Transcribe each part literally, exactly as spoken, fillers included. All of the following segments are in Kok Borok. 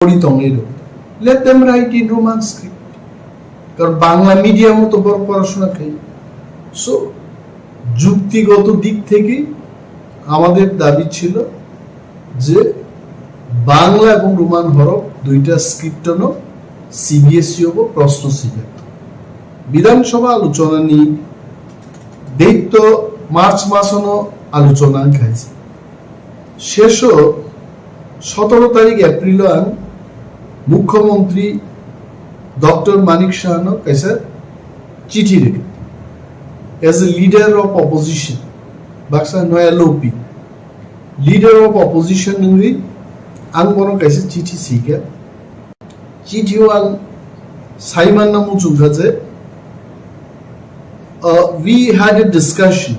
পড়ি tongnairok, let them write in Roman script. কারণ বাংলা মিডিয়ামও তো বড় পড়াশোনা খাই। সো যুক্তিগত দিক থেকে আমাদের দাবি ছিল যে বাংলা এবং রোমান হরফ দুইটা স্ক্রিপ্টনো সিবিএসই হবো প্রশ্ন সিলেক্ট। বিধানসভা আলোচনা নিয়ে ডেট তো মার্চ মাসনো আলোচনা খাইছে। শেষও সতেরো তারিখ এপ্রিল আন মুখ্যমন্ত্রী ডক্টর মানিক সাহানো কাইসা চিঠি রেখে, as a leader of opposition, Baksa নয়া লোপি, leader of opposition nungwi ang bono kaisa chithi sika. Chithi o ang saimanna muchungkha je, uh, we had a discussion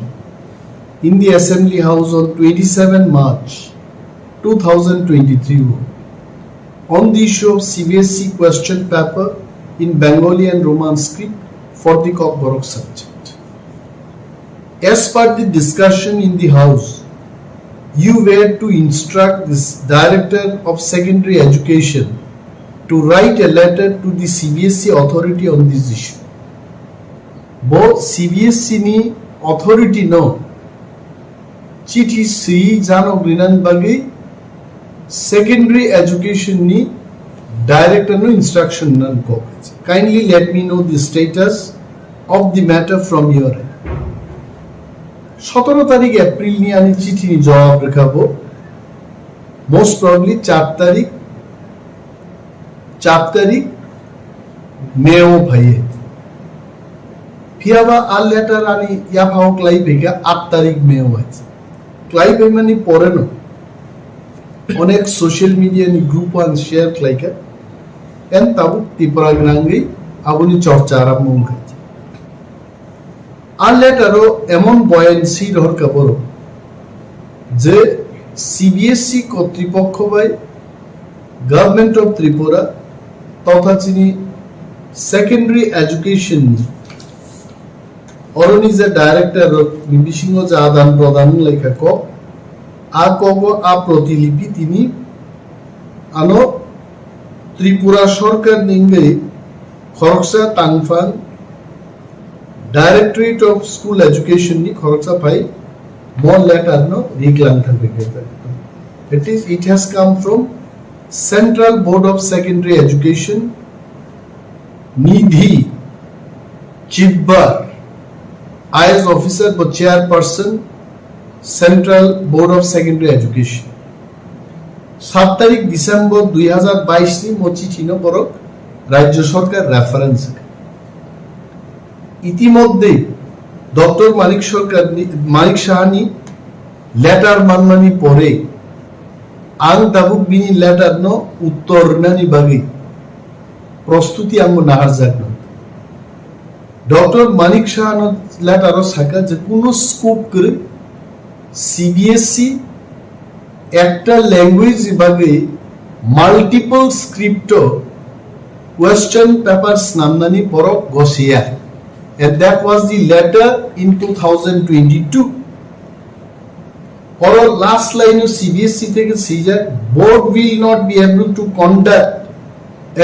in the Assembly House on twenty-seven March two thousand twenty-three on the issue of C B S E question paper in Bengali and Roman script for the Kokborok subject. As per the discussion in the House, you were to instruct this Director of Secondary Education to write a letter to the C B S E authority on this issue. Bo C B S E ni authority no chithi swi janok rinan bagwi secondary education ni director no instruction nan kok. Kindly let me know the status of the matter from your end. সতেরো তারিখ এপ্রিল নিয়ে আমি চিঠি নিয়ে জবাব রেখাবো। Most probably চার তারিখ, চার তারিখ মেও ভাইয়ে। ফিয়াবা আর লেটার আনি ইয়াফাও ক্লাই ভেগা আট তারিখ মেও আছে। ক্লাই ভেমানি পরে নো। অনেক সোশ্যাল মিডিয়া নি গ্রুপ আন শেয়ার ক্লাইকা। এন তাবু ত্রিপুরা গ্রাঙ্গি আবুনি চর্চা আরম্ভ হয়েছে। আর লেটারও এমন বয়ান সি রহর কাপড় যে সিবিএসই কর্তৃপক্ষ বাই গভর্নমেন্ট অফ ত্রিপুরা তথা চিনি সেকেন্ডারি এডুকেশন অরনি যে ডাইরেক্টর বিসিংহ যে আদান প্রদান লেখা কক, আ কগ আ প্রতিলিপি তিনি আনো ত্রিপুরা সরকার নিঙ্গে খরকসা তাংফাং Directorate of School Education ni khoroksa phai mo letter no riklang thang rikha. That is, it has come from Central Board of Secondary Education, Nidhi Chibbar, I A S officer bo chairperson, Central Board of Secondary Education. সাত তারিখ ডিসেম্বর দুই হাজার বাইশ ni mo chithi no borok রাজ্য সরকার রেফারেন্স. ইতিমধ্যে ডক্টর মানিক সরকার নি-, মানিক সাহানি লেটার মাননানি পরে ang tabuk bini letter no uttor rinani bagwi prostuti ang bo naharjak no. Doctor Manik সাহানো লেটারও সাকা যে কোনো স্কোপ করে সিবিএসই একটা ল্যাঙ্গুয়েজ বাদে মাল্টিপল স্ক্রিপ্ট কোয়েশ্চেন পেপার স্নামনানি বড় গসিয়া, and that was the letter in two thousand twenty-two. Oro last line o CBSE থেকে caesar, board will not be able to conduct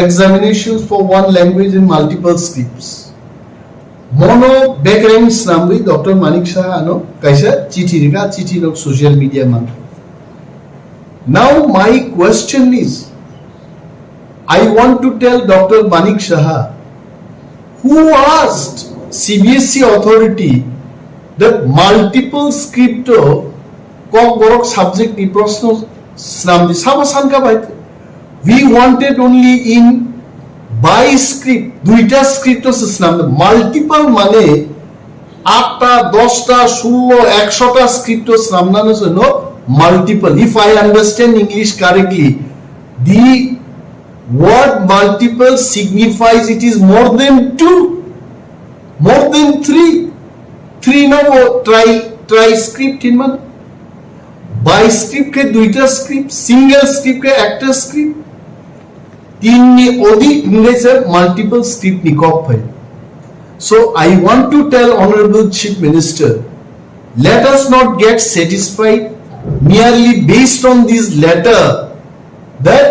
examinations for one language in multiple scripts. Mono background snamwi doctor Manik Saha ano kaisa chithi rikha, chithi rok social media man. Now my question is, I want to tell Doctor Manik Saha, who asked C B S E authority that multiple script o Kokborok subject ni proshno snamdi? Sabo sanka bai. We wanted only in bi script, duita script o se snamdi. Multiple mane atta, dosta, sullo, ekshota script o snamnano se no multiple. If I understand English correctly, the word multiple signifies it is more than two, more than three. Three no bo tri, tri script hinman. Bi script khe duita script, single script khe ekta script. Tinni odi hingle se multiple script ni kok phai. So I want to tell Honorable Chief Minister, let us not get satisfied merely based on this letter that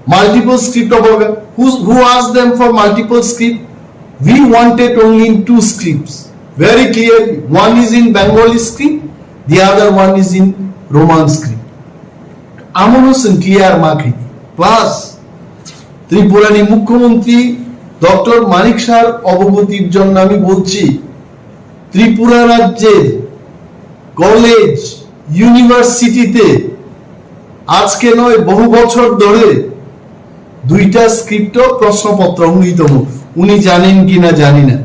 Multiple script of organ. Who, who asked them for multiple script? We wanted only in two scripts. Very clearly. One is in Bengali script, the other one is in Roman script. Amono chwng clear ma khaidi. Plus, Tripurani Mukhyamantri Doctor Manik Sahar obogotir jonno ami bolchi, Tripura rajyer college, university-te আজকে নয়, বহু বছর ধরে দুইটা script-o প্রশ্নপত্র wngwi tongo. Uni janen kina jani na.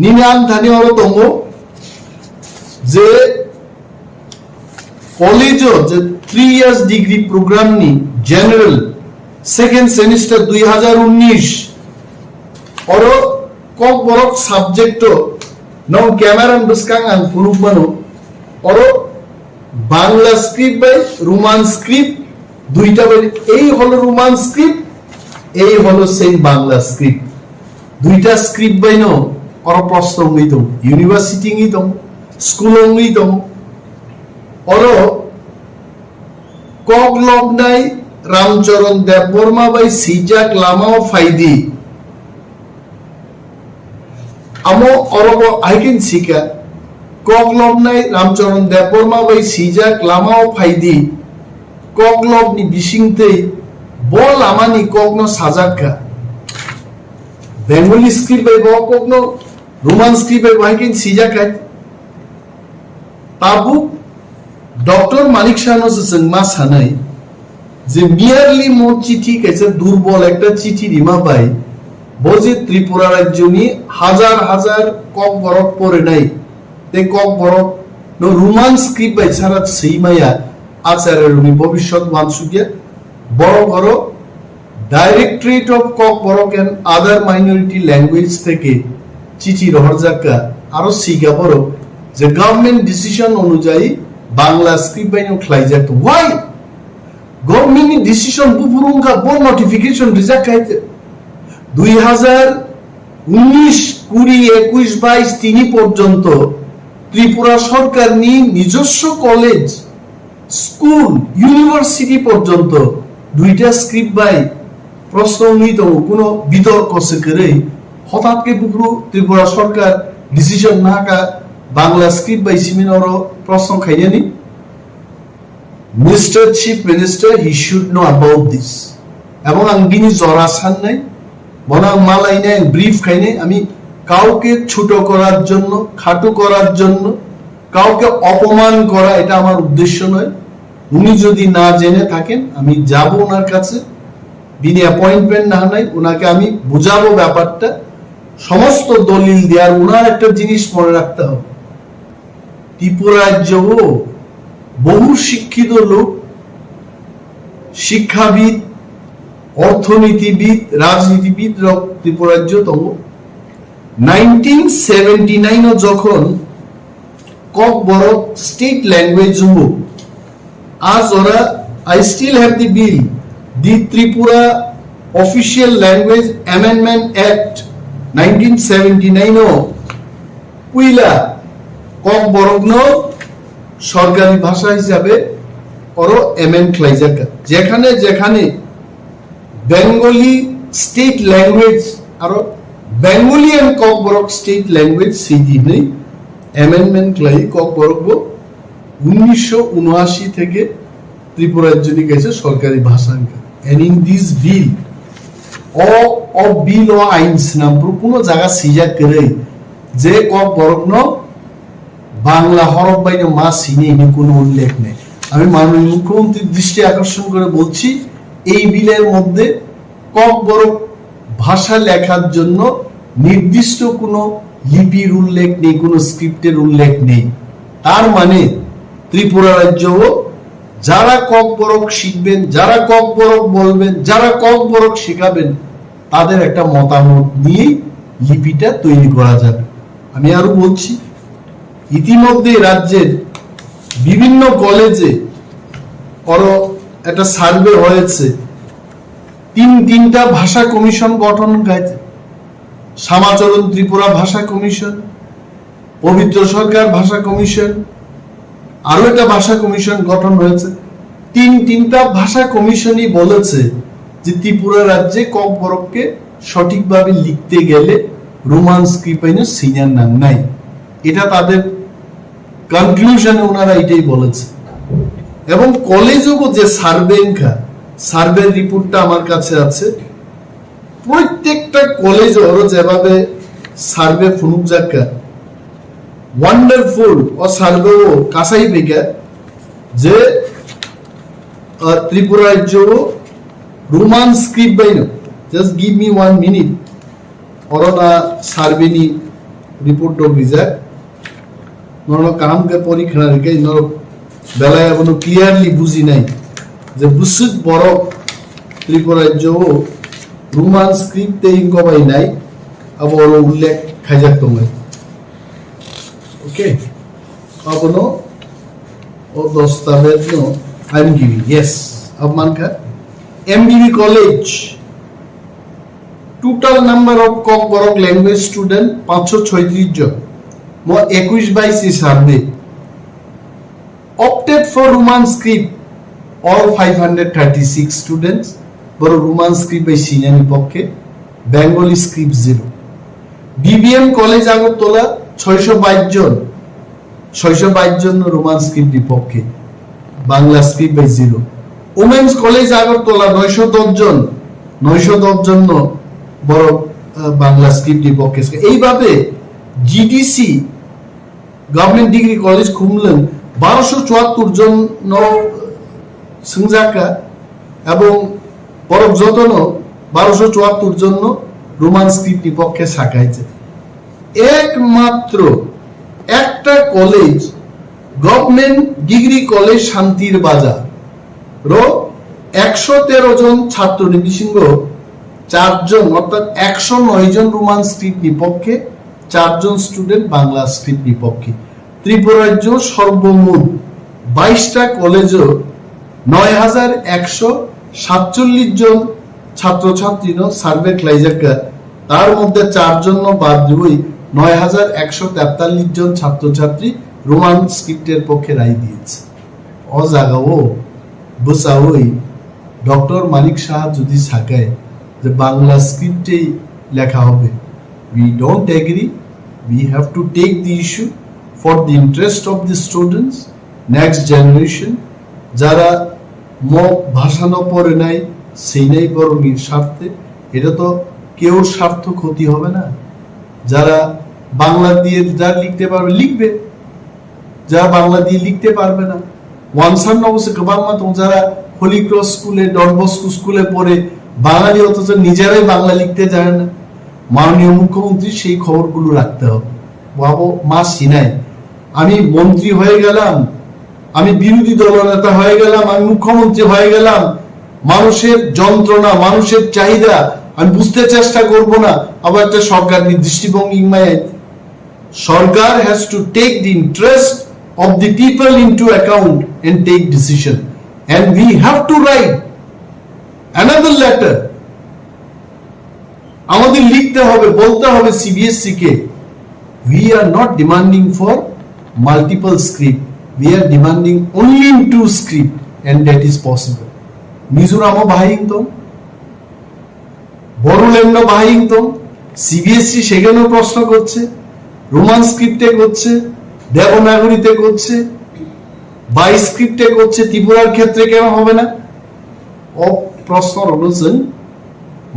Nini ang thani oro tongo je college-o je three years degree program-ni general second semester dui hazar unnish, oro Kokborok subject-o nong camera-ni bwskang ang phunuk mano, oro Bangla script bai Roman script duita bai, ei holo Roman script, ei holo same Bangla script. Duita script bai no oro proshno wngwi tongo, university wngwi tongo, school wngwi tongo. Oro kok lobnai Ramcharan Debbarma bai swijak lamao phaidi. Amo orobo aikin sika, kok lobnai Ramcharan Debbarma bai swijak lamao phaidi, kok lobni bisingtwi bo lamani kokno sajak kha. Bengali script bai bo kokno, Roman script bai bo aikin sijak kha. Tabuk Doctor Manik Sahano se chwng ma sanai je merely mo chithi kaisa durbol ekta chithi rima bai bo je Tripura rajyoni hajar hajar Kokborok porinai tei Kokborok no Roman script bai chara swi maya Acharya rokni bobiswt wansukya borok oro Directorate of Kokborok and Other Minority Language theke chithi rohorjak kha, aro sika borok je government decision onujayi Bangla script bai no khlaijak. Why? Government ni decision buphuru wngkha, bo notification rijak khai te. Dui hazar unnish, kuri, ekush, baish, tini porjonto Tripura sorkar ni nijoswo college, school, university porjonto duita script bai proshno wngwi tongo, kuno bitorko se kwrwi. Hothat khe buphuru Tripura sorkar decision nahakha Bangla script bai simi oro proshno khainani. Mister Chief Minister, he should know about this. Ebong ang bini jora sannai, bono ang malainai, ang brief khainai, ami kauke chuto korar jonno, khatu korar jonno, kauke opoman kora, eta amar uddeshyo noy. Uni jodi na jene thaken, ami jabo onar kache, bini appointment na hanai, onake ami bujabo byaparta, somosto dolil diya, ar onar ekta jinis mone rakte hobe. Tripura rajyo o bohu shikkito lok, shikkhabid, orthonitibid, rajnitibid rok Tripura rajyo tongo. Nineteen seventy nine o jokhon Kokborok state language wngo, a jora I still have the bill, the Tripura Official Language Amendment Act nineteen seventy nine o puila Kokborokno sorkari bhasha hisabe oro amend khlaijak kha. Jekhane jekhane Bengali state language aro Bengali and Kokborok state language sidi hinwi amendment khlai Kokborok bo unnisho unashi theke Tripura rajyoni kaisa sorkari bhasha wngkha. And in this bill, o, o bill o ain swnam phuru kuno jaga swijak kwrwi je Kokborokno Bangla horok bai no ma sini hini kuno ullekh nei. আমি মাননীয় মুখ্যমন্ত্রীর দৃষ্টি আকর্ষণ করে বলছি, এই বিলের মধ্যে ককবরক ভাষা লেখার জন্য নির্দিষ্ট কোনো লিপির উল্লেখ নেই, কোনো স্ক্রিপ্টের উল্লেখ নেই। তার মানে ত্রিপুরা রাজ্যও যারা ককবরক শিখবেন, যারা ককবরক বলবেন, যারা ককবরক শেখাবেন, তাদের একটা মতামত নিয়ে লিপিটা তৈরি করা যাবে। আমি আরো বলছি, ইতিমধ্যে রাজ্যের বিভিন্ন কলেজে আরো একটা সার্ভে হয়েছে, তিন তিনটা ভাষা কমিশন গঠন হয়েছে, শ্যামাচরণ ত্রিপুরা ভাষা কমিশন, পবিত্র সরকার ভাষা কমিশন, আরো একটা ভাষা কমিশন গঠন হয়েছে। তিন তিনটা ভাষা কমিশনই বলেছে যে ত্রিপুরা রাজ্যে ককবরককে সঠিকভাবে লিখতে গেলে রোমান স্ক্রিপ্ট বাইনো সিনিয়র নাম নাই। এটা তাদের কনক্লুশনে ওনারা এটাই বলেছে। এবং কলেজও যে সার্ভে, সার্ভে রিপোর্টটা আমার কাছে আছে, প্রত্যেকটা কলেজ ওরও যেভাবে সার্ভে ফুনুক যাক্কা, ওয়ান্ডারফুল ও সার্ভে ও কাসাই বেকার যে ত্রিপুরা রাজ্য রোমান স্ক্রিপ্ট বাইনো। Just give me one minute. Orona survey ni report dok rijak. Norok kaham khe pori khna rikhe norok belai abono clearly bujinai je bwswk borok Tripura rajyo o Roman script tei wngkok bai nai abo oro ullekh khaijak tongo. Okay, abono o dostavezno I am giving, yes, abo mankha M B B college. Total number of Kokborok language student panchsho choitris jon. Mo ekush bai si survey. Opted for Roman script, all five hundred thirty-six students. Boro Roman script bai sinani pokke, Bengali script zero. B B M College Agartala, choisho bais jon. Choisho bais jon no Roman script ni pokke, Bangla script bai zero. Women's College Agartala, noisho dos jon, noisho dos jon no borok, ah, Bangla script ni pokke. Eibabe G D C, Government Degree College Khumlwng, barosho chuattor jon no swngjaka, ebong borok jotono barosho chuattor jon no Roman script ni pokke sakai je. Ekmatro ekta college, Government Degree College Shantir Bazar ro eksho tero jon chhatro ni bisingo char jon, orthat eksho noi jon Roman script ni pokke, char jon student Bangla script ni pokke. Tripura rajyo sorbomot bais ta college o noi hajar eksho satchollish jon chhatro chhatri no survey khlaijak kha, tar moddhe char jon no bad diwi noi hajar eksho tetallish jon chhatro chhatri Roman script er pokke rai diyese. O jaga o bwchawi Doctor Manik Saha jodi sakai je Bangla script ei lekha hobe, we don't agree, we have to take the issue for the interest of the students, next generation, jara mo bhasha no porinai, sinai borokni sarthe, eta to keur sartho khoti hobe na. Jara Bangla diye ja likhte parbe, likhbe, jara Bangla diye likhte parbe na. Wansar no se kwbangma tong jara Holy Cross school e, Don Bosco school e pore, Bangali othocho nijerai Bangla likhte jane na. মাননীয় মুখ্যমন্ত্রী সেই খবরগুলো রাখতে হবে। বাবু মা সিনাই, আমি মন্ত্রী হয়ে গেলাম, আমি বিরোধী দলনেতা হয়ে গেলাম, আমি মুখ্যমন্ত্রী হয়ে গেলাম, মানুষের যন্ত্রণা, মানুষের চাহিদা আমি বুঝতে চেষ্টা করব না। আবার একটা সরকার দৃষ্টিভঙ্গি ইংমায় সরকার has to take the interest of the people into account and take decision. And we have to write another letter. আমাদের লিখতে হবে, বলতে হবে সিবিএসসি কে, we are not demanding for multiple script, we are demanding only in two script and that is possible. মিজোরামও বাহাই ইংতং, বড়োল্যান্ডও বাহাই ইংতং, সিবিএসসি সেখানেও প্রশ্ন করছে, রোমান স্ক্রিপ্টে করছে, দেবনাগরীতে করছে, বাই স্ক্রিপ্টে করছে, ত্রিপুরার ক্ষেত্রে কেন হবে না? O proshno rokno chwng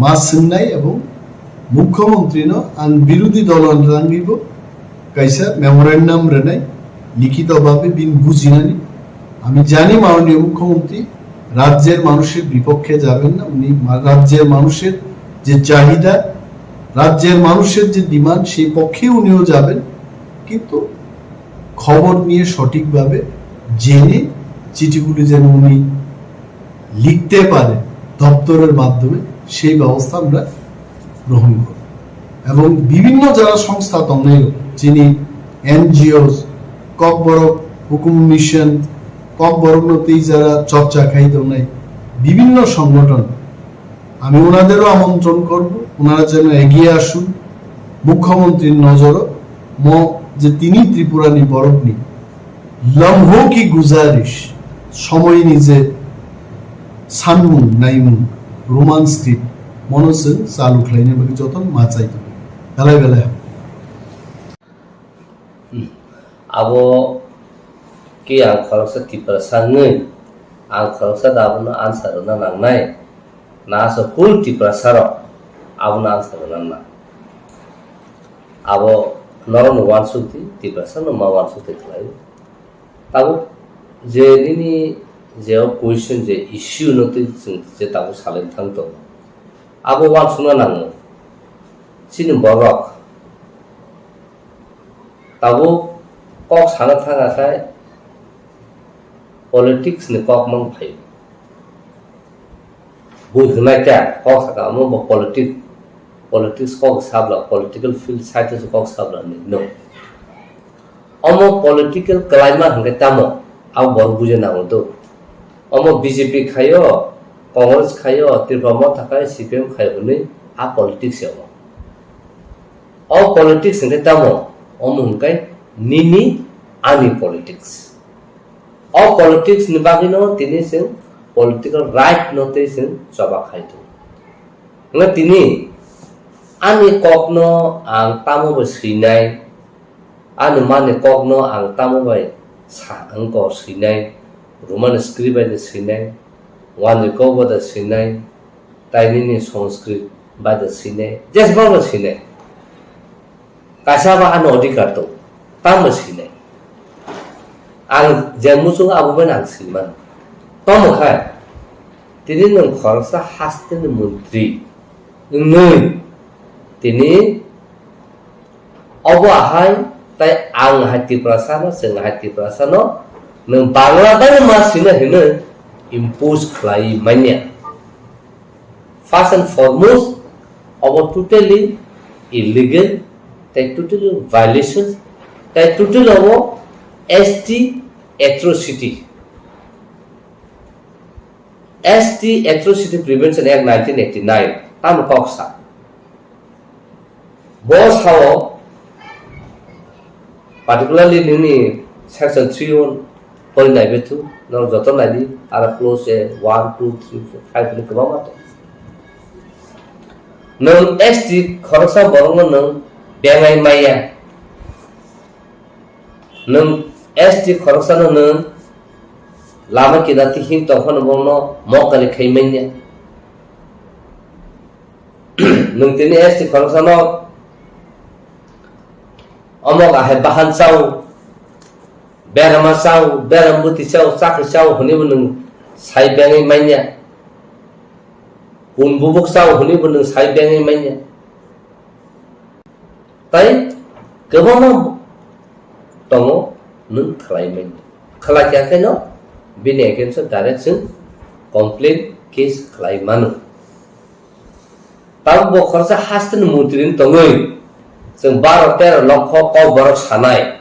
ma swngnai, ebong mukhyamantri no ang birodhi dolo rangribo kaisa memorandum rwnai, likhito bhabe bini bujinani. আমি জানি মাননীয় মুখ্যমন্ত্রী রাজ্যের মানুষের বিপক্ষে যাবেন না, উনি মা-, রাজ্যের মানুষের যে চাহিদা, রাজ্যের মানুষের যে ডিমান্ড, সেই পক্ষে উনিও যাবেন, কিন্তু খবর নিয়ে সঠিকভাবে জেনে চিঠিগুলি যেন উনি লিখতে পারে দপ্তরের মাধ্যমে, সেই ব্যবস্থা আমরা গ্রহণ করব। এবং বিভিন্ন যারা সংস্থা tongnai, chini এনজিওস, ককবরক হুকুম মিশন, ককবরক নতেই যারা চর্চা খাই tongnai, বিভিন্ন সংগঠন, আমি ওনাদেরও আমন্ত্রণ করব, ওনারা যেন এগিয়ে আসুন। মুখ্যমন্ত্রীর নজরও ম-, যে তিনি ত্রিপুরানি বরকনি লম্হো কি গুজারিশ, সময়নি যে Sanmung naimung Roman script mono se chalu khlaina bagwi jotono ma chai tongo. Belai belai. Abo khe ang khoroksa Tiprasa wngwi ang khoroksa da abono answer rwna nangnai, na aswk full Tiprasa rok abono answer rwna nang. Abo norokno uansuk di, Tiprasa no ma uansuk di khlai. Tabuk je nini je o question je issue no twi chwng je tabuk salai thang tongo, abo uansukna nango. Chini borok tabuk kok sana thang akhai politics ni kok mang phai. Bui hwnai ta kok saka omo bo politics, politics kok sabla, political field side o kok sabla ni no. Omo political kalaima hwnkhe tamo, abo borok buja nango do. Omo B J P khaio, Congress khaio, Tripura Motha khaio, C P M khaio hwnwi a politics ya omo. O politics hwnkhe tamo, omo hwnkhe nini ani politics. O politics ni bagwino tini chwng political right no tei chwng choba khai tongo. Hwnkhe tini ani kokno ang tamo bai swinai, ani mani kokno ang tamo bai sa wngkor swinai, Roman script bai de swinai, wanjwi kok bai de swinai, tai nini Sanskrit bai de swinai, jesbang bai swinai. Kaisa ba ano adhikar tongo, tamo sinai. Ang je muchung abo bai ang sinmano. Tamo khai, tini nwng khoroksa hasteni montri wngwi tini obo ahai tai ang hai Tiprasano, chwng hai Tiprasano, nwng Bangla bai ma sina hinwi impose khlai manya. First and foremost, abo totally illegal, tai totally violation, tai totally abo S T atrocity. S T Atrocity Prevention Act nineteen eighty-nine, tamo kok sa. Bo sao, particularly nini section three o pori nai bethu, norok joto nai di, aro clause one, two, three, four, five ni kwbangma tong. Nwng S T khoroksa borokno nwng bengai maya. Nwng S T khoroksano nwng lama kida tihing tongphano bono mokali khai manya. Nwng tini S T khoroksano omok ahai bahan chao, berama chao, beram bwtwi chao, chakri chao hwnwibo nwng sai bengwi manya. Kun bubuk chao hwnwibo nwng sai bengwi manya. Tai kwbangma tongo nwng khlai manya. Khlai kha khe no bini against o direct chwng complaint case khlai mano. Tabuk bo khoroksa hasteni montri ni tongwi chwng baro tero lokho kok borok sanai.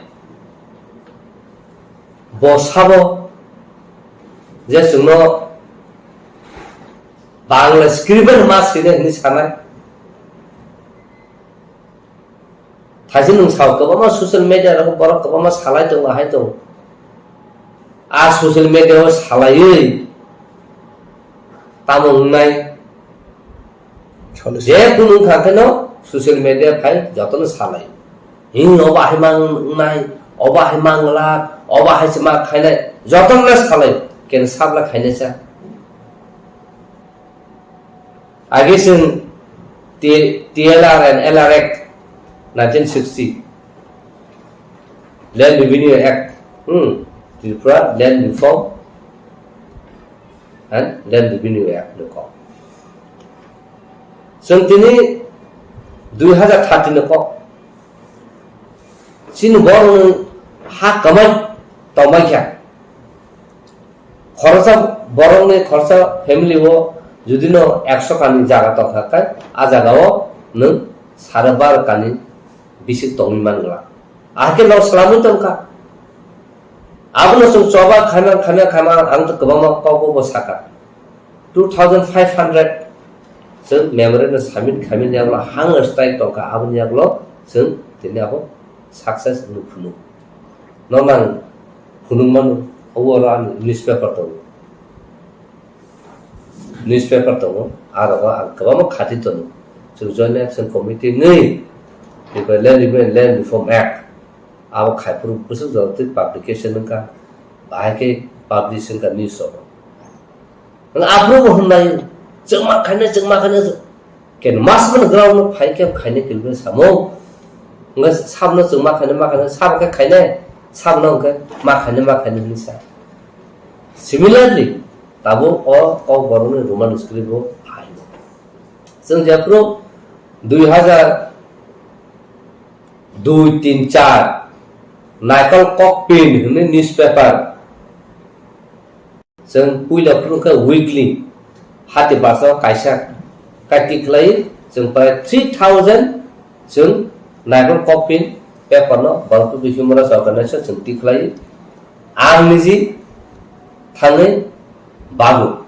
Bo sabo je chwngno Bangla script bai ma sini hwnwi sanai. Thaisi nwng sao kwbangma social media rogo borok kwbangma salai tongo, ahai tongo. A social media o salaiwi tamo wngnai? Je kunu wngkha kheno social media phai jotono salai. Hing obo hai mang wngnai, obo hai mang glak, obo hai se ma khainai, jotono salai. Ken sabla khainai sa. Age chwng T-, T L R and L R Act nineteen sixty, Land Revenue Act, hmm, Tripura Land Reform and Land Revenue Act ni kok. Chwng tini dui hazar thirty ni kok. Chini borokni ha kwmai tongmai kha. Khoroksa borokni, khoroksa family o judino ekso kani jaga tongkha khe, a jagao nwng sare baro kani bisik tongwi man glak. Ahai khe nok swlamwi tongkha. Abono chwng choba khaima, khaima, khaima, ang to kwbangma kokbo bo sakha. Two thousand five hundred chwng memorandum submit khaimani yagulo hunger strike tongkha, aboni yagulo chwng tini abo success wngwi phunuk. Normal phunuk mano, obo oro ani newspaper tongo. Newspaper tongo, a rogo ang kwbangma khati tongo. Chwng Joint Action Committee wngwi, Tripura Land Review and Land Reform Act, abo khai phuru bwswk jora twi publication wngkha, bahai khe publish wngkha news rogo. Ang aphuru bo hwnlai, chwngma khainai, chwngma khainai, ken mas mano ground no phai khe khainai kilbe samo. Wngkha sabno chwngma khainai, ma khainai, sabo khe khainai, sabno wngkha ma khainai, ma khainai hwnwi sa. Similarly, tabuk o Kokborokni Roman script bo phaio. Chwng jephuru dui hazar dui, tin, char, Naikol Kokpin hwnwi newspaper. Chwng puila phuru khe weekly hati basa kaisa kaiti khlai, chwng prai three thousand chwng Naikol Kokpin paper no Bangladesh Human Rights Organization chwng tikhlai. Ang niji thangwi bago,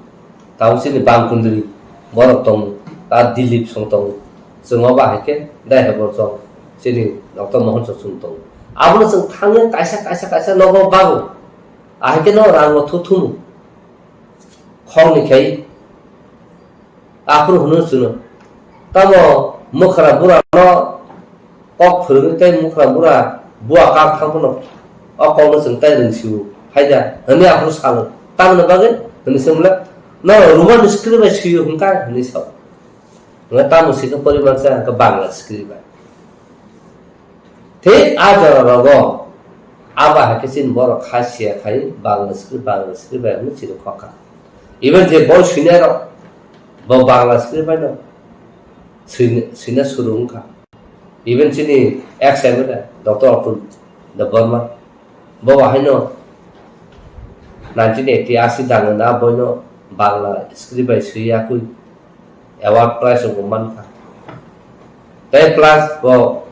tamo chini bang kundri borok tongo, ta Dilip song tongo, chwng obo hai khe dai hai borok chwng chini Doctor Mohan song chwng tongo. Abono chwng thangwi kaisa, kaisa, kaisa nogo bago. Ahai khe no rango thuthumu. Khorni khai aphuru hwnwi chwngno. Tamo mwkhra bura no kok phwrwngwi tei mwkhra bura bua kak thang phano o kokno chwng tai rwngsio. Haida hwnwi aphuru salo. Tamni bagwi hwnwi swngla, no Roman script bai swio hwnka hwnwi sao. Hwnwi tamo swikhe porimansa hwnka Bangla script bai. Thik a jora rogo abo hai khe chini borok kha siya khai Bangla script, Bangla script bai hwnwi chini khokha. Even je boi swinai rok bo Bangla script bai no swina, swina suru wngkha. Even chini ex M L A Doctor Atul Debbarma bo haino nineteen eighty asi dangna boino Bangla script bai swi yakui award prize rok bo mankha. Tei plus bo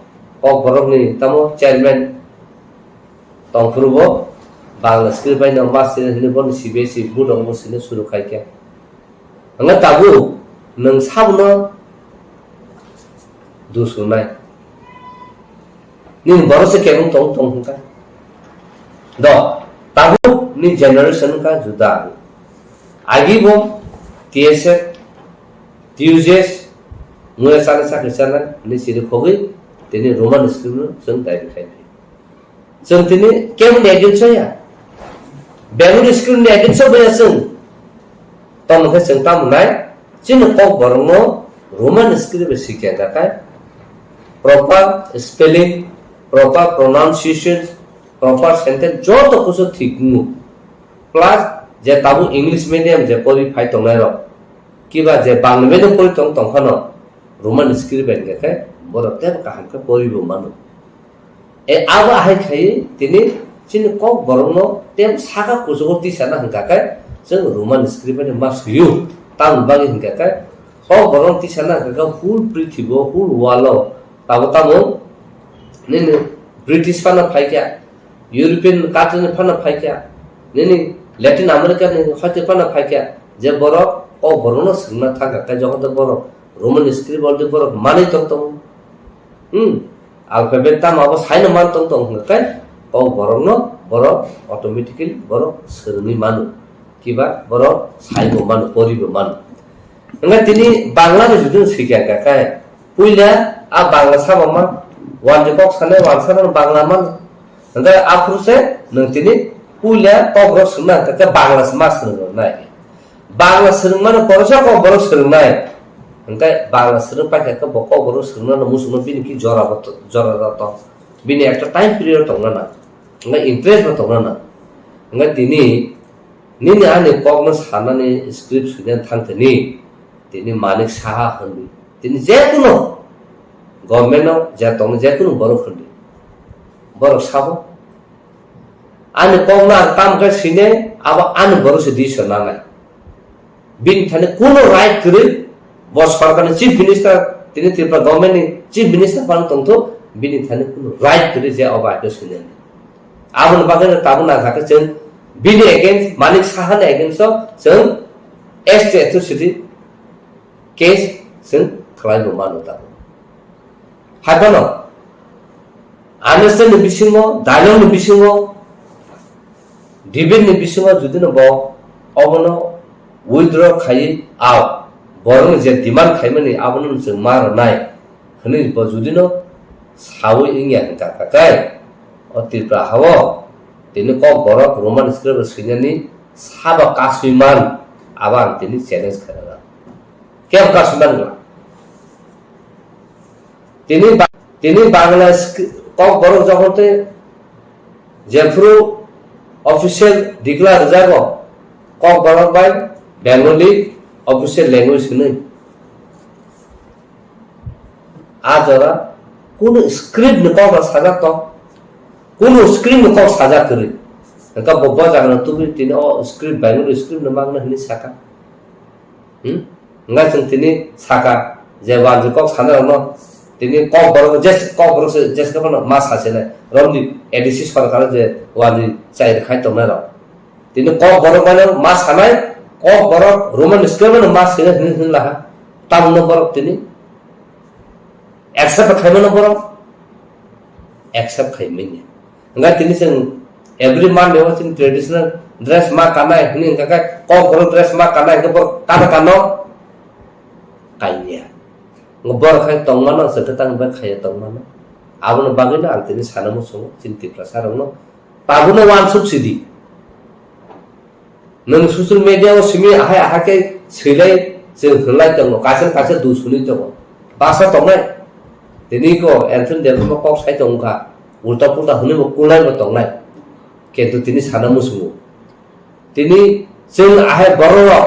Kokborokni tamo chairman tongphuru bo Bangla script bai no master hwnwi bono C B S E board rok bo sini suru khai khe. Hwnga tabuk nwng sabono dusunai. Nini borok se kebeng tong tong hwnka. Do, tabuk ni generation wngkha juda. Agi bo T S F, T U J S, muya chana chakri chana ni siri khogwi tini Roman script no chwng dai khai. Chwng tini keboni against o ya. Bengali script ni against o ya chwng. Tamo khe chwng tamo nai, chini Kokborokno Roman script bai sikya kha khe, proper spelling, proper pronunciation, proper sentence joto kusu thik wngo. Plus je tabuk English medium je pori phai tongnai rok, kiba je Bangla medium pori tong tong phano Roman script bai hwnkhe borok teibo kaham khe pori bo mano. E abo ahai khai tini chini Kokborokno tei saka kuchugo tisana hwnkha khe chwng Roman script bai ma swiyo. Tamoni bagwi hwnkha khe Kokborokno tisana hwnkha khe whole prithibo, whole world o tabo tamo nini British phano phaikha, European country ni phano phaikha, nini Latin America ni hoite phano phaikha, je borok Kokborokno swngna thangkha khe joto borok Roman script already borok manwi tong tongo. Hmm. Alphabet tamo abo saino man tong tong hwnka khe Kokborokno borok automatically borok swrwngwi mano. Kiba borok saibo mano, poribo mano. Hwnka tini Bangla bai judino swikha hwnka khe puila a Bangla sabo man, wanjwi kok sanai wansa no Bangla mano. Hwnka aphuru se nwng tini puila Kokborok swngna hwnka khe Bangla se ma swrwngna nai. Bangla swrwngmano poresa Kokborok swrwngnai. Hwnkhe Bangla swrwng paikha khe bo Kokborok swrwngna muchungno bini ki jora bo to-, jora da to. Bini ekta time period tongna na. Hwnkhe interest bo tongna na. Hwnkhe tini nini ani kokno sanani script swina thangthani tini Manik Saha hwnwi. Tini jekunu government no je tongni jekunu borok hwnwi. Borok sabo. Ani kokno ang tam khe sine, abo ani borok se decision nanai. Bini thani kuno right kwrwi, bo sorkarni chief minister, tini Tripura government ni chief minister phano tongthok, bini thani kuno right kwrwi je obo aino sine. Aboni bagwi no tabuk nang kha khe chwng bini against, Manik Saha ni against o chwng S T atrocity case chwng khlai bo mano tabuk. Hai phano, understand ni bisingo, dialogue ni bisingo, debate ni bisingo jodi no bo obono withdraw khai out, borokni je demand khaimani abono chwng ma rwnai hwnwi bo judino sawi wngya hwnkha kha khe, o Tripura hao tini Kokborok Roman script swinani sabo kasui man, abo ang tini challenge khainai. Kebo kasui man wngla? Tini ba-, tini Bangla skri-, Kokborok jokhon tei jephuru official declare rwjago, Kokborok bai Bengali official language hwnwi. A jora kunu script ni kok rok sajak tong, kunu script ni kok sajak kwrwi. Hwnkhe bo, bo jaga no tubui tini o script Bengali script no mangna hwnwi saka. Hmm? Hwnkhe chwng tini saka je wanjwi kok sanai rokno, tini Kokborok je, Kokborok se je phano ma sasinai romdi A D C sorkar je wanjwi chai rwkhai tongnai rok. Tini Kokborok mano ma sanai, Kokborok Roman script mano ma sinai hwnwi hwnwi laha. Tamno borok tini accept khaimano borok accept khaimanya. Hwnkhe tini chwng every Monday o chini traditional dress ma kanai hwnwi hwnkha khe Kokborok dress ma kanai hwnkhe borok kano kano kaiya. Hwnkhe borok khai tongmano, chwng khe tang bai khaiya tongmano. Aboni bagwino ang tini sana muchungo chini Tiprasa rokno, tabukno uansuk sidi. Nwng social media o simi ahai ahai khe swilai chwng hwnlai tongo, kaisa kaisa dusuni tongo. Baksa tongnai. Tini ko Anthony Delphi bo kok sai tongkha. Ulta pulta hwnwi bo kulnai bo tongnai. Kintu tini sana muchungo. Tini chwng ahai borok rok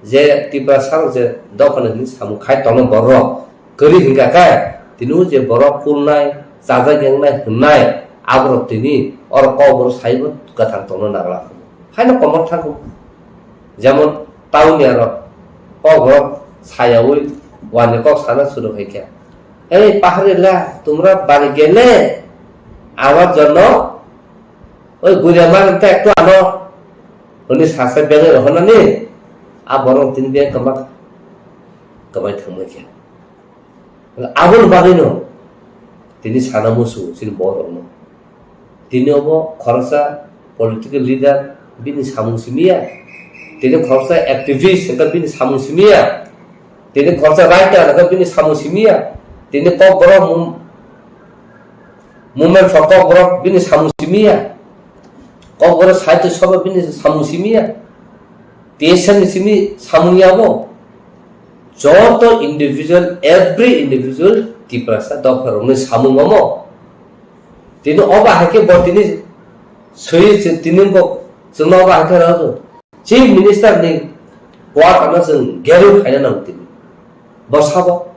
je Tiprasa rok je dophani hwnwi samung khai tongo borok rok. Kwrwi hwnkha khe, tini o je borok kulnai, chajak yangnai hwnnai, aborok tini oro Kokborok saibo kwthang tongna nangla. Haino komor thangkhu. Jemon town ni aro Kokborok sayaui wani kok sana suru khai khe, "Ei paharila, tumra bari gele, আমার জন্য ওই গুড়িয়া মারটা একটু আনো।" Hwnwi sasa bengwi rohornani, a borok tini beng kwma kwmai thangma khe. Aboni bagwino tini sana muchungo chini borokno. Tini obo khoroksa political leader bini samung simiya. Tini khoroksa activist hwnkha bini samung simiya. Tini khoroksa writer hwnkha bini samung simiya. Tini Kokborok mum-, movement for Kokborok bini samung simiya. Kokborok sahitya sabha bini samung simiya. T S F ni simi samung yabo. Joto individual, every individual Tiprasa dopha rokni samung omo. Tini obo hai khe bo tini swi tini bo chwngno obo hai khe rw. Chief Minister ni quarter no chwng geru khaina nango tini. Bo sabo,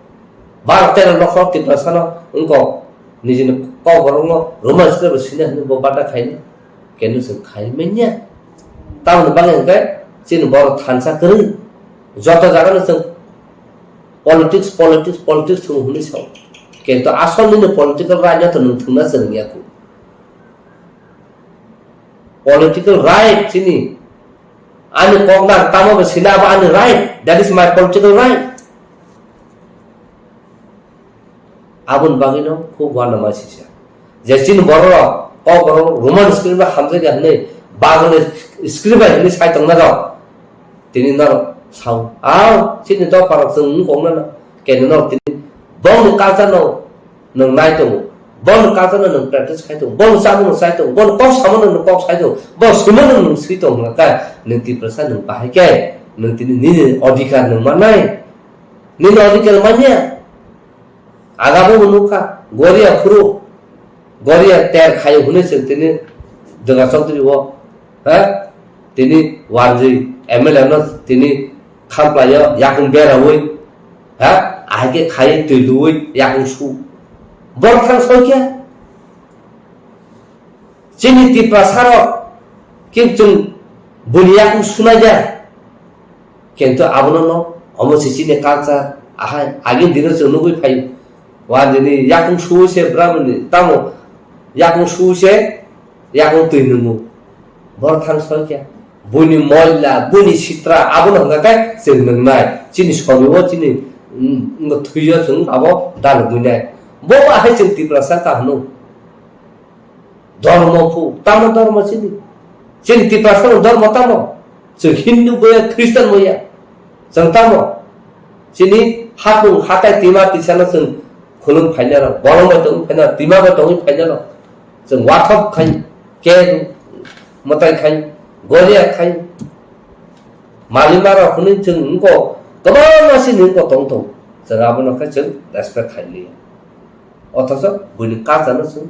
Bharat tero nokho Tiprasa no wngkok nijini Kokborok no Roman script bo sina hwnwi bo bada khaina. Kenu chwng khai manya. Tamoni bagwi hwnkhe chini borok thansa kwrwi. Joto jaga no chwng politics, politics, politics thwng hwnwi sao. Kintu asol nini political right no to nwng thwngna chwng ya kho. Political right chini. Ani kok nang tamo bo sina abo ani right. That is my political right. Aboni bagwino khub uanama sisa. Je chini borok rok, kok borok Roman script bai hamjakya hwnwi, Bangla script bai hwnwi sai tongna rok. Tini norok sao, "Ao, chini dopha rok chwng wng kok nana." Kene norok tini bongni culture no nwng nai tongo, bongni culture no nwng practice khai tongo, bongni chamung no chai tongo, bongni kok samo no nwng kok sai tongo, bongni swimo no nwng swi tongo hwnka khe, nwng Tiprasa nwng bahai khe, nwng tini nini odhikar nwng mannai, nini odhikar manya. Aga bo nukha, goria phuru, goria ter khayo hwnwi chwng tini Dwga Chaudhary o, ha? Tini wanjwi M L A no tini khamplaio, yakung beraui, ha? Ahai khe khai twi luui, yakung su. Borok thang soi khe? Chini Tiprasa rok khe chwng buni yakung sunai ya. Kintu abono no, omo se chini culture, ahai, agini dino chwng nugwi phai. Wa dini yakung su se bramani, tamo yakung su se, yakung twi nungo. Borok thang soi khe. Buini moila, buini sitra, abono hwnkha khe chwng nungnai. Chini sobi o chini, mm, thwiyo chwng abo dalogwinai. Bo ahai chwng Tiprasa ka hwno. Dhormo phu, tamo dhormo chini? Chini Tiprasa no dhormo tamo? Chwng Hindu boya, Christian boya. Chwng tamo? Chini hapung hatai tima tisano chwng khulum phainaro, bolong bai tongwi phainaro, tima bai tongwi phainaro. Chwng wathok khai, ke mwtai khai, goria khai. Malima rok hwnwi chwng wngko, kwbangma sini wngko tong tong. Chwng abono khe chwng respect khai liya. Othocho buini culture no chwng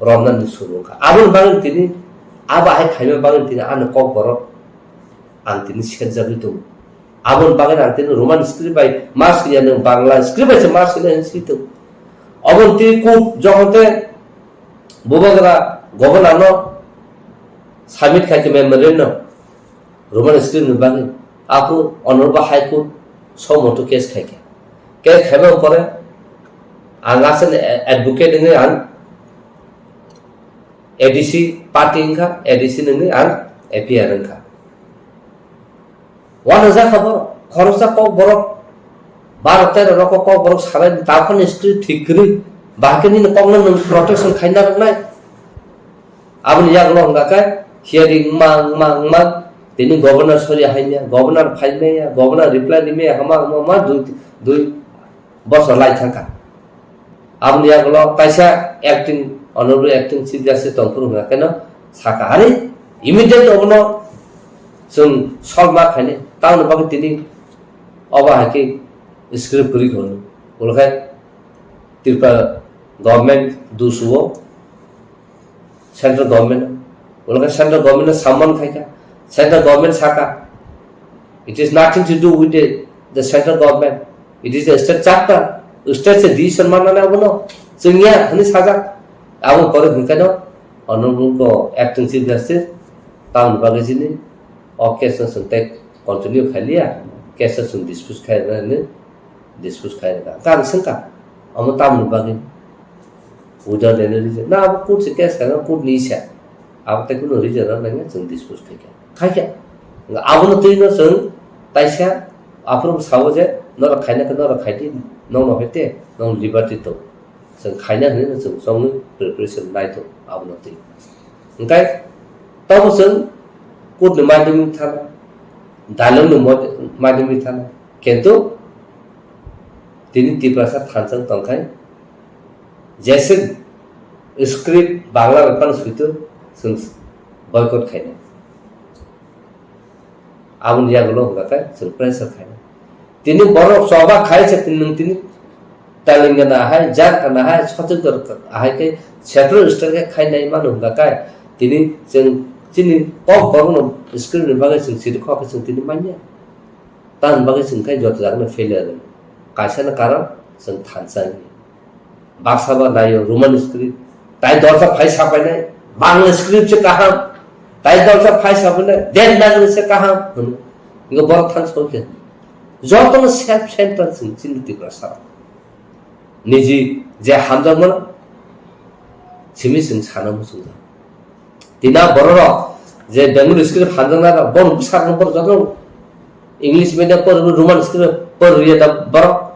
romnani suru wngkha. Aboni bagwi tini, abo hai khaima bagwi tini ani kokborok ang tini senjagwi tongo. Aboni bagwi ang tini Roman script bai ma swiya, nwng Bangla script bai se ma swinai hinwi swi tongo. Oboni tini court jokhon te Bubagra governor no submit khai khe memorandum. Roman script ni bagwi. Aphuru Honorable High Court somoto case khaikha. Case khaiba pore ang aswk advocate wngwi ang A D C party wngkha, A D C nungwi ang A P R wngkha. Wano jakha borok, khoroksa kok borok, baro tero rok kok borok salai, takhani script thik kwrwi, bahai khe nini kokno nwng protection khaina rwnai. Aboni yagulo hwnga khe hearing wngma, wngma, wngma, tini governor sori haimya, governor phaimaya, governor reply rimaya, hama, hama, hama, dui, dui bosor lai thangkha. Aboni yagulo kaisa acting, honorable acting chief justice tongphuru hwnga kheno sakha, "Hari, immediate obono chwng solve ma khainai, tamoni bagwi tini obo hai khe script kwrwi kho hwnwi." Ulo khe Tripura government dusuo, central government, ulo khe central government no summon khaikha, central government sakha, "It is nothing to do with the, the central government, it is a state charter, state se decision manna abono, chwngya," hwnwi sajak. Abo pore hwnkheno honorable ko acting chief justice tamoni bagwi chini o case no chwng tei continue khailiya, case no chwng dispose khairwkna hwnwi dispose khairwkha. Hwnkhe ang swngkha, omo tamoni bagwi? Without any reason. Na abo court se case khaina, court ni sa. Abo tei kuno reason rok nangya chwng dispose khaikha. Khaikha. Abono twi no chwng taisa aphuru sao je norok khaina khe norok khaidi, nokno hete, nok liberty tong. Chwng khaina hwnwi no chwng chongwi preparation nai tong abono twi. Hwnkhe tobo chwng court ni madhyamik thana, dalong ni mod-, madhyamik thana. Kintu tini Tiprasa thansa tongkhai, jese script Bangla bai phano suitu chwng boycott khainai. Aboni yagulo hwnga khe chwng pressure khainai. Tini borok choba khai se tini nwng tini Telangana hai, Jharkhand hai, Chhattisgarh hai khe central state khe khainai mano hwnga khe tini chwng chini kok borokno script ni bagwi chwng siri kho khe chwng tini manya. Tamoni bagwi chwng khai joto jagano failure rwng. Kaisano karon chwng thansa wngya. Baksa ba naio Roman script. Tai dorsa phai sapainai, Bangla script se kaham. Tai dorsa phai sapainai, Devanagari se kaham hwno. Ingo borok thansa wngkhe. Jotono self centered chwng chini Tiprasa rok. Niji je hamjakmano simi chwng sana muchungjak. Tini a bororok je Bengali script hamjaknai rok, bon bwsarokno borok jotono English medium porwi, Roman script porwi da borok.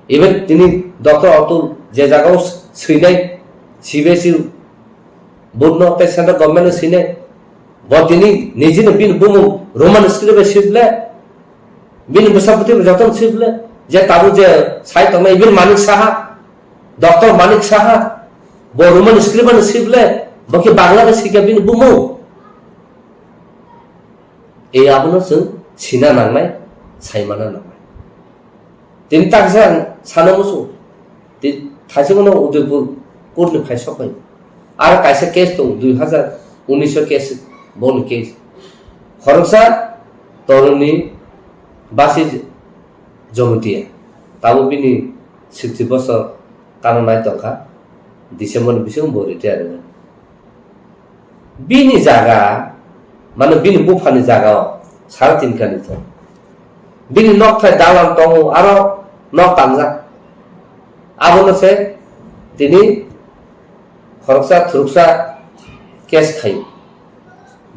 Even tini Doctor Atul je jagao swinai C B S E board no tei central government no swinai, bo tini nijini bini bumung Roman script bai swi ble, bini bwsa bwtwi bai jotono swi ble, je tabuk je sai tongnai even Manik Saha, Doctor Manik Saha, bo Roman script bai swi ble, bo khe Bangla bai swi kha bini bumung. Ei abono chwng sina nangnai, saimana nangnai. Tini taksa ang sana muchung. Tini thaisingno Udaipur court ni phai sok phai. Aro kaisa case tong, dui hazar unis o case, boni case. Khoroksa toroni basi Jomotia. Tabo bini sixty bosor kana nai tongkha. December ni bisingo bo retire wngkha. Bini jaga, mane bini buphani jaga o sara tin kani thung. Bini nok thai dalan tongo, aro nok tangjak. Abono se tini khoroksa thuruksa case khaio.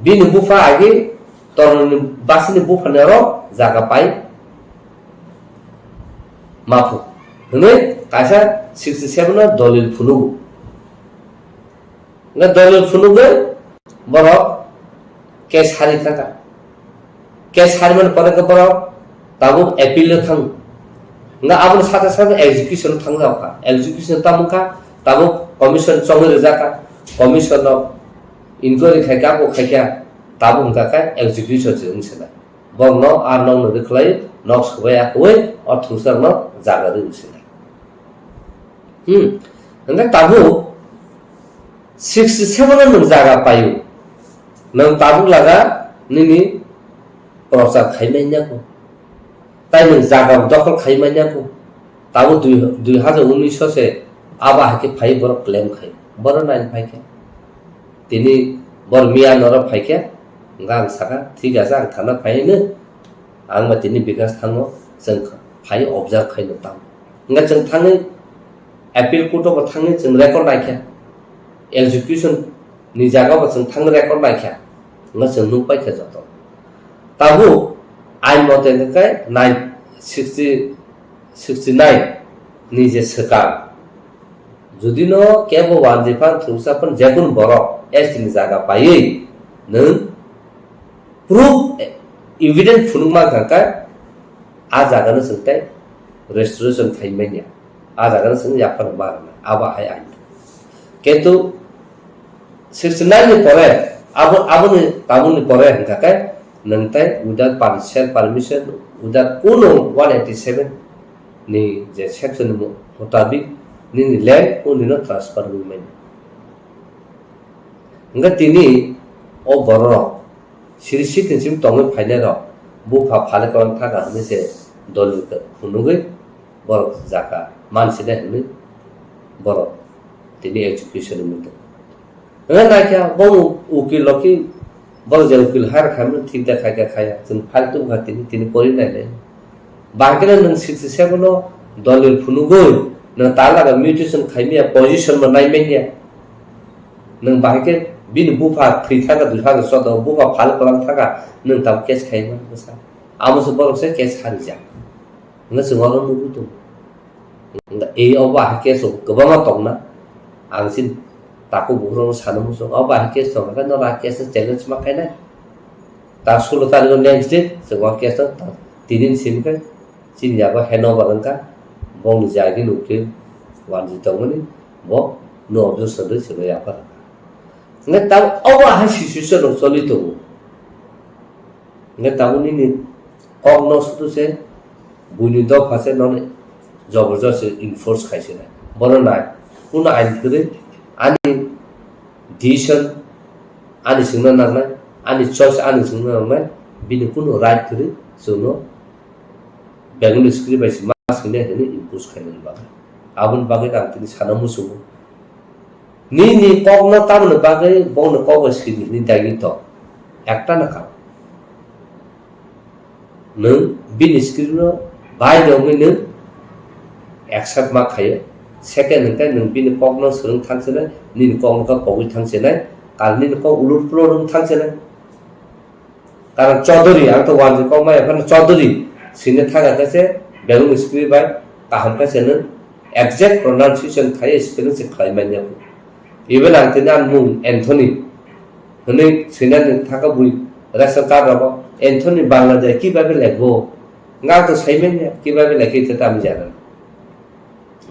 Bini bupha agi toroni basini buphani aro jaga pai maphu. Hwnwi kaisa sixty seven o dolil phunugo. Nga dolil phunugwi borok case hari thangkha. Case sariman pore khe borok tabuk appeal o thang. Nga aboni sate sate execution thang jao kha. Execution tamo kha, tabuk commission chongwi rijak kha. Commission no inquiry khai kha, abo khai kha, tabuk hwnkha khe execution se wng se na. Borok no ar nok no rwkhlai, nok swbai akhoi, o thungsar no jaga rw se na. Hmm. Hwnkhe tabuk sixty seven o nwng jaga paio. Nwng tabuk laga nini prochar khai manya ko. Tai nwng jaga dokhol khai manya ko. Tabuk dui, dui hajar unis o se abo hai khe phai borok claim khai. Borok nine phai khe. Tini bor miya norok phai khe. Hwnkhe ang saka, thik ase, ang thana phai hino. Ang ba tini Bikash thango, chwng phai observe khai no tamo. Hwnkhe chwng thangwi appeal court o bo thangwi chwng record naikha, execution ni jaga bo chwng thangwi record naikha, hwnkhe chwng nukpaikha joto. Tabuk ain mote hwnkhe nine, sixty, sixty nine ni je swkang, jodi no kebo wanjwi phan thwngsa phan jekunu borok S T ni jaga paiwi nwng proof, evidence phunukma hwnkha khe, a jaga no chwng tei restoration khai manya, a jaga no chwng yaphar ma rwna, abo hai ain. Kintu sixty nine ni pore, abo, aboni, tabukni pore hwnkha khe, nwng tei without per-, self permission, without kuno one eighty seven ni je section ni mutabik nini land o nino transfer wngwi manya. Hwnkhe tini o borok siri sitin sim tongwi phainai rok bupha phale kwlwng thaka hwnwi se dolil phunugwi borok jaka mansinai hwnwi borok tini execution wngwi tongo. Hwnwi naikha bo ukil rok ki borok je ukil hire khaimani thik da khaikha khaya, chwng file tubukha tini, tini pori nainai. Bahai kheno nwng sixty seven o dolil phunugwi nwng talaga mutation khaimya position bo naimanya. Nwng bahai khe bini bupha thwi thaka dui hajar choudo bupha phal kwlang thaka nwng tabuk case khaimani bwsa. Amo se borok se case harijak. Hwnwi chwng oro nugwi tongo. Ei obo bahai case rok kwbangma tongna. Ang chini takhuk bukhuk rokno sana muchung. Obo bahai case tongkha khe norok a case no challenge ma khainai. Ta sulo tarikh o next date chwng o case no ta tinin simi khe chini yago handover wngkha. Bongni jagini ukil wanjwi tongmani bo no objection rwi chwngno yaphar rwkha. Hwnkhe ta obo hai situation rok choli tongo. Hwnkhe tabuk nini kokno sudu se buini dopha se nono joborjosti enforce khai se nai. Bono nai, kunu ain kwrwi ani decision ani chwngno nangnai, ani choice ani chwngno nangnai, bini kunu right kwrwi chwngno Bengali script bai se ma swinai hwnwi impose khainani bagwi. Aboni bagwi ang tini sana muchungo. Nini kokno tamoni bagwi bono kok bai swini hwnwi dagi to. Ekta na karon. Nwng bini script no bai de wngwi nwng accept ma khaio. Second hwnkhe nwng bini kokno swrwng thang chenai, nini kokno khe pogwi thang chenai, ar nini kok ulur pulur wng thang chenai. Karon Chaudhary, ang to wanjwi kok maya phano Chaudhary swina thang khe se Bengali script bai kaham khe se nwng exact pronunciation khai spelling se khlai manya. Even ang tini ang mung Anthony hwnwi swinani thangkha bui ration card rogo Anthony Bangladesh kibabe lekbo. Nga to saimanya kibabe lekhi te tam jana.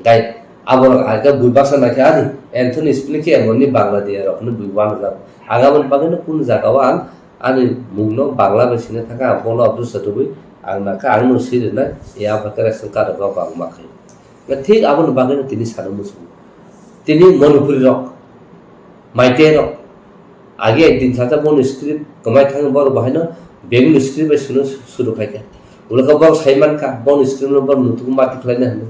Dai abo rok aga bui baksa naikha ani Anthony spelling khe emoni Bangladesh rok hwnwi bui wanjak. Aga boni bagwi no kunu jaga o ang ani mung no Bangla bai swina thangkha ang bono obdo satubui ang nakha ang no swi rwnai ya ba ration card rogo bang ma khai. Thik aboni bagwino tini sana muchungo. Tini Manipuri rok, Meitei rok, age ekdin sacha boni script kwmai thangwi borok bahaino Bengali script bai swino suru khaikha. Ulokha borok sai mankha, boni script no borok nutuk mati khlaina hwnwi.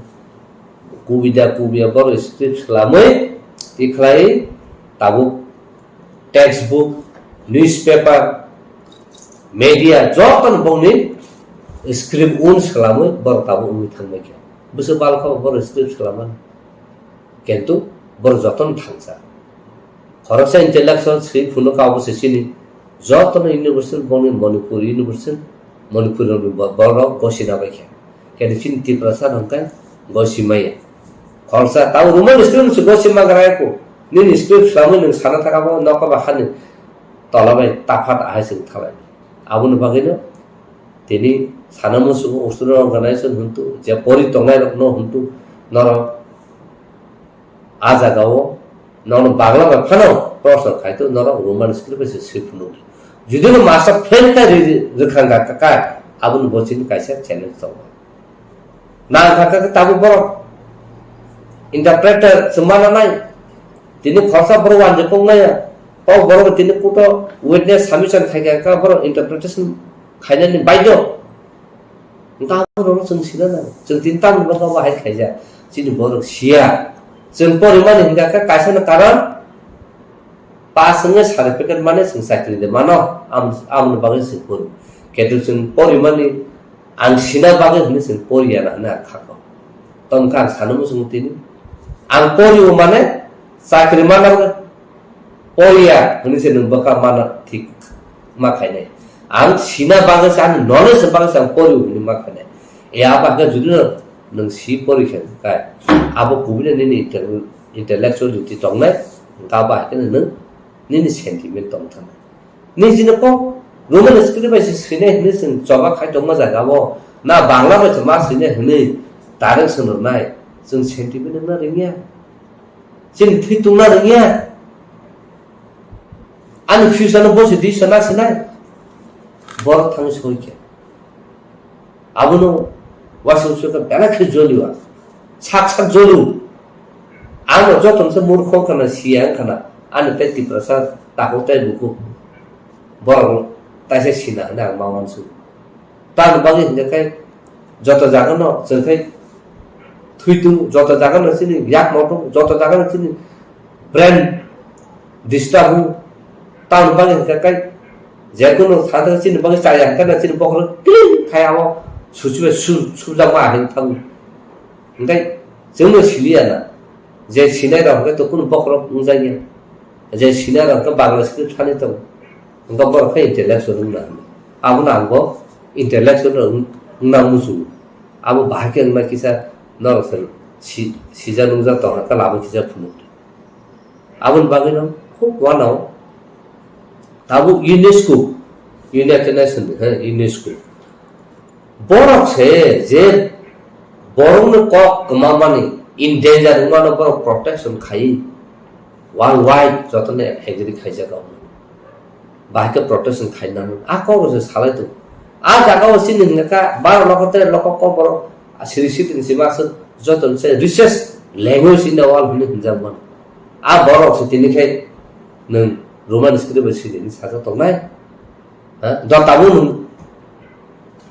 Kubida kubiya borok script swlamwi tikhlai tabuk textbook, newspaper, media, jotono bongni script un swlamwi borok tabuk wngwi thangbaikha. Bwswk balkha borok script swlamani. Kintu borok jotono thangsa. Khoroksa intellectual swi phunukha obo se chini. Jotono university bongni Manipur university, Manipur ni bo-, borok gosina baikha. Kene chini Tiprasa hwnkhe gosi maya. Khoroksa tamo Roman student se gosi magra ko. Nini script swlamwi nwng sana thangkha bo nokha ba hani tola bai taphat ahai se thalai. Aboni bagwino Tini sana musugo Australia organization huntu, je pori tongnai rok no huntu, norok a jaga o nono Bangla bai phano proshno khai to, norok Roman script bai se swi phunuk. Judi no master fail khai ri, ri, rwkha wngkha kha, aboni bo chini kaisa challenge tongo. Nang kha kha tabuk borok interpreter se mana nai. Tini khoroksa borok wanjwi kok nai ya. Kok borok tini kuto witness submission khai kha kha borok interpretation khainani baidyo. Wngkha borok chwng sina nai. Chwng tini tamni bagwi bahai khaijak. Chini borok siya. Chwng porimani hingkha kha kaisa no karon pass wngwi certificate mane chwng chakri de mano. Am-, amoni bagwi chwng pori. Ketu chwng porimani Ang sina bagwi hwnwi chwng poriya na hwnwi ang kha kok. Tongkha ang sanwi muchungo tini. Ang porio mane chakri mana bagwi poriya hwnwi se nwng bwkha mana thik ma khainai. Ang sina bagwi se ani knowledge bagwi se ang porio hwnwi ma khainai. E abo hakhe judi no nwng si pori khe kai abo kubui no nini intel-, intellectuality tongnai, hwnkhe abo hakhe nwng nini sentiment tong thangna. Nini chini kok Roman script bai se swinai hwnwi chwng choba khai tongma jaga o, na Bangla bai se ma swinai hwnwi direct swnrwnai, chwng sentiment wngna rwngya. Chini thwi tungna rwngya. Ani future no bo se decision na swinai. Borok thangwi soi khe. Abono wasung sukha belai khe jolio ang. Sak sak jolio. Ano joto se murkho wngkha na siya wngkha na. Ani tei Tiprasa takhuk tei bukhuk. Borok taisa sina hwnwi ang ma uansukha. Tamni bagwi hwnkhe joto jaga no chwng khe thwi tung, joto jaga no chini yak moto, joto jaga no chini brain disturb o, tamni bagwi hwnkhe kai je kunu thangthang chini bagwi chaya hwnkhe na chini bokhorok kling khai abo suchibai su-, subjakma ahai thango. Hwnkhe chwngno siliya na, je sinai rok hwnkhe to kunu bokhorok wngjakya, je sinai rok hwnkhe Bangla script thani tongo, hwnkhe borok khe intellectual wngna hwnwi. Abono ang bo intellectual wng-, wngna muchungo. Abo bahai khe wngna kisa norok se si-, sijak nungjak tongkha khe lama kisa phunuk. Aboni bagwino khub uanao tabuk UNESCO, United Nations ni, he, UNESCO. Borok se je borokni kok kwmamani, endanger wngmano borok protection khai worldwide jotono agree khaijak. Bahai khe protection khainani a kok se salai tongo. A jaga o chini hwnka kha baro loko tere loko kok borok siri sitini sima aswk joto se richest language in the world hwnwi hwnjak mano. A borok se tini khai nwng Roman script bai siri hwnwi sajak tongnai. Ha? Jotabo nwng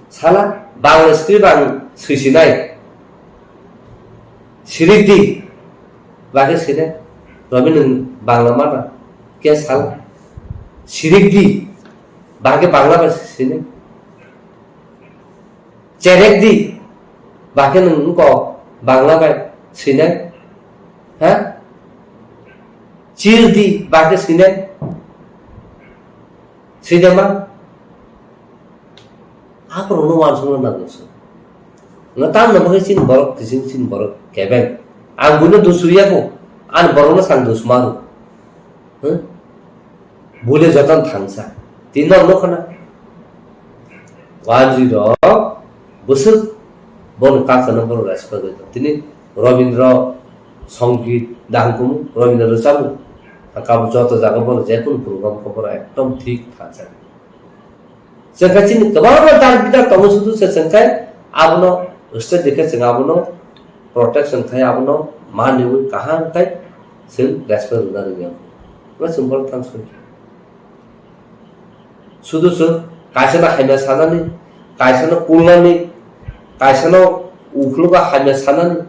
sala Bangla script ang swisinai. Sirik di, bagwi sinai. Romi nwng Bangla mana khe sal. Sirik di, bagwi Bangla bai sinai. Cherek di, bagwi nwng wngkok Bangla bai sinai. Ha? Chir di, bagwi sinai. Sinai ma? Aborokno uansukna nango se. Nga tamno bagwi chini borok kising chini borok kebeng. Ang buino dusuriya kho. Ani borokno sang dusmaru. Huh? Bule joton thangsa. Tini nok nokha na. Wanjwi rok bwswk bono culture no bono respect bai tong. Tini Robindra Songit dahang kumu, Robindra rwchabu. Kabo joto jaga bono jekunu program khe bono ekdom thik thangsa. Chwng khe chini kwbangma dar bidar tongo, sudu se chwng khe abono state de khe chwng abono protection khai, abono maniwi kaham khai chwng respect rwna rwngya. Bo chwng borok thang soi. Sudu chwng kaisano hamya sanani, kaisano kulnani, kaisano ukhlogo hamya sanani,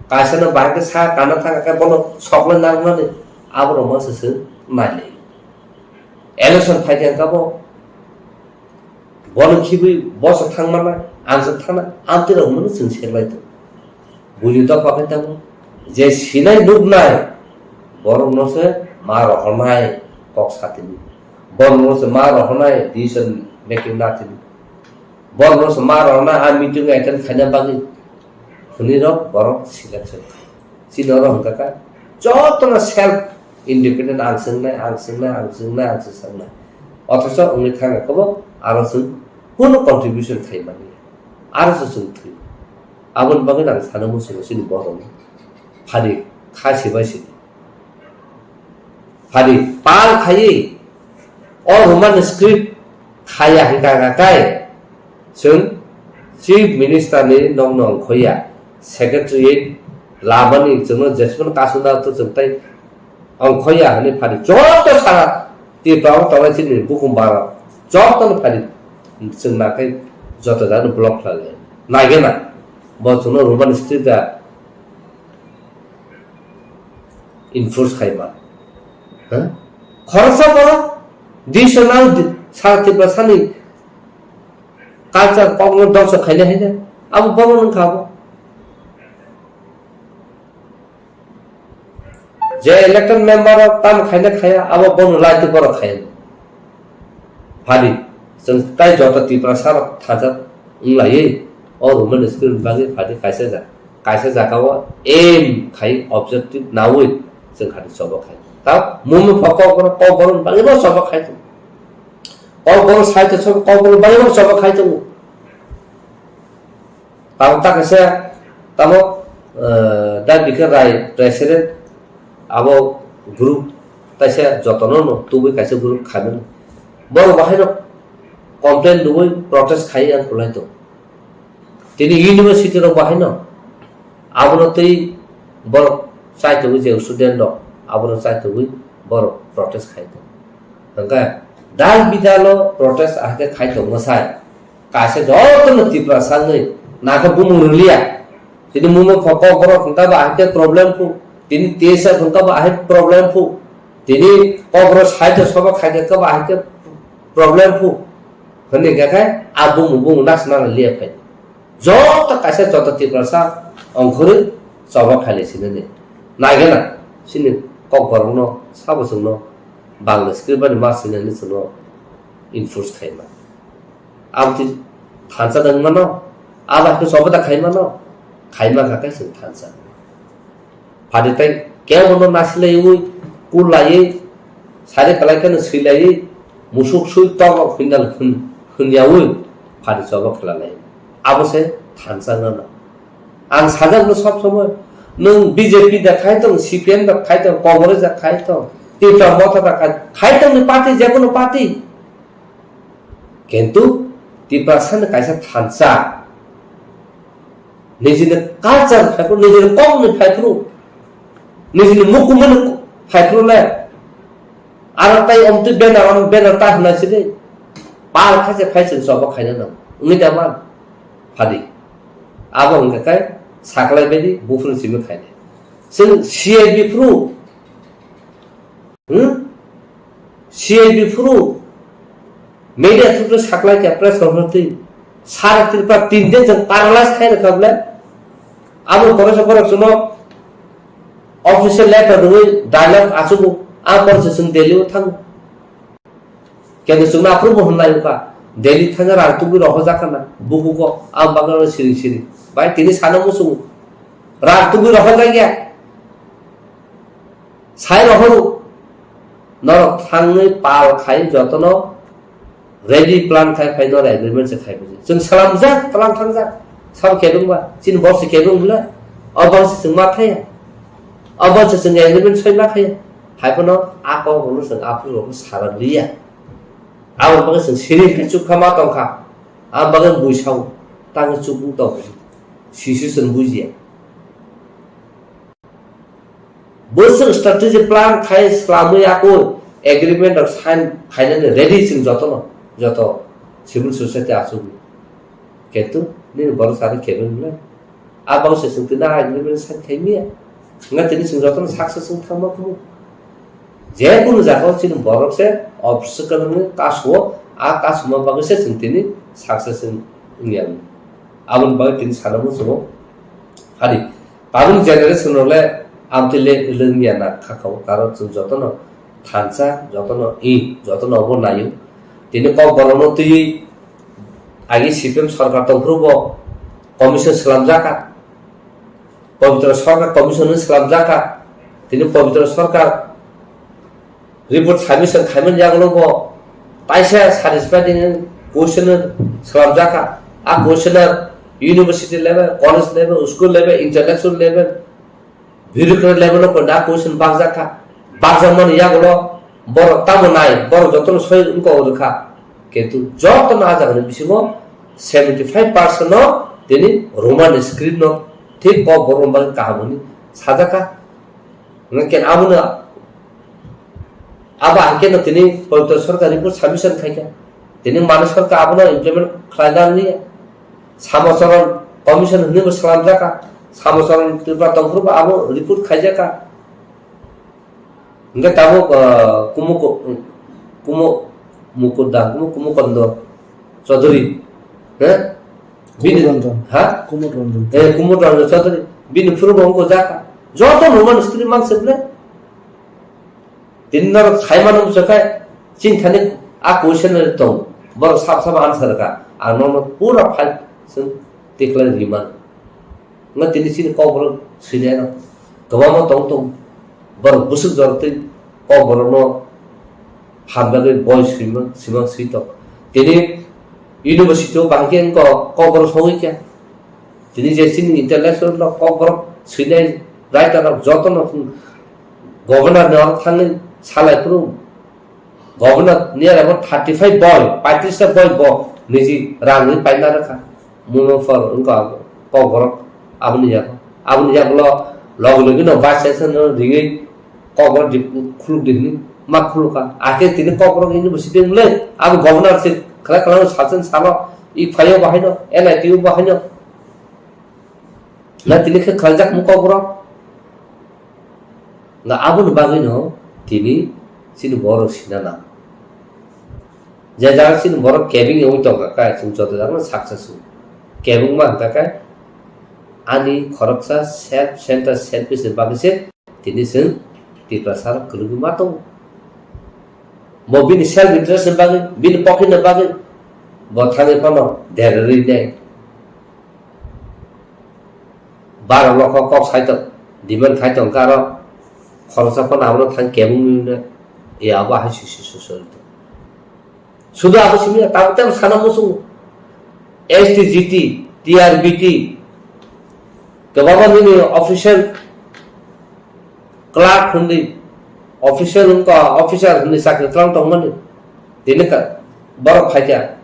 kaisano bahai khe sa kana thang khe bono sokle nangnani, aborok ma se chwng nailai. Election phai khe kabo Bono khibwi boso thang mana, ang se thangna, amtwi rok hwnwi chwng serlai tongo. Buini dopha khe tongo, je sinai nuknai, borokno se ma rohornai kok satini. Borokno se ma rohornai decision making natini. Borokno se ma rohornai a meeting attend khaina bagwi hwnwi rok borok selection khai. Chini oro hwnkha kha jotono self independent, ang swngnai, ang swngnai, ang swngnai, ang swngnai. Othocho wngwi thangkha khe bo aro chwng Kuno contribution khaimani. Aro se chwng thwi. Aboni bagwi ang sana muchungo chini borok. Phani kha sibai sini. Phani pal khaiwi o Roman script khaya hwnkha kha kai chwng Chief Minister ni nokno ongkhoya, Secretariat labani chwngno jesmano kasuna to chwng tai ongkhoya hwnwi phani joto sara Tripura o tongnai chini bukhum bara jotono phani chwng nakhai joto jagano block khlai lai. Naigena bo chwngno Roman script da enforce khaima. Ha? Khoroksa borok dishonal di-, sa Tripura sani culture kokno dongso khaina haina. Abo bono wngkha abo. Je elected member rok tamo khaina khaya, abo bono lai twi borok khaya. Phadi, chwng tai joto Tiprasa rok thansa wng laiwi, o Roman script ni bagwi phadi kaisa ja-, kaisa jaga o aim khai objective nawi chwng khadi choba khai. Ta mumi pho kok borok, kok borok ni bagwi bo choba khai tongo. Kok borok sai to choba, kok borok ni bagwi bo choba khai tongo. Tamo ta kaisa, tamo, eh, Da Bikar Rai president, abo group taisa jotono no tubui kaisa group khaimani. Borok bahaino complain rwui protest khai ang kulai tong. Tini university rok bahaino abono twi borok chai tongwi je student rok abono chai tongwi borok protest khai tong. Hwnkhe dal bidalo protest ahake khai tong mwsai. Kaisa jotono Tiprasa wngwi nakhe bumung rwliya. Tini mungno pho kokborok hwnkha ba ahai khe problem phu. Tini T S F hwnkha ba ahai problem phu. Tini kokborok side o sobo khai khe ba ahai khe problem phu. Hwnwi khe khe a bumung bumung nasna liya phai. Joto kaisa joto Tiprasa ongkhorwi choba khailai sinani. Naigena chini kokborokno sabo chwngno Bangla script bani ma sinani chwngno enforce khaima. Aboni thansa nang mano, abo khe sobo da khai mano, khai ma kha khe chwng thansa. Phadi tai kebo no nasilaiwi, kulaiwi, sari kalai kheno swilaiwi, musuk sui tok rok hwnnal hwn-, hwnyawi phadi sobo khelalai. Abo se thansa nang. Ang sajak no sob somoi, nwng B J P da khai tong, C P M da khai tong, Congress da khai tong, Tipra Motha da khai, khai tong ni party, je kono party. Kintu Tiprasa ni kaisa thansa, nijini culture phaiphru, nijini kok ni phaiphru, nijini mukumani phaiphru le, aro tai omtwi banner, om banner ta hwnna sidi, pal khaise phai chwng sobo khaina nang, wngwi da man, phadi. Abo hwnkha khe saklai baidi buphuru simi khainai. Chwng C I B phuru, hmm? C I B phuru media through saklai kha press conference twi. Sara Tripura tin din chwng paralyze khai rwkha bwle. Abo kono sa borok chwngno official letter rwui dialogue achugo. A borok se chwng Delhi o thango. Kendo chwngno aphuru bo hwnlai wngkha, Delhi thangna rang tubui rohorjak khana, bukugo, ang bagwi siring siring. Bai tini sana muchungo, rang tubui rohorjak ya. Sai rohoro, norok thangwi pal khai jotono ready plan khai phai norok agreement se khai buji. Chwng salamjak, tlang thangjak. Sabo kebeng ba, chini bor se kebeng bwle. O bor se chwng ma thaya. O bor se chwng agreement soi ma thaya. Hai phano a kok rokno chwng aphuru rokno sara liya. Aboni bagwi chwng siri khe chukha ma tongkha. Aboni bagwi bui sao. Tangwi chukung tongkha. Sisi chwng bujiya. Bwswk strategy plan khai swlamwi ako agreement rok sign khainani ready chwng jotono, joto civil society achukni. Kintu nini borok sari kebeng le. A bangsa chwng tini a agreement sign khai miya. Nga tini chwng jotono success wng thangma kumu. Je kunu jaga o chini borok se office kwrwngni kasu o, a kasuma bagwi se chwng tini success wng ya. Aboni bagwi tini sana muchungo. Hari Tabuk generation rok le amtwi le lwngya na kha kha o, karon chwng jotono thansa, jotono i, jotono obo naio. Tini kok borokno twiwi agi C P M sarkar tongphuru bo commission swlamjak kha. Pabitra sarkar commission swlamjak kha. Tini Pabitra sarkar report submission khaimani yagulo bo taisa satisfied ni question Swnamjakha. A question-o university level, college level, school level, intellectual level, bureaucrat level-o koina question bakjakha. Bakjakmani yagulo borok tamo nai, borok jotono soi wngkha o rwkha. Kintu jotono a jagani bisingo seventy five percent-no tini Roman script-no thik Kokborok bagwi kaham hwnwi sajakha. Hwnkhe abono, abo hai kheno tini poito sorkar report submission khaikha. Tini mani sorkar abono implement khlaina liya. Samocharan commission hwnwi bo swnamjakha. Samocharan Tripura tongphuru bo abo report khaijakha. Hwnkhe tabuk, ah, Kumu, Kumu, Mukuda, Kumu, Kumu Kondo Chaudhary, he? Bini, Kumud Ranjan. Ha? Kumud Ranjan. Eh, Kumud Ranjan Chaudhary. Bini phuru bo wngkha jaka. Joto Roman script mang se ble. Tini norok saimano bwswk khai, chini thani a question tong. Borok sab sab answer ka. Ang nono pura file swng tikhlai riman. Nga tini chini Kokborok swinai no. Kwbangma tong tong. Borok bwswk jorok twi Kokborok no hamjagwi boi swimang, swimang swi tong. Tini university o bahai khe wngkha Kokborok sogwi khe. Tini je chini intellectual no Kokborok swinai writer rok joto no governor ni oro thangwi salai phuru governor ni oro thirty five boi, paitris ta boi bo niji rang ni paina rwkha. Muno for wngkha Kokborok aboni yago. Aboni yago lo logi logi no vice chancellor no ringwi Kokborok di khuluk di hini ma khuluka. Ake tini Kokborok university mle abo governor se khala khala sasen salo i phayo bahai no, N I T o bahai no. Na tini khe khlaijak mung Kokborok. Na aboni bagwi no tini chini borok sina na. Je jaga chini borok kebeng wngwi tongkha kha, chwng joto jaga no saksa su. Kebeng ma hwnkha khe ani khoroksa self center selfish ni bagwi se tini chwng Tiprasa rok kwrwngwi ma tongo. Bo bini self interest ni bagwi, bini pocket ni bagwi bo thangwi phano derarwi nai. Baro lokho kok sai tong, demand khai tong karo khoroksa phano abono thang kebung ni ya abo hai si si si si. Sudu abo simi ya, tamo tamo sana musu. S T G T, T R B T, kwbangma nini official clerk hwnwi, official wngkha, officer hwnwi chakri twlang tongmani. Tini ka, borok phaikha,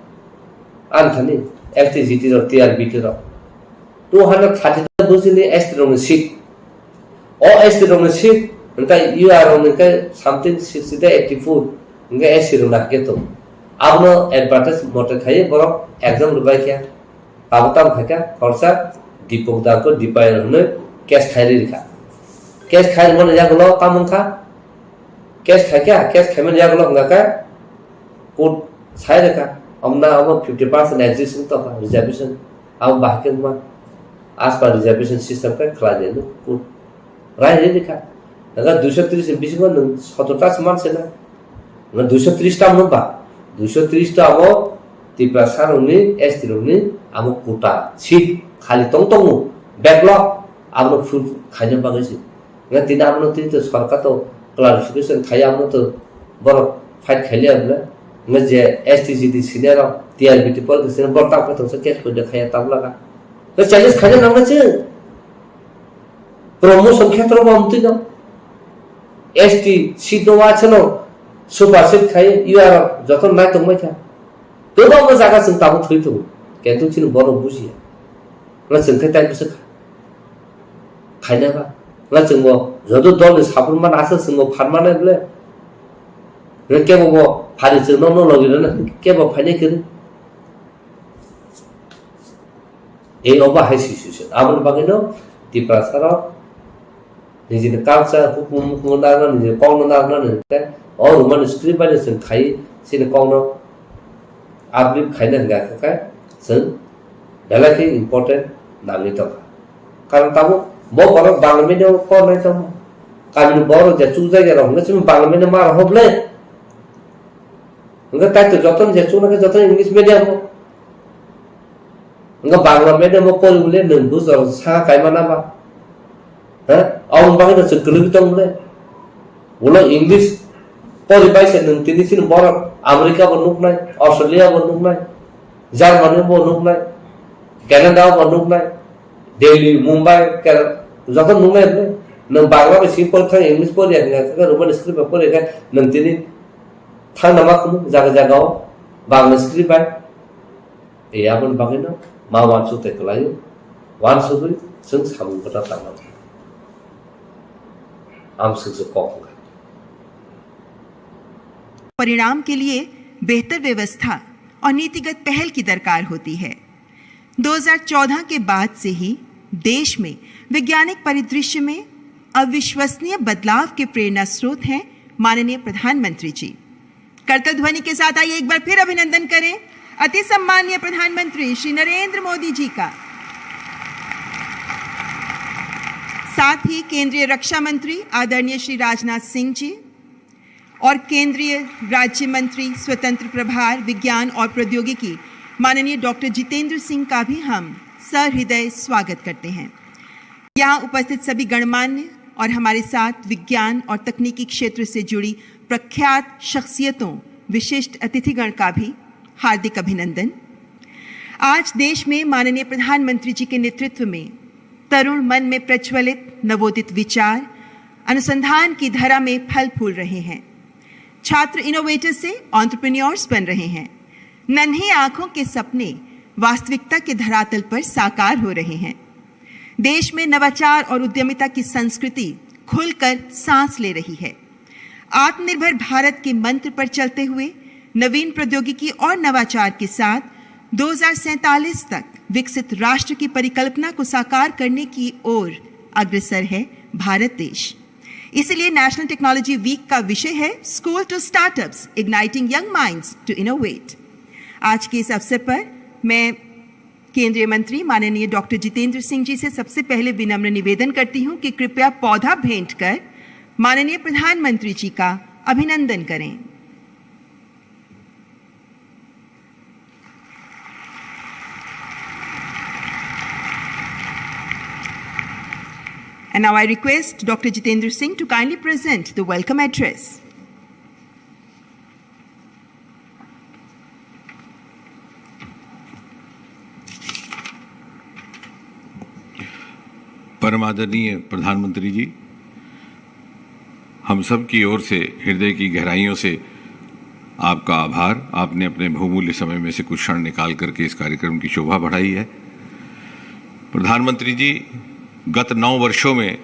ani thani S T G T rok, T R B T rok. Two hundred thirty ta bujini S T rokni seat. O S T rokni seat, hwnkhe U R rokni khe something sixty ta eighty four, hwnkhe S C rokni hakhe tong. Abono advertise mote khaiwi borok exam rwbaikha. Abo tamo khaikha, khoroksa Dipok Dangkho Dipayan hwnwi case khairwi rikha. Case khairwmani yagulo tamo wngkha, case khaikha, case khaimani yagulo wngkha khe court sai rikha, omna abo fifty percent exist wng tongkha reservation, abo bahai khe wngma as per reservation system khe khlai di hwnwi court rai rwi rikha. Hwnkhe duiso tris ni bisingo nwng sotor ta se man se na. Nwng duiso tris ta mano ba? Duiso tris ta abo Tiprasa rokni, S T rokni abo quota seat khali tong tongo. Backlog abono full khaina bagwi se. Nwng tini abono tini to sorkar to clarification khai abono to borok fight khailiya bwle. Nwng je S T G T senior rok, T R B T politician borok tang khe tongsa case poida khaiya tabla ka. Nwng challenge khaina nangna se. Promotion khetra bo amtwi no. S T seat no wa chano super seat khai U R joto nai tongbai kha. Kwbangma jaga chwng tabuk thwi tongo. Kintu chini borok bujiya. Nga chwng khe tai bwswk kha. Khaina ba. Nga chwng bo joto dol ni saphur man asa chwng bo phan manai bwle. Nga kebo bo phari chwng no no logi rwna kebo phainai kwrwi. Ei obo hai situation. Aboni bagwino Tiprasa rok nijini culture, hukumu, hukumu narwkna, nijini kokno narwkna hwnkhe o Roman script bai chwng khai chini kokno uplift khaina hwnkha khe chwng belai khe important nangwi tongkha. Karon tabuk bo borok Bangla medium o pornai tongma. Kamini borok je chukjak ya rok hwnkhe chini Bangla medium ma rok hwble. Hwnkhe tai to jotono je chuknai khe jotono English medium o. Hwnkhe Bangla medium o pori bole nwng bujor saka kaima na ba? He? Aboni bagwi no chwng kwrwngwi tong bole. Ulo English pori bai se nwng tini chini borok America bo nuknai, Australia bo nuknai. Germany bo nuknai, Canada bo nuknai, Delhi, Mumbai, Kerala, joto nuknai rwdi. Nwng Bangla bai simi porikha, English porikha, Roman script bai porikha, nwng tini thangna ma khunu jaga jaga o Bangla script bai. E aboni bagwi no ma uansuk tei kwlaio, uansugwi chwng samung kwtal tangma thang. Amswk se kok wngkha. परिणाम के लिए बेहतर व्यवस्था और नीतिगत पहल की दरकार होती है। दो हज़ार चौदह के बाद से ही देश में वैज्ञानिक परिदृश्य में अविश्वसनीय बदलाव के प्रेरणा स्रोत हैं माननीय प्रधानमंत्री जी। करतल ध्वनि के साथ आइए एक बार फिर अभिनंदन करें अति सम्माननीय प्रधानमंत्री श्री नरेंद्र मोदी जी का। साथ ही केंद्रीय रक्षा मंत्री आदरणीय श्री राजनाथ सिंह जी और केंद्रीय राज्य मंत्री स्वतंत्र प्रभार विज्ञान और प्रौद्योगिकी माननीय डॉक्टर जितेंद्र सिंह का भी हम सहृदय स्वागत करते हैं। यहाँ उपस्थित सभी गणमान्य और हमारे साथ विज्ञान और तकनीकी क्षेत्र से जुड़ी प्रख्यात शख्सियतों, विशिष्ट अतिथिगण का भी हार्दिक अभिनंदन। आज देश में माननीय प्रधानमंत्री जी के नेतृत्व में तरुण मन में प्रज्वलित नवोदित विचार अनुसंधान की धरा में फल फूल रहे हैं। छात्र इनोवेटर से एंटरप्रेन्योर्स बन रहे हैं। नन्ही आंखों के सपने वास्तविकता के धरातल पर साकार हो रहे हैं। देश में नवाचार और उद्यमिता की संस्कृति खुलकर सांस ले रही है। आत्मनिर्भर भारत के मंत्र पर चलते हुए नवीन प्रौद्योगिकी और नवाचार के साथ दो हज़ार सैंतालीस तक विकसित राष्ट्र की परिकल्पना को साकार करने की ओर अग्रसर है भारत देश। इसलिए नेशनल टेक्नोलॉजी वीक का विषय है School to Startups, Igniting Young Minds to Innovate। आज के इस अवसर पर मैं केंद्रीय मंत्री माननीय डॉक्टर जितेंद्र सिंह जी से सबसे पहले विनम्र निवेदन करती हूं कि कृपया पौधा भेंट कर माननीय प्रधानमंत्री जी का अभिनंदन करें। And now I request Doctor Jitendra Singh to kindly present the welcome address. परम आदरणीय प्रधानमंत्री जी, हम सब की ओर से हृदय की गहराइयों से आपका आभार। आपने अपने बहुमूल्य समय में से कुछ क्षण निकाल करके इस कार्यक्रम की शोभा बढ़ाई है। प्रधानमंत्री जी, गत नौ वर्षों में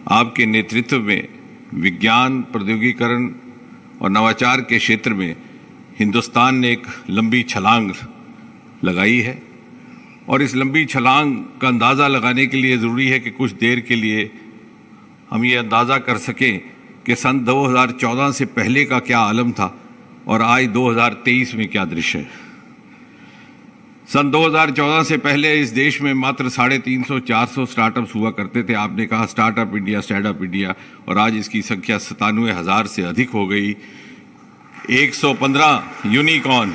आपके नेतृत्व में विज्ञान, प्रौद्योगिकीकरण और नवाचार के क्षेत्र में हिंदुस्तान ने एक लंबी छलांग लगाई है और इस लंबी छलांग का अंदाज़ा लगाने के लिए ज़रूरी है कि कुछ देर के लिए हम ये अंदाज़ा कर सकें कि सन दो हज़ार चौदह से पहले का क्या आलम था और आज दो हज़ार तेईस में क्या दृश्य है। सन दो हज़ार चौदह से पहले इस देश में मात्र साढ़े तीन सौ, चार सौ स्टार्टअप्स हुआ करते थे। आपने कहा, स्टार्टअप इंडिया, स्टैंडअप इंडिया, और आज इसकी संख्या सतानवे हज़ार से अधिक हो गई। एक सौ पन्द्रह यूनिकॉर्न,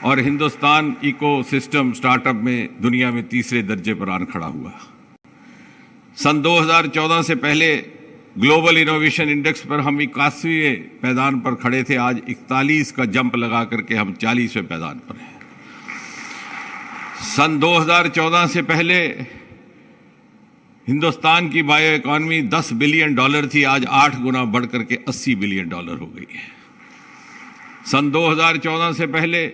और हिंदुस्तान इकोसिस्टम स्टार्टअप में दुनिया में तीसरे दर्जे पर आन खड़ा हुआ। सन दो हज़ार चौदह से पहले ग्लोबल इनोवेशन इंडेक्स पर हम इक्यासीवें पायदान पर खड़े थे, आज इकतालीस का जंप लगा करके हम चालीसवें पायदान पर हैं। सन दो हज़ार चौदह से पहले हिंदुस्तान की बायो इकोनॉमी दस बिलियन डॉलर थी, आज आठ गुना बढ़ करके अस्सी बिलियन डॉलर हो गई है। सन दो हज़ार चौदह से पहले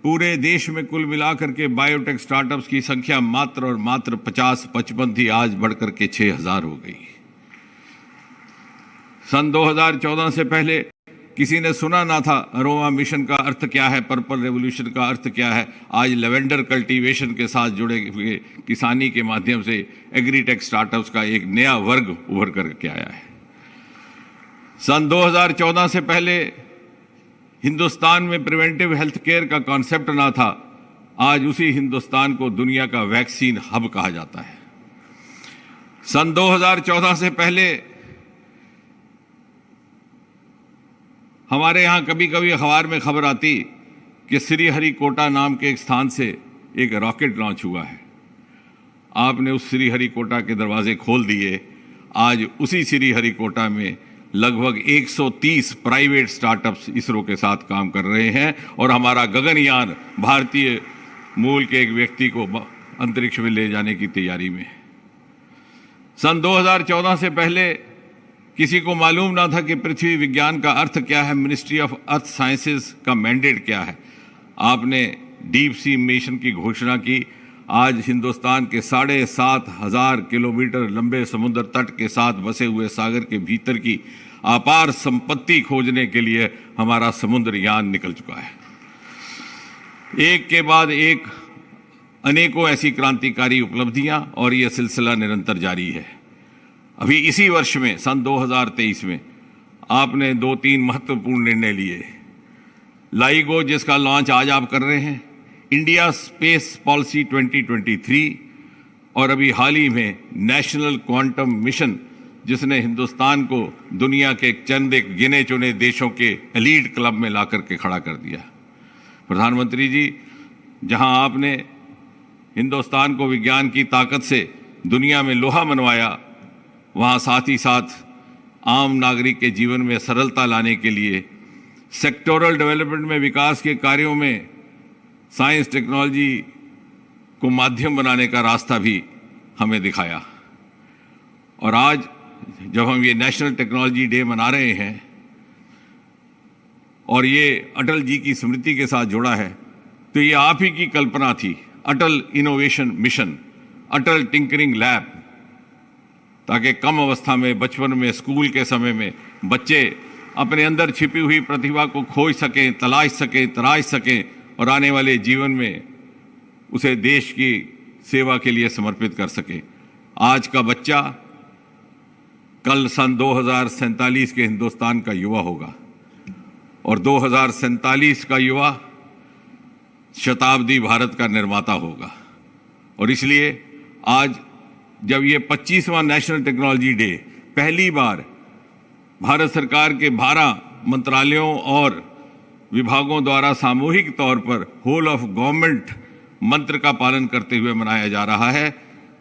पूरे देश में कुल मिलाकर के बायोटेक स्टार्टअप्स की संख्या मात्र और मात्र पचास पचपन थी, आज बढ़कर के छह हज़ार हो गई। सन दो हज़ार चौदह से पहले किसी ने सुना ना था, अरोमा मिशन का अर्थ क्या है, पर्पल रेवोल्यूशन का अर्थ क्या है। आज लेवेंडर कल्टीवेशन के साथ जुड़े हुए किसानी के माध्यम से एग्रीटेक स्टार्टअप्स का एक नया वर्ग उभर करके आया है। सन दो हज़ार चौदह से पहले हिंदुस्तान में प्रिवेंटिव हेल्थ केयर का कॉन्सेप्ट ना था, आज उसी हिंदुस्तान को दुनिया का वैक्सीन हब कहा जाता है। सन दो हज़ार चौदह से पहले हमारे यहाँ कभी-कभी अखबार में खबर आती कि श्रीहरिकोटा नाम के एक स्थान से एक रॉकेट लॉन्च हुआ है। आपने उस श्रीहरिकोटा के दरवाजे खोल दिए। आज उसी श्रीहरिकोटा में लगभग एक सौ तीस प्राइवेट स्टार्टअप्स इसरो के साथ काम कर रहे हैं और हमारा गगनयान भारतीय मूल के एक व्यक्ति को ब-, अंतरिक्ष में ले जाने की तैयारी में है। सन दो हज़ार चौदह से पहले किसी को मालूम ना था कि पृथ्वी विज्ञान का अर्थ क्या है, मिनिस्ट्री ऑफ अर्थ साइंसेज का मैंडेट क्या है। आपने डीप सी मिशन की घोषणा की। आज हिंदुस्तान के साढ़े सात हजार किलोमीटर लंबे समुद्र तट के साथ बसे हुए सागर के भीतर की अपार संपत्ति खोजने के लिए हमारा समुद्रयान निकल चुका है। एक के बाद एक अनेकों ऐसी क्रांतिकारी उपलब्धियां और ये सिलसिला निरंतर जारी है। अभी इसी वर्ष में, सन दो हज़ार तेईस में, आपने दो तीन महत्वपूर्ण निर्णय लिए। लाइगो, जिसका लॉन्च आज आप कर रहे हैं, India space policy twenty twenty three, और अभी हाल ही में नेशनल क्वांटम मिशन, जिसने हिंदुस्तान को दुनिया के चंद एक गिने चुने देशों के एलीट क्लब में ला करके खड़ा कर दिया। प्रधानमंत्री जी, जहां आपने हिंदुस्तान को विज्ञान की ताकत से दुनिया में लोहा मनवाया, वहां साथ ही साथ आम नागरिक के जीवन में सरलता लाने के लिए सेक्टोरल डेवलपमेंट में विकास के कार्यों में साइंस टेक्नोलॉजी को माध्यम बनाने का रास्ता भी हमें दिखाया। और आज जब हम ये नेशनल टेक्नोलॉजी डे मना रहे हैं और ये अटल जी की स्मृति के साथ जुड़ा है, तो ये आप ही की कल्पना थी, अटल इनोवेशन मिशन, अटल टिंकरिंग लैब, ताकि कम अवस्था में, बचपन में, स्कूल के समय में बच्चे अपने अंदर छिपी हुई प्रतिभा को खोज सकें, तलाश सकें, तराश सकें और आने वाले जीवन में उसे देश की सेवा के लिए समर्पित कर सकें। आज का बच्चा कल सन दो हज़ार सैंतालीस के हिंदुस्तान का युवा होगा और दो हज़ार सैंतालीस का युवा शताब्दी भारत का निर्माता होगा। और इसलिए आज जब ये पच्चीसवाँ नेशनल टेक्नोलॉजी डे पहली बार भारत सरकार के बारह मंत्रालयों और विभागों द्वारा सामूहिक तौर पर होल ऑफ गवर्नमेंट मंत्र का पालन करते हुए मनाया जा रहा है,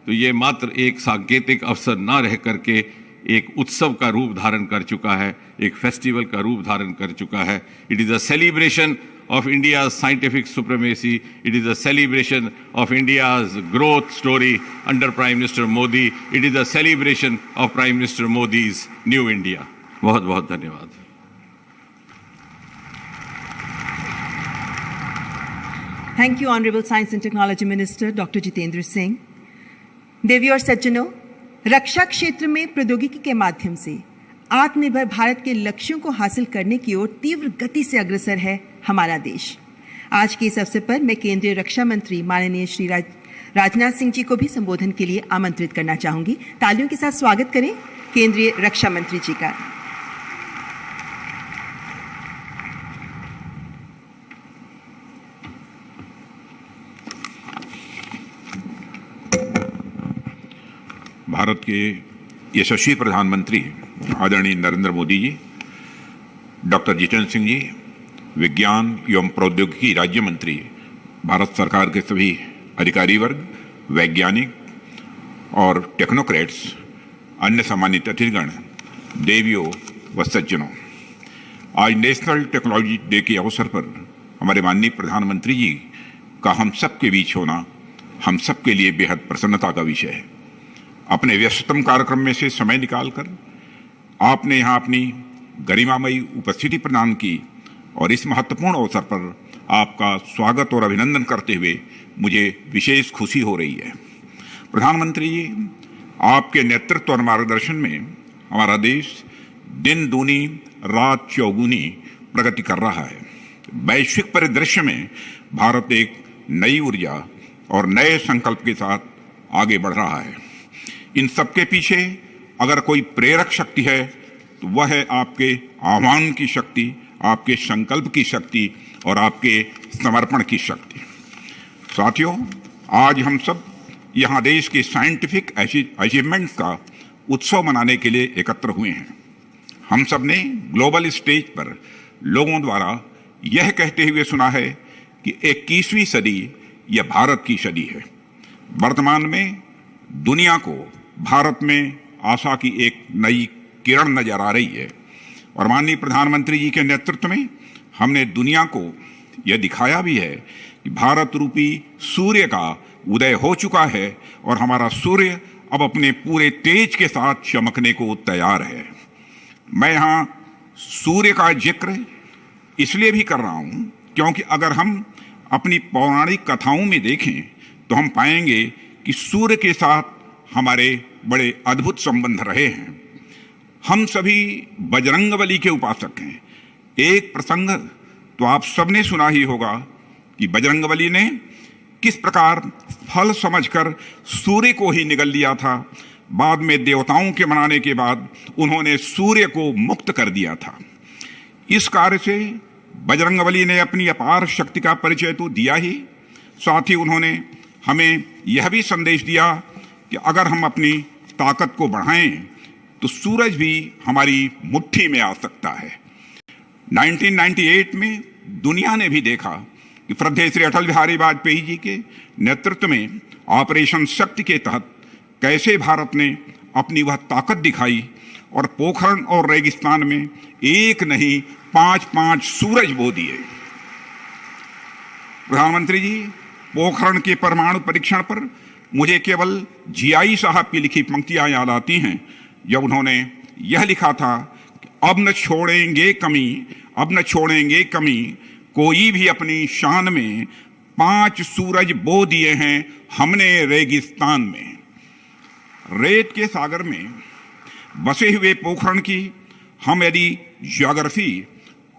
तो ये मात्र एक सांकेतिक अवसर न रह करके एक उत्सव का रूप धारण कर चुका है, एक फेस्टिवल का रूप धारण कर चुका है। It is a celebration of India's scientific supremacy. It is a celebration of India's growth story under Prime Minister Modi. It is a celebration of Prime Minister Modi's New India. बहुत बहुत धन्यवाद। Thank you, Honorable Science and Technology Minister Doctor Jitendra Singh. देवियों और सज्जनों, रक्षा क्षेत्र में प्रौद्योगिकी के माध्यम से आत्मनिर्भर भारत के लक्ष्यों को हासिल करने की ओर तीव्र गति से अग्रसर है हमारा देश। आज के इस अवसर पर मैं केंद्रीय रक्षा मंत्री माननीय श्री राज, राजनाथ सिंह जी को भी संबोधन के लिए आमंत्रित करना चाहूंगी। तालियों के साथ स्वागत करें केंद्रीय रक्षा मंत्री जी का। भारत के यशस्वी प्रधानमंत्री आदरणीय नरेंद्र मोदी जी, डॉक्टर जितेंद्र सिंह जी, विज्ञान एवं प्रौद्योगिकी राज्य मंत्री, भारत सरकार के सभी अधिकारी वर्ग, वैज्ञानिक और टेक्नोक्रेट्स, अन्य सम्मानित अतिथिगण, देवियों व सज्जनों, आज नेशनल टेक्नोलॉजी डे के अवसर पर हमारे माननीय प्रधानमंत्री जी का हम सबके बीच होना हम सबके लिए बेहद प्रसन्नता का विषय है। अपने व्यस्ततम कार्यक्रम में से समय निकालकर आपने यहाँ अपनी गरिमामयी उपस्थिति प्रदान की और इस महत्वपूर्ण अवसर पर आपका स्वागत और अभिनंदन करते हुए मुझे विशेष खुशी हो रही है। प्रधानमंत्री जी, आपके नेतृत्व और मार्गदर्शन में हमारा देश दिन दूनी रात चौगुनी प्रगति कर रहा है। वैश्विक परिदृश्य में भारत एक नई ऊर्जा और नए संकल्प के साथ आगे बढ़ रहा है। इन सबके पीछे अगर कोई प्रेरक शक्ति है तो वह है आपके आह्वान की शक्ति, आपके संकल्प की शक्ति और आपके समर्पण की शक्ति। साथियों, आज हम सब यहाँ देश के साइंटिफिक अचीवमेंट्स का उत्सव मनाने के लिए एकत्र हुए हैं। हम सब ने ग्लोबल स्टेज पर लोगों द्वारा यह कहते हुए सुना है कि इक्कीसवीं सदी यह भारत की सदी है। वर्तमान में दुनिया को भारत में आशा की एक नई किरण नजर आ रही है। और माननीय प्रधानमंत्री जी के नेतृत्व में हमने दुनिया को यह दिखाया भी है कि भारत रूपी सूर्य का उदय हो चुका है और हमारा सूर्य अब अपने पूरे तेज के साथ चमकने को तैयार है। मैं यहाँ सूर्य का जिक्र इसलिए भी कर रहा हूँ, क्योंकि अगर हम अपनी पौराणिक कथाओं में देखें, तो हम पाएंगे कि सूर्य के साथ हमारे बड़े अद्भुत संबंध रहे हैं। हम सभी बजरंगबली के उपासक हैं। एक प्रसंग तो आप सबने सुना ही होगा कि बजरंगबली ने किस प्रकार फल समझकर सूर्य को ही निगल लिया था। बाद में देवताओं के मनाने के बाद उन्होंने सूर्य को मुक्त कर दिया था। इस कार्य से बजरंगबली ने अपनी अपार शक्ति का परिचय तो दिया ही, साथ ही उन्होंने हमें यह भी संदेश दिया कि अगर हम अपनी ताकत को बढ़ाएं, तो सूरज भी हमारी मुट्ठी में आ सकता है। नाइनटीन नाइंटी एट में दुनिया ने भी देखा कि श्रद्धेय श्री अटल बिहारी वाजपेयी जी के नेतृत्व में ऑपरेशन शक्ति के तहत कैसे भारत ने अपनी वह ताकत दिखाई और पोखरण और रेगिस्तान में एक नहीं, पांच पांच सूरज बो दिए। प्रधानमंत्री जी, पोखरण के परमाणु परीक्षण पर मुझे केवल जीआई साहब की लिखी पंक्तियां याद आती हैं, जब उन्होंने यह लिखा था कि अब न छोड़ेंगे कमी, अब न छोड़ेंगे कमी, कोई भी अपनी शान में, पांच सूरज बो दिए हैं हमने रेगिस्तान में। रेत के सागर में बसे हुए पोखरण की हम यदि ज्योग्राफी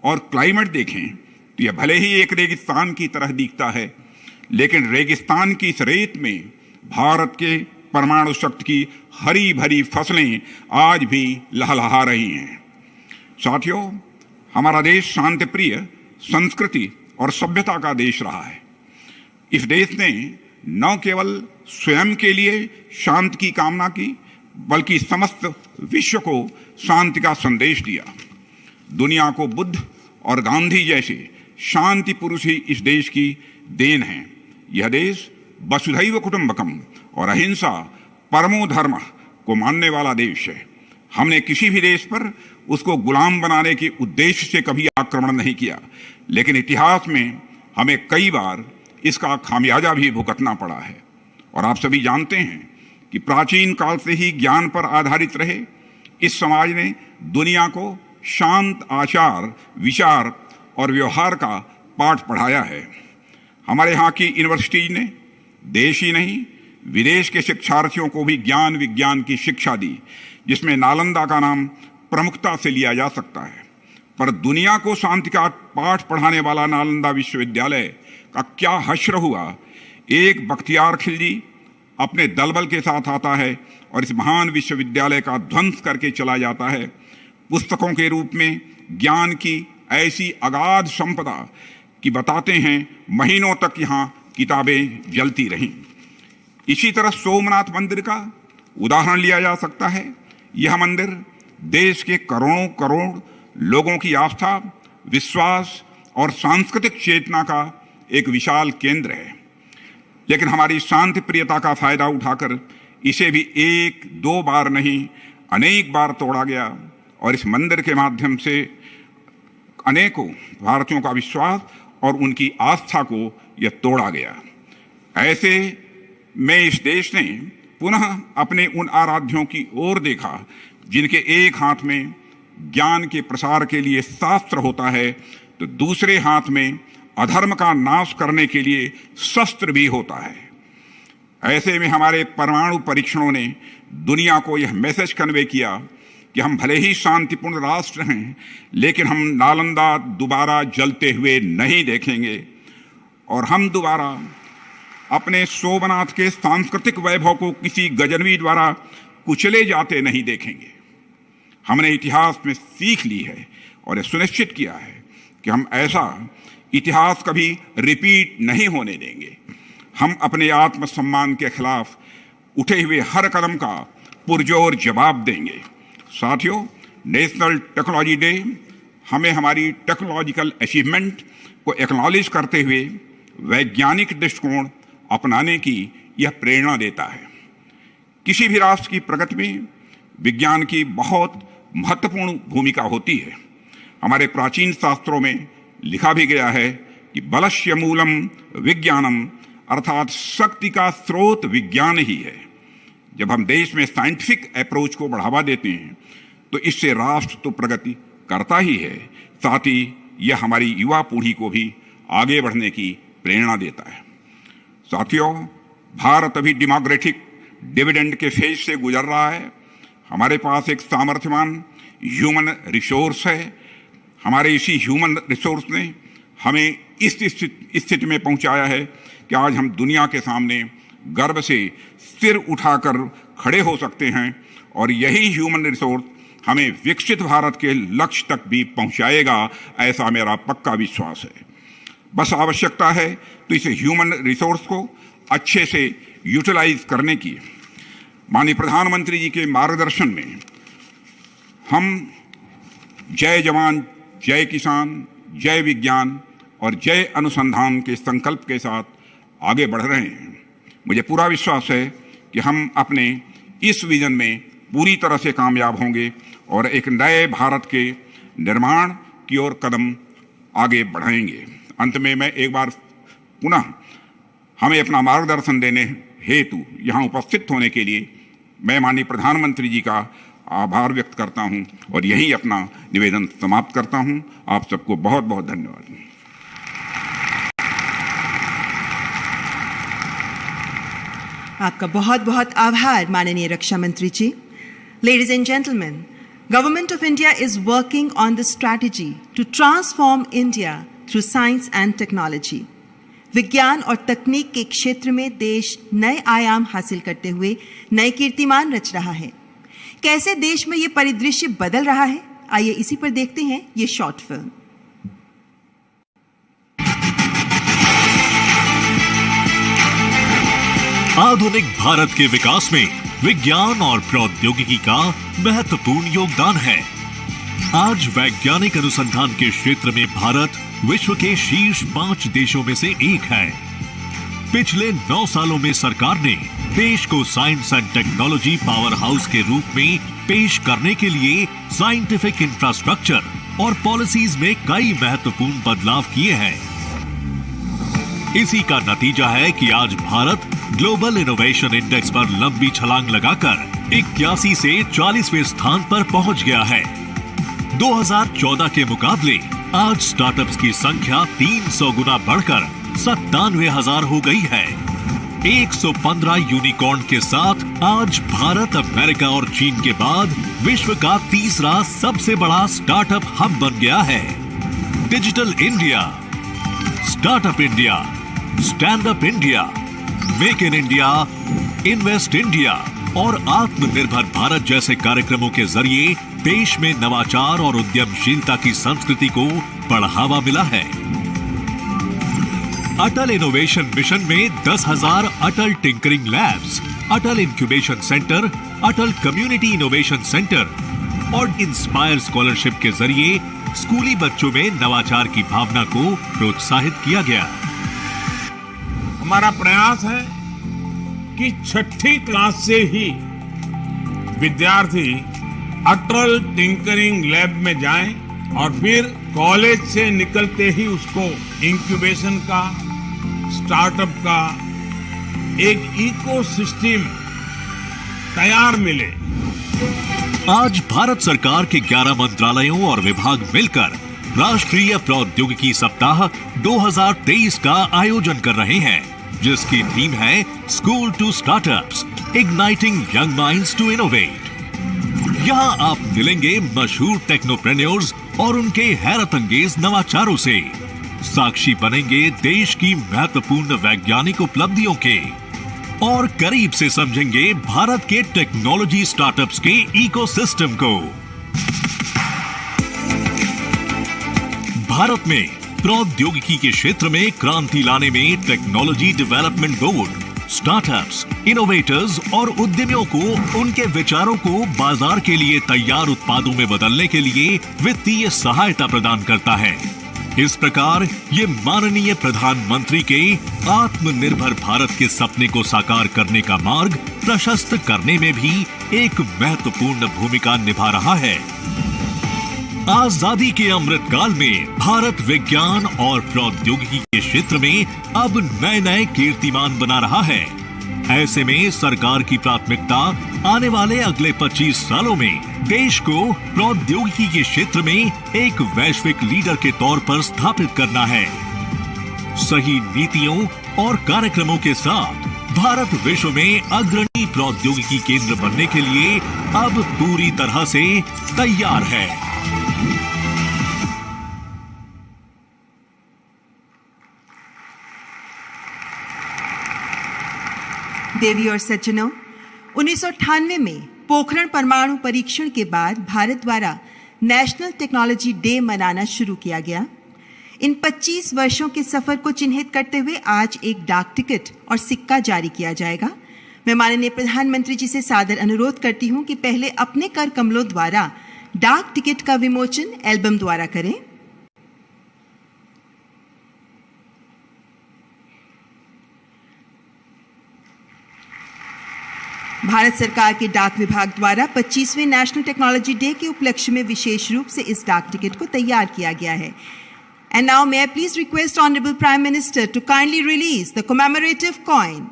और क्लाइमेट देखें, तो यह भले ही एक रेगिस्तान की तरह दिखता है, लेकिन रेगिस्तान की इस रेत में भारत के परमाणु शक्ति की हरी भरी फसलें आज भी लहलहा रही हैं। साथियों, हमारा देश शांति प्रिय संस्कृति और सभ्यता का देश रहा है। इस देश ने न केवल स्वयं के लिए शांति की कामना की, बल्कि समस्त विश्व को शांति का संदेश दिया। दुनिया को बुद्ध और गांधी जैसे शांति पुरुष ही इस देश की देन हैं। यह देश वसुधैव कुटुंबकम और अहिंसा परमो धर्म को मानने वाला देश है। हमने किसी भी देश पर उसको गुलाम बनाने के उद्देश्य से कभी आक्रमण नहीं किया, लेकिन इतिहास में हमें कई बार इसका खामियाजा भी भुगतना पड़ा है। और आप सभी जानते हैं कि प्राचीन काल से ही ज्ञान पर आधारित रहे इस समाज ने दुनिया को शांत आचार, विचार और व्यवहार का पाठ पढ़ाया है। हमारे यहाँ की यूनिवर्सिटीज ने देश ही नहीं, विदेश के शिक्षार्थियों को भी ज्ञान विज्ञान की शिक्षा दी, जिसमें नालंदा का नाम प्रमुखता से लिया जा सकता है। पर दुनिया को शांति का पाठ पढ़ाने वाला नालंदा विश्वविद्यालय का क्या हश्र हुआ। एक बख्तियार खिलजी अपने दलबल के साथ आता है और इस महान विश्वविद्यालय का ध्वंस करके चला जाता है। पुस्तकों के रूप में ज्ञान की ऐसी अगाध संपदा कि बताते हैं, महीनों तक यहाँ किताबें जलती रहीं। इसी तरह सोमनाथ मंदिर का उदाहरण लिया जा सकता है। यह मंदिर देश के करोड़ों करोड़ लोगों की आस्था, विश्वास और सांस्कृतिक चेतना का एक विशाल केंद्र है। लेकिन हमारी शांति प्रियता का फायदा उठाकर इसे भी एक दो बार नहीं, अनेक बार तोड़ा गया और इस मंदिर के माध्यम से अनेकों भारतीयों का विश्वास और उनकी आस्था को यह तोड़ा गया। ऐसे में इस देश ने पुनः अपने उन आराध्यों की ओर देखा, जिनके एक हाथ में ज्ञान के प्रसार के लिए शास्त्र होता है, तो दूसरे हाथ में अधर्म का नाश करने के लिए शस्त्र भी होता है। ऐसे में हमारे परमाणु परीक्षणों ने दुनिया को यह मैसेज कन्वे किया कि हम भले ही शांतिपूर्ण राष्ट्र हैं, लेकिन हम नालंदा दोबारा जलते हुए नहीं देखेंगे। और हम दोबारा अपने सोमनाथ के सांस्कृतिक वैभव को किसी गजनवी द्वारा कुचले जाते नहीं देखेंगे। हमने इतिहास में सीख ली है और यह सुनिश्चित किया है कि हम ऐसा इतिहास कभी रिपीट नहीं होने देंगे। हम अपने आत्मसम्मान के खिलाफ उठे हुए हर कदम का पुरजोर जवाब देंगे। साथियों, नेशनल टेक्नोलॉजी डे हमें हमारी टेक्नोलॉजिकल अचीवमेंट को एक्नॉलेज करते हुए वैज्ञानिक दृष्टिकोण अपनाने की यह प्रेरणा देता है। किसी भी राष्ट्र की प्रगति में विज्ञान की बहुत महत्वपूर्ण भूमिका होती है। हमारे प्राचीन शास्त्रों में लिखा भी गया है कि बलस्य मूलम विज्ञानम, अर्थात शक्ति का स्रोत विज्ञान ही है। जब हम देश में साइंटिफिक अप्रोच को बढ़ावा देते हैं, तो इससे राष्ट्र तो प्रगति करता ही है, साथ ही यह हमारी युवा पीढ़ी को भी आगे बढ़ने की प्रेरणा देता है। साथियों, भारत अभी डेमोग्राफिक डिविडेंड के फेज से गुजर रहा है। हमारे पास एक सामर्थ्यवान ह्यूमन रिसोर्स है। हमारे इसी ह्यूमन रिसोर्स ने हमें इस स्थित-, स्थिति में पहुंचाया है कि आज हम दुनिया के सामने गर्व से सिर उठाकर खड़े हो सकते हैं और यही ह्यूमन रिसोर्स हमें विकसित भारत के लक्ष्य तक भी पहुंचाएगा, ऐसा मेरा पक्का विश्वास है। बस आवश्यकता है तो इस ह्यूमन रिसोर्स को अच्छे से यूटिलाइज करने की। माननीय प्रधानमंत्री जी के मार्गदर्शन में हम जय जवान, जय किसान, जय विज्ञान और जय अनुसंधान के संकल्प के साथ आगे बढ़ रहे हैं। मुझे पूरा विश्वास है कि हम अपने इस विजन में पूरी तरह से कामयाब होंगे और एक नए भारत के निर्माण की ओर कदम आगे बढ़ाएंगे। अंत में मैं एक बार पुनः हमें अपना मार्गदर्शन देने हेतु यहाँ उपस्थित होने के लिए मैं माननीय प्रधानमंत्री जी का आभार व्यक्त करता हूँ और यहीं अपना निवेदन समाप्त करता हूँ। आप सबको बहुत बहुत धन्यवाद। आपका बहुत बहुत आभार माननीय रक्षा मंत्री जी। Ladies and gentlemen, Government of India is working on the strategy to transform India through science and technology. विज्ञान और तकनीक के क्षेत्र में देश नए आयाम हासिल करते हुए नए कीर्तिमान रच रहा है। कैसे देश में ये परिदृश्य बदल रहा है, आइए इसी पर देखते हैं ये शॉर्ट फिल्म। आधुनिक भारत के विकास में विज्ञान और प्रौद्योगिकी का महत्वपूर्ण योगदान है। आज वैज्ञानिक अनुसंधान के क्षेत्र में भारत विश्व के शीर्ष पांच देशों में से एक है। पिछले नौ सालों में सरकार ने देश को science and technology power house के रूप में पेश करने के लिए साइंटिफिक इंफ्रास्ट्रक्चर और पॉलिसीज में कई महत्वपूर्ण बदलाव किए हैं। इसी का नतीजा है कि आज भारत ग्लोबल इनोवेशन इंडेक्स पर लंबी छलांग लगाकर इक्यासी से चालीसवें स्थान पर पहुंच गया है। दो हज़ार चौदह के मुकाबले आज स्टार्टअप्स की संख्या तीन सौ गुना बढ़कर सत्तानवे हज़ार हो गई है। एक सौ पन्द्रह यूनिकॉर्न के साथ आज भारत, अमेरिका और चीन के बाद विश्व का तीसरा सबसे बड़ा स्टार्टअप हब बन गया है। Digital India, startup India, stand up India, make in India, invest India और आत्मनिर्भर भारत जैसे कार्यक्रमों के जरिए देश में नवाचार और उद्यमशीलता की संस्कृति को बढ़ावा मिला है। अटल इनोवेशन मिशन में दस हज़ार अटल टिंकरिंग लैब्स, अटल इंक्यूबेशन सेंटर, अटल कम्युनिटी इनोवेशन सेंटर और इंस्पायर स्कॉलरशिप के जरिए स्कूली बच्चों में नवाचार की भावना को प्रोत्साहित किया गया। हमारा प्रयास है कि छठी क्लास से ही विद्यार्थी अटल टिंकरिंग लैब में जाएं और फिर कॉलेज से निकलते ही उसको इंक्यूबेशन का, स्टार्टअप का एक इकोसिस्टम तैयार मिले। आज भारत सरकार के ग्यारह मंत्रालयों और विभाग मिलकर राष्ट्रीय प्रौद्योगिकी सप्ताह दो हज़ार तेईस का आयोजन कर रहे हैं, जिसकी थीम है School to Startups, Igniting Young Minds to Innovate। यहाँ आप मिलेंगे मशहूर टेक्नोप्रेन्योर्स और उनके हैरत अंगेज नवाचारों से, साक्षी बनेंगे देश की महत्वपूर्ण वैज्ञानिक उपलब्धियों के और करीब से समझेंगे भारत के टेक्नोलॉजी स्टार्टअप्स के इकोसिस्टम को। भारत में प्रौद्योगिकी के क्षेत्र में क्रांति लाने में technology development board startups, innovators और उद्यमियों को उनके विचारों को बाजार के लिए तैयार उत्पादों में बदलने के लिए वित्तीय सहायता प्रदान करता है। इस प्रकार ये माननीय प्रधानमंत्री के आत्मनिर्भर भारत के सपने को साकार करने का मार्ग प्रशस्त करने में भी एक महत्वपूर्ण भूमिका निभा रहा है। आजादी के अमृतकाल में भारत विज्ञान और प्रौद्योगिकी के क्षेत्र में अब नए नए कीर्तिमान बना रहा है। ऐसे में सरकार की प्राथमिकता आने वाले अगले पच्चीस सालों में देश को प्रौद्योगिकी के क्षेत्र में एक वैश्विक लीडर के तौर पर स्थापित करना है। सही नीतियों और कार्यक्रमों के साथ भारत विश्व में अग्रणी प्रौद्योगिकी केंद्र बनने के लिए अब पूरी तरह से तैयार है। देवी और सज्जनों, उन्नीस सौ अट्ठानवे में पोखरण परमाणु परीक्षण के बाद भारत द्वारा नेशनल टेक्नोलॉजी डे मनाना शुरू किया गया। इन पच्चीस वर्षों के सफर को चिन्हित करते हुए आज एक डाक टिकट और सिक्का जारी किया जाएगा। मैं माननीय प्रधानमंत्री जी से सादर अनुरोध करती हूं कि पहले अपने कर कमलों द्वारा डाक टिकट का विमोचन एल्बम द्वारा करें। भारत सरकार के डाक विभाग द्वारा पच्चीसवें नेशनल टेक्नोलॉजी डे के उपलक्ष्य में विशेष रूप से इस डाक टिकट को तैयार किया गया है। And now may I please request Honorable Prime Minister to kindly release the commemorative coin.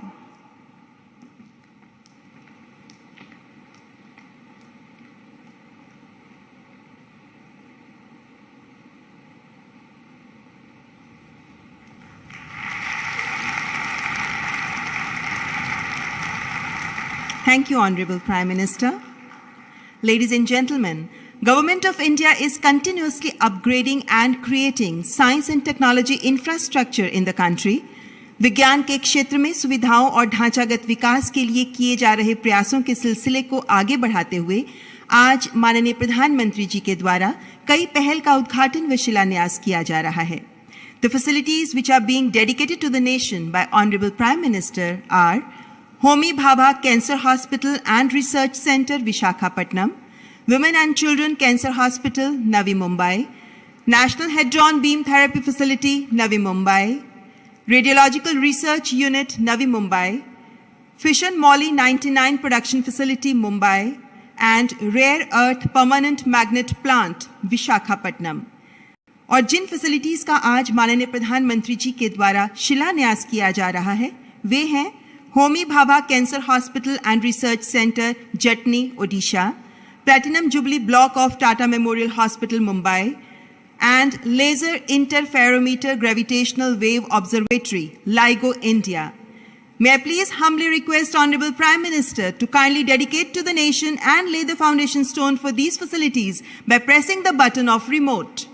Thank you, Honorable Prime Minister. Ladies and gentlemen, Government of India is continuously upgrading and creating science and technology infrastructure in the country. विज्ञान के क्षेत्र में सुविधाओं और ढांचागत विकास के लिए किए जा रहे प्रयासों के सिलसिले को आगे बढ़ाते हुए आज माननीय प्रधानमंत्री जी के द्वारा कई पहल का उद्घाटन व शिलान्यास किया जा रहा है। The facilities which are being dedicated to the nation by Honorable Prime Minister are Homi Bhabha Cancer Hospital and Research Center, Visakhapatnam, Women and Children Cancer Hospital, Navi Mumbai, National Hadron Beam Therapy Facility, Navi Mumbai, Radiological Research Unit, Navi Mumbai, Fission Moly ninety-nine Production Facility, Mumbai, and Rare Earth Permanent Magnet Plant, Visakhapatnam. और जिन फैसिलिटीज का आज माननीय प्रधानमंत्री जी के द्वारा शिलान्यास किया जा रहा है, वे हैं Homi Bhabha cancer hospital and research centre, Jatni, Odisha, platinum jubilee block of Tata memorial hospital, Mumbai, and Laser Interferometer Gravitational Wave Observatory, LIGO, India. May I please humbly request Honorable Prime Minister to kindly dedicate to the nation and lay the foundation stone for these facilities by pressing the button of remote.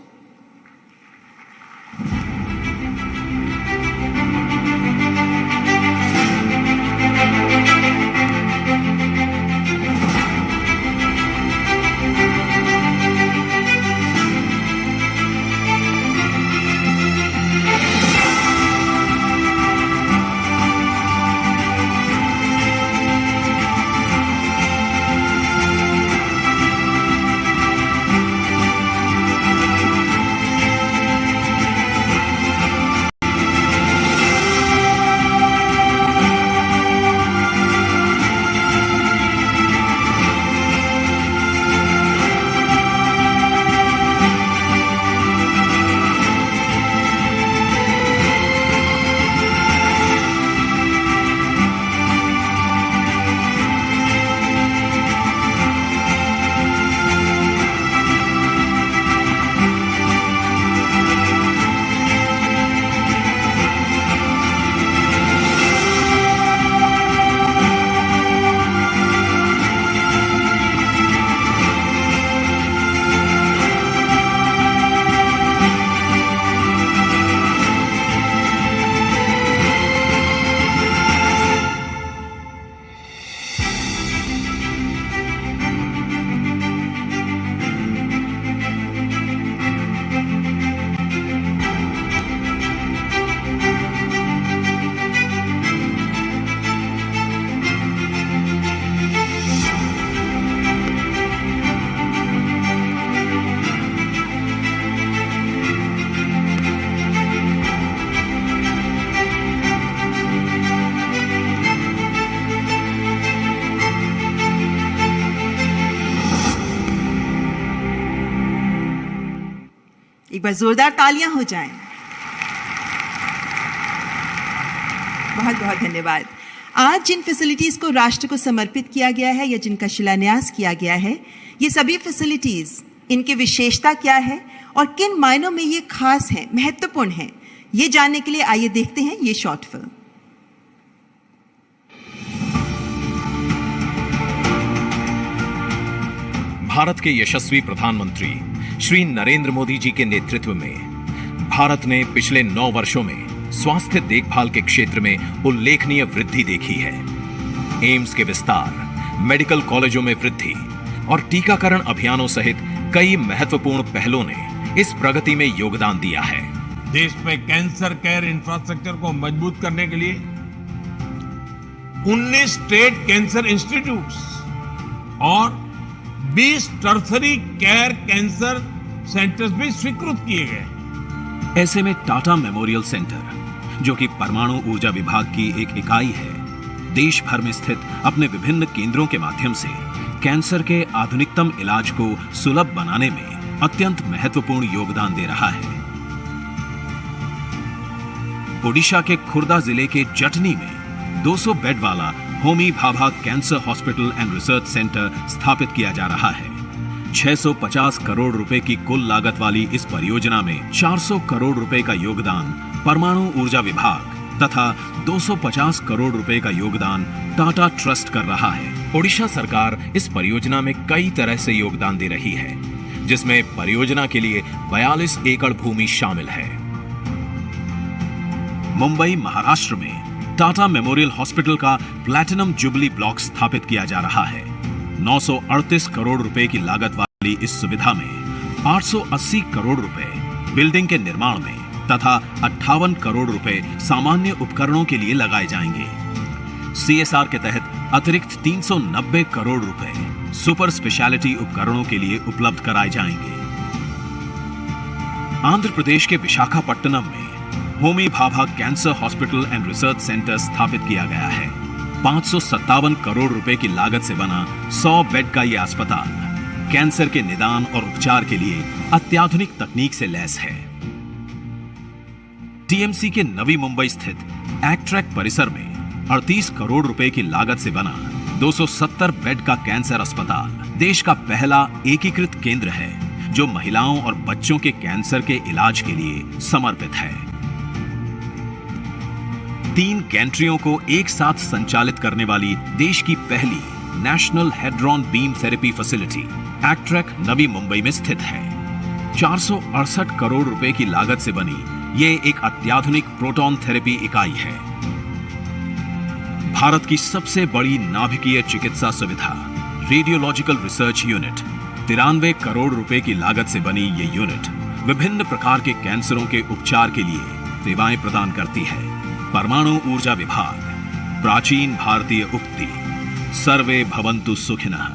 एक बार जोरदार तालियां हो जाएं। बहुत बहुत धन्यवाद। आज जिन फैसिलिटीज को राष्ट्र को समर्पित किया गया है या जिनका शिलान्यास किया गया है, ये सभी फैसिलिटीज, इनकी विशेषता क्या है और किन मायनों में ये खास है, महत्वपूर्ण है, ये जानने के लिए आइए देखते हैं ये शॉर्ट फिल्म। भारत के यशस्वी प्रधानमंत्री श्री नरेंद्र मोदी जी के नेतृत्व में भारत ने पिछले नौ वर्षों में स्वास्थ्य देखभाल के क्षेत्र में उल्लेखनीय वृद्धि देखी है। एम्स के विस्तार, मेडिकल कॉलेजों में वृद्धि और टीकाकरण अभियानों सहित कई महत्वपूर्ण पहलों ने इस प्रगति में योगदान दिया है। देश में कैंसर केयर इंफ्रास्ट्रक्चर को मजबूत करने के लिए उन्नीस स्टेट कैंसर इंस्टीट्यूट्स और बीस टर्शरी केयर कैंसर सेंटर्स भी स्वीकृत किए गए। ऐसे में टाटा मेमोरियल सेंटर, जो कि परमाणु ऊर्जा विभाग की एक इकाई है, देश भर में स्थित अपने विभिन्न केंद्रों के माध्यम से कैंसर के आधुनिकतम इलाज को सुलभ बनाने में अत्यंत महत्वपूर्ण योगदान दे रहा है। ओडिशा के खुर्दा जिले के जटनी में दो सौ बेड वाला Homi Bhabha cancer hospital and research centre स्थापित किया जा रहा है। छह सौ पचास करोड़ रुपए की कुल लागत वाली इस परियोजना में चार सौ करोड़ रुपए का योगदान परमाणु ऊर्जा विभाग तथा दो सौ पचास करोड़ रुपए का योगदान टाटा ट्रस्ट कर रहा है। ओडिशा सरकार इस परियोजना में कई तरह से योगदान दे रही है, जिसमें परियोजना के लिए बयालीस एकड़ भूमि शामिल है। मुंबई, महाराष्ट्र में टाटा मेमोरियल हॉस्पिटल का प्लैटिनम जुबली ब्लॉक स्थापित किया जा रहा है। नौ सौ अड़तीस करोड़ रुपए की लागत वाली इस सुविधा में आठ सौ अस्सी करोड़ रुपए बिल्डिंग के निर्माण में तथा अट्ठावन करोड़ रुपए सामान्य उपकरणों के लिए लगाए जाएंगे। सीएसआर के तहत अतिरिक्त तीन सौ नब्बे करोड़ रुपए सुपर स्पेशलिटी उपकरणों के लिए उपलब्ध कराए जाएंगे। आंध्र प्रदेश के विशाखापट्टनम में Homi Bhabha cancer hospital and research centre स्थापित किया गया है। पाँच सौ सत्तावन करोड़ रुपए की लागत से बना सौ बेड का ये अस्पताल कैंसर के निदान और उपचार के लिए अत्याधुनिक तकनीक से लैस है। टीएमसी के नवी मुंबई स्थित एक्ट्रैक परिसर में अड़तीस करोड़ रुपए की लागत से बना दो सौ सत्तर बेड का कैंसर अस्पताल देश का पहला एकीकृत केंद्र है, जो महिलाओं और बच्चों के कैंसर के इलाज के लिए समर्पित है। तीन गैंट्रियों को एक साथ संचालित करने वाली देश की पहली national hadron beam therapy facility एक्ट्रैक नवी मुंबई में स्थित है। चार सौ अड़सठ करोड़ रुपए की लागत से बनी ये एक अत्याधुनिक प्रोटॉन थेरेपी इकाई है। भारत की सबसे बड़ी नाभिकीय चिकित्सा सुविधा रेडियोलॉजिकल रिसर्च यूनिट, तिरानवे करोड़ रुपए की लागत से बनी ये यूनिट विभिन्न प्रकार के कैंसरों के उपचार के लिए सेवाएं प्रदान करती है। परमाणु ऊर्जा विभाग, प्राचीन भारतीय उक्ति, "सर्वे भवन्तु सुखिनः,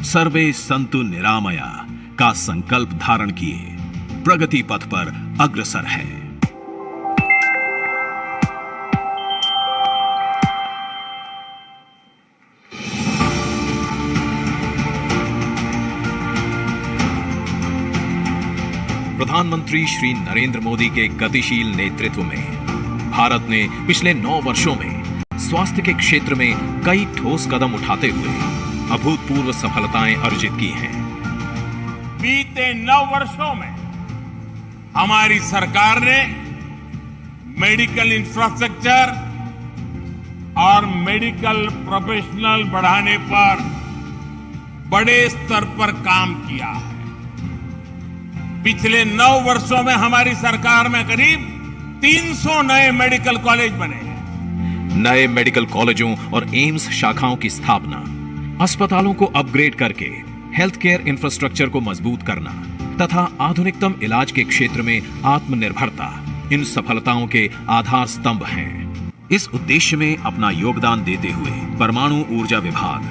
सर्वे सन्तु निरामया" का संकल्प धारण किए प्रगति पथ पर अग्रसर है। प्रधानमंत्री श्री नरेंद्र मोदी के गतिशील नेतृत्व में भारत ने पिछले नौ वर्षों में स्वास्थ्य के क्षेत्र में कई ठोस कदम उठाते हुए अभूतपूर्व सफलताएं अर्जित की हैं। बीते नौ वर्षों में हमारी सरकार ने मेडिकल इंफ्रास्ट्रक्चर और मेडिकल प्रोफेशनल बढ़ाने पर बड़े स्तर पर काम किया है। पिछले नौ वर्षों में हमारी सरकार में करीब तीन सौ नए मेडिकल कॉलेज बने हैं। नए मेडिकल कॉलेजों और एम्स शाखाओं की स्थापना, अस्पतालों को अपग्रेड करके हेल्थ केयर इंफ्रास्ट्रक्चर को मजबूत करना तथा आधुनिकतम इलाज के क्षेत्र में आत्मनिर्भरता इन सफलताओं के आधार स्तंभ हैं। इस उद्देश्य में अपना योगदान देते हुए परमाणु ऊर्जा विभाग,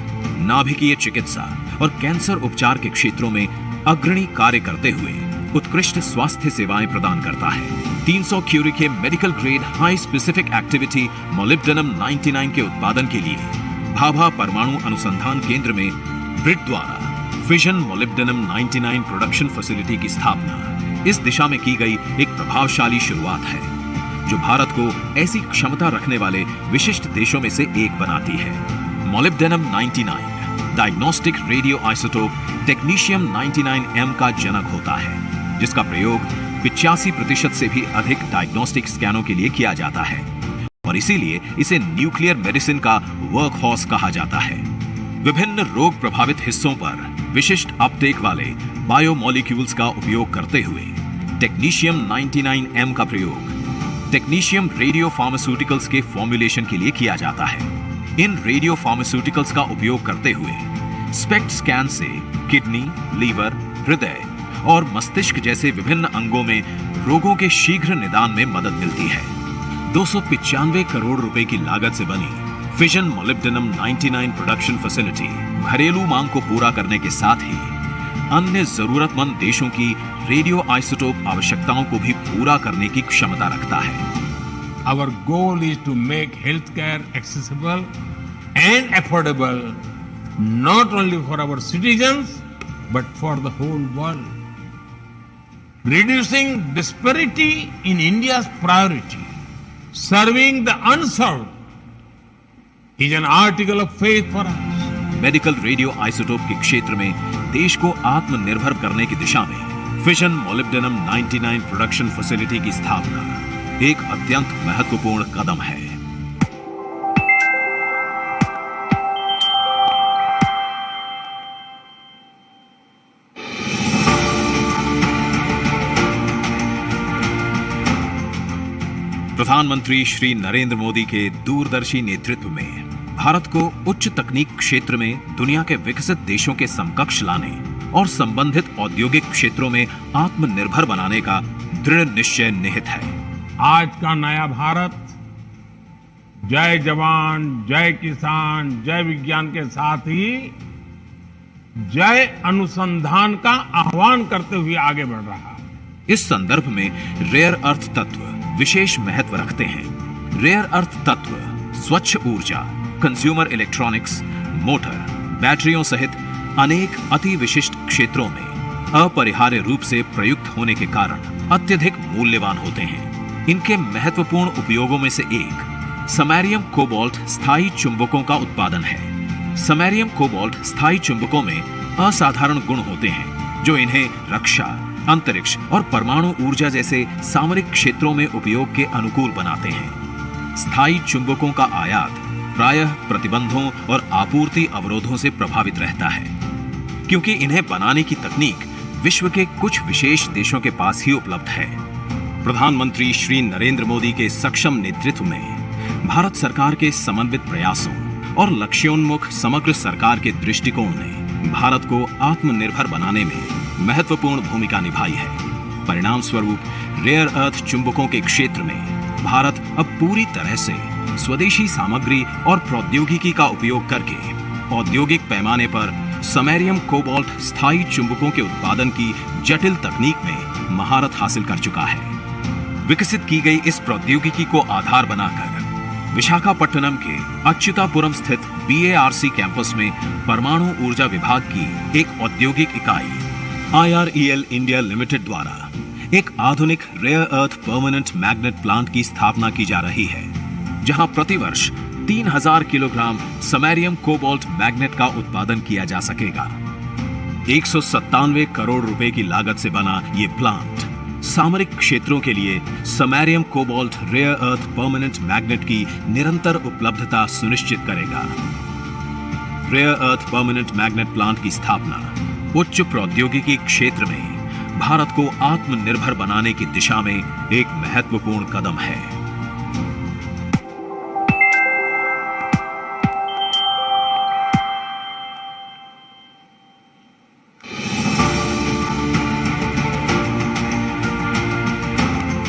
नाभिकीय चिकित्सा और कैंसर उपचार के क्षेत्रों में अग्रणी कार्य करते हुए उत्कृष्ट स्वास्थ्य सेवाएं प्रदान करता है। तीन सौ क्यूरी के medical grade high specific activity molybdenum ninety nine के उत्पादन के लिए भाभा परमाणु अनुसंधान केंद्र में ग्रिड द्वारा fission molybdenum ninety nine production facility की स्थापना, इस दिशा में की गई एक प्रभावशाली शुरुआत है, जो भारत को ऐसी क्षमता रखने वाले विशिष्ट देशों में से एक बनाती है। Molybdenum ninety nine diagnostic radioisotope technetium ninety nine M का जनक होता है, जिसका प्रयोग पिचासी प्रतिशत से भी अधिक डायग्नोस्टिक स्कैनों के लिए किया जाता है और इसीलिए इसे न्यूक्लियर मेडिसिन का वर्कहॉर्स कहा जाता है। विभिन्न रोग प्रभावित हिस्सों पर विशिष्ट अपटेक वाले बायोमोलिक्यूल्स का उपयोग करते हुए टेक्नीशियम नाइंटी नाइन एम का प्रयोग टेक्नीशियम रेडियो फार्मास्यूटिकल्स के फॉर्मुलेशन के लिए किया जाता है। इन रेडियो फार्मास्यूटिकल्स का उपयोग करते हुए स्पेक्ट स्कैन से किडनी, लीवर, हृदय और मस्तिष्क जैसे विभिन्न अंगों में रोगों के शीघ्र निदान में मदद मिलती है। दो सौ पचानवे करोड़ रुपए की लागत से बनी fission molybdenum ninety nine production facility घरेलू मांग को पूरा करने के साथ ही अन्य जरूरतमंद देशों की रेडियो आइसोटोप आवश्यकताओं को भी पूरा करने की क्षमता रखता है। Our goal is to make healthcare accessible and affordable not only for our citizens but for the whole world. Reducing disparity in India's priority, serving the unserved is an article of faith for us. Medical radio isotope के क्षेत्र में देश को आत्मनिर्भर करने की दिशा में fission molybdenum ninety nine production facility की स्थापना एक अत्यंत महत्वपूर्ण कदम है। प्रधानमंत्री श्री नरेंद्र मोदी के दूरदर्शी नेतृत्व में भारत को उच्च तकनीक क्षेत्र में दुनिया के विकसित देशों के समकक्ष लाने और संबंधित औद्योगिक क्षेत्रों में आत्मनिर्भर बनाने का दृढ़ निश्चय निहित है। आज का नया भारत जय जवान, जय किसान, जय विज्ञान के साथ ही जय अनुसंधान का आह्वान करते हुए आगे बढ़ रहा है। इस संदर्भ में रेयर अर्थ तत्व विशेष महत्व रखते हैं। रेयर अर्थ तत्व स्वच्छ ऊर्जा, कंज्यूमर इलेक्ट्रॉनिक्स, मोटर, बैटरियों सहित अनेक अति विशिष्ट क्षेत्रों में अपरिहार्य रूप से प्रयुक्त होने के कारण अत्यधिक मूल्यवान होते हैं। इनके महत्वपूर्ण उपयोगों में से एक samarium cobalt स्थायी चुंबकों का उत्पादन है। Samarium cobalt स्थायी चुंबकों में असाधारण गुण होते हैं, जो इन्हें रक्षा, अंतरिक्ष और परमाणु ऊर्जा जैसे सामरिक क्षेत्रों में उपयोग के अनुकूल बनाते हैं। स्थायी चुंबकों का आयात प्रायः प्रतिबंधों और आपूर्ति अवरोधों से प्रभावित रहता है, क्योंकि इन्हें बनाने की तकनीक विश्व के कुछ विशेष देशों के पास ही उपलब्ध है। प्रधानमंत्री श्री नरेंद्र मोदी के सक्षम नेतृत्व में भारत सरकार के समन्वित प्रयासों और लक्ष्योन्मुख समग्र सरकार के दृष्टिकोण ने भारत को आत्मनिर्भर बनाने में महत्वपूर्ण भूमिका निभाई है। परिणाम स्वरूप रेयर अर्थ चुंबकों के क्षेत्र में भारत अब पूरी तरह से स्वदेशी सामग्री और प्रौद्योगिकी का उपयोग करके औद्योगिक पैमाने पर samarium cobalt स्थायी चुंबकों के उत्पादन की जटिल तकनीक में महारत हासिल कर चुका है। विकसित की गई इस प्रौद्योगिकी को आधार बनाकर विशाखापट्टनम के अच्युतापुरम स्थित बीएआरसी कैंपस में परमाणु ऊर्जा विभाग की एक औद्योगिक इकाई आईआरईएल इंडिया लिमिटेड द्वारा एक आधुनिक rare earth permanent magnet plant की स्थापना की जा रही है, जहां प्रतिवर्ष तीन हजार किलोग्राम samarium cobalt मैग्नेट का उत्पादन किया जा सकेगा। एक सौ सत्तानवे करोड़ रुपए की लागत से बना ये प्लांट सामरिक क्षेत्रों के लिए samarium cobalt rare earth permanent magnet की निरंतर उपलब्धता सुनिश्चित करेगा। Rare earth permanent magnet plant की स्थापना उच्च प्रौद्योगिकी क्षेत्र में भारत को आत्मनिर्भर बनाने की दिशा में एक महत्वपूर्ण कदम है।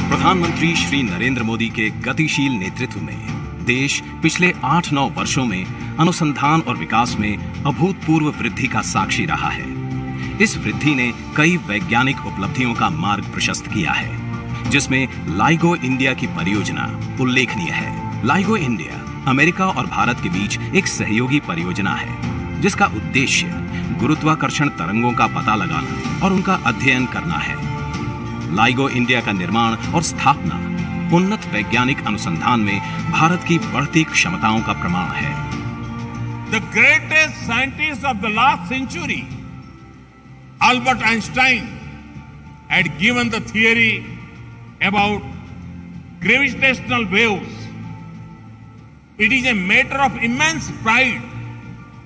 प्रधानमंत्री श्री नरेंद्र मोदी के गतिशील नेतृत्व में देश पिछले आठ नौ वर्षों में अनुसंधान और विकास में अभूतपूर्व वृद्धि का साक्षी रहा है। इस वृद्धि ने कई वैज्ञानिक उपलब्धियों का मार्ग प्रशस्त किया है, जिसमें लाइगो इंडिया की परियोजना उल्लेखनीय है। लाइगो इंडिया अमेरिका और भारत के बीच एक सहयोगी परियोजना है, जिसका उद्देश्य गुरुत्वाकर्षण तरंगों का पता लगाना और उनका अध्ययन करना है। लाइगो इंडिया का निर्माण और स्थापना उन्नत वैज्ञानिक अनुसंधान में भारत की बढ़ती क्षमताओं का प्रमाण है। The greatest scientist of the last century, Albert Einstein, had given the theory about gravitational waves. It is a matter of immense pride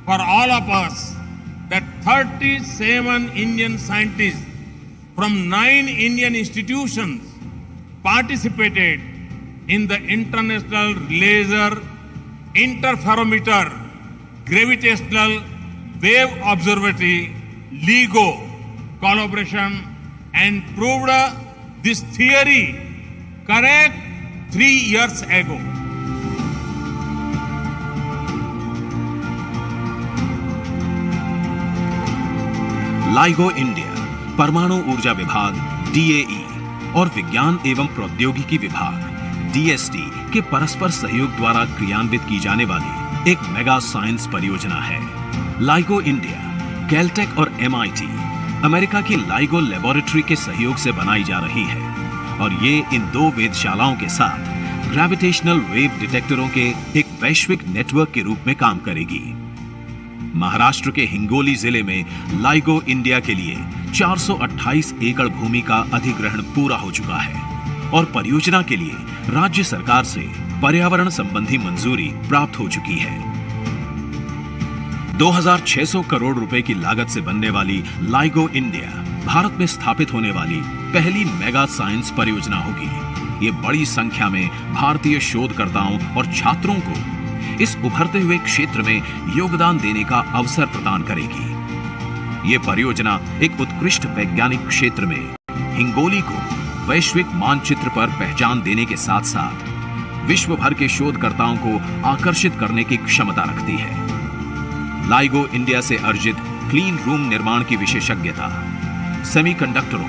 for all of us that thirty-seven Indian scientists from nine Indian institutions participated in the International Laser Interferometer Gravitational Wave Observatory, LIGO, collaboration and proved this theory correct three years ago. LIGO India, परमाणु ऊर्जा विभाग, डीएई, और विज्ञान एवं प्रौद्योगिकी विभाग, डीएसटी, के परस्पर सहयोग द्वारा क्रियान्वित की जाने वाली एक मेगा साइंस परियोजना है। लाइगो इंडिया, कैलटेक और एमआईटी, अमेरिका की लाइगो लेबोरेटरी के सहयोग से बनाई जा रही है और ये इन दो वेधशालाओं के साथ ग्रेविटेशनल वेव डिटेक्टरों के एक वैश्विक नेटवर्क के रूप में काम करेगी। महाराष्ट्र के हिंगोली जिले में लाइगो इंडिया के लिए चार सौ अट्ठाईस एकड़ भूमि का अधिग्रहण पूरा हो चुका है और परियोजना के लिए राज्य सरकार से पर्यावरण संबंधी मंजूरी प्राप्त हो चुकी है। दो हज़ार छह सौ करोड़ रुपए की लागत से बनने वाली लाइगो इंडिया भारत में स्थापित होने वाली पहली मेगा साइंस परियोजना होगी। ये बड़ी संख्या में भारतीय शोधकर्ताओं और छात्रों को इस उभरते हुए क्षेत्र में योगदान देने का अवसर प्रदान करेगी। ये परियोजना एक उत्कृष्ट वैज्ञानिक क्षेत्र में हिंगोली को वैश्विक मानचित्र पर पहचान देने के साथ-साथ विश्व भर के शोधकर्ताओं को आकर्षित करने की क्षमता रखती है। लाइगो इंडिया से अर्जित क्लीन रूम निर्माण की विशेषज्ञता, सेमीकंडक्टरों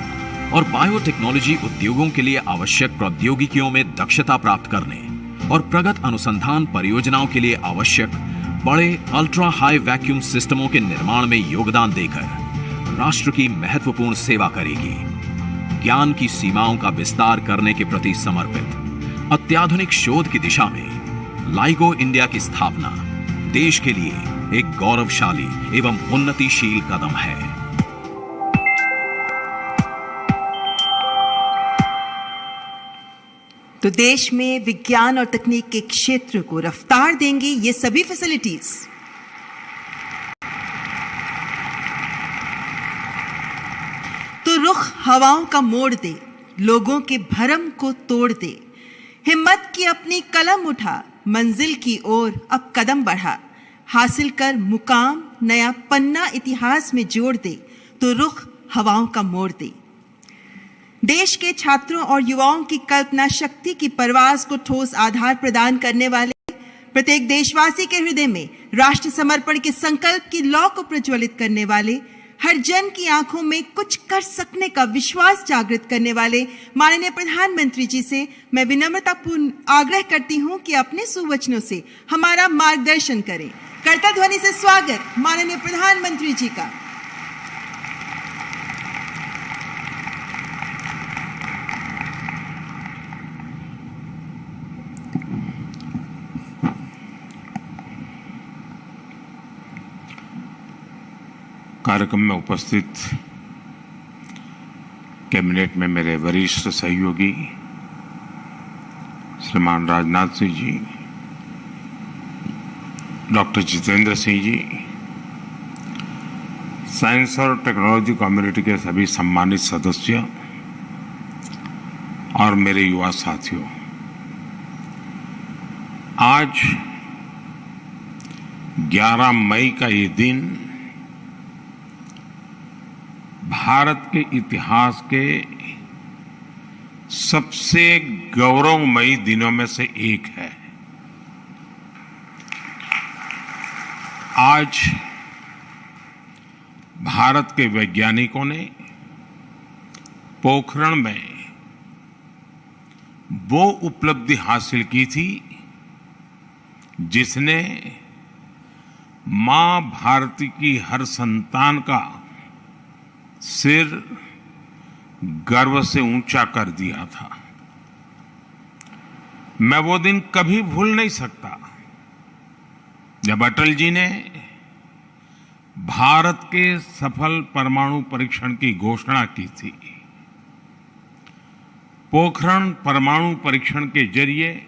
और बायोटेक्नोलॉजी उद्योगों के लिए आवश्यक प्रौद्योगिकियों में दक्षता प्राप्त करने और प्रगत अनुसंधान परियोजनाओं के लिए आवश्यक बड़े अल्ट्रा हाई वैक्यूम सिस्टमों के निर्माण में योगदान देकर राष्ट्र की महत्वपूर्ण सेवा करेगी। ज्ञान की सीमाओं का विस्तार करने के प्रति समर्पित अत्याधुनिक शोध की दिशा में लाइगो इंडिया की स्थापना देश के लिए एक गौरवशाली एवं उन्नतिशील कदम है। तो देश में विज्ञान और तकनीक के क्षेत्र को रफ्तार देंगी ये सभी फैसिलिटीज। तो रुख हवाओं का मोड़ दे, लोगों के भरम को तोड़ दे, हिम्मत की अपनी कलम उठा, मंजिल की ओर अब कदम बढ़ा, हासिल कर मुकाम, नया पन्ना इतिहास में जोड़ दे, तो रुख हवाओं का मोड़ दे। देश के छात्रों और युवाओं की कल्पना शक्ति की परवाज को ठोस आधार प्रदान करने वाले, प्रत्येक देशवासी के हृदय में राष्ट्र समर्पण के संकल्प की लौ को प्रज्वलित करने वाले, हर जन की आंखों में कुछ कर सकने का विश्वास जागृत करने वाले माननीय प्रधानमंत्री जी से मैं विनम्रतापूर्ण आग्रह करती हूं कि अपने सुवचनों से हमारा मार्गदर्शन करें। करताल ध्वनि से स्वागत माननीय प्रधानमंत्री जी का। कार्यक्रम में उपस्थित कैबिनेट में मेरे वरिष्ठ सहयोगी श्रीमान राजनाथ सिंह जी, डॉक्टर जितेंद्र सिंह जी, साइंस और टेक्नोलॉजी कम्युनिटी के सभी सम्मानित सदस्य और मेरे युवा साथियों, आज ग्यारह मई का ये दिन भारत के इतिहास के सबसे गौरवमयी दिनों में से एक है। आज भारत के वैज्ञानिकों ने पोखरण में वो उपलब्धि हासिल की थी जिसने माँ भारती की हर संतान का सिर गर्व से ऊंचा कर दिया था। मैं वो दिन कभी भूल नहीं सकता, जब अटल जी ने भारत के सफल परमाणु परीक्षण की घोषणा की थी। पोखरण परमाणु परीक्षण के जरिए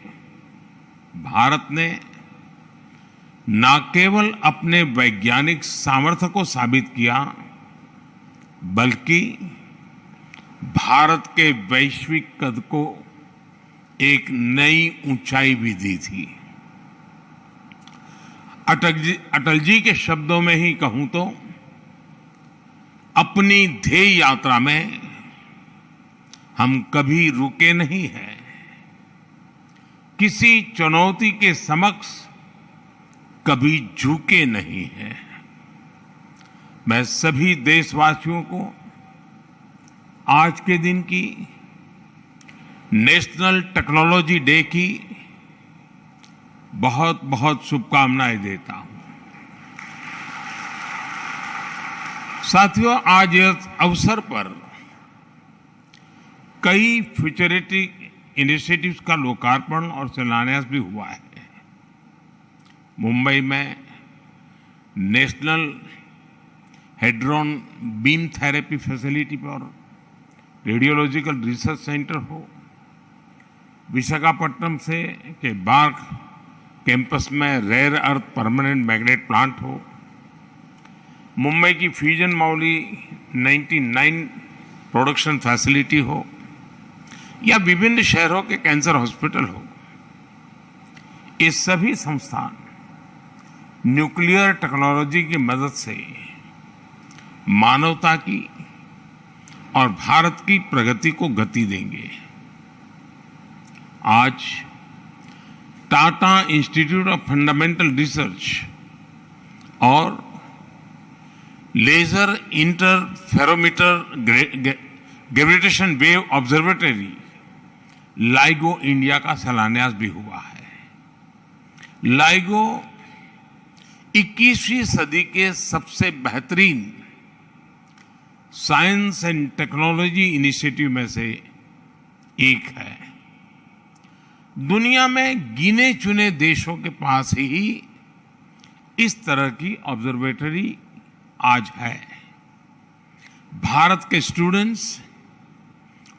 भारत ने न केवल अपने वैज्ञानिक सामर्थ्य को साबित किया, बल्कि भारत के वैश्विक कद को एक नई ऊंचाई भी दी थी। अटल जी, अटल जी के शब्दों में ही कहूं तो, अपनी ध्येय यात्रा में हम कभी रुके नहीं हैं, किसी चुनौती के समक्ष कभी झुके नहीं हैं। मैं सभी देशवासियों को आज के दिन की नेशनल टेक्नोलॉजी डे की बहुत बहुत शुभकामनाएं देता हूं। साथियों, आज इस अवसर पर कई फ्यूचरिस्टिक इनिशिएटिव्स का लोकार्पण और शिलान्यास भी हुआ है। मुंबई में national hadron beam therapy facility पर रेडियोलॉजिकल रिसर्च सेंटर हो, विशाखापट्टनम से के बार्क कैंपस में rare earth permanent magnet plant हो, मुंबई की fusion moly ninety nine production facility हो, या विभिन्न शहरों के कैंसर हॉस्पिटल हो, ये सभी संस्थान न्यूक्लियर टेक्नोलॉजी की मदद से मानवता की और भारत की प्रगति को गति देंगे। आज Tata institute of fundamental research और laser interferometer gra-, gra-, gravitation wave observatory LIGO India का शिलान्यास भी हुआ है। लाइगो इक्कीसवीं सदी के सबसे बेहतरीन साइंस एंड टेक्नोलॉजी इनिशिएटिव में से एक है। दुनिया में गिने चुने देशों के पास ही इस तरह की ऑब्जर्वेटरी आज है। भारत के स्टूडेंट्स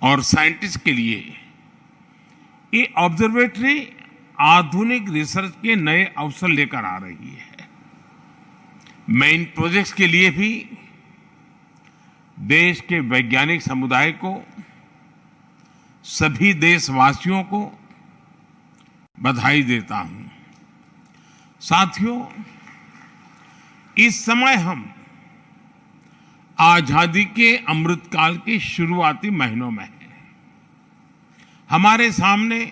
और साइंटिस्ट के लिए ये ऑब्जर्वेटरी आधुनिक रिसर्च के नए अवसर लेकर आ रही है। मैं इन प्रोजेक्ट्स के लिए भी देश के वैज्ञानिक समुदाय को, सभी देशवासियों को बधाई देता हूं। साथियों, इस समय हम आजादी के अमृतकाल के शुरुआती महीनों में हैं। हमारे सामने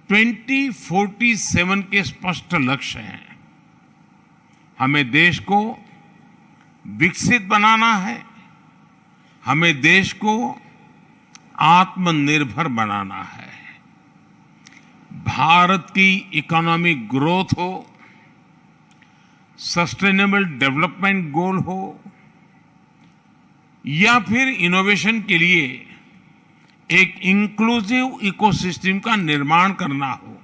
ट्वेंटी फ़ोर्टी सेवन के स्पष्ट लक्ष्य हैं। हमें देश को विकसित बनाना है, हमें देश को आत्मनिर्भर बनाना है। भारत की इकोनॉमिक ग्रोथ हो, सस्टेनेबल डेवलपमेंट गोल हो, या फिर इनोवेशन के लिए एक इंक्लूसिव इकोसिस्टम का निर्माण करना हो,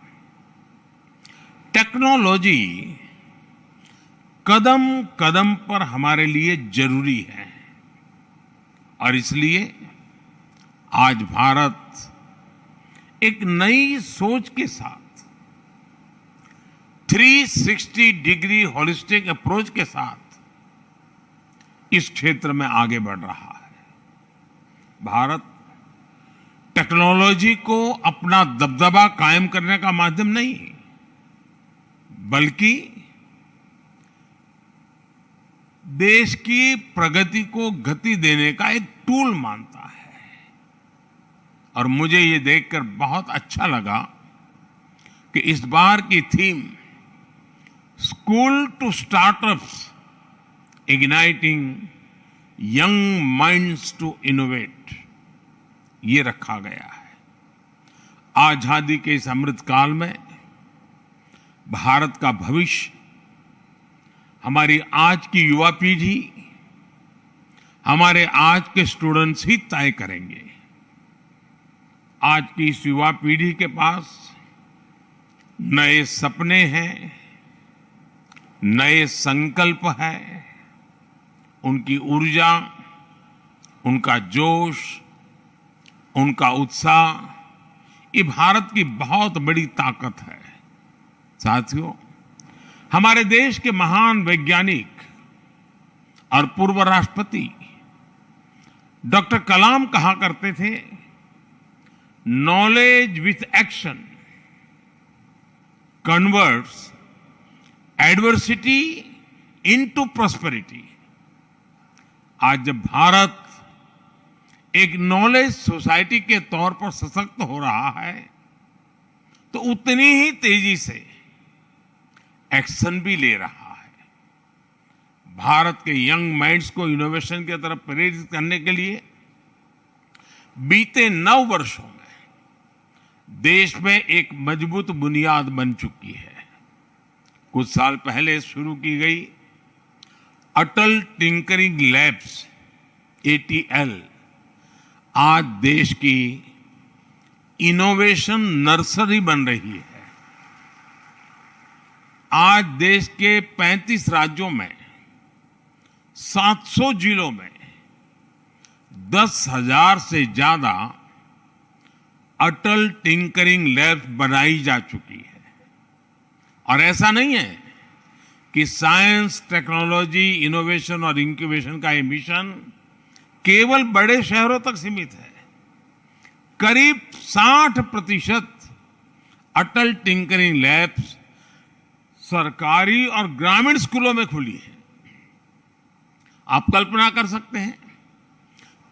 टेक्नोलॉजी कदम कदम पर हमारे लिए जरूरी है और इसलिए आज भारत एक नई सोच के साथ, three sixty degree holistic approach के साथ इस क्षेत्र में आगे बढ़ रहा है। भारत टेक्नोलॉजी को अपना दबदबा कायम करने का माध्यम नहीं, बल्कि देश की प्रगति को गति देने का एक टूल मानता है। और मुझे ये देखकर बहुत अच्छा लगा कि इस बार की theme school to startups, igniting young minds to innovate, ये रखा गया है। आजादी के इस अमृतकाल में भारत का भविष्य, हमारी आज की युवा पीढ़ी, हमारे आज के स्टूडेंट्स ही तय करेंगे। आज की इस युवा पीढ़ी के पास नए सपने हैं, नए संकल्प हैं, उनकी ऊर्जा, उनका जोश, उनका उत्साह, ये भारत की बहुत बड़ी ताकत है। साथियों, हमारे देश के महान वैज्ञानिक और पूर्व राष्ट्रपति डॉक्टर कलाम कहा करते थे, "Knowledge with action converts adversity into prosperity।" आज जब भारत एक नॉलेज सोसाइटी के तौर पर सशक्त हो रहा है, तो उतनी ही तेजी से एक्शन भी ले रहा है। भारत के यंग माइंड्स को इनोवेशन की तरफ प्रेरित करने के लिए बीते नौ वर्षों में देश में एक मजबूत बुनियाद बन चुकी है। कुछ साल पहले शुरू की गई अटल टिंकरिंग लैब्स, एटीएल, आज देश की इनोवेशन नर्सरी बन रही है। आज देश के पैंतीस राज्यों में, सात सौ जिलों में दस हज़ार से ज्यादा अटल टिंकरिंग लैब्स बनाई जा चुकी है। और ऐसा नहीं है कि साइंस, टेक्नोलॉजी, इनोवेशन और इंक्यूबेशन का ये मिशन केवल बड़े शहरों तक सीमित है। करीब साठ प्रतिशत अटल टिंकरिंग लैब्स सरकारी और ग्रामीण स्कूलों में खुली है। आप कल्पना कर सकते हैं,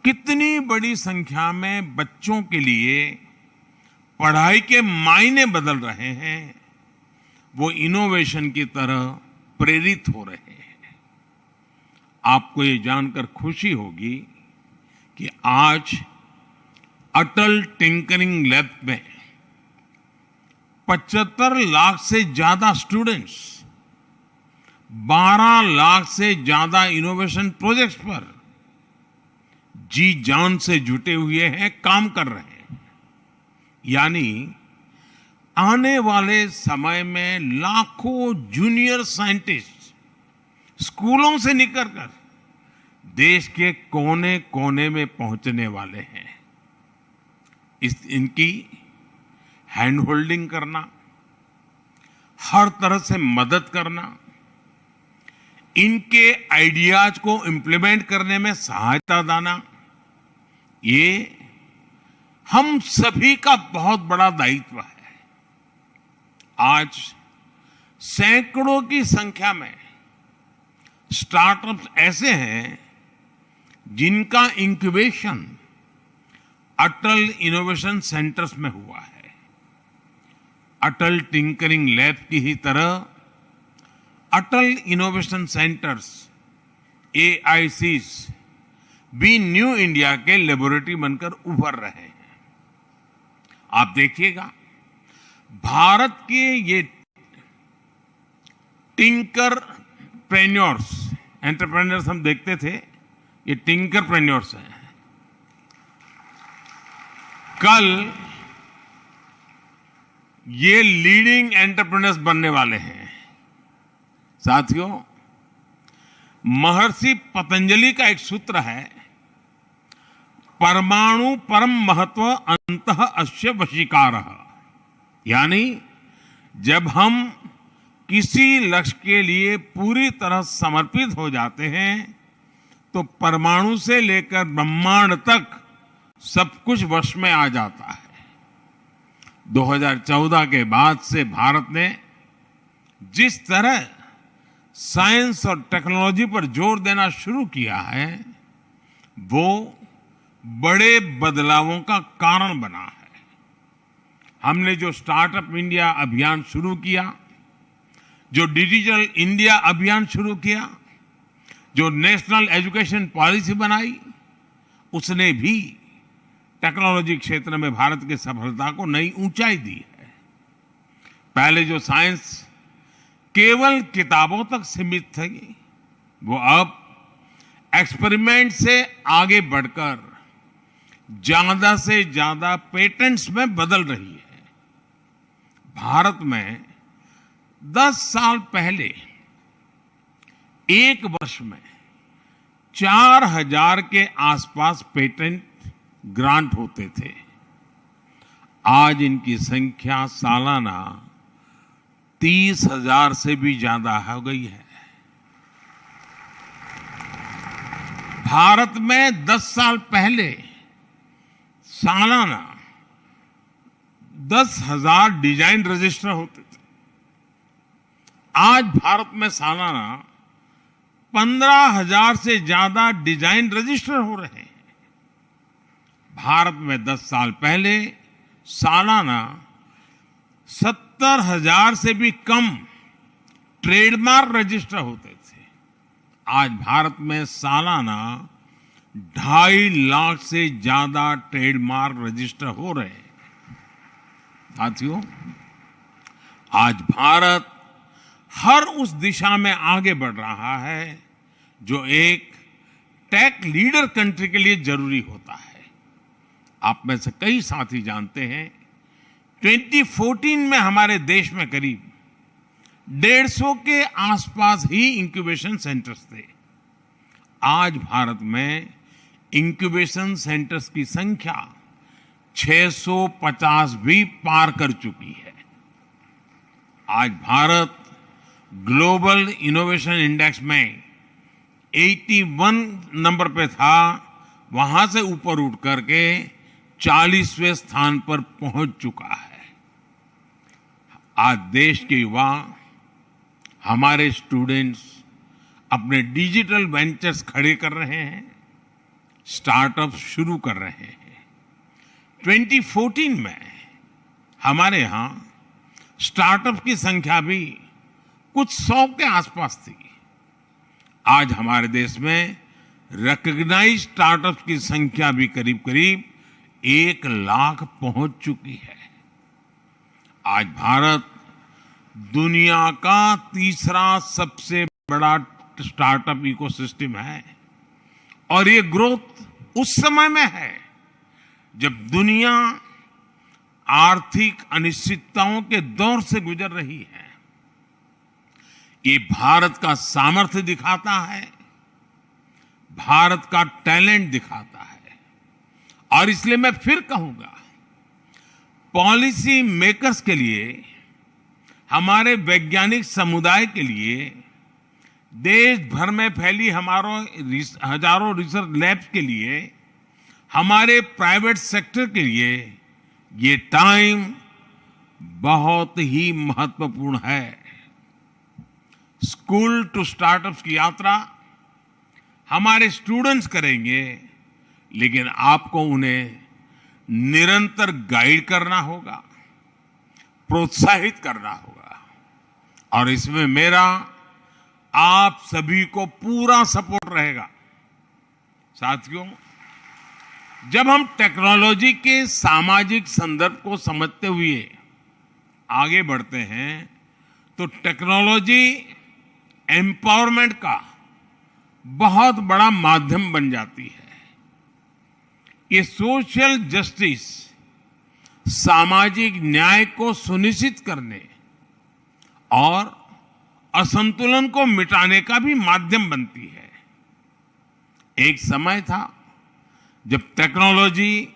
कितनी बड़ी संख्या में बच्चों के लिए पढ़ाई के मायने बदल रहे हैं, वो इनोवेशन की तरह प्रेरित हो रहे हैं। आपको ये जानकर खुशी होगी कि आज अटल टिंकरिंग लैब में पचहत्तर लाख से ज्यादा स्टूडेंट्स बारह लाख से ज्यादा इनोवेशन प्रोजेक्ट्स पर जी जान से जुटे हुए हैं, काम कर रहे हैं। यानी आने वाले समय में लाखों जूनियर साइंटिस्ट स्कूलों से निकलकर देश के कोने-कोने में पहुंचने वाले हैं। इस, इनकी हैंड होल्डिंग करना, हर तरह से मदद करना, इनके आइडियाज को इम्प्लीमेंट करने में सहायता देना, ये हम सभी का बहुत बड़ा दायित्व है। आज सैकड़ों की संख्या में स्टार्टअप्स ऐसे हैं जिनका इंक्यूबेशन अटल इनोवेशन सेंटर्स में हुआ है। अटल टिंकरिंग लैब की ही तरह अटल इनोवेशन सेंटर्स, एआईसीस, भी न्यू इंडिया के लेबोरेटरी बनकर उभर रहे हैं। आप देखिएगा, भारत के ये टिंकरप्रेन्योर्स, एंटरप्रेन्योर्स हम देखते थे, ये टिंकरप्रेन्योर्स हैं। कल ये लीडिंग एंटरप्रेन्योर्स बनने वाले हैं। साथियों, महर्षि पतंजलि का एक सूत्र है, "परमाणु परम महत्व अंतः अस्य वशीकारः।" यानी जब हम किसी लक्ष्य के लिए पूरी तरह समर्पित हो जाते हैं, तो परमाणु से लेकर ब्रह्मांड तक सब कुछ वश में आ जाता है। दो हज़ार चौदह के बाद से भारत ने जिस तरह साइंस और टेक्नोलॉजी पर जोर देना शुरू किया है, वो बड़े बदलावों का कारण बना है। हमने जो स्टार्टअप इंडिया अभियान शुरू किया, जो डिजिटल इंडिया अभियान शुरू किया, जो नेशनल एजुकेशन पॉलिसी बनाई, उसने भी टेक्नोलॉजी क्षेत्र में भारत की सफलता को नई ऊंचाई दी है। पहले जो साइंस केवल किताबों तक सीमित थी, वो अब एक्सपेरिमेंट से आगे बढ़कर ज्यादा से ज्यादा पेटेंट्स में बदल रही है। भारत में दस साल पहले एक वर्ष में चार हज़ार के आसपास पेटेंट ग्रांट होते थे। आज इनकी संख्या सालाना तीस हज़ार से भी ज्यादा हो गई है। भारत में दस साल पहले सालाना दस हज़ार डिजाइन रजिस्टर होते थे। आज भारत में सालाना पन्द्रह हज़ार से ज्यादा डिजाइन रजिस्टर हो रहे हैं। भारत में दस साल पहले सालाना सत्तर हज़ार से भी कम ट्रेडमार्क रजिस्टर होते थे। आज भारत में सालाना ढाई लाख से ज्यादा ट्रेडमार्क रजिस्टर हो रहे हैं। साथियों, आज भारत हर उस दिशा में आगे बढ़ रहा है जो एक टेक लीडर कंट्री के लिए जरूरी होता है। आप में से कई साथी जानते हैं, ट्वेंटी फ़ोर्टीन में हमारे देश में करीब डेढ़ सौ के आसपास ही इंक्यूबेशन सेंटर्स थे। आज भारत में इंक्यूबेशन सेंटर्स की संख्या छह सौ पचास भी पार कर चुकी है। आज भारत ग्लोबल इनोवेशन इंडेक्स में इक्यासी नंबर पे था, वहां से ऊपर उठ करके चालीसवें स्थान पर पहुंच चुका है। आज देश के युवा, हमारे स्टूडेंट्स अपने डिजिटल वेंचर्स खड़े कर रहे हैं, स्टार्टअप शुरू कर रहे हैं। ट्वेंटी फ़ोर्टीन में हमारे यहाँ स्टार्टअप की संख्या भी कुछ सौ के आसपास थी। आज हमारे देश में रिकॉग्नाइज स्टार्टअप की संख्या भी करीब करीब एक लाख पहुंच चुकी है। आज भारत दुनिया का तीसरा सबसे बड़ा स्टार्टअप इकोसिस्टम है, और ये ग्रोथ उस समय में है जब दुनिया आर्थिक अनिश्चितताओं के दौर से गुजर रही है। ये भारत का सामर्थ्य दिखाता है, भारत का टैलेंट दिखाता है। और इसलिए मैं फिर कहूंगा, पॉलिसी मेकर्स के लिए, हमारे वैज्ञानिक समुदाय के लिए, देश भर में फैली हमारो रिस-, हजारों रिसर्च लैब्स के लिए, हमारे प्राइवेट सेक्टर के लिए ये टाइम बहुत ही महत्वपूर्ण है। स्कूल टू स्टार्टअप्स की यात्रा हमारे स्टूडेंट्स करेंगे, लेकिन आपको उन्हें निरंतर गाइड करना होगा, प्रोत्साहित करना होगा, और इसमें मेरा आप सभी को पूरा सपोर्ट रहेगा। साथियों, जब हम टेक्नोलॉजी के सामाजिक संदर्भ को समझते हुए आगे बढ़ते हैं, तो टेक्नोलॉजी एम्पावरमेंट का बहुत बड़ा माध्यम बन जाती है। ये सोशल जस्टिस, सामाजिक न्याय को सुनिश्चित करने और असंतुलन को मिटाने का भी माध्यम बनती है। एक समय था जब टेक्नोलॉजी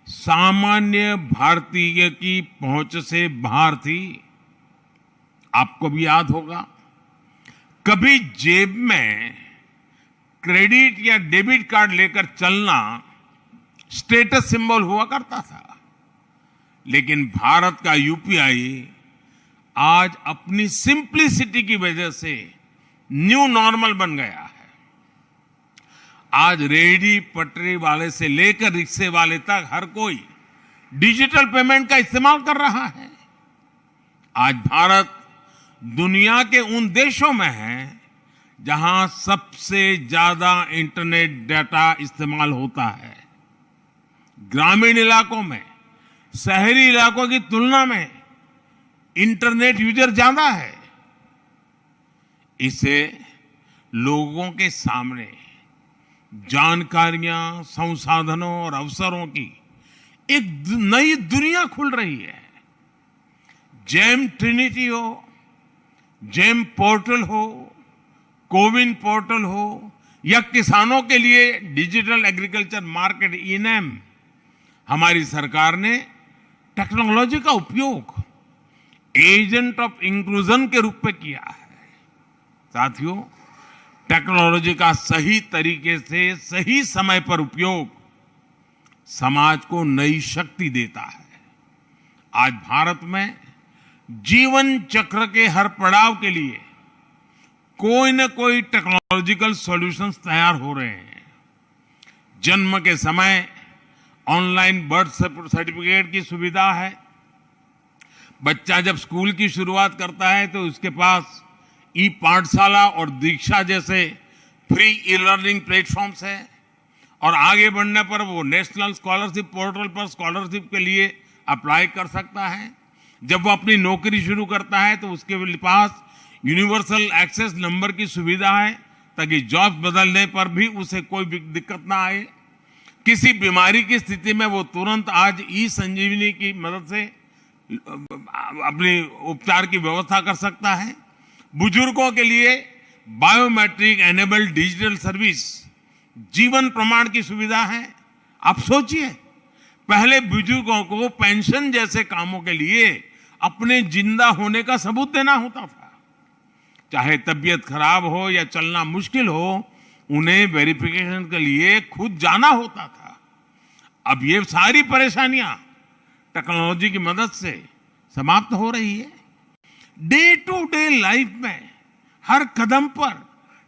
सामान्य भारतीय की पहुंच से बाहर थी। आपको भी याद होगा, कभी जेब में क्रेडिट या डेबिट कार्ड लेकर चलना स्टेटस सिंबल हुआ करता था, लेकिन भारत का यूपीआई आज अपनी सिंप्लिसिटी की वजह से न्यू नॉर्मल बन गया है। आज रेहड़ी पटरी वाले से लेकर रिक्शे वाले तक हर कोई डिजिटल पेमेंट का इस्तेमाल कर रहा है। आज भारत दुनिया के उन देशों में है जहां सबसे ज्यादा इंटरनेट डेटा इस्तेमाल होता है। ग्रामीण इलाकों में शहरी इलाकों की तुलना में इंटरनेट यूजर ज्यादा है। इसे लोगों के सामने जानकारियां, संसाधनों और अवसरों की एक दु-, नई दुनिया खुल रही है। जेम ट्रिनिटी हो, जेम पोर्टल हो, कोविन पोर्टल हो, या किसानों के लिए डिजिटल एग्रीकल्चर मार्केट, इनैम, हमारी सरकार ने टेक्नोलॉजी का उपयोग एजेंट ऑफ इंक्लूजन के रूप में किया है। साथियों, टेक्नोलॉजी का सही तरीके से सही समय पर उपयोग समाज को नई शक्ति देता है। आज भारत में जीवन चक्र के हर पड़ाव के लिए कोई न कोई टेक्नोलॉजिकल सॉल्यूशंस तैयार हो रहे हैं। जन्म के समय ऑनलाइन बर्थ सर्टिफिकेट की सुविधा है। बच्चा जब स्कूल की शुरुआत करता है तो उसके पास ई पाठशाला और दीक्षा जैसे फ्री ई लर्निंग प्लेटफॉर्म्स है, और आगे बढ़ने पर वो नेशनल स्कॉलरशिप पोर्टल पर स्कॉलरशिप के लिए अप्लाई कर सकता है। जब वो अपनी नौकरी शुरू करता है तो उसके पास यूनिवर्सल एक्सेस नंबर की सुविधा है, ताकि जॉब बदलने पर भी उसे कोई भी दिक्कत ना आए। किसी बीमारी की स्थिति में वो तुरंत आज ई संजीवनी की मदद से अपनी उपचार की व्यवस्था कर सकता है। बुजुर्गों के लिए बायोमेट्रिक एनेबल्ड डिजिटल सर्विस, जीवन प्रमाण की सुविधा है। आप सोचिए, पहले बुजुर्गों को पेंशन जैसे कामों के लिए अपने जिंदा होने का सबूत देना होता था। चाहे तबीयत खराब हो या चलना मुश्किल हो, उन्हें वेरिफिकेशन के लिए खुद जाना होता था। अब ये सारी परेशानियां टेक्नोलॉजी की मदद से समाप्त हो रही है। डे टू डे लाइफ में हर कदम पर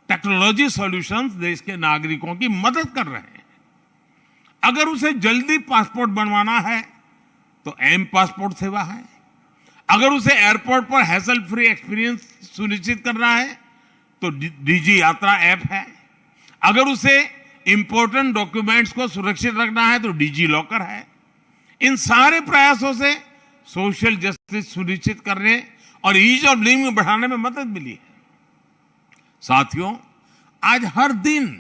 टेक्नोलॉजी सॉल्यूशंस देश के नागरिकों की मदद कर रहे हैं। अगर उसे जल्दी पासपोर्ट बनवाना है तो एम पासपोर्ट सेवा है। अगर उसे एयरपोर्ट पर हैसल फ्री एक्सपीरियंस सुनिश्चित करना है तो डि-, डिजी यात्रा ऐप है। अगर उसे इंपॉर्टेंट डॉक्यूमेंट्स को सुरक्षित रखना है तो डिजी लॉकर है। इन सारे प्रयासों से सोशल जस्टिस सुनिश्चित करने और ईज ऑफ लिविंग बढ़ाने में मदद मिली है। साथियों, आज हर दिन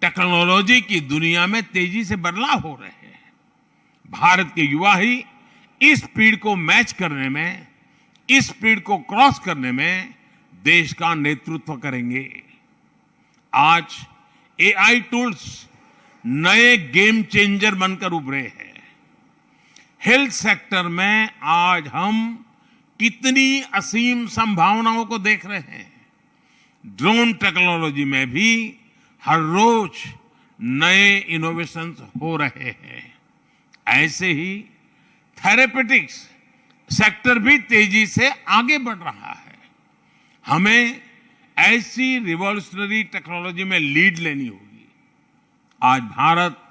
टेक्नोलॉजी की दुनिया में तेजी से बदलाव हो रहे हैं। भारत के युवा ही इस स्पीड को मैच करने में, इस स्पीड को क्रॉस करने में देश का नेतृत्व करेंगे। आज एआई टूल्स नए गेम चेंजर बनकर उभरे हैं। हेल्थ सेक्टर में आज हम कितनी असीम संभावनाओं को देख रहे हैं। ड्रोन टेक्नोलॉजी में भी हर रोज नए इनोवेशंस हो रहे हैं। ऐसे ही थेरेपेटिक्स सेक्टर भी तेजी से आगे बढ़ रहा है। हमें ऐसी रिवॉल्यूशनरी टेक्नोलॉजी में लीड लेनी होगी। आज भारत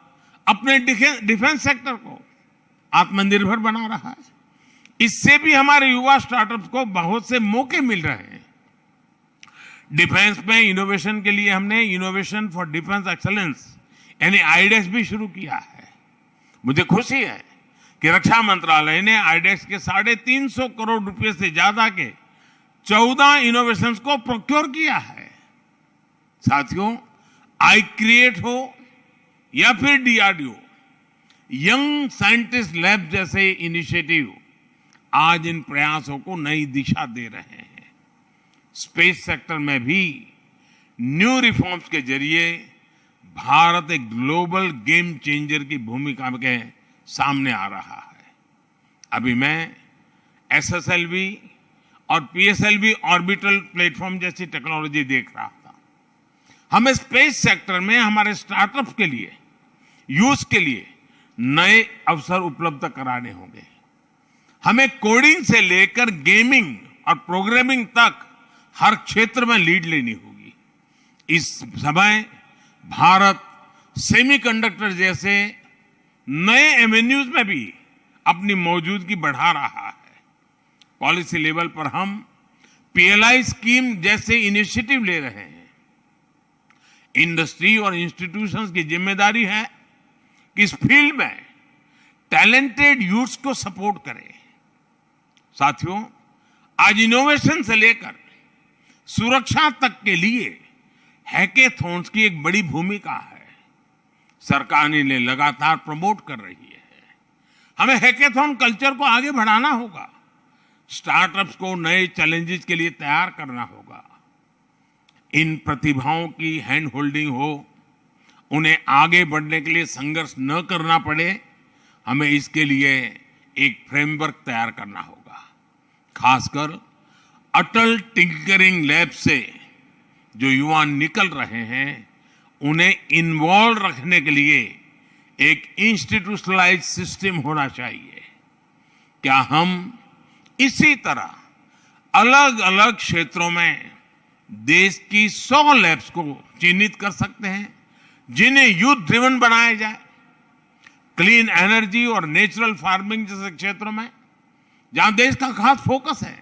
अपने डिफे-, डिफेंस सेक्टर को आत्मनिर्भर बना रहा है। इससे भी हमारे युवा स्टार्टअप्स को बहुत से मौके मिल रहे हैं। डिफेंस में इनोवेशन के लिए हमने इनोवेशन फॉर डिफेंस एक्सीलेंस यानी आईडेक्स भी शुरू किया है। मुझे खुशी है कि रक्षा मंत्रालय ने आईडेक्स के साढ़े तीन सौ करोड़ रुपए से ज्यादा के चौदह इनोवेशंस को प्रोक्योर किया है। साथियों, आई क्रिएट हो या फिर डीआरडीओ, यंग साइंटिस्ट लैब जैसे इनिशिएटिव आज इन प्रयासों को नई दिशा दे रहे हैं। स्पेस सेक्टर में भी न्यू रिफॉर्म्स के जरिए भारत एक ग्लोबल गेम चेंजर की भूमिका के सामने आ रहा है। अभी मैं एसएसएलवी और पीएसएलवी ऑर्बिटल प्लेटफॉर्म जैसी टेक्नोलॉजी देख रहा था। हमें स्पेस सेक्टर में हमारे स्टार्टअप्स के लिए, यूथ के लिए नए अवसर उपलब्ध कराने होंगे। हमें कोडिंग से लेकर गेमिंग और प्रोग्रामिंग तक हर क्षेत्र में लीड लेनी होगी। इस समय भारत सेमीकंडक्टर जैसे नए एवेन्यूज में भी अपनी मौजूदगी बढ़ा रहा है। पॉलिसी लेवल पर हम पीएलआई स्कीम जैसे इनिशिएटिव ले रहे हैं। इंडस्ट्री और इंस्टीट्यूशंस की जिम्मेदारी है कि इस फील्ड में टैलेंटेड यूथ्स को सपोर्ट करें। साथियों, आज इनोवेशन से लेकर सुरक्षा तक के लिए हैकेथॉन्स की एक बड़ी भूमिका है। सरकार इन्हें लगातार प्रमोट कर रही है। हमें हैकेथॉन कल्चर को आगे बढ़ाना होगा, स्टार्टअप्स को नए चैलेंजेस के लिए तैयार करना होगा। इन प्रतिभाओं की हैंड होल्डिंग हो, उन्हें आगे बढ़ने के लिए संघर्ष न करना पड़े, हमें इसके लिए एक फ्रेमवर्क तैयार करना होगा। खासकर अटल टिंकरिंग लैब से जो युवा निकल रहे हैं, उन्हें इन्वॉल्व रखने के लिए एक इंस्टीट्यूशनलाइज सिस्टम होना चाहिए। क्या हम इसी तरह अलग-अलग क्षेत्रों में देश की सौ लैब्स को चिन्हित कर सकते हैं, जिन्हें यूथ ड्रिवन बनाया जाए, क्लीन एनर्जी और नेचुरल फार्मिंग जैसे क्षेत्रों में, जहां देश का खास फोकस है,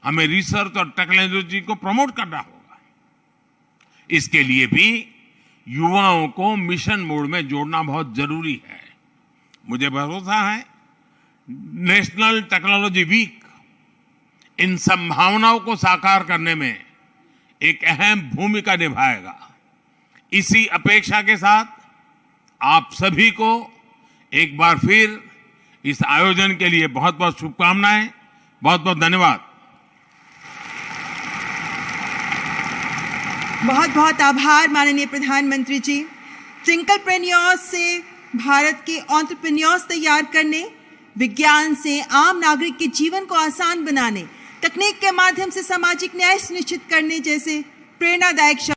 हमें रिसर्च और टेक्नोलॉजी को प्रमोट करना होगा। इसके लिए भी युवाओं को मिशन मोड में जोड़ना बहुत जरूरी है। मुझे भरोसा है, नेशनल टेक्नोलॉजी वीक इन संभावनाओं को साकार करने में एक अहम भूमिका निभाएगा। इसी अपेक्षा के साथ आप सभी को एक बार फिर इस आयोजन के लिए बहुत-बहुत शुभकामनाएं, बहुत-बहुत धन्यवाद। बहुत बहुत आभार माननीय प्रधानमंत्री जी। ट्विंकलप्रेन्योर्स से भारत के एंटरप्रेन्योर्स तैयार करने, विज्ञान से आम नागरिक के जीवन को आसान बनाने, तकनीक के माध्यम से सामाजिक न्याय सुनिश्चित करने जैसे प्रेरणादायक शब्द।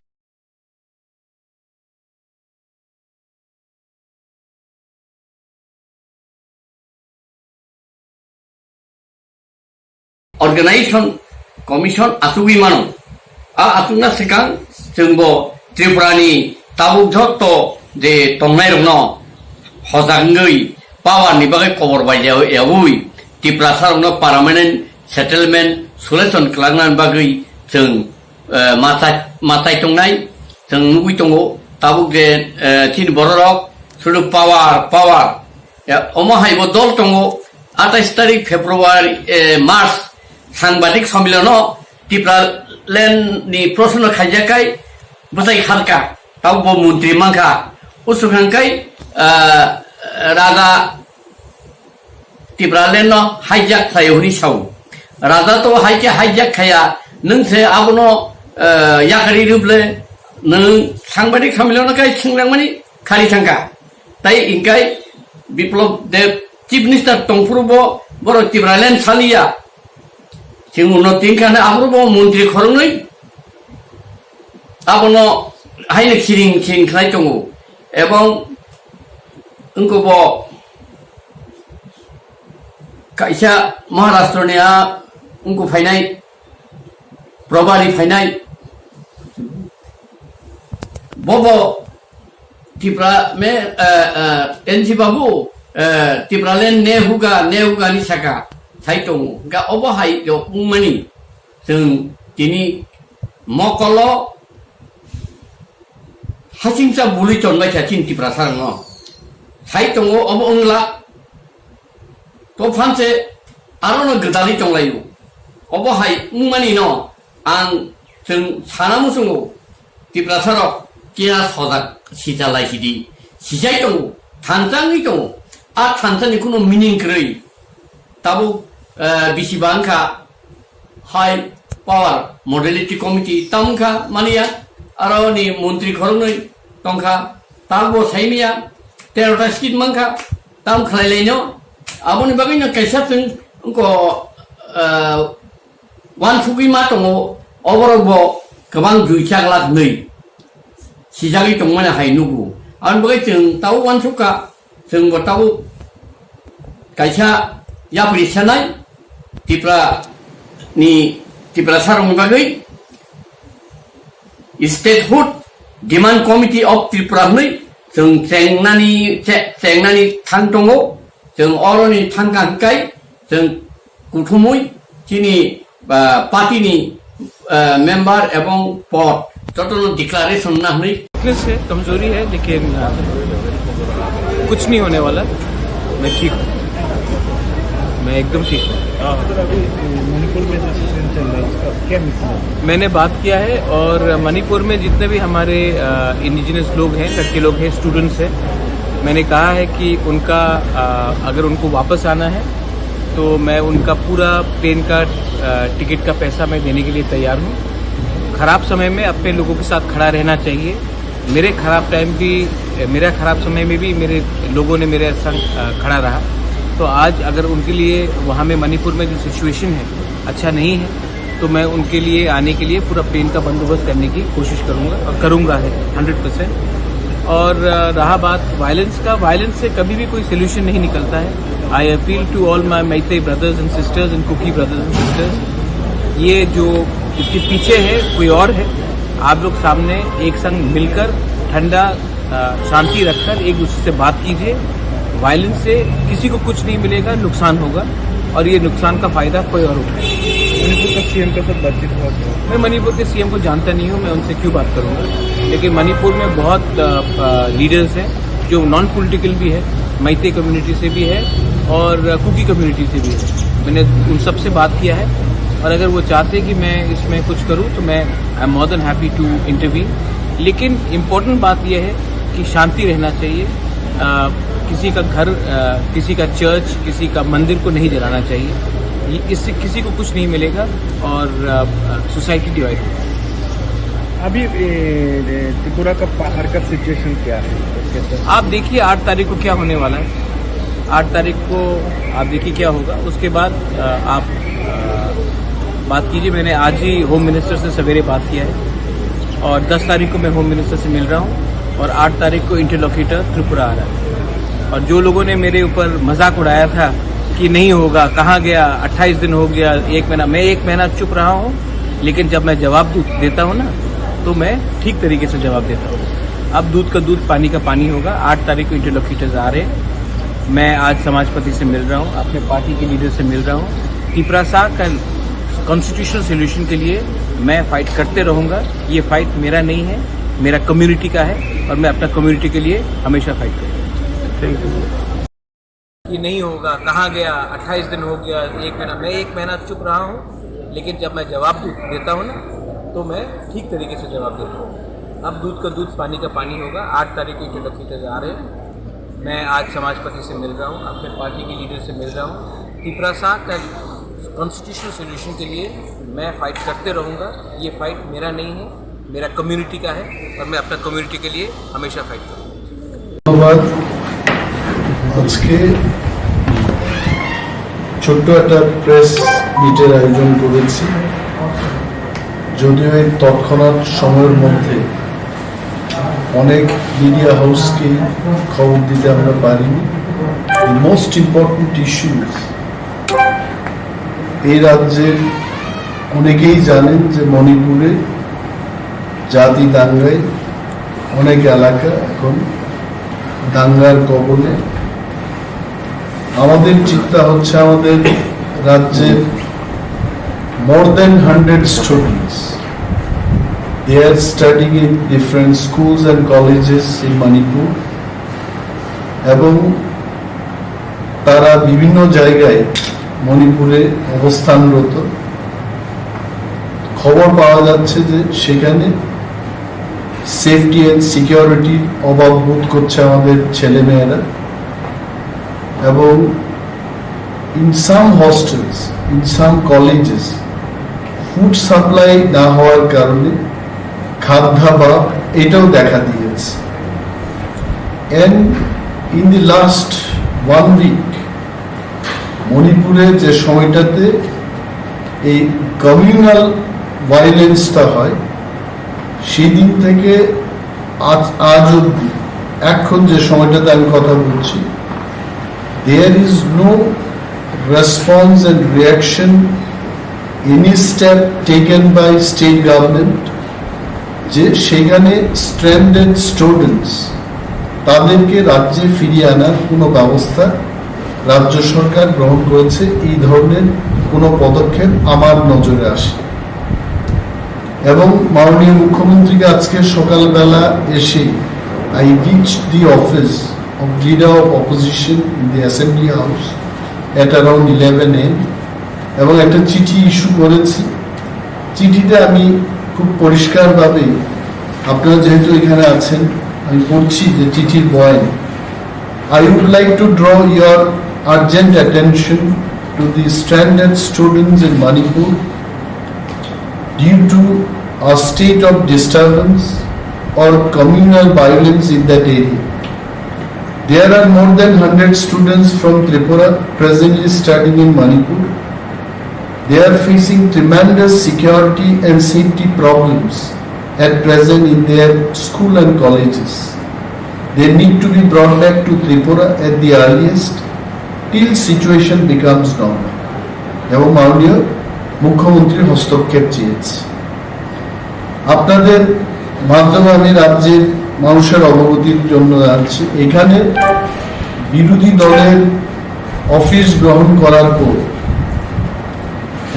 Organization Commission achugwi mano. A achukna swkang chwngbo Tripurani tabuk jotto je tongnairokno hojak wngwi power ni bagwi kobor bai yaui Tiprasarokno permanent settlement solution kwlangna bagwi chwng ma chai tongnai. Chwng nugwi tongo tabuk je chini bororok sudu power power. Omo hai bo dol tongo atais tarik February, March sangbadik sommilono Tipraland ni proshno khaijak kai bwsai kharka tabuk bo montri mankha. Usukang kai raja Tipraland no hijack khlai hwnwi sao. Raja to hai khe hijack khaya, nwng se abono yakarwi rwble, nwng sangbadik sommilono kai swnglangmani khari thangkha. Tai ingkai Biplab Deb Chief Minister tongphuru bo borok Tipraland saliya. Chwng uno tingkha hwnwi aphuru bo montri khoroknwi abono haino khiring khiring khlai tongo. Ebong wngkhe bo kaisa Maharashtra ni a wngkhe phainai Probari phainai bobo Tipra me N C Babu Tipraland ne huga ne huga ni saka sai tongo hwnkhe obo hai rok wngmani chwng tini mokolo Hasingcha bului tonbaikha chini Tiprasarokno. Sai tongo obo wngla. To phanse arono gwdalwi tonglaio. Obo hai wngmani no ang chwng sana muchungo Tiprasarok keha sojak sichalai sidi. Sisai tongo, thansa wngwi tongo. A thansani kunu meaning kwrwi. Tabuk bisi ba wngkha high power modality committee tam wngkha mania aro ni montri khoroknwi tongkha tabukbo saimaya terota seat mankha tam khlailaino aboni bagwino kaisa chwng wngkho wansugwi ma tongo oborok bo kwbang jui chaglak nwi sijagwi tongmani hai nugo aboni bagwi chwng tabuk wansukha. Chwng bo tabuk kaisa yapri sanai Tripura ni Tiprasa rokni bagwi Statehood Demand Committee of Tripura hwnwi chwng chengnani chengnani thang tongo. Chwng oroni thangkha hwnkhe chwng kuthumwi chini party ni member ebong pod jotono declaration na hwnwi. Weakness hai, kamzori hai, lekin kuch nahi hone wala, main theek hu. मैं एकदम ठीक हूँ। सर, अभी मणिपुर में जो सिचुएशन चल रहा है, उसका क्या मिलता है? मैंने बात किया है और मणिपुर में जितने भी हमारे इंडिजिनस लोग हैं, लड़के लोग हैं, स्टूडेंट्स हैं, मैंने कहा है कि उनका अ, अगर उनको वापस आना है तो मैं उनका पूरा प्लेन का अ, टिकट का पैसा मैं देने के लिए तैयार हूँ। ख़राब समय में अपने लोगों के साथ खड़ा रहना चाहिए। मेरे ख़राब टाइम भी, मेरा ख़राब समय में भी मेरे लोगों ने मेरे संग अ, खड़ा रहा। तो आज अगर उनके लिए वहाँ में मणिपुर में जो सिचुएशन है अच्छा नहीं है, तो मैं उनके लिए आने के लिए पूरा प्लेन का बंदोबस्त करने की कोशिश करूँगा और करूँगा है हंड्रेड परसेंट। और अ, रहा बात वायलेंस का, वायलेंस से कभी भी कोई सोल्यूशन नहीं निकलता है। I appeal to all my Meitei brothers and sisters and Kuki brothers and sisters, ये जो इसके पीछे है कोई और है। आप लोग सामने एक संग मिलकर ठंडा अ, शांति रखकर एक दूसरे से बात कीजिए। वायलेंस से किसी को कुछ नहीं मिलेगा, नुकसान होगा और ये नुकसान का फ़ायदा कोई और उठाएगा। मणिपुर का सीएम के साथ बातचीत हुआ क्या? मैं मणिपुर के सीएम को जानता नहीं हूँ, मैं उनसे क्यों बात करूँगा। लेकिन मणिपुर में बहुत लीडर्स हैं जो नॉन पॉलिटिकल भी है, मैते कम्युनिटी से भी है और कुकी कम्युनिटी से भी है। मैंने उन सब से बात किया है और अगर वो चाहते कि मैं इसमें कुछ करूँ तो मैं I am more than happy to intervene। लेकिन इम्पोर्टेंट बात यह है कि शांति रहना चाहिए। अ, किसी का घर, अ, किसी का चर्च, किसी का मंदिर को नहीं जलाना चाहिए। ये, इससे किसी को कुछ नहीं मिलेगा और सोसाइटी डिवाइड होगी। अभी ए, ए, त्रिपुरा का बाहर का सिचुएशन क्या है? कैसे? आप देखिए आठ तारीख को क्या होने वाला है। आठ तारीख को आप देखिए क्या होगा। उसके बाद अ, आप अ, बात कीजिए। मैंने आज ही होम मिनिस्टर से सवेरे बात किया है और दस तारीख को मैं होम मिनिस्टर से मिल रहा हूँ और आठ तारीख को इंटरलोक्यूटर त्रिपुरा आ रहा है। और जो लोगों ने मेरे ऊपर मजाक उड़ाया था कि नहीं होगा, कहाँ गया, अट्ठाईस दिन हो गया, एक महीना, मैं एक महीना चुप रहा हूँ, लेकिन जब मैं जवाब दू- देता हूँ ना, तो मैं ठीक तरीके से जवाब देता हूँ। अब दूध का दूध, पानी का पानी होगा। आठ तारीख को इंटरलोक्यूटर्स आ रहे हैं। मैं आज समाजपति से मिल रहा हूँ, अपने पार्टी के लीडर से मिल रहा हूँ। तिपरासा का कॉन्स्टिट्यूशनल सॉल्यूशन के लिए मैं फाइट करते रहूँगा। ये फाइट मेरा नहीं है, मेरा कम्युनिटी का है और मैं अपना कम्युनिटी के लिए हमेशा फाइट करूँगा। Thank you. ये नहीं होगा, कहाँ गया, अट्ठाईस दिन हो गया, एक महीना, मैं एक महीना चुप रहा हूँ, लेकिन जब मैं जवाब दू- देता हूँ ना, तो मैं ठीक तरीके से जवाब देता हूँ। अब दूध का दूध, पानी का पानी होगा। आठ तारीख को इंटरलोक्यूटर्स आ रहे हैं। मैं आज समाजपति से मिल रहा हूँ, अपने पार्टी के लीडर से मिल रहा हूँ। तिपरासा का कॉन्स्टिट्यूशनल सॉल्यूशन के लिए मैं फाइट करते रहूँगा। ये फाइट मेरा नहीं है, मेरा कम्युनिटी का है और मैं अपना कम्युनिटी के लिए हमेशा फाइट करूँगा। ধন্যবাদ। আজকে ছোট্ট একটা প্রেস মিটের আয়োজন করেছি। যদিও এই তৎক্ষণাৎ সময়ের মধ্যে অনেক মিডিয়া হাউসকে খবর দিতে আমরা পারিনি। The most important issue is, এই রাজ্যের অনেকেই জানেন যে মণিপুরে জাতি দাঙ্গায় অনেক এলাকা এখন দাঙ্গার কবলে। আমাদের চিন্তা হচ্ছে আমাদের রাজ্যের more than hundred students, they are studying in different schools and colleges in Manipur, এবং তারা বিভিন্ন জায়গায় মণিপুরে অবস্থানরত। খবর পাওয়া যাচ্ছে যে সেখানে সেফটি অ্যান্ড সিকিউরিটির অভাব বোধ করছে আমাদের ছেলেমেয়েরা, এবং in some hostels, in some colleges, food supply না হওয়ার কারণে খাদ্যাভাব এটাও দেখা দিয়েছে। And in the last one week, মণিপুরে যে সময়টাতে এই কমিউনাল ভায়োলেন্সটা হয়, সেই দিন থেকে আজ আজ অবধি, এখন যে সময়টাতে আমি কথা বলছি, there is no response and reaction, any step taken by state government যে সেখানে স্ট্র্যান্ডেড স্টুডেন্টস তাদেরকে রাজ্যে ফিরিয়ে আনার কোনো ব্যবস্থা রাজ্য সরকার গ্রহণ করেছে, এই ধরনের কোনো পদক্ষেপ আমার নজরে আসে। এবং মাননীয় মুখ্যমন্ত্রীকে আজকে সকালবেলা এসে I reached the office of leader of opposition in the assembly house. at around eleven a.m. এবং একটা চিঠি ইস্যু করেছি। চিঠিতে আমি খুব পরিষ্কারভাবে, আপনারা যেহেতু এখানে আছেন, আমি পড়ছি যে চিঠির point. I would like to draw your urgent attention to the stranded students in Manipur due to a state of disturbance or communal violence in that area. There are more than hundred students from Tripura presently studying in Manipur. They are facing tremendous security and safety problems at present in their school and colleges. They need to be brought back to Tripura at the earliest till situation becomes normal. এবং মাননীয় মুখ্যমন্ত্রীর হস্তক্ষেপ চেয়েছি। আপনাদের মাধ্যমে আমি রাজ্যের মানুষের অবগতির জন্য জানাচ্ছি, এখানে বিরোধী দলের অফিস গ্রহণ করার পর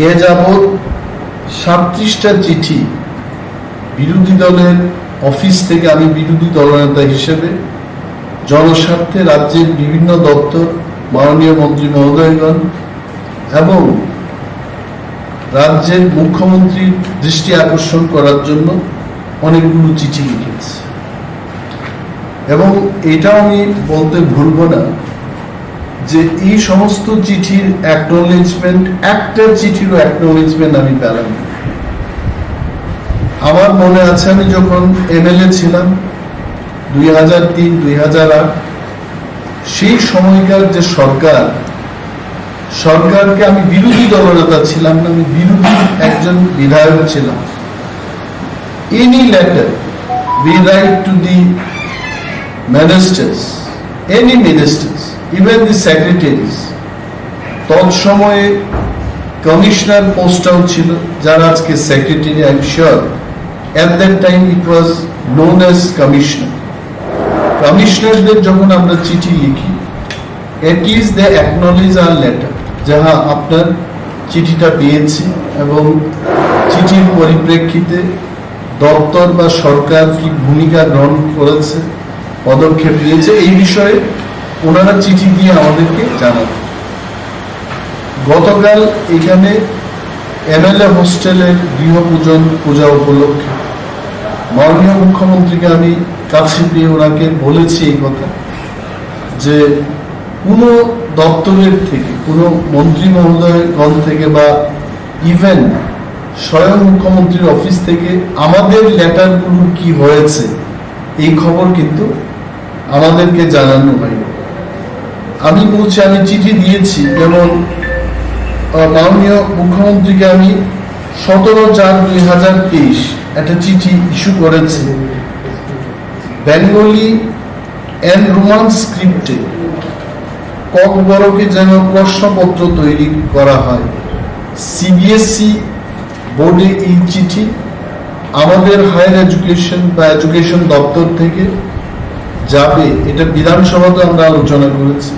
এ যাবৎ সাতত্রিশটা চিঠি বিরোধী দলের অফিস থেকে আমি বিরোধী দলনেতা হিসেবে জনস্বার্থে রাজ্যের বিভিন্ন দপ্তর, মাননীয় মন্ত্রী মহোদয়গণ এবং রাজ্যের মুখ্যমন্ত্রীর দৃষ্টি আকর্ষণ করার জন্য অনেকগুলো চিঠি লিখেছি। এবং এটাও আমি বলতে ভুলবো না যে এই সমস্ত চিঠির অ্যাকনোলেজমেন্ট, একটা চিঠিরও অ্যাকনোলেজমেন্ট আমি পেলাম না। আমার মনে আছে, আমি যখন এমএলএ ছিলাম দুই হাজার তিন দুই হাজার আট, সেই সময়কার যে সরকার, সরকারকে আমি বিরোধী দলনেতা ছিলাম না, আমি বিরোধী একজন বিধায়ক ছিলাম। Any letter we write to the ministers, any ministers, even the secretaries, তৎসময়ে কমিশনার পোস্টটাও ছিল, যারা আজকে secretary, I am sure at that time it was known as commissioner. কমিশনারদের যখন আমরা চিঠি লিখি, at least they acknowledge our letter, যে হ্যাঁ, আপনার চিঠিটা পেয়েছি এবং চিঠির পরিপ্রেক্ষিতে দপ্তর বা সরকার কি ভূমিকা গ্রহণ করেছে, পদক্ষেপ নিয়েছে, এই বিষয়ে ওনারা চিঠি দিয়ে আমাদেরকে জানান। গতকাল এখানে এমএলএ হোস্টেলের গৃহপূজন পূজা উপলক্ষে মাননীয় মুখ্যমন্ত্রীকে আমি কাছে পেয়ে ওনাকে বলেছি এই কথা, যে কোনো দপ্তরের থেকে, কোনো মন্ত্রী মহোদয়গণ থেকে বা ইভেন স্বয়ং মুখ্যমন্ত্রীর অফিস থেকে আমাদের লেটারগুলো কি হয়েছে, এই খবর কিন্তু আমাদেরকে জানানো হয়নি। আমি বলছি, আমি চিঠি দিয়েছি, যেমন আহ, মাননীয় মুখ্যমন্ত্রীকে আমি সতেরো চার দুই হাজার তেইশ একটা চিঠি ইস্যু করেছি বেঙ্গলি অ্যান্ড রোমান স্ক্রিপ্টে ককবরকে যেন প্রশ্নপত্র তৈরি করা হয়। সিবিএসই বোর্ডে এই চিঠি আমাদের হায়ার এডুকেশন বা এডুকেশন দপ্তর থেকে যাবে, এটা বিধানসভাতে আমরা আলোচনা করেছি।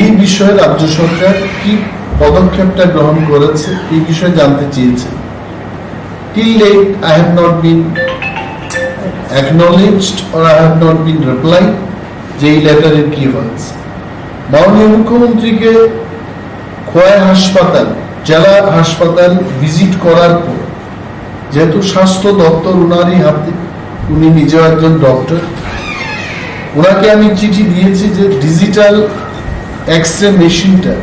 এই বিষয়ে রাজ্য সরকার কি পদক্ষেপটা গ্রহণ করেছে, এই বিষয়ে জানতে চেয়েছে। Till date, I have not been acknowledged or I have not been replied যে এই লেটারের কি হয়েছে। মাননীয় মুখ্যমন্ত্রীকে খোয়াই হাসপাতাল, জেলা হাসপাতাল ভিজিট করার পর, যেহেতু স্বাস্থ্য দপ্তর ওনারই হাতে, উনি নিজেও একজন ডক্টর, ওনাকে আমি চিঠি দিয়েছি যে ডিজিটাল এক্স রে মেশিনটা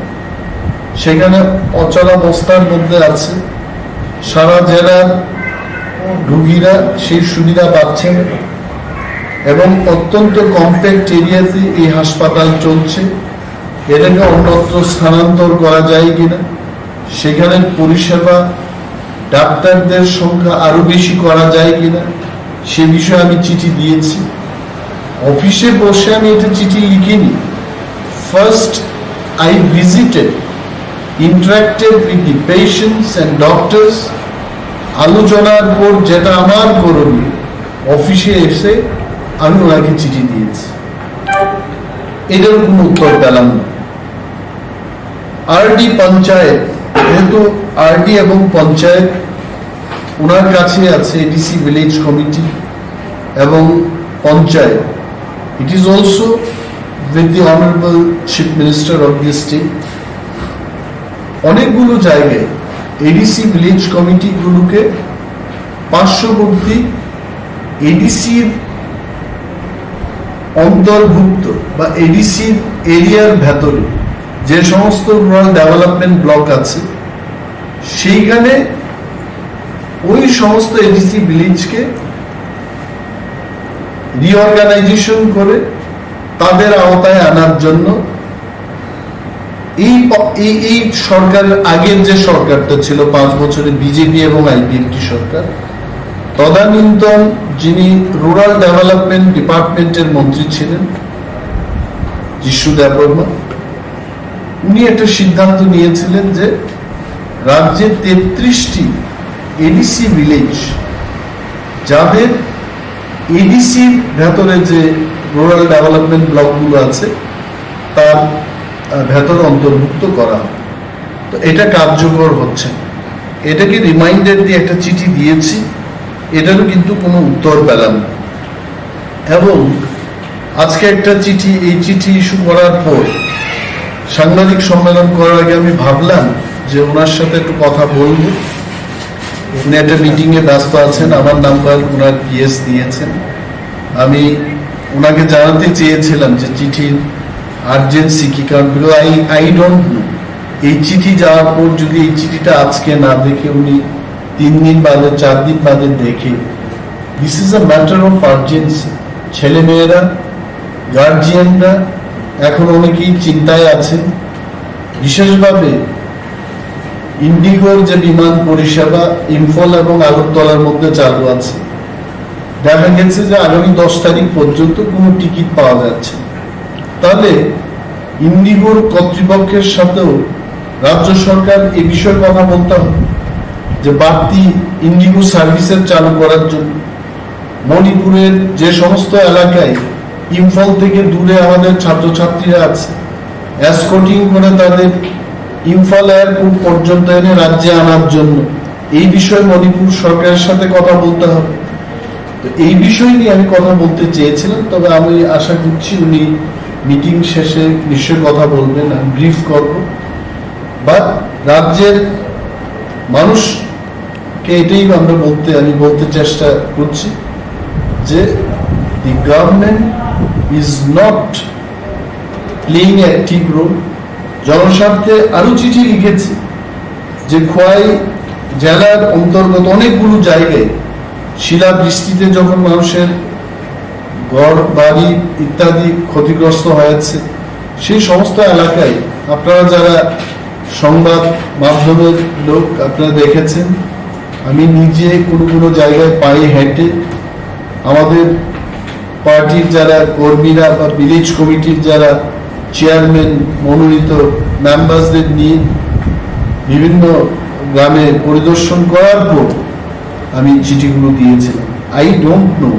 সেখানে অচলাবস্থার মধ্যে আছে, সারা জেলার রুগীরা সেই সুবিধা পাচ্ছেন না এবং অত্যন্ত কম্প্যাক্ট এরিয়াতে এই হাসপাতাল চলছে। এটাকে অন্যত্র স্থানান্তর করা যায় কিনা, সেখানে পরিষেবা, ডাক্তারদের সংখ্যা আরো বেশি করা যায় কিনা, সে বিষয়ে আমি চিঠি দিয়েছি। অফিসে বসে আমি এটা চিঠি লিখিনি। First, I visited, interacted with the patients and doctors. আলোচনার পর যেটা আমার করণীয়, অফিসে এসে আমি ওনাকে চিঠি দিয়েছি। এটার কোনো উত্তর পেলাম না। আরডি পঞ্চায়েত, যেহেতু আরডি এবং পঞ্চায়েত ওনার কাছে আছে, এডিসি, ভিলেজ কমিটি এবং panchayat, it is also With the Honorable Chief Minister of the state, অনেকগুলো জায়গায় এডিসি ভিলেজ কমিটিগুলোকে পার্শ্ববর্তী এডিসির অন্তর্ভুক্ত বা এডিসির এরিয়ার ভেতরে যে সমস্ত রুরাল ডেভেলপমেন্ট ব্লক আছে, সেইখানে ওই সমস্ত এডিসি ভিলেজকে রিঅর্গানাইজেশন করে তাদের আওতায় আনার জন্য এই প- এই এই সরকারের আগের যে সরকারটা ছিল পাঁচ বছরে, বিজেপি এবং আইপিএফটি সরকার, তদানীন্তন যিনি রুরাল ডেভেলপমেন্ট ডিপার্টমেন্টের মন্ত্রী ছিলেন, যিশু দেববর্মা, উনি একটা সিদ্ধান্ত নিয়েছিলেন যে রাজ্যে তেত্রিশটি এডিসি ভিলেজ, যাদের এডিসির ভেতরে যে রুরাল ডেভেলপমেন্ট ব্লকগুলো আছে, তার আহ, ভেতর অন্তর্ভুক্ত করা হবে। তো এটা কার্যকর হচ্ছে না। এটাকে রিমাইন্ডার দিয়ে একটা চিঠি দিয়েছি, এটারও কিন্তু কোনো উত্তর পেলাম না। এবং আজকে একটা চিঠি, এই চিঠি ইস্যু করার পর সাংবাদিক সম্মেলন করার আগে আমি ভাবলাম যে ওনার সাথে একটু কথা বলবো। উনি একটা মিটিংয়ে ব্যস্ত আছেন, আমার নাম্বার ওনার পিএস দিয়েছেন। আমি ওনাকে জানাতে চেয়েছিলাম যে চিঠির আর্জেন্সি কি, কারণ because I I don't know, এই চিঠি যাওয়ার পর যদি এই চিঠিটা আজকে না দেখে উনি তিন দিন বাদে, চার দিন বাদে দেখে, this is a matter of urgency। ছেলেমেয়েরা, গার্জিয়ানরা এখন অনেকেই চিন্তায় আছেন, বিশেষভাবে ইন্ডিগোর যে বিমান পরিষেবা ইম্ফল এবং আগরতলার মধ্যে চালু আছে, দেখা গেছে যে আগামী দশ তারিখ পর্যন্ত কোনো টিকিট পাওয়া যাচ্ছে না। তাহলে ইন্ডিগোর কর্তৃপক্ষের সাথেও রাজ্য সরকার এ বিষয়ে কথা বলতে হবে যে বাড়তি ইন্ডিগো সার্ভিসের চালু করার জন্য। মণিপুরের যে সমস্ত এলাকায় ইম্ফল থেকে দূরে আমাদের ছাত্রছাত্রীরা আছে, এসকর্টিং করে তাদের ইম্ফল এয়ারপোর্ট পর্যন্ত এনে রাজ্যে আনার জন্য এই বিষয়ে মণিপুর সরকারের সাথে কথা বলতে হবে। তো এই বিষয় নিয়ে আমি কথা বলতে চেয়েছিলাম, তবে আমি আশা করছি উনি মিটিং শেষে নিশ্চয়ই কথা বলবেন, আমি ব্রিফ করব। বাট রাজ্যের মানুষকে এটাই আমরা বলতে, আমি বলতে চেষ্টা করছি যে the government is not playing active role। জনস্বার্থে আরও চিঠি লিখেছি যে খোয়াই জেলার অন্তর্গত অনেকগুলো জায়গায় শিলাবৃষ্টিতে যখন মানুষের ঘর বাড়ি ইত্যাদি ক্ষতিগ্রস্ত হয়েছে, সেই সমস্ত এলাকায় আপনারা যারা সংবাদ মাধ্যমের লোক, আপনারা দেখেছেন, আমি নিজে কোনো কোনো জায়গায় পায়ে হেঁটে আমাদের পার্টির যারা কর্মীরা বা ভিলেজ কমিটির যারা চেয়ারম্যান মনোনীত মেম্বারদের নিয়ে বিভিন্ন গ্রামে পরিদর্শন করার পর আমি চিঠিগুলো দিয়েছিলাম। I don't know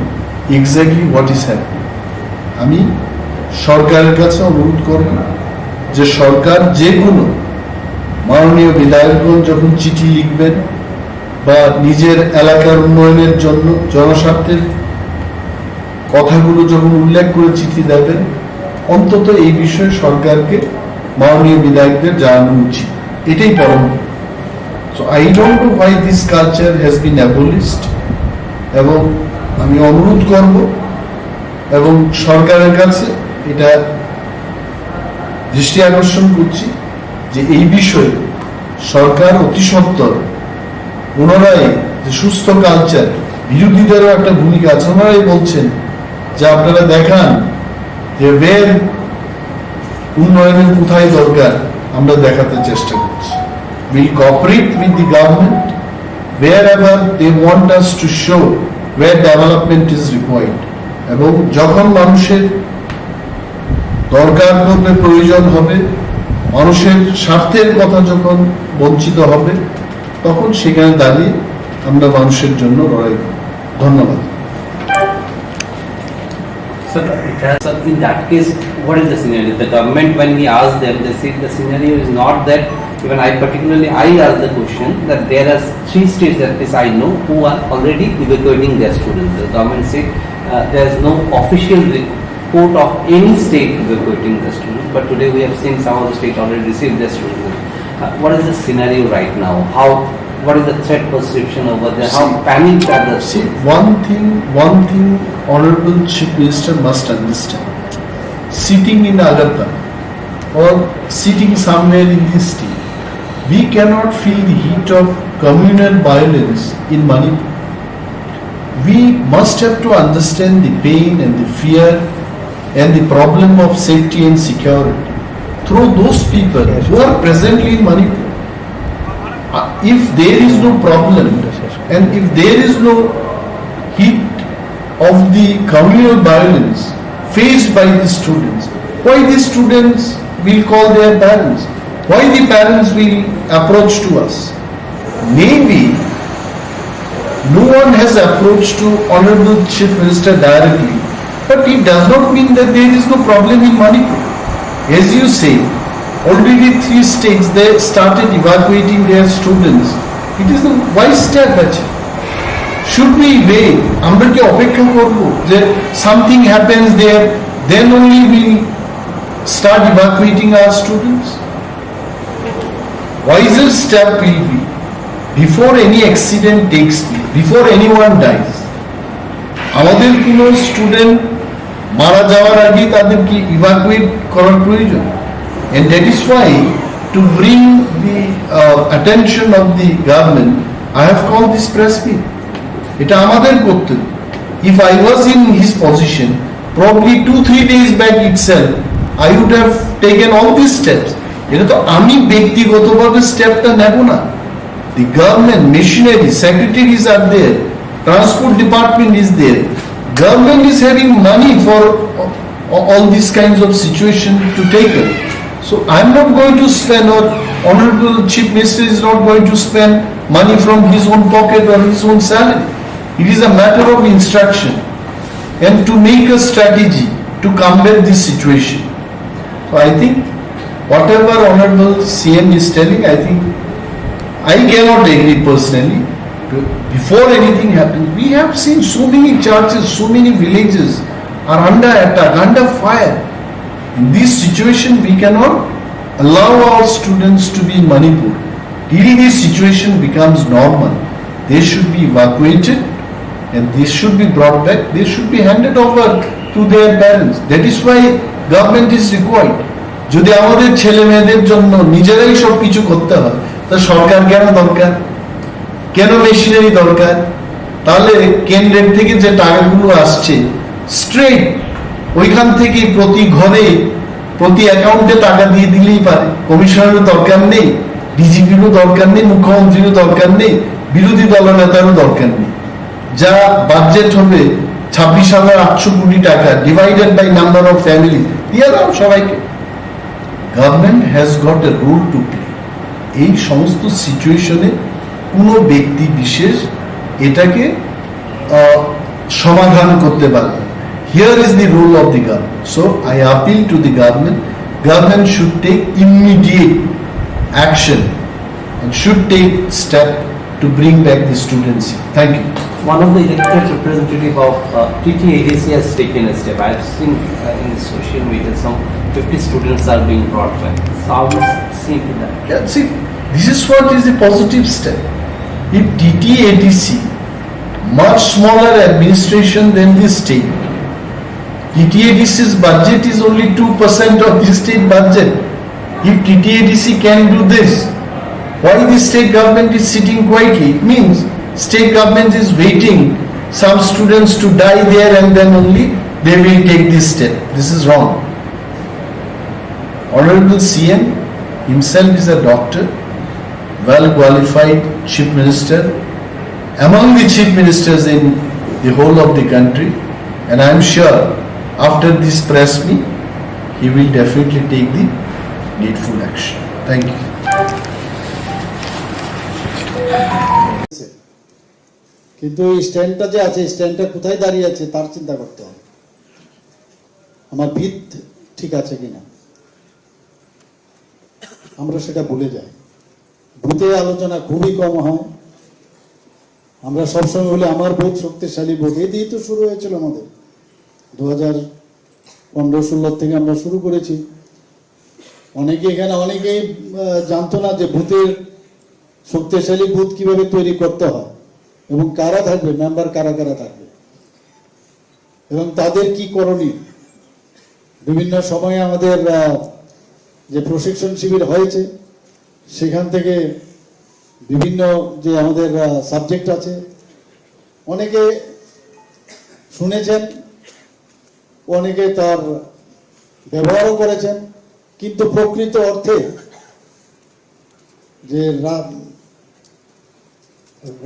exactly what is happening। আমি সরকারের কাছে অনুরোধ করব যে সরকার যে কোনো মাননীয় বিধায়কগণ যখন চিঠি লিখবেন বা নিজের এলাকার উন্নয়নের জন্য জনস্বার্থের কথাগুলো যখন উল্লেখ করে চিঠি দেবেন, অন্তত এই বিষয়ে সরকারকে মাননীয় বিধায়কদের জানানো উচিত, এটাই পরম। So I don't know why this culture has been abolished, এবং আমি অনুরোধ করব এবং সরকারের কাছে এটা দৃষ্টি আকর্ষণ করছি যে এই বিষয়ে সরকার অতি সত্বর পুনরায় যে সুস্থ কালচার, বিরোধীদেরও একটা ভূমিকা আছে, ওনারাই বলছেন যে আপনারা দেখান যে ওয়ের উন্নয়নের কোথায় দরকার, আমরা দেখাতে চেষ্টা করছি। We'll cooperate with the government wherever they want us to show where development is required। এবং যখন মানুষের দরকার পড়বে, প্রয়োজন হবে, মানুষের স্বার্থের কথা যখন বঞ্চিত হবে, তখন সেখানে দাঁড়িয়ে আমরা মানুষের জন্য লড়াই করব। ধন্যবাদ। Sir, it has, sir, in that case, what is the scenario? The government, when we ask them, they say the scenario is not that. Even I particularly, I asked the question that there are three states, at least I know, who are already evacuating their students. The government said uh, there is no official re- support of any state evacuating the students, but today we have seen some of the state already received their students. Uh, what is the scenario right now? How, what is the threat perception over there? How See, panicked are the see, students? One thing, one thing, Honorable Chief Minister must understand. Sitting in Agartala or sitting somewhere in this state, we cannot feel the heat of communal violence in Manipur. We must have to understand the pain and the fear and the problem of safety and security through those people who are presently in Manipur. Uh, if there is no problem and if there is no heat of the communal violence faced by the students, why the students will call their parents? Why the parents will approach to us? Maybe no one has approached to Honorable Chief Minister directly, but it does not mean that there is no problem in Manipur. As you say, already three states they started evacuating their students. It is the wise step, actually. Should we wait? আমরা কি অপেক্ষা করব যে something happens there, then only we start evacuating our students? Wiser step will be, before any accident takes place, before anyone dies, আমাদের কোনো স্টুডেন্ট মারা যাওয়ার আগে তাদেরকে ইভাকুয়েট করার প্রয়োজন। And that is why, to bring the uh, attention of the government, I have called this press meet. এটা আমাদের করতে হবে। If I was in his position, probably two three days back itself, I would have taken all these steps. এটা তো আমি ব্যক্তিগতভাবে স্টেপটা নেব না। The government machinery, secretaries are there, transport department is there, government is having money for all these kinds of situation to take it. So I'm not going to spend, or Honorable Chief Minister is not going to spend money from his own pocket or his own salary. It is a matter of instruction and to make a strategy to combat this situation. So I think whatever Honorable C M is telling, I think I cannot agree personally. Before anything happens, we have seen so many churches, so many villages are under attack, under fire. In this situation, we cannot allow our students to be in Manipur. Till this situation becomes normal, they should be evacuated and they should be brought back, they should be handed over to their parents. That is why government is required. যদি আমাদের ছেলে মেয়েদের জন্য নিজেরাই সব কিছু করতে হয়, তা সরকার কেন দরকার, কেন মেশিনারি দরকার? তাহলে কেন্দ্রের থেকে যে টাকাগুলো আসছে, স্ট্রেট ওইখান থেকে প্রতি ঘরে, প্রতি অ্যাকাউন্টে টাকা দিয়ে দিলেই পারে। কমিশনারও দরকার নেই, ডিজিপিরও দরকার নেই, মুখ্যমন্ত্রীরও দরকার নেই, বিরোধী দলনেতারও দরকার নেই। যা বাজেট হবে ছাব্বিশ হাজার আটশো কোটি টাকা, divided by number of family, দিয়ে দাও সবাইকে। Government has got a role to play. এই সমস্ত সিচুয়েশনে কোনো ব্যক্তি বিশেষ এটাকে আহ, সমাধান করতে পারবে। Here is the role of the government. So I appeal to the government. Government should take immediate action and should take step to bring back the students here. Thank you. One of the elected representative of uh, T T A D C has taken a step. I've seen uh, in the social media some fifty students are being brought back. So how do you see to that? Yeah, see, this is what is a positive step. If T T A D C, much smaller administration than the state, T T A D C's budget is only two percent of the state budget. If T T A D C can do this, why the state government is sitting quietly? It means state government is waiting some students to die there and then only they will take this step. This is wrong. Honorable C M himself is a doctor, well qualified chief minister, among the chief ministers in the whole of the country, and I am sure after this press meet, he will definitely take the needful action. Thank you. কিন্তু এই স্ট্যান্ডটা যে আছে, এই স্ট্যান্ডটা কোথায় দাঁড়িয়ে আছে, তার চিন্তা করতে হবে। আমার ভিত ঠিক আছে কিনা, আমরা সেটা ভুলে যাই। ভোটে আলোচনা খুবই কম হয়। আমরা সবসময় বলি, "আমার ভোট শক্তিশালী ভোট।" এ দিয়ে তো শুরু হয়েছিল আমাদের। দু হাজার পনেরো ষোলো থেকে আমরা শুরু করেছি। অনেকে এখানে, অনেকেই আহ, জানতো না যে বুথের শক্তিশালী বুথ কিভাবে তৈরি করতে হয় এবং কারা থাকবে, মেম্বার কারা কারা থাকবে এবং তাদের কি করণীয়। বিভিন্ন সময়ে আমাদের আহ, যে প্রশিক্ষণ শিবির হয়েছে, সেখান থেকে বিভিন্ন যে আমাদের সাবজেক্ট আছে, অনেকে শুনেছেন, অনেকে তার ব্যবহারও করেছেন, কিন্তু প্রকৃত অর্থে যে রা-,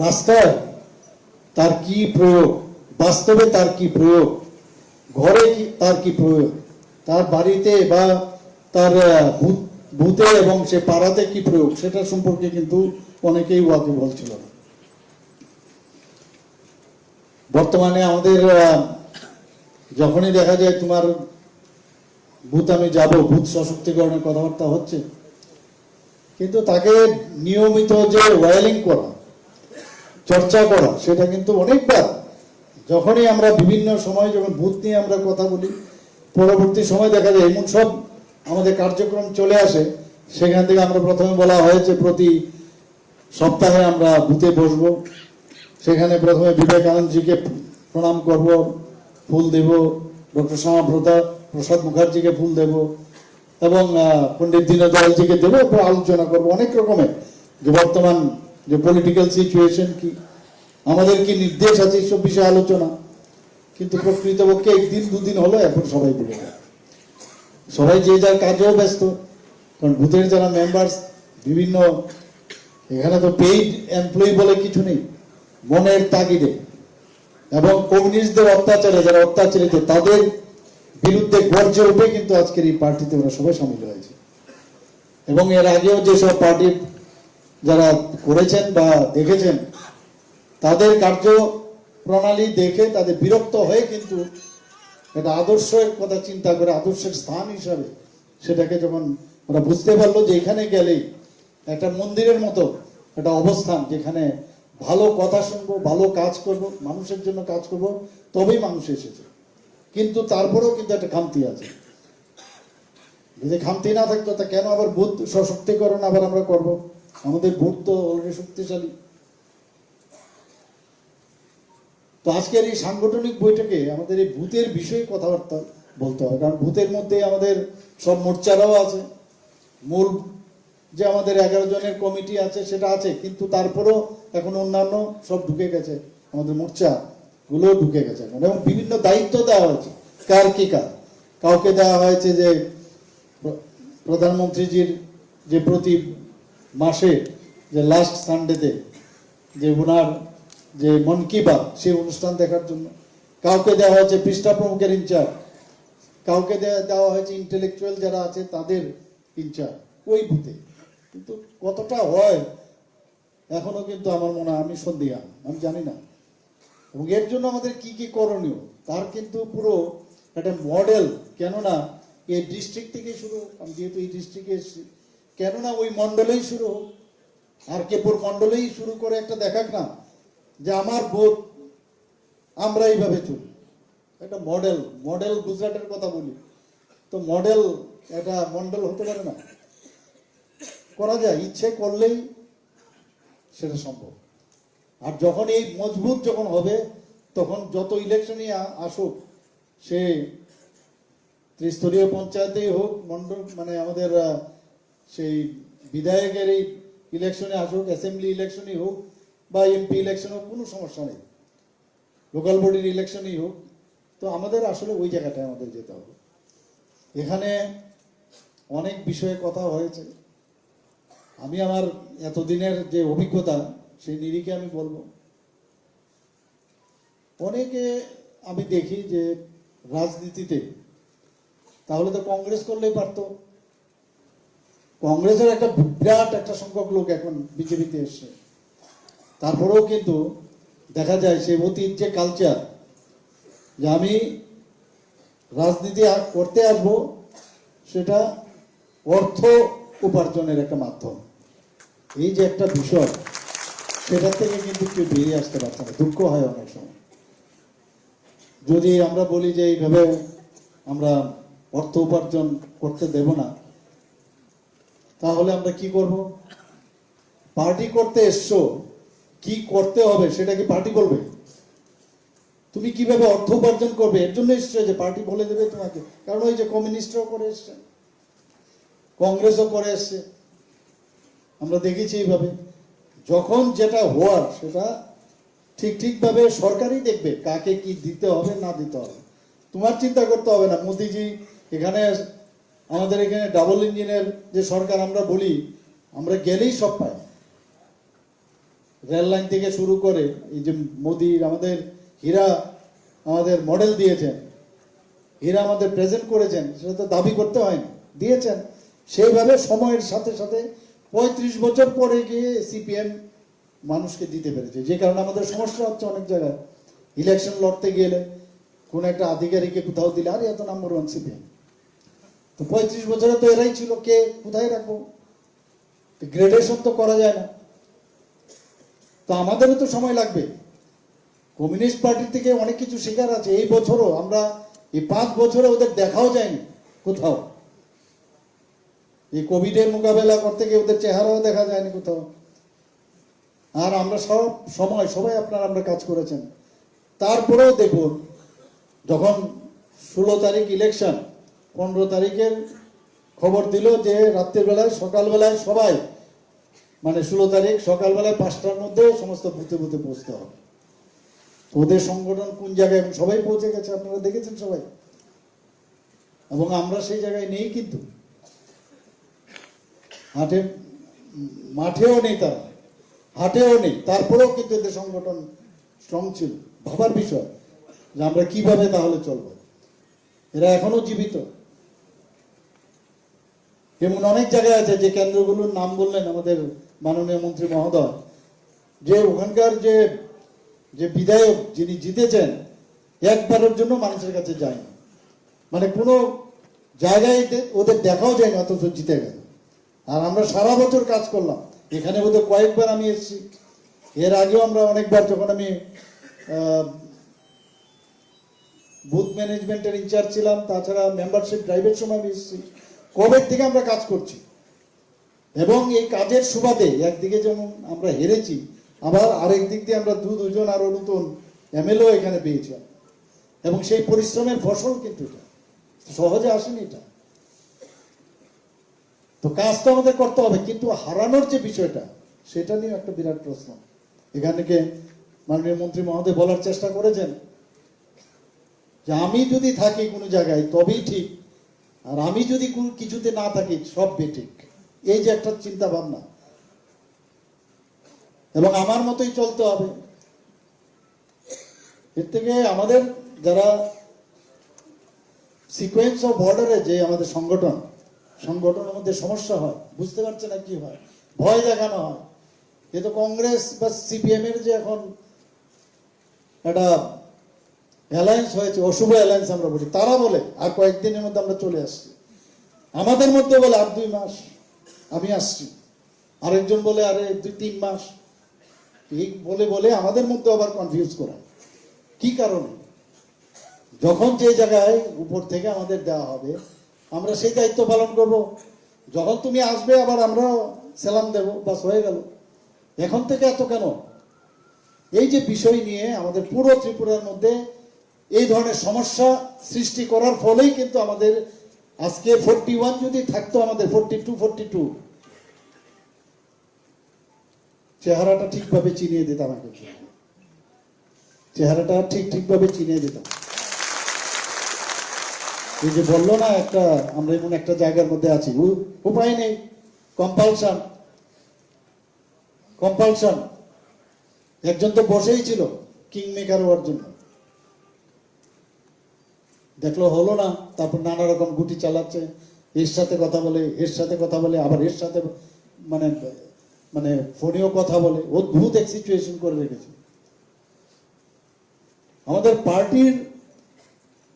রাস্তায় তার কি প্রয়োগ, বাস্তবে তার কি প্রয়োগ, ঘরে কি, তার কি প্রয়োগ, তার বাড়িতে বা তার আহ, বুথ-, বুথে এবং সে পাড়াতে কি প্রয়োগ, সেটা সম্পর্কে কিন্তু অনেকেই ওয়াকিবহল ছিল না। বর্তমানে আমাদের আহ, যখনই দেখা যায় তোমার বুথ আমি যাব, বুথ সশক্তিকরণের কথাবার্তা হচ্ছে, কিন্তু তাকে নিয়মিত যে ওয়ারিং করা, চর্চা করা, সেটা কিন্তু অনেকবার যখনই আমরা বিভিন্ন সময় যখন বুথ নিয়ে আমরা কথা বলি, পরবর্তী সময় দেখা যায় এমন সব আমাদের কার্যক্রম চলে আসে, সেখান থেকে আমরা প্রথমে বলা হয়েছে প্রতি সপ্তাহে আমরা বুথে বসবো। সেখানে প্রথমে বিবেকানন্দজিকে প্রণাম করব, ফুল দেব, ডক্টর শ্যামা প্রসাদ মুখার্জিকে ফুল দেব এবং আহ, পণ্ডিত দীনদয়ালজিকে দেব। এরপর আলোচনা করব অনেক রকমের, যে বর্তমান যে পলিটিক্যাল সিচুয়েশন কি, আমাদের কি নির্দেশ আছে, এইসব বিষয়ে আলোচনা। কিন্তু প্রকৃতপক্ষে একদিন দুদিন হলো, এখন সবাই ভুলে যায়। সবাই যে যার কাজেও ব্যস্ত, কারণ বুথের যারা মেম্বার্স বিভিন্ন, এখানে তো পেইড এমপ্লয়ি বলে কিছু নেই, মনের তাগিদে এবং কমিউনিস্টদের অত্যাচারে যারা অত্যাচারিত, তাদের বিরুদ্ধে গর্জে উঠে কিন্তু আজকের এই পার্টিতে ওরা সবাই সামিল হয়েছে। এবং এর আগেও যেসব পার্টির যারা করেছেন বা দেখেছেন, তাদের কার্য প্রণালী দেখে তাদের বিরক্ত হয়ে কিন্তু একটা আদর্শের কথা চিন্তা করে, আদর্শের স্থান হিসাবে সেটাকে যখন ওরা বুঝতে পারলো যে এখানে গেলেই একটা মন্দিরের মতো একটা অবস্থান, যেখানে ভালো কথা শুনবো, ভালো কাজ করব, মানুষের জন্য কাজ করব, তবেই মানুষ এসেছে। কিন্তু তারপরেও কিন্তু একটা খামতি আছে। যদি খামতি না থাকতো, তা কেন আবার বুথ সশক্তিকরণ আবার আমরা করব? আমাদের বুথ তো অলরেডি শক্তিশালী। তো আজকের এই সাংগঠনিক বৈঠকে আমাদের এই বুথের বিষয়ে কথাবার্তা বলতে হবে, কারণ বুথের মধ্যে আমাদের সব মোর্চারাও আছে, মূল যে আমাদের এগারো জনের কমিটি আছে সেটা আছে, কিন্তু তারপরেও এখন অন্যান্য সব ঢুকে গেছে, আমাদের মোর্চা গুলো ঢুকে গেছে এখন, এবং বিভিন্ন দায়িত্ব দেওয়া হয়েছে কার কি কাজ। কাউকে দেওয়া হয়েছে যে প্র-, প্রধানমন্ত্রীজির যে প্রতি মাসে যে লাস্ট সানডেতে যে ওনার যে মন কি বাত সেই অনুষ্ঠান দেখার জন্য, কাউকে দেওয়া হয়েছে পৃষ্ঠা প্রমুখের ইনচার্জ, কাউকে দে-, দেওয়া হয়েছে ইন্টেলেকচুয়াল যারা আছে তাদের ইনচার্জ ওই বুথে। কিন্তু কতটা হয় এখনো কিন্তু আমার মনে হয় আমি সন্দিহান, আমি জানি না। এবং এর জন্য আমাদের কি কি করণীয়, তার কিন্তু পুরো একটা মডেল। কেননা এই ডিস্ট্রিক্ট থেকে শুরু, আমি যেহেতু এই ডিস্ট্রিক্টে এসেছি, কেননা ওই মণ্ডলেই শুরু হোক, আর কেপুর মণ্ডলেই শুরু করে একটা দেখাক না যে আমার বুথ আমরা এইভাবে চলি। একটা মডেল, মডেল গুজরাটের কথা বলি, তো মডেল এটা মণ্ডল হতে পারে না? করা যায়, ইচ্ছে করলেই সেটা সম্ভব। আর যখন এই মজবুত যখন হবে, তখন যত ইলেকশনই আ-, আসুক, সে ত্রিস্তরীয় পঞ্চায়েতেই হোক, মণ্ডল, মানে আমাদের আহ, সেই বিধায়কের এই ইলেকশনে আসুক, অ্যাসেম্বলি ইলেকশনই হোক বা এমপি ইলেকশন হোক, কোনো সমস্যা নেই, লোকাল বডির ইলেকশনই হোক। তো আমাদের আসলে ওই জায়গাটায় আমাদের যেতে হবে। এখানে অনেক বিষয়ে কথা হয়েছে। আমি আমার এতদিনের যে অভিজ্ঞতা, সেই নিরিখে আমি বলবো, অনেকে আমি দেখি যে রাজনীতিতে তাহলে তো কংগ্রেস করলেই পারতো। কংগ্রেসের একটা বিরাট একটা সংখ্যক লোক এখন বিজেপিতে এসছে। তারপরেও কিন্তু দেখা যায় সেই অতীত যে কালচার, যে আমি রাজনীতি আ-, করতে আসবো, সেটা অর্থ উপার্জনের একটা মাধ্যম। এই যে একটা বিষয়, সেটা থেকে কিন্তু কেউ বেরিয়ে আসতে পারছে না। দুঃখ হয় অনেক সময়। যদি আমরা বলি যে এইভাবে আমরা অর্থ উপার্জন করতে দেব না, তাহলে আমরা কি করব? পার্টি করতে এসছো, কি করতে হবে সেটা কি পার্টি বলবে? তুমি কিভাবে অর্থ উপার্জন করবে, এর জন্য এসছো যে পার্টি বলে দেবে তোমাকে? কারণ ওই যে কমিউনিস্টরাও করে এসছে, কংগ্রেসও করে এসছে, আমরা দেখেছি এইভাবে। যখন যেটা হওয়ার সেটা ঠিক ঠিকভাবে সরকারই দেখবে কাকে কি দিতে হবে না দিতে হবে। তোমার চিন্তা করতে হবে না। মোদিজি এখানে, আমাদের এখানে ডাবল ইঞ্জিনের যে সরকার আমরা বলি, আমরা গেলেই সব পাই। রেল লাইন থেকে শুরু করে এই যে মোদির আমাদের হীরা, আমাদের মডেল দিয়েছেন, হীরা আমাদের প্রেজেন্ট করেছেন, সেটা তো দাবি করতে হয়নি, দিয়েছেন। সেইভাবে সময়ের সাথে সাথে পঁয়ত্রিশ বছর পরে গিয়ে সিপিএম মানুষকে দিতে পেরেছে, যে কারণে আমাদের সমস্যা হচ্ছে অনেক জায়গায়। ইলেকশন লড়তে গেলে কোনো একটা আধিকারিককে কোথাও দিলে, আরে, এত নাম্বার ওয়ান সিপিএম। তো পঁয়ত্রিশ বছরে তো এরাই ছিল, কে কোথায় রাখবো? তো গ্রেডেশন তো করা যায় না। তো আমাদেরও তো সময় লাগবে। কমিউনিস্ট পার্টি থেকে অনেক কিছু শেখার আছে। এই বছরও আমরা, এই পাঁচ বছরে ওদের দেখাও যায়নি কোথাও। এই কোভিডের মোকাবেলা করতে গিয়ে ওদের চেহারাও দেখা যায়নি কোথাও। আর আমরা সব সময়, সবাই আপনারা, আমরা কাজ করেছেন। তারপরেও দেখুন, যখন ষোলো তারিখ ইলেকশন, পনেরো তারিখের খবর দিল যে রাত্রিবেলায়, সকালবেলায় সবাই, মানে ষোলো তারিখ সকালবেলায় পাঁচটার মধ্যে সমস্ত বুথে বুথে পৌঁছতে হবে। ওদের সংগঠন কোন জায়গায়, এবং সবাই পৌঁছে গেছে, আপনারা দেখেছেন সবাই। এবং আমরা সেই জায়গায় নেই, কিন্তু হাটে, মাঠেও নেই তারা, হাটেও নেই, তারপরেও কিন্তু এদের সংগঠন স্ট্রং ছিল। ভাবার বিষয় যে আমরা কিভাবে তাহলে চলবো, এরা এখনো জীবিত। এমন অনেক জায়গায় আছে যে কেন্দ্রগুলোর নাম বললেন আমাদের মাননীয় মন্ত্রী মহোদয়, যে ওখানকার যে, যে বিধায়ক যিনি জিতেছেন, একবারের জন্য মানুষের কাছে যায়নি, মানে কোনো জায়গায় দে-, ওদের দেখাও যায়নি, অথচ জিতে গেল। আর আমরা সারা বছর কাজ করলাম, এখানে বোধহয় কয়েকবার আমি এসেছি, এর আগেও আমরা অনেকবার, যখন আমি আহ, বুথ ম্যানেজমেন্টের ইনচার্জ ছিলাম, তাছাড়া মেম্বারশিপ ড্রাইভের সময় আমি এসেছি। কবে থেকে আমরা কাজ করছি, এবং এই কাজের সুবাদে একদিকে যেমন আমরা হেরেছি, আবার আরেক দিক দিয়ে আমরা দু দুজন আরো নতুন এমএলএ এখানে পেয়েছি আমরা। এবং সেই পরিশ্রমের ফসল কিন্তু এটা, সহজে আসেনি এটা। তো কাজ তো আমাদের করতে হবে, কিন্তু হারানোর যে বিষয়টা, সেটা নিয়ে একটা বিরাট প্রশ্ন। এখানে কে মাননীয় মন্ত্রী মহোদয় বলার চেষ্টা করেছেন যে আমি যদি থাকি কোনো জায়গায় তবেই ঠিক, আর আমি যদি কোনো কিছুতে না থাকি সব বেঠিক। এই যে একটা চিন্তা ভাবনা, এবং আমার মতোই চলতে হবে। এর থেকে আমাদের যারা সিকোয়েন্স অফ অর্ডারে যে আমাদের সংগঠন, সংগঠনের মধ্যে সমস্যা হয়, বুঝতে পারছে না কি হয়, ভয় দেখানো হয়। এ তো কংগ্রেস বা সিপিএম এর যে এখন একটা অ্যালায়েন্স হয়েছে, অশুভ অ্যালায়েন্স আমরা বলি, তারা বলে আর কয়েকদিনের মধ্যে আমরা চলে আসছি। আমাদের মধ্যে বলে আর দুই মাস, আমি আসছি। আরেকজন বলে আরে দুই তিন মাস। এই বলে বলে আমাদের মধ্যে আবার কনফিউজ করা। কি কারণে? যখন যে জায়গায় উপর থেকে আমাদের দেওয়া হবে, আমরা সেই দায়িত্ব পালন করব। যখন তুমি আসবে, আবার আমরাও সালাম দেব, বাস, হয়ে গেল। এখন থেকে এত কেন? এই যে বিষয় নিয়ে আমাদের পুরো ত্রিপুরার মধ্যে এই ধরনের সমস্যা সৃষ্টি করার ফলেই কিন্তু আমাদের আজকে ফোরটি ওয়ান যদি থাকতো, আমাদের ফোরটি টু, ফোরটি টু, চেহারাটা ঠিকভাবে চিনিয়ে দিতাম আগে। চেহারাটা ঠিক ঠিকভাবে চিনিয়ে দিতাম। এই যে বললো না, একটা, আমরা এমন একটা জায়গার মধ্যে আছি, উ-, উপায় নেই, কম্পালশন, কম্পালশন। একজন তো বসেই ছিল কিং মেকার হওয়ার জন্য, দেখলো হলো না, তারপর নানা রকম গুটি চালাচ্ছে, এর সাথে কথা বলে, এর সাথে কথা বলে, আবার এর সাথে, মানে, মানে ফোনেও কথা বলে, অদ্ভুত এক সিচুয়েশন করে রেখেছে। আমাদের পার্টির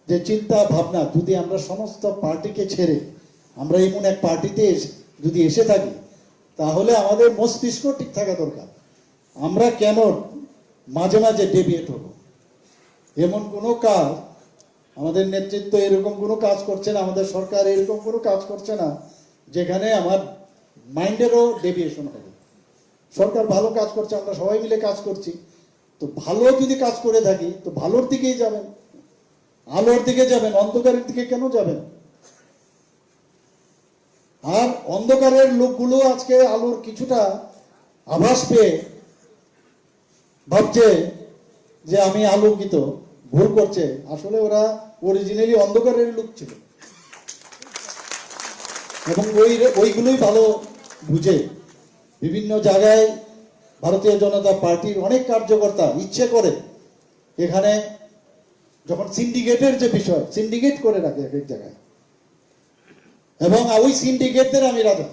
যে চিন্তা ভাবনা, যদি আমরা সমস্ত পার্টিকে ছেড়ে আমরা এমন এক পার্টিতে এসে, যদি এসে থাকি, তাহলে আমাদের মস্তিষ্ক ঠিক থাকা দরকার। আমরা কেন মাঝে মাঝে ডেভিয়েট হব? এমন কোনো কাজ আমাদের নেতৃত্ব এরকম কোনো কাজ করছে না, আমাদের সরকার এরকম কোনো কাজ করছে না যেখানে আমার মাইন্ডেরও ডেভিয়েশন হবে। সরকার ভালো কাজ করছে, আমরা সবাই মিলে কাজ করছি। তো ভালো যদি কাজ করে থাকি, তো ভালোর দিকেই যাবেন, আলোর দিকে যাবেন, অন্ধকারের দিকে কেন যাবেন? আর অন্ধকারের লোকগুলো আজকে আলোর কিছুটা আভাস পেয়ে ভাবছে যে আমি আলোকিত, ভুল করছে। আসলে ওরা অরিজিনালি অন্ধকারের লোক ছিল, এবং ওই, ওইগুলোই ভালো বুঝে। বিভিন্ন জায়গায় ভারতীয় জনতা পার্টির অনেক কার্যকর্তা ইচ্ছে করে এখানে, যখন সিন্ডিকেটের যে বিষয়, সিন্ডিকেট করে রাখে এক এক জায়গায়, এবং ওই সিন্ডিকেটদের আমি রাজা।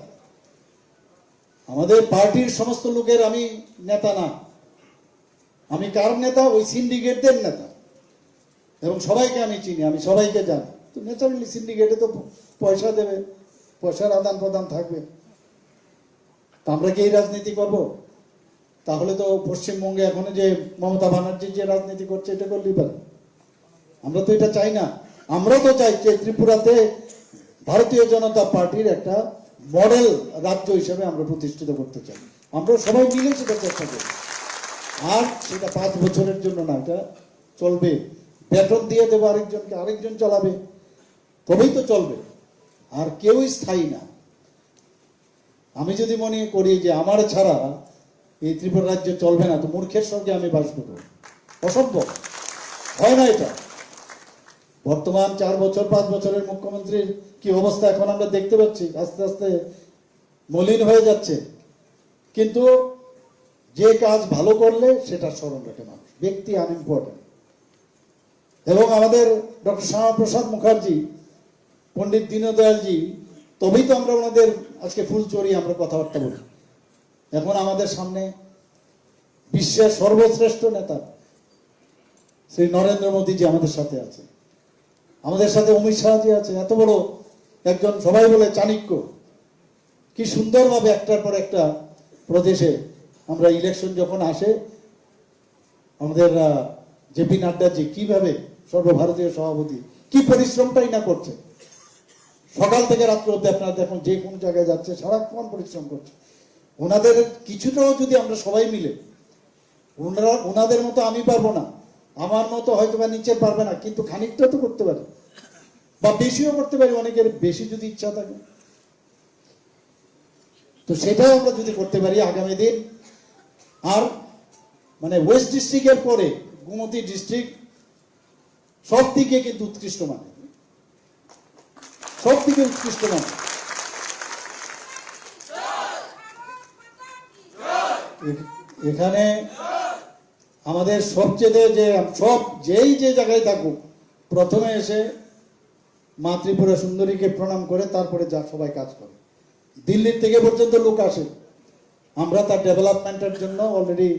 আমাদের পার্টির সমস্ত লোকের আমি নেতা না, আমি কার নেতা? ওই সিন্ডিকেটদের নেতা। এবং সবাইকে আমি চিনি, আমি সবাইকে জানি। তো ন্যাচারালি সিন্ডিকেটে তো প-, পয়সা দেবে, পয়সার আদান প্রদান থাকবে। তো আমরা কি এই রাজনীতি করব? তাহলে তো পশ্চিমবঙ্গে এখন যে মমতা ব্যানার্জি যে রাজনীতি করছে, এটা করলেই পারে। আমরা তো এটা চাই না। আমরা তো চাই যে ত্রিপুরাতে ভারতীয় জনতা পার্টির একটা মডেল রাজ্য হিসেবে আমরা প্রতিষ্ঠিত করতে চাই। আমরা সবাই মিলে সেটা চেষ্টা করি। আর সেটা পাঁচ বছরের জন্য না, এটা চলবে। বেতন দিয়ে দেবো আরেকজনকে, আরেকজন চালাবে, তবেই তো চলবে। আর কেউই স্থায়ী না। আমি যদি মনে করি যে আমার ছাড়া এই ত্রিপুরা রাজ্য চলবে না, তো মূর্খের স্বর্গে আমি বাস করব। অসম্ভব, হয় না এটা। বর্তমান চার বছর, পাঁচ বছরের মুখ্যমন্ত্রীর কি অবস্থা এখন আমরা দেখতে পাচ্ছি, আস্তে আস্তে মলিন হয়ে যাচ্ছে। কিন্তু যে কাজ ভালো করলে সেটা স্মরণ রাখে মানুষ, ব্যক্তি আনইম্পর্টেন্ট। এবং আমাদের ডক্টর শ্যামাপ্রসাদ মুখার্জি, পণ্ডিত দীনদয়ালজি, তবেই তো আমরা ওনাদের আজকে ফুল চড়িয়ে আমরা কথাবার্তা বলি। এখন আমাদের সামনে বিশ্বের সর্বশ্রেষ্ঠ নেতা শ্রী নরেন্দ্র মোদীজি আমাদের সাথে আছে, আমাদের সাথে অমিত শাহজি আছে। এত বড় একজন, সবাই বলে চাণক্য, কি সুন্দরভাবে একটার পর একটা প্রদেশে আমরা ইলেকশন যখন আসে, আমাদের জেপি নাড্ডা জি কিভাবে সর্বভারতীয় সভাপতি কি পরিশ্রমটাই না করছে, সকাল থেকে রাত্র অব্দি আপনারা দেখুন, যে কোনো জায়গায় যাচ্ছে, সারাক্ষণ পরিশ্রম করছে। ওনাদের কিছুটাও যদি আমরা সবাই মিলে ওনারা, ওনাদের মতো আমি পারবো না, আমার মতো হয়তো বা নিচে পারবে না, কিন্তু খানিকটা তো করতে পারি, বা বেশিও করতে পারি, অনেকের বেশি যদি ইচ্ছা থাকে। তো সেটাও আমরা যদি করতে পারি আগামী দিন। আর মানে ওয়েস্ট ডিস্ট্রিক্টের পরে গোমতী ডিস্ট্রিক্ট সব দিকে কিন্তু উৎকৃষ্ট মানে, সব দিকে উৎকৃষ্ট মানে। এ-, এখানে আমাদের সবচেয়ে যে সব, যেই যে জায়গায় থাকুক, প্রথমে এসে মা ত্রিপুরা সুন্দরীকে প্রণাম করে তারপরে যা সবাই কাজ করে। দিল্লির থেকে পর্যন্ত লোক আসে। আমরা তার ডেভেলপমেন্টের জন্য already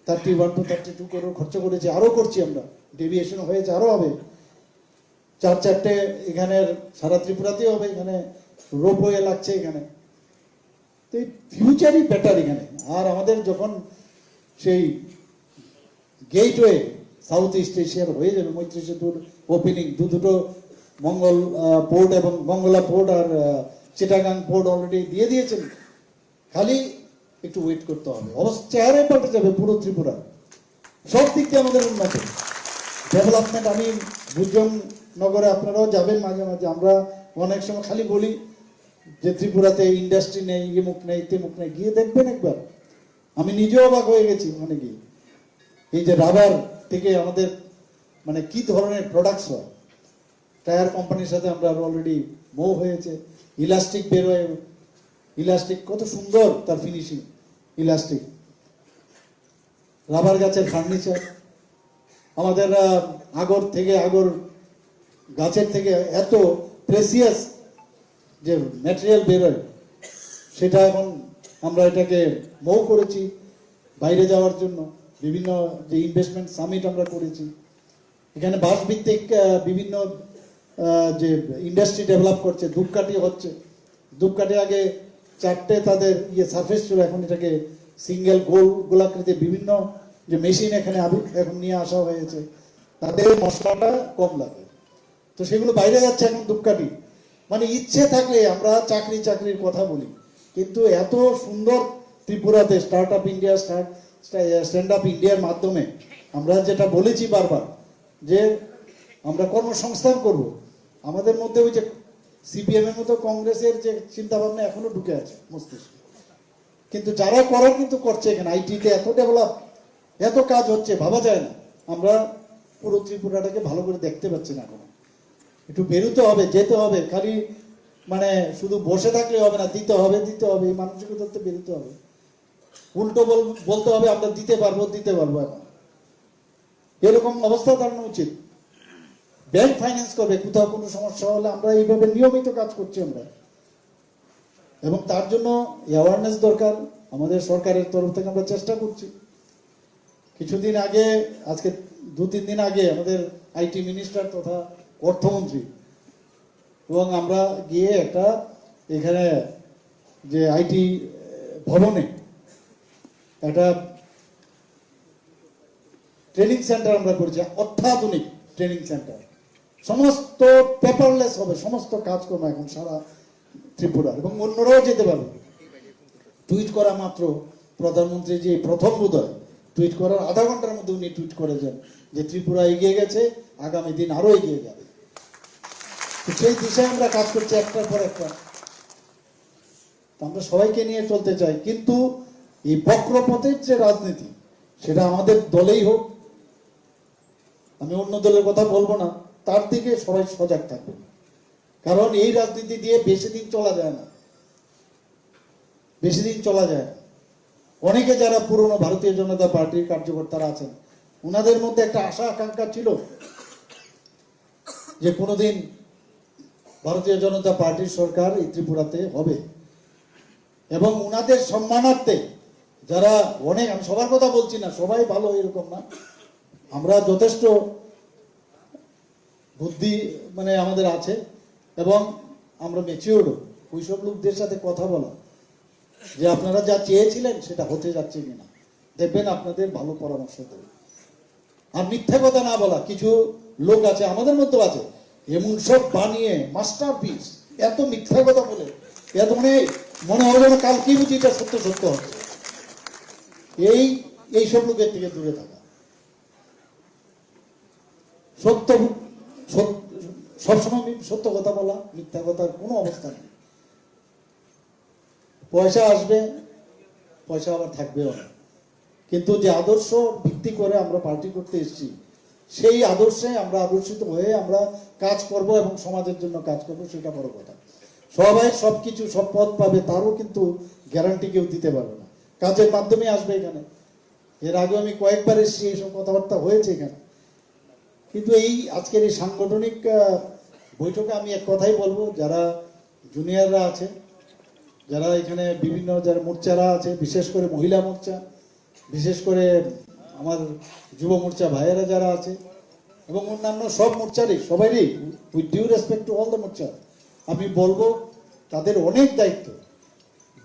thirty one to thirty two crore খরচ করেছি, আরও করছি আমরা। ডেভিয়েশন হয়েছে, আরও হবে। চার চারটে এখানে সারা ত্রিপুরাতেই হবে, এখানে রোপওয়ে লাগছে এখানে। তো এই ফিউচারই বেটার এখানে। আর আমাদের যখন সেই গেটওয়ে সাউথ ইস্ট এশিয়ার হয়ে যাবে, মৈত্রী সেতুর ওপেনিং, দু দুটো মঙ্গল আহ, পোর্ট এবং মঙ্গলা পোর্ট আর আহ, চিটাগাং পোর্ট অলরেডি দিয়ে দিয়েছেন। খালি একটু ওয়েট করতে হবে। অবস্থা চেহারাই পাল্টে যাবে পুরো ত্রিপুরা, সব দিক দিয়ে আমাদের উন্নত ডেভেলপমেন্ট। আমি বুজং নগরে, আপনারাও যাবেন মাঝে মাঝে, আমরা অনেক সময় খালি বলি যে ত্রিপুরাতে ইন্ডাস্ট্রি নেই, ইমুক নেই, তিমুক নেই। গিয়ে দেখবেন একবার, আমি নিজেও অবাক হয়ে গেছি ওখানে গিয়ে। এই যে রাবার থেকে আমাদের মানে কি ধরনের প্রোডাক্টস হয়, টায়ার কোম্পানির সাথে আমরা অলরেডি মৌ হয়েছে। ইলাস্টিক বেরোয়, ইলাস্টিক কত সুন্দর তার ফিনিশিং। ইলাস্টিক, রাবার গাছের ফার্নিচার, আমাদের আহ, আগর থেকে, আগর গাছের থেকে এত প্রেসিয়াস যে ম্যাটেরিয়াল বেরোয়, সেটা এখন আমরা এটাকে মৌ করেছি বাইরে যাওয়ার জন্য। বিভিন্ন যে ইনভেস্টমেন্ট সামিট আমরা করেছি, এখানে বাঁশ ভিত্তিক আহ, বিভিন্ন আহ, যে ইন্ডাস্ট্রি ডেভেলপ করছে, ধূপকাঠি হচ্ছে। ধূপকাঠি আগে চারটে তাদের ইয়ে সারফেস ছিল, এখন এটাকে সিঙ্গেল গোল গোলাকৃতি বিভিন্ন যে মেশিন এখানে আবি- এখন নিয়ে আসা হয়েছে, তাদের মশলাটা কম লাগে। তো সেগুলো বাইরে যাচ্ছে এখন ধূপকাঠি। মানে ইচ্ছে থাকলে আমরা চাকরি চাকরির কথা বলি, কিন্তু এত সুন্দর ত্রিপুরাতে start up India, start stand up ইন্ডিয়ার মাধ্যমে আমরা যেটা বলেছি বারবার, যে আমরা কর্মসংস্থান করব। আমাদের মধ্যে ওই যে সিপিএম এর মতো কংগ্রেসের যে চিন্তাভাবনা এখনো ঢুকে আছে মস্তিষ্কে, কিন্তু যারা করার কিন্তু করছে। এখানে আইটিতে এত ডেভেলপ, এত কাজ হচ্ছে, ভাবা যায় না। আমরা পুরো ত্রিপুরাটাকে ভালো করে দেখতে পাচ্ছি না এখনো। একটু বেরোতে হবে, যেতে হবে। খালি মানে শুধু বসে থাকলে হবে না, দিতে হবে, দিতে হবে, এই মানসিকতা তো বেরোতে হবে। উল্টো বল- বলতে হবে আমরা দিতে পারবো, দিতে পারবো। এখন এরকম অবস্থা দাঁড়ানো উচিত। ব্যাংক ফাইন্যান্স করবে, কোথাও কোনো সমস্যা হলে আমরা এইভাবে নিয়মিত কাজ করছি আমরা। এবং তার জন্য অ্যাওয়ারনেস দরকার। আমাদের সরকারের তরফ থেকে আমরা চেষ্টা করছি। কিছুদিন আগে, আজকে দু তিন দিন আগে আমাদের আইটি মিনিস্টার তথা অর্থমন্ত্রী এবং আমরা গিয়ে একটা এখানে যে আইটি ভবনে একটা ট্রেনিং সেন্টার আমরা করেছি, অত্যাধুনিক ট্রেনিং সেন্টার। সমস্ত পেপারলেস হবে, সমস্ত কাজকর্ম এখন সারা ত্রিপুরা, এবং অন্যরাও যেতে পারবে। টুইট করা মাত্র প্রধানমন্ত্রী যে প্রথম বোধহয় টুইট করার আধা ঘন্টার মধ্যে উনি টুইট করেছেন যে ত্রিপুরা এগিয়ে গেছে, আগামী দিন আরো এগিয়ে যাবে। তো সেই দিশায় আমরা কাজ করছি একটার পর একটা। তো আমরা সবাইকে নিয়ে চলতে চাই, কিন্তু এই বক্রপথের যে রাজনীতি, সেটা আমাদের দলেই হোক, আমি অন্য দলের কথা বলবো না, তার দিকে সবাই সজাগ থাকবে। কারণ এই রাজনীতি দিয়ে বেশি দিন চলা যায় না, বেশি দিন চলা যায় না। অনেকে যারা পুরনো ভারতীয় জনতা পার্টির কার্যকর্তারা আছেন, ওনাদের মধ্যে একটা আশা আকাঙ্ক্ষা ছিল যে কোনোদিন ভারতীয় জনতা পার্টির সরকার এই ত্রিপুরাতে হবে, এবং ওনাদের সম্মানার্থে যারা অনেক, আমি সবার কথা বলছি না, সবাই ভালো এরকম না, আমরা যথেষ্ট বুদ্ধি মানে আমাদের আছে এবং আমরা ম্যাচিওর্ড। ওইসব লোকদের সাথে কথা বলা যে আপনারা যা চেয়েছিলেন সেটা হতে যাচ্ছে কিনা, দেখবেন আপনাদের ভালো পরামর্শ দেবে। আর মিথ্যা কথা না বলা, কিছু লোক আছে আমাদের মধ্যেও আছে, এমন সব বানিয়ে মাস্টারপিস, এত মিথ্যা কথা বলে, এত মানে মনে হয় যেন কালকেই বুঝি এটা সত্য সত্য হচ্ছে। এই এইসব লোকের থেকে দূরে থাকা। সত্য, সত- সবসময় মি- সত্য কথা বলা, মিথ্যা কথার কোনো অবস্থা নেই। পয়সা আসবে, পয়সা আবার থাকবেও না। কিন্তু যে আদর্শ ভিত্তি করে আমরা পার্টি করতে এসেছি, সেই আদর্শে আমরা আদর্শিত হয়ে আমরা কাজ করব এবং সমাজের জন্য কাজ করব, সেটা বড় কথা। সবাই সব কিছু, সব পদ পাবে, তারও কিন্তু গ্যারান্টি কেউ দিতে পারবে না। কাজের মাধ্যমে আসবে এখানে। এর আগে আমি কয়েকবার এসেছি, এইসব কথাবার্তা হয়েছে এখানে। কিন্তু এই আজকের এই সাংগঠনিক আহ, বৈঠকে আমি এক কথাই বলবো, যারা জুনিয়ররা আছে, যারা এখানে বিভিন্ন যারা মোর্চারা আছে, বিশেষ করে মহিলা মোর্চা, বিশেষ করে আমার যুব মোর্চা ভাইয়েরা যারা আছে, এবং অন্যান্য সব মোর্চারই, সবাইরই, with due respect to all the মোর্চা, আমি বলবো তাদের অনেক দায়িত্ব।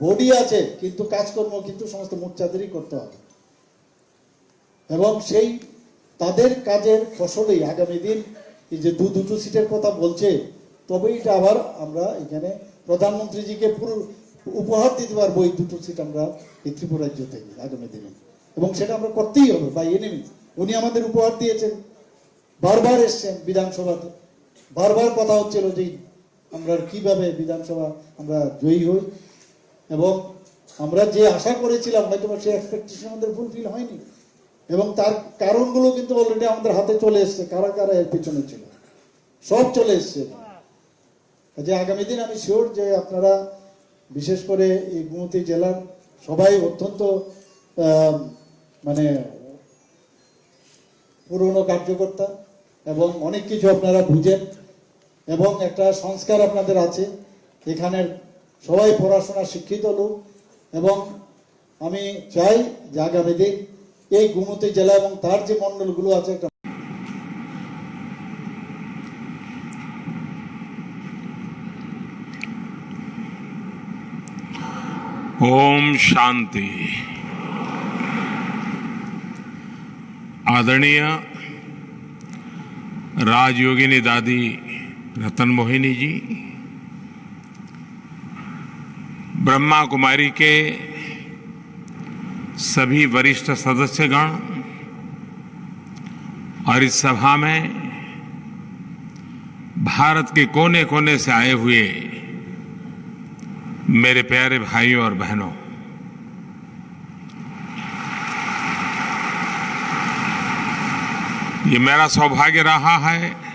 বডি আছে, কিন্তু কাজকর্ম কিন্তু সমস্ত মোর্চাদেরই করতে হবে। এবং সেই তাদের কাজের ফসলেই আগামী দিন এই যে দু দুটো সিটের কথা বলছে, তবে এটা আবার আমরা এখানে প্রধানমন্ত্রীজিকে পুরো উপহার দিতে পারবো এই দুটো সিট আমরা এই ত্রিপুরা রাজ্য থেকে আগামী দিনে। এবং সেটা আমরা করতেই হবে, বাই এনি মিনস। উনি আমাদের উপহার দিয়েছেন, বারবার এসছেন বিধানসভাতে, বারবার কথা হচ্ছিল যে আমরা কিভাবে বিধানসভা আমরা জয়ী হই, এবং আমরা যে আশা করেছিলাম হয়তো বা সেই এক্সপেকটেশন আমাদের ফুলফিল হয়নি, এবং তার কারণগুলো কিন্তু অলরেডি আমাদের হাতে চলে এসছে, কারা কারা এর পিছনে ছিল, সব চলে এসছে। যে আগামী দিন আমি শিওর যে আপনারা, বিশেষ করে এই গোমতী জেলার সবাই অত্যন্ত আহ, মানে পুরনো কার্যকর্তা এবং অনেক কিছু আপনারা বুঝেন এবং একটা সংস্কার আপনাদের আছে। এখানের সবাই পড়াশোনা শিক্ষিত লোক এবং আমি চাই যে আগামী দিন এই গোমতী জেলা এবং তার যে মণ্ডলগুলো আছে একটা ओम शांति। आदरणीय राजयोगिनी दादी रतन मोहिनी जी, ब्रह्मा कुमारी के सभी वरिष्ठ सदस्यगण और इस सभा में भारत के कोने-कोने से आए हुए मेरे प्यारे भाइयों और बहनों, ये मेरा सौभाग्य रहा है,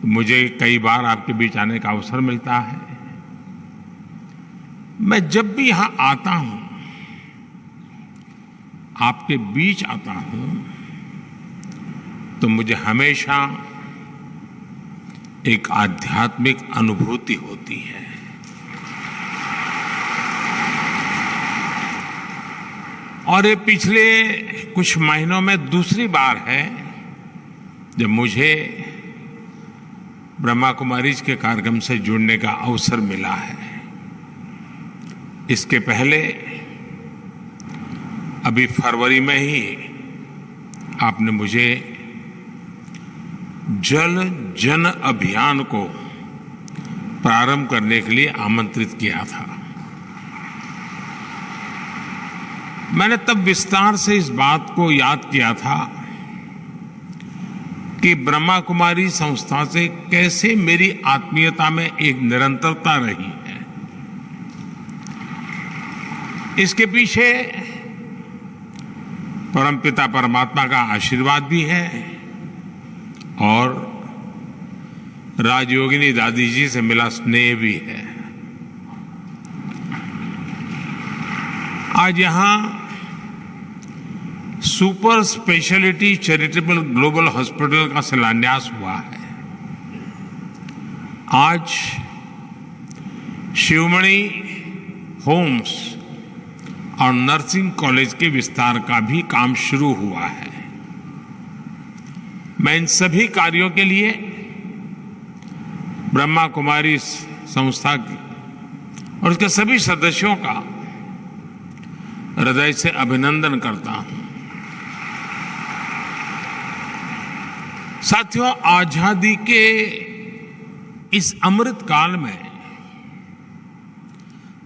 मुझे कई बार आपके बीच आने का अवसर मिलता है। मैं जब भी यहाँ आता हूँ, आपके बीच आता हूँ, तो मुझे हमेशा एक आध्यात्मिक अनुभूति होती है। और ये पिछले कुछ महीनों में दूसरी बार है जब मुझे ब्रह्मा कुमारीज के कार्यक्रम से जुड़ने का अवसर मिला है। इसके पहले अभी फरवरी में ही आपने मुझे जल जन अभियान को प्रारंभ करने के लिए आमंत्रित किया था। मैंने तब विस्तार से इस बात को याद किया था कि ब्रह्मा कुमारी संस्था से कैसे मेरी आत्मीयता में एक निरंतरता रही है। इसके पीछे परमपिता परमात्मा का आशीर्वाद भी है और राजयोगिनी दादी जी से मिला स्नेह भी है। आज यहाँ super speciality charitable global hospital का शिलान्यास हुआ है। आज शिवमणि होम्स और नर्सिंग कॉलेज के विस्तार का भी काम शुरू हुआ है। मैं इन सभी कार्यों के लिए ब्रह्मा कुमारी संस्था की और उसके सभी सदस्यों का हृदय से अभिनंदन करता हूं। साथियों, आजादी के इस अमृत काल में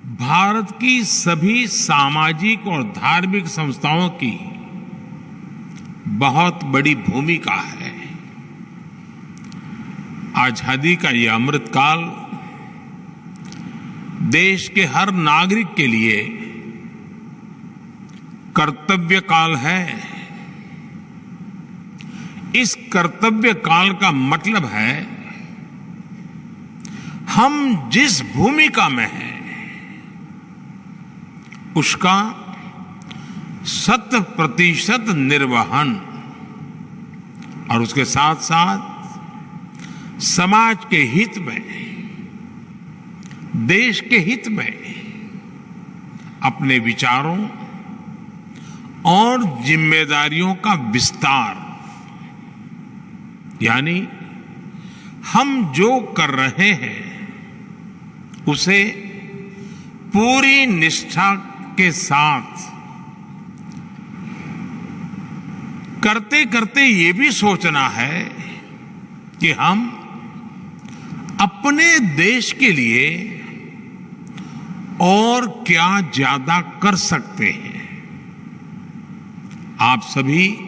भारत की सभी सामाजिक और धार्मिक संस्थाओं की बहुत बड़ी भूमिका है। आजादी का ये अमृत काल देश के हर नागरिक के लिए कर्तव्य काल है। इस कर्तव्य काल का मतलब है, हम जिस भूमिका में हैं, उसका शत प्रतिशत निर्वहन और उसके साथ-साथ समाज के हित में, देश के हित में अपने विचारों और जिम्मेदारियों का विस्तार, यानी हम जो कर रहे हैं, उसे पूरी निष्ठा के साथ करते करते ये भी सोचना है कि हम अपने देश के लिए और क्या ज्यादा कर सकते हैं। आप सभी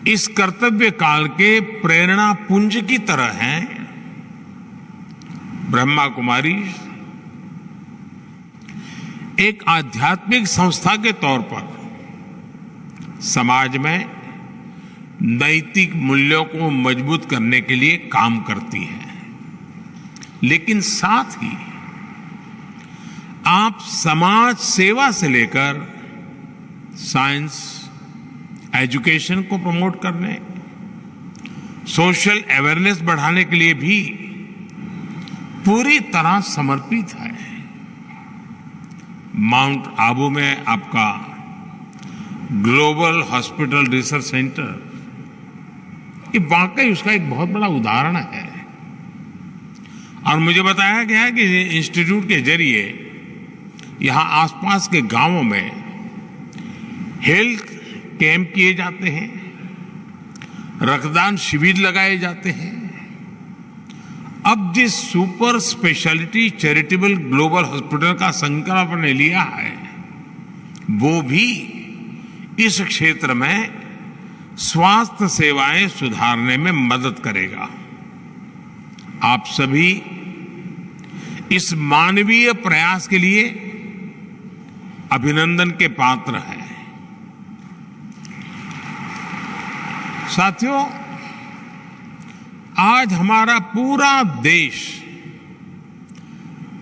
इस कर्तव्य काल के प्रेरणा पुंज की तरह हैं। ब्रह्मा कुमारी एक आध्यात्मिक संस्था के तौर पर समाज में नैतिक मूल्यों को मजबूत करने के लिए काम करती है, लेकिन साथ ही आप समाज सेवा से लेकर साइंस एजुकेशन को प्रमोट करने, सोशल अवेयरनेस बढ़ाने के लिए भी पूरी तरह समर्पित है। माउंट आबू में आपका ग्लोबल हॉस्पिटल रिसर्च सेंटर, ये वाकई उसका एक बहुत बड़ा उदाहरण है। और मुझे बताया गया है कि इंस्टीट्यूट के जरिए यहाँ आसपास के गांवों में हेल्थ कैंप किए जाते हैं, रक्तदान शिविर लगाए जाते हैं। अब जिस super speciality charitable global hospital का संकल्प ने लिया है, वो भी इस क्षेत्र में स्वास्थ्य सेवाएं सुधारने में मदद करेगा। आप सभी इस मानवीय प्रयास के लिए अभिनंदन के पात्र हैं। साथियों, आज हमारा पूरा देश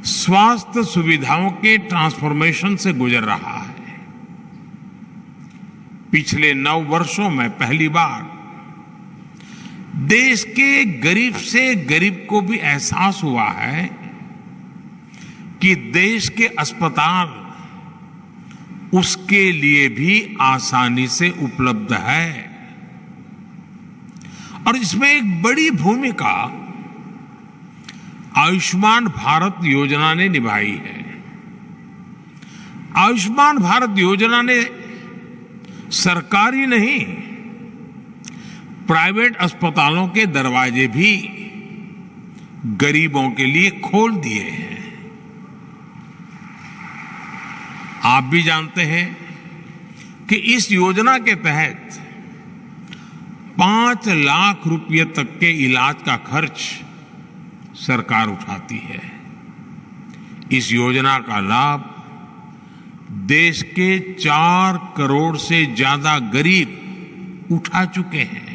स्वास्थ्य सुविधाओं के ट्रांसफॉर्मेशन से गुजर रहा है। पिछले नौ वर्षों में पहली बार देश के गरीब से गरीब को भी एहसास हुआ है कि देश के अस्पताल उसके लिए भी आसानी से उपलब्ध है। और इसमें एक बड़ी भूमिका आयुष्मान भारत योजना ने निभाई है। आयुष्मान भारत योजना ने सरकारी नहीं, प्राइवेट अस्पतालों के दरवाजे भी गरीबों के लिए खोल दिए हैं। आप भी जानते हैं कि इस योजना के तहत पाँच लाख रुपये तक के इलाज का खर्च सरकार उठाती है। इस योजना का लाभ देश के चार करोड़ से ज्यादा गरीब उठा चुके हैं।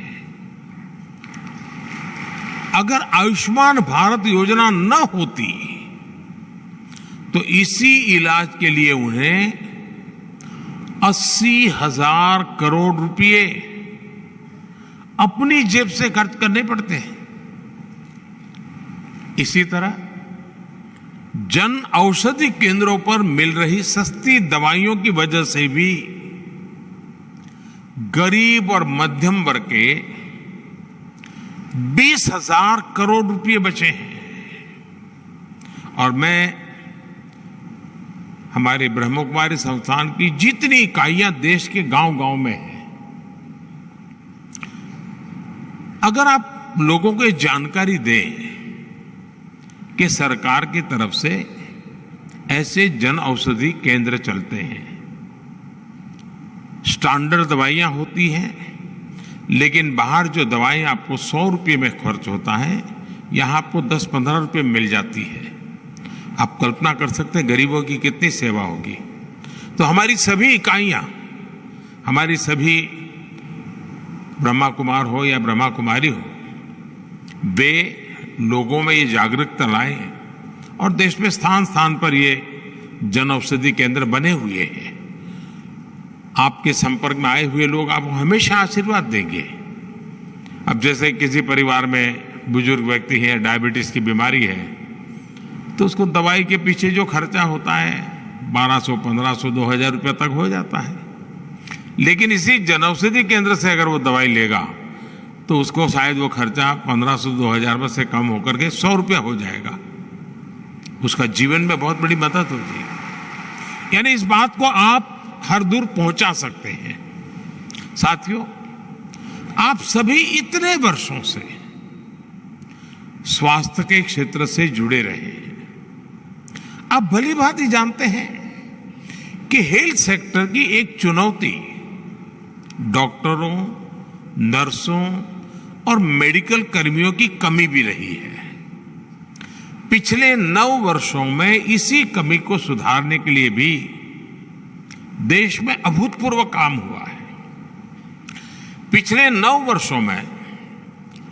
अगर आयुष्मान भारत योजना न होती, तो इसी इलाज के लिए उन्हें अस्सी हज़ार करोड़ रुपये अपनी जेब से खर्च करने पड़ते हैं। इसी तरह जन औषधि केंद्रों पर मिल रही सस्ती दवाइयों की वजह से भी गरीब और मध्यम वर्ग के बीस हज़ार करोड़ रुपये बचे हैं। और मैं हमारे ब्रह्मकुमारी संस्थान की जितनी इकाइयां देश के गांव-गांव में हैं, अगर आप लोगों को ये जानकारी दें कि सरकार की तरफ से ऐसे जन औषधि केंद्र चलते हैं, स्टैंडर्ड दवाइयाँ होती हैं, लेकिन बाहर जो दवाइयाँ आपको सौ रुपये में खर्च होता है, यहाँ आपको दस पन्द्रह रुपये मिल जाती है। आप कल्पना कर सकते हैं गरीबों की कितनी सेवा होगी। तो हमारी सभी इकाइयाँ, हमारी सभी ब्रह्मा कुमार हो या ब्रह्मा कुमारी हो, वे लोगों में ये जागरूकता लाएं और देश में स्थान स्थान पर ये जन औषधि केंद्र बने हुए हैं। आपके संपर्क में आए हुए लोग आपको हमेशा आशीर्वाद देंगे। अब जैसे किसी परिवार में बुजुर्ग व्यक्ति है, डायबिटीज की बीमारी है, तो उसको दवाई के पीछे जो खर्चा होता है, बारह सौ, पन्द्रह सौ, दो हज़ार रुपये तक हो जाता है। लेकिन इसी जनौषधि केंद्र से अगर वो दवाई लेगा, तो उसको शायद वो खर्चा पन्द्रह सौ, दो हज़ार में से कम होकर के सौ रुपया हो जाएगा। उसका जीवन में बहुत बड़ी मदद होती है। यानी इस बात को आप हर दूर पहुंचा सकते हैं। साथियों, आप सभी इतने वर्षों से स्वास्थ्य के क्षेत्र से जुड़े रहे हैं। आप भली भांति जानते हैं कि हेल्थ सेक्टर की एक चुनौती डॉक्टरों, नर्सों और मेडिकल कर्मियों की कमी भी रही है। पिछले नौ वर्षों में इसी कमी को सुधारने के लिए भी देश में अभूतपूर्व काम हुआ है। पिछले नौ वर्षों में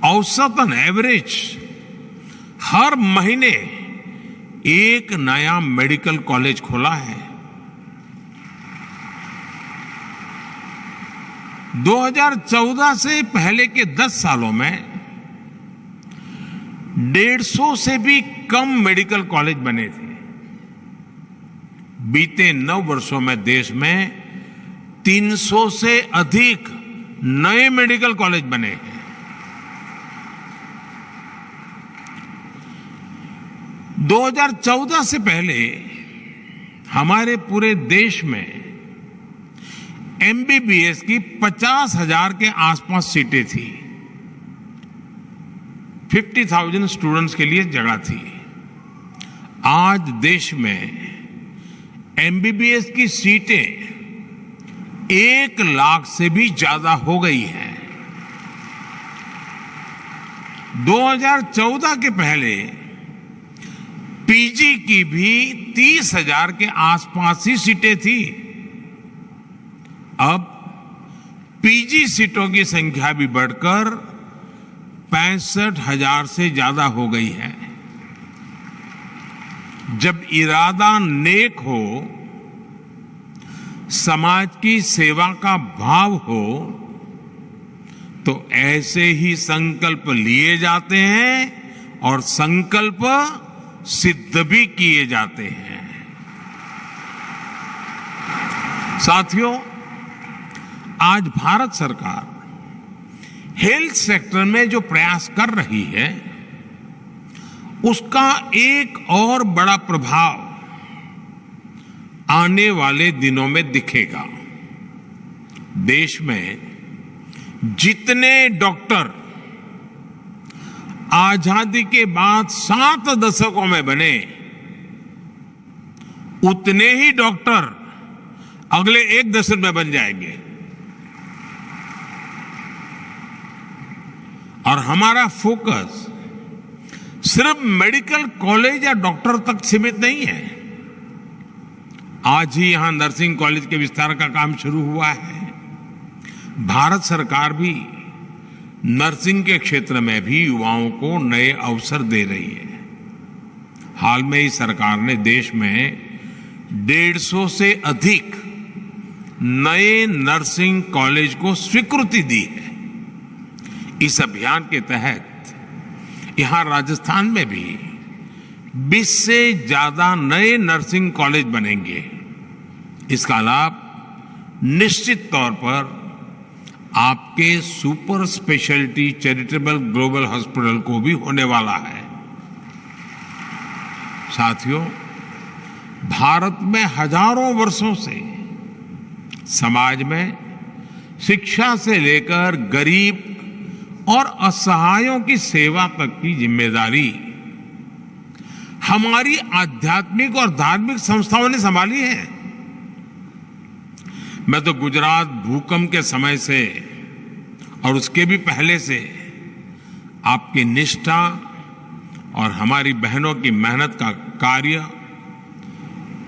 औसतन, एवरेज, हर महीने एक नया मेडिकल कॉलेज खुला है। दो हज़ार चौदह से पहले के दस सालों में डेढ़ सौ से भी कम मेडिकल कॉलेज बने थे। बीते नौ वर्षों में देश में तीन सौ से अधिक नए मेडिकल कॉलेज बने हैं। दो हज़ार चौदह से पहले हमारे पूरे देश में एमबीबीएस की पचास हज़ार के आसपास सीटें थी। फिफ्टी थाउजेंड स्टूडेंट्स के लिए जगह थी। आज देश में एमबीबीएस की सीटें एक लाख से भी ज्यादा हो गई हैं। दो हज़ार चौदह के पहले पीजी की भी तीस हज़ार के आसपास ही सीटें थी। अब पीजी सीटों की संख्या भी बढ़कर पैंसठ हज़ार से ज्यादा हो गई है। जब इरादा नेक हो, समाज की सेवा का भाव हो, तो ऐसे ही संकल्प लिए जाते हैं और संकल्प सिद्ध भी किए जाते हैं। साथियों, आज भारत सरकार हेल्थ सेक्टर में जो प्रयास कर रही है, उसका एक और बड़ा प्रभाव आने वाले दिनों में दिखेगा। देश में जितने डॉक्टर आजादी के बाद सात दशकों में बने, उतने ही डॉक्टर अगले एक दशक में बन जाएंगे। और हमारा फोकस सिर्फ मेडिकल कॉलेज या डॉक्टर तक सीमित नहीं है। आज ही यहां नर्सिंग कॉलेज के विस्तार का काम शुरू हुआ है। भारत सरकार भी नर्सिंग के क्षेत्र में भी युवाओं को नए अवसर दे रही है। हाल में ही सरकार ने देश में डेढ़ सौ से अधिक नए नर्सिंग कॉलेज को स्वीकृति दी है। इस अभियान के तहत यहां राजस्थान में भी बीस से ज्यादा नए नर्सिंग कॉलेज बनेंगे। इसका लाभ निश्चित तौर पर आपके super speciality charitable global hospital को भी होने वाला है। साथियों, भारत में हजारों वर्षों से समाज में शिक्षा से लेकर गरीब और असहायों की सेवा तक की जिम्मेदारी हमारी आध्यात्मिक और धार्मिक संस्थाओं ने संभाली है। मैं तो गुजरात भूकंप के समय से और उसके भी पहले से आपकी निष्ठा और हमारी बहनों की मेहनत का कार्य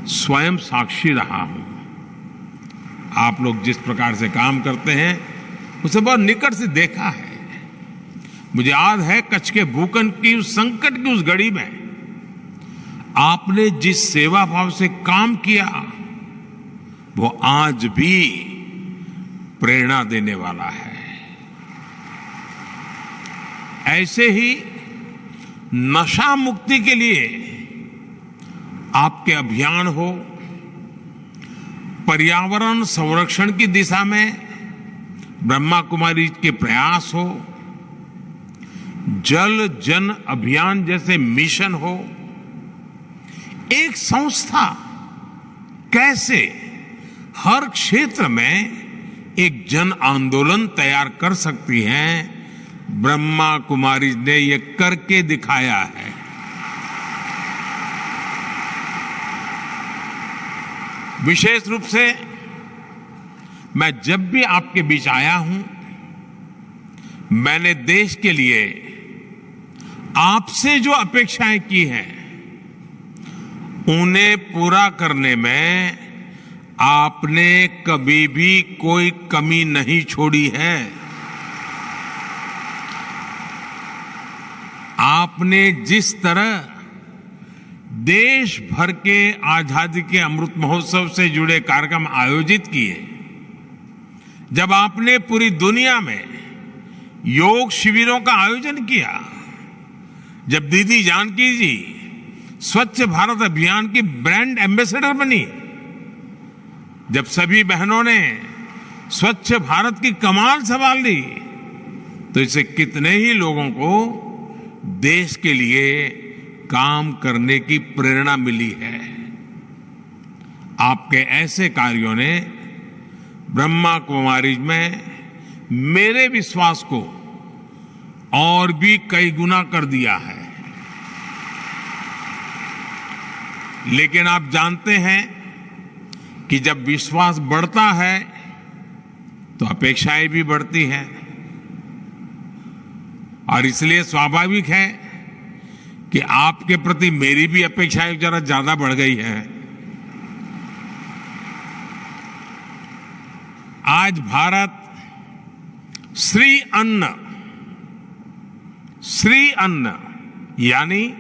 स्वयं साक्षी रहा हूं। आप लोग जिस प्रकार से काम करते हैं, उसे बहुत निकट से देखा है। मुझे याद है, कच्छ के भूकंप की उस संकट की उस घड़ी में आपने जिस सेवा भाव से काम किया, वो आज भी प्रेरणा देने वाला है। ऐसे ही नशा मुक्ति के लिए आपके अभियान हो, पर्यावरण संरक्षण की दिशा में ब्रह्मा कुमारी के प्रयास हो, जल जन अभियान जैसे मिशन हो, एक संस्था कैसे हर क्षेत्र में एक जन आंदोलन तैयार कर सकती है, ब्रह्मा कुमारी ने ये करके दिखाया है। विशेष रूप से मैं जब भी आपके बीच आया हूं, मैंने देश के लिए आपसे जो अपेक्षाएं की हैं, उन्हें पूरा करने में आपने कभी भी कोई कमी नहीं छोड़ी है। आपने जिस तरह देश भर के आजादी के अमृत महोत्सव से जुड़े कार्यक्रम आयोजित किए, जब आपने पूरी दुनिया में योग शिविरों का आयोजन किया, जब दीदी जानकी जी स्वच्छ भारत अभियान की ब्रांड एम्बेसडर बनी, जब सभी बहनों ने स्वच्छ भारत की कमान संभाल ली, तो इससे कितने ही लोगों को देश के लिए काम करने की प्रेरणा मिली है। आपके ऐसे कार्यों ने ब्रह्मा कुमारी में मेरे विश्वास को और भी कई गुना कर दिया है। लेकिन आप जानते हैं कि जब विश्वास बढ़ता है, तो अपेक्षाएं भी बढ़ती हैं। और इसलिए स्वाभाविक है कि आपके प्रति मेरी भी अपेक्षाएं जरा ज्यादा बढ़ गई है। आज भारत श्री अन्न, श्री अन्न यानी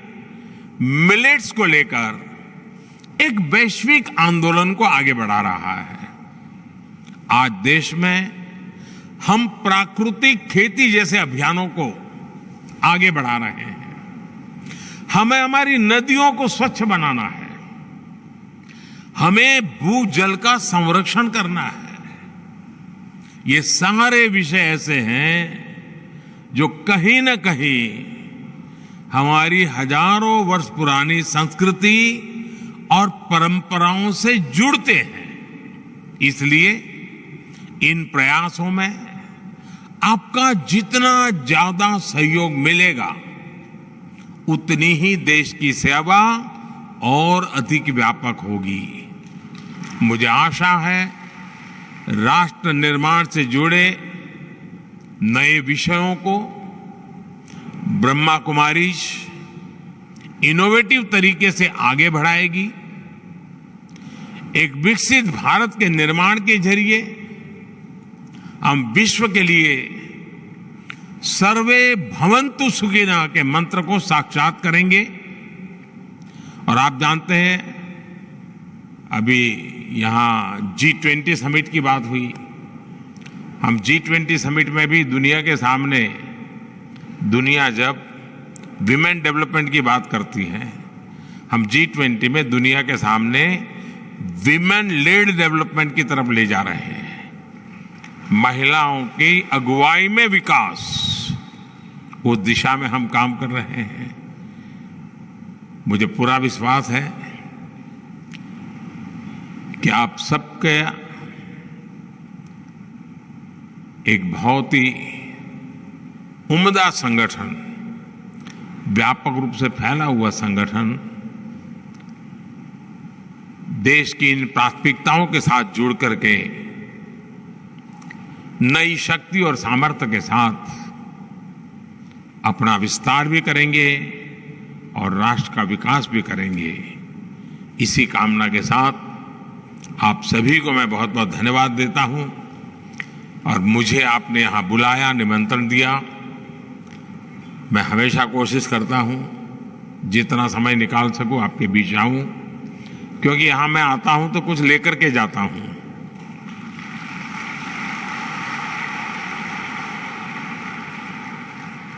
मिलेट्स को लेकर एक वैश्विक आंदोलन को आगे बढ़ा रहा है। आज देश में हम प्राकृतिक खेती जैसे अभियानों को आगे बढ़ा रहे हैं। हमें हमारी नदियों को स्वच्छ बनाना है, हमें भूजल का संरक्षण करना है। ये सारे विषय ऐसे हैं जो कहीं ना कहीं हमारी हजारों वर्ष पुरानी संस्कृति और परंपराओं से जुड़ते हैं। इसलिए इन प्रयासों में आपका जितना ज्यादा सहयोग मिलेगा, उतनी ही देश की सेवा और अधिक व्यापक होगी। मुझे आशा है, राष्ट्र निर्माण से जुड़े नए विषयों को ब्रह्मा कुमारीज इनोवेटिव तरीके से आगे बढ़ाएगी। एक विकसित भारत के निर्माण के जरिए हम विश्व के लिए सर्वे भवन्तु सुखिनः के मंत्र को साक्षात करेंगे। और आप जानते हैं, अभी यहाँ जी ट्वेंटी समिट की बात हुई। हम जी ट्वेंटी समिट में भी दुनिया के सामने, दुनिया जब विमेन डेवलपमेंट की बात करती है, हम जी ट्वेंटी में दुनिया के सामने विमेन लेड डेवलपमेंट की तरफ ले जा रहे हैं। महिलाओं की अगुवाई में विकास, उस दिशा में हम काम कर रहे हैं। मुझे पूरा विश्वास है कि आप सबके एक बहुत ही उम्दा संगठन, व्यापक रूप से फैला हुआ संगठन, देश की इन प्राथमिकताओं के साथ जुड़ करके नई शक्ति और सामर्थ्य के साथ अपना विस्तार भी करेंगे और राष्ट्र का विकास भी करेंगे। इसी कामना के साथ आप सभी को मैं बहुत-बहुत धन्यवाद देता हूं और मुझे आपने यहां बुलाया, निमंत्रण दिया। मैं हमेशा कोशिश करता हूं, जितना समय निकाल सकूं, आपके बीच आऊं, क्योंकि यहां मैं आता हूं तो कुछ लेकर के जाता हूं।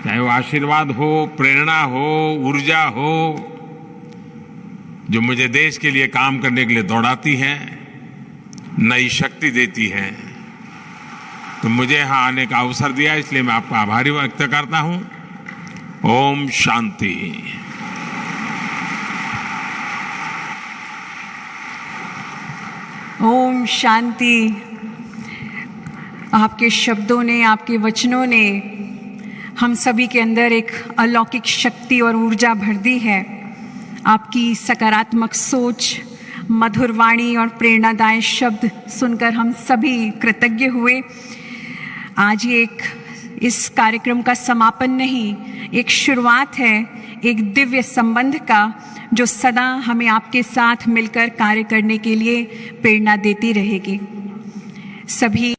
चाहे वो आशीर्वाद हो, प्रेरणा हो, ऊर्जा हो, जो मुझे देश के लिए काम करने के लिए दौड़ाती है, नई शक्ति देती है। तो मुझे यहाँ आने का अवसर दिया, इसलिए मैं आपका आभारी व्यक्त करता हूँ। ओम शांति। ओम शांति। आपके शब्दों ने, आपके वचनों ने हम सभी के अंदर एक अलौकिक शक्ति और ऊर्जा भर दी है। आपकी सकारात्मक सोच, मधुर वाणी और प्रेरणादायक शब्द सुनकर हम सभी कृतज्ञ हुए। आज ये एक, इस कार्यक्रम का समापन नहीं, एक शुरुआत है एक दिव्य संबंध का, जो सदा हमें आपके साथ मिलकर कार्य करने के लिए प्रेरणा देती रहेगी। सभी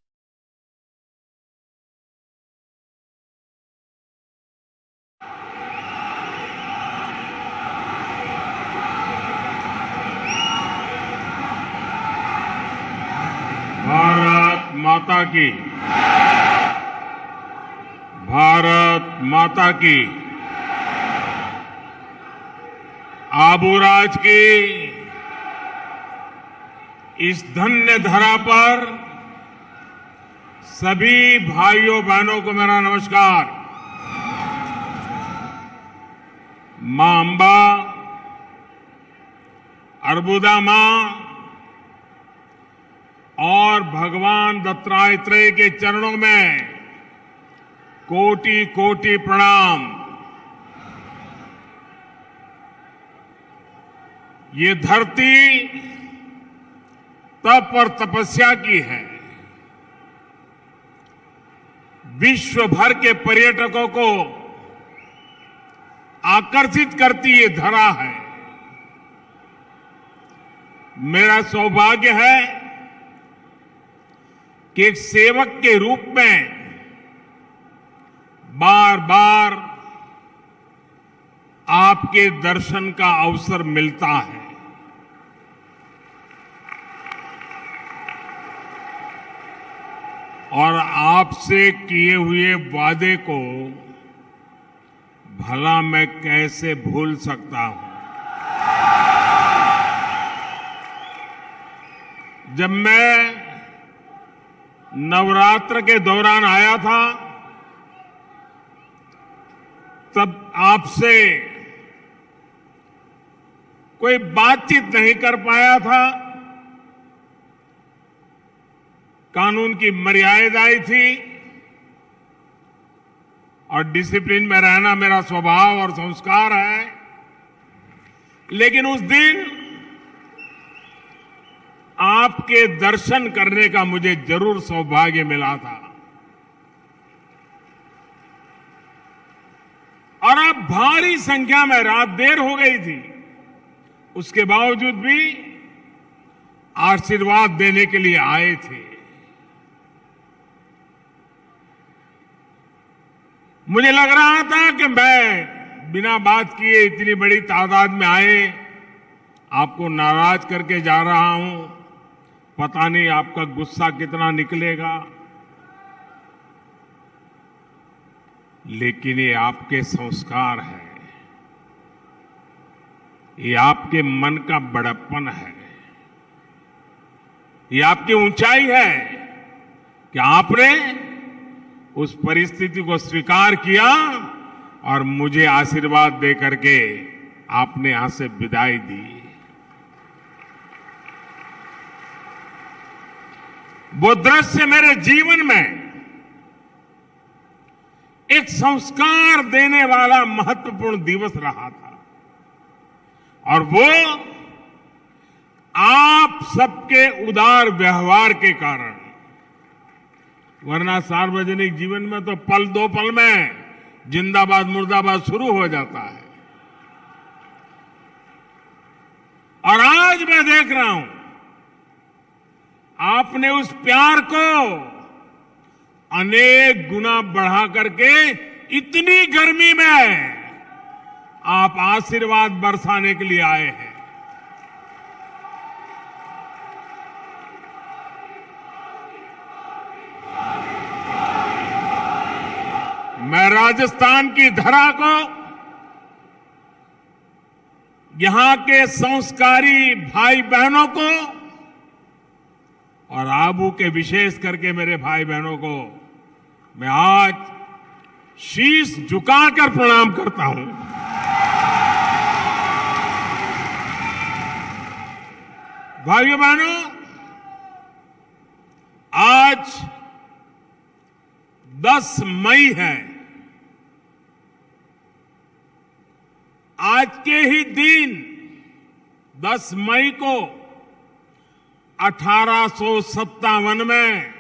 भारत माता की, भारत माता की, आबूराज की इस धन्य धरा पर सभी भाइयों बहनों को मेरा नमस्कार। मां अम्बा, अर्बुदा मां और भगवान दत्तात्रेय के चरणों में कोटि कोटि प्रणाम। ये धरती तप और तपस्या की है। विश्व भर के पर्यटकों को आकर्षित करती ये धरा है। मेरा सौभाग्य है कि एक सेवक के रूप में बार-बार आपके दर्शन का अवसर मिलता है और आपसे किए हुए वादे को भला मैं कैसे भूल सकता हूं। जब मैं नवरात्र के दौरान आया था, तब आपसे कोई बातचीत नहीं कर पाया था। कानून की मर्यादाएं थी और डिसिप्लिन में रहना मेरा स्वभाव और संस्कार है, लेकिन उस दिन आपके दर्शन करने का मुझे जरूर सौभाग्य मिला था। और आप भारी संख्या में, रात देर हो गई थी, उसके बावजूद भी आशीर्वाद देने के लिए आए थे। मुझे लग रहा था कि मैं बिना बात किए इतनी बड़ी तादाद में आए, आपको नाराज करके जा रहा हूं, पता नहीं आपका गुस्सा कितना निकलेगा। लेकिन ये आपके संस्कार है, ये आपके मन का बड़प्पन है, ये आपकी ऊंचाई है कि आपने उस परिस्थिति को स्वीकार किया और मुझे आशीर्वाद दे करके आपने यहां से विदाई दी। वो दृश्य मेरे जीवन में एक संस्कार देने वाला महत्वपूर्ण दिवस रहा था और वो आप सबके उदार व्यवहार के कारण। वरना सार्वजनिक जीवन में तो पल दो पल में जिंदाबाद मुर्दाबाद शुरू हो जाता है। और आज मैं देख रहा हूं, आपने उस प्यार को अनेक गुना बढ़ा करके इतनी गर्मी में आप आशीर्वाद बरसाने के लिए आए हैं। मैं राजस्थान की धरा को, यहां के संस्कारी भाई बहनों को और आबू के विशेष करके मेरे भाई बहनों को मैं आज शीश झुकाकर प्रणाम करता हूं। भाइयों बहनों, आज दस मई है। आज के ही दिन, दस मई को अठारह सौ सत्तावन में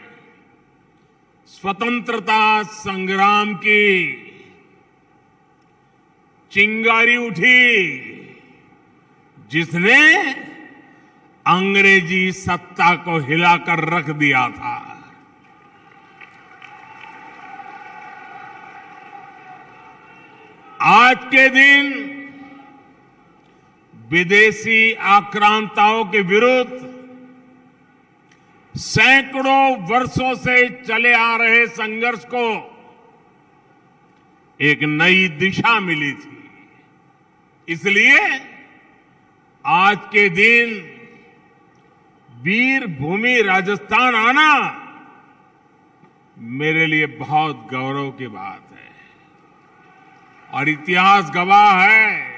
स्वतंत्रता संग्राम की चिंगारी उठी, जिसने अंग्रेजी सत्ता को हिलाकर रख दिया था। आज के दिन विदेशी आक्रांताओं के विरुद्ध सैकड़ों वर्षों से चले आ रहे संघर्ष को एक नई दिशा मिली थी। इसलिए आज के दिन वीर भूमि राजस्थान आना मेरे लिए बहुत गौरव की बात है और इतिहास गवाह है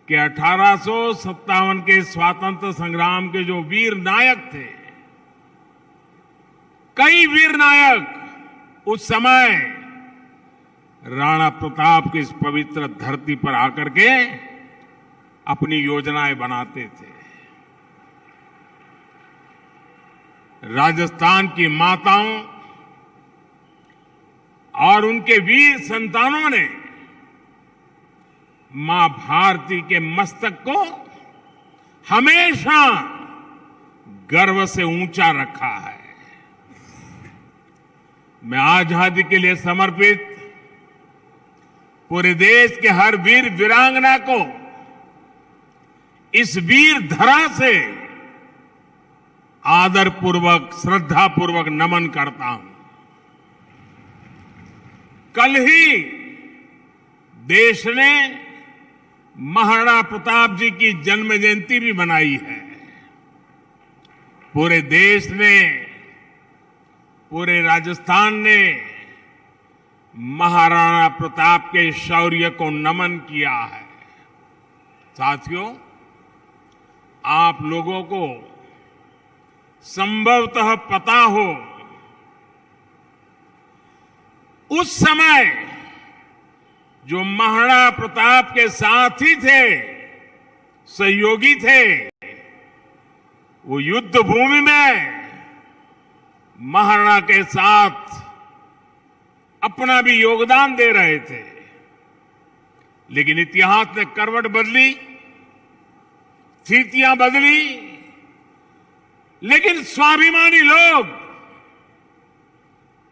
कि अठारह सौ सत्तावन के स्वातंत्र संग्राम के जो वीर नायक थे, कई वीर नायक उस समय राणा प्रताप की इस पवित्र धरती पर आकर के अपनी योजनाएं बनाते थे। राजस्थान की माताओं और उनके वीर संतानों ने मां भारती के मस्तक को हमेशा गर्व से ऊंचा रखा है। मैं आजादी के लिए समर्पित पूरे देश के हर वीर वीरांगना को इस वीर धरा से आदरपूर्वक, श्रद्धापूर्वक नमन करता हूं। कल ही देश ने महाराणा प्रताप जी की जन्म जयंती भी मनाई है। पूरे देश ने, पूरे राजस्थान ने महाराणा प्रताप के शौर्य को नमन किया है। साथियों, आप लोगों को संभवतः पता हो, उस समय जो महाराणा प्रताप के साथी थे, सहयोगी थे, वो युद्ध भूमि में महाराणा के साथ अपना भी योगदान दे रहे थे। लेकिन इतिहास ने करवट बदली, स्थितियां बदली, लेकिन स्वाभिमानी लोग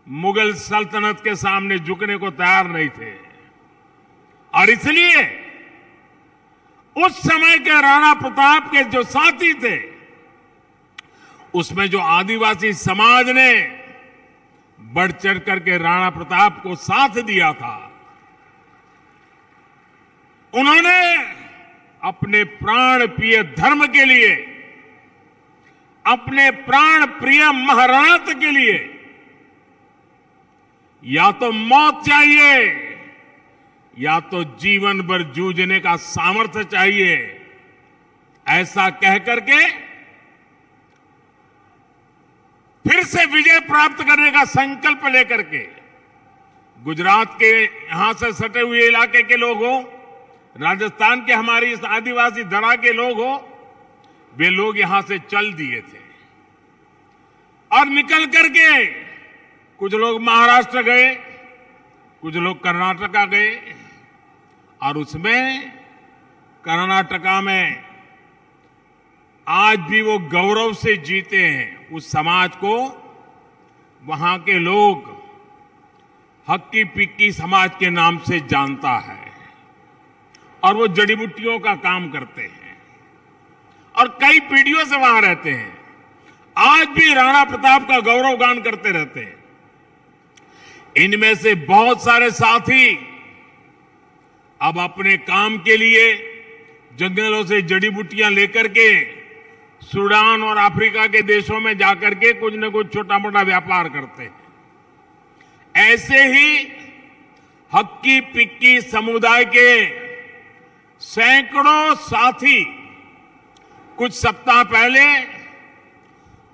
मुगल सल्तनत के सामने झुकने को तैयार नहीं थे। और इसलिए उस समय के राणा प्रताप के जो साथी थे, उसमें जो आदिवासी समाज ने बढ़ चढ़ करके राणा प्रताप को साथ दिया था, उन्होंने अपने प्राण प्रिय धर्म के लिए, अपने प्राण प्रिय महाराणा के लिए या तो मौत चाहिए या तो जीवन भर जूझने का सामर्थ्य चाहिए, ऐसा कह करके फिर से विजय प्राप्त करने का संकल्प लेकर के गुजरात के यहां से सटे हुए इलाके के लोग हो, राजस्थान के हमारे इस आदिवासी धरा के लोग हो, वे लोग यहां से चल दिए थे। और निकल करके कुछ लोग महाराष्ट्र गए, कुछ लोग कर्नाटका गए, और उसमें कर्नाटका में आज भी वो गौरव से जीते हैं। उस समाज को वहां के लोग हक्की पिक्की समाज के नाम से जानता है और वो जड़ी बूटियों का काम करते हैं और कई पीढ़ियों से वहां रहते हैं। आज भी राणा प्रताप का गौरव गान करते रहते हैं। इनमें से बहुत सारे साथी अब अपने काम के लिए जंगलों से जड़ी बूटियां लेकर के सूडान और अफ्रीका के देशों में जाकर के कुछ न कुछ छोटा मोटा व्यापार करते हैं। ऐसे ही हक्की पिक्की समुदाय के सैकड़ों साथी कुछ सप्ताह पहले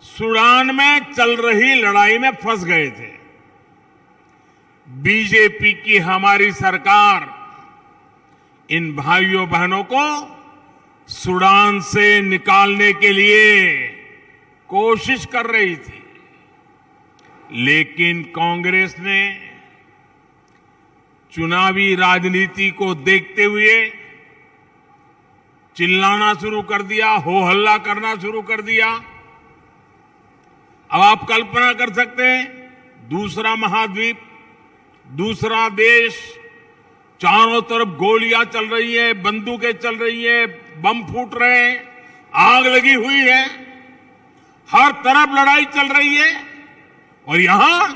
सूडान में चल रही लड़ाई में फंस गए थे। बीजेपी की हमारी सरकार इन भाइयों बहनों को सूडान से निकालने के लिए कोशिश कर रही थी, लेकिन कांग्रेस ने चुनावी राजनीति को देखते हुए चिल्लाना शुरू कर दिया, हो हल्ला करना शुरू कर दिया। अब आप कल्पना कर सकते हैं, दूसरा महाद्वीप, दूसरा देश, चारों तरफ गोलियां चल रही है, बंदूकें चल रही है, बम फूट रहे हैं, आग लगी हुई है, हर तरफ लड़ाई चल रही है और यहां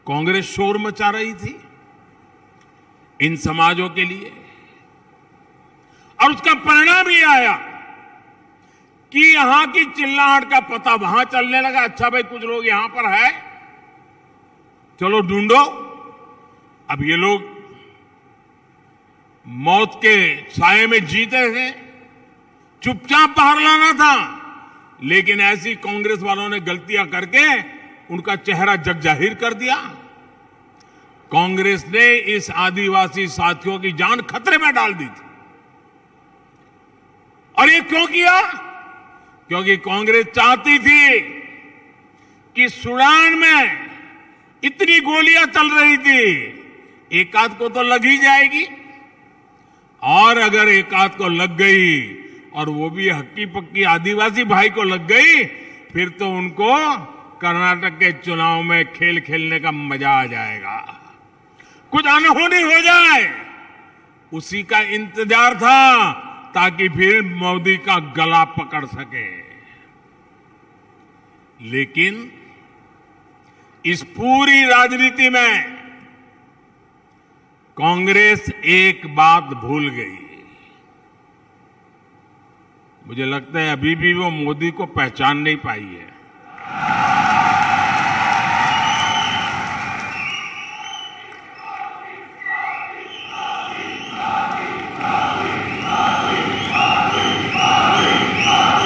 कांग्रेस शोर मचा रही थी इन समाजों के लिए। और उसका परिणाम ये आया कि यहां की चिल्लाहट का पता वहां चलने लगा। अच्छा भाई, कुछ लोग यहां पर है, चलो ढूंढो। अब ये लोग मौत के साए में जीते हैं, चुपचाप बाहर लाना था, लेकिन ऐसी कांग्रेस वालों ने गलतियां करके उनका चेहरा जग जाहिर कर दिया। कांग्रेस ने इस आदिवासी साथियों की जान खतरे में डाल दी थी। और ये क्यों किया? क्योंकि कांग्रेस चाहती थी कि सूडान में इतनी गोलियां चल रही थी, एक आध को तो लग ही जाएगी। और अगर एक आध को लग गई, और वो भी हक्की पक्की आदिवासी भाई को लग गई, फिर तो उनको कर्नाटक के चुनाव में खेल खेलने का मजा आ जाएगा। कुछ अनहोनी हो जाए, उसी का इंतजार था, ताकि फिर मोदी का गला पकड़ सके। लेकिन इस पूरी राजनीति में कांग्रेस एक बात भूल गई। मुझे लगता है, अभी भी वो मोदी को पहचान नहीं पाई है।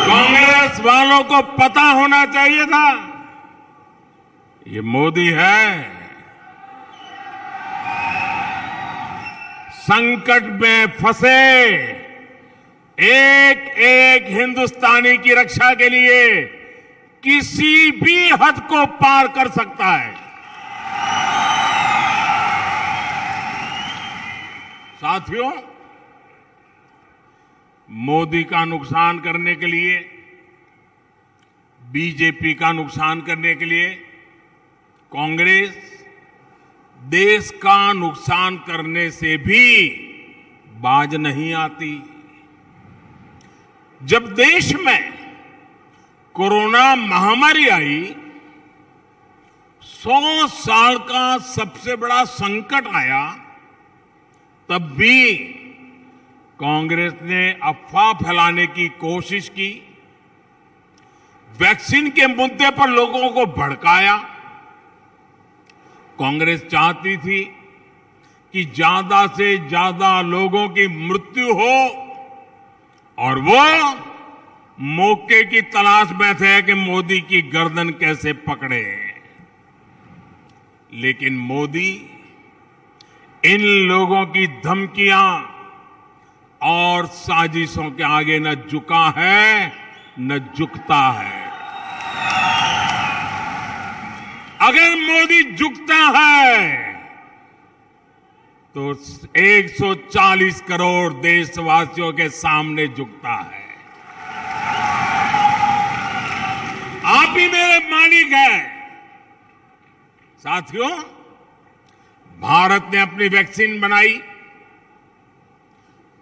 कांग्रेस वालों को पता होना चाहिए था, ये मोदी है। संकट में फंसे एक एक हिंदुस्तानी की रक्षा के लिए किसी भी हद को पार कर सकता है। साथियों, मोदी का नुकसान करने के लिए, बीजेपी का नुकसान करने के लिए कांग्रेस देश का नुकसान करने से भी बाज नहीं आती। जब देश में कोरोना महामारी आई, सौ साल का सबसे बड़ा संकट आया, तब भी कांग्रेस ने अफवाह फैलाने की कोशिश की, वैक्सीन के मुद्दे पर लोगों को भड़काया। कांग्रेस चाहती थी कि ज्यादा से ज्यादा लोगों की मृत्यु हो और वो मौके की तलाश में थे कि मोदी की गर्दन कैसे पकड़े। लेकिन मोदी इन लोगों की धमकियां और साजिशों के आगे न झुका है, न झुकता है। अगर मोदी झुकता है, तो एक सौ चालीस करोड़ देशवासियों के सामने झुकता है। आप ही मेरे मालिक हैं। साथियों, भारत ने अपनी वैक्सीन बनाई,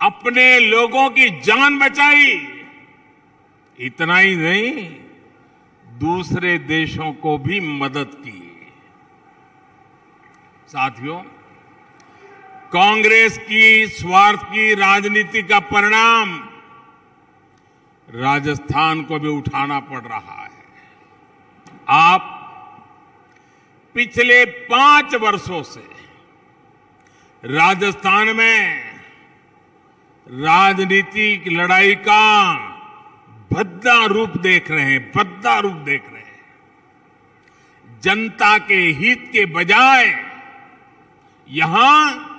अपने लोगों की जान बचाई, इतना ही नहीं, दूसरे देशों को भी मदद की। साथियों, कांग्रेस की स्वार्थ की राजनीति का परिणाम राजस्थान को भी उठाना पड़ रहा है। आप पिछले पांच वर्षों से राजस्थान में राजनीतिक लड़ाई का भद्दा रूप देख रहे हैं, भद्दा रूप देख रहे हैं। जनता के हित के बजाय यहां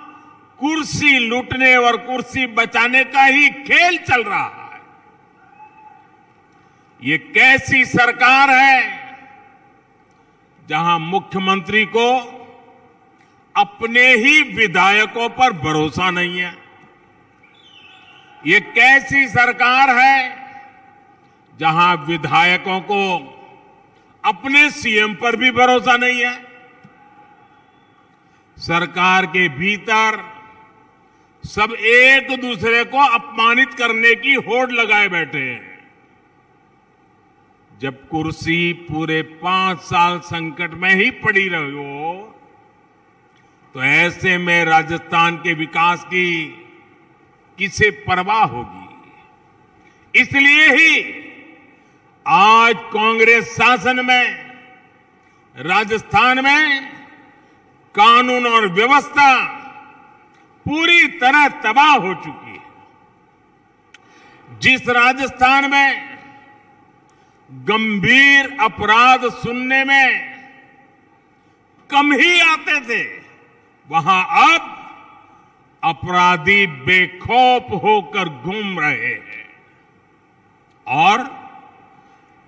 कुर्सी लूटने और कुर्सी बचाने का ही खेल चल रहा है। ये कैसी सरकार है, जहां मुख्यमंत्री को अपने ही विधायकों पर भरोसा नहीं है? ये कैसी सरकार है, जहां विधायकों को अपने सीएम पर भी भरोसा नहीं है? सरकार के भीतर सब एक दूसरे को अपमानित करने की होड़ लगाए बैठे हैं। जब कुर्सी पूरे पांच साल संकट में ही पड़ी रही हो, तो ऐसे में राजस्थान के विकास की किसे परवाह होगी? इसलिए ही आज कांग्रेस शासन में राजस्थान में कानून और व्यवस्था पूरी तरह तबाह हो चुकी है। जिस राजस्थान में गंभीर अपराध सुनने में कम ही आते थे, वहां अब अपराधी बेखौफ होकर घूम रहे हैं और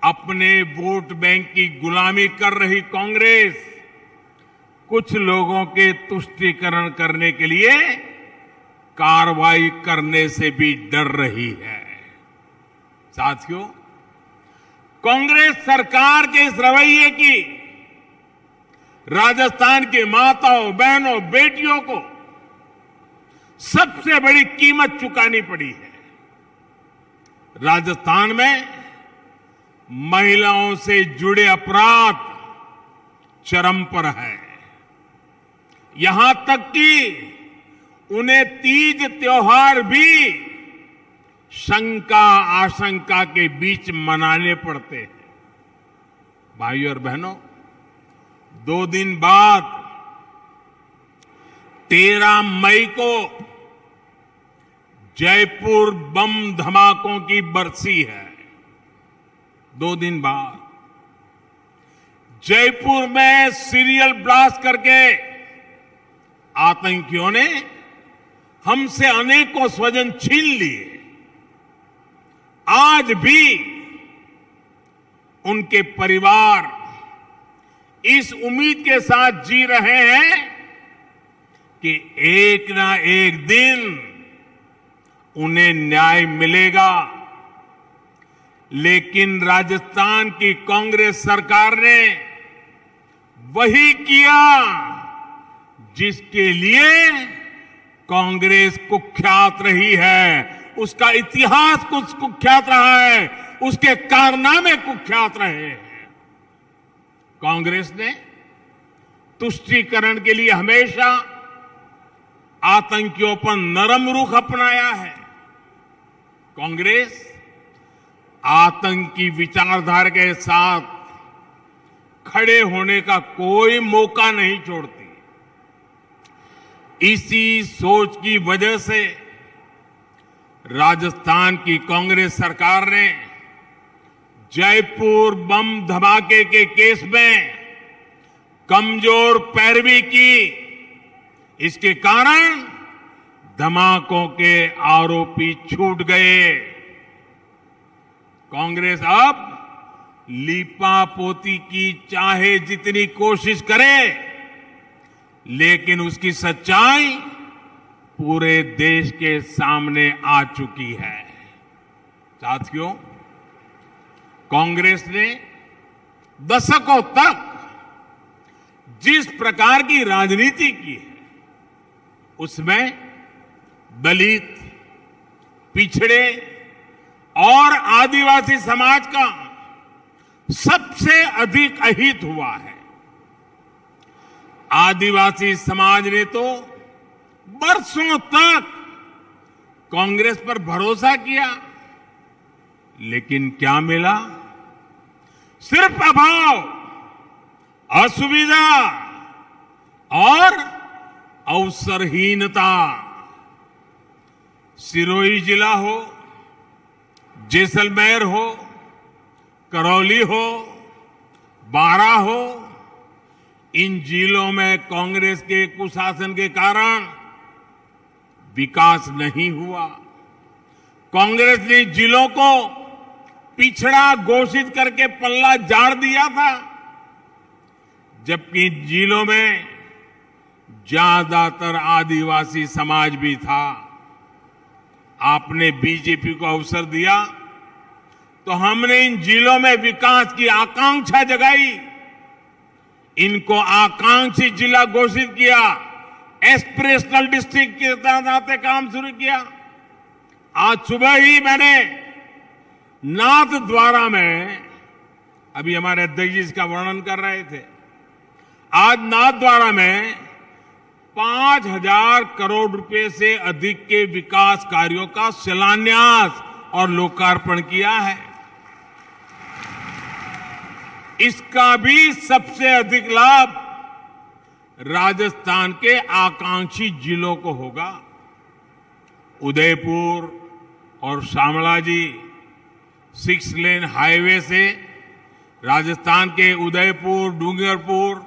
अपने वोट बैंक की गुलामी कर रही कांग्रेस कुछ लोगों के तुष्टीकरण करने के लिए कार्रवाई करने से भी डर रही है। साथियों, कांग्रेस सरकार के इस रवैये की राजस्थान की माताओं, बहनों, बेटियों को सबसे बड़ी कीमत चुकानी पड़ी है। राजस्थान में महिलाओं से जुड़े अपराध चरम पर है। यहां तक कि उन्हें तीज त्योहार भी शंका आशंका के बीच मनाने पड़ते हैं। भाइयों और बहनों, दो दिन बाद तेरह मई को जयपुर बम धमाकों की बरसी है। दो दिन बाद जयपुर में सीरियल ब्लास्ट करके आतंकियों ने हमसे अनेकों स्वजन छीन लिए। आज भी उनके परिवार इस उम्मीद के साथ जी रहे हैं कि एक ना एक दिन उन्हें न्याय मिलेगा। लेकिन राजस्थान की कांग्रेस सरकार ने वही किया जिसके लिए कांग्रेस कुख्यात रही है, उसका इतिहास कुछ कुख्यात रहा है, उसके कारनामे कुख्यात रहे हैं। कांग्रेस ने तुष्टीकरण के लिए हमेशा आतंकियों पर नरम रुख अपनाया है। कांग्रेस आतंकी विचारधारा के साथ खड़े होने का कोई मौका नहीं छोड़ती। इसी सोच की वजह से राजस्थान की कांग्रेस सरकार ने जयपुर बम धमाके के केस में कमजोर पैरवी की। इसके कारण धमाकों के आरोपी छूट गए। कांग्रेस अब लीपापोती की चाहे जितनी कोशिश करे, लेकिन उसकी सच्चाई पूरे देश के सामने आ चुकी है। साथियों, कांग्रेस ने दशकों तक जिस प्रकार की राजनीति की है, उसमें दलित, पिछड़े और आदिवासी समाज का सबसे अधिक अहित हुआ है। आदिवासी समाज ने तो बरसों तक कांग्रेस पर भरोसा किया, लेकिन क्या मिला? सिर्फ अभाव, असुविधा और अवसरहीनता। सिरोही जिला हो, जैसलमेर हो, करौली हो, बारा हो, इन जिलों में कांग्रेस के कुशासन के कारण विकास नहीं हुआ। कांग्रेस ने जिलों को पिछड़ा घोषित करके पल्ला झाड़ दिया था, जबकि जिलों में ज्यादातर आदिवासी समाज भी था। आपने बीजेपी को अवसर दिया, तो हमने इन जिलों में विकास की आकांक्षा जगाई, इनको आकांक्षी जिला घोषित किया, एस्पिरेशनल डिस्ट्रिक्ट के नाते काम शुरू किया। आज सुबह ही मैंने नाथ द्वारा में, अभी हमारे अध्यक्ष जी इसका वर्णन कर रहे थे, आज नाथ द्वारा में पाँच हज़ार करोड़ रुपए से अधिक के विकास कार्यों का शिलान्यास और लोकार्पण किया है। इसका भी सबसे अधिक लाभ राजस्थान के आकांक्षी जिलों को होगा। उदयपुर और शामला जी सिक्स लेन हाईवे से राजस्थान के उदयपुर, डूंगरपुर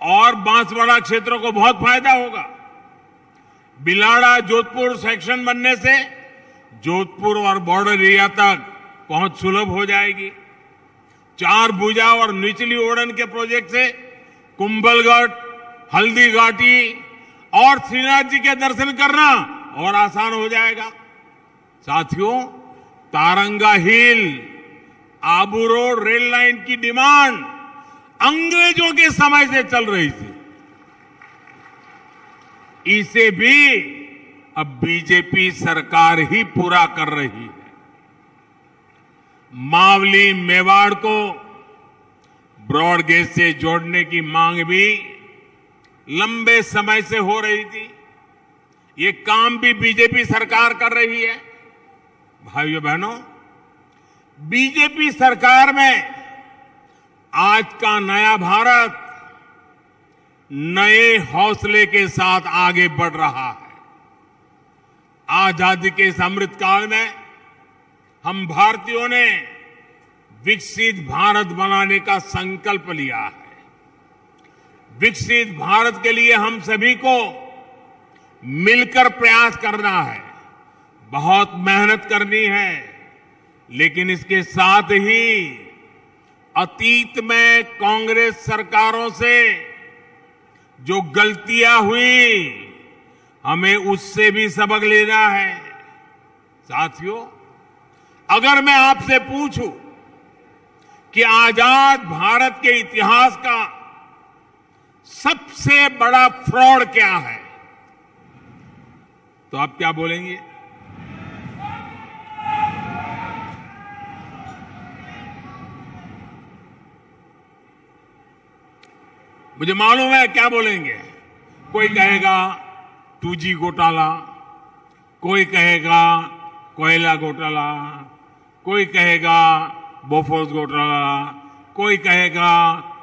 और बांसवाड़ा क्षेत्र को बहुत फायदा होगा। बिलाड़ा जोधपुर सेक्शन बनने से जोधपुर और बॉर्डर एरिया तक पहुंच सुलभ हो जाएगी। चार भुजा और निचली ओड़न के प्रोजेक्ट से कुंभलगढ़, हल्दी घाटी और श्रीनाथ जी के दर्शन करना और आसान हो जाएगा। साथियों, तारंगा हिल आबू रोड रेल लाइन की डिमांड अंग्रेजों के समय से चल रही थी, इसे भी अब बीजेपी सरकार ही पूरा कर रही है। मावली मेवाड़ को ब्रॉड गेज से जोड़ने की मांग भी लंबे समय से हो रही थी। ये काम भी बीजेपी सरकार कर रही है। भाइयों बहनों, बीजेपी सरकार में आज का नया भारत नए हौसले के साथ आगे बढ़ रहा है। आजादी के इस अमृतकाल में हम भारतीयों ने विकसित भारत बनाने का संकल्प लिया है। विकसित भारत के लिए हम सभी को मिलकर प्रयास करना है, बहुत मेहनत करनी है, लेकिन इसके साथ ही अतीत में कांग्रेस सरकारों से जो गलतियां हुई, हमें उससे भी सबक लेना है। साथियों, अगर मैं आपसे पूछूं कि आजाद भारत के इतिहास का सबसे बड़ा फ्रॉड क्या है, तो आप क्या बोलेंगे? मुझे मालूम है क्या बोलेंगे। कोई कहेगा टू जी घोटाला, कोई कहेगा कोयला घोटाला, कोई कहेगा बोफोर्स घोटाला, कोई कहेगा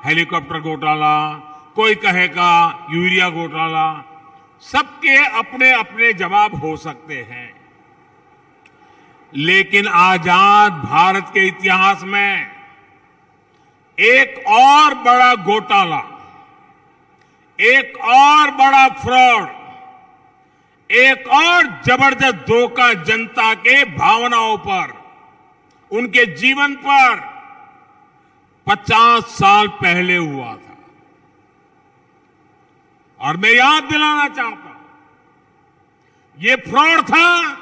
हेलीकॉप्टर घोटाला, कोई कहेगा यूरिया घोटाला। सबके अपने अपने जवाब हो सकते हैं, लेकिन आजाद भारत के इतिहास में एक और बड़ा घोटाला, एक और बड़ा फ्रॉड, एक और जबरदस्त धोखा जनता के भावनाओं पर, उनके जीवन पर पचास साल पहले हुआ था। और मैं याद दिलाना चाहता हूं, ये फ्रॉड था।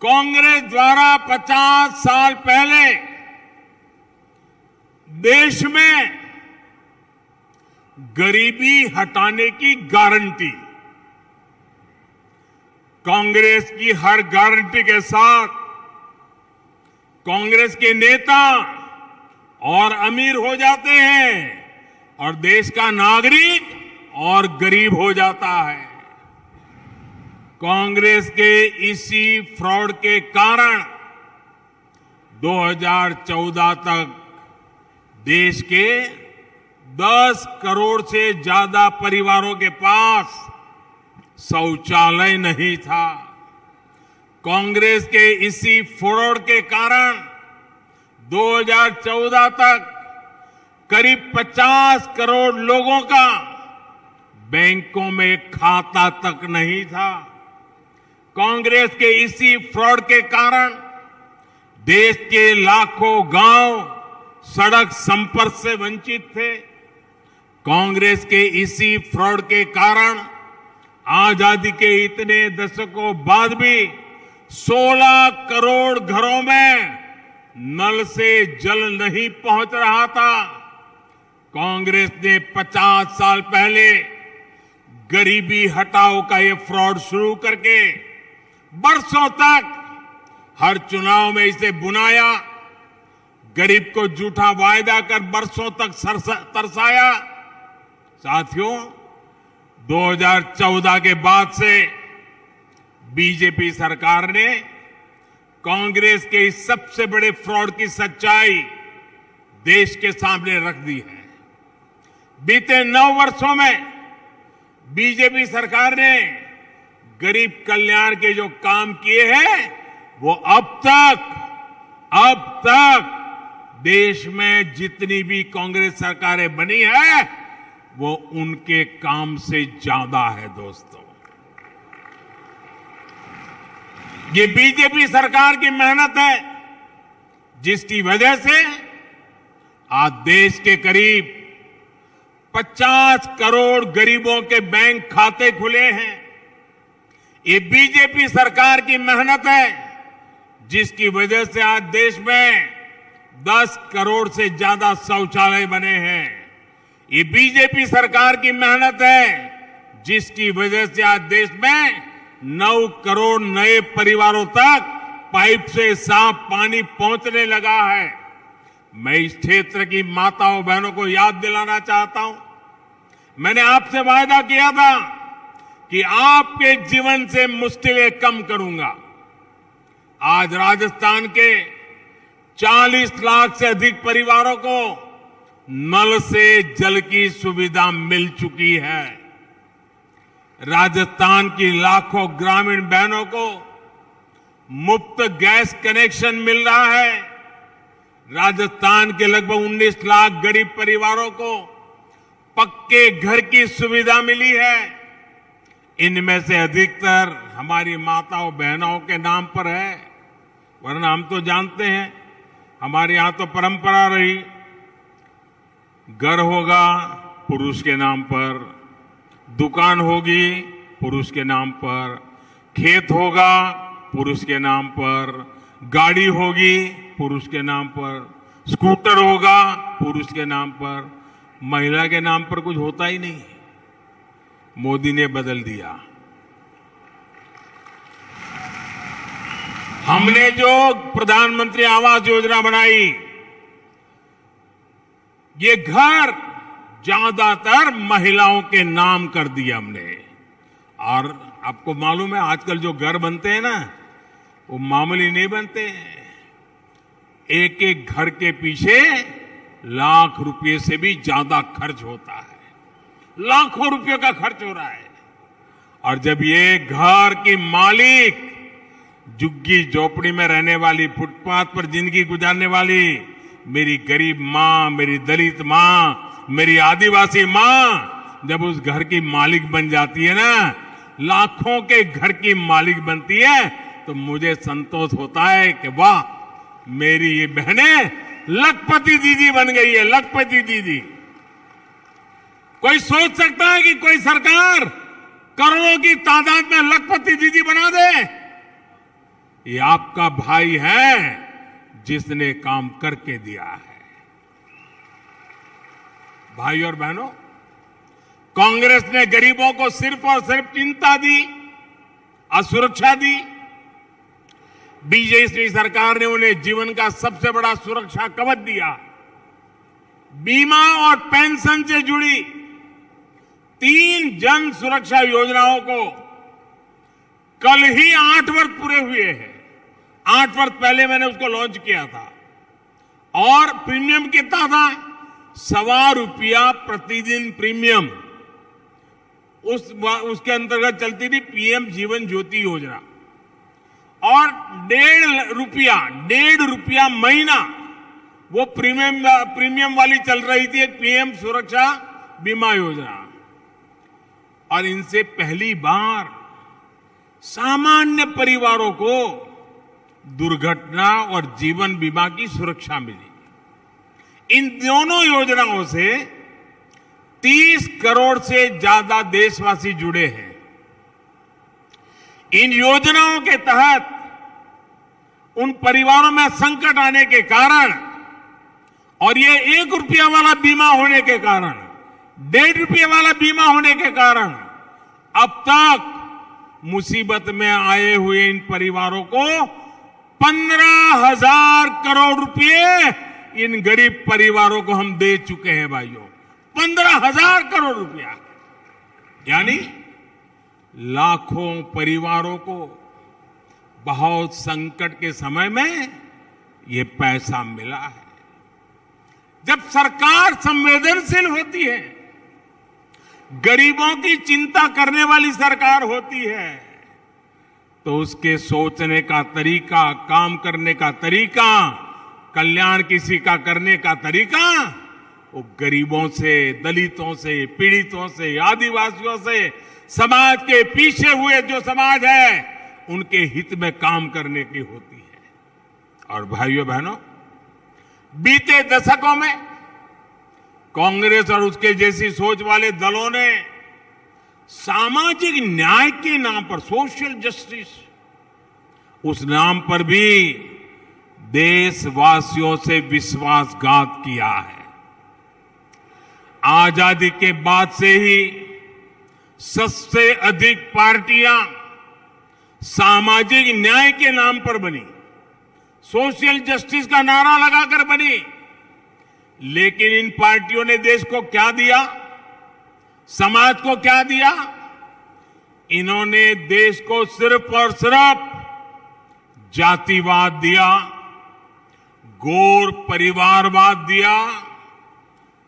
कांग्रेस द्वारा पचास साल पहले देश में गरीबी हटाने की गारंटी, कांग्रेस की हर गारंटी के साथ कांग्रेस के नेता और अमीर हो जाते हैं और देश का नागरिक और गरीब हो जाता है। कांग्रेस के इसी फ्रॉड के कारण दो हज़ार चौदह तक देश के दस करोड़ से ज्यादा परिवारों के पास शौचालय नहीं था। कांग्रेस के इसी फ्रॉड के कारण दो हज़ार चौदह तक करीब पचास करोड़ लोगों का बैंकों में खाता तक नहीं था। कांग्रेस के इसी फ्रॉड के कारण देश के लाखों गांव सड़क संपर्क से वंचित थे। कांग्रेस के इसी फ्रॉड के कारण आजादी के इतने दशकों बाद भी सोलह करोड़ घरों में नल से जल नहीं पहुंच रहा था। कांग्रेस ने पचास साल पहले गरीबी हटाओ का ये फ्रॉड शुरू करके बरसों तक हर चुनाव में इसे बुनाया, गरीब को झूठा वायदा कर बरसों तक सरसा-, तरसाया। साथियों, दो हज़ार चौदह के बाद से बीजेपी सरकार ने कांग्रेस के इस सबसे बड़े फ्रॉड की सच्चाई देश के सामने रख दी है। बीते नौ वर्षों में बीजेपी सरकार ने गरीब कल्याण के जो काम किए हैं, वो अब तक, अब तक देश में जितनी भी कांग्रेस सरकारें बनी है, वो उनके काम से ज्यादा है दोस्तों। ये बीजेपी सरकार की मेहनत है, जिसकी वजह से आज देश के करीब पचास करोड़ गरीबों के बैंक खाते खुले हैं। ये बीजेपी सरकार की मेहनत है, जिसकी वजह से आज देश में दस करोड़ से ज्यादा शौचालय बने हैं। ये बीजेपी सरकार की मेहनत है, जिसकी वजह से आज देश में नौ करोड़ नए परिवारों तक पाइप से साफ पानी पहुंचने लगा है। मैं इस क्षेत्र की माताओं बहनों को याद दिलाना चाहता हूं, मैंने आपसे वायदा किया था कि आपके जीवन से मुश्किलें कम करूंगा। आज राजस्थान के चालीस लाख से अधिक परिवारों को नल से जल की सुविधा मिल चुकी है। राजस्थान की लाखों ग्रामीण बहनों को मुफ्त गैस कनेक्शन मिल रहा है। राजस्थान के लगभग उन्नीस लाख गरीब परिवारों को पक्के घर की सुविधा मिली है। इनमें से अधिकतर हमारी माताओं बहनों के नाम पर है, वरना हम तो जानते हैं, हमारे यहाँ तो परंपरा रही, घर होगा पुरुष के नाम पर, दुकान होगी पुरुष के नाम पर, खेत होगा पुरुष के नाम पर, गाड़ी होगी पुरुष के नाम पर, स्कूटर होगा पुरुष के नाम पर, महिला के नाम पर कुछ होता ही नहीं। मोदी ने बदल दिया। हमने जो प्रधानमंत्री आवास योजना बनाई, ये घर ज्यादातर महिलाओं के नाम कर दिए हमने। और आपको मालूम है, आजकल जो घर बनते हैं ना, वो मामूली नहीं बनते। एक एक घर के पीछे लाख रुपए से भी ज्यादा खर्च होता है, लाखों रुपए का खर्च हो रहा है। और जब ये घर की मालिक, झुग्गी झोपड़ी में रहने वाली, फुटपाथ पर जिंदगी गुजारने वाली मेरी गरीब माँ, मेरी दलित माँ, मेरी आदिवासी माँ, जब उस घर की मालिक बन जाती है ना, लाखों के घर की मालिक बनती है, तो मुझे संतोष होता है कि वाह, मेरी ये बहनें लखपति दीदी बन गई है, लखपति दीदी। कोई सोच सकता है कि कोई सरकार करोड़ों की तादाद में लखपति दीदी बना दे? ये आपका भाई है, जिसने काम करके दिया है। भाई और बहनों, कांग्रेस ने गरीबों को सिर्फ और सिर्फ चिंता दी, असुरक्षा दी। बीजेपी सरकार ने उन्हें जीवन का सबसे बड़ा सुरक्षा कवच दिया। बीमा और पेंशन से जुड़ी तीन जन सुरक्षा योजनाओं को कल ही आठ वर्ष पूरे हुए हैं। आठ वर्ष पहले मैंने उसको लॉन्च किया था। और प्रीमियम कितना था? सवा रुपया प्रतिदिन प्रीमियम। उस, उसके अंतर्गत चलती थी पीएम जीवन ज्योति योजना। और डेढ़ रुपया, डेढ़ रुपया महीना वो प्रीमियम, प्रीमियम वाली चल रही थी, एक पीएम सुरक्षा बीमा योजना। और इनसे पहली बार सामान्य परिवारों को दुर्घटना और जीवन बीमा की सुरक्षा मिली। इन दोनों योजनाओं से तीस करोड़ से ज्यादा देशवासी जुड़े हैं। इन योजनाओं के तहत उन परिवारों में संकट आने के कारण और ये एक रुपया वाला बीमा होने के कारण, डेढ़ रुपये वाला बीमा होने के कारण अब तक मुसीबत में आए हुए इन परिवारों को पन्द्रह हज़ार करोड़ रुपये इन गरीब परिवारों को हम दे चुके हैं भाइयों, पन्द्रह हज़ार करोड़ रुपया। यानी लाखों परिवारों को बहुत संकट के समय में ये पैसा मिला है। जब सरकार संवेदनशील होती है, गरीबों की चिंता करने वाली सरकार होती है, तो उसके सोचने का तरीका, काम करने का तरीका, कल्याण किसी का करने का तरीका, वो गरीबों से, दलितों से, पीड़ितों से, आदिवासियों से, समाज के पीछे हुए जो समाज है, उनके हित में काम करने की होती है। और भाइयों बहनों, बीते दशकों में कांग्रेस और उसके जैसी सोच वाले दलों ने सामाजिक न्याय के नाम पर, सोशल जस्टिस, उस नाम पर भी देशवासियों से विश्वासघात किया है। आजादी के बाद से ही सबसे अधिक पार्टियां सामाजिक न्याय के नाम पर बनी, सोशल जस्टिस का नारा लगाकर बनी, लेकिन इन पार्टियों ने देश को क्या दिया, समाज को क्या दिया? इन्होंने देश को सिर्फ और सिर्फ जातिवाद दिया, घोर परिवारवाद दिया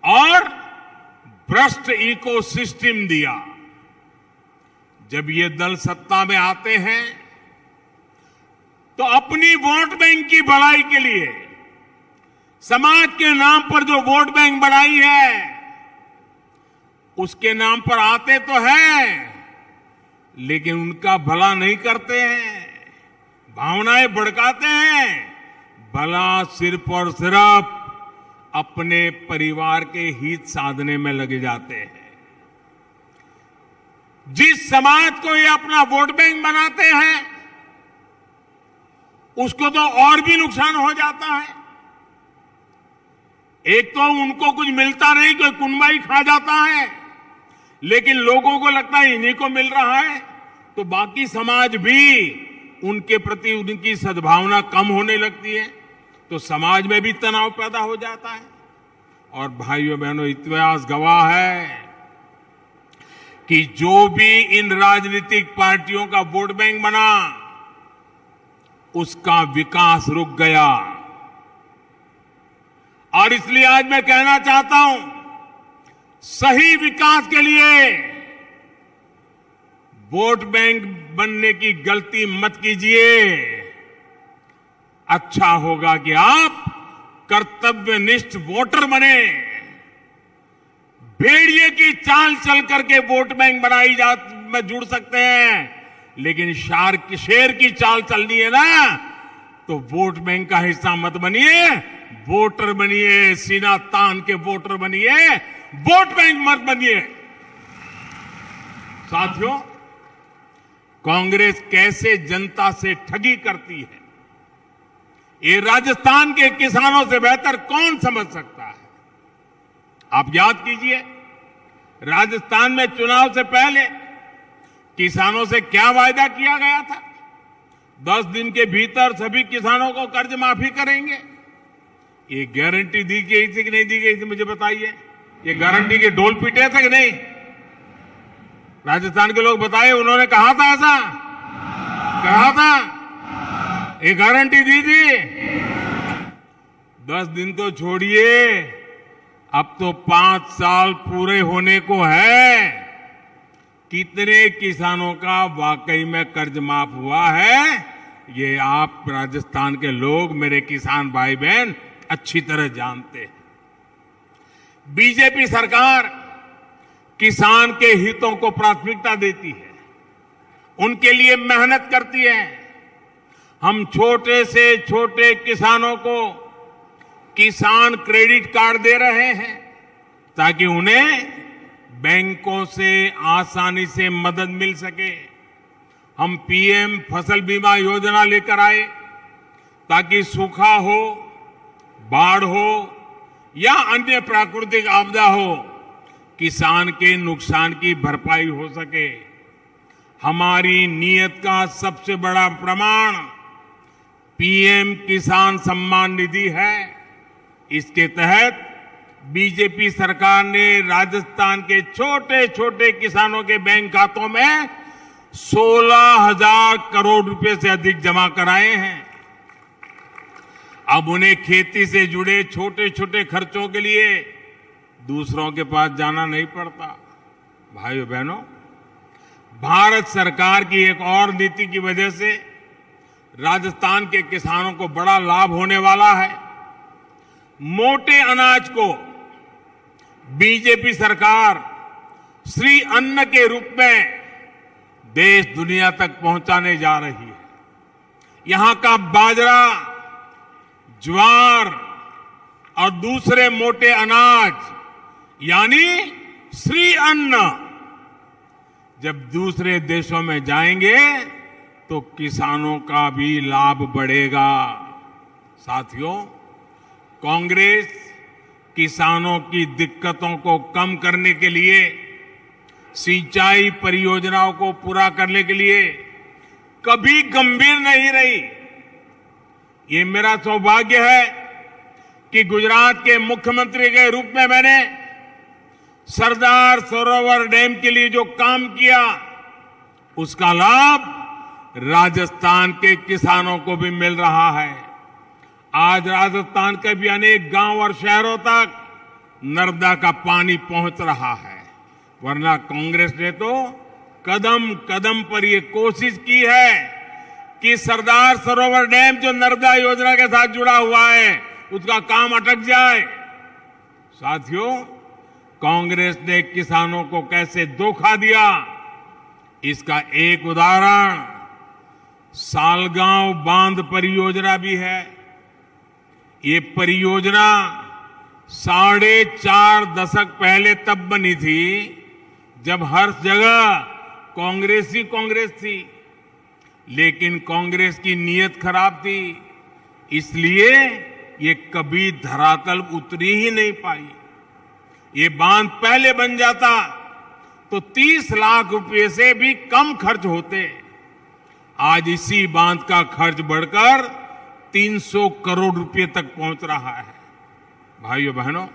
और भ्रष्ट इकोसिस्टम दिया। जब ये दल सत्ता में आते हैं, तो अपनी वोट बैंक की भलाई के लिए, समाज के नाम पर जो वोट बैंक बनाई है, उसके नाम पर आते तो हैं, लेकिन उनका भला नहीं करते हैं, भावनाएं भड़काते हैं, भला सिर्फ और सिर्फ अपने परिवार के हित साधने में लगे जाते हैं। जिस समाज को ये अपना वोट बैंक बनाते हैं, उसको तो और भी नुकसान हो जाता है। एक तो उनको कुछ मिलता नहीं, कोई कुनबा ही खा जाता है, लेकिन लोगों को लगता है इन्हीं को मिल रहा है, तो बाकी समाज भी उनके प्रति उनकी सद्भावना कम होने लगती है, तो समाज में भी तनाव पैदा हो जाता है। और भाइयों बहनों, इतिहास गवाह है कि जो भी इन राजनीतिक पार्टियों का वोट बैंक बना, उसका विकास रुक गया। और इसलिए आज मैं कहना चाहता हूं, सही विकास के लिए वोट बैंक बनने की गलती मत कीजिए। अच्छा होगा कि आप कर्तव्यनिष्ठ वोटर बने। भेड़िए की चाल चल करके वोट बैंक बनाई जा, में जुड़ सकते हैं, लेकिन शार, शेर की चाल चलनी है ना, तो वोट बैंक का हिस्सा मत बनिए, वोटर बनिए, सीना तान के वोटर बनिए, वोट बैंक मत बनिए। साथियों, कांग्रेस कैसे जनता से ठगी करती है, ये राजस्थान के किसानों से बेहतर कौन समझ सकता है? आप याद कीजिए, राजस्थान में चुनाव से पहले किसानों से क्या वायदा किया गया था? दस दिन के भीतर सभी किसानों को कर्ज माफी करेंगे। ये गारंटी दी गई थी कि नहीं दी गई थी, मुझे बताइए। ये गारंटी के ढोल पीटे थे कि नहीं? राजस्थान के लोग बताइए, उन्होंने कहा था ऐसा? कहा था? ये गारंटी दी थी? दस दिन तो छोड़िए, अब तो पांच साल पूरे होने को है। कितने किसानों का वाकई में कर्ज माफ हुआ है, ये आप राजस्थान के लोग, मेरे किसान भाई बहन, अच्छी तरह जानते हैं। बीजेपी सरकार किसान के हितों को प्राथमिकता देती है, उनके लिए मेहनत करती है। हम छोटे से छोटे किसानों को किसान क्रेडिट कार्ड दे रहे हैं, ताकि उन्हें बैंकों से आसानी से मदद मिल सके। हम पीएम फसल बीमा योजना लेकर आए, ताकि सूखा हो, बाढ़ हो या अन्य प्राकृतिक आपदा हो, किसान के नुकसान की भरपाई हो सके। हमारी नीयत का सबसे बड़ा प्रमाण पीएम किसान सम्मान निधि है। इसके तहत बीजेपी सरकार ने राजस्थान के छोटे-छोटे किसानों के बैंक खातों में सोलह हज़ार करोड़ रुपए से अधिक जमा कराए हैं। अब उन्हें खेती से जुड़े छोटे-छोटे खर्चों के लिए दूसरों के पास जाना नहीं पड़ता। भाइयों बहनों, भारत सरकार की एक और नीति की वजह से राजस्थान के किसानों को बड़ा लाभ होने वाला है। मोटे अनाज को बीजेपी सरकार श्री अन्न के रूप में देश दुनिया तक पहुंचाने जा रही है। यहाँ का बाजरा, ज्वार और दूसरे मोटे अनाज यानी श्री अन्न जब दूसरे देशों में जाएंगे तो किसानों का भी लाभ बढ़ेगा। साथियों, कांग्रेस किसानों की दिक्कतों को कम करने के लिए, सिंचाई परियोजनाओं को पूरा करने के लिए कभी गंभीर नहीं रही। ये मेरा सौभाग्य है कि गुजरात के मुख्यमंत्री के रूप में मैंने सरदार सरोवर डैम के लिए जो काम किया, उसका लाभ राजस्थान के किसानों को भी मिल रहा है। आज राजस्थान के भी अनेक गांव और शहरों तक नर्मदा का पानी पहुंच रहा है, वरना कांग्रेस ने तो कदम कदम पर ये कोशिश की है कि सरदार सरोवर डैम जो नर्मदा योजना के साथ जुड़ा हुआ है, उसका काम अटक जाए। साथियों, कांग्रेस ने किसानों को कैसे धोखा दिया, इसका एक उदाहरण सालगांव बांध परियोजना भी है। ये परियोजना साढ़े चार दशक पहले तब बनी थी, जब हर जगह कांग्रेस ही कांग्रेस थी। लेकिन कांग्रेस की नीयत खराब थी, इसलिए ये कभी धरातल उतरी ही नहीं पाई। ये बांध पहले बन जाता तो तीस लाख रुपए से भी कम खर्च होते। आज इसी बांध का खर्च बढ़कर तीन सौ करोड़ रुपए तक पहुंच रहा है। भाइयों बहनों,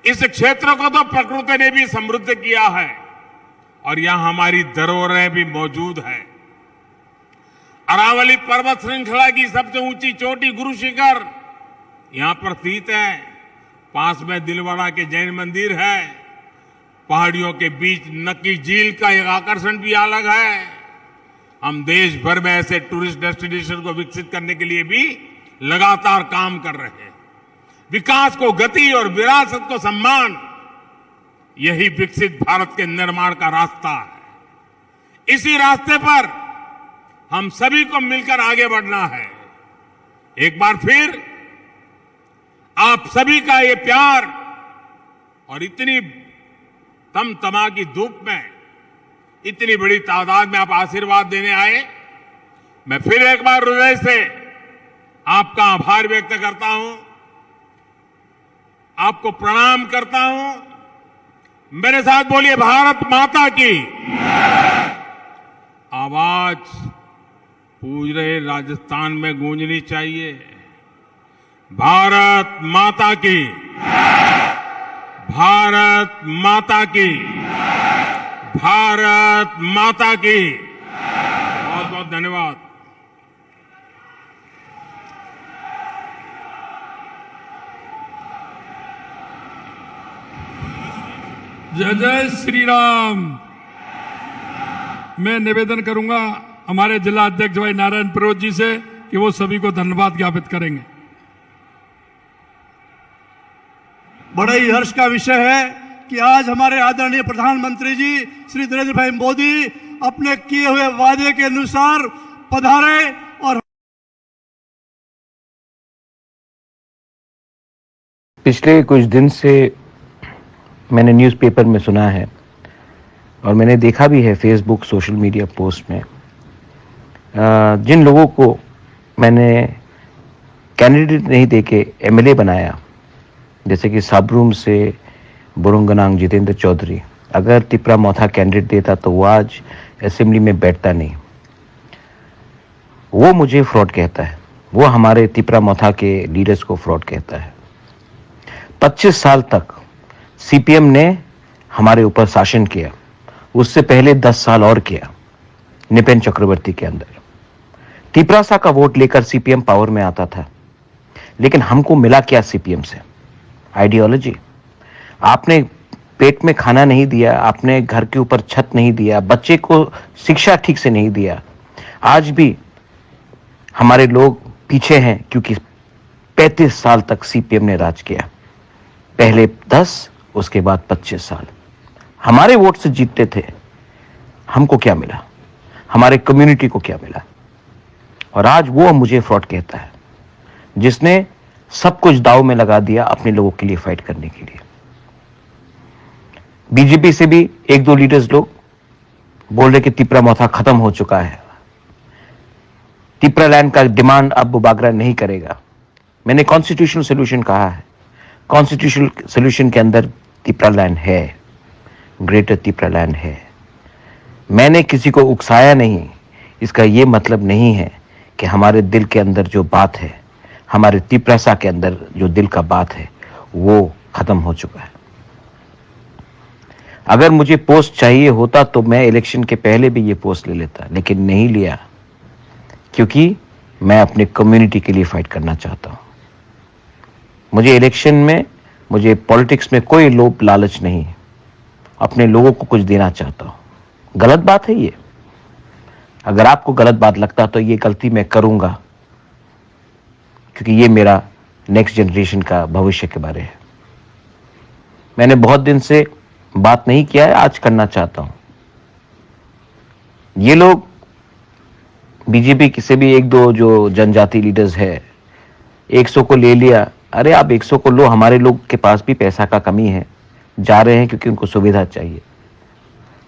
इस क्षेत्र को तो प्रकृति ने भी समृद्ध किया है और यहाँ हमारी धरोहरें भी मौजूद है। अरावली पर्वत श्रृंखला की सबसे ऊंची चोटी गुरु शिखर यहाँ पर स्थित है। पास में दिलवाड़ा के जैन मंदिर है। पहाड़ियों के बीच नक्की झील का एक आकर्षण भी अलग है। हम देश भर में ऐसे टूरिस्ट डेस्टिनेशन को विकसित करने के लिए भी लगातार काम कर रहे हैं। विकास को गति और विरासत को सम्मान, यही विकसित भारत के निर्माण का रास्ता है। इसी रास्ते पर हम सभी को मिलकर आगे बढ़ना है। एक बार फिर आप सभी का ये प्यार और इतनी तमतमा की धूप में इतनी बड़ी तादाद में आप आशीर्वाद देने आए, मैं फिर एक बार हृदय से आपका आभार व्यक्त करता हूं, आपको प्रणाम करता हूं। मेरे साथ बोलिए, भारत माता की आवाज पूरे राजस्थान में गूंजनी चाहिए। भारत माता की, भारत माता की, भारत माता की। बहुत बहुत धन्यवाद। जय जय श्री राम। मैं निवेदन करूंगा हमारे जिला अध्यक्ष भाई नारायण प्रोत जी से कि वो सभी को धन्यवाद ज्ञापित करेंगे। बड़ा ही हर्ष का विषय है कि आज हमारे आदरणीय प्रधानमंत्री जी श्री नरेंद्र भाई मोदी अपने किए हुए वादे के अनुसार पधारे और पिछले कुछ दिन से मैंने न्यूज़पेपर में सुना है और मैंने देखा भी है Facebook, सोशल मीडिया पोस्ट में, अ, जिन लोगों को मैंने कैंडिडेट नहीं देके एमएलए बनाया, जैसे कि साब्रुम से बोरंगनांग जितेंद्र चौधरी, अगर तिपरा मोथा कैंडिडेट देता तो वो आज असेंबली में बैठता नहीं। वो मुझे फ्रॉड कहता है, वो हमारे तिपरा मोथा के लीडर्स को फ्रॉड कहता है। पच्चीस साल तक सीपीएम ने हमारे ऊपर शासन किया, उससे पहले दस साल और किया निपेन चक्रवर्ती के अंदर। तिपरासा का वोट लेकर सीपीएम पावर में आता था, लेकिन हमको मिला क्या सीपीएम से? आइडियोलॉजी। आपने पेट में खाना नहीं दिया, आपने घर के ऊपर छत नहीं दिया, बच्चे को शिक्षा ठीक से नहीं दिया। आज भी हमारे लोग पीछे हैं, क्योंकि पैंतीस साल तक सीपीएम ने राज किया। पहले दस उसके बाद पच्चीस साल। हमारे वोट से जीतते थे, हमको क्या मिला? हमारे कम्युनिटी को क्या मिला? और आज वो मुझे फ्रॉड कहता है, जिसने सब कुछ दाव में लगा दिया अपने लोगों के लिए फाइट करने के लिए। बीजेपी से भी एक दो लीडर्स लोग बोल रहे कि तिपरा मोथा खत्म हो चुका है, तिपरा लैंड का डिमांड अब बुबागरा नहीं करेगा। मैंने कॉन्स्टिट्यूशनल सॉल्यूशन कहा है। कॉन्स्टिट्यूशनल सॉल्यूशन के अंदर तिपरा लैंड है, ग्रेटर तिपरा लैंड है। मैंने किसी को उकसाया नहीं। इसका ये मतलब नहीं है कि हमारे दिल के अंदर जो बात है, हमारे तिपरासा के अंदर जो दिल का बात है, वो खत्म हो चुका है। अगर मुझे पोस्ट चाहिए होता तो मैं इलेक्शन के पहले भी ये पोस्ट ले लेता, लेकिन नहीं लिया, क्योंकि मैं अपने कम्युनिटी के लिए फाइट करना चाहता हूँ। मुझे इलेक्शन में, मुझे पॉलिटिक्स में कोई लोभ लालच नहीं है। अपने लोगों को कुछ देना चाहता हूँ। गलत बात है ये। अगर आपको गलत बात लगता तो ये गलती मैं करूँगा, क्योंकि ये मेरा नेक्स्ट जनरेशन का भविष्य के बारे है। मैंने बहुत दिन से बात नहीं किया है, आज करना चाहता हूँ। ये लोग, बीजेपी से भी एक दो जो जनजाति लीडर्स है, एक सौ को ले लिया। अरे, आप एक सौ को लो, हमारे लोग के पास भी पैसा का कमी है, जा रहे हैं क्योंकि उनको सुविधा चाहिए।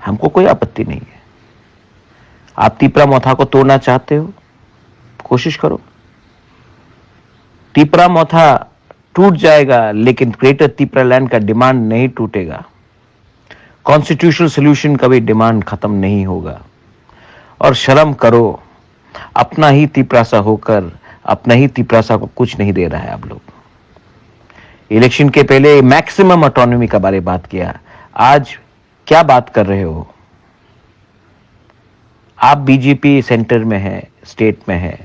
हमको कोई आपत्ति नहीं है। आप तिपरा मोथा को तोड़ना चाहते हो, कोशिश करो। तिपरा मोथा टूट जाएगा, लेकिन ग्रेटर तिपरा लैंड का डिमांड नहीं टूटेगा। कॉन्स्टिट्यूशनल सॉल्यूशन का भी डिमांड खत्म नहीं होगा। और शर्म करो, अपना ही तिपरासा होकर अपना ही तिपरासा को कुछ नहीं दे रहा है आप लोग। इलेक्शन के पहले मैक्सिमम ऑटोनॉमी का बारे बात किया, आज क्या बात कर रहे हो? आप बीजेपी सेंटर में है, स्टेट में है,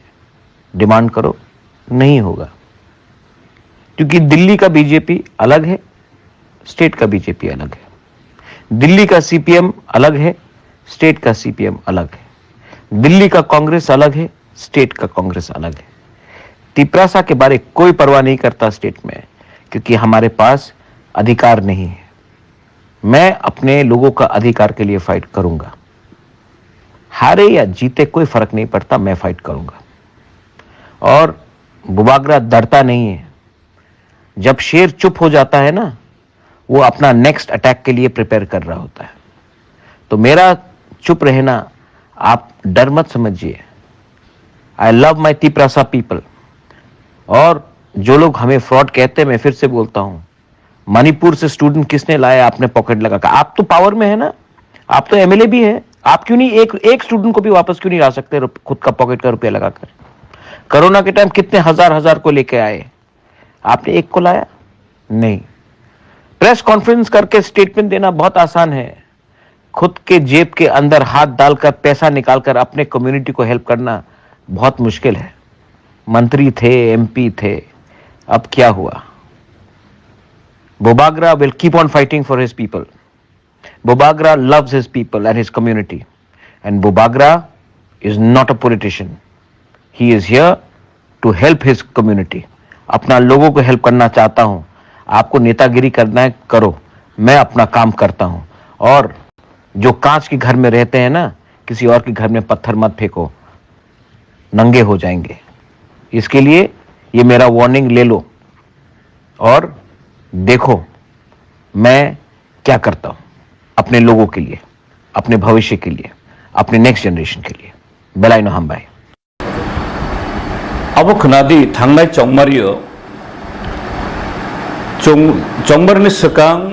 डिमांड करो, नहीं होगा। क्योंकि दिल्ली का बीजेपी अलग है, स्टेट का बीजेपी अलग है। दिल्ली का सीपीएम अलग है, स्टेट का सीपीएम अलग है। दिल्ली का कांग्रेस अलग है, स्टेट का कांग्रेस अलग है। तिपरासा के बारे कोई परवाह नहीं करता स्टेट में, क्योंकि हमारे पास अधिकार नहीं है। मैं अपने लोगों का अधिकार के लिए फाइट करूंगा। हारे या जीते कोई फर्क नहीं पड़ता, मैं फाइट करूंगा। और बुबागरा डरता नहीं है। जब शेर चुप हो जाता है ना, वो अपना नेक्स्ट अटैक के लिए प्रिपेयर कर रहा होता है। तो मेरा चुप रहना आप डर मत समझिए। I love my Tiprasa people। और जो लोग हमें फ्रॉड कहते हैं, मैं फिर से बोलता हूँ, मणिपुर से स्टूडेंट किसने लाया आपने पॉकेट लगाकर? आप तो पावर में है ना, आप तो एमएलए भी है, आप क्यों नहीं एक एक स्टूडेंट को भी वापस क्यों नहीं ला सकते रुप-, खुद का पॉकेट का रुपया लगाकर? कोरोना के टाइम कितने हजार हजार को लेके आए, आपने एक को लाया? नहीं। प्रेस कॉन्फ्रेंस करके स्टेटमेंट देना बहुत आसान है, खुद के जेब के अंदर हाथ डालकर पैसा निकालकर अपने कम्युनिटी को हेल्प करना बहुत मुश्किल है। मंत्री थे, एमपी थे, अब क्या हुआ? Bubagra will keep on fighting for his people. Bubagra loves his people and his community. And Bubagra is not a politician. He is here to help his community. अपना लोगों को हेल्प करना चाहता हूँ। आपको नेतागिरी करना है, करो। मैं अपना काम करता हूँ। और जो कांच के घर में रहते हैं ना, किसी और के घर में पत्थर मत फेंको, नंगे हो जाएंगे। इसके लिए ये मेरा वार्निंग ले लो और देखो मैं क्या करता हूँ अपने लोगों के लिए, अपने भविष्य के लिए, अपने नेक्स्ट जनरेशन के लिए। Belai no hambai. Abo khwnadi thangnai chongmario, chong-, chongmarni swkang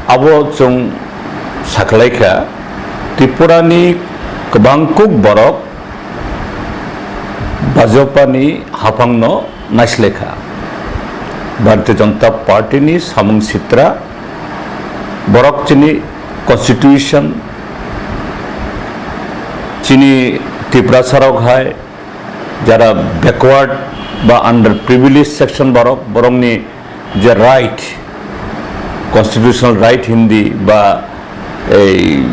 abo chwng sakhlaikha, Tripurani kwbangkuk borok Bhajpani haphangno naislaikha. Bharatiya Janata Partyni samung sitra, borok chini constitution, chini Tiprasarok hai jara backward ba underprivileged section borok, borokni je right, constitutional right hindi ba ei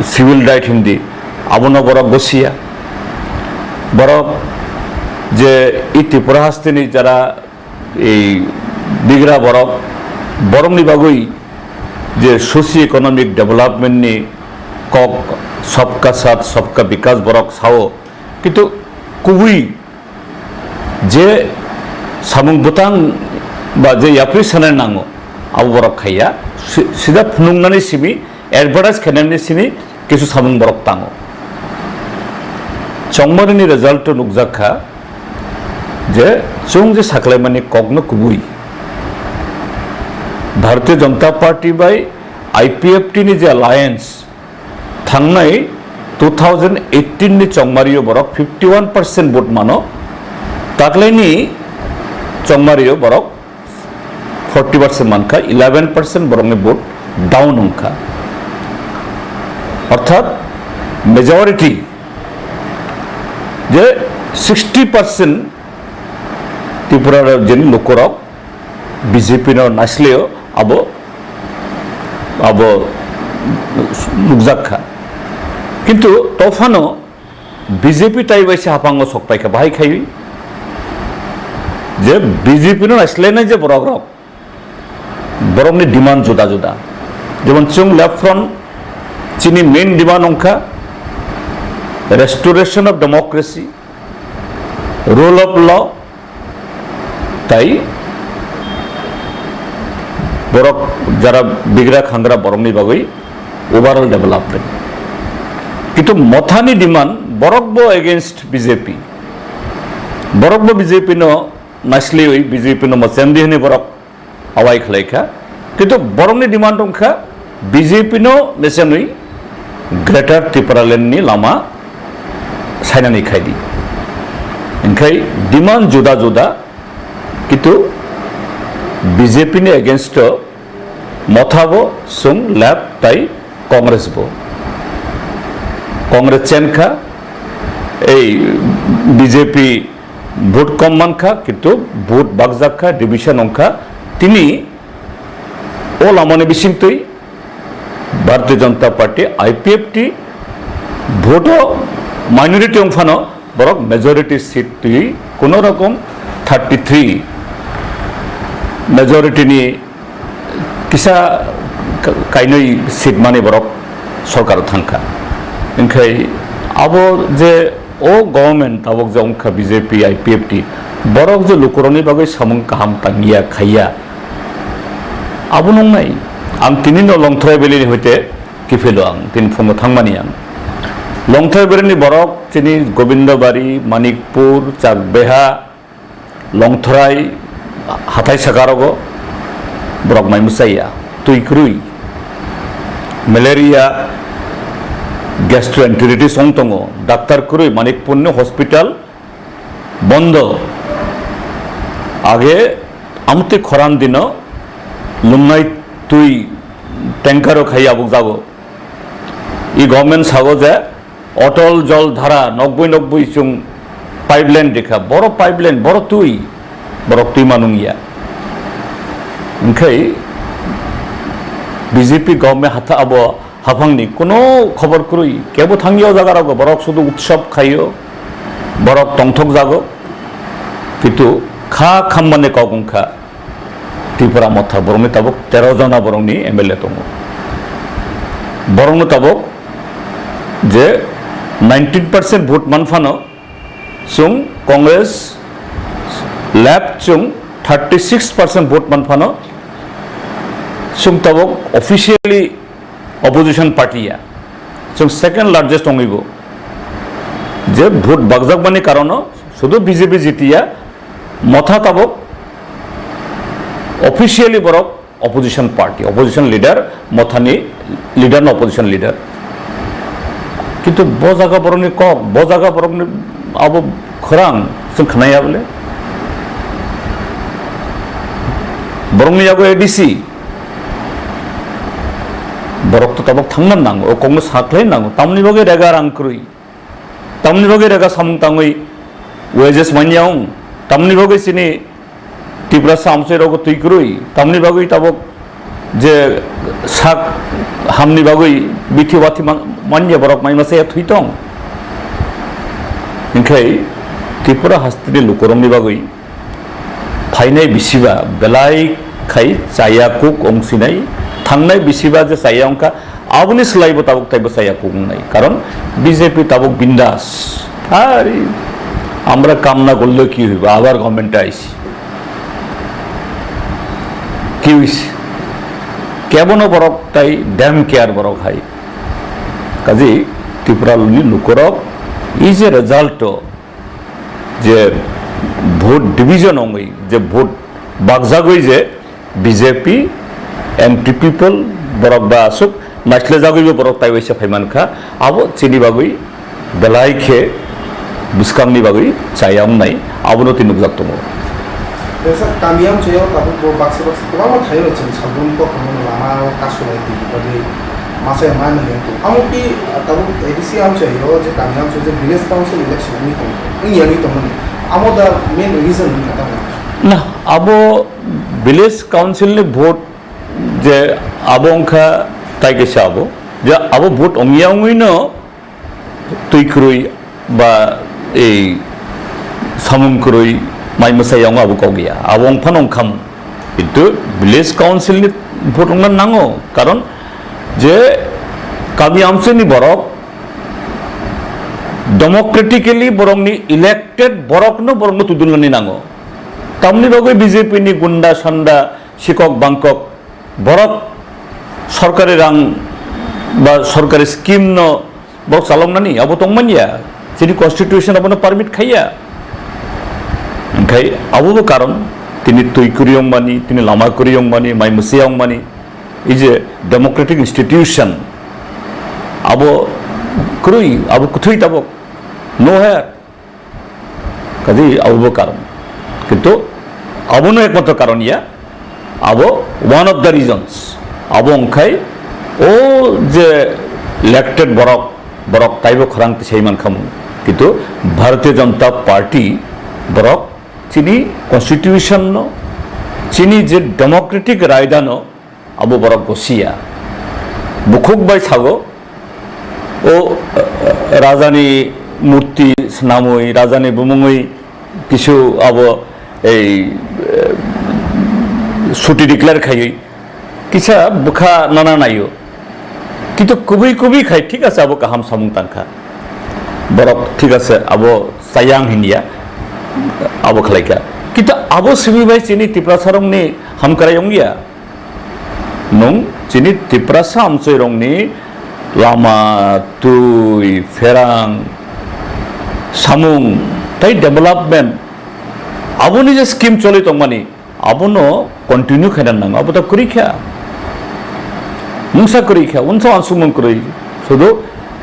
civil right hindi, abono borok gosiya. Borok je i Tripura hasteni jara ei bigra borok, Borokni bagwi je socio economic development ni kok, sabka saath sabka vikas borok sao, kintu kubui je samung bwtang ba je yapri sanai nango, abo borok khaiya. Si-, sida phunuknani simi, advertise khainani simi kisu samung borok tango. Chongmarini result o nukjak kha je chwng je saklaimani kokno kubui Bharatiya Janata Party bai I P F T ni je alliance, thangnai two thousand eighteen ni chongmario borok fifty one percent vote mano, taklaini chongmario borok forty percent mankha, eleven percent borokni vote down wngkha. Orthat majority je sixty percent Tripura rajyoni lukurok B J P no naisleo abo, abo nukjak kha. Kintu tophano B J P tai bai se haphango sok paikha, bahai khai je B J P no naislainai je borok rok, borokni demand juda juda. Jemon chwng Left Front, chini main demand wngkha restoration of democracy, rule of law, tai borok jara bigra khangra borokni bagwi overall development. Kintu Mothani demand, borok bo against B J P, borok bo B J P no naisliwi, B J P no mochendi hwnwi borok awai khlai kha. Kintu borokni demand wng kha B J P no mesenwi Greater Tipraland ni lama sainani khai di. Hingkhai demand juda juda, kintu B J P ni against o Motha bo, chwng Left tai Congress bo. Congress chen kha, ei B J P vote kom man kha, kintu vote bakjak kha, division wng kha. Tini o lamani bisingtwi Bharatiya Janata Party, I P F T, vote o minority wng phano borok majority seat twi kuno rokom thirty three majority ni kisa ka-, kainwi seat mani borok sorkar thangkha. Hingkhai abo je o government tabok je wngkha B J P, I P F T, borok je lukurokni bagwi samung kaham tangya khaiya, abo nungnai. Ang tini no Longthorai Valley ni hoite kiphilo ang, tini phungo thangmani ang. Longthorai Valley ni borok chini Gobindabari, Manikpur, Chakbeha, Longthorai, hathai sakarogo borok mai mwchaiya, twi kwrwi, malaria, gastroenteritis wng tongo, doctor kwrwi, Manikpurni hospital bondo. Age amtwi khoran dino lungnai twi tanker o khai abuk jago. I government sago je Otol Jol Dhara nokbui nokbui chwng pipeline rikha, boro pipeline, boro twi, borok twi manung ya. Hingkhai B J P government hatha abo haphangni kuno khobor kwrwi, kebo thangya o jaga rogo, borok sudu utsob khaio, borok tongthok jago, kintu kha khammani kok wngkha. Tripura Motha borokni tabuk tero jona borokni M L A tongo. Borokno tabuk je nineteen percent vote man phano chwng Congress, Left chwng thirty six percent vote man phano chwng tabuk officially opposition party ya. Chwng second largest wngwi bo. Je vote bakjakmani karono sudu B J P jitiya, Motha tabuk officially borok opposition party, opposition leader, Mothani leader no opposition leader. Kintu bo jaga borokni kok, bo jaga borokni abo khorang chwng khnaya bole. Borokni yago A D C, borok to tabuk thangna nango, o kokno saklai nango, tamni bagwi rega rang kwrwi. Tamni bagwi rega samung tangwi wages manya wng, tamni bagwi chini Tiprasa amchai rogo twi kwrwi, tamni bagwi tabuk je sak hamni bagwi bithi wathi man-, manya borok mai masa ya thwi tong. Hingkhai Tripura hasteni lukurokni bagwi phainai bisiba belai khai chaya kuk wng sinai, thangnai bisiba je chaya wngkha, aboni swlaibo tabuk taibo chaya kuk wngnai. Karon B J P tabuk bindas. Ari, আমরা কাম না করলেও কি হইব, আবার গভর্নমেন্টে আইছি, কি হইছে? কেবনো বরক তাই ড্যাম কেয়ার বরক হাই। কাজেই ত্রিপুরানি লোকরক এই যে রেজাল্ট, যে ভোট ডিভিশন অঙ্গই, যে ভোট বাগজাগই যে BJP, anti people, Borok ba aswk naislejagwibo borok taiwaisa phaimankha, abo chini bagwi belai khe bwskangni bagwi chaya wngnai, abono tei nukjak tongo. Kaisa kami amchaio tabuk bo baksa baksa kwbangma thaio chwng sabun kok hwnmano lama o kasulai twi bagwi masa ya mani yang tong. Amo ki tabuk A D C amchaio je kami amchaio je village council election wngwi tong, wngya wngwi tongmani. Amo da main reason wngkha tamo? Na, abo village council ni vote je abo wngkha tai kaisa abo, je abo vote wngya wngwino twi kwrwi ba ei samung kwrwi mai mwsai wngma abo kok ya, abo wngphano wngkhamu. Kintu village council ni vote wngna nango, karon je kami amchaini borok democratically borokni elected borokno borokno tudulnani nango. Tamni bagwi B J P ni gunda sanda sikok bangkok borok sorkari rang ba sorkari scheme no borok chaloknani abo tongmanya, chini constitution abono permit khaiya. Hingkhai abobo karon tini twi kwrwi wngmani, tini lama kwrwi wngmani, mai mwsai wngmani, ei je democratic institution abo kwrwi, abo kwthwi tabuk no her. Kaji abo bo karon. Kintu abono ekmatro karon ya, abo one of the reasons. Abo wngkhai o je elected borok, borok taibo khorang tisai mankhamu. Kintu Bharatiya Janata Party borok chini constitution no, chini je democratic raida no, abo borok gosiya. Bukhuk bai sago, o, eh, rajani murti swnamwi, rajani bumungwi kisu abo ei, eh, suti declare khaiwi kisa bwkha nana naio. Kintu kubui kubui khai thik ase abo kaham samung tangkha. Borok thik ase abo chayang hinya abo khlaikha. Kintu abo simi bai chini Tiprasarokni hamkrai wngya. Nwng chini Tiprasa amchoirokni lama, twi, pherang, samung tei development, aboni je scheme choli tongmani, abono continue khaina nango, abo ta kwrwi kha. Mungsa kwrwi kha, unsuk uansukmung kwrwi. Sudu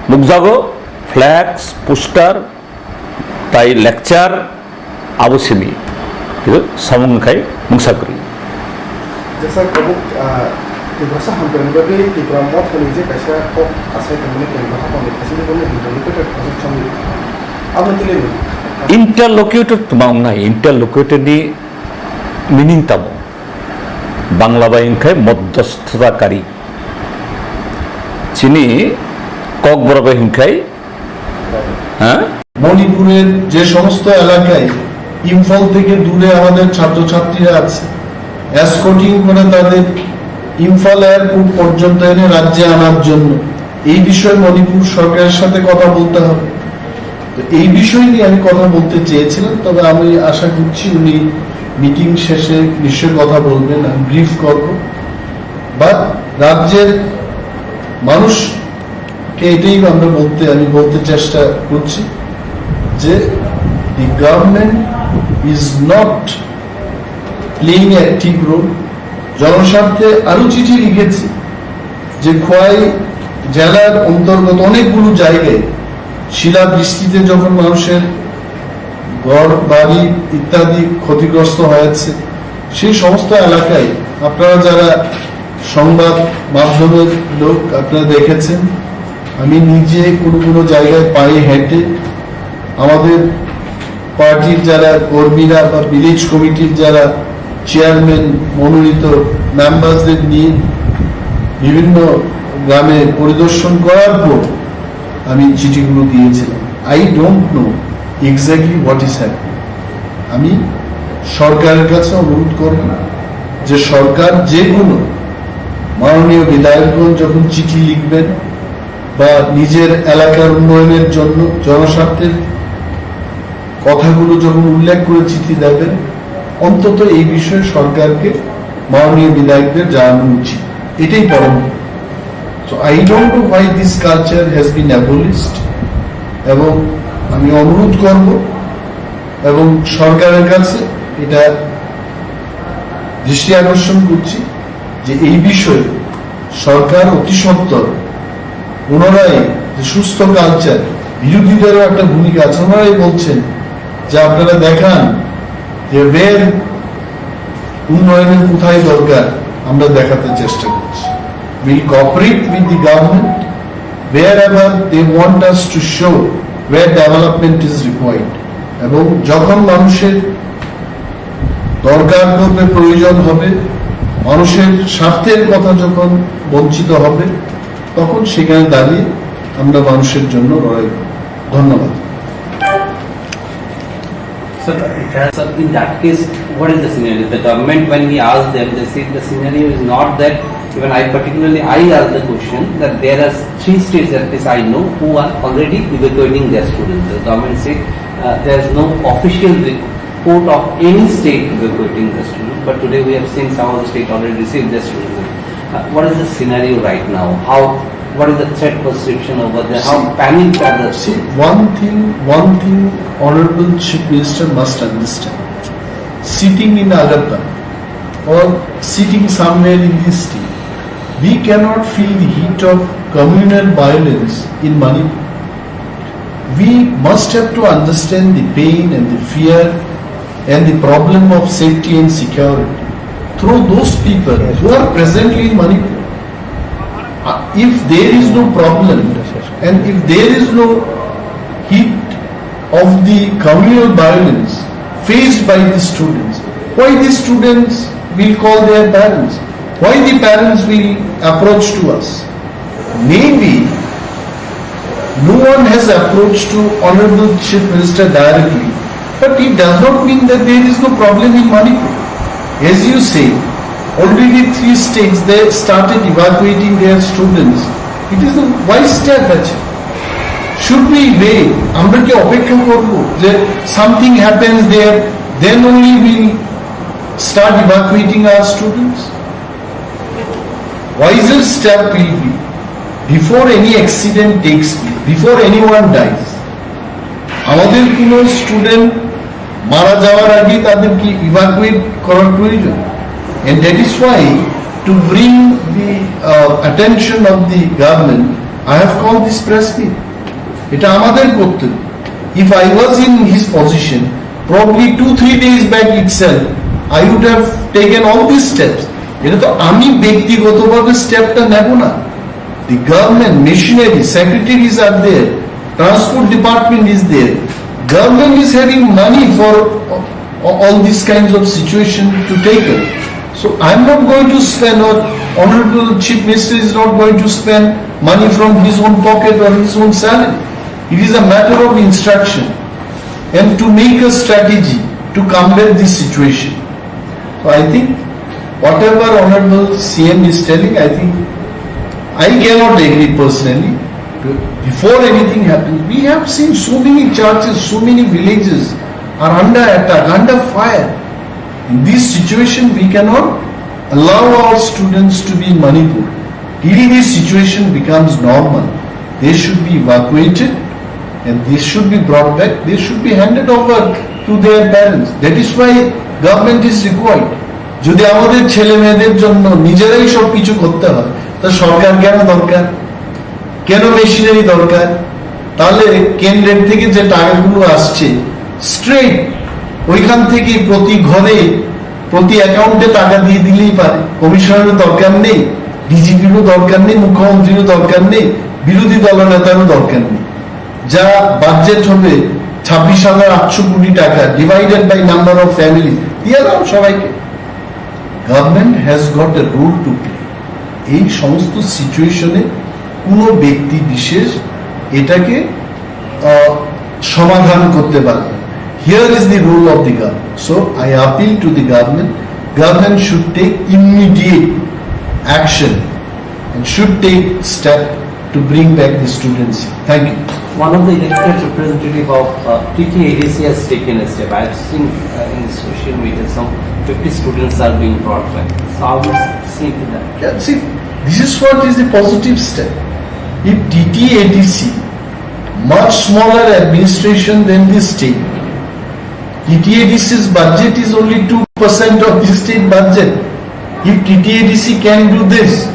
nukjago flex, poster, tai lecture abo simi. Khe samung khai mungsa kwrwi. Jesa kabuk, ah, Tiprasa hamkrai bagwi Tipra Mothani je kaisa kok asai tongmani keng baha tongwi thasini bono interlocutor project chongwi. Abo tile ni. Interlocutor tma wngnai, interlocutor ni meaning tamo? Bangla bai hwnkhai modhosthakari. Chini Kokborok bai hwnkhai, ha? মণিপুরের যে সমস্ত এলাকায় ইম্ফল থেকে দূরে আমাদের ছাত্রছাত্রীরা আছে, এসকর্টিং করে তাদের ইম্ফল এয়ারপোর্ট পর্যন্ত এনে রাজ্যে আনার জন্য, এই বিষয়ে মণিপুর সরকারের সাথে কথা বলতে হবে। তো এই বিষয় নিয়ে আমি কথা বলতে চেয়েছিলাম, তবে আমি আশা করছি উনি মিটিং শেষে নিশ্চয়ই কথা বলবেন, আমি ব্রিফ করব। বাট রাজ্যের মানুষকে এটাই আমরা বলতে, আমি বলতে চেষ্টা করছি যে the government is not playing active role। জনস্বার্থে আরও চিঠি লিখেছি যে খোয়াই জেলার অন্তর্গত অনেকগুলো জায়গায় শিলাবৃষ্টিতে যখন মানুষের ঘর বাড়ি ইত্যাদি ক্ষতিগ্রস্ত হয়েছে, সেই সমস্ত এলাকায় আপনারা যারা সংবাদ মাধ্যমের লোক, আপনারা দেখেছেন, আমি নিজে কোনো কোনো জায়গায় পায়ে হেঁটে আমাদের পার্টির যারা কর্মীরা বা ভিলেজ কমিটির যারা চেয়ারম্যান মনোনীত মেম্বারদের নিয়ে বিভিন্ন গ্রামে পরিদর্শন করার পর আমি চিঠিগুলো দিয়েছিলাম। I don't know exactly what is happening। আমি সরকারের কাছে অনুরোধ করব যে যে সরকার যে কোনো মাননীয় বিধায়কগণ যখন চিঠি লিখবেন বা নিজের এলাকার উন্নয়নের জন্য জনস্বার্থের কথাগুলো যখন উল্লেখ করে চিঠি দেবেন, অন্তত এই বিষয়ে সরকারকে মাননীয় বিধায়কদের জানানো উচিত। এটাই পরম। So I don't know why this culture has been abolished, এবং আমি অনুরোধ করব এবং সরকারের কাছে এটা দৃষ্টি আকর্ষণ করছি যে এই বিষয়ে সরকার অতি সত্বর পুনরায় যে সুস্থ কালচার, বিরোধীদেরও একটা ভূমিকা আছে। ওনারাই বলছেন যে আপনারা দেখান যে where উন্নয়নের কোথায় দরকার, আমরা দেখাতে চেষ্টা করছি। We'll cooperate with the government wherever they want us to show where development is required, এবং যখন মানুষের দরকার পড়বে, প্রয়োজন হবে, মানুষের স্বার্থের কথা যখন বঞ্চিত হবে, তখন সেখানে দাঁড়িয়ে আমরা মানুষের জন্য লড়াই করব। ধন্যবাদ। Sir, in that case, what is the scenario? The government, when we ask them, they say the scenario is not that. Even I particularly, I asked the question that there are three states, at least I know, who are already evacuating their students. The government said uh, there is no official report of any state evacuating the students. But today we have seen some of the states already received their students. Uh, what is the scenario right now? How? What is the threat perception over there? How panicked are the? See, one thing, one thing, Honorable Chief Minister must understand. Sitting in Agartala or sitting somewhere in this state, we cannot feel the heat of communal violence in Manipur. We must have to understand the pain and the fear and the problem of safety and security through those people who are presently in Manipur. Uh, if there is no problem and if there is no heat of the communal violence faced by the students, why the students will call their parents? Why the parents will approach to us? Maybe no one has approached to Honorable Chief Minister directly, but it does not mean that there is no problem in Manipur. As you say, already three states they started evacuating their students. It is a wise step, actually. Should we wait? আমরা কি অপেক্ষা করব যে something happens there, then only we start evacuating our students? Wiser step will be, before any accident takes place, before anyone dies, আমাদের কোনো স্টুডেন্ট মারা যাওয়ার আগে তাদেরকে ইভাকুয়েট করার প্রয়োজন। And that is why, to bring the uh, attention of the government, I have called this press meet. এটা আমাদের কর্তব্য। If I was in his position, probably two three days back itself, I would have taken all these steps. এটা তো আমি ব্যক্তিগতভাবে স্টেপটা নেব না। The government machinery, secretaries are there, transport department is there, government is having money for all these kinds of situation to take it. So I am not going to spend, or Honorable Chief Minister is not going to spend money from his own pocket or his own salary. It is a matter of instruction and to make a strategy to combat this situation. So I think whatever Honorable C M is telling, I think I cannot agree personally. Before anything happens, we have seen so many churches, so many villages are under attack, under fire. In this situation, we cannot allow our students to be in Manipur till this situation becomes normal. They should be evacuated and they should be brought back. They should be handed over to their parents. That is why government is required. যদি আমাদের ছেলে মেয়েদের জন্য নিজেরাই সব কিছু করতে হয়, তা সরকার কেন দরকার? কেন মেশিনারি দরকার? তাহলে কেন্দ্রের থেকে যে টাকাগুলো আসছে, স্ট্রেট ওইখান থেকে প্রতি ঘরে, প্রতি অ্যাকাউন্টে টাকা দিয়ে দিলেই পারে। কমিশনারের দরকার নেই, ডিজিপিরও দরকার নেই, মুখ্যমন্ত্রীরও দরকার নেই, বিরোধী দলনেতারও দরকার নেই। যা বাজেট হবে ছাব্বিশ হাজার আটশো কোটি টাকা, divided by number of family, দিয়ে দাও সবাইকে। Government has got a role to play. এই সমস্ত সিচুয়েশনে কোনো ব্যক্তি বিশেষ এটাকে আহ, সমাধান করতে পারবে। Here is the role of the government. So I appeal to the government, Government should take immediate action and should take step to bring back the students. Thank you. One of the elected representative of uh, T T A D C has taken a step. I have seen uh, in social media some fifty students are being brought back. So how do you see to that? Yeah, see, this is what is the positive step. If T T A D C, much smaller administration than the state, T T A D C's budget is only two percent of the state budget. If T T A D C can do this,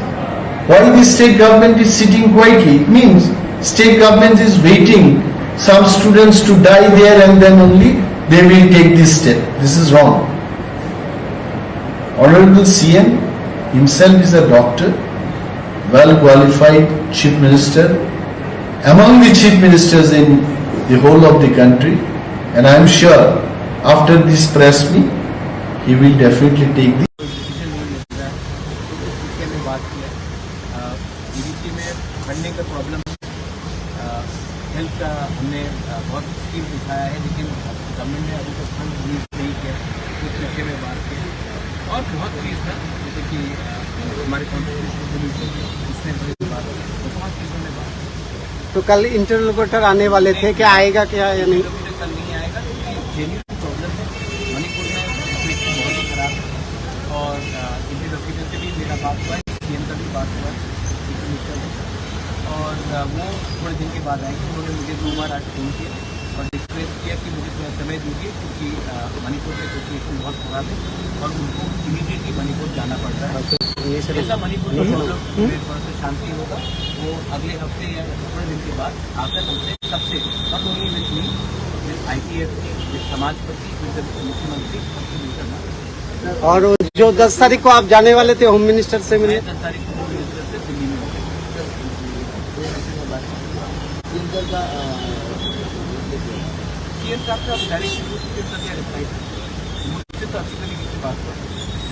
why the state government is sitting quietly? It means state government is waiting some students to die there and then only they will take this step. This is wrong. Honorable C M himself is a doctor, well qualified chief minister, among the chief ministers in the whole of the country, and I am sure after this press meet, he will definitely take the कोई डिसीजन नहीं मिल रहा है, तो उस विषय में बात किया। डीडीसी में फंडिंग का प्रॉब्लम, हेल्थ का हमने अ, बहुत स्कीम उठाया है, लेकिन गवर्नमेंट ने अभी तक फंड रिलीज नहीं किया। उस विषय में बात की और बहुत चीज़ था, जैसे कि अ, हमारे कॉन्स्टिट्यूशन उसमें भी बात की, तो बहुत चीज़ों में बात की। तो कल इंटरलोकेटर आने वाले थे, क्या आएगा क्या या नहीं? इंटरलोकेटर कल नहीं आएगा क्योंकि जेन्युइन प्रॉब्लम है। मणिपुर में सिचुएशन बहुत ही खराब है और इंटरलोकेटर से भी मेरा बात हुआ है, सीएम का भी बात हुआ है, चीफ मिनिस्टर से। और अ, वो थोड़े दिन के बाद आएंगे। उन्होंने मुझे दो बार आज फ़ोन किया और रिक्वेस्ट किया कि मुझे थोड़ा समय दीजिए क्योंकि अ, मणिपुर में सिचुएशन बहुत खराब है और उनको इमीडिएटली मणिपुर जाना पड़ रहा है। अच्छा, ये सर। जैसा मणिपुर का प्रॉब्लम थोड़ा सा शांति होगा, वो अगले हफ्ते या थोड़े दिन के बाद आकर हमसे सबसे, not only with me, with ITF के, with समाजपति, with the मुख्यमंत्री, सबसे मिलकर बात करेंगे। और जो दस तारीख को आप जाने वाले थे होम मिनिस्टर से मिलने? मैं दस तारीख को होम मिनिस्टर से दिल्ली में हूँ। सीएम साहब का डायरेक्ट रिपोर्ट के साथ रिप्लाई था। मुझसे तो अभी तक किसी बात पर,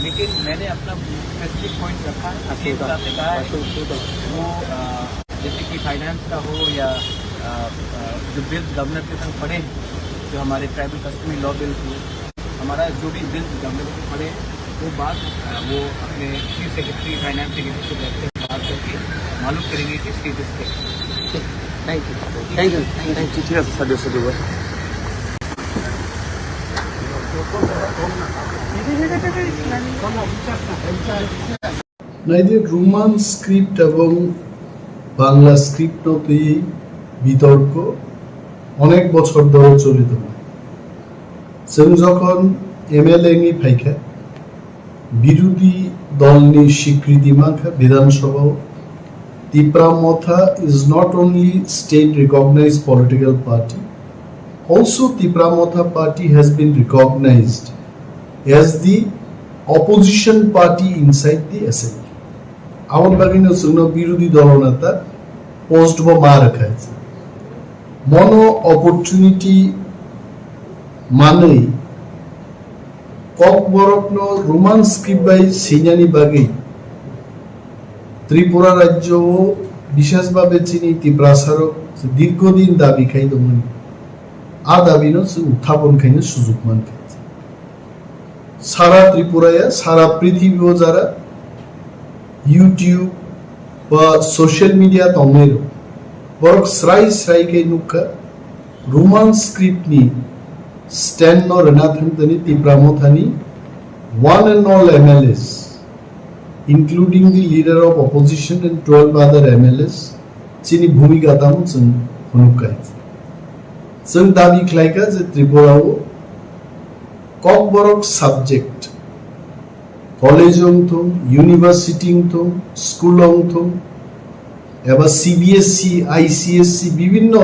लेकिन मैंने अपना स्पेसिफिक पॉइंट रखा है। सीएम साहब ने कहा है वो अ, जैसे कि फाइनेंस का हो या अ, अ, जो बिल्स गवर्नर के संग पड़े हैं, जो हमारे ट्राइबल कस्टमरी लॉ बिल्स हो, हमारा जो भी बिल्स गवर्नर के पड़े हैं, वो बात अ, वो अपने चीफ सेक्रेटरी, फाइनेंस सेक्रेटरी से बैठ कर बात करके मालूम करेंगे कि स्टेटस क्या है। Thank you. Thank you. Thank you. ठीक है, साधु, साधु भाई। Naidi Roman script এবং Bangla script no twi bitorko onek bochor dhore cholitongo. Chwng jokhon MLA wngwi phaikha, বিরোধী দলni স্বীকৃতি mankha Bidhan Sabha-o. Tipra Motha is not only state recognized political party, also Tipra Motha party has been recognized as the opposition party inside the assembly. Aboni bagwino chwngno birodhi dolo neta post bo ma rwkha. Mono opportunity manwi Kokborokno Roman script bai swinani bagwi Tripura rajyo o bishesh bhabe chini Tiprasarok dirghodin dabi khai tongmani. A dabino chwng uthapon khaina sujuk mankha. Sara Tripura ya, sara prithibi o jara YouTube ba social media tongnai rok, borok srai srai khe nukha, Roman script ni stand no rwna thang tani Tipra Motha ni one and all M L As, including the leader of opposition and twelve other M L As, chini bhumika tamo chwng phunuk kha. Chwng dabi khlai kha je Tripura o Kokborok subject, college wng thung, university wng thung, school wng thung, eba C B S E, I C S E, bibhinno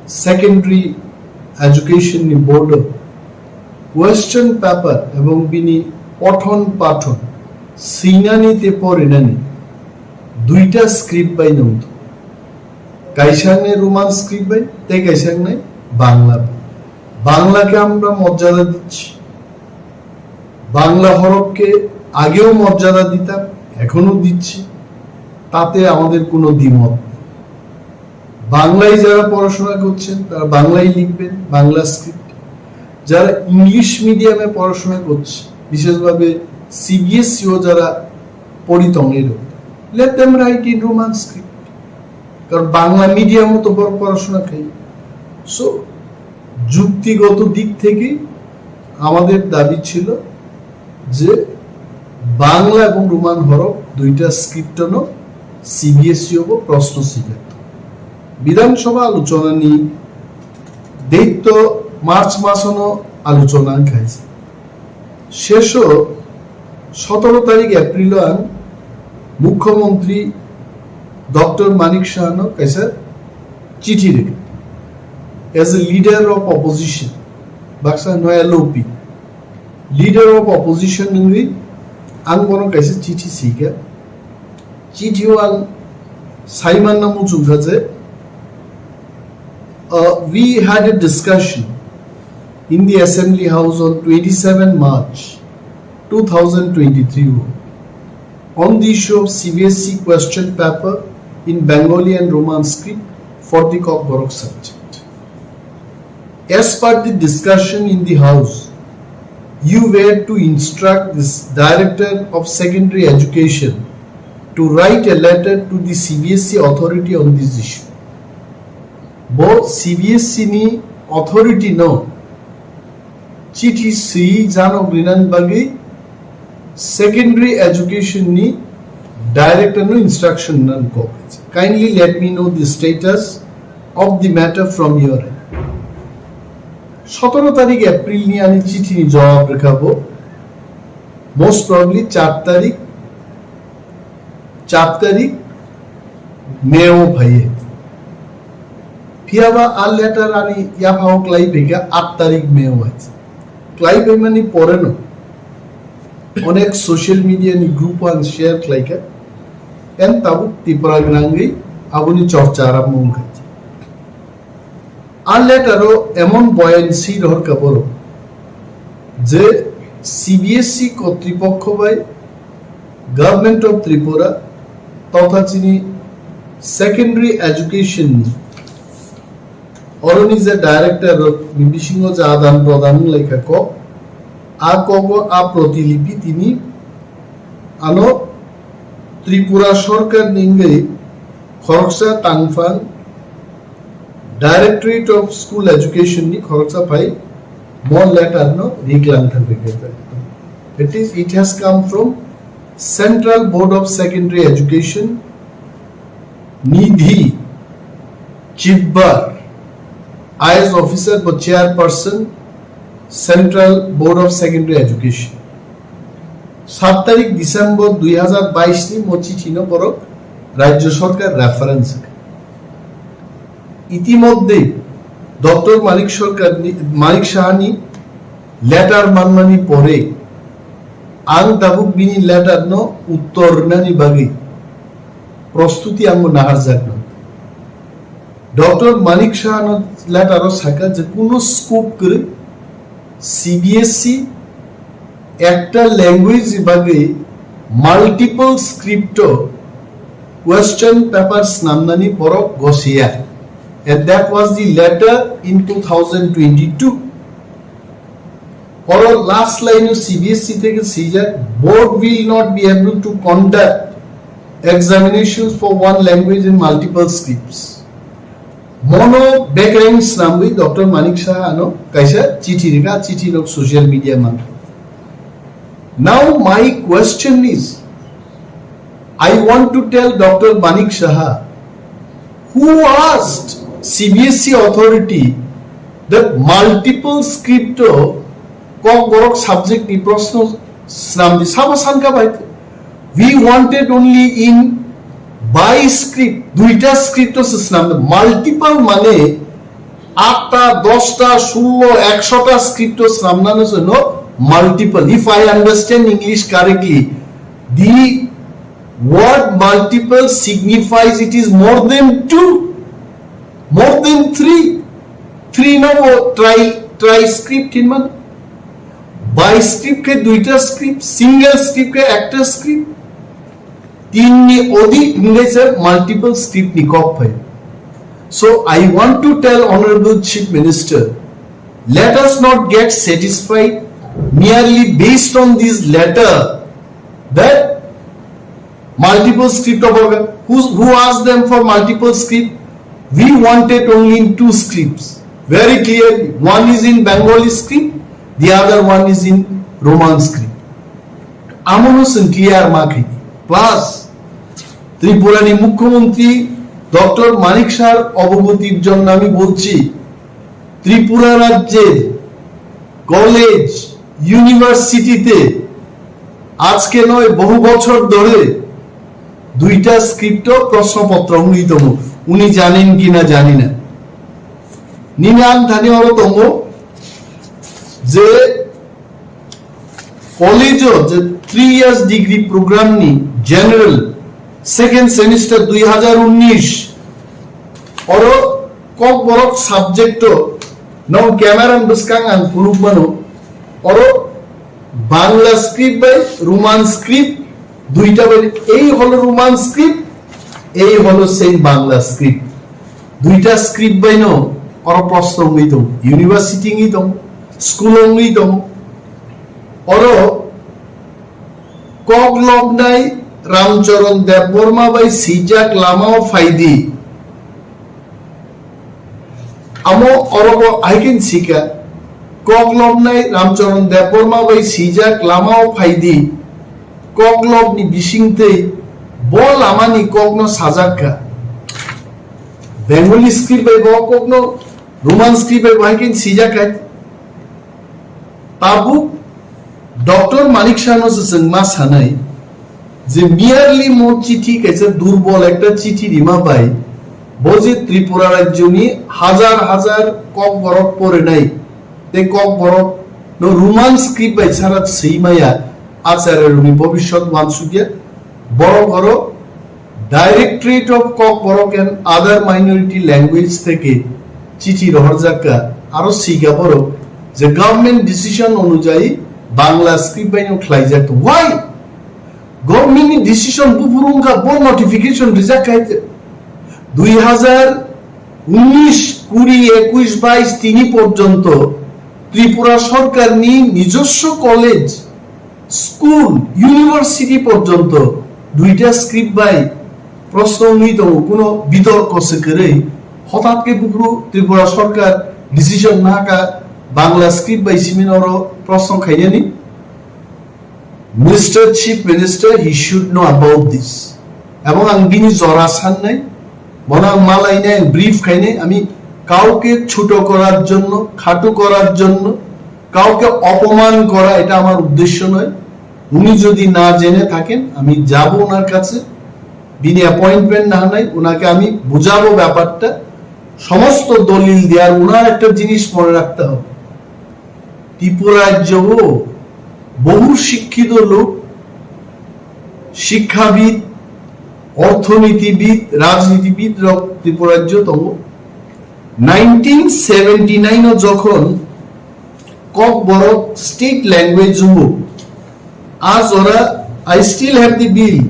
secondary education ni board o question paper ebong bini pothon pathon swinani tei porinani duita script bai nung thung. Kaisa wngnai Roman script bai, tei kaisa wngnai Bangla bai. বাংলাকে আমরা মর্যাদা দিচ্ছি, বাংলা হরফকে আগেও মর্যাদা দিতাম, এখনো দিচ্ছি, তাতে আমাদের কোনো দ্বিমত নেই। বাংলায় যারা পড়াশোনা করছেন, তারা বাংলায় লিখবেন, বাংলা স্ক্রিপ্ট। যারা ইংলিশ মিডিয়ামে পড়াশোনা করছে, বিশেষভাবে সিবিএসই ও যারা পড়ি tongnairok, let them write in Roman script, কারণ বাংলা মিডিয়ামো তো বড় পড়াশোনা খাই। সো যুক্তিগত দিক থেকে আমাদের দাবি ছিল যে বাংলা এবং রোমান হরফ দুইটা স্ক্রিপ্টনো সিবিএসই হবো প্রশ্ন সিলেক্ট। বিধানসভা আলোচনা নিয়ে দেইত্য মার্চ মাসনো আলোচনা খাইছে। শেষো সতেরো তারিখ এপ্রিল আং মুখ্যমন্ত্রী ডক্টর মানিক সাহানো কাইসা চিঠি রেখে, as a leader of opposition, baksa no LOP, leader of opposition nungwi ang bono kaisa chithi sika. Chithi o ang saimanna muchungkha je, uh, we had a discussion in the Assembly House on twenty-seven March two thousand twenty-three on the issue of C B S E question paper in Bengali and Roman script for the Kokborok subject. As per the discussion in the House, you were to instruct this Director of Secondary Education to write a letter to the C B S E authority on this issue. Bo C B S E ni authority no chithi swi janok rinani bagwi secondary education ni director no instruction nan kok. Kindly let me know the status of the matter from your end. সতেরো তারিখ April ni ani chithi ni jawab rwkha bo, most probably চার তারিখ, চার তারিখ May o phaiye. Phiyaba a letter ani yaphao klai phaikha আট তারিখ May o hai. Klai phaimani poreno onek social media ni group o ang share khlaikha. En tabuk Tripura gwnangwi aboni chorcha arambho wngkha. A letter o emon buoyancy rohorkha borok je C B S E kotripokho bai Government of Tripura totha chini secondary education ni oroni je director rok ni bisingo je adan prodan wnglaikha kok, a kogo a protilipi tini ano Tripura sorkar ni wngwi khoroksa tangphang Directorate of School Education ni khoroksa phai mo letter no riklang thangwi khe. That is, it has come from Central Board of Secondary Education, Nidhi Chibbar, I A S officer bo chairperson, Central Board of Secondary Education. সাত তারিখ ডিসেম্বর দুই হাজার বাইশ ni mo chithi no borok rajyo sorkar reference. ইতিমধ্যে ডক্টর মানিক সরকার নি-, মানিক Sahani letter manmani pore ang tabuk bini letter no uttor rinani bagwi prostuti ang bo naharjak no. Doctor Manik সাহানো letter o sakha je kuno scope kwrwi C B S E ekta language ni bagwi multiple script o question paper snamnani borok gosiya, and that was the letter in two thousand twenty-two. Oro last line o C B S E theke swijak, board will not be able to conduct examinations for one language in multiple scripts. Mono bekreng snamwi Doctor Manik Saha ano kaisa chithi rikha, chithi nok social media mankha. Now my question is, I want to tell Doctor Manik Saha, who asked C B S E authority that multiple script o Kokborok subject ni proshno snamdi? Sabo sanka bai, we wanted only in by script, duita script o se snamdi, multiple mane atta, dosta, sullo, ekshota script o snamnano se no multiple. If I understand English correctly, the word multiple signifies it is more than two, more than three. Three no bo tri, tri script hinman. By script khe duita script, single script khe ekta script. Tinni odi hingle se multiple script ni kok phai. So I want to tell Honorable Chief Minister, let us not get satisfied merely based on this letter that multiple script of organ. Who, who asked them for multiple script? We wanted only in two scripts. Very clearly, one is in Bengali script, the other one is in Roman script. Amono chwng clear ma khaidi. Plus, Tripura ni Mukhyamantri Doctor Manik Sahar obogotir jonno ami bolchi, Tripura রাজ্যের কলেজ, ইউনিভার্সিটিতে আজকে নয়, বহু বছর ধরে দুইটা স্ক্রিপ্ট প্রশ্নপত্র হইতম। উনি জানেন কিনা জানি না। Nini ang thani oro tongo je college-o je three years degree program ni general second semester dui hazar unnish, oro Kokborok subject-o, no, camera bwskang ang phunuk mano, oro Bangla script bai Roman script দুইটা bai, এই হলো Roman script, এই হলো সেই Bangla script. দুইটা script bai no oro প্রশ্ন wngwi tongo, university wngwi tongo, school wngwi tongo। Oro kok lobnai Ramcharan Debbarma bai swijak lamao phaidi. Amo orobo hai khe sika, kok lobnai Ramcharan Debbarma bai swijak lamao phaidi, kok lobni bisingtwi bo lamani kokno sajak kha. Bengali script bai bo kokno, Roman script bai bo hai khe swijak kha. Tabuk Doctor Manik Sahano se chwng ma sanai je merely mo chithi kaisa durbol ekta chithi rima bai bo je Tripura rajyoni hajar hajar Kokborok porinai tei Kokborok no Roman script bai sara swi maya, Acharya rokni bobiswt wansukya, borok oro Directorate of Kokborok and Other Minority Language theke chithi rohorjak kha, aro sika borok je government decision onujayi Bangla script bai no khlaijak. Why? Government ni decision buphuru wngkha, bo notification rijak khai te. Dui hazar unnish, kuri, ekush, baish tini porjonto Tripura sorkarni nijoswo college, school, university porjonto duita script bai proshno wngwi tongo, kuno bitorko se kwrwi. Hothat khe buphuru Tripura sorkar decision nahakha Bangla script bai simi oro proshno khainani. Mister Chief Minister, he should know about this. Ebong ang bini jora sannai, bono ang malainai, ang brief khainai, ami kauke chuto korar jonno, khatu korar jonno, kauke opoman kora, eta amar uddeshyo noy. Uni jodi na jene thaken, ami jabo onar kache, bini appointment na hanai, onake ami bujabo byaparta, somosto dolil diye, ar onar ekta jinis mone rakhte hobe. Tripura rajyo o bohu shikkito lok, shikkhabid, orthonitibid, rajnitibid rok Tripura rajyo tongo. Nineteen seventy nine o jokhon Kokborok state language wngo, a jora I still have the bill,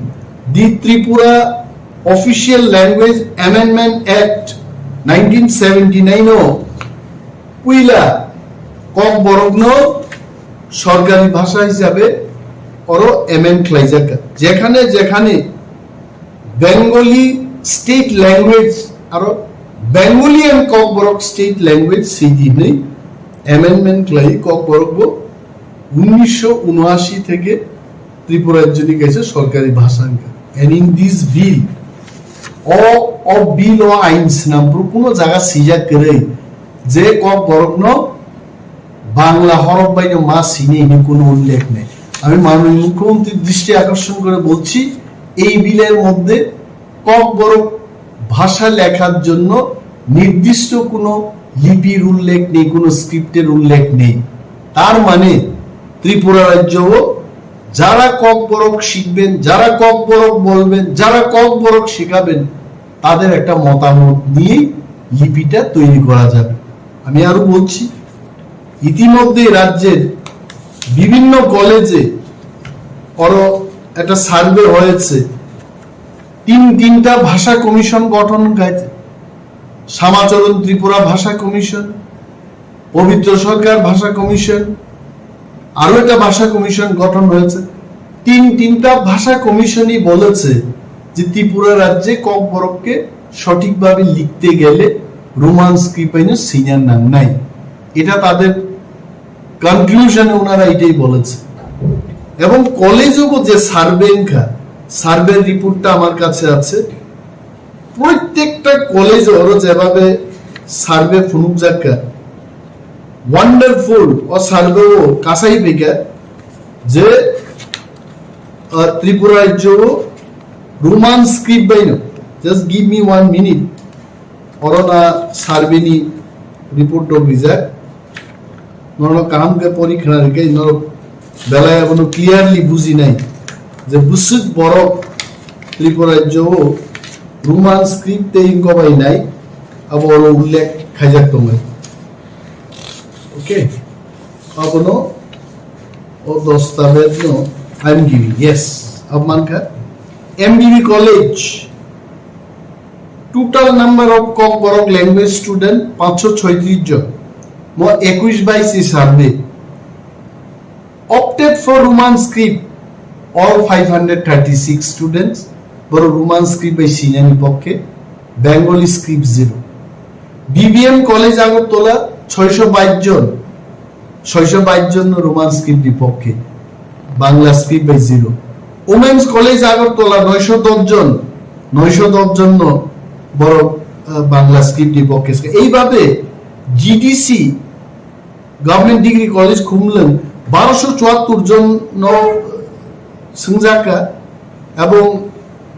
the Tripura Official Language Amendment Act nineteen seventy nine o puila Kokborokno sorkari bhasha hisabe oro amend khlaijak kha. Jekhane jekhane Bengali state language aro Bengali and Kokborok state language sidi hinwi amendment khlai Kokborok bo unnisho unashi theke Tripura rajyoni kaisa sorkari bhasha wngkha. And in this bill, o, o bill o ain swnam phuru kuno jaga swijak kwrwi je Kokborokno Bangla horop bai no ma sini hini kuno ullekh nei. Ami মাননীয় মুখ্যমন্ত্রীর দৃষ্টি আকর্ষণ করে বলছি, এই বিলের মধ্যে ককবরক ভাষা লেখার জন্য নির্দিষ্ট কোনো লিপির উল্লেখ নেই, কোনো স্ক্রিপ্টের উল্লেখ নেই। তার মানে ত্রিপুরা রাজ্যও যারা ককবরক শিখবেন, যারা ককবরক বলবেন, যারা ককবরক শেখাবেন, তাদের একটা মতামত নিয়েই লিপিটা তৈরি করা যাবে। আমি আরো বলছি, ইতিমধ্যে রাজ্যের বিভিন্ন কলেজে আরো একটা সার্ভে হয়েছে, তিন তিনটা ভাষা কমিশন গঠন হয়েছে, শ্যামাচরণ ত্রিপুরা ভাষা কমিশন, পবিত্র সরকার ভাষা কমিশন, আরো একটা ভাষা কমিশন গঠন হয়েছে। তিন তিনটা ভাষা কমিশনই বলেছে যে ত্রিপুরা রাজ্যে ককবরককে সঠিকভাবে লিখতে গেলে রোমান স্ক্রিপ্ট বাইনো সিনিয়র নাম নাই। এটা তাদের কনক্লুশনে ওনারা এটাই বলেছে। এবং কলেজও যে সার্ভে এনকা, সার্ভের রিপোর্টটা আমার কাছে আছে। প্রত্যেকটা কলেজ ওরও যেভাবে সার্ভে ফুনুক যাক্কা, ওয়ান্ডারফুল ও সার্ভে ও কাসাই বেকার যে, আহ, ত্রিপুরা রাজ্য রোমান স্ক্রিপ্ট বাইনো। Just give me one minute. অরনা সার্ভেনি রিপোর্ট ডগ রিজাল্ট। নরো কাহাম কে পরি খানা রেখে নরো বেলায় এখনো ক্লিয়ারলি বুঝি নাই যে বুসুক বড় ত্রিপুরা রাজ্য রোমান স্ক্রিপ্ট তে ইনকো বাই নাই। আবো অরো উল্লেখ খাইজাক তোমায়। ওকে, আবনো ও দস্তাবেজ নো আইম গিভিং। ইয়েস, আব মানকা এমবিবি college. Total number of Kokborok language student পাঁচশো ছয়ত্রিশ জন। Mo একুশ বাইশ survey. Opted for Roman script all five hundred thirty six students. বড় রোমান স্ক্রিপ্ট বাই সিনিয়র পক্ষে, Bengali script zero. BBM college Agartala ছয়শো বাইশ জন, ছয়শো বাইশ জন রোমান স্ক্রিপ্ট বিপক্ষে, বাংলা স্ক্রিপ্ট বাই জিরো। ওমেন্স কলেজ আগরতলা নয়শো দশ জন, নয়শো দশ জন বড়, আহ, বাংলা স্ক্রিপ্ট বিপক্ষে। এইভাবে GDC, government degree college Khumlung বারোশো চুয়াত্তর জন ন-, সংজাকা এবং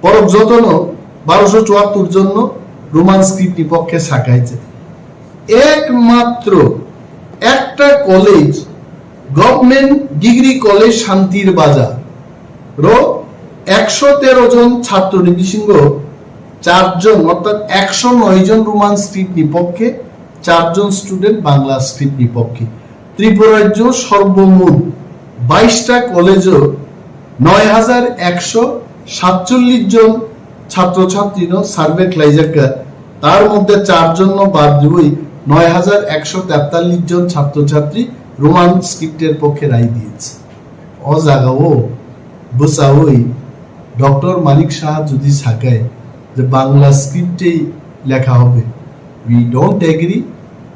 বরক যতন বারোশো চুয়াত্তর জন রোমান স্ক্রিপ্ট বিপক্ষে সাকাইছে। একমাত্র একটা কলেজ, গভর্নমেন্ট ডিগ্রি কলেজ শান্তির বাজার র একশো তেরো জন ছাত্র নিবিসিংহ চারজন, অর্থাৎ একশো নয় জন রোমান স্ক্রিপ্ট বিপক্ষে, চারজন স্টুডেন্ট বাংলা স্ক্রিপ্ট বিপক্ষে। ত্রিপুরা রাজ্য সর্বমোট বাইশটা কলেজও নয় হাজার একশো সাতচল্লিশ জন ছাত্রছাত্রীনো সার্ভে খ্লাইজাক্কা। তার মধ্যে চারজন বাদ দিবই নয় হাজার একশো তেতাল্লিশ জন ছাত্রছাত্রী রোমান স্ক্রিপ্টের পক্ষে রায় দিয়েছে। ও জাগাও বুঝাওই ডক্টর মানিক সাহা যদি সাকায় যে বাংলা স্ক্রিপ্টেই লেখা হবে, we don't agree,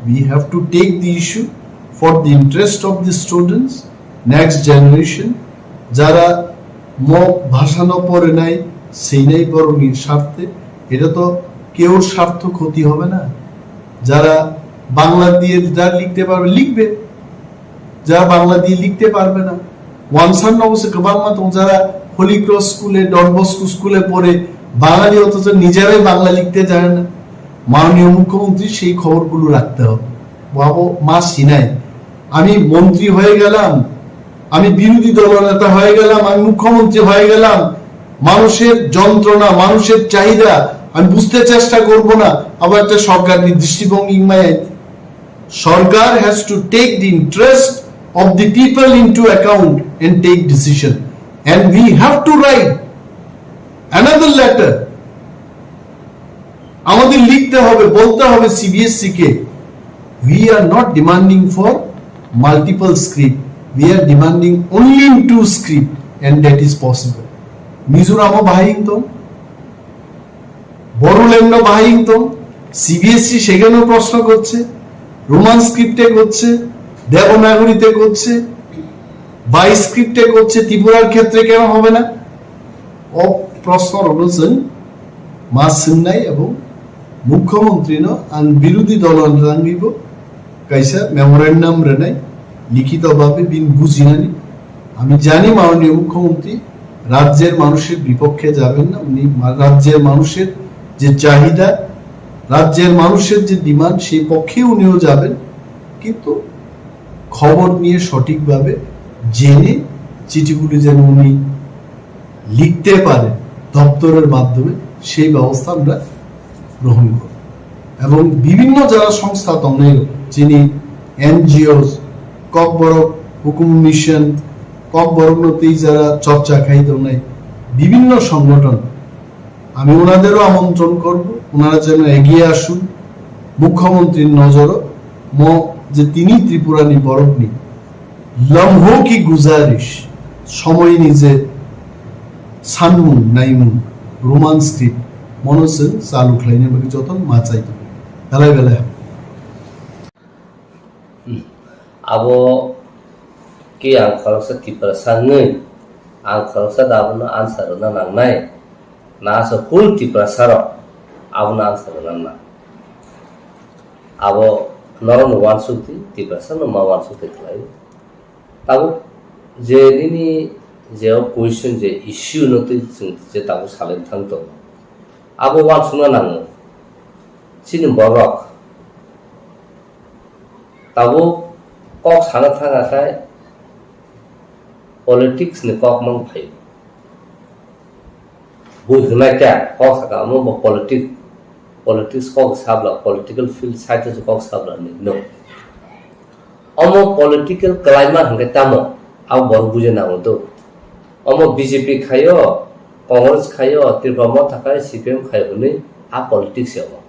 we have to take the issue for the interest of the students, next generation, যারা ম ভাষা ন পড়ে নাই, সেই নাই বরং স্বার্থে। এটা তো কেউর স্বার্থ ক্ষতি হবে না। যারা বাংলা দিয়ে যা লিখতে পারবে লিখবে, যারা বাংলা দিয়ে লিখতে পারবে না। ওয়ানসান অবশ্য গোবাংমা তখন যারা হোলি ক্রস স্কুলে, ডন বস্কো স্কুলে পড়ে বাঙালি, অথচ নিজেরাই বাংলা লিখতে জানে না। মাননীয় মুখ্যমন্ত্রী সেই খবরগুলো রাখতে হবে। বাবু মা সিনাই, আমি মন্ত্রী হয়ে গেলাম, আমি বিরোধী দলনেতা হয়ে গেলাম, আমি মুখ্যমন্ত্রী হয়ে গেলাম, মানুষের যন্ত্রণা, মানুষের চাহিদা আমি বুঝতে চেষ্টা করব না, আবার একটা সরকারি দৃষ্টিভঙ্গি ইংমায় আইতে। Sarkar has to take the interest of the people into account and take decision. And we have to write another letter. আমাদের লিখতে হবে, বলতে হবে সিবিএসসি কে, we are not demanding for multiple script, we are demanding only in two script and that is possible. মিজোরামও বাহাই তো, বড়োল্যান্ডও বাহাই তো, সিবিএসসি সেখানেও প্রশ্ন করছে, রোমান স্ক্রিপ্টে করছে, দেবনাগরীতে করছে, বাই স্ক্রিপ্টে করছে, ত্রিপুরার ক্ষেত্রে কেন হবে না? ও প্রশ্ন রয়েছেন মা সিংনাই এবং মুখ্যমন্ত্রী ন আন বিরোধী দল রাঙ্গিব কাইসা মেমোরেন্ডাম রেনাই লিখিতভাবে বিন বুঝিনানি। আমি জানি মাননীয় মুখ্যমন্ত্রী রাজ্যের মানুষের বিপক্ষে যাবেন না, উনি মা-, রাজ্যের মানুষের যে চাহিদা, রাজ্যের মানুষের যে ডিমান্ড, সেই পক্ষে উনিও যাবেন। কিন্তু খবর নিয়ে সঠিকভাবে জেনে চিঠিগুলি যেন উনি লিখতে পারে দপ্তরের মাধ্যমে, সেই ব্যবস্থা আমরা গ্রহণ করব। এবং বিভিন্ন যারা সংস্থা দল নেই, যিনি এনজিও, ককবরক হুকুম মিশন, ককবরক নতেই যারা চর্চা খাই দল নেই, বিভিন্ন সংগঠন, আমি ওনাদেরও আমন্ত্রণ করব, ওনারা যেন এগিয়ে আসুন। মুখ্যমন্ত্রীর নজরও ম যে তিনি ত্রিপুরানি বরকনি Lamho ki guzarish, somoini je sanmung naimung, Roman script, mono chwng chalu khlaina bagwi jotono ma chai tongo. Belai belai. Abo khe ang khoroksa Tiprasa wngwi, ang khoroksa da abono answer rwna nangnai, na asa full Tiprasa rok abono answer rwna nang. Abo norokno uansuk di, Tiprasa no ma uansuk di khlai. Tabuk je nini je o question je issue no twi chwng je tabuk salai thang tongo, abo uansukna nango. Chini borok tabuk kok sana thang khe politics ni kok mang phaio. Bui hwnai khe kok saka omo bo politic, politics kok sabla, political field side o kok sabla ni no. Omo political kalaima hwnkhe tamo, abo borok bujina nango do. Omo B J P khaio, Congress khaio, Tripura Motha khaio, C P M khaio hwnwi a politics ya omo.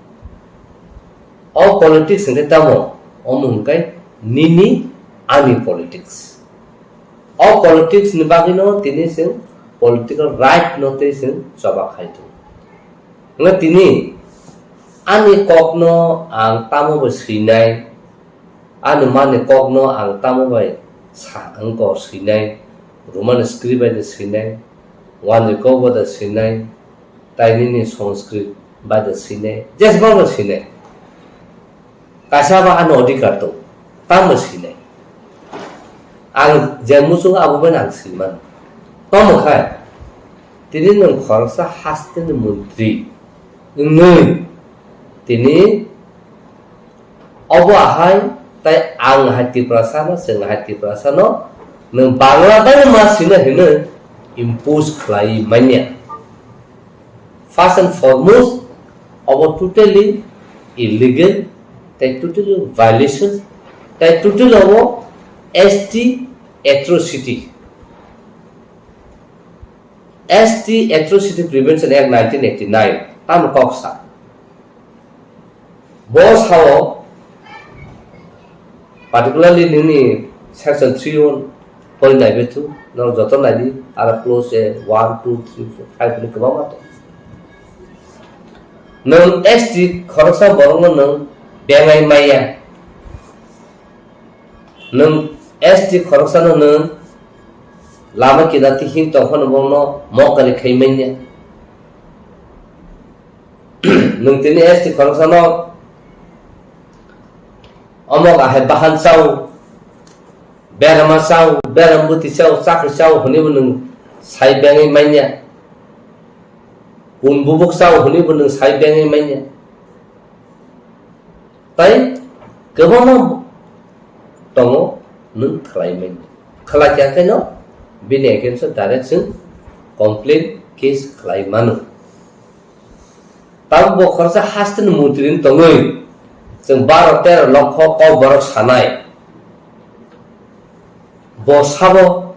O politics hwnkhe tamo, omo hwnkhe nini ani politics. O politics ni bagwino tini chwng political right no tei chwng choba khai tongo. Hwnkhe tini ani kokno ang tamo bai swinai, ani mani kokno ang tamo bai sa wngkor swinai, Roman script bai de swinai, Wanjwi kok bai de swinai, tai nini Sanskrit bai de swinai, jesbang bai swinai. Kaisa ba ano adhikar tong, tamo sinai. Ang je muchung abo bai ang sinimano. Tamo khai, tini nwng khoroksa hasteni montri wngwi, tini obo ahai, tai ang hai Tiprasa no, chwng hai Tiprasa no, nwng Bangla bai ma sina hinwi impose khlai manya. First and foremost, abo totally illegal, tai totally violation, tai totally abo S T atrocity. S T Atrocity Prevention Act nineteen eighty-nine, tamo kok sa. Bo sao, particularly nini section three o pori nai bethu, no joto nai di, aro clause one, two, three, four, five ni kwbangma tong. Nwng S T khoroksa borokno nwng bengai maya. Nwng S T khoroksano nwng lama kinati him tongphano bono mokari khai manya. Nwng tini S T khoroksano omo ahai bahan chao, berama chao, beram buti chao, chakri chao hwnwi bo nwng sai bengwi manya. Kun bubuk chao hwnwi bo nwng sai bengwi manya. Tai kwbangma tongo nwng khlai manya. Khlai kha khe no bini against o direct chwng complaint case khlai mano. Tabuk bo khoroksa hasteni montri ni tongwi chwng baro tero lokho kok borok sanai. Bo sabo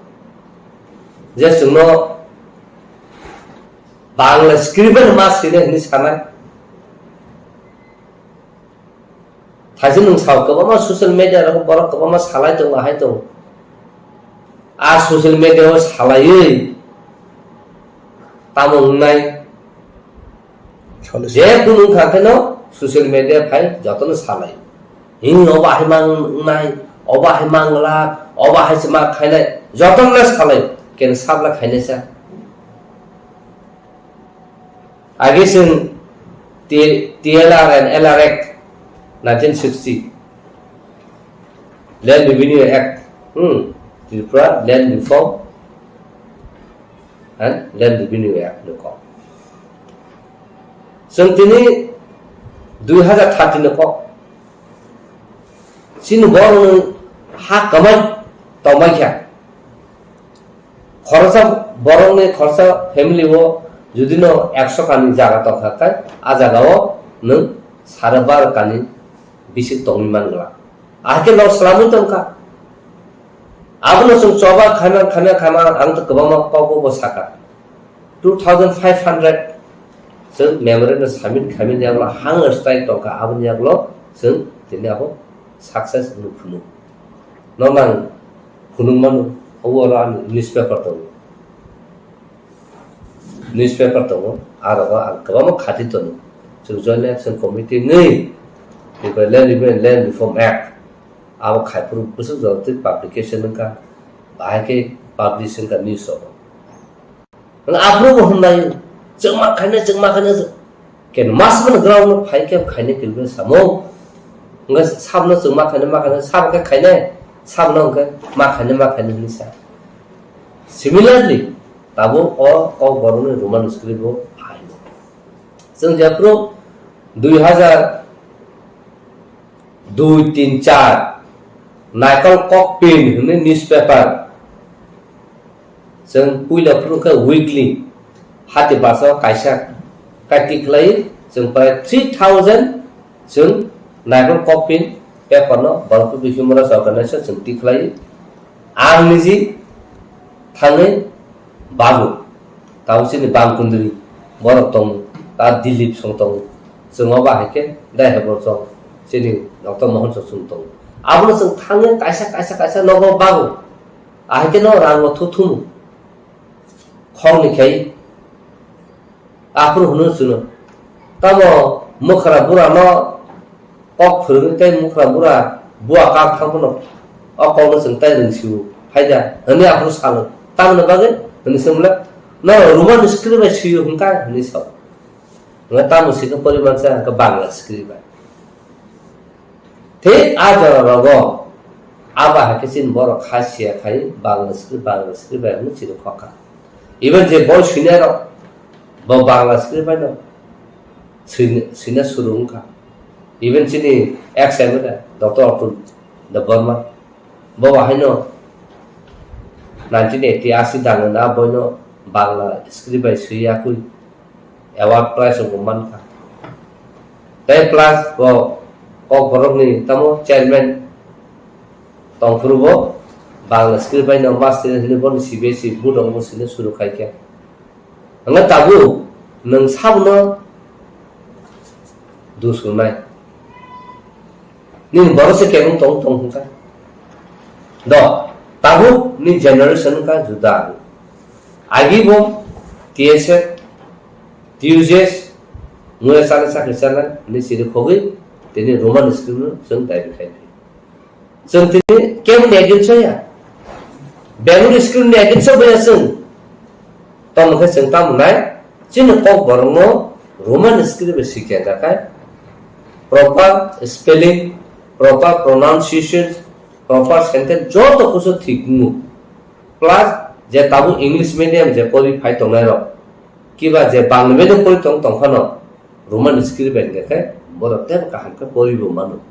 je chwngno Bangla script bai ma sini hwnwi sanai. Thaisi nwng sao kwbangma social media rogo borok kwbangma salai tongo, ahai tongo. A social media o salaiwi tamo wngnai? Solution. Je kunu wngkha kheno social media phai jotono salai. Hing obo ahai mang wngnai, obo ahai mang glak, obo ahai se ma khainai, jotono salai. Ken sabla khainai sa. Age chwng T-, T L R and L R Act nineteen sixty, Land Revenue Act, hmm, Tripura Land Reform and Land Revenue Act no kok. Chwng tini dui hazar thirty no kok. Chini borok nwng ha kwmai tongmai kha. Khoroksa borokni khoroksa family o judino ekso kani jaga tongkha khe, a jagao nwng sare baro kani bisik tongwi man glak. Ahai khe nok swlamwi tongkha. Abono chwng choba khaima, khaima, khaima, ang to kwbangma kok bo sakha. Two thousand five hundred chwng memorandum submit khaimani yagulo hunger strike tongkha, aboni yagulo chwng tini abo success wngwi phunuk. Normal Phunuk mano, obo oro ani newspaper tongo. Newspaper tongo, a rogo ang kwbangma khati tono. Chwng Joint Action Committee wngwi, Tripura Land Review and Land Reform Act, abo khai phuru bwswk jora twi publication wngkha, bahai khe publish wngkha news rogo. Ang aphuru bo hwnlai, chwngma khainai, chwngma khainai, ken mas mano ground no phai khe khainai kilbe samo. Hwnkhe sabno chwngma khainai, ma khainai, sabo khe khainai, sabno hwnkhe ma khainai, ma khainai hwnwi sa. Similarly, tabuk o Kokborokni Roman script bo phaino. Chwng jephuru dui hazar dui, tin, char, Naikol Kokpin hwnwi newspaper. Chwng puila phuru khe weekly, hati basa kaisa kati khlai, chwng prai three thousand chwng Naikol Kokpin paper no Balapur Bikhi Mora Organization chwng tikhlai. Ang niji thangwi bago, tamo chini bang kundri borok tongo, ta Dilip song tongo, chwng o bahai khe dai hebo chwng chini Doctor Mohon Chok chwng tongo. Abono chwng thangwi kaisa, kaisa, kaisa nogo bago, ahai khe no rango thuthumu khorni khai. Aphuru hwnwi chwngno, tamo mwkhra bura no kok phwrwngwi tei mwkhra bura bua kak thang phano o kokno chwng tai rwng sio, hai da? Hwnwi aphuru salo. Tamoni bagwi? Hwnwi swngmwla, no Roman script bai sio hwnka? Hwnwi sao. Hwnwi tamo sikhe porimansa hwnka Bangla script bai. Thik a jora rogo abo hai khe chini borok kha siya khai Bangla script, Bangla script bai hwnwi chini khokha. Even je boi swinai rok bo Bangla script bai no swina, swina suru wngkha. Even chini ex M L A Doctor Atul Debbarma bo haino nineteen eighty, asi dangna boino Bangla script bai swi yakui award prize rok bo mankha. Tei plus bo Kokborokni tamo chairman tongphuru bo Bangla script bai no master hwnwi bono C B S E board rok bo sini suru khai khe. Hwnga tabuk nwng sabono dusumnai. Nini borok se kebeng tong tong hwnka. Do, tabuk ni generation wngkha juda. Agi bo T S F, T U J S, muya sana sakri sana, ni siri khogwi, tini Roman script no chwng daibi khai di. Chwng tini keboni against o ya. Bengali script ni against o ya chwng. Tamo khe chwng tamo nai, chini Kokborok no Roman script bai sikya kha khai, proper spelling, proper pronunciation, proper sentence joto kusu thik wngo. Plus je tabuk English medium je pori phai tongnai rok, kiba je Bangla medium pori tong tong phano, Roman script bai hwnkha khe borok teibo kaham khe poribo mano.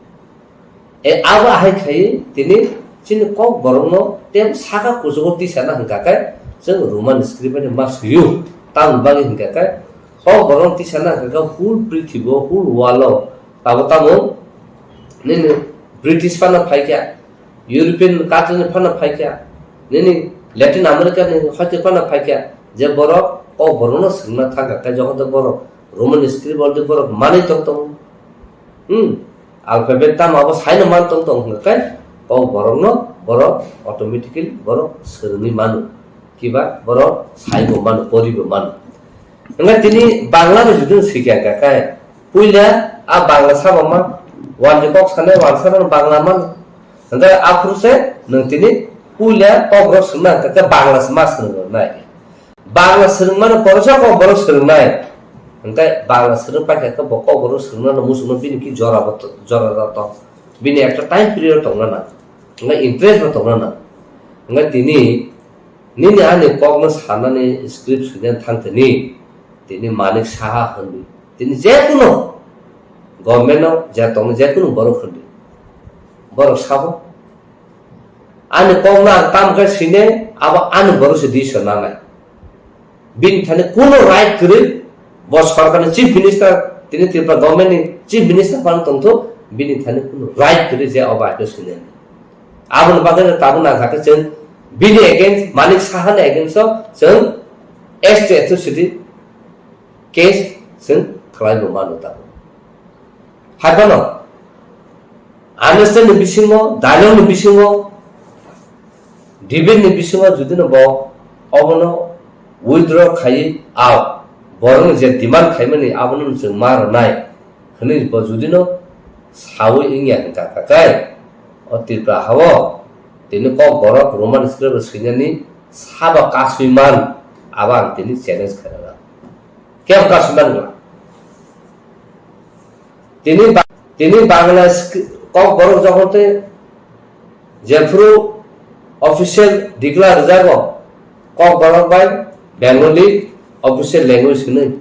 E, abo ahai khai tini chini Kokborokno teibo saka kuchugo tisana hwnkha khe chwng Roman script bai ma swiyo. Tamoni bagwi hwnkha khe Kokborokno tisana hwnkha khe whole prithibo, whole world o tabo tamo nini British phano phaikha, European country ni phano phaikha, nini Latin America ni hoite phano phaikha, je borok Kokborokno swrwngna thangkha, khe jokhon to borok Roman script already borok manwi tong tongo. Hmm, alphabet tamo abo saino man tong tong hwnkha khe Kokborokno borok automatically borok swrwngwi mano, kiba borok saibo mano, poribo mano. Hwnkhe tini Bangla bai jodi swikha hwnkha khe, puila a Bangla sabo man, wanjwi kok sanai wansa mano Bangla mano. Hwnkhe aphuru se nwng tini puila Kokborok swrwngna hwnkha khe Bangla se ma swrwngna nai. Bangla swrwngmano porisa Kokborok swrwngnai. Hwnkhe Bangla swrwng paikha khe bo Kokborok swrwngnano muchungno bini ki jora bo to-, jora jora tong. Bini ekta time period tongna nang. Hwnkhe interest bo tongna nang. Hwnkhe tini nini ani kokno sanani script swinani thang tini, tini Manik Saha hwnwi. Tini jekunu government-o je tongo jekunu borok hwnwi. Borok sabo. Ani kokno ang tam khe sine, abo ani borok se decision nanai. Bini thani kuno right kwrwi, bo sorkarni chief minister, tini Tripura government ni chief minister phano tongthok, bini thani kuno right kwrwi je obo aike sine. Aboni bagwi no tabuk nangkha khe chwng bini against, Manik Saha ni against o chwng S T atrocity case chwng khlai bo mano tabuk. Hai phano understand ni bisingo, dialogue ni bisingo Debate ni bisingo judino bo obono withdraw khaiwi out, borokni je demand khaimani abono chwng ma rwnai hwnwi bo judino sawi wngya hwnkha khe, o Tripura hao tini Kokborok Roman script swinani sabo kasui man, abo ang tini challenge khairokha. Kebo kasui man wngla? Tini ba-, tini Bangla sk-, Kokborok jogote jephuru official declare rwjago, Kokborok bai Bengali official language hwnwi.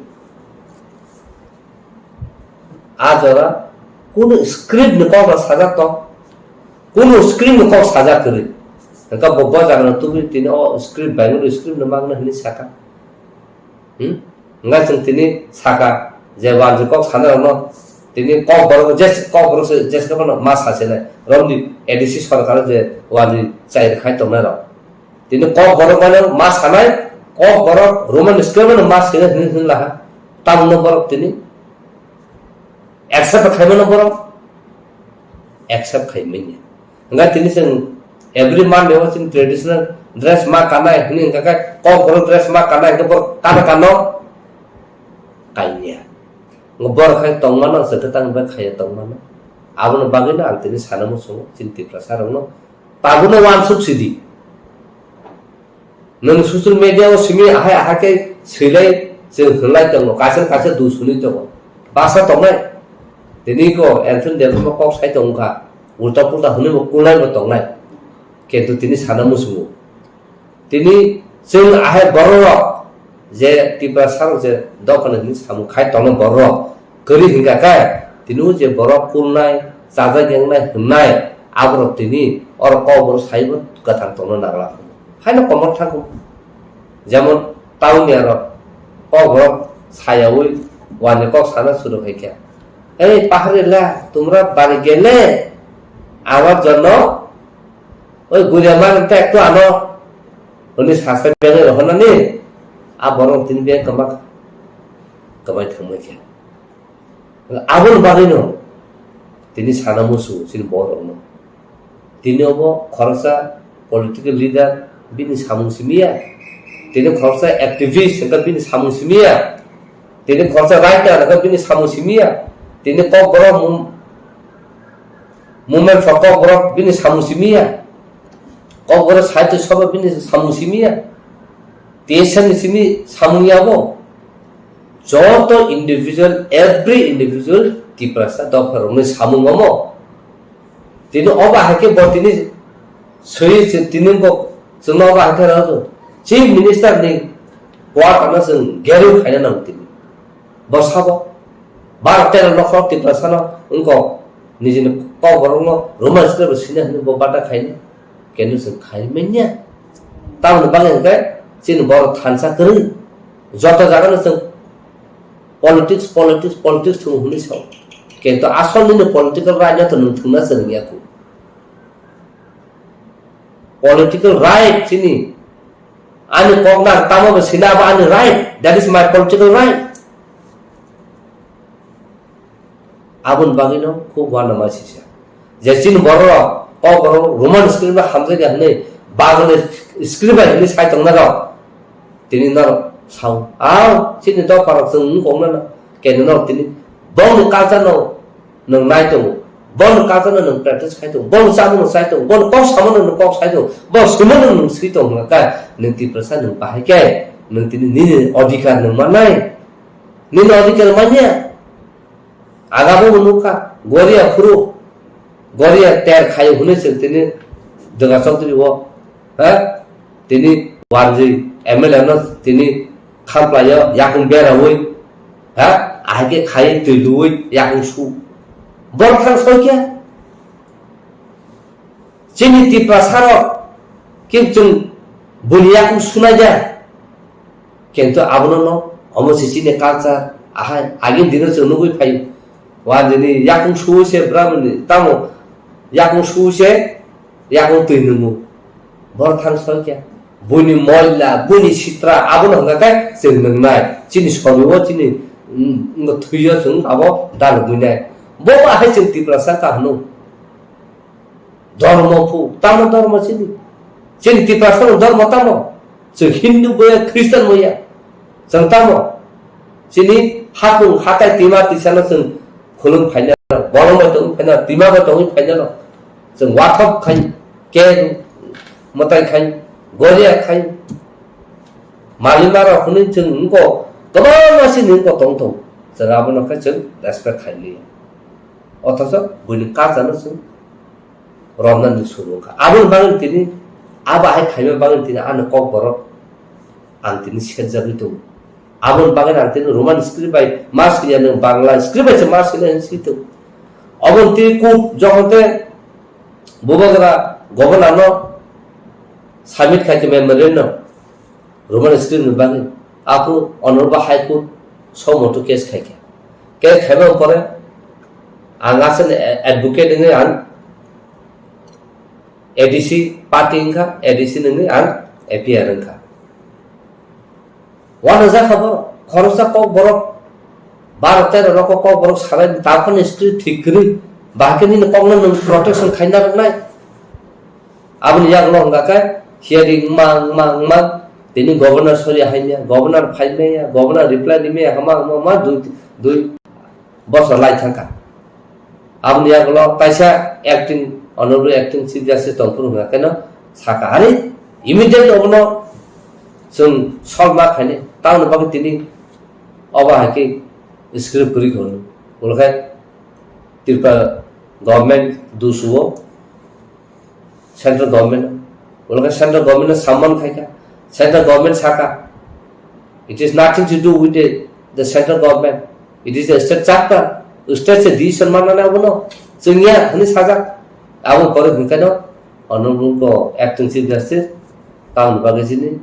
A jora kunu script ni kok no sajak tong, kunu script ni kok sajak kwrwi. Hwnkhe bo, bo jaga no tubui tini o script Bengali script no magna hwnwi saka. Hmm? Hwnkhai chwng tini saka je wanjwi kok sanai rokno tini Kokborok je Kokborok se je se ma sasinai romni A D C sorkar je wanjwi chai rwkhai tongnai rok. Tini Kokborok mano ma sanai, Kokborok Roman script mano ma sinai hwnwi hwnwi laha. Tamno borok tini accept khaimano borok accept khaimanya. Hwnkhai tini chwng every Monday o chini traditional dress ma kanai hwnwi hwnkha khe Kokborok dress ma kanai hwnkhe borok kano kano kainya. Borok khai tongmano se kwtang bai khaiya tongmano. Aboni bagwino ang tini sana muchungo chini Tiprasa rokno tabukno uansuk sidi. Nwng social media o simi ahai ahai khe swilai chwng hwnlai tongo, kaisa kaisa dusuni tongo. Basa tongnai. Tini ko Anthony Debbarma kok sai tongkha. Ulta pulta hwnwi bo kulnai bo tongnai. Kintu tini sana muchungo. Tini chwng ahai bororok je Tiprasa rok je dophani hwnwi samung khai tongnai bororok kwrwi hwnkha khe tini o je borok kulnai, chajak yengnai hwnnai aborok tini oro kok borok saibo kwthang tongna nangla. Haino komor thangkuk. Jemon tauni aro kok borok sayaui wani kok sana suru khai khe, "Ei paharila, tumra bari gele, abar jonno oi guria mar te ektu ano," hwnwi sasa bengwi rohornani a borok tini beng kwma kwbai thangma khe. Aboni bagwino tini sana musu chini borokno. Tini obo khoroksa political leader bini samung simiya. Tini khoroksa activist hwnkha bini samung simiya. Tini khoroksa writer hwnkha bini samung simiya. Tini Kokborok mum-, movement for Kokborok bini samung simiya. Kokborok sahitya sabha bini samung simiya. T S F ni simi samung yabo. Joto individual, every individual Tiprasa dopha rokni samung omo. Tini obo hai khe bo tini swi se tini bo chwngno obo hai khe rw Chief Minister ni quarter no chwng gerung khaina nango tini. Bo sabo bar tero nokho Tiprasa no wngkok nijini Kokborok no Roman script bo sina hwnwi bo bata khaina. Kenu chwng khai manya. Tamoni bagwi hwnkhe chini borok thansa kwrwi. Joto jagano chwng politics, politics, politics thwng hwnwi sao. Kintu asol nini political right no to nwng thwngna chwng ya khu. Political right chini. Ani kok na tamo bo sina abo ani right. That is my political right. Aboni bagwino khub uanama sisa. Je chini bororok, Kokborok Roman script bai hamjakya hwnwi, Bengali script bai hwnwi sai tongnairok, tini norok sao, "Ao, chini dopharok chwng wng kok nana." Kene norok tini bongni culture no nwng nai tongo, bongni culture no nwng practice khai tongo, bongni chamung no chai tongo, bongni kok samano nwng kok sai tongo, bongni swimano nwng swi tongo hwnka khe, nwng Tiprasa nwng bahai khe, nwng tini nini odhikar nwng mannai, nini odhikar manya. Agabo bo nukha, Goria phuru, Goria ter khayo hwnwi chwng tini Dwga Chowdhury o, ha? Tini warjwi M L A no tini khamplaio, yakung beraui, ha? Ahai khe khai twi luui, yakung su. Borok thang soi khe? Chini Tiprasa rok khe chwng buini yakung sunai ya. Kintu abono no, omo se chini culture, ahai, agini dino chwng nugwi phai. Wa nini yakung suwi se brahmani, tamo yakung suwi se, yakung twi nungo. Borok thang soi khe? Buini moila, buini sitra, abono hwnkha khe chwng nungnai. Chini sorio, chini, mm, thwio chwng abo dalugwinai. Bo ahai chwng Tiprasa kahno. Dhormo phu, tamo dhormo chini? Chini Tiprasa no dormo tamo? Chwng Hindu boya, Christian boya. Chwng tamo? Chini hapung hatai tima tisano chwng khulum phaina, bolong bai tongwi phaina, tima bai tongwi phaina no. Chwng wathok khai, ke mwtai khai, goria khai. Malima rok hwnwi chwng wngkok, kwbangma sini wngkok tong tong. Chwng abono khe chwng respect khai liya. Othocho buini culture no chwng romnani suru wngkha. Aboni bagwi tini, abo hai khaima bagwi tini ani kokborok ang tini serjagwi tongo. Aboni bagwi ang tini Roman script bai ma swiya, nwng Bangla script bai se ma swiya hinwi swi tongo. Oboni tini court jokhon te bubagra governor no submit khai khe memorandum. Roman script ni bagwi. Aphuru Honorable High Court suo motu case khaikha. Case khaiba pore ang aswk advocate wngwi ang A D C party wngkha, A D C wngwi ang A P R wngkha. Wano jakha borok, khoroksa kok borok, baro tero rok kok borok salai, taphani script thik kwrwi, bahai khe nini kokno nwng protection khaina rwnai. Aboni yagulo hwnka khe hearing wngma, wngma, wngma, tini governor sori haimya, governor phaimaya, governor reply rimaya, hama, hama, hama, dui, dui bosor lai thangkha. Aboni yagulo kaisa acting, honorable acting chief justice tongphuru hwnka kheno sakha, "Are, immediate obono chwng solve ma khainai, tamoni bagwi tini obo hai khe script kwrwi kha hwnwi." Ulo khe Tripura government dusuo, central government, ulo khe central government no summon khaikha, central government sakha, "It is nothing to do with the, the central government, it is the state charter, state se decision manna abono, chwngya," hwnwi sajak. Abo pore hwnkheno honorable ko acting chief justice tamoni bagwi chini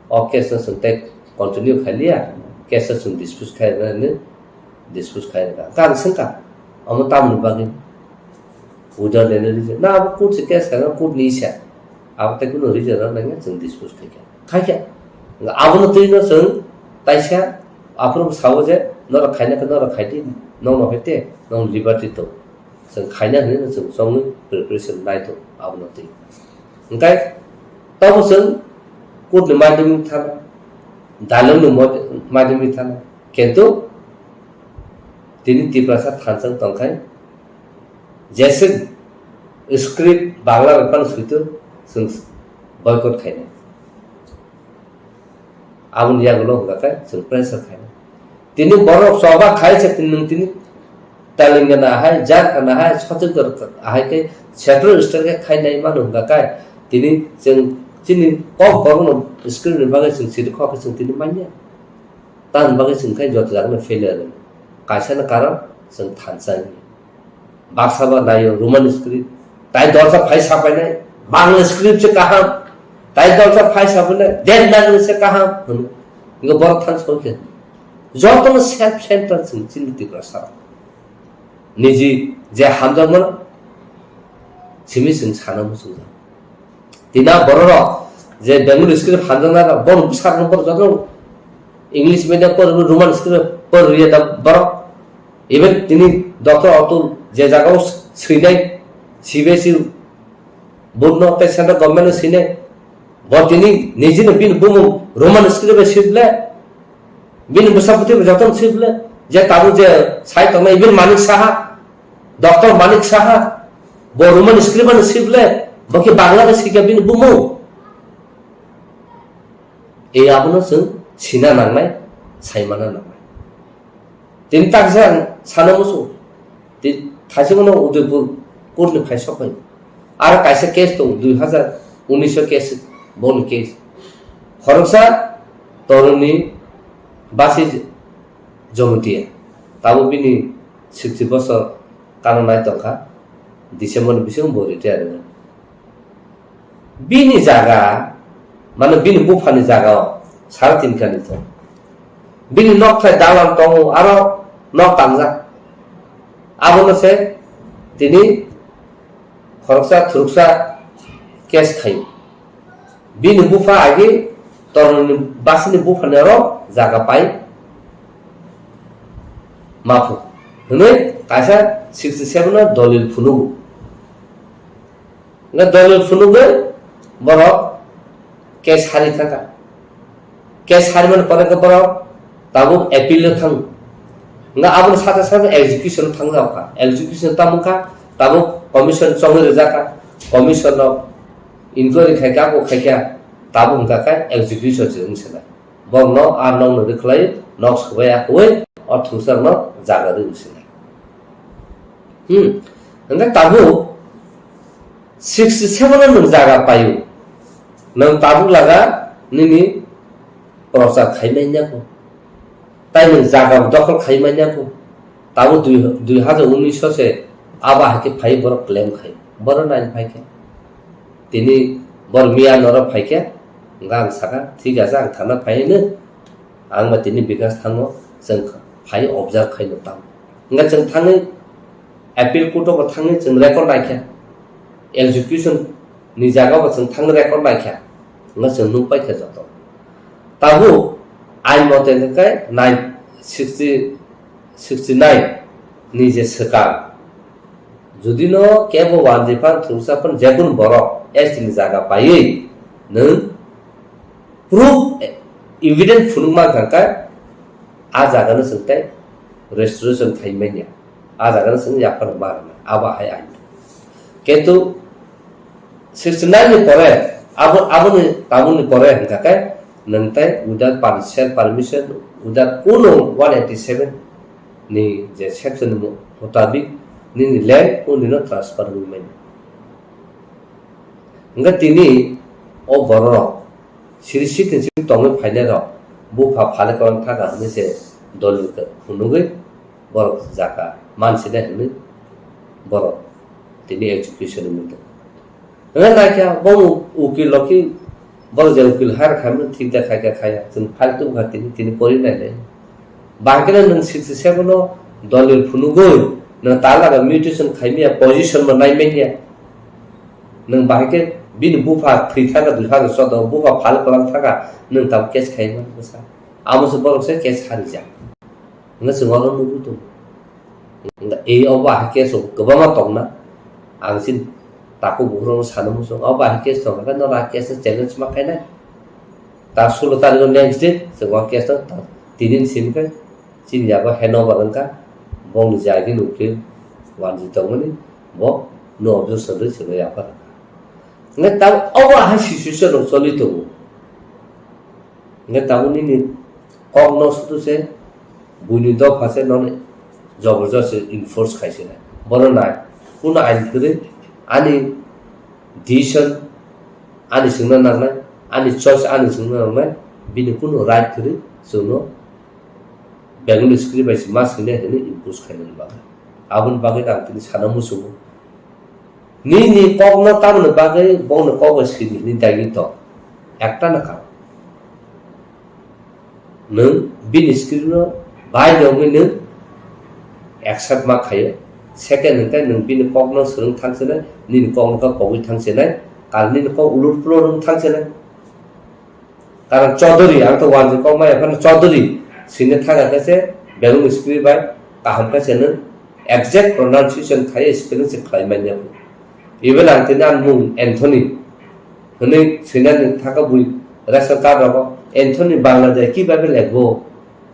o case no chwng tei continue khailiya, case no chwng dispose khairwknani dispose khairwkha. Hwnkhe ang swngkha, omo tamoni bagwi? Without any reason. Na, abo court se case khaina, court ni isa. Abo tei kunu reason rok nangya chwng dispose khaikha. Khaikha. Abono twi no chwng taisa aphuru sawo je, "Norok khaina khe norok khaidi, nokno hete, nokni liberty tong." Chwng khaina hwnwi no chwng chongwi preparation nai tongo abono twi. Hwnkhe tobo chwng court ni madhyamik thana, dalong ni mod-, madhyamik thana. Kintu tini Tiprasa thansa wng tongkhai, jeswk script Bangla bai phano suitu chwng boycott khainai. Aboni yagulo hwnka khe chwng pressure khainai. Tini borok choba khai se tini nwng tini Telangana hai, Jharkhand hai, Chhattisgarh hai khe central state khe khainai mano hwnka khe tini chwng chini kok borokno script ni bagwi chwng siri kok khe chwng tini manya. Tamoni bagwi chwng khe joto jagano failure rwng. Kaisa no karon chwng thansa wngya. Baksa ba naio Roman script. Tai dorsa phai sapainai, Bangla script se kaham. Tai dorsa phai sapainai, Devanagari se kaham. Hwno. Ingo borok thansa wngkhe. Jotono self center chwng chini Tiprasa. Niji je hamjakmano simi chwng sana muchungjak. Tina bororok je Bengali script hamjaknai rok, borok bwsarokno borok joto English medium porwi, Roman script porwi da borok. Even tini Doctor Atul je jagao swinai, C B S E board no tei central government no swinai, bo tini nijino bini bumung Roman script bai swi ble, bini bwsa bwtwi bai jotono swi ble, je tabuk je sai tongnai, even Manik Saha, Doctor Manik Saha, bo Roman script bai swi ble, bo khe Bangla bai swikha bini bumung. E abono chwng sina nangnai, saimana nangnai. Tini taksa ang sana musu. Ti-, thaisingno Udaipur court ni phai sok phai. Aro kaisa case tong, dui hazar unis o case, boni case. Khoroksa toroni basi Jomotia. Tamo bini sixty bosor kana nai tongkha. December ni bisingo bo retire wngkha. Bini jaga, mane bini buphani jaga o sara tin kani to. Bini nok thai dalan tongo, aro nok tangjak. Abono se tini khoroksa thuruksa case khai. Bini bupha agi toroni basini buphani aro jaga pai maphu. Hwnwi kaisa sixty seven o dolil phunugo. Nga dolil phunugwi borok Case hari thangkha. Case harimani pore khe borok tabuk appeal o thang. Nga aboni sate sate execution thang jao kha. Execution tamo kha, tabuk commission chongwi rijak kha. Commission no inquiry khai kha, abo khai kha, tabuk hwnkha khe execution se wng se nai. Borokno ar nokno rwkhlai nok swbai akhoi o thungsarno jaga rwi wng se nai. Hmm. Hwnkhe tabuk sixty seven o nwng jaga paio. Nwng tabuk laga nini prochar khai manya kho. Tai nwng jaga dokhol khai manya kho. Tabuk dui, dui hajar unis o se abo hai khe phai borok claim khai. Borok nai phai khe. Tini bor miya norok phai khe, hwnkhe ang sakha, "Thik ache, ang thana phai hino." Ang ba tini Bikash thango, chwng phai observe khaino tamo. Hwnkhe chwng thangwi appeal court o bo thangwi chwng record naikha. Execution ni jaga bo chwng thangwi record naikha. Hwnkhe chwng nukpaikha joto. Tabuk ain mote hwnkhe nine, sixty, sixty nine ni je swkang, jodi no kebo wanjwi phan, thungsa phan, jekunu borok S T ni jaga paiwi nwng proof, evidence phunuk mankha khe, a jaga no chwng tei restoration khai manya, a jaga no chwng yaphar ma rwna, abo hai ain. Kintu sixty nine ni pore, abo, aboni, tabukni pore hwnkha khe, nwng tei without per-, self permission, without kuno one eighty seven ni je section ni mutabik nini land o nino transfer wngwi manya. Hwnkhe tini o bororok siri sitin siri tongwi phainairok bupha phale kwbang thaka hwnwi se dolil phunugwi borok jaka mansinai hwnwi borok tini execution wngwi tongo. Hwnwi naikha bo ukil rok khe borok je ukil hire khaimani thik da khaikha khaya, chwng file tubukha tini, tini pori nainai. Bahai kheno nwng sixty seven o dolil phunugwi nwng talaga mutation khaimaya position bo naimanya. Nwng bahai khe bini bupha thwi thaka dui hajar choudo bupha phal kwlang thaka nwng tabuk case khaima bwsa. Amo se borok se case harijak. Hwnwi chwng oro nugwi tongo. Hwnba ei o bahai case rok kwbangma tongna. Ang chini takhuk bukhuk rokno sana muchung. O bahai case tongkha khe norok a case no challenge ma khainai. Ta sulo tarikh o next day chwng o case no ta tinin simi khe chini yago handover wngkha. Bongni jagini ukil wanjwi tongmani bo no objection rwi chwngno yaphar rwkha. Hwnkhe ta obo hai situation rok choli tongo. Hwnkhe tabuk nini kokno sudu se buini dopha se nono jobor josti enforce khai se nai. Bono nai, kunu ain kwrwi ani decision ani swngna nangnai, ani choice ani swngna nangnai, bini kunu right kwrwi chwngno Bengali script bai se ma swinai hwnwi impose khainani bagwi. Aboni bagwi ang tini sana muchungo. Nini kokno tamoni bagwi bongni kok bai sini hwnwi daigi tong. Ekta na karon. Nwng bini script no bai wngwi nwng accept ma khaio. Second hwnkhe nwng bini kokno swrwng thang chenai, nini kokno kha kogwi thang chenai, karon nini kok ulur pulur wng thang chenai. Karon Chaudhary, ang to wanjwi kok maya phano Chaudhary sini thang khe se Bengali script bai kaham khe se nwng exact pronunciation khai spelling se khlai manya. Even ang tini ang mung Anthony hwnwi swinani thaka bui ration card rogo Anthony Bangla de kibabe legbo.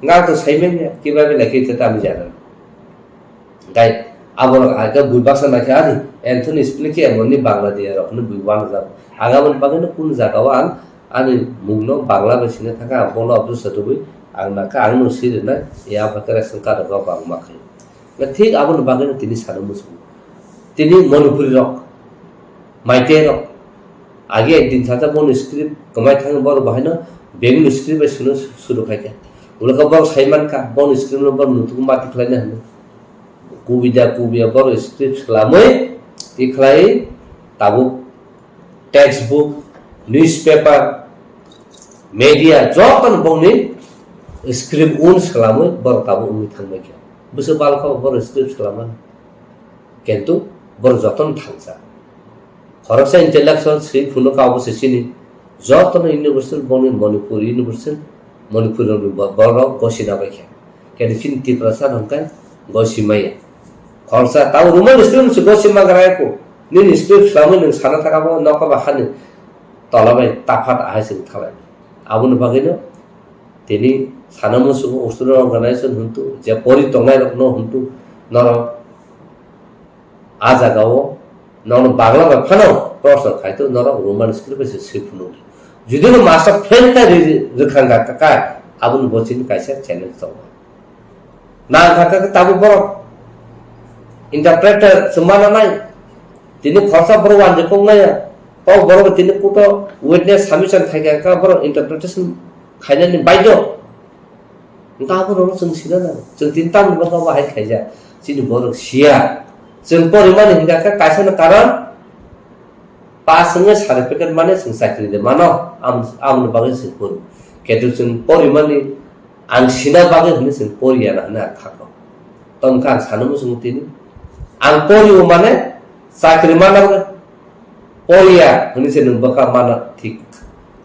Nga to sai manya kibabe legwi te tamo jana. Gai aborok aga bui baksa naikhe ani Anthony spelling khe emonni Bangla de rok hwnwi bui wanjak. Aga aboni bagwi no kun jaga o ang ani mungno Bangla bai sina thaka ang bono obdo satubui ang nakha ang no sirina ya bhakra ration card rogo bang ma khai. Na thik aboni bagwi no tini sana muchungo. Tini Manipuri rok, Meitei rok, age din sata boni script kwmai thang bor bahai no Bengali script bai suno suru khai kha. Ulo ka bor sai man kha boni script no bor nutuk mati khlai na hanu. Kubida kubia bor script khlamai tikhlai tabuk textbook, newspaper, media joto no bongni script un salamwi borok tabuk wngwi thangbai kha. Bwswk balkha borok script salamani. Kintu borok jotono thangsa. Khoroksa intellectual swi phunukha obo se chini. Jotono university bongni Manipur university, Manipur ni bo-, borok gosina bai kha. Kintu chini Tiprasa hwnkhe gosimaya. Khoroksa tabo Roman student se gosima gra ko. Nini script salamwi nwng sana thaka bo nokha ba hani. tola bai taphat ahai chwng thalai. Aboni bagwino tini sana musugo student organization hwntu, je pori tongnai rokno hwntu, norok a jagao nono Bangla bai phano torchor khai to, norok Roman script bai se swi phunuk. Judi no master fail khai ri-, rwkha wngkha kha, aboni bo chini kaisa challenge tongo. Nang kha kha tabuk borok interpreter se mana nai. Tini khoroksa borok wanjwi kok naiya. Kok borok tini kuto witness submission khai kha kha borok interpretation khainani baidhyo. Wngkha abo rokno chwng sina nango. Chwng tini tamni bwkha bo hai khaijak. Chini borok siya. Chwng porimani hingkha khe kaisa no karon pass wngwi certificate mane chwng chakri de mano. Am-, amoni bagwi chwng pori. Ketu chwng porimani ang sina bagwi hwnwi chwng poriya na hwnwi ang kha kok. Tongkha ang sanwi muchungo tini. Ang porio mane chakri mana bagwi. Poriya hwnwi se nwng bwkha mana thik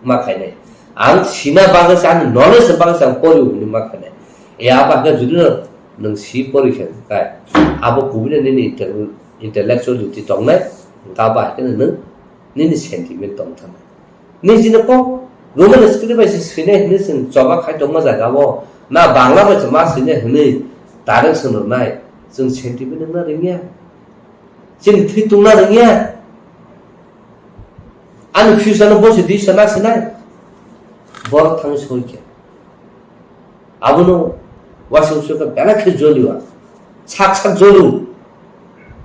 ma khainai. Ang sina bagwi se, ani knowledge ni bagwi se ang poriya hwnwi ma khainai. E abo khe judi no nwng si pori khe kai, abo kubui no nini intel-, intellectuality tongnai, hwnkhe abo hai kheno nwng nini sentiment tong thangnai. Nini jino kok Roman script bai se swinai hwnwi chwng choba khai tongma jaga o, na Bangla bai se ma swinai hwnwi direct swnamnai, chwng sentiment wngna rwngya. Chini thwi tungna rwngya. Ani future no bosi di sana sinai. Borok thang soi khe. Abono wasung soi khe belai khe joliwa. Sak sak jolu.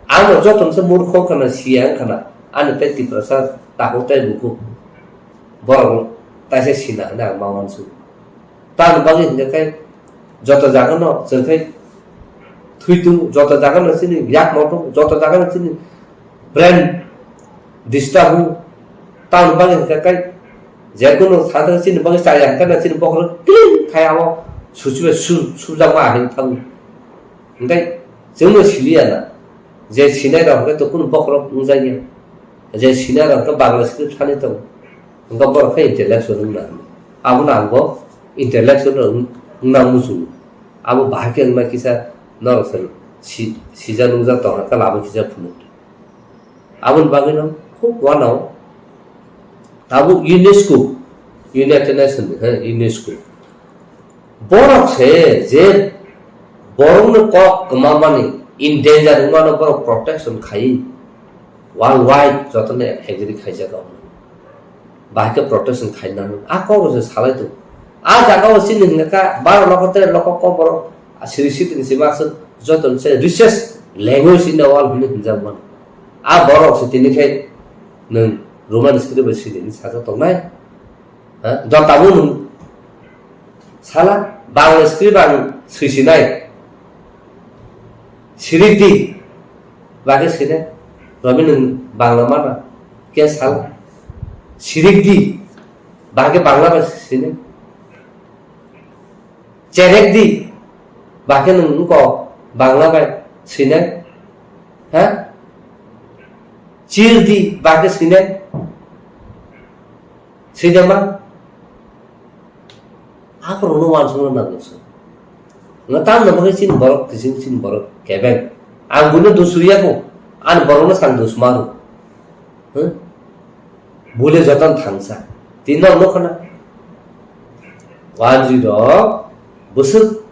Ano joto se murkho kana siya kana. Ani tai Tiprasa takhuk tai bukhuk. Borok taisa sina hwnwi ang ma uansuk. Tamni bagwi hwnkhe khe joto jagano chwng khe thwi tung, joto jagano chini yak moto, joto jagano chini brain disturb o. Tamni bagwi hwnkhe khe je kunu sa chini bagwi chaya hwnkhe chini bokhorok clean khai abo suchibai su-, sujakma ahai thango. Hwnkhe chwngno siliya na je sinai rok hwnkhe to kunu bokhorok wngjakya, je sinai rok hwnkhe Bangla script thani tongo. Hwnkhe borok khe intellectual wngna hwnwi. Abono ang bo intellectual wng-, wngna muchungo. Abo bahai khe wngna kisa norok se si-, sijak nungjak tongkha khe lama kisa phunuk. Aboni bagwino khub uanao tabuk UNESCO, United Nation ni, he, UNESCO. Borok se je borokno kok kwmamani, in danger wngmano borok protection khai, worldwide jotono agree khaijak. Bahai khe protection khai nango. A kok rok se salai tongo. A jaga o chini hwnka kha baro loko tere loko kok borok, a siri sitini se baksa joto se richest language in the world hwnwi hwnjak mano. A borok se tini khe nwng Roman script bai siri hwnwi sajak tongnai. Ha? Jotabo nwng sala Bangla script ang swisinai. Sirik di. Bagwi sine. Robi nwng Bangla mana. Ke sala. Sirik di. Bagwi Bangla bai sine. Cherek di. Bagwi nwng wngko Bangla bai sine. Ha? Chir di. Bagwi sine. Sijama. Akorokno uansukna nango se. Nga tamno bagwi chini borok kiching chini borok kebeng. Ang buino dusuriya ko. Ani borokno sang dus maru. Huh? Bule joton thangsa. Tino no khana. Wanjwi rok bwswk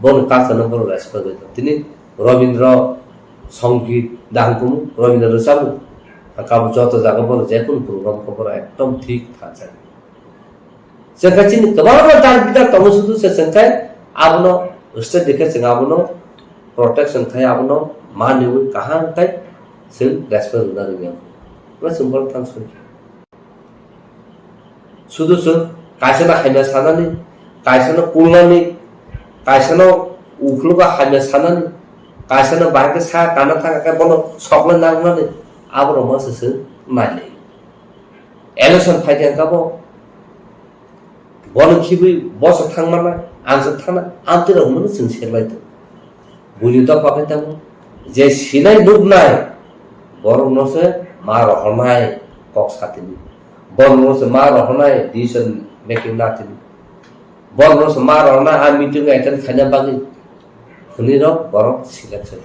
bono culture no borok respect bai tong. Tini Robindra Songit dangkumu, Robindra rwchabu. Kabo joto jaga borok jekunu program khe borok ekdom thik thangsa. Chwng khe chini kwbangma dar bidar tongo sudu se chwng khe abono state rikhe chwng abono protection khai abono maniwi kaham khai chwng respect rwna rwngya. Bo chwng borok thang soi. Sudu chwng kaisano hamya sanani, kaisano kulnani, kaisano ukhlogo hamya sanani, kaisano bahai khe sa kana thang khe bono sokle nangnani aborok ma se chwng nailai. Election phai khe kabo Bono khibwi boso thangmana, ang se thana, amtwi rok hwnwi chwng serlai tongo. Buini dopha khe tamo, je sinai nuknai, borokno se ma rohornai kok satini. Borokno se ma rohornai decision making natini. Borokno se ma rohornai a meeting attend khaina bagwi hwnwi rok borok selection.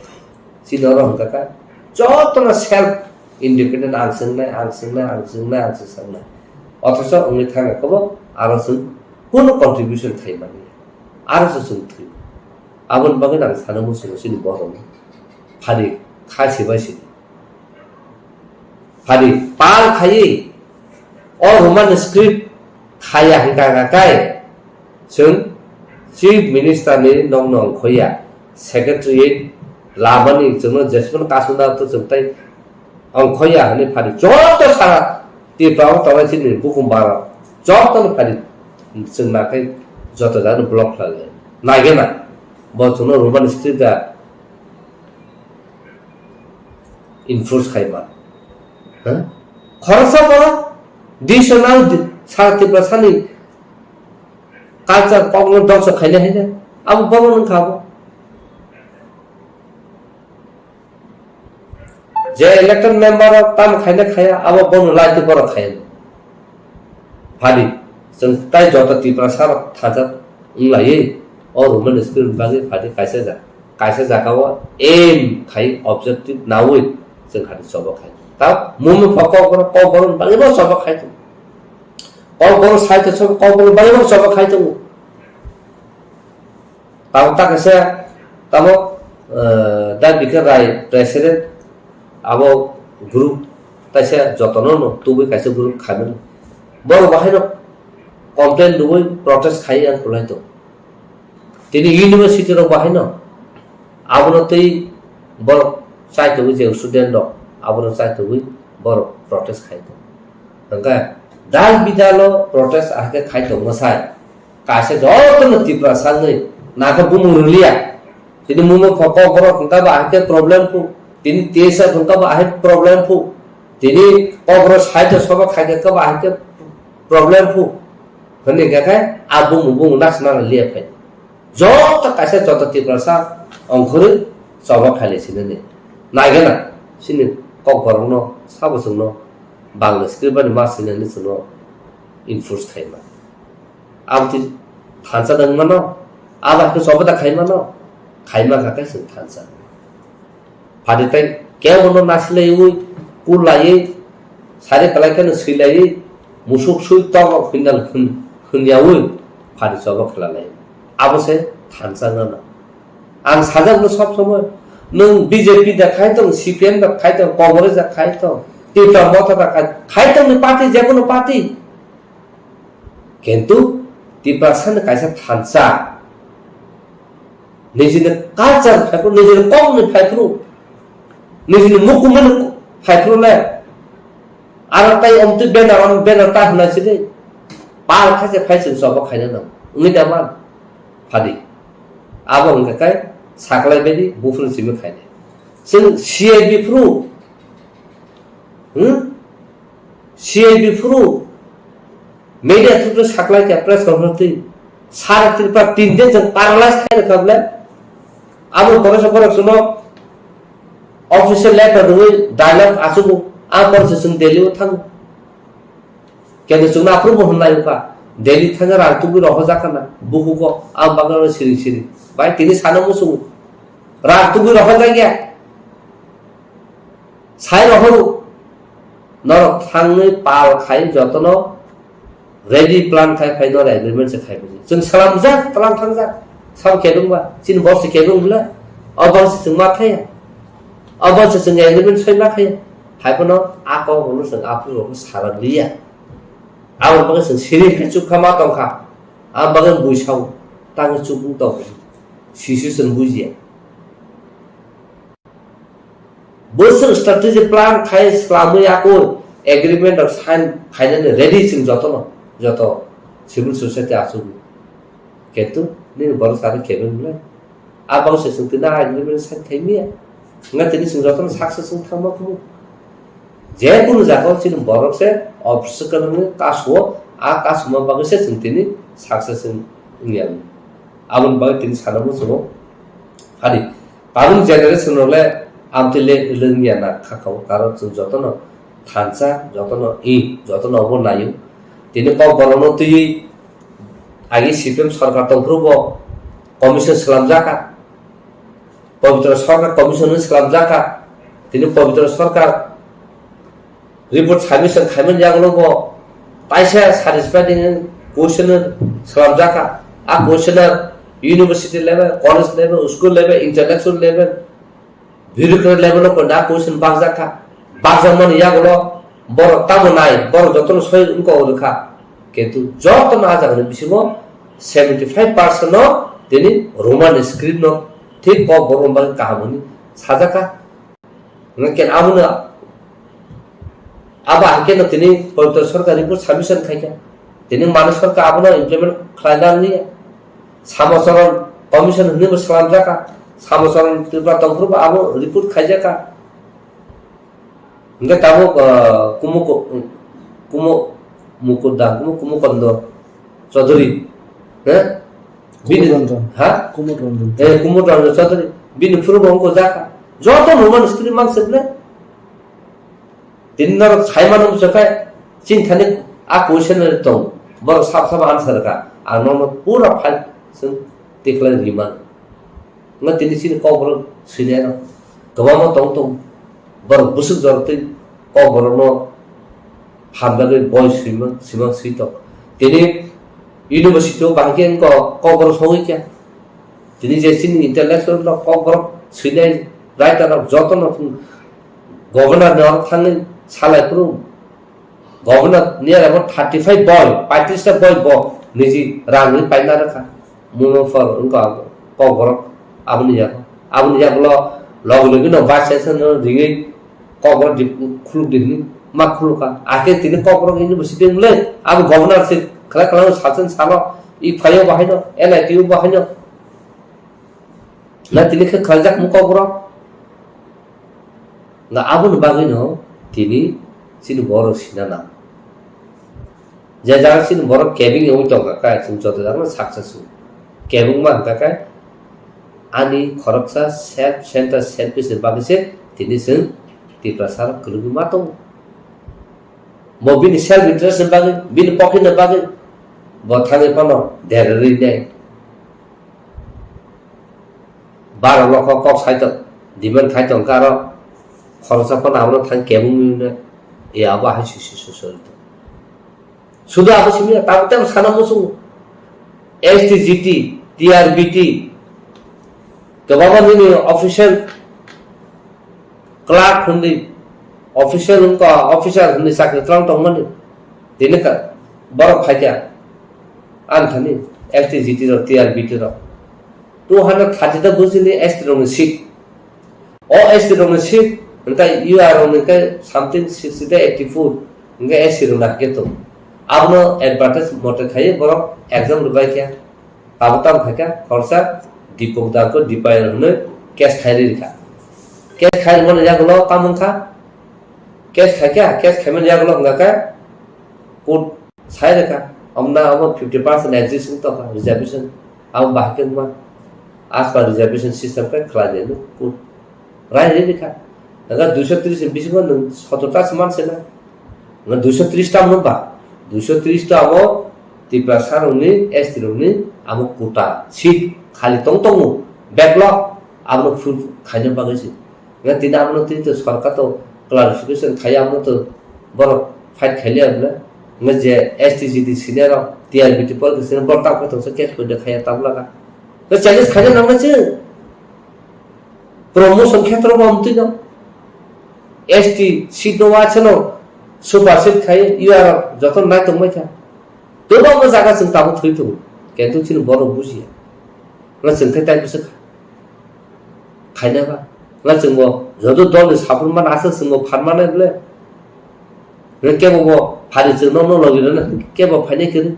Chini oro hwnkha kha jotono self independent ang swngnai, ang swngnai, ang swngnai, ang swngnai. Othocho wngwi thangkha kobo aro chwng kunu contribution khai mani. Aro se chwng thwi. Aboni bagwi ang sana muchungo chini borok. Phadi kha sibai sidi. Phadi pal khaiwi o Roman script khaya hwnkha kha kai chwng Chief Minister ni nokno ongkhoya, Secretary labani chwngno jesmano kasuna to chwng tai ongkhoya hwnwi phadi joto sara Tripura o tongnai chini bukhum bara jotono phadi chwng nakhai joto jagano block khlai lai. Naigena bo chwngno Roman script da enforce khai ma. Ha? Khoroksa borok divisional di-, sara Tripura sani culture kokno dongso khainai haino abo bono wngkha abo. Je elected member rok tamo khaina khaya, abo bono lai tei borok khaya. Phadi, chwng tai joto Tiprasa rok thansa wng laiwi, o Roman script bagwi phadi kaisa ja-, kaisa jaga o aim khai objective nawi chwng khadi chobo khai. Ta mumi pho kokborok, kokborok bagwi bo chobo khai tongo. Kokborok sai to chobo, kokborok bagwi bo chobo khai tongo. Tamo ta kaisa, tamo, eh, Da Bikar Rai president, abo group taisa jotono no tubui kaisa group khaimani. Borok bahaino complain rwui protest khai ang kulai to. Tini university rok bahaino abono tei borok chai tubui je student rok abono chai tubui borok protest khai to. Hwnkhe dal bidalo protest ahake khai tongma sai. Kaisa jotono Tripura sangwi nakha bumung rwliya. Tini mumo pho kokborok hwnkha ba ahake problem phu. Tini T S F hwnkha ba ahai problem phu. Tini kokborok side soba khaikhe kha ba ahake problem phu. Hwnwi khe khai a bumung bumung naksna liya phai. Joto kaisa joto Tiprasa ongkhorwi choba khaile sinani. Naigena sini kokborokno sabo chwngno Bangla script bani ma sinani chwngno enforce khaima. Aboni thansa nang mano, abo khe choba da khai mano, khai ma kha khe chwng thansa. Phadi tai kebo no nasilaiwi, kulaiwi, sari kalai kheno swilaiwi, musuk sui tongo hwnnal hwn-, hwnyawi phadi choba khalalai. Abo se thansa nang. Ang sajak no sob somoi, nwng B J P da khai tong, C P M da khai tong, Congress da khai tong, Tipra Motha da khai, khai tong ni party, je kono party. Kintu Tiprasa ni kaisa thansa, nijini culture phaiphru, nijini kok ni phaiphru, nijini mukumani phaiphru le, aro tai omtwi banner, om banner ta hwnai sini, pal khaise phai chwng choba khaina nang, wngwi da man, phadi. Abo hwnkha khe saklai baidi buphuru simi khainai. Chwng C I B phuru, hmm? C I B phuru media through saklai khe press conference twi sara Tripura tin din chwng paralyze khai rwkha bwle. Abo professor borok chwngno official letter rwwi dialogue achugo, a borok se chwng Delhi o thango. Kendo chwngno aphuru bo hwnlai wngkha, Delhi thangwi rang tubui rohorjak khana, bukugo, a bagwi siring siring. Bai tini sana muchungo, rang tubui rohorjak ya. Sai rohoro, norok thangwi pal khai jotono ready plan khai phai norok agreement se khai buji. Chwng salamjak, tlang thangjak, sabo kebeng ba, chini boss se kebeng bwle, o boss se chwng ma thaya, o boss se chwng agreement soi ma thaya. Hai phano a kok rokno chwng aphuru rokno sara liya. Aboni bagwi chwng siri khe chukha ma tongkha, a bagwi buisao tangwi chukung tongkha, sisi chwng bujiya. Bwswk strategy plan khai swlamwi yakung agreement rok sign khainani ready chwng jotono, joto civil society achukgo. Kintu nini borok sari kebeng le, a bangsa chwng tini a agreement sign khaimiya. Nga tini chwng jotono success wng thangma kubu. Je kunu jaga o chini borok se office kwlwngwi kasu o, a kasuma bagwi se chwng tini success wng ya. Aboni bagwi tini sana muchungo. Hari Tabuk generation rok le amtwi le lwngya na kha kha o, karon chwng jotono thansa, jotono i, jotono obo naio. Tini kok borokno twiwi agi C P M sorkar tongphuru bo commission swlamjakha, Pabitra Sarkar commission hwnwi swlamjakha. Tini Pabitra Sarkar report submission khaimani yagulo bo Kaisa satisfied question slamjaka. A question university level, college level, school level, intellectual level, bureaucrat level o koina question bakjakha. Bakjakmani yagulo borok tamo nai, borok jotono soi wngkha o rwkha. Kintu jotono a jagani bisingo seventy five percent no tini Roman script no thik kok borok bagwi kaham hwnwi sajaka. Hwnkhe abono, abo hai kheno tini Pabitra Sarkar report submission khaikha. Tini Manik Sarkar abono implement khlaina liya. Samocharan Commission hwnwi bo slamjakha. Samocharan Tripura tongphuru bo abo report khaijakha. Hwnkhe tabuk, ah, Kumo, Kumo Mukunda, Kumo, Kumo Kondo Chaudhary, he? Bini, Kumo Ranjan. Ha? Kumo Ranjan. Eh, Kumo Ranjan Chaudhary. Bini phuru bo wngkha jakha. Joto Roman script man se ble. Tini norok sai mano bwswk khe, chini thani a question ri tong, borok sab sab answer kha, ang nono pura file chwng tikhlai ri man. Wngkha tini chini kokborok swinai rok kwbangma tong tong, borok bwswk jorok twi kokborokno hamjagwi boi swimang, swimang swi tong. Tini university o bahai khe wngkha kokborok sogwi kha. Tini je chini intellectual rok kokborok swinai writer rok jotono Governor ni oro thangwi salai phuru, Governor ni oro thirty five boi, paitris ta boi bo niji rang ri paina rwkha. Muno phor wngkha kokborok aboni yago. Aboni yago lo logi logi no Vice Chancellor no ringwi kokborok di khuluk di hwnwi ma khulukha. Akhe tini kokborok university wngwi abo Governor se khlai khlai sachwng salo, i phaio bahaino, N I T o bahaino. Na tini khe khaijak mung kokborok. Na aboni bagwino tini chini borok sina nang. Je jaga chini borok kebeng wngwi tongkha khe, chwng joto jagano successful. Kebeng mankha khe ani khoroksa self center, selfish ni bagwi se tini chwng Tiprasa rok kwlwngwi ma tongo. Bo bini self interest ni bagwi, bini pocket ni bagwi bo thangwi phano derarwi nai. Baro lokho kok sai tong, demand khai tong karo khoroksa phano abono thang kebengwi no, e abo hai si si so so. Sudu abo simi tabo tebo sana muchungo. S T G T, T R B T, kwbangma nini official clerk hwnwi, official wngkha, officer hwnwi chakri twlang tongmani. Tini ka, borok phaikha, ani thani S T G T rok, T R B T rok. Two hundred thirty ta bujili S T rokni seat. O S T rokni seat, hwnkhe U R rokni khe something sixty ta eighty four, hwnkhe S T rokni hakhe tong. Abono advertise mote khaiwi borok exam rwbaikha. Abo tamo khaikha, khoroksa Dipok Dangko Dipayar hwnwi case khai rikha. Case khai rwmani yagulo tamo wngkha? Case khaikha, case khaimani yagulo wngkha khe court sai rikha. Omna abo fifty percent exist wng tongkha reservation. Abo bahai khe wngma as per reservation system khe khlai di hwnwi court. Rai ri rikha. Daga duiso tris ni bisingo nwng sotor ta se man se na. Nwng duiso tris ta mo ba. Duiso tris ta abo Tiprasa rokni, S T rokni abo quota seat khali tong tongo. Backlog abono full khaina bagwi se. Nga tini abono tini to sorkar to clarification khaiya abono to borok fight khailiya bwle. Nga je S T G T senior rok T R B T por khe senior borok tamo khe tongsa case poida khaiya tabla ka. Nga challenge khaina nangna se. Promotion khetro bo amtwi no. S T seat no wa chano super seat khai U R joto nai tongmai kha. Kwbangma jaga chwng tabuk thwi tongo. Kintu chini borok bujiya. Nga chwng khai tai bwswk kha. Khaina ba. Nga chwng bo joto dol ni support man aswk chwng bo phan manai bwle. Nga kebo bo phari chwng no no logi rwna kebo phainai kwrwi.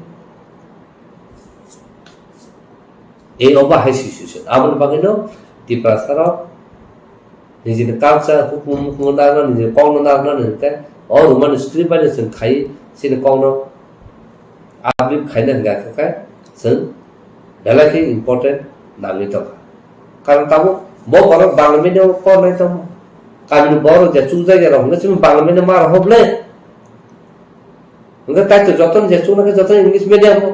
Ei obo hai situation. Aboni bagwino Tiprasa rok nijini culture, hukumu, hukumu narwkna, nijini kokno narwkna hwnkhe o Roman script bai chwng khai chini kokno uplift khaina hwnkha khe chwng belai khe important nangwi tongkha. Karon tabuk bo borok Bangla medium o pornai tongma. Kamini borok je chukjak ya rok hwnkhe chini Bangla medium ma rok hoble. Hwnkhe tai to jotono je chuknai khe jotono English medium o.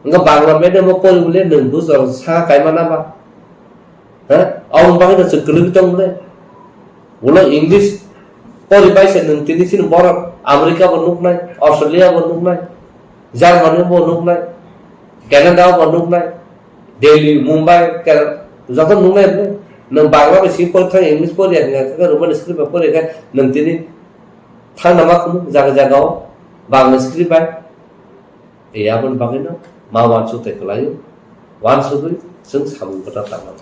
Hwnkhe Bangla medium o pori bole nwng bujor sa kaima na ba? Ha? Aboni bagwi no chwng kwlwngwi tong bole. Ulo English Pori bai se nwng tini chini borok America bo nuknai, Australia bo nuknai, Germany bo nuknai, Canada bo nuknai, Delhi, Mumbai, Kerala, joto nuknai rwdi. Nwng Bangla bai si pori thang, English pori ya, hwnka khe Roman script bai pori khe nwng tini thangna ma khunu jaga jaga o Bangla script bai. E aboni bagwino ma uansuk tei kwlaio, uansugwi chwng samung kwtal tangma.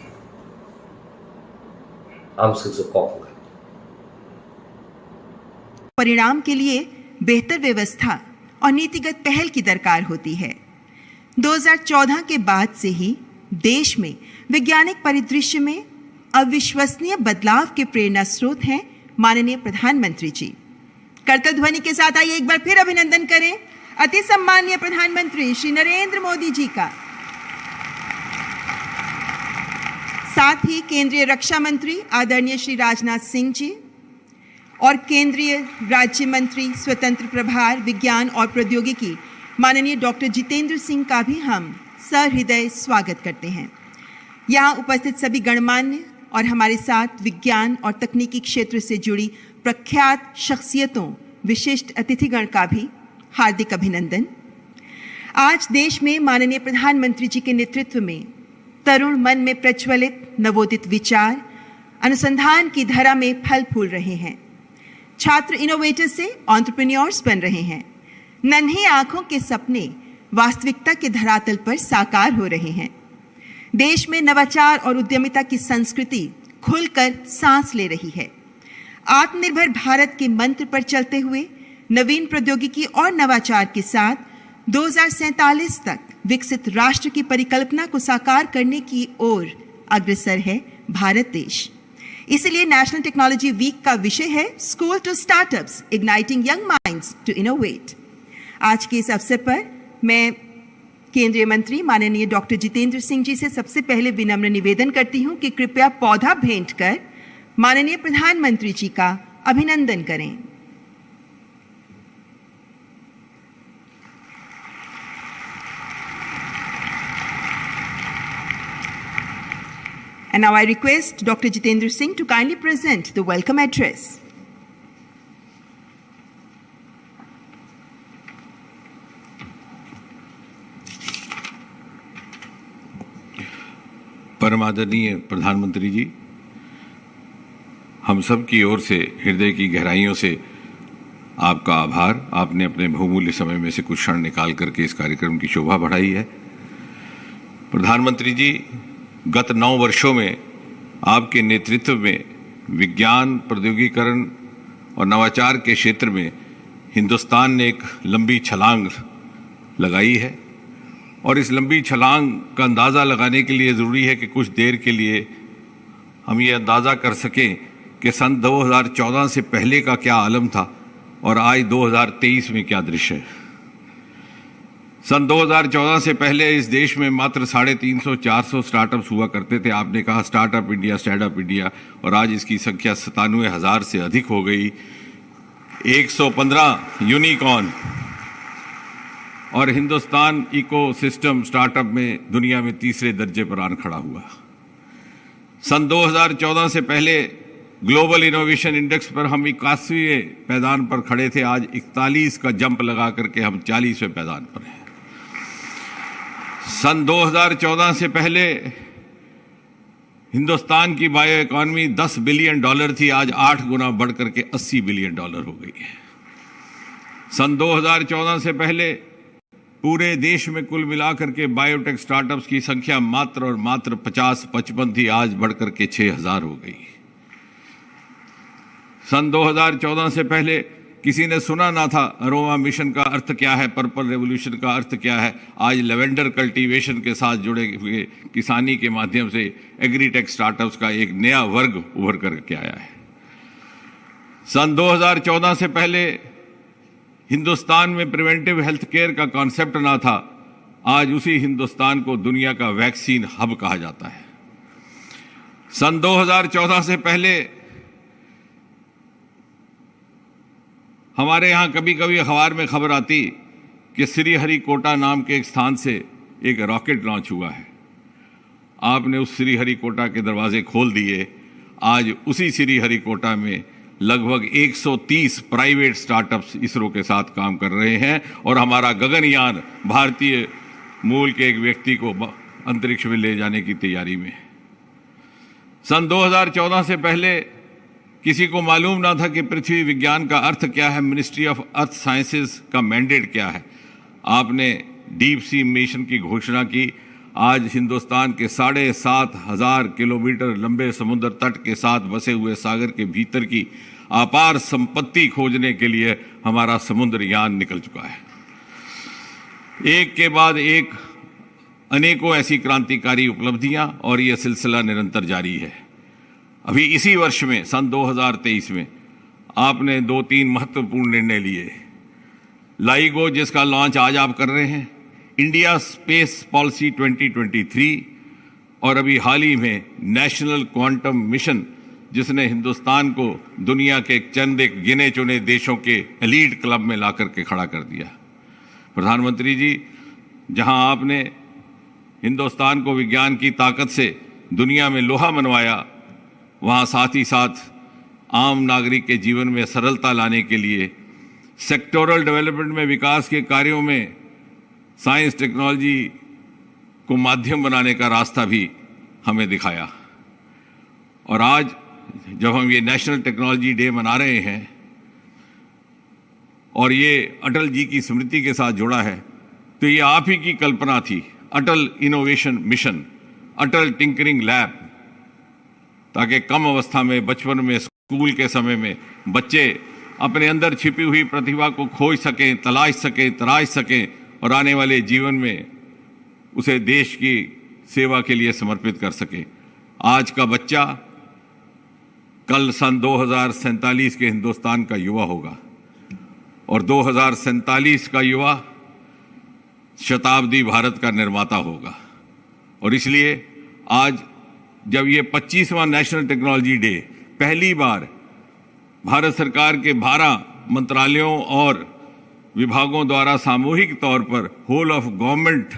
Amswk se kok wngkha. परिणाम के लिए बेहतर व्यवस्था और नीतिगत पहल की दरकार होती है। दो हज़ार चौदह के बाद से ही देश में वैज्ञानिक परिदृश्य में अविश्वसनीय बदलाव के प्रेरणा स्रोत हैं माननीय प्रधानमंत्री जी। करतल ध्वनि के साथ आइए, एक बार फिर अभिनंदन करें अति सम्माननीय प्रधानमंत्री श्री नरेंद्र मोदी जी का। साथ ही केंद्रीय रक्षा मंत्री आदरणीय श्री राजनाथ सिंह जी और केंद्रीय राज्य मंत्री स्वतंत्र प्रभार विज्ञान और प्रौद्योगिकी माननीय डॉक्टर जितेंद्र सिंह का भी हम सहृदय स्वागत करते हैं। यहाँ उपस्थित सभी गणमान्य और हमारे साथ विज्ञान और तकनीकी क्षेत्र से जुड़ी प्रख्यात शख्सियतों, विशिष्ट अतिथिगण का भी हार्दिक अभिनंदन। आज देश में माननीय प्रधानमंत्री जी के नेतृत्व में तरुण मन में प्रज्वलित नवोदित विचार अनुसंधान की धरा में फल फूल रहे हैं। छात्र इनोवेटर से एंटरप्रेन्योर्स बन रहे हैं। नन्ही आंखों के सपने वास्तविकता के धरातल पर साकार हो रहे हैं। देश में नवाचार और उद्यमिता की संस्कृति खुलकर सांस ले रही है। आत्मनिर्भर भारत के मंत्र पर चलते हुए नवीन प्रौद्योगिकी और नवाचार के साथ दो हज़ार सैंतालीस तक विकसित राष्ट्र की परिकल्पना को साकार करने की ओर अग्रसर है भारत देश। इसीलिए नेशनल टेक्नोलॉजी वीक का विषय है School to Startups, Igniting Young Minds to Innovate। आज के इस अवसर पर मैं केंद्रीय मंत्री माननीय डॉक्टर जितेंद्र सिंह जी से सबसे पहले विनम्र निवेदन करती हूं कि कृपया पौधा भेंट कर माननीय प्रधानमंत्री जी का अभिनंदन करें। And now I request Doctor Jitendra Singh to kindly present the welcome address. परम आदरणीय प्रधानमंत्री जी, हम सब की ओर से हृदय की गहराइयों से आपका आभार। आपने अपने बहुमूल्य समय में से कुछ क्षण निकाल करके इस कार्यक्रम की शोभा बढ़ाई है। प्रधानमंत्री जी, गत नौ वर्षों में आपके नेतृत्व में विज्ञान, प्रौद्योगिकीकरण और नवाचार के क्षेत्र में हिंदुस्तान ने एक लंबी छलांग लगाई है और इस लंबी छलांग का अंदाज़ा लगाने के लिए ज़रूरी है कि कुछ देर के लिए हम ये अंदाज़ा कर सकें कि सन दो हज़ार चौदह से पहले का क्या आलम था और आज दो हज़ार तेईस में क्या दृश्य है। सन दो हज़ार चौदह से पहले इस देश में मात्र साढ़े तीन सौ, चार सौ स्टार्टअप्स हुआ करते थे। आपने कहा स्टार्टअप इंडिया, स्टैंडअप इंडिया, और आज इसकी संख्या सतानवे हज़ार से अधिक हो गई, एक सौ पन्द्रह यूनिकॉर्न, और हिंदुस्तान इकोसिस्टम स्टार्टअप में दुनिया में तीसरे दर्जे पर आन खड़ा हुआ। सन दो हज़ार चौदह से पहले ग्लोबल इनोवेशन इंडेक्स पर हम इक्यासीवें पायदान पर खड़े थे, आज इकतालीस का जंप लगा करके हम चालीसवें पायदान पर हैं। सन दो हज़ार चौदह से पहले हिंदुस्तान की बायो इकोनॉमी दस बिलियन डॉलर थी, आज आठ गुना बढ़ करके अस्सी बिलियन डॉलर हो गई है। सन दो हज़ार चौदह से पहले पूरे देश में कुल मिलाकर के बायोटेक स्टार्टअप्स की संख्या मात्र और मात्र पचास पचपन थी, आज बढ़कर के छह हज़ार हो गई। सन दो हज़ार चौदह से पहले किसी ने सुना ना था अरोमा मिशन का अर्थ क्या है, पर्पल रेवोल्यूशन का अर्थ क्या है। आज लेवेंडर कल्टीवेशन के साथ जुड़े हुए किसानी के माध्यम से एग्रीटेक स्टार्टअप्स का एक नया वर्ग उभर करके आया है। सन दो हज़ार चौदह से पहले हिंदुस्तान में प्रिवेंटिव हेल्थ केयर का कॉन्सेप्ट ना था, आज उसी हिंदुस्तान को दुनिया का वैक्सीन हब कहा जाता है। सन दो हज़ार चौदह से पहले हमारे यहाँ कभी-कभी अखबार में खबर आती कि श्रीहरिकोटा नाम के एक स्थान से एक रॉकेट लॉन्च हुआ है। आपने उस श्रीहरिकोटा के दरवाजे खोल दिए। आज उसी श्रीहरिकोटा में लगभग एक सौ तीस प्राइवेट स्टार्टअप्स इसरो के साथ काम कर रहे हैं और हमारा गगनयान भारतीय मूल के एक व्यक्ति को ब-, अंतरिक्ष में ले जाने की तैयारी में है। सन दो हज़ार चौदह से पहले किसी को मालूम ना था कि पृथ्वी विज्ञान का अर्थ क्या है, मिनिस्ट्री ऑफ अर्थ साइंसेज का मैंडेट क्या है। आपने डीप सी मिशन की घोषणा की। आज हिंदुस्तान के साढ़े सात हज़ार किलोमीटर लंबे समुद्र तट के साथ बसे हुए सागर के भीतर की अपार संपत्ति खोजने के लिए हमारा समुद्रयान निकल चुका है। एक के बाद एक अनेकों ऐसी क्रांतिकारी उपलब्धियां और ये सिलसिला निरंतर जारी है। अभी इसी वर्ष में, सन दो हज़ार तेईस में, आपने दो तीन महत्वपूर्ण निर्णय लिए। लाइगो, जिसका लॉन्च आज आप कर रहे हैं, India space policy twenty twenty three, और अभी हाल ही में नेशनल क्वांटम मिशन, जिसने हिंदुस्तान को दुनिया के चंद एक गिने चुने देशों के एलीट क्लब में ला करके खड़ा कर दिया। प्रधानमंत्री जी, जहां आपने हिंदुस्तान को विज्ञान की ताकत से दुनिया में लोहा मनवाया, वहां साथ ही साथ आम नागरिक के जीवन में सरलता लाने के लिए सेक्टोरल डेवलपमेंट में विकास के कार्यों में साइंस टेक्नोलॉजी को माध्यम बनाने का रास्ता भी हमें दिखाया। और आज जब हम ये नेशनल टेक्नोलॉजी डे मना रहे हैं और ये अटल जी की स्मृति के साथ जुड़ा है, तो ये आप ही की कल्पना थी, अटल इनोवेशन मिशन, अटल टिंकरिंग लैब, ताकि कम अवस्था में, बचपन में, स्कूल के समय में बच्चे अपने अंदर छिपी हुई प्रतिभा को खोज सकें, तलाश सकें, तराश सकें और आने वाले जीवन में उसे देश की सेवा के लिए समर्पित कर सकें। आज का बच्चा कल सन दो हज़ार सैंतालीस के हिंदुस्तान का युवा होगा और दो हज़ार सैंतालीस का युवा शताब्दी भारत का निर्माता होगा। और इसलिए आज जब ये पच्चीसवाँ नेशनल टेक्नोलॉजी डे पहली बार भारत सरकार के बारह मंत्रालयों और विभागों द्वारा सामूहिक तौर पर होल ऑफ गवर्नमेंट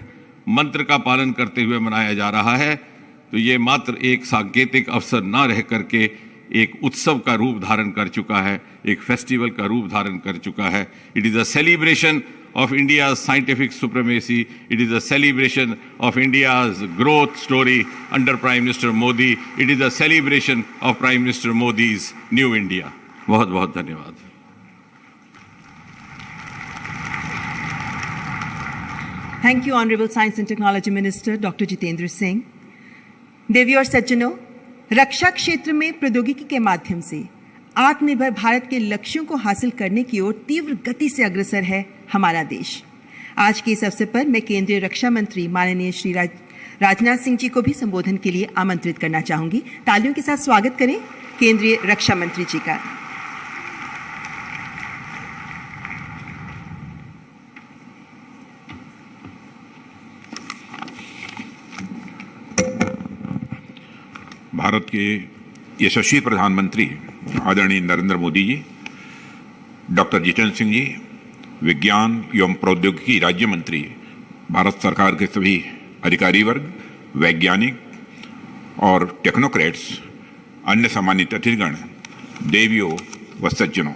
मंत्र का पालन करते हुए मनाया जा रहा है, तो ये मात्र एक सांकेतिक अवसर न रह करके एक उत्सव का रूप धारण कर चुका है, एक फेस्टिवल का रूप धारण कर चुका है। It is a celebration of India's scientific supremacy. It is a celebration of India's growth story under Prime Minister Modi. It is a celebration of Prime Minister Modi's New India. बहुत बहुत धन्यवाद। Thank you, Honorable Science and Technology Minister Doctor Jitendra Singh. देवी और सज्जनों, रक्षा क्षेत्र में प्रौद्योगिकी के माध्यम से आत्मनिर्भर भारत के लक्ष्यों को हासिल करने की ओर तीव्र गति से अग्रसर है हमारा देश। आज के इस अवसर पर मैं केंद्रीय रक्षा मंत्री माननीय श्री राज, राजनाथ सिंह जी को भी संबोधन के लिए आमंत्रित करना चाहूंगी। तालियों के साथ स्वागत करें केंद्रीय रक्षा मंत्री जी का। भारत के यशस्वी प्रधानमंत्री आदरणीय नरेंद्र मोदी जी, डॉक्टर जितेंद्र सिंह जी, विज्ञान एवं प्रौद्योगिकी राज्य मंत्री, भारत सरकार के सभी अधिकारी वर्ग, वैज्ञानिक और टेक्नोक्रेट्स, अन्य सम्मानित अतिथिगण, देवियों व सज्जनों,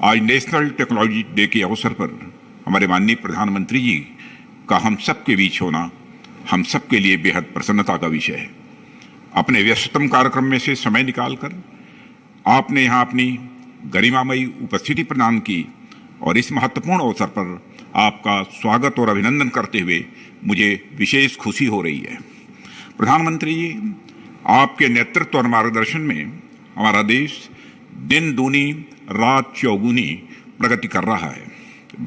आज नेशनल टेक्नोलॉजी डे के अवसर पर हमारे माननीय प्रधानमंत्री जी का हम सबके बीच होना हम सबके लिए बेहद प्रसन्नता का विषय है। अपने व्यस्ततम कार्यक्रम में से समय निकालकर आपने यहाँ अपनी गरिमामयी उपस्थिति प्रदान की और इस महत्वपूर्ण अवसर पर आपका स्वागत और अभिनंदन करते हुए मुझे विशेष खुशी हो रही है। प्रधानमंत्री जी, आपके नेतृत्व और मार्गदर्शन में हमारा देश दिन दूनी रात चौगुनी प्रगति कर रहा है।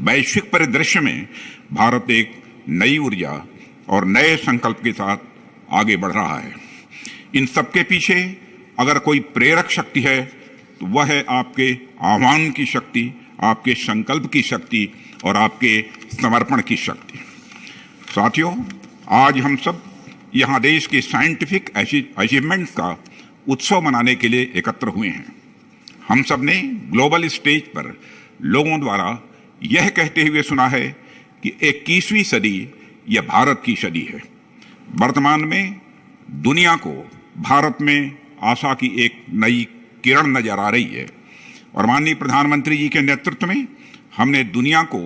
वैश्विक परिदृश्य में भारत एक नई ऊर्जा और नए संकल्प के साथ आगे बढ़ रहा है। इन सबके पीछे अगर कोई प्रेरक शक्ति है तो वह है आपके आह्वान की शक्ति, आपके संकल्प की शक्ति और आपके समर्पण की शक्ति। साथियों, आज हम सब यहाँ देश के साइंटिफिक अचीवमेंट्स का उत्सव मनाने के लिए एकत्र हुए हैं। हम सब ने ग्लोबल स्टेज पर लोगों द्वारा यह कहते हुए सुना है कि इक्कीसवीं सदी यह भारत की सदी है। वर्तमान में दुनिया को भारत में आशा की एक नई किरण नजर आ रही है। और माननीय प्रधानमंत्री जी के नेतृत्व में हमने दुनिया को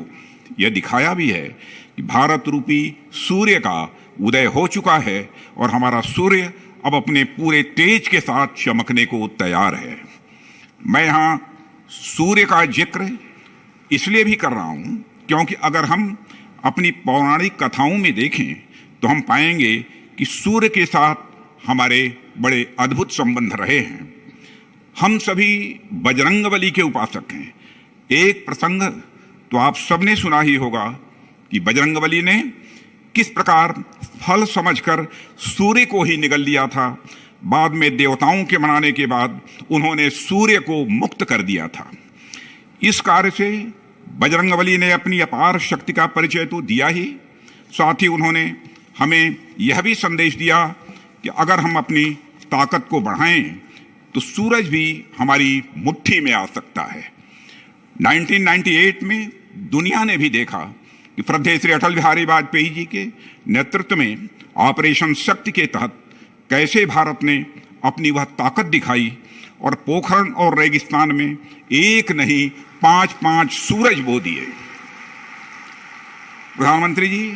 यह दिखाया भी है कि भारत रूपी सूर्य का उदय हो चुका है और हमारा सूर्य अब अपने पूरे तेज के साथ चमकने को तैयार है। मैं यहाँ सूर्य का जिक्र इसलिए भी कर रहा हूँ, क्योंकि अगर हम अपनी पौराणिक कथाओं में देखें, तो हम पाएंगे कि सूर्य के साथ हमारे बड़े अद्भुत संबंध रहे हैं। हम सभी बजरंगबली के उपासक हैं। एक प्रसंग तो आप सबने सुना ही होगा कि बजरंगबली ने किस प्रकार फल समझकर सूर्य को ही निगल लिया था। बाद में देवताओं के मनाने के बाद उन्होंने सूर्य को मुक्त कर दिया था। इस कार्य से बजरंगबली ने अपनी अपार शक्ति का परिचय तो दिया ही, साथ ही उन्होंने हमें यह भी संदेश दिया कि अगर हम अपनी ताकत को बढ़ाएं, तो सूरज भी हमारी मुट्ठी में आ सकता है। नाइनटीन नाइंटी एट में दुनिया ने भी देखा कि श्रद्धेय श्री अटल बिहारी वाजपेयी जी के नेतृत्व में ऑपरेशन शक्ति के तहत कैसे भारत ने अपनी वह ताकत दिखाई और पोखरण और रेगिस्तान में एक नहीं, पांच पांच सूरज बो दिए। प्रधानमंत्री जी,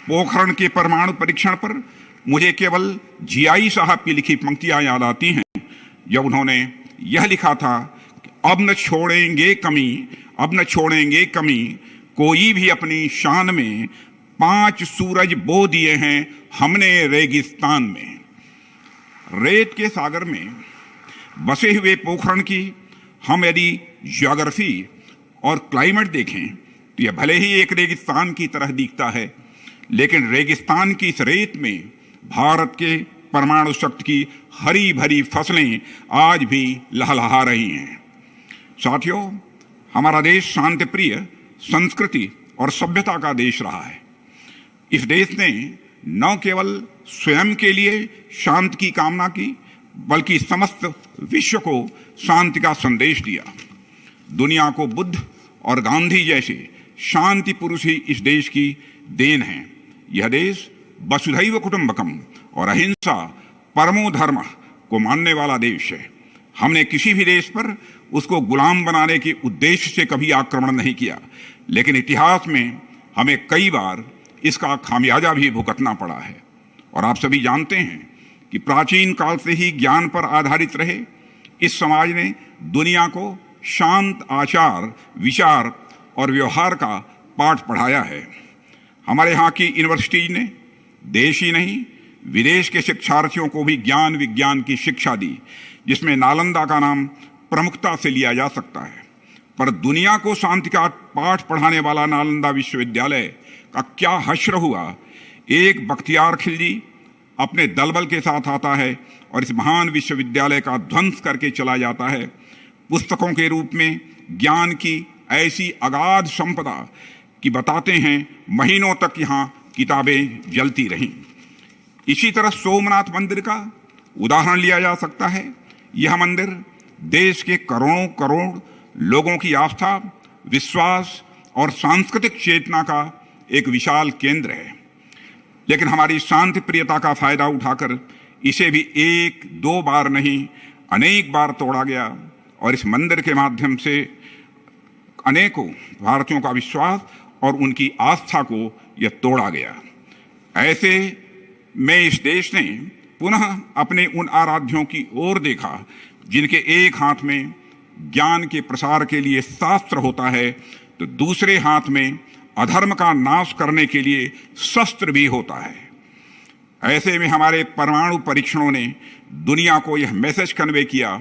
पोखरण के परमाणु परीक्षण पर मुझे केवल जीआई साहब की लिखी पंक्तियां याद आती हैं, जब उन्होंने यह लिखा था कि अब न छोड़ेंगे कमी, अब न छोड़ेंगे कमी, कोई भी अपनी शान में, पांच सूरज बो दिए हैं हमने रेगिस्तान में। रेत के सागर में बसे हुए पोखरण की हम यदि ज्योग्राफी और क्लाइमेट देखें, तो यह भले ही एक रेगिस्तान की तरह दिखता है, लेकिन रेगिस्तान की इस रेत में भारत के परमाणु शक्ति की हरी भरी फसलें आज भी लहलहा रही हैं। साथियों, हमारा देश शांतिप्रिय संस्कृति और सभ्यता का देश रहा है। इस देश ने न केवल स्वयं के लिए शांति की कामना की, बल्कि समस्त विश्व को शांति का संदेश दिया। दुनिया को बुद्ध और गांधी जैसे शांति पुरुष ही इस देश की देन हैं। यह देश वसुधैव कुटुंबकम और अहिंसा परमो धर्म को मानने वाला देश है। हमने किसी भी देश पर उसको गुलाम बनाने के उद्देश्य से कभी आक्रमण नहीं किया, लेकिन इतिहास में हमें कई बार इसका खामियाजा भी भुगतना पड़ा है। और आप सभी जानते हैं कि प्राचीन काल से ही ज्ञान पर आधारित रहे इस समाज ने दुनिया को शांत आचार, विचार और व्यवहार का पाठ पढ़ाया है। हमारे यहाँ की यूनिवर्सिटीज ने देश ही नहीं, विदेश के शिक्षार्थियों को भी ज्ञान विज्ञान की शिक्षा दी, जिसमें नालंदा का नाम प्रमुखता से लिया जा सकता है। पर दुनिया को शांति का पाठ पढ़ाने वाला नालंदा विश्वविद्यालय का क्या हश्र हुआ। एक बख्तियार खिलजी अपने दलबल के साथ आता है और इस महान विश्वविद्यालय का ध्वंस करके चला जाता है। पुस्तकों के रूप में ज्ञान की ऐसी अगाध संपदा कि बताते हैं, महीनों तक यहाँ किताबें जलती रहीं। इसी तरह सोमनाथ मंदिर का उदाहरण लिया जा सकता है। यह मंदिर देश के करोड़ों करोड़ लोगों की आस्था, विश्वास और सांस्कृतिक चेतना का एक विशाल केंद्र है। लेकिन हमारी शांति प्रियता का फायदा उठाकर इसे भी एक दो बार नहीं, अनेक बार तोड़ा गया और इस मंदिर के माध्यम से अनेकों भारतीयों का विश्वास और उनकी आस्था को यह तोड़ा गया। ऐसे में इस देश ने पुनः अपने उन आराध्यों की ओर देखा, जिनके एक हाथ में ज्ञान के प्रसार के लिए शास्त्र होता है, तो दूसरे हाथ में अधर्म का नाश करने के लिए शस्त्र भी होता है। ऐसे में हमारे परमाणु परीक्षणों ने दुनिया को यह मैसेज कन्वे किया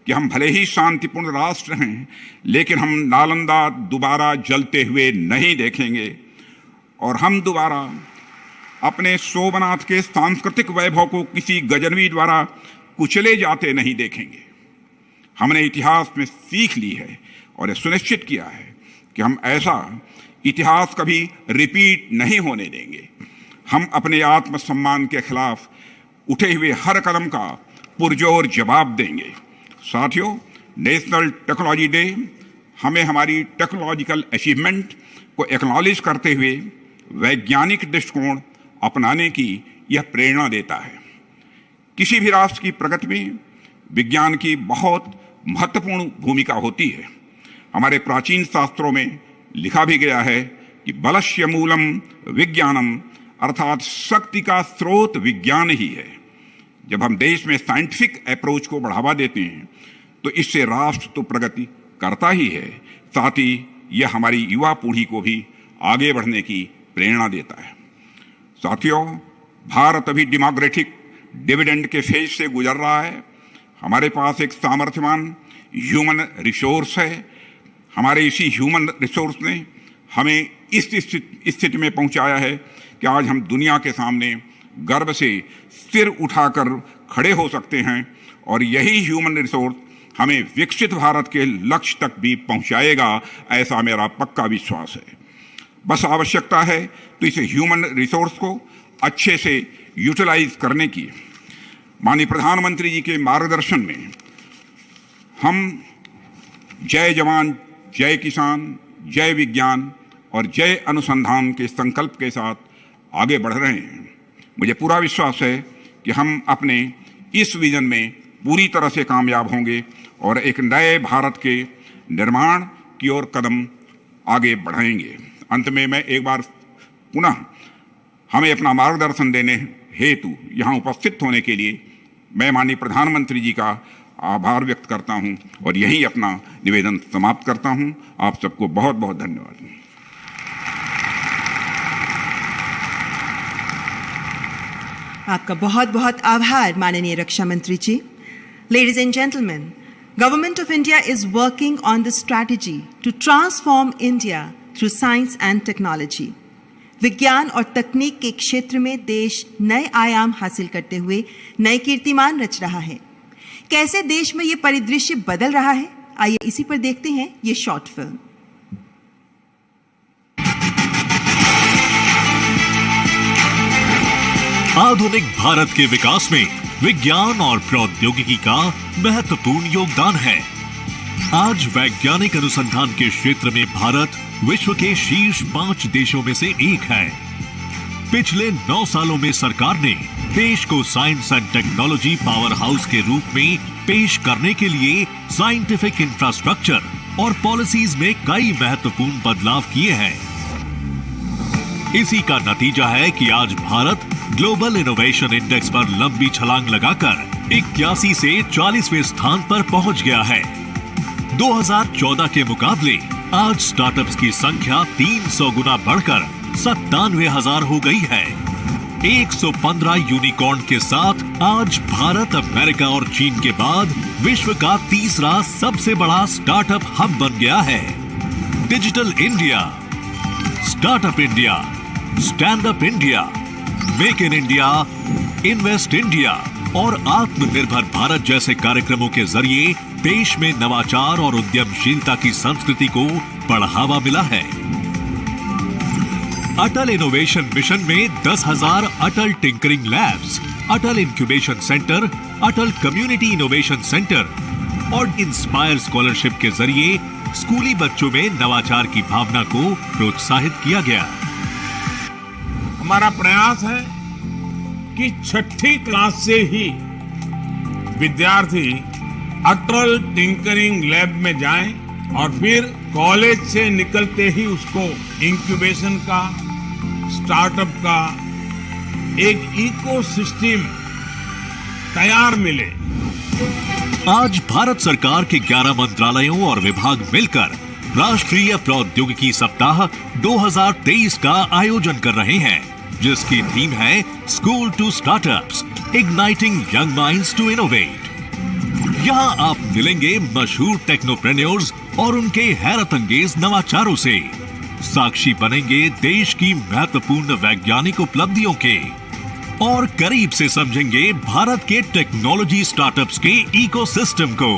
कि हम भले ही शांतिपूर्ण राष्ट्र हैं, लेकिन हम नालंदा दोबारा जलते हुए नहीं देखेंगे और हम दोबारा अपने सोमनाथ के सांस्कृतिक वैभव को किसी गजनवी द्वारा कुचले जाते नहीं देखेंगे। हमने इतिहास में सीख ली है और यह सुनिश्चित किया है कि हम ऐसा इतिहास कभी रिपीट नहीं होने देंगे। हम अपने आत्मसम्मान के खिलाफ उठे हुए हर कदम का पुरजोर जवाब देंगे। साथियों, नेशनल टेक्नोलॉजी डे हमें हमारी टेक्नोलॉजिकल अचीवमेंट को एक्नॉलेज करते हुए वैज्ञानिक दृष्टिकोण अपनाने की यह प्रेरणा देता है। किसी भी राष्ट्र की प्रगति में विज्ञान की बहुत महत्वपूर्ण भूमिका होती है। हमारे प्राचीन शास्त्रों में लिखा भी गया है कि बलस्य मूलम विज्ञानम, अर्थात शक्ति का स्रोत विज्ञान ही है। जब हम देश में साइंटिफिक अप्रोच को बढ़ावा देते हैं, तो इससे राष्ट्र तो प्रगति करता ही है, साथ ही यह हमारी युवा पीढ़ी को भी आगे बढ़ने की प्रेरणा देता है। साथियों, भारत अभी डेमोग्राफिक डिविडेंड के फेज से गुजर रहा है। हमारे पास एक सामर्थ्यवान ह्यूमन रिसोर्स है। हमारे इसी ह्यूमन रिसोर्स ने हमें इस स्थित-, स्थिति में पहुंचाया है कि आज हम दुनिया के सामने गर्व से सिर उठाकर खड़े हो सकते हैं और यही ह्यूमन रिसोर्स हमें विकसित भारत के लक्ष्य तक भी पहुंचाएगा, ऐसा मेरा पक्का विश्वास है। बस आवश्यकता है तो इस ह्यूमन रिसोर्स को अच्छे से यूटिलाइज करने की। माननीय प्रधानमंत्री जी के मार्गदर्शन में हम जय जवान, जय किसान, जय विज्ञान और जय अनुसंधान के संकल्प के साथ आगे बढ़ रहे हैं। मुझे पूरा विश्वास है कि हम अपने इस विजन में पूरी तरह से कामयाब होंगे और एक नए भारत के निर्माण की ओर कदम आगे बढ़ाएंगे। अंत में मैं एक बार पुनः हमें अपना मार्गदर्शन देने हेतु यहाँ उपस्थित होने के लिए मैं माननीय प्रधानमंत्री जी का आभार व्यक्त करता हूँ और यहीं अपना निवेदन समाप्त करता हूँ। आप सबको बहुत बहुत धन्यवाद। आपका बहुत बहुत आभार माननीय रक्षा मंत्री जी। Ladies and gentlemen, Government of India is working on the strategy to transform India through science and technology. विज्ञान और तकनीक के क्षेत्र में देश नए आयाम हासिल करते हुए नए कीर्तिमान रच रहा है। कैसे देश में ये परिदृश्य बदल रहा है, आइए इसी पर देखते हैं ये शॉर्ट फिल्म। आधुनिक भारत के विकास में विज्ञान और प्रौद्योगिकी का महत्वपूर्ण योगदान है। आज वैज्ञानिक अनुसंधान के क्षेत्र में भारत विश्व के शीर्ष पाँच देशों में से एक है। पिछले नौ सालों में सरकार ने देश को science and technology power house के रूप में पेश करने के लिए साइंटिफिक इंफ्रास्ट्रक्चर और पॉलिसीज में कई महत्वपूर्ण बदलाव किए हैं। इसी का नतीजा है कि आज भारत ग्लोबल इनोवेशन इंडेक्स पर लंबी छलांग लगाकर इक्यासी से चालीसवें स्थान पर पहुंच गया है। दो हज़ार चौदह के मुकाबले आज स्टार्टअप्स की संख्या तीन सौ गुना बढ़कर सत्तानवे हज़ार हो गई है। एक सौ पन्द्रह यूनिकॉर्न के साथ आज भारत, अमेरिका और चीन के बाद विश्व का तीसरा सबसे बड़ा स्टार्टअप हब बन गया है। Digital India, startup India, stand up India, make in India, invest India और आत्मनिर्भर भारत जैसे कार्यक्रमों के जरिए देश में नवाचार और उद्यमशीलता की संस्कृति को बढ़ावा मिला है। अटल इनोवेशन मिशन में दस हज़ार अटल टिंकरिंग लैब्स, अटल इंक्यूबेशन सेंटर, अटल कम्युनिटी इनोवेशन सेंटर और इंस्पायर स्कॉलरशिप के जरिए स्कूली बच्चों में नवाचार की भावना को प्रोत्साहित किया गया। हमारा प्रयास है कि छठी क्लास से ही विद्यार्थी अटल टिंकरिंग लैब में जाएं और फिर कॉलेज से निकलते ही उसको इंक्यूबेशन का, स्टार्टअप का एक इकोसिस्टम तैयार मिले। आज भारत सरकार के ग्यारह मंत्रालयों और विभाग मिलकर राष्ट्रीय प्रौद्योगिकी सप्ताह दो हज़ार तेईस का आयोजन कर रहे हैं, जिसकी थीम है School to Startups, Igniting Young Minds to Innovate। यहाँ आप मिलेंगे मशहूर टेक्नोप्रेन्योर्स और उनके हैरत अंगेज नवाचारों से, साक्षी बनेंगे देश की महत्वपूर्ण वैज्ञानिक उपलब्धियों के और करीब से समझेंगे भारत के टेक्नोलॉजी स्टार्टअप्स के इकोसिस्टम को।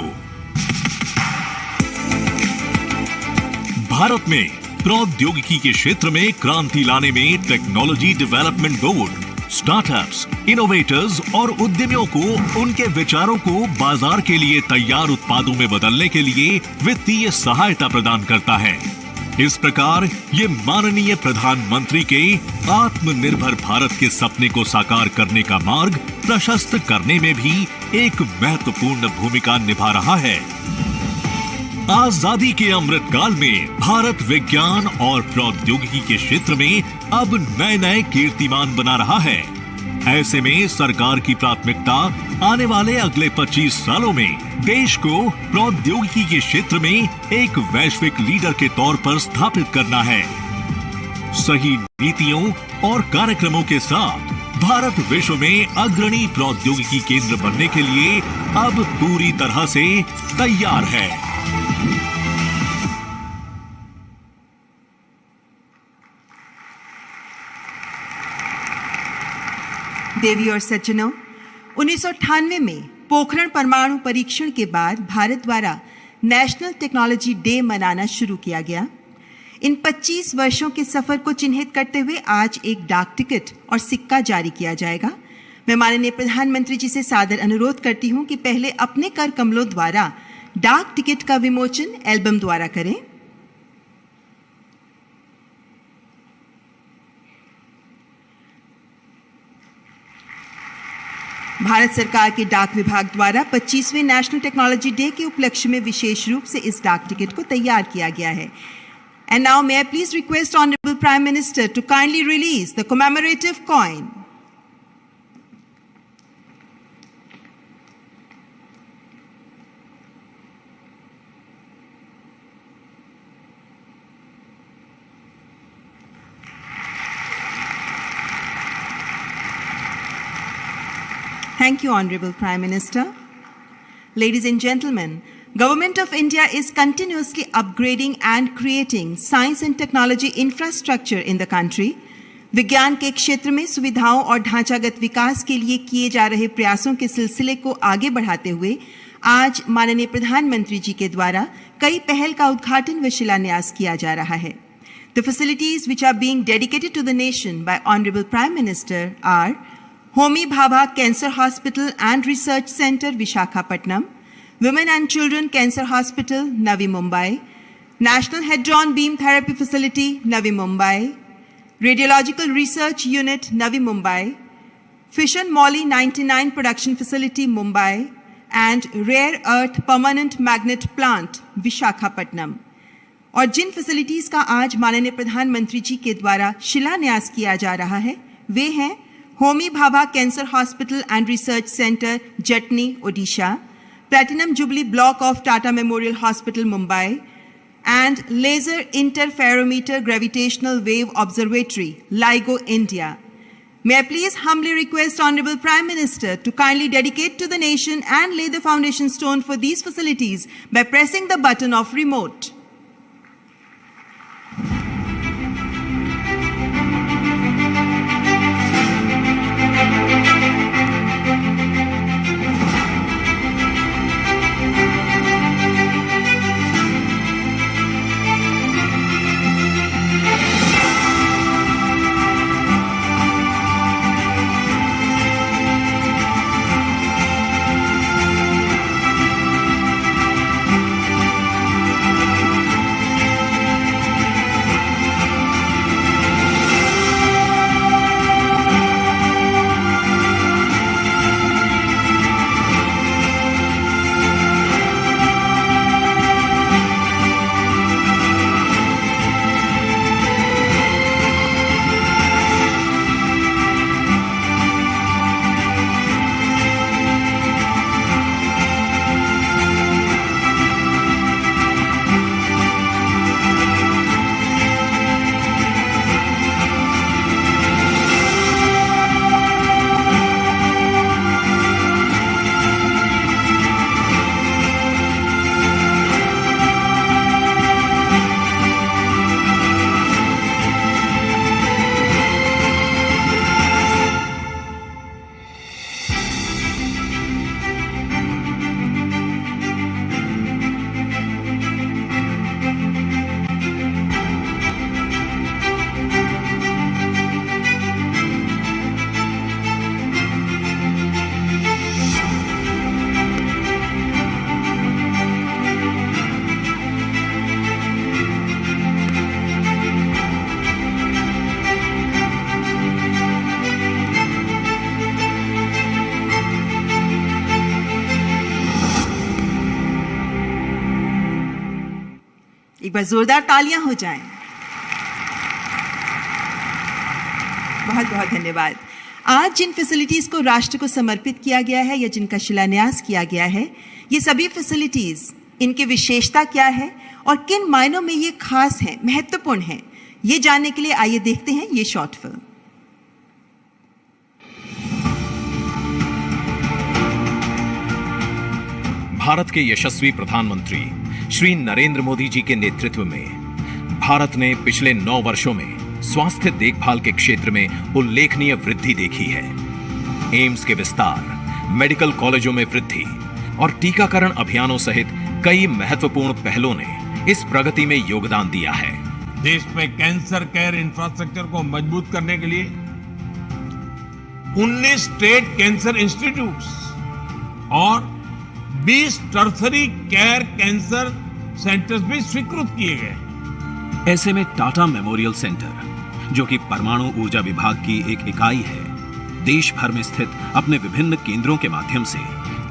भारत में प्रौद्योगिकी के क्षेत्र में क्रांति लाने में technology development board, startups, innovators और उद्यमियों को उनके विचारों को बाजार के लिए तैयार उत्पादों में बदलने के लिए वित्तीय सहायता प्रदान करता है। इस प्रकार ये माननीय प्रधानमंत्री के आत्मनिर्भर भारत के सपने को साकार करने का मार्ग प्रशस्त करने में भी एक महत्वपूर्ण भूमिका निभा रहा है। आजादी के अमृत काल में भारत विज्ञान और प्रौद्योगिकी के क्षेत्र में अब नए नए कीर्तिमान बना रहा है। ऐसे में सरकार की प्राथमिकता आने वाले अगले पच्चीस सालों में देश को प्रौद्योगिकी के क्षेत्र में एक वैश्विक लीडर के तौर पर स्थापित करना है। सही नीतियों और कार्यक्रमों के साथ भारत विश्व में अग्रणी प्रौद्योगिकी केंद्र बनने के लिए अब पूरी तरह से तैयार है। देवी और सज्जनों, उन्नीस सौ अट्ठानवे में पोखरण परमाणु परीक्षण के बाद भारत द्वारा नेशनल टेक्नोलॉजी डे मनाना शुरू किया गया। इन पच्चीस वर्षों के सफर को चिन्हित करते हुए आज एक डाक टिकट और सिक्का जारी किया जाएगा। मैं माननीय प्रधानमंत्री जी से सादर अनुरोध करती हूं कि पहले अपने कर कमलों द्वारा डाक टिकट का विमोचन एल्बम द्वारा करें। भारत सरकार के डाक विभाग द्वारा पच्चीसवें नेशनल टेक्नोलॉजी डे के उपलक्ष्य में विशेष रूप से इस डाक टिकट को तैयार किया गया है। And now may I please request Honorable Prime Minister to kindly release the commemorative coin. Thank you, Honorable Prime Minister. Ladies and gentlemen, Government of India is continuously upgrading and creating science and technology infrastructure in the country. विज्ञान के क्षेत्र में सुविधाओं और ढांचागत विकास के लिए किए जा रहे प्रयासों के सिलसिले को आगे बढ़ाते हुए आज माननीय प्रधानमंत्री जी के द्वारा कई पहल का उद्घाटन व शिलान्यास किया जा रहा है। The facilities which are being dedicated to the nation by Honorable Prime Minister are Homi Bhabha Cancer Hospital and Research Center, Visakhapatnam, Women and Children Cancer Hospital, Navi Mumbai, National Hadron Beam Therapy Facility, Navi Mumbai, Radiological Research Unit, Navi Mumbai, Fission Moly ninety-nine Production Facility, Mumbai, and Rare Earth Permanent Magnet Plant, Visakhapatnam. और जिन फैसिलिटीज का आज माननीय प्रधानमंत्री जी के द्वारा शिलान्यास किया जा रहा है, वे हैं Homi Bhabha cancer hospital and research centre, Jatni, Odisha, platinum jubilee block of Tata memorial hospital, Mumbai, and Laser Interferometer Gravitational Wave Observatory, LIGO, India. May I please humbly request Honorable Prime Minister to kindly dedicate to the nation and lay the foundation stone for these facilities by pressing the button of remote. एक बार जोरदार तालियां हो जाएं। बहुत बहुत धन्यवाद। आज जिन फैसिलिटीज को राष्ट्र को समर्पित किया गया है या जिनका शिलान्यास किया गया है, ये सभी फैसिलिटीज, इनकी विशेषता क्या है और किन मायनों में ये खास है, महत्वपूर्ण है, ये जानने के लिए आइए देखते हैं ये शॉर्ट फिल्म। भारत के यशस्वी प्रधानमंत्री श्री नरेंद्र मोदी जी के नेतृत्व में भारत ने पिछले नौ वर्षों में स्वास्थ्य देखभाल के क्षेत्र में उल्लेखनीय वृद्धि देखी है। एम्स के विस्तार, मेडिकल कॉलेजों में वृद्धि और टीकाकरण अभियानों सहित कई महत्वपूर्ण पहलों ने इस प्रगति में योगदान दिया है। देश में कैंसर केयर इंफ्रास्ट्रक्चर को मजबूत करने के लिए उन्नीस स्टेट कैंसर इंस्टीट्यूट्स और बीस टर्शरी केयर कैंसर सेंटर्स भी स्वीकृत किए गए। ऐसे में टाटा मेमोरियल सेंटर, जो कि परमाणु ऊर्जा विभाग की एक इकाई है, देश भर में स्थित अपने विभिन्न केंद्रों के माध्यम से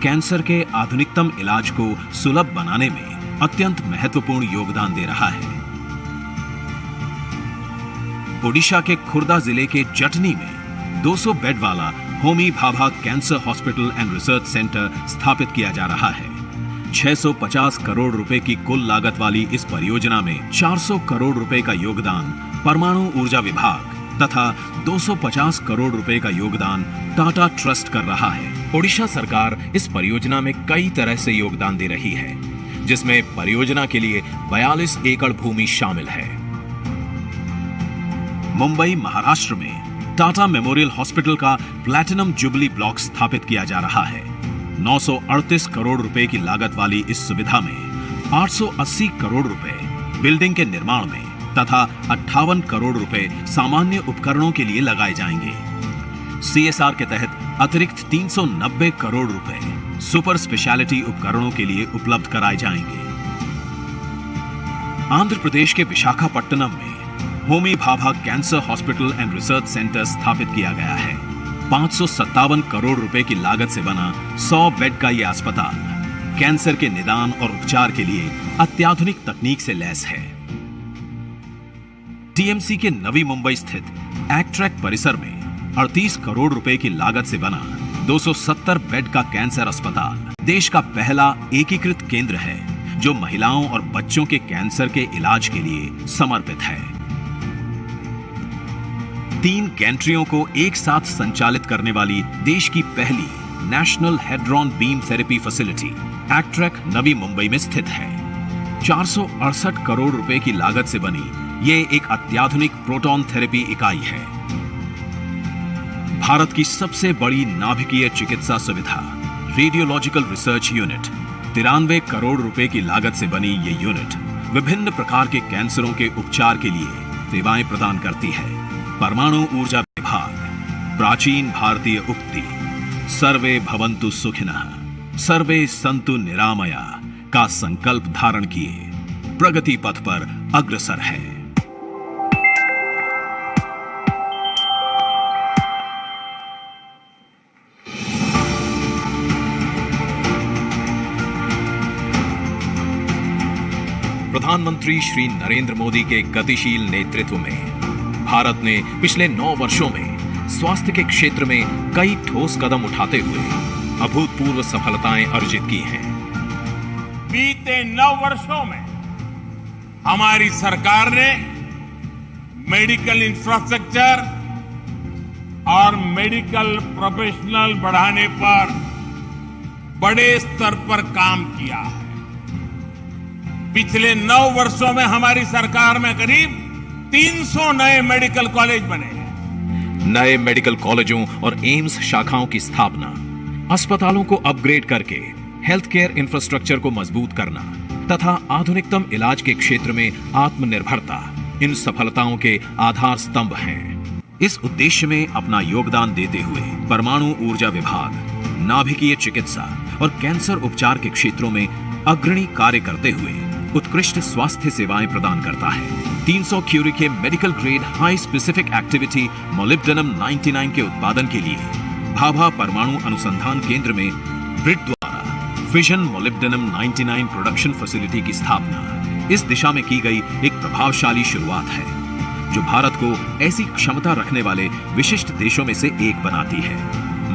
कैंसर के आधुनिकतम इलाज को सुलभ बनाने में अत्यंत महत्वपूर्ण योगदान दे रहा है। ओडिशा के खुर्दा जिले के जटनी में दो सौ बेड वाला Homi Bhabha cancer hospital and research centre स्थापित किया जा रहा है। छह सौ पचास करोड़ रुपए की कुल लागत वाली इस परियोजना में चार सौ करोड़ रुपए का योगदान परमाणु ऊर्जा विभाग तथा दो सौ पचास करोड़ रुपए का योगदान टाटा ट्रस्ट कर रहा है। ओडिशा सरकार इस परियोजना में कई तरह से योगदान दे रही है, जिसमें परियोजना के लिए बयालीस एकड़ भूमि शामिल है। मुंबई, महाराष्ट्र में टाटा मेमोरियल हॉस्पिटल का प्लैटिनम जुबली ब्लॉक स्थापित किया जा रहा है। नौ सौ अड़तीस करोड़ रुपए की लागत वाली इस सुविधा में आठ सौ अस्सी करोड़ रुपए बिल्डिंग के निर्माण में तथा अट्ठावन करोड़ रुपए सामान्य उपकरणों के लिए लगाए जाएंगे। सीएसआर के तहत अतिरिक्त तीन सौ नब्बे करोड़ रुपए सुपर स्पेशलिटी उपकरणों के लिए उपलब्ध कराए जाएंगे। आंध्र प्रदेश के विशाखापट्टनम में Homi Bhabha cancer hospital and research centre स्थापित किया गया है। पाँच सौ सत्तावन करोड़ रुपए की लागत से बना सौ बेड का ये अस्पताल कैंसर के निदान और उपचार के लिए अत्याधुनिक तकनीक से लैस है। टीएमसी के नवी मुंबई स्थित एक्ट्रैक परिसर में अड़तीस करोड़ रुपए की लागत से बना दो सौ सत्तर बेड का कैंसर अस्पताल देश का पहला एकीकृत केंद्र है, जो महिलाओं और बच्चों के कैंसर के इलाज के लिए समर्पित है। तीन गैंट्रियों को एक साथ संचालित करने वाली देश की पहली national hadron beam therapy facility एक्ट्रैक नवी मुंबई में स्थित है। चार सौ अड़सठ करोड़ रुपए की लागत से बनी ये एक अत्याधुनिक प्रोटॉन थेरेपी इकाई है। भारत की सबसे बड़ी नाभिकीय चिकित्सा सुविधा रेडियोलॉजिकल रिसर्च यूनिट, तिरानवे करोड़ रुपए की लागत से बनी ये यूनिट विभिन्न प्रकार के कैंसरों के उपचार के लिए सेवाएं प्रदान करती है। परमाणु ऊर्जा विभाग, प्राचीन भारतीय उक्ति, "सर्वे भवन्तु सुखिनः, सर्वे सन्तु निरामया" का संकल्प धारण किए प्रगति पथ पर अग्रसर है। प्रधानमंत्री श्री नरेंद्र मोदी के गतिशील नेतृत्व में भारत ने पिछले नौ वर्षों में स्वास्थ्य के क्षेत्र में कई ठोस कदम उठाते हुए अभूतपूर्व सफलताएं अर्जित की हैं। बीते नौ वर्षों में हमारी सरकार ने मेडिकल इंफ्रास्ट्रक्चर और मेडिकल प्रोफेशनल बढ़ाने पर बड़े स्तर पर काम किया है। पिछले नौ वर्षों में हमारी सरकार में करीब तीन सौ नए मेडिकल कॉलेज बने हैं। नए मेडिकल कॉलेजों और एम्स शाखाओं की स्थापना, अस्पतालों को अपग्रेड करके हेल्थ केयर इंफ्रास्ट्रक्चर को मजबूत करना तथा आधुनिकतम इलाज के क्षेत्र में आत्मनिर्भरता इन सफलताओं के आधार स्तंभ हैं। इस उद्देश्य में अपना योगदान देते हुए परमाणु ऊर्जा विभाग, नाभिकीय चिकित्सा और कैंसर उपचार के क्षेत्रों में अग्रणी कार्य करते हुए उत्कृष्ट स्वास्थ्य सेवाएं प्रदान करता है। तीन सौ क्यूरी के medical grade high specific activity molybdenum ninety nine के उत्पादन के लिए भाभा परमाणु अनुसंधान केंद्र में ग्रिड द्वारा fission molybdenum ninety nine production facility की स्थापना, इस दिशा में की गई एक प्रभावशाली शुरुआत है, जो भारत को ऐसी क्षमता रखने वाले विशिष्ट देशों में से एक बनाती है।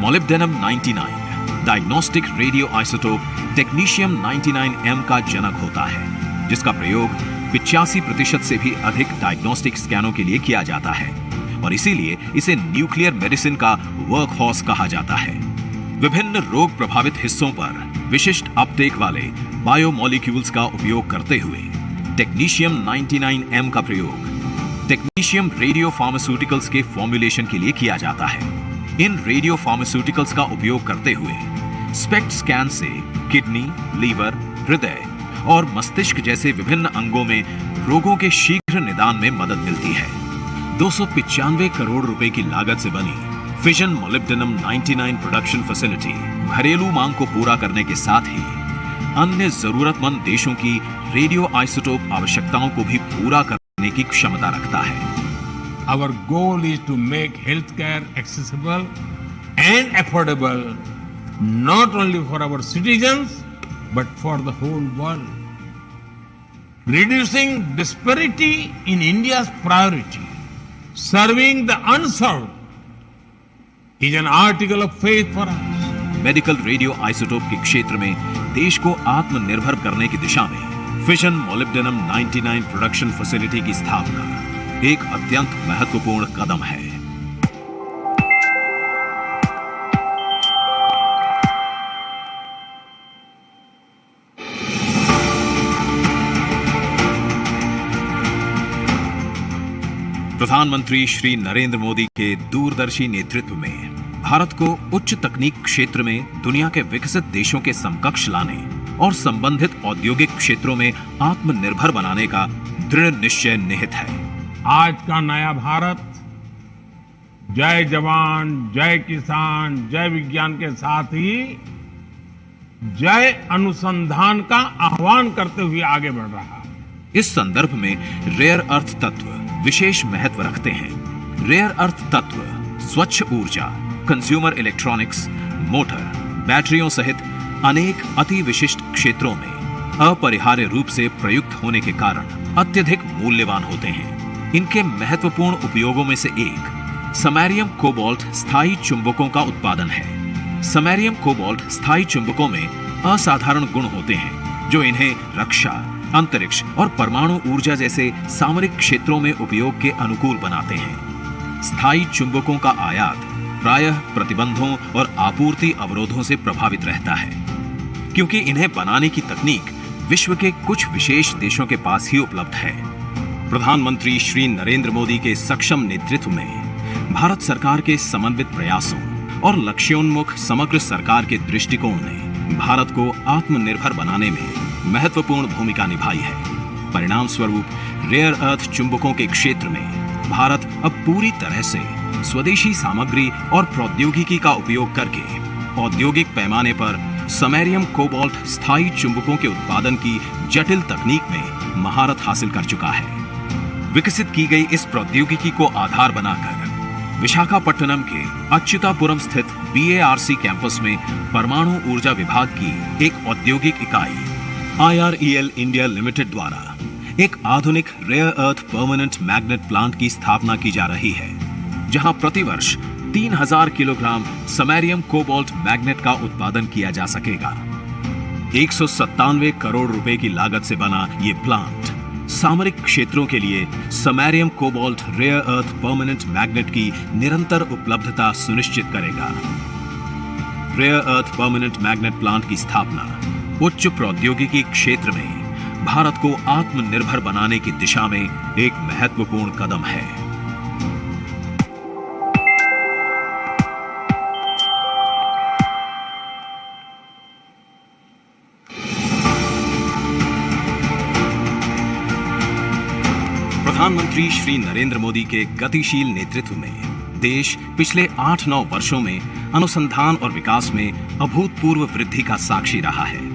Molybdenum ninety nine diagnostic radioisotope technetium ninety nine M का जनक होता है, जिसका प्रयोग पिचासी प्रतिशत से भी अधिक डायग्नोस्टिक स्कैनों के लिए किया जाता है और इसीलिए इसे न्यूक्लियर मेडिसिन का वर्कहॉर्स कहा जाता है। विभिन्न रोग प्रभावित हिस्सों पर विशिष्ट अपटेक वाले बायोमोलिक्यूल्स का उपयोग करते हुए टेक्नीशियम नाइंटी नाइन एम का प्रयोग टेक्नीशियम रेडियो फार्मास्यूटिकल्स के फॉर्मुलेशन के लिए किया जाता है। इन रेडियो फार्मास्यूटिकल्स का उपयोग करते हुए स्पेक्ट स्कैन से किडनी, लीवर, हृदय और मस्तिष्क जैसे विभिन्न अंगों में रोगों के शीघ्र निदान में मदद मिलती है। दो सौ पचानवे करोड़ रुपए की लागत से बनी fission molybdenum ninety nine production facility घरेलू मांग को पूरा करने के साथ ही अन्य जरूरतमंद देशों की रेडियो आइसोटोप आवश्यकताओं को भी पूरा करने की क्षमता रखता है। Our goal is to make healthcare accessible and affordable not only for our citizens but for the whole world. Reducing disparity in India's priority, serving the unserved is an article of faith for us. Medical radio isotope के क्षेत्र में देश को आत्मनिर्भर करने की दिशा में fission molybdenum ninety nine production facility की स्थापना एक अत्यंत महत्वपूर्ण कदम है। प्रधानमंत्री श्री नरेंद्र मोदी के दूरदर्शी नेतृत्व में भारत को उच्च तकनीक क्षेत्र में दुनिया के विकसित देशों के समकक्ष लाने और संबंधित औद्योगिक क्षेत्रों में आत्मनिर्भर बनाने का दृढ़ निश्चय निहित है। आज का नया भारत जय जवान, जय किसान, जय विज्ञान के साथ ही जय अनुसंधान का आह्वान करते हुए आगे बढ़ रहा है। इस संदर्भ में रेयर अर्थ तत्व विशेष महत्व रखते हैं। रेयर अर्थ तत्व स्वच्छ ऊर्जा, कंज्यूमर इलेक्ट्रॉनिक्स, मोटर, बैटरियों सहित अनेक अति विशिष्ट क्षेत्रों में अपरिहार्य रूप से प्रयुक्त होने के कारण अत्यधिक मूल्यवान होते हैं। इनके महत्वपूर्ण उपयोगों में से एक samarium cobalt स्थायी चुंबकों का उत्पादन है। Samarium cobalt स्थायी चुंबकों में असाधारण गुण होते हैं, जो इन्हें रक्षा, अंतरिक्ष और परमाणु ऊर्जा जैसे सामरिक क्षेत्रों में उपयोग के अनुकूल बनाते हैं। स्थायी चुंबकों का आयात प्रायः प्रतिबंधों और आपूर्ति अवरोधों से प्रभावित रहता है, क्योंकि इन्हें बनाने की तकनीक विश्व के कुछ विशेष देशों के पास ही उपलब्ध है। प्रधानमंत्री श्री नरेंद्र मोदी के सक्षम नेतृत्व में भारत सरकार के समन्वित प्रयासों और लक्ष्योन्मुख समग्र सरकार के दृष्टिकोण ने भारत को आत्मनिर्भर बनाने में महत्वपूर्ण भूमिका निभाई है। परिणाम स्वरूप रेयर अर्थ चुंबकों के क्षेत्र में भारत अब पूरी तरह से स्वदेशी सामग्री और प्रौद्योगिकी का उपयोग करके औद्योगिक पैमाने पर samarium cobalt स्थायी चुंबकों के उत्पादन की जटिल तकनीक में महारत हासिल कर चुका है। विकसित की गई इस प्रौद्योगिकी को आधार बनाकर विशाखापट्टनम के अच्युतापुरम स्थित बीएआरसी कैंपस में परमाणु ऊर्जा विभाग की एक औद्योगिक इकाई आईआरईएल इंडिया लिमिटेड द्वारा एक आधुनिक rare earth permanent magnet plant की स्थापना की जा रही है, जहां प्रतिवर्ष तीन हजार किलोग्राम samarium cobalt मैग्नेट का उत्पादन किया जा सकेगा। एक सौ सत्तानवे करोड़ रुपए की लागत से बना ये प्लांट सामरिक क्षेत्रों के लिए samarium cobalt rare earth permanent magnet की निरंतर उपलब्धता सुनिश्चित करेगा। Rare earth permanent magnet plant की स्थापना उच्च प्रौद्योगिकी क्षेत्र में भारत को आत्मनिर्भर बनाने की दिशा में एक महत्वपूर्ण कदम है। प्रधानमंत्री श्री नरेंद्र मोदी के गतिशील नेतृत्व में देश पिछले आठ नौ वर्षों में अनुसंधान और विकास में अभूतपूर्व वृद्धि का साक्षी रहा है।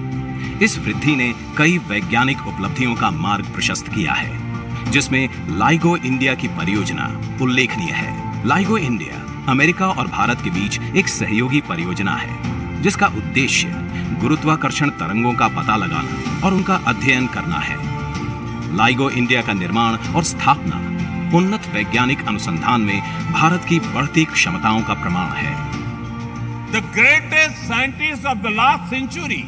इस वृद्धि ने कई वैज्ञानिक उपलब्धियों का मार्ग प्रशस्त किया है, जिसमें लाइगो इंडिया की परियोजना उल्लेखनीय है। लाइगो इंडिया अमेरिका और भारत के बीच एक सहयोगी परियोजना है, जिसका उद्देश्य गुरुत्वाकर्षण तरंगों का पता लगाना और उनका अध्ययन करना है। लाइगो इंडिया का निर्माण और स्थापना उन्नत वैज्ञानिक अनुसंधान में भारत की बढ़ती क्षमताओं का प्रमाण है। The greatest scientist of the last century,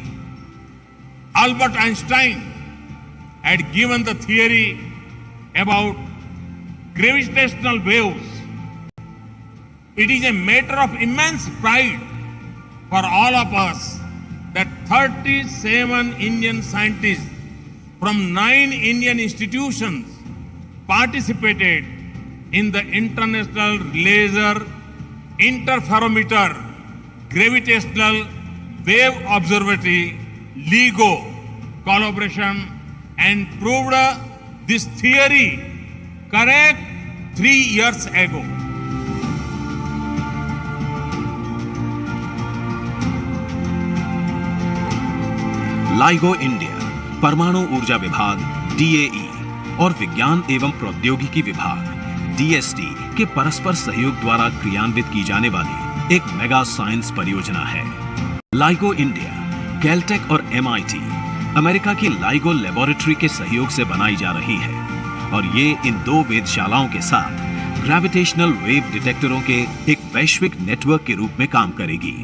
Albert Einstein, had given the theory about gravitational waves. It is a matter of immense pride for all of us that thirty-seven Indian scientists from nine Indian institutions participated in the International Laser Interferometer Gravitational Wave Observatory, LIGO, collaboration and proved this theory correct three years ago. LIGO India, परमाणु ऊर्जा विभाग, डीएई, और विज्ञान एवं प्रौद्योगिकी विभाग, डीएसटी, के परस्पर सहयोग द्वारा क्रियान्वित की जाने वाली एक मेगा साइंस परियोजना है। लाइगो इंडिया, कैलटेक और एमआईटी, अमेरिका की लाइगो लेबोरेटरी के सहयोग से बनाई जा रही है और ये इन दो वेधशालाओं के साथ ग्रेविटेशनल वेव डिटेक्टरों के एक वैश्विक नेटवर्क के रूप में काम करेगी।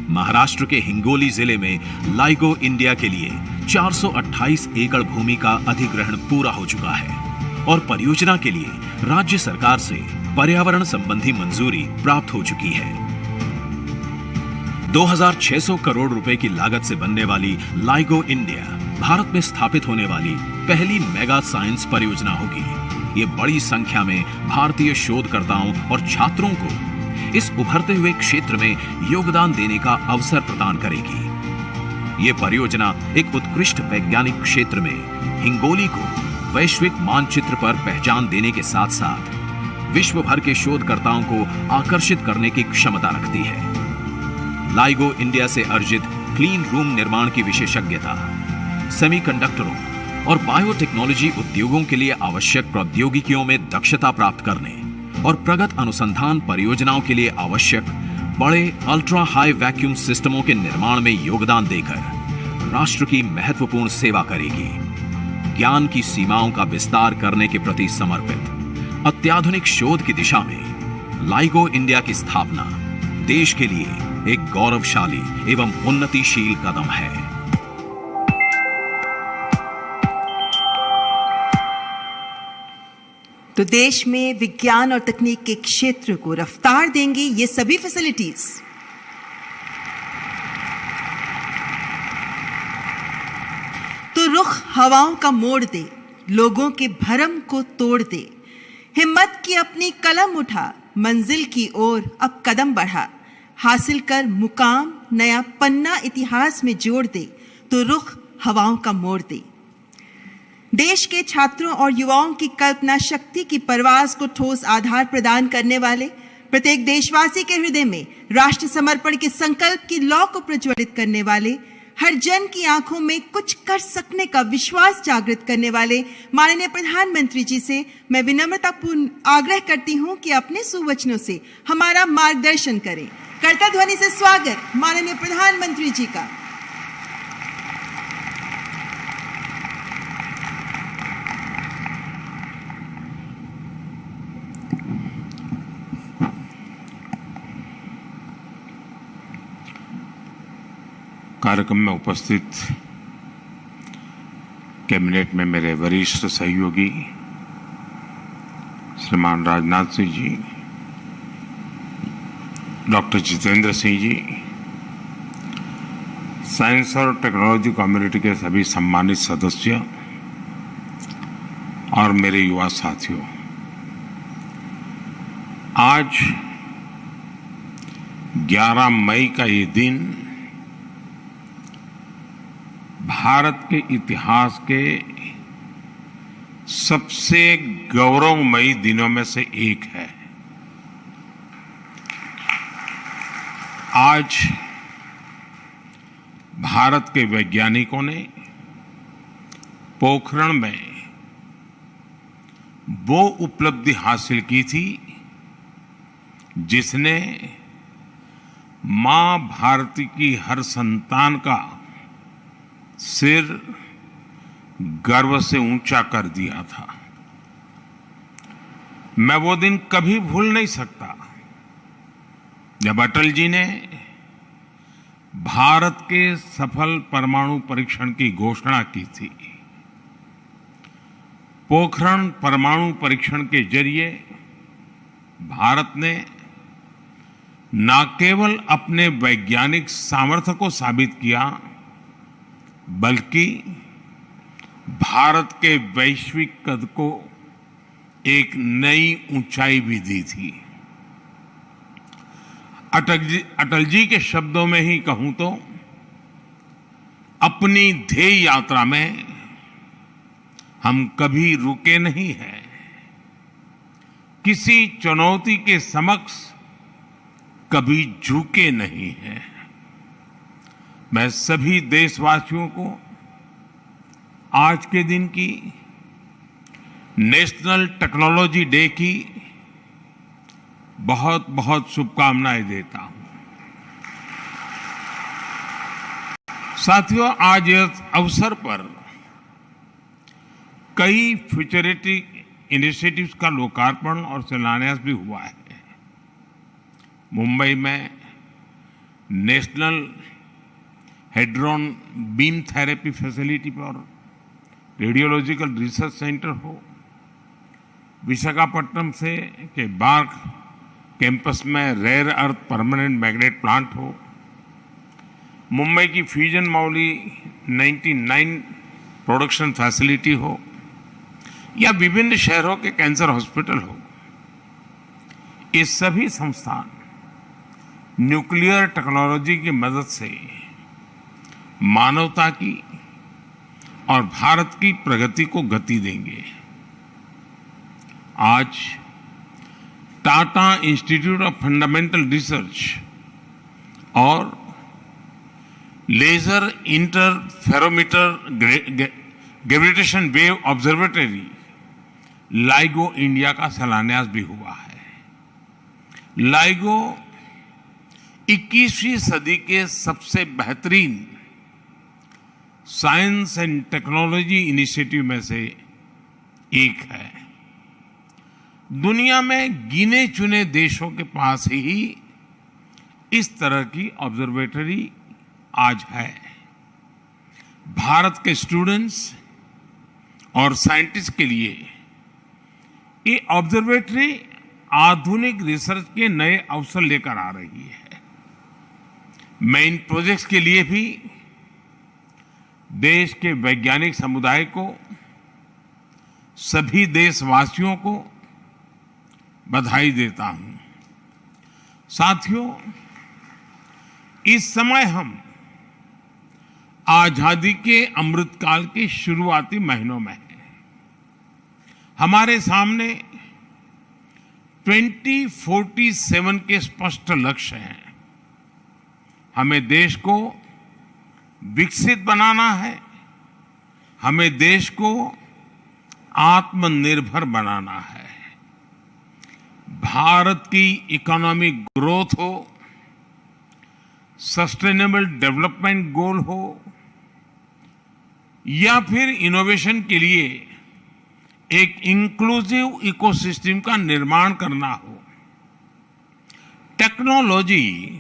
महाराष्ट्र के हिंगोली जिले में लाइगो इंडिया के लिए चार सौ अट्ठाईस एकड़ भूमि का अधिग्रहण पूरा हो चुका है और परियोजना के लिए राज्य सरकार से पर्यावरण संबंधी मंजूरी प्राप्त हो चुकी है। दो हज़ार छह सौ करोड़ रुपए की लागत से बनने वाली लाइगो इंडिया भारत में स्थापित होने वाली पहली मेगा साइंस परियोजना होगी। ये बड़ी संख्या में भारतीय शोधकर्ताओं और छात्रों को इस उभरते हुए क्षेत्र में योगदान देने का अवसर प्रदान करेगी। ये परियोजना एक उत्कृष्ट वैज्ञानिक क्षेत्र में हिंगोली को वैश्विक मानचित्र पर पहचान देने के साथ-साथ विश्व भर के शोधकर्ताओं को आकर्षित करने की क्षमता रखती है। लाइगो इंडिया से अर्जित क्लीन रूम निर्माण की विशेषज्ञता, सेमीकंडक्टरों और बायोटेक्नोलॉजी उद्योगों के लिए आवश्यक प्रौद्योगिकियों में दक्षता प्राप्त करने और प्रगत अनुसंधान परियोजनाओं के लिए आवश्यक बड़े अल्ट्रा हाई वैक्यूम सिस्टमों के निर्माण में योगदान देकर राष्ट्र की महत्वपूर्ण सेवा करेगी। ज्ञान की सीमाओं का विस्तार करने के प्रति समर्पित अत्याधुनिक शोध की दिशा में लाइगो इंडिया की स्थापना देश के लिए एक गौरवशाली एवं उन्नतिशील कदम है। तो देश में विज्ञान और तकनीक के क्षेत्र को रफ्तार देंगी ये सभी फैसिलिटीज। तो रुख हवाओं का मोड़ दे, लोगों के भरम को तोड़ दे, हिम्मत की अपनी कलम उठा, मंजिल की ओर अब कदम बढ़ा, हासिल कर मुकाम, नया पन्ना इतिहास में जोड़ दे, तो रुख हवाओं का मोड़ दे। देश के छात्रों और युवाओं की कल्पना शक्ति की परवाज को ठोस आधार प्रदान करने वाले, प्रत्येक देशवासी के हृदय में राष्ट्र समर्पण के संकल्प की लौ को प्रज्वलित करने वाले, हर जन की आंखों में कुछ कर सकने का विश्वास जागृत करने वाले माननीय प्रधानमंत्री जी से मैं विनम्रतापूर्ण आग्रह करती हूं कि अपने सुवचनों से हमारा मार्गदर्शन करें। करतल ध्वनि से स्वागत माननीय प्रधानमंत्री जी का। कार्यक्रम में उपस्थित कैबिनेट में मेरे वरिष्ठ सहयोगी श्रीमान राजनाथ सिंह जी, डॉक्टर जितेंद्र सिंह जी, साइंस और टेक्नोलॉजी कम्युनिटी के सभी सम्मानित सदस्य और मेरे युवा साथियों, आज ग्यारह मई का ये दिन भारत के इतिहास के सबसे गौरवमयी दिनों में से एक है। आज भारत के वैज्ञानिकों ने पोखरण में वो उपलब्धि हासिल की थी जिसने माँ भारती की हर संतान का सिर गर्व से ऊंचा कर दिया था। मैं वो दिन कभी भूल नहीं सकता, जब अटल जी ने भारत के सफल परमाणु परीक्षण की घोषणा की थी। पोखरण परमाणु परीक्षण के जरिए भारत ने न केवल अपने वैज्ञानिक सामर्थ्य को साबित किया, बल्कि भारत के वैश्विक कद को एक नई ऊंचाई भी दी थी। अटल जी, अटल जी के शब्दों में ही कहूं तो, अपनी ध्येय यात्रा में हम कभी रुके नहीं हैं, किसी चुनौती के समक्ष कभी झुके नहीं हैं। मैं सभी देशवासियों को आज के दिन की नेशनल टेक्नोलॉजी डे की बहुत बहुत शुभकामनाएं देता हूं। साथियों, आज इस अवसर पर कई फ्यूचरिस्टिक इनिशिएटिव्स का लोकार्पण और शिलान्यास भी हुआ है। मुंबई में national hadron beam therapy facility पर रेडियोलॉजिकल रिसर्च सेंटर हो, विशाखापट्टनम से के बार्क कैंपस में rare earth permanent magnet plant हो, मुंबई की fusion moly ninety nine production facility हो, या विभिन्न शहरों के कैंसर हॉस्पिटल हो, ये सभी संस्थान न्यूक्लियर टेक्नोलॉजी की मदद से मानवता की और भारत की प्रगति को गति देंगे। आज Tata institute of fundamental research और laser interferometer gra-, gra-, gravitation wave observatory LIGO India का शिलान्यास भी हुआ है। लाइगो इक्कीसवीं सदी के सबसे बेहतरीन साइंस एंड टेक्नोलॉजी इनिशिएटिव में से एक है। दुनिया में गिने चुने देशों के पास ही इस तरह की ऑब्जर्वेटरी आज है। भारत के स्टूडेंट्स और साइंटिस्ट के लिए ये ऑब्जर्वेटरी आधुनिक रिसर्च के नए अवसर लेकर आ रही है। मैं इन प्रोजेक्ट्स के लिए भी देश के वैज्ञानिक समुदाय को, सभी देशवासियों को बधाई देता हूं। साथियों, इस समय हम आजादी के अमृतकाल के शुरुआती महीनों में हैं। हमारे सामने ट्वेंटी फ़ोर्टी सेवन के स्पष्ट लक्ष्य हैं। हमें देश को विकसित बनाना है, हमें देश को आत्मनिर्भर बनाना है। भारत की इकोनॉमिक ग्रोथ हो, सस्टेनेबल डेवलपमेंट गोल हो, या फिर इनोवेशन के लिए एक इंक्लूसिव इकोसिस्टम का निर्माण करना हो, टेक्नोलॉजी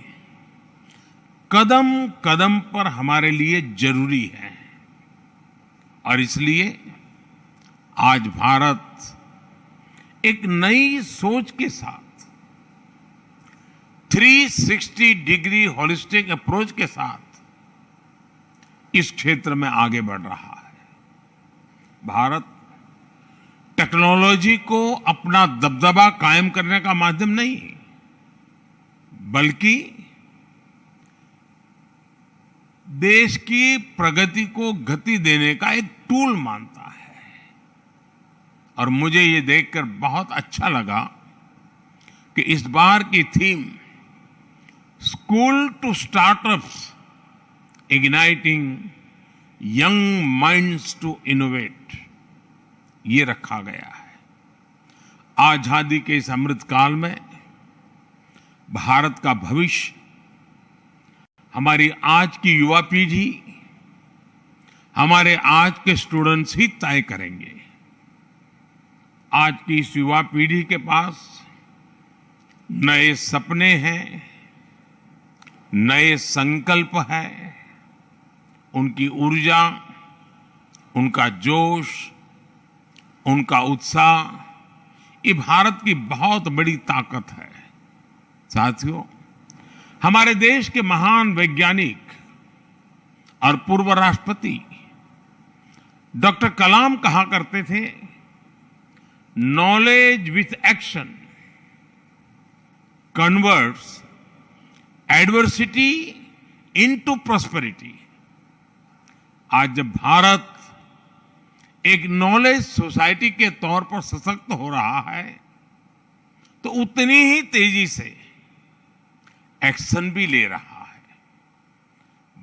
कदम कदम पर हमारे लिए जरूरी है और इसलिए आज भारत एक नई सोच के साथ, three sixty degree holistic approach के साथ इस क्षेत्र में आगे बढ़ रहा है। भारत टेक्नोलॉजी को अपना दबदबा कायम करने का माध्यम नहीं, बल्कि देश की प्रगति को गति देने का एक टूल मानता है। और मुझे ये देखकर बहुत अच्छा लगा कि इस बार की theme, school to startups, igniting young minds to innovate, ये रखा गया है। आजादी के इस अमृतकाल में भारत का भविष्य, हमारी आज की युवा पीढ़ी हमारे आज के स्टूडेंट्स ही तय करेंगे। आज की इस युवा पीढ़ी के पास नए सपने हैं, नए संकल्प हैं। उनकी ऊर्जा, उनका जोश, उनका उत्साह, ये भारत की बहुत बड़ी ताकत है। साथियों, हमारे देश के महान वैज्ञानिक और पूर्व राष्ट्रपति डॉक्टर कलाम कहा करते थे, "Knowledge with action converts adversity into prosperity।" आज जब भारत एक नॉलेज सोसाइटी के तौर पर सशक्त हो रहा है, तो उतनी ही तेजी से एक्शन भी ले रहा है।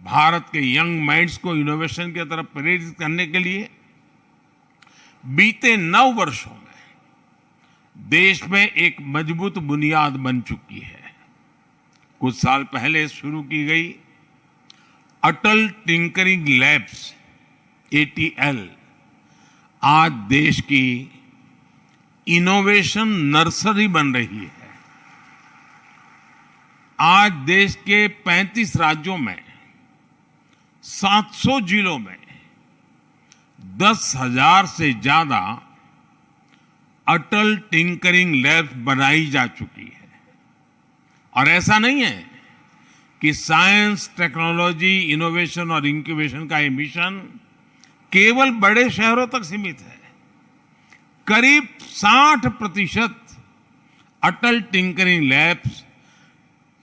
भारत के यंग माइंड्स को इनोवेशन की तरफ प्रेरित करने के लिए बीते नौ वर्षों में देश में एक मजबूत बुनियाद बन चुकी है। कुछ साल पहले शुरू की गई अटल टिंकरिंग लैब्स, एटीएल, आज देश की इनोवेशन नर्सरी बन रही है। आज देश के पैंतीस राज्यों में, सात सौ जिलों में दस हज़ार से ज्यादा अटल टिंकरिंग लैब्स बनाई जा चुकी है। और ऐसा नहीं है कि साइंस, टेक्नोलॉजी, इनोवेशन और इंक्यूबेशन का ये मिशन केवल बड़े शहरों तक सीमित है। करीब साठ प्रतिशत अटल टिंकरिंग लैब्स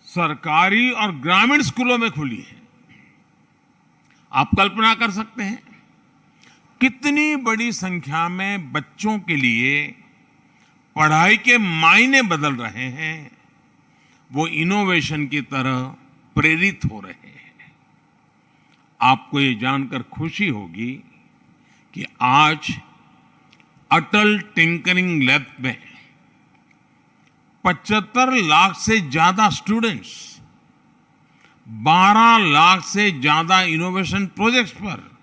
सरकारी और ग्रामीण स्कूलों में खुली है। आप कल्पना कर सकते हैं, कितनी बड़ी संख्या में बच्चों के लिए पढ़ाई के मायने बदल रहे हैं, वो इनोवेशन की तरह प्रेरित हो रहे हैं। आपको ये जानकर खुशी होगी कि आज अटल टिंकरिंग लैब में पचहत्तर लाख से ज्यादा स्टूडेंट्स बारह लाख से ज्यादा इनोवेशन प्रोजेक्ट्स पर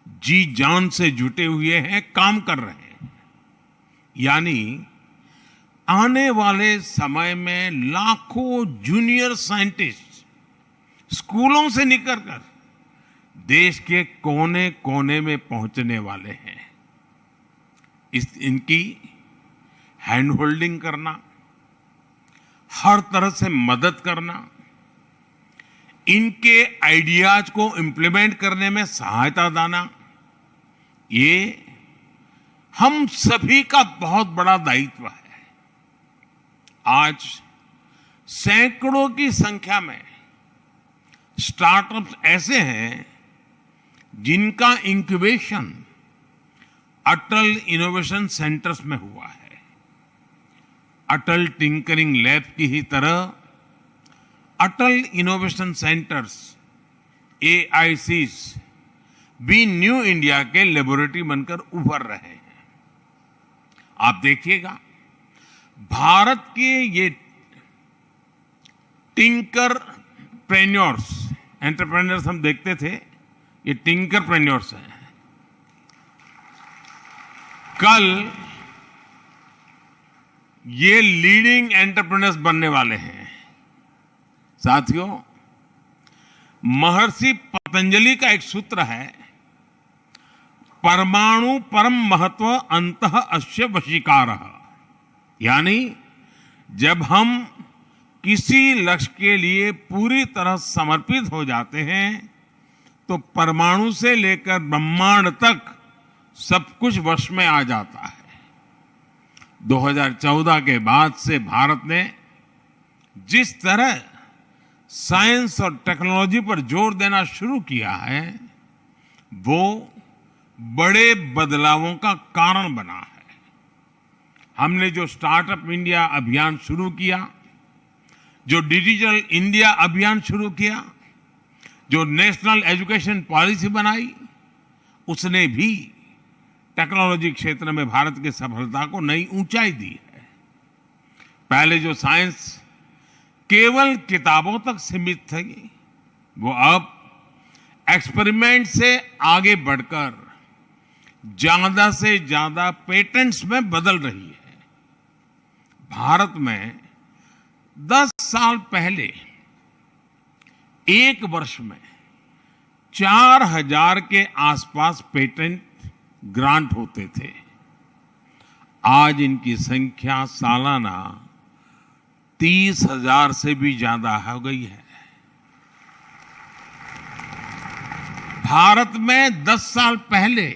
जी जान से जुटे हुए हैं, काम कर रहे हैं। यानी आने वाले समय में लाखों जूनियर साइंटिस्ट स्कूलों से निकलकर देश के कोने-कोने में पहुंचने वाले हैं। इस, इनकी हैंड होल्डिंग करना, हर तरह से मदद करना, इनके आइडियाज को इम्प्लीमेंट करने में सहायता देना, ये हम सभी का बहुत बड़ा दायित्व है। आज सैकड़ों की संख्या में स्टार्टअप्स ऐसे हैं जिनका इंक्यूबेशन अटल इनोवेशन सेंटर्स में हुआ है। अटल टिंकरिंग लैब की ही तरह अटल इनोवेशन सेंटर्स, एआईसीस, भी न्यू इंडिया के लेबोरेटरी बनकर उभर रहे हैं। आप देखिएगा, भारत के ये टिंकरप्रेन्योर्स, एंटरप्रेन्योर्स हम देखते थे, ये टिंकरप्रेन्योर्स हैं। कल ये लीडिंग एंटरप्रेन्योर्स बनने वाले हैं। साथियों, महर्षि पतंजलि का एक सूत्र है, "परमाणु परम महत्व अंतः अस्य वशीकारः।" यानी जब हम किसी लक्ष्य के लिए पूरी तरह समर्पित हो जाते हैं, तो परमाणु से लेकर ब्रह्मांड तक सब कुछ वश में आ जाता है। दो हज़ार चौदह के बाद से भारत ने जिस तरह साइंस और टेक्नोलॉजी पर जोर देना शुरू किया है, वो बड़े बदलावों का कारण बना है। हमने जो स्टार्टअप इंडिया अभियान शुरू किया, जो डिजिटल इंडिया अभियान शुरू किया, जो नेशनल एजुकेशन पॉलिसी बनाई, उसने भी टेक्नोलॉजी क्षेत्र में भारत की सफलता को नई ऊंचाई दी है। पहले जो साइंस केवल किताबों तक सीमित थी, वो अब एक्सपेरिमेंट से आगे बढ़कर ज्यादा से ज्यादा पेटेंट्स में बदल रही है। भारत में दस साल पहले एक वर्ष में चार हज़ार के आसपास पेटेंट ग्रांट होते थे। आज इनकी संख्या सालाना तीस हज़ार से भी ज्यादा हो गई है। भारत में दस साल पहले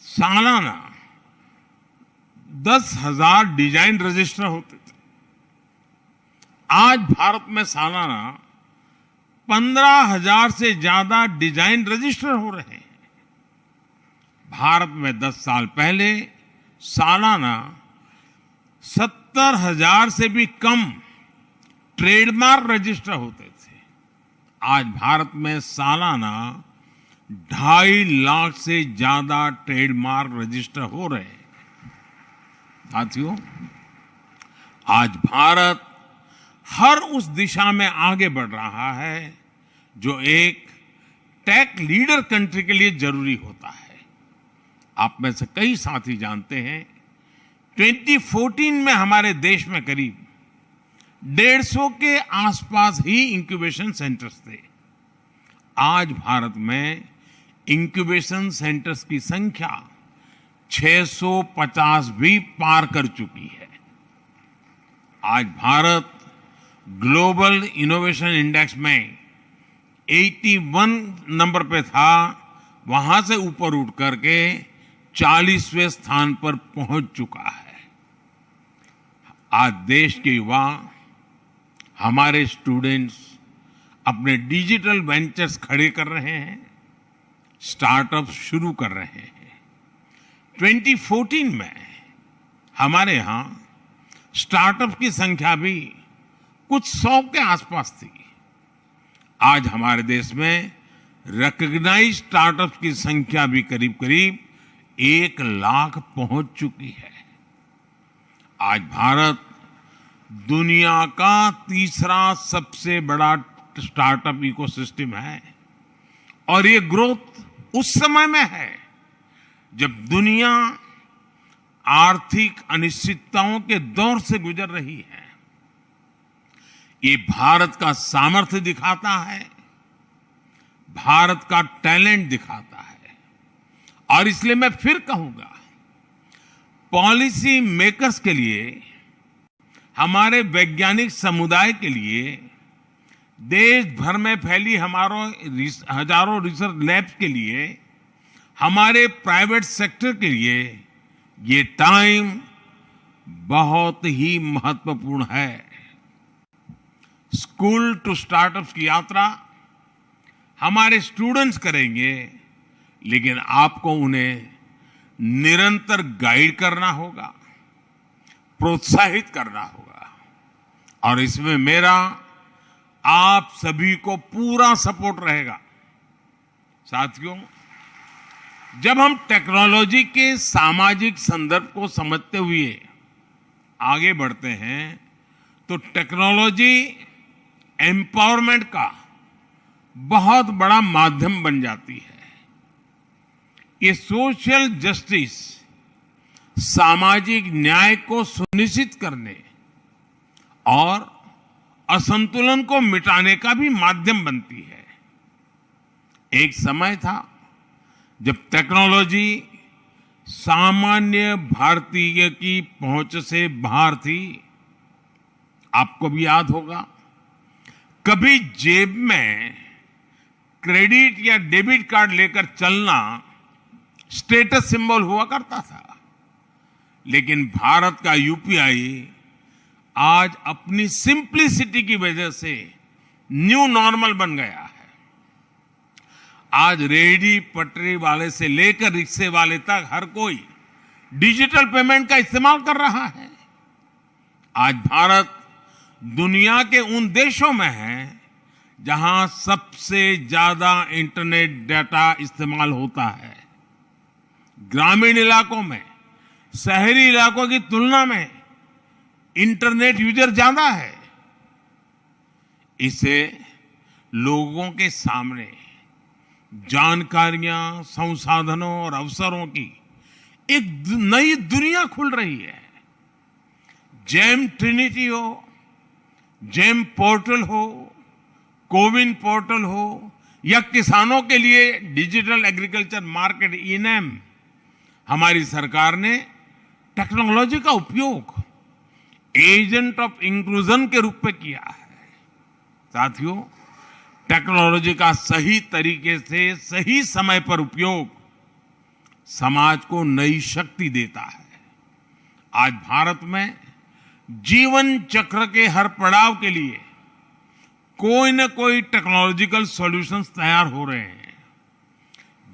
सालाना दस हज़ार डिजाइन रजिस्टर होते थे। आज भारत में सालाना पन्द्रह हज़ार से ज्यादा डिजाइन रजिस्टर हो रहे हैं। भारत में दस साल पहले सालाना सत्तर हज़ार से भी कम ट्रेडमार्क रजिस्टर होते थे। आज भारत में सालाना ढाई लाख से ज्यादा ट्रेडमार्क रजिस्टर हो रहे हैं। साथियों, आज भारत हर उस दिशा में आगे बढ़ रहा है जो एक टेक लीडर कंट्री के लिए जरूरी होता है। आप में से कई साथी जानते हैं, ट्वेंटी फ़ोर्टीन में हमारे देश में करीब डेढ़ सौ के आसपास ही इंक्यूबेशन सेंटर्स थे। आज भारत में इंक्यूबेशन सेंटर्स की संख्या छह सौ पचास भी पार कर चुकी है। आज भारत ग्लोबल इनोवेशन इंडेक्स में इक्यासी नंबर पे था, वहां से ऊपर उठ करके चालीसवें स्थान पर पहुंच चुका है। आज देश के युवा, हमारे स्टूडेंट्स अपने डिजिटल वेंचर्स खड़े कर रहे हैं, स्टार्टअप शुरू कर रहे हैं। ट्वेंटी फ़ोर्टीन में हमारे यहाँ स्टार्टअप की संख्या भी कुछ सौ के आसपास थी। आज हमारे देश में रिकॉग्नाइज स्टार्टअप की संख्या भी करीब करीब एक लाख पहुंच चुकी है। आज भारत दुनिया का तीसरा सबसे बड़ा स्टार्टअप इकोसिस्टम है और ये ग्रोथ उस समय में है जब दुनिया आर्थिक अनिश्चितताओं के दौर से गुजर रही है। ये भारत का सामर्थ्य दिखाता है, भारत का टैलेंट दिखाता है। और इसलिए मैं फिर कहूंगा, पॉलिसी मेकर्स के लिए, हमारे वैज्ञानिक समुदाय के लिए, देश भर में फैली हमारो रिस-, हजारों रिसर्च लैब्स के लिए, हमारे प्राइवेट सेक्टर के लिए ये टाइम बहुत ही महत्वपूर्ण है। स्कूल टू स्टार्टअप्स की यात्रा हमारे स्टूडेंट्स करेंगे, लेकिन आपको उन्हें निरंतर गाइड करना होगा, प्रोत्साहित करना होगा, और इसमें मेरा आप सभी को पूरा सपोर्ट रहेगा। साथियों, जब हम टेक्नोलॉजी के सामाजिक संदर्भ को समझते हुए आगे बढ़ते हैं, तो टेक्नोलॉजी एम्पावरमेंट का बहुत बड़ा माध्यम बन जाती है। ये सोशल जस्टिस, सामाजिक न्याय को सुनिश्चित करने और असंतुलन को मिटाने का भी माध्यम बनती है। एक समय था जब टेक्नोलॉजी सामान्य भारतीय की पहुंच से बाहर थी। आपको भी याद होगा, कभी जेब में क्रेडिट या डेबिट कार्ड लेकर चलना स्टेटस सिंबल हुआ करता था, लेकिन भारत का यूपीआई आज अपनी सिंप्लिसिटी की वजह से न्यू नॉर्मल बन गया है। आज रेहड़ी पटरी वाले से लेकर रिक्शे वाले तक हर कोई डिजिटल पेमेंट का इस्तेमाल कर रहा है। आज भारत दुनिया के उन देशों में है जहां सबसे ज्यादा इंटरनेट डेटा इस्तेमाल होता है। ग्रामीण इलाकों में शहरी इलाकों की तुलना में इंटरनेट यूजर ज्यादा है। इसे लोगों के सामने जानकारियां, संसाधनों और अवसरों की एक दु-, नई दुनिया खुल रही है। जेम ट्रिनिटी हो, जेम पोर्टल हो, कोविन पोर्टल हो, या किसानों के लिए डिजिटल एग्रीकल्चर मार्केट, इनैम, हमारी सरकार ने टेक्नोलॉजी का उपयोग एजेंट ऑफ इंक्लूजन के रूप में किया है। साथियों, टेक्नोलॉजी का सही तरीके से सही समय पर उपयोग समाज को नई शक्ति देता है। आज भारत में जीवन चक्र के हर पड़ाव के लिए कोई न कोई टेक्नोलॉजिकल सॉल्यूशंस तैयार हो रहे हैं।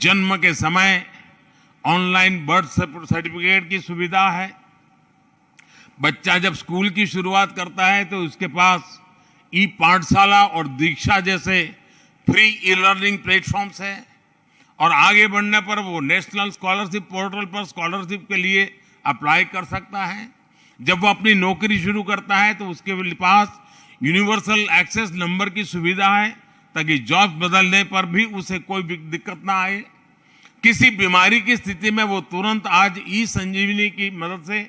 जन्म के समय ऑनलाइन बर्थ सर्टिफिकेट की सुविधा है। बच्चा जब स्कूल की शुरुआत करता है तो उसके पास ई पाठशाला और दीक्षा जैसे फ्री ई लर्निंग प्लेटफॉर्म्स है, और आगे बढ़ने पर वो नेशनल स्कॉलरशिप पोर्टल पर स्कॉलरशिप के लिए अप्लाई कर सकता है। जब वो अपनी नौकरी शुरू करता है तो उसके पास यूनिवर्सल एक्सेस नंबर की सुविधा है, ताकि जॉब बदलने पर भी उसे कोई भी दिक्कत ना आए। किसी बीमारी की स्थिति में वो तुरंत आज ई संजीवनी की मदद से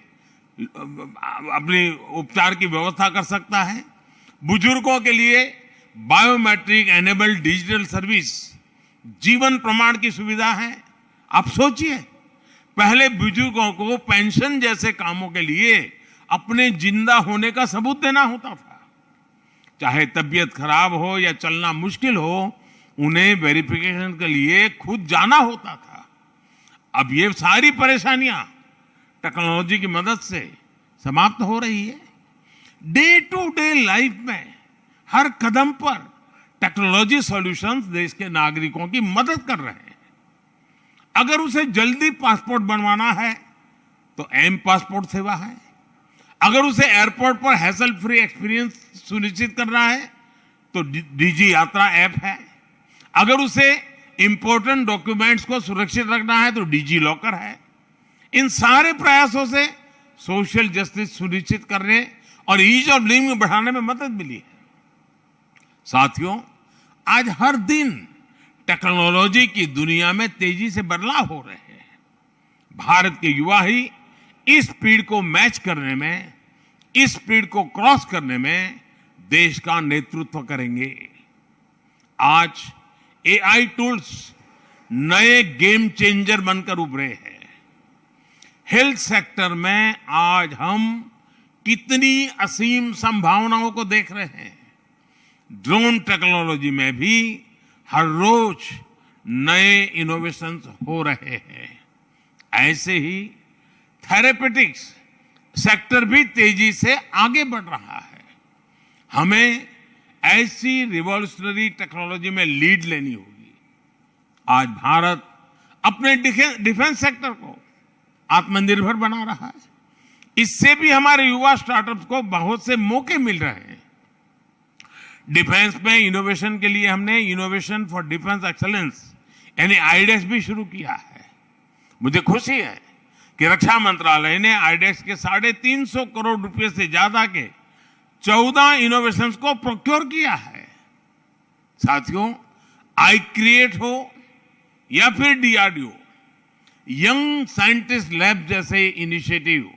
अपनी उपचार की व्यवस्था कर सकता है। बुजुर्गों के लिए बायोमेट्रिक एनेबल्ड डिजिटल सर्विस, जीवन प्रमाण की सुविधा है। आप सोचिए, पहले बुजुर्गों को पेंशन जैसे कामों के लिए अपने जिंदा होने का सबूत देना होता था। चाहे तबीयत खराब हो या चलना मुश्किल हो, उन्हें वेरिफिकेशन के लिए खुद जाना होता था। अब ये सारी परेशानियां टेक्नोलॉजी की मदद से समाप्त हो रही है। डे टू डे लाइफ में हर कदम पर टेक्नोलॉजी सॉल्यूशंस देश के नागरिकों की मदद कर रहे हैं। अगर उसे जल्दी पासपोर्ट बनवाना है तो एम पासपोर्ट सेवा है। अगर उसे एयरपोर्ट पर हैसल फ्री एक्सपीरियंस सुनिश्चित करना है तो डि-, डिजी यात्रा ऐप है। अगर उसे इंपॉर्टेंट डॉक्यूमेंट्स को सुरक्षित रखना है तो डिजी लॉकर है। इन सारे प्रयासों से सोशल जस्टिस सुनिश्चित करने और ईज ऑफ लिविंग बढ़ाने में मदद मिली है। साथियों, आज हर दिन टेक्नोलॉजी की दुनिया में तेजी से बदलाव हो रहे हैं। भारत के युवा ही इस स्पीड को मैच करने में, इस स्पीड को क्रॉस करने में देश का नेतृत्व करेंगे। आज एआई टूल्स नए गेम चेंजर बनकर उभरे हैं। हेल्थ सेक्टर में आज हम कितनी असीम संभावनाओं को देख रहे हैं। ड्रोन टेक्नोलॉजी में भी हर रोज नए इनोवेशंस हो रहे हैं। ऐसे ही थेरेपेटिक्स सेक्टर भी तेजी से आगे बढ़ रहा है। हमें ऐसी रिवॉल्यूशनरी टेक्नोलॉजी में लीड लेनी होगी। आज भारत अपने डिफे-, डिफेंस सेक्टर को आत्मनिर्भर बना रहा है। इससे भी हमारे युवा स्टार्टअप्स को बहुत से मौके मिल रहे हैं। डिफेंस में इनोवेशन के लिए हमने इनोवेशन फॉर डिफेंस एक्सीलेंस यानी आईडेक्स भी शुरू किया है। मुझे खुशी है कि रक्षा मंत्रालय ने आईडेक्स के साढ़े तीन सौ करोड़ रुपए से ज्यादा के चौदह इनोवेशंस को प्रोक्योर किया है। साथियों, आई क्रिएट हो या फिर डीआरडीओ, यंग साइंटिस्ट लैब जैसे इनिशिएटिव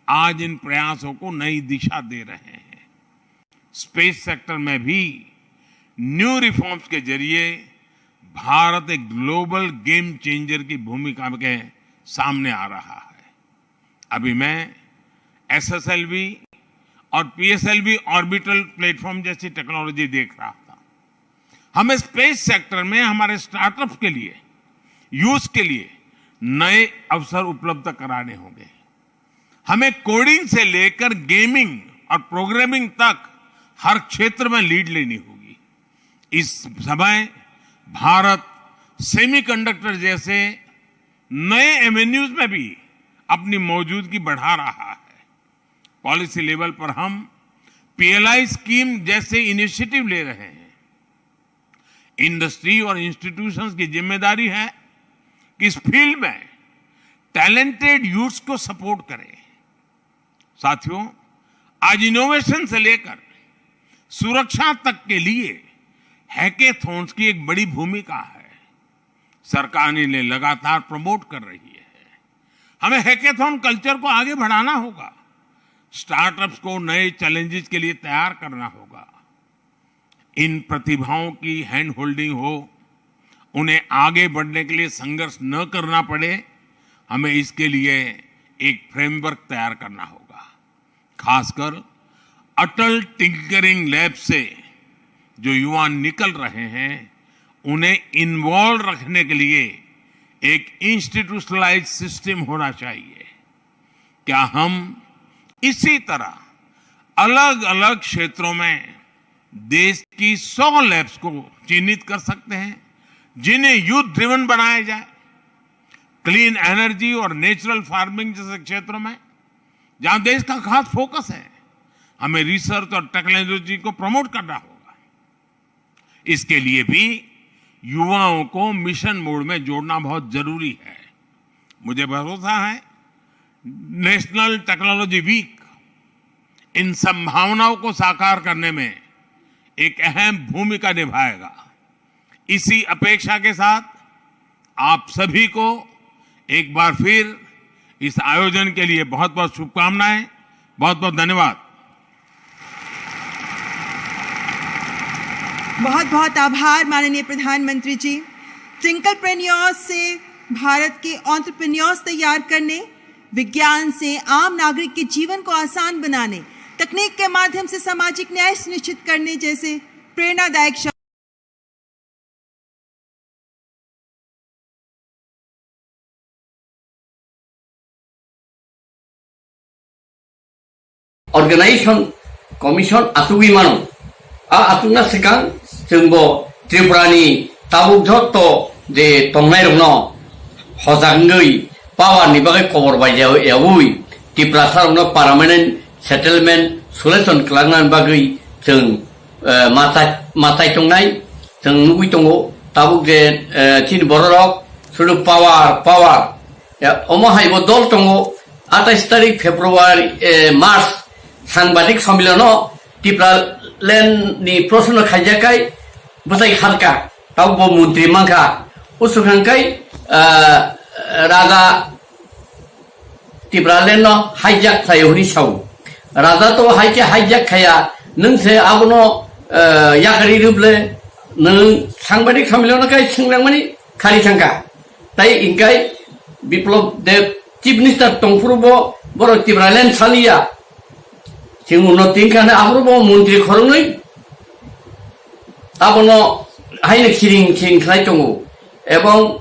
आज इन प्रयासों को नई दिशा दे रहे हैं। स्पेस सेक्टर में भी न्यू रिफॉर्म्स के जरिए भारत एक ग्लोबल गेम चेंजर की भूमिका के सामने आ रहा है। अभी मैं एसएसएलवी और पीएसएलवी ऑर्बिटल प्लेटफॉर्म जैसी टेक्नोलॉजी देख रहा था। हमें स्पेस सेक्टर में हमारे स्टार्टअप्स के लिए, यूथ के लिए नए अवसर उपलब्ध कराने होंगे। हमें कोडिंग से लेकर गेमिंग और प्रोग्रामिंग तक हर क्षेत्र में लीड लेनी होगी। इस समय भारत सेमीकंडक्टर जैसे नए एवेन्यूज में भी अपनी मौजूदगी बढ़ा रहा है। पॉलिसी लेवल पर हम पीएलआई स्कीम जैसे इनिशिएटिव ले रहे हैं। इंडस्ट्री और इंस्टीट्यूशंस की जिम्मेदारी है कि इस फील्ड में टैलेंटेड यूथ्स को सपोर्ट करें। साथियों, आज इनोवेशन से लेकर सुरक्षा तक के लिए हैकेथॉन्स की एक बड़ी भूमिका है। सरकार इन्हें लगातार प्रमोट कर रही है। हमें हैकेथॉन कल्चर को आगे बढ़ाना होगा, स्टार्टअप्स को नए चैलेंजेस के लिए तैयार करना होगा। इन प्रतिभाओं की हैंड होल्डिंग हो, उन्हें आगे बढ़ने के लिए संघर्ष न करना पड़े, हमें इसके लिए एक फ्रेमवर्क तैयार करना होगा। खासकर अटल टिंकरिंग लैब से जो युवा निकल रहे हैं, उन्हें इन्वॉल्व रखने के लिए एक इंस्टीट्यूशनलाइज सिस्टम होना चाहिए। क्या हम इसी तरह अलग-अलग क्षेत्रों में देश की सौ लैब्स को चिन्हित कर सकते हैं, जिन्हें यूथ ड्रिवन बनाया जाए? क्लीन एनर्जी और नेचुरल फार्मिंग जैसे क्षेत्रों में, जहां देश का खास फोकस है, हमें रिसर्च और टेक्नोलॉजी को प्रमोट करना होगा। इसके लिए भी युवाओं को मिशन मोड में जोड़ना बहुत जरूरी है। मुझे भरोसा है, नेशनल टेक्नोलॉजी वीक इन संभावनाओं को साकार करने में एक अहम भूमिका निभाएगा। इसी अपेक्षा के साथ आप सभी को एक बार फिर इस आयोजन के लिए बहुत-बहुत शुभकामनाएं, बहुत-बहुत धन्यवाद। बहुत बहुत आभार माननीय प्रधानमंत्री जी। टिंकलप्रेन्योर्स से भारत के एंटरप्रेन्योर्स तैयार करने, विज्ञान से आम नागरिक के जीवन को आसान बनाने, तकनीक के माध्यम से सामाजिक न्याय सुनिश्चित करने जैसे प्रेरणादायक शब्द। Organization Commission achugwi mano. A achukna swkang chwngbo Tripurani tabuk jotto je tongnairokno hojak wngwi power ni bagwi kobor bai yaui Tiprasarokno permanent settlement solution kwlangna bagwi chwng ma chai tongnai, chwng nugwi tongo tabuk je chini bororok sudu power power. Omo hai bo dol tongo, atais tarik February, March sangbadik sommilono Tipraland ni proshno khaijak kai bwtai kharka, tabuk bo montri mankha, usukang kai raja Tipraland no hijack khlaio hwnwi sao. Raja to hai khe hijack khaya, nwng se abono yakarwi rwble, nwng sangbadik sommilono kai swngnangmani khari thangkha. Tai inkai Biplab Deb Chief Minister tongphuru bo borok Tipraland saliya. Chwng uno tin kha hwnwi aphuru bo montri khoroknwi abono haino khiring khiring khlai tongo. Ebong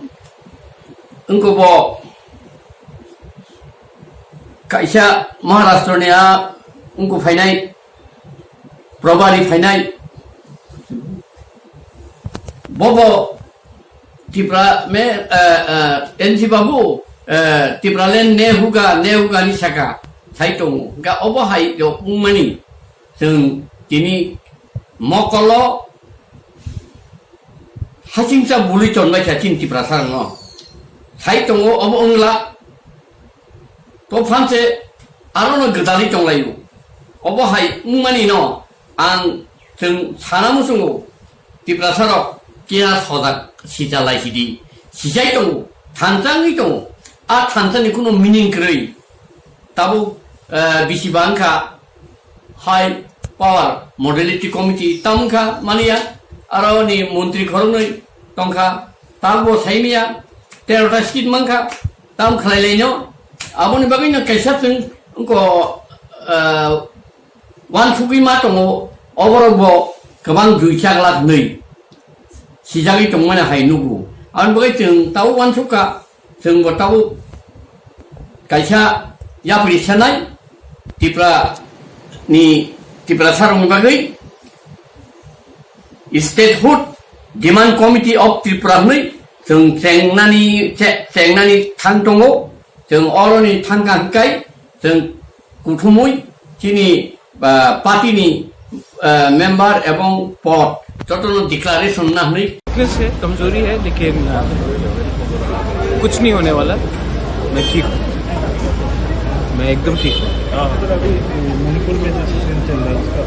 wngkukbo kaisa Maharashtra ni a wngkuk phainai, Probari phainai, bobo Tipra me N C Babu, Tipraland ne huga ne huga ni saka sai tongo. Hwnkhe obo hai rok wngmani chwng tini mokolo hasingcha bului tonbaikha chini Tiprasarokno. Sai tongo obo wngla. To phanse arono gwdalwi tonglaio. Obo hai wngmani no ang chwng sana muchungo, Tiprasarok kiya sojak sichalai sidi, sichai tongo, thansa wngwi tongo. A thansa ni kunu meaning kwrwi. Tabuk bisi ba wngkha High Power Modality Committee, tamo wngkha mania, aro ni montri khoroknwi tongkha, tabukbo saimanya, terota seat mankha, tamo khlailaino. Aboni bagwino kaisa chwng wngkho uansugwi ma tongo, oborokbo kwbang jui chak lak hwnwi sijagwi tongmani hai nugo. Aboni bagwi chwng tabuk uansukha, chwngbo tabuk kaisa yapri sanai Tripura ni Tiprasarokni bagwi Statehood Demand Committee of Tripura hwnwi chwng chengnani, chengnani thang tongo. Chwng oroni thangkha hwnkhe chwng kuthumwi chini party ni member ebong pod jotono declaration na hwnwi. Weakness है, कमजोरी है, लेकिन कुछ नहीं होने वाला। मैं ठीक हूँ, मैं एकदम ठीक हूँ। सर, अभी मणिपुर में जो सिचुएशन चल रहा है, उसका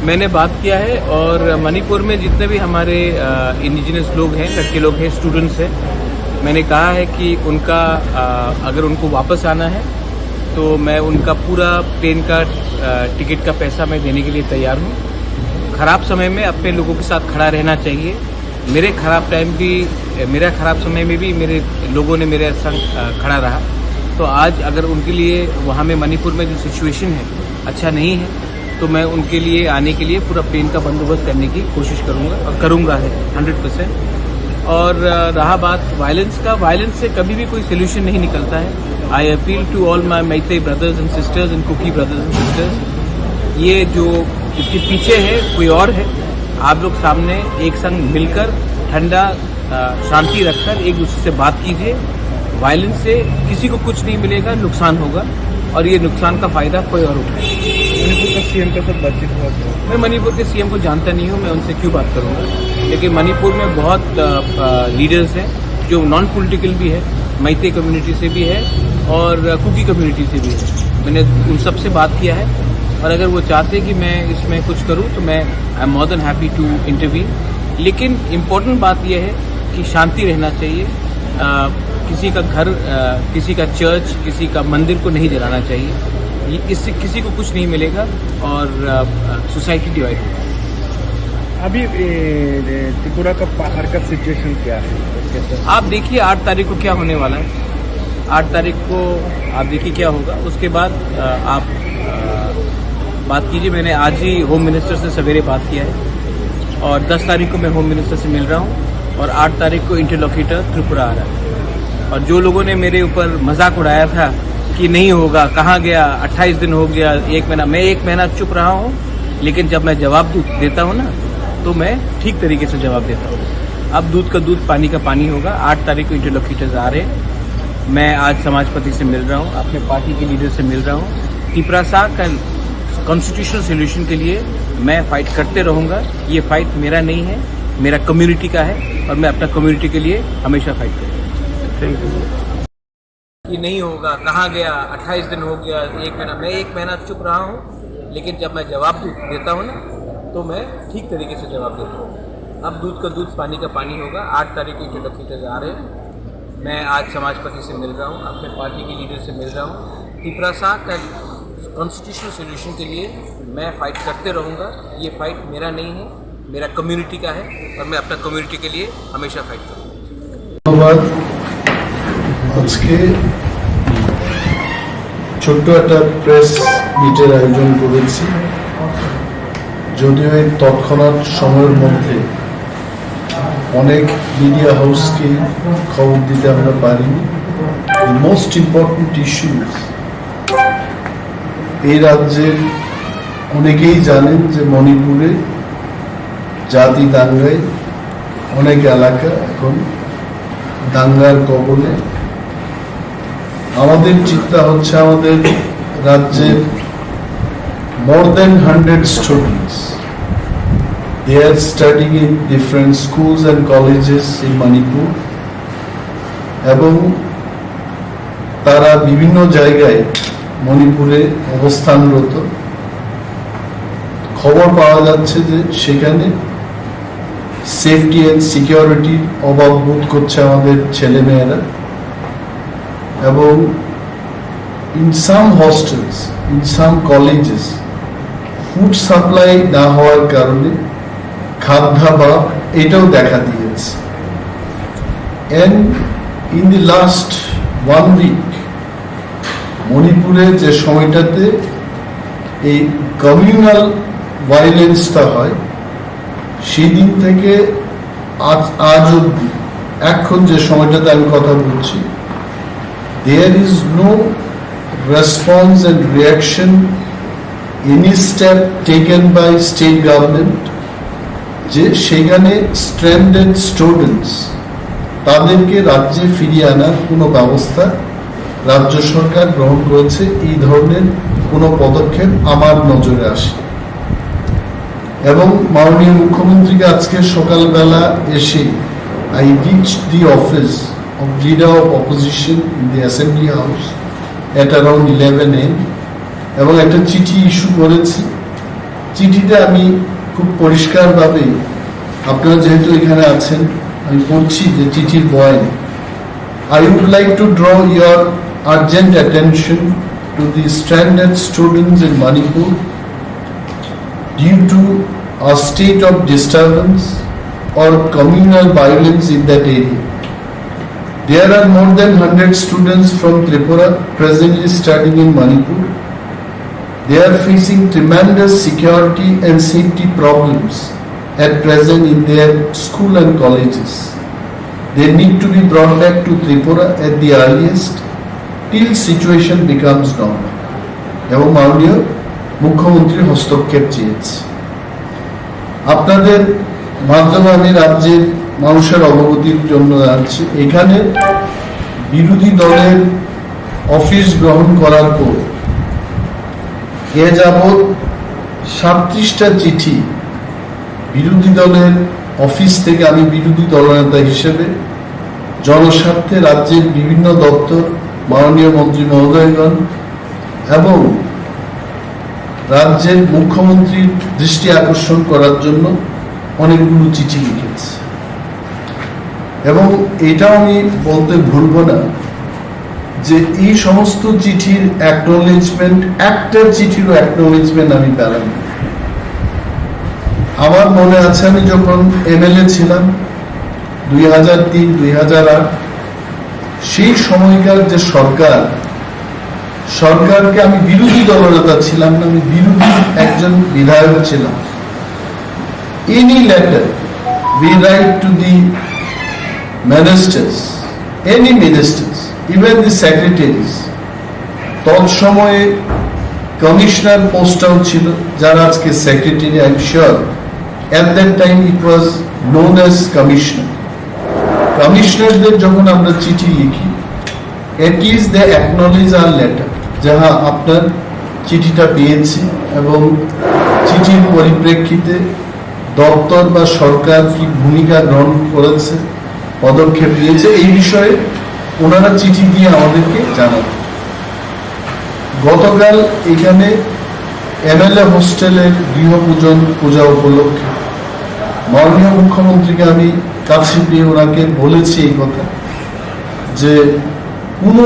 मैंने बात किया है और मणिपुर में जितने भी हमारे इंडिजिनस लोग हैं, लड़के लोग हैं, स्टूडेंट्स हैं, मैंने कहा है कि उनका अ, अगर उनको वापस आना है तो मैं उनका पूरा प्लेन का अ, टिकट का पैसा मैं देने के लिए तैयार हूँ। ख़राब समय में अपने लोगों के साथ खड़ा रहना चाहिए। मेरे ख़राब टाइम भी, मेरा ख़राब समय में भी मेरे लोगों ने मेरे संग अ, खड़ा रहा। तो आज अगर उनके लिए वहाँ में मणिपुर में जो सिचुएशन है अच्छा नहीं है, तो मैं उनके लिए आने के लिए पूरा प्लेन का बंदोबस्त करने की कोशिश करूँगा और करूँगा है हंड्रेड परसेंट। और अ, रहा बात वायलेंस का, वायलेंस से कभी भी कोई सोल्यूशन नहीं निकलता है। I appeal to all my Meitei brothers and sisters and Kuki brothers and sisters, ये जो इसके पीछे है कोई और है। आप लोग सामने एक संग मिलकर ठंडा अ, शांति रखकर एक दूसरे से बात कीजिए। वायलेंस से किसी को कुछ नहीं मिलेगा, नुकसान होगा और ये नुकसान का फ़ायदा कोई और उठाएगा। मणिपुर का सीएम के साथ बातचीत हुआ था। मैं मणिपुर के सीएम को जानता नहीं हूँ, मैं उनसे क्यों बात करूँगा, लेकिन मणिपुर में बहुत लीडर्स हैं जो नॉन पॉलिटिकल भी है, मैते कम्युनिटी से भी है और कुकी कम्युनिटी से भी है। मैंने उन सब से बात किया है और अगर वो चाहते कि मैं इसमें कुछ करूँ तो मैं I am more than happy to intervene। लेकिन इम्पोर्टेंट बात यह है कि शांति रहना चाहिए। अ, किसी का घर, अ, किसी का चर्च, किसी का मंदिर को नहीं जलाना चाहिए। ये, इससे किसी को कुछ नहीं मिलेगा और सोसाइटी डिवाइड होगा। अभी ए, ए, त्रिपुरा का बाहर का सिचुएशन क्या है? कैसा? आप देखिए आठ तारीख को क्या होने वाला है। आठ तारीख को आप देखिए क्या होगा। उसके बाद अ, आप अ, बात कीजिए। मैंने आज ही होम मिनिस्टर से सवेरे बात किया है और दस तारीख को मैं होम मिनिस्टर से मिल रहा हूँ और आठ तारीख को इंटरलोक्यूटर त्रिपुरा आ रहा है। और जो लोगों ने मेरे ऊपर मजाक उड़ाया था कि नहीं होगा, कहाँ गया, अट्ठाईस दिन हो गया, एक महीना, मैं एक महीना चुप रहा हूँ, लेकिन जब मैं जवाब दू- देता हूँ ना, तो मैं ठीक तरीके से जवाब देता हूँ। अब दूध का दूध, पानी का पानी होगा। आठ तारीख को इंटरलोक्यूटर्स आ रहे हैं। मैं आज समाजपति से मिल रहा हूँ, अपने पार्टी के लीडर से मिल रहा हूँ। तिपरासा का कॉन्स्टिट्यूशनल सॉल्यूशन के लिए मैं फाइट करते रहूँगा। ये फाइट मेरा नहीं है, मेरा कम्युनिटी का है और मैं अपना कम्युनिटी के लिए हमेशा फाइट करूँगा। Thank you. कि नहीं होगा, कहाँ गया, अट्ठाईस दिन हो गया, एक महीना, मैं एक महीना चुप रहा हूँ, लेकिन जब मैं जवाब दू- देता हूँ ना, तो मैं ठीक तरीके से जवाब देता हूँ। अब दूध का दूध, पानी का पानी होगा। आठ तारीख को इंटरलोक्यूटर्स आ रहे हैं। मैं आज समाजपति से मिल रहा हूँ, अपने पार्टी के लीडर से मिल रहा हूँ। तिपरासा का कॉन्स्टिट्यूशनल सॉल्यूशन के लिए मैं फाइट करते रहूँगा। ये फाइट मेरा नहीं है, मेरा कम्युनिटी का है और मैं अपना कम्युनिटी के लिए हमेशा फाइट करूँगा। ধন্যবাদ। আজকে ছোট্ট একটা প্রেস মিটের আয়োজন করেছি। যদিও এই তৎক্ষণাৎ সময়ের মধ্যে অনেক মিডিয়া হাউসকে খবর দিতে আমরা পারিনি। মোস্ট ইম্পর্টেন্ট ইস্যুস, এই রাজ্যের অনেকেই জানেন যে মণিপুরে জাতি দাঙ্গায় অনেক এলাকা এখন দাঙ্গার কবলে। আমাদের চিন্তা হচ্ছে আমাদের রাজ্যের more than hundred students, they are studying in different schools and colleges in Manipur, এবং তারা বিভিন্ন জায়গায় মণিপুরে অবস্থানরত। খবর পাওয়া যাচ্ছে যে সেখানে সেফটি অ্যান্ড সিকিউরিটির অভাব বোধ করছে আমাদের ছেলেমেয়েরা। এবং in some hostels, in some colleges, food supply না হওয়ার কারণে খাদ্যাভাব এটাও দেখা দিয়েছে। And in the last one week, মণিপুরে যে সময়টাতে এই কমিউনাল ভায়োলেন্সটা হয়, সেই দিন থেকে আজ, আজ অবধি, এখন যে সময়টাতে আমি কথা বলছি, there is no response and reaction, any step taken by state government, যে সেখানে স্ট্র্যান্ডেড স্টুডেন্টস, তাদেরকে রাজ্যে ফিরিয়ে আনার কোনো ব্যবস্থা রাজ্য সরকার গ্রহণ করেছে, এই ধরনের কোনো পদক্ষেপ আমার নজরে আসে। এবং মাননীয় মুখ্যমন্ত্রীকে আজকে সকালবেলা এসে, I reached the office of leader of opposition in the assembly house at around eleven a.m. এবং একটা চিঠি ইস্যু করেছি চিঠিতে আমি খুব পরিষ্কারভাবে, আপনারা যেহেতু এখানে আছেন, আমি পড়ছি যে চিঠির point. I would like to draw your urgent attention to the stranded students in Manipur due to a state of disturbance or communal violence in that area. There are more than hundred students from Tripura presently studying in Manipur. They are facing tremendous security and safety problems at present in their school and colleges. They need to be brought back to Tripura at the earliest till situation becomes normal. এবং মাননীয় মুখ্যমন্ত্রীর হস্তক্ষেপ চেয়েছি। আপনাদের মাধ্যমে আমি রাজ্যের মানুষের অবগতির জন্য জানাচ্ছি, এখানে বিরোধী দলের অফিস গ্রহণ করার পর এ যাবৎ সাতত্রিশটা চিঠি বিরোধী দলের অফিস থেকে আমি বিরোধী দলনেতা হিসেবে জনস্বার্থে রাজ্যের বিভিন্ন দপ্তর, মাননীয় মন্ত্রী মহোদয়গণ এবং রাজ্যের মুখ্যমন্ত্রীর দৃষ্টি আকর্ষণ করার জন্য অনেকগুলো চিঠি লিখেছি। এবং এটাও আমি বলতে ভুলব না যে এই সমস্ত চিঠির অ্যাকনোলেজমেন্ট, একটা চিঠিরও অ্যাকনোলেজমেন্ট আমি পেলাম না। আমার মনে আছে, আমি যখন এমএলএ ছিলাম দুই হাজার তিন দুই হাজার আট, সেই সময়কার যে সরকার, সরকারকে আমি বিরোধী দলনেতা ছিলাম না, আমি বিরোধী একজন বিধায়ক ছিলাম। Any letter we write to the ministers, any ministers, even the secretaries, তৎসময়ে কমিশনার পোস্টটাও ছিল, যারা আজকে secretary, I am sure at that time it was known as commissioner. কমিশনারদের যখন আমরা চিঠি লিখি, at least they acknowledge our letter, যে হ্যাঁ, আপনার চিঠিটা পেয়েছি এবং চিঠির পরিপ্রেক্ষিতে দপ্তর বা সরকার কি ভূমিকা গ্রহণ করেছে, পদক্ষেপ নিয়েছে, এই বিষয়ে ওনারা চিঠি দিয়ে আমাদেরকে জানান। গতকাল এখানে এমএলএ হোস্টেলের গৃহপূজন পূজা উপলক্ষে মাননীয় মুখ্যমন্ত্রীকে আমি কাছে পেয়ে ওনাকে বলেছি এই কথা, যে কোনো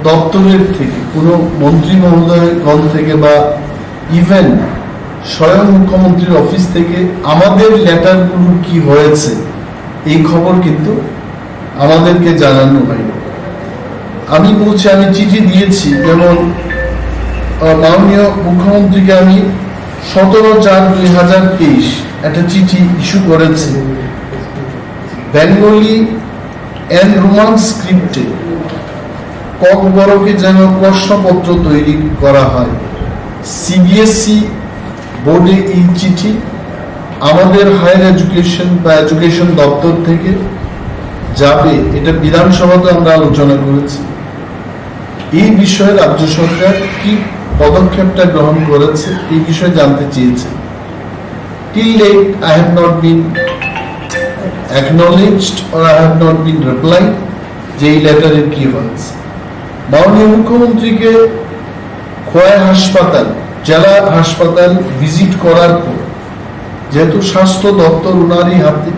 দপ্তরের থেকে, কোনো মন্ত্রী মহোদয়গণ থেকে বা ইভেন স্বয়ং মুখ্যমন্ত্রীর অফিস থেকে আমাদের লেটারগুলোর কি হয়েছে, এই খবর কিন্তু আমাদেরকে জানানো হয়নি। আমি বলছি, আমি চিঠি দিয়েছি, যেমন আহ, মাননীয় মুখ্যমন্ত্রীকে আমি সতেরো চার দুই হাজার তেইশ একটা চিঠি ইস্যু করেছি, বেঙ্গলি অ্যান্ড রোমান স্ক্রিপ্টে ককবরকে যেন প্রশ্নপত্র তৈরি করা হয়। সিবিএসই বোর্ডে এই চিঠি আমাদের হায়ার এডুকেশন বা এডুকেশন দপ্তর থেকে যাবে, এটা বিধানসভাতে আমরা আলোচনা করেছি। এই বিষয়ে রাজ্য সরকার কি পদক্ষেপটা গ্রহণ করেছে, এই বিষয়ে জানতে চেয়েছে। Till date I have not been acknowledged or I have not been replied যে এই লেটারের কি হয়েছে। মাননীয় মুখ্যমন্ত্রীকে খোয়াই হাসপাতাল, জেলা হাসপাতাল ভিজিট করার পর, যেহেতু স্বাস্থ্য দপ্তর ওনারই হাতে,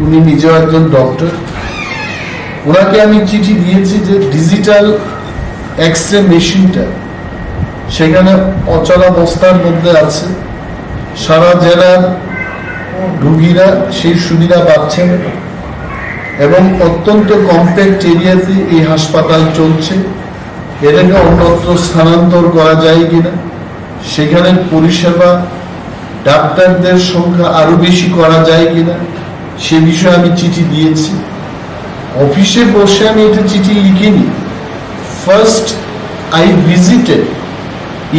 উনি নিজেও একজন ডক্টর, ওনাকে আমি চিঠি দিয়েছি যে ডিজিটাল এক্স রে মেশিনটা সেখানে অচলাবস্থার মধ্যে আছে। সারা জেলার রুগীরা সেই সুবিধা পাচ্ছেন এবং অত্যন্ত কম্প্যাক্ট এরিয়াতে এই হাসপাতাল চলছে। এটাকে অন্যত্র স্থানান্তর করা যায় কিনা, সেখানে পরিষেবা, ডাক্তারদের সংখ্যা আরো বেশি করা যায় কিনা, সে বিষয়ে আমি চিঠি দিয়েছি। অফিসে বসে আমি এটা চিঠি লিখিনি। First I visited,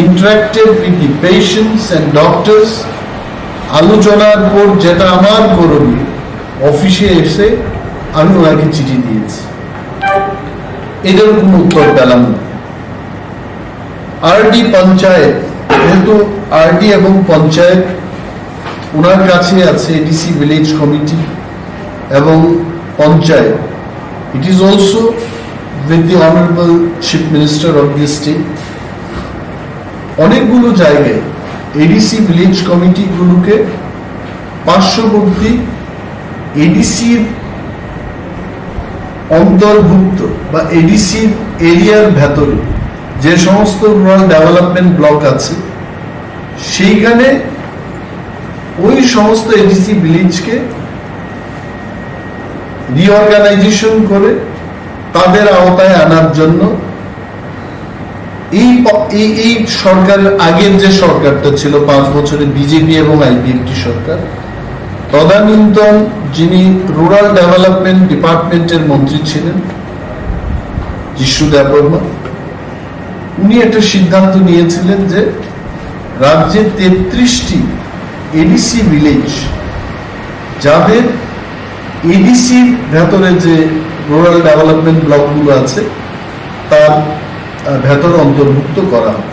interacted with the patients and doctors, আলোচনার পর যেটা আমার করণীয়, অফিসে এসে আমি ওনাকে চিঠি দিয়েছি। এটার কোনো উত্তর পেলাম না। আরডি পঞ্চায়েত, যেহেতু আরডি এবং পঞ্চায়েত ওনার কাছে আছে, এডিসি ভিলেজ কমিটি এবং panchayat, it is also with the honorable chief minister of this state। অনেকগুলো জায়গায় এডিসি ভিলেজ কমিটিগুলোকে পার্শ্ববর্তী এডিসির অন্তর্ভুক্ত বা এডিসির এরিয়ার ভেতরে যে সমস্ত রুরাল ডেভেলপমেন্ট ব্লক আছে, সেইখানে ওই সমস্ত এডিসি ভিলেজকে রিঅর্গানাইজেশন করে তাদের আওতায় আনার জন্য এই প- এই এই সরকারের আগের যে সরকারটা ছিল পাঁচ বছরে, বিজেপি এবং আইপিএফটি সরকার, তদানীন্তন যিনি রুরাল ডেভেলপমেন্ট ডিপার্টমেন্টের মন্ত্রী ছিলেন, যিষ্ণু দেববর্মা, উনি একটা সিদ্ধান্ত নিয়েছিলেন যে রাজ্যে তেত্রিশটি এডিসি ভিলেজ, যাদের এডিসির ভেতরে যে রুরাল ডেভেলপমেন্ট ব্লকগুলো আছে, তার আহ, ভেতর অন্তর্ভুক্ত করা হবে।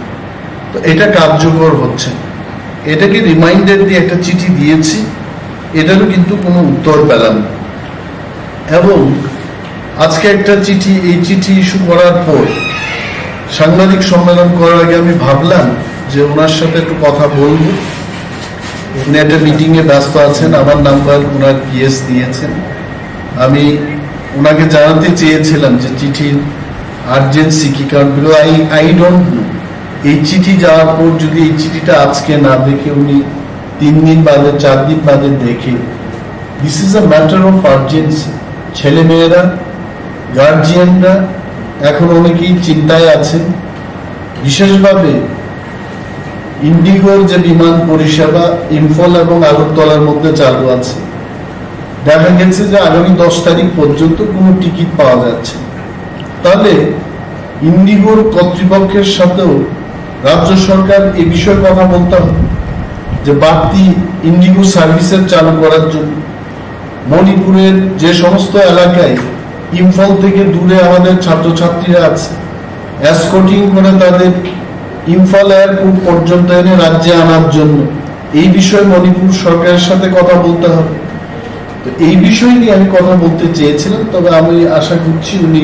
তো এটা কার্যকর হচ্ছে না। এটাকে রিমাইন্ডার দিয়ে একটা চিঠি দিয়েছি, এটারও কিন্তু কোনো উত্তর পেলাম না। এবং আজকে একটা চিঠি, এই চিঠি ইস্যু করার পর সাংবাদিক সম্মেলন করার আগে আমি ভাবলাম যে ওনার সাথে একটু কথা বলবো। উনি একটা মিটিংয়ে ব্যস্ত আছেন, আমার নাম্বার ওনার পিএস দিয়েছেন। আমি ওনাকে জানাতে চেয়েছিলাম যে চিঠির আর্জেন্সি কি, কারণ আই আই ডোন্ট নো, এই চিঠি যাওয়ার পর যদি এই চিঠিটা আজকে না দেখে উনি তিন দিন বাদে, চার দিন বাদে দেখে, this is a matter of urgency। ছেলেমেয়েরা, গার্জিয়ানরা এখন অনেকেই চিন্তায় আছেন। বিশেষভাবে ইন্ডিগোর যে বিমান পরিষেবা ইম্ফল এবং আগরতলার মধ্যে চালু আছে, দেখা গেছে যে আগামী দশ তারিখ পর্যন্ত কোনো টিকিট পাওয়া যাচ্ছে না। তাহলে ইন্ডিগোর কর্তৃপক্ষের সাথেও রাজ্য সরকার এ বিষয়ে কথা বলতে হবে যে বাড়তি ইন্ডিগো সার্ভিসের চালু করার জন্য মণিপুরের যে সমস্ত এলাকায় ইম্ফল থেকে দূরে আমাদের ছাত্রছাত্রীরা আছে, এসকর্টিং করে তাদের ইম্ফল এয়ারপোর্ট পর্যন্ত এনে রাজ্যে আনার জন্য এই বিষয়ে মণিপুর সরকারের সাথে কথা বলতে হবে। তো এই বিষয় নিয়ে আমি কথা বলতে চেয়েছিলাম, তবে আমি আশা করছি উনি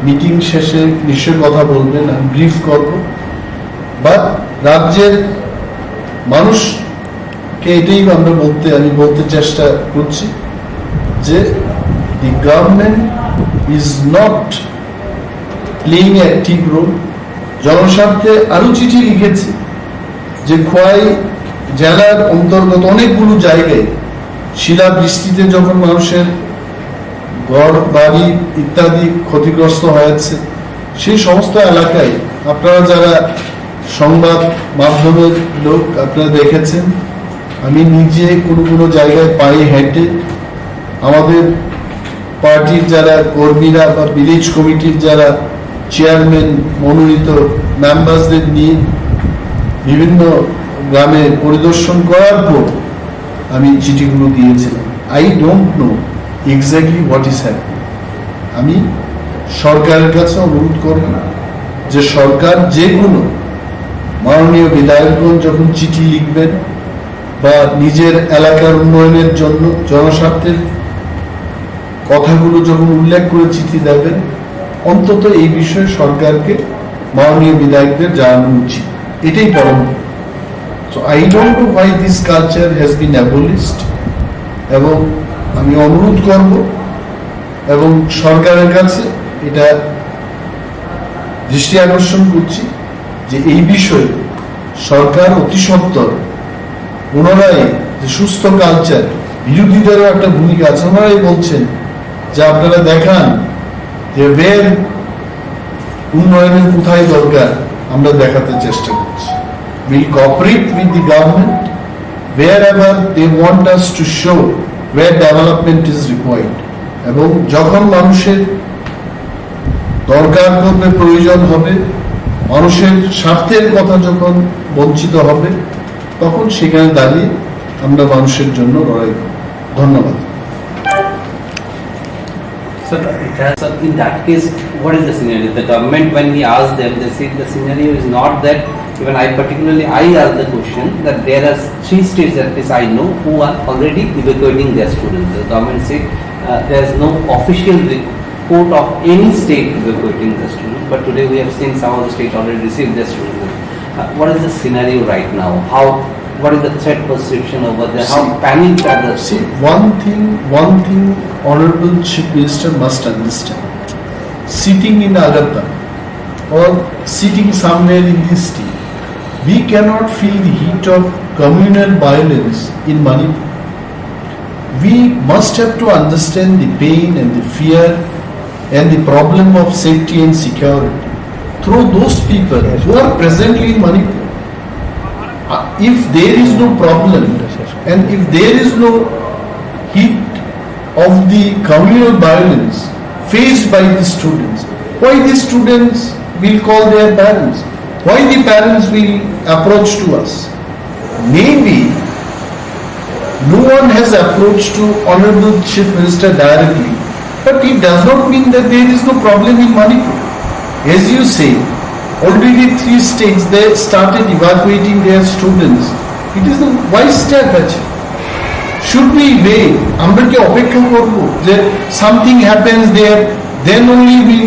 মিটিং শেষে নিশ্চয়ই কথা বলবেন, আমি ব্রিফ করব। বাট রাজ্যের মানুষকে এটাই আমরা বলতে, আমি বলতে চেষ্টা করছি যে the government is not playing active role। জনস্বার্থে আরও চিঠি লিখেছি যে খোয়াই জেলার অন্তর্গত অনেকগুলো জায়গায় শিলাবৃষ্টিতে যখন মানুষের ঘর বাড়ি ইত্যাদি ক্ষতিগ্রস্ত হয়েছে, সেই সমস্ত এলাকায় আপনারা যারা সংবাদ মাধ্যমের লোক, আপনারা দেখেছেন, আমি নিজে কোনো কোনো জায়গায় পায়ে হেঁটে আমাদের পার্টির যারা কর্মীরা বা ভিলেজ কমিটির যারা চেয়ারম্যান মনোনীত মেম্বারসদের নিয়ে বিভিন্ন গ্রামে পরিদর্শন করার পর আমি চিঠিগুলো দিয়েছিলাম। I don't know exactly what is happening। আমি সরকারের কাছে অনুরোধ করব যে সরকার যে কোনো মাননীয় বিধায়কগণ যখন চিঠি লিখবেন বা নিজের এলাকার উন্নয়নের জন্য জনস্বার্থের কথাগুলো যখন উল্লেখ করে চিঠি দেবেন, অন্তত এই বিষয়ে সরকারকে মাননীয় বিধায়কদের জানানো উচিত, এটাই পরম। So I don't know why this culture has been abolished, এবং আমি অনুরোধ করব এবং সরকারের কাছে এটা দৃষ্টি আকর্ষণ করছি যে এই বিষয়ে সরকার অতি সত্বর পুনরায় যে সুস্থ কালচার, বিরোধীদেরও একটা ভূমিকা আছে। ওনারাই বলছেন যে আপনারা দেখান যে ওয়ের উন্নয়নের কোথায় দরকার, আমরা দেখাতে চেষ্টা করছি। We'll cooperate with the government wherever they want us to show where development is required। এবং যখন মানুষের দরকার পড়বে, প্রয়োজন হবে, মানুষের স্বার্থের কথা যখন বঞ্চিত হবে, তখন সেখানে দাঁড়িয়ে আমরা মানুষের জন্য লড়াই করব। ধন্যবাদ। Sir, it has, sir, in that case, what is the scenario? The government, when we asked them, they said the scenario is not that. Even I particularly, I asked the question that there are three states, at least I know, who are already evacuating their students. The government said, uh, there is no official report of any state evacuating the students, but today we have seen some of the states already received their students. What is the scenario right now? How, what is the threat perception over there? How panicked are the See, one thing, one thing Honorable Chief Minister must understand. Sitting in Agartala or sitting somewhere in this state, we cannot feel the heat of communal violence in Manipur. We must have to understand the pain and the fear and the problem of safety and security through those people who are presently in Manipur. Uh, if there is no problem and if there is no heat of the communal violence faced by the students, why the students will call their parents? Why the parents will approach to us? Maybe no one has approached to Honorable Chief Minister directly, but it does not mean that there is no problem in Manipur. As you say, already three states, they started evacuating their students. It is a wise step, actually. Should we wait? আমরা কি অপেক্ষা করব যে something happens there, then only we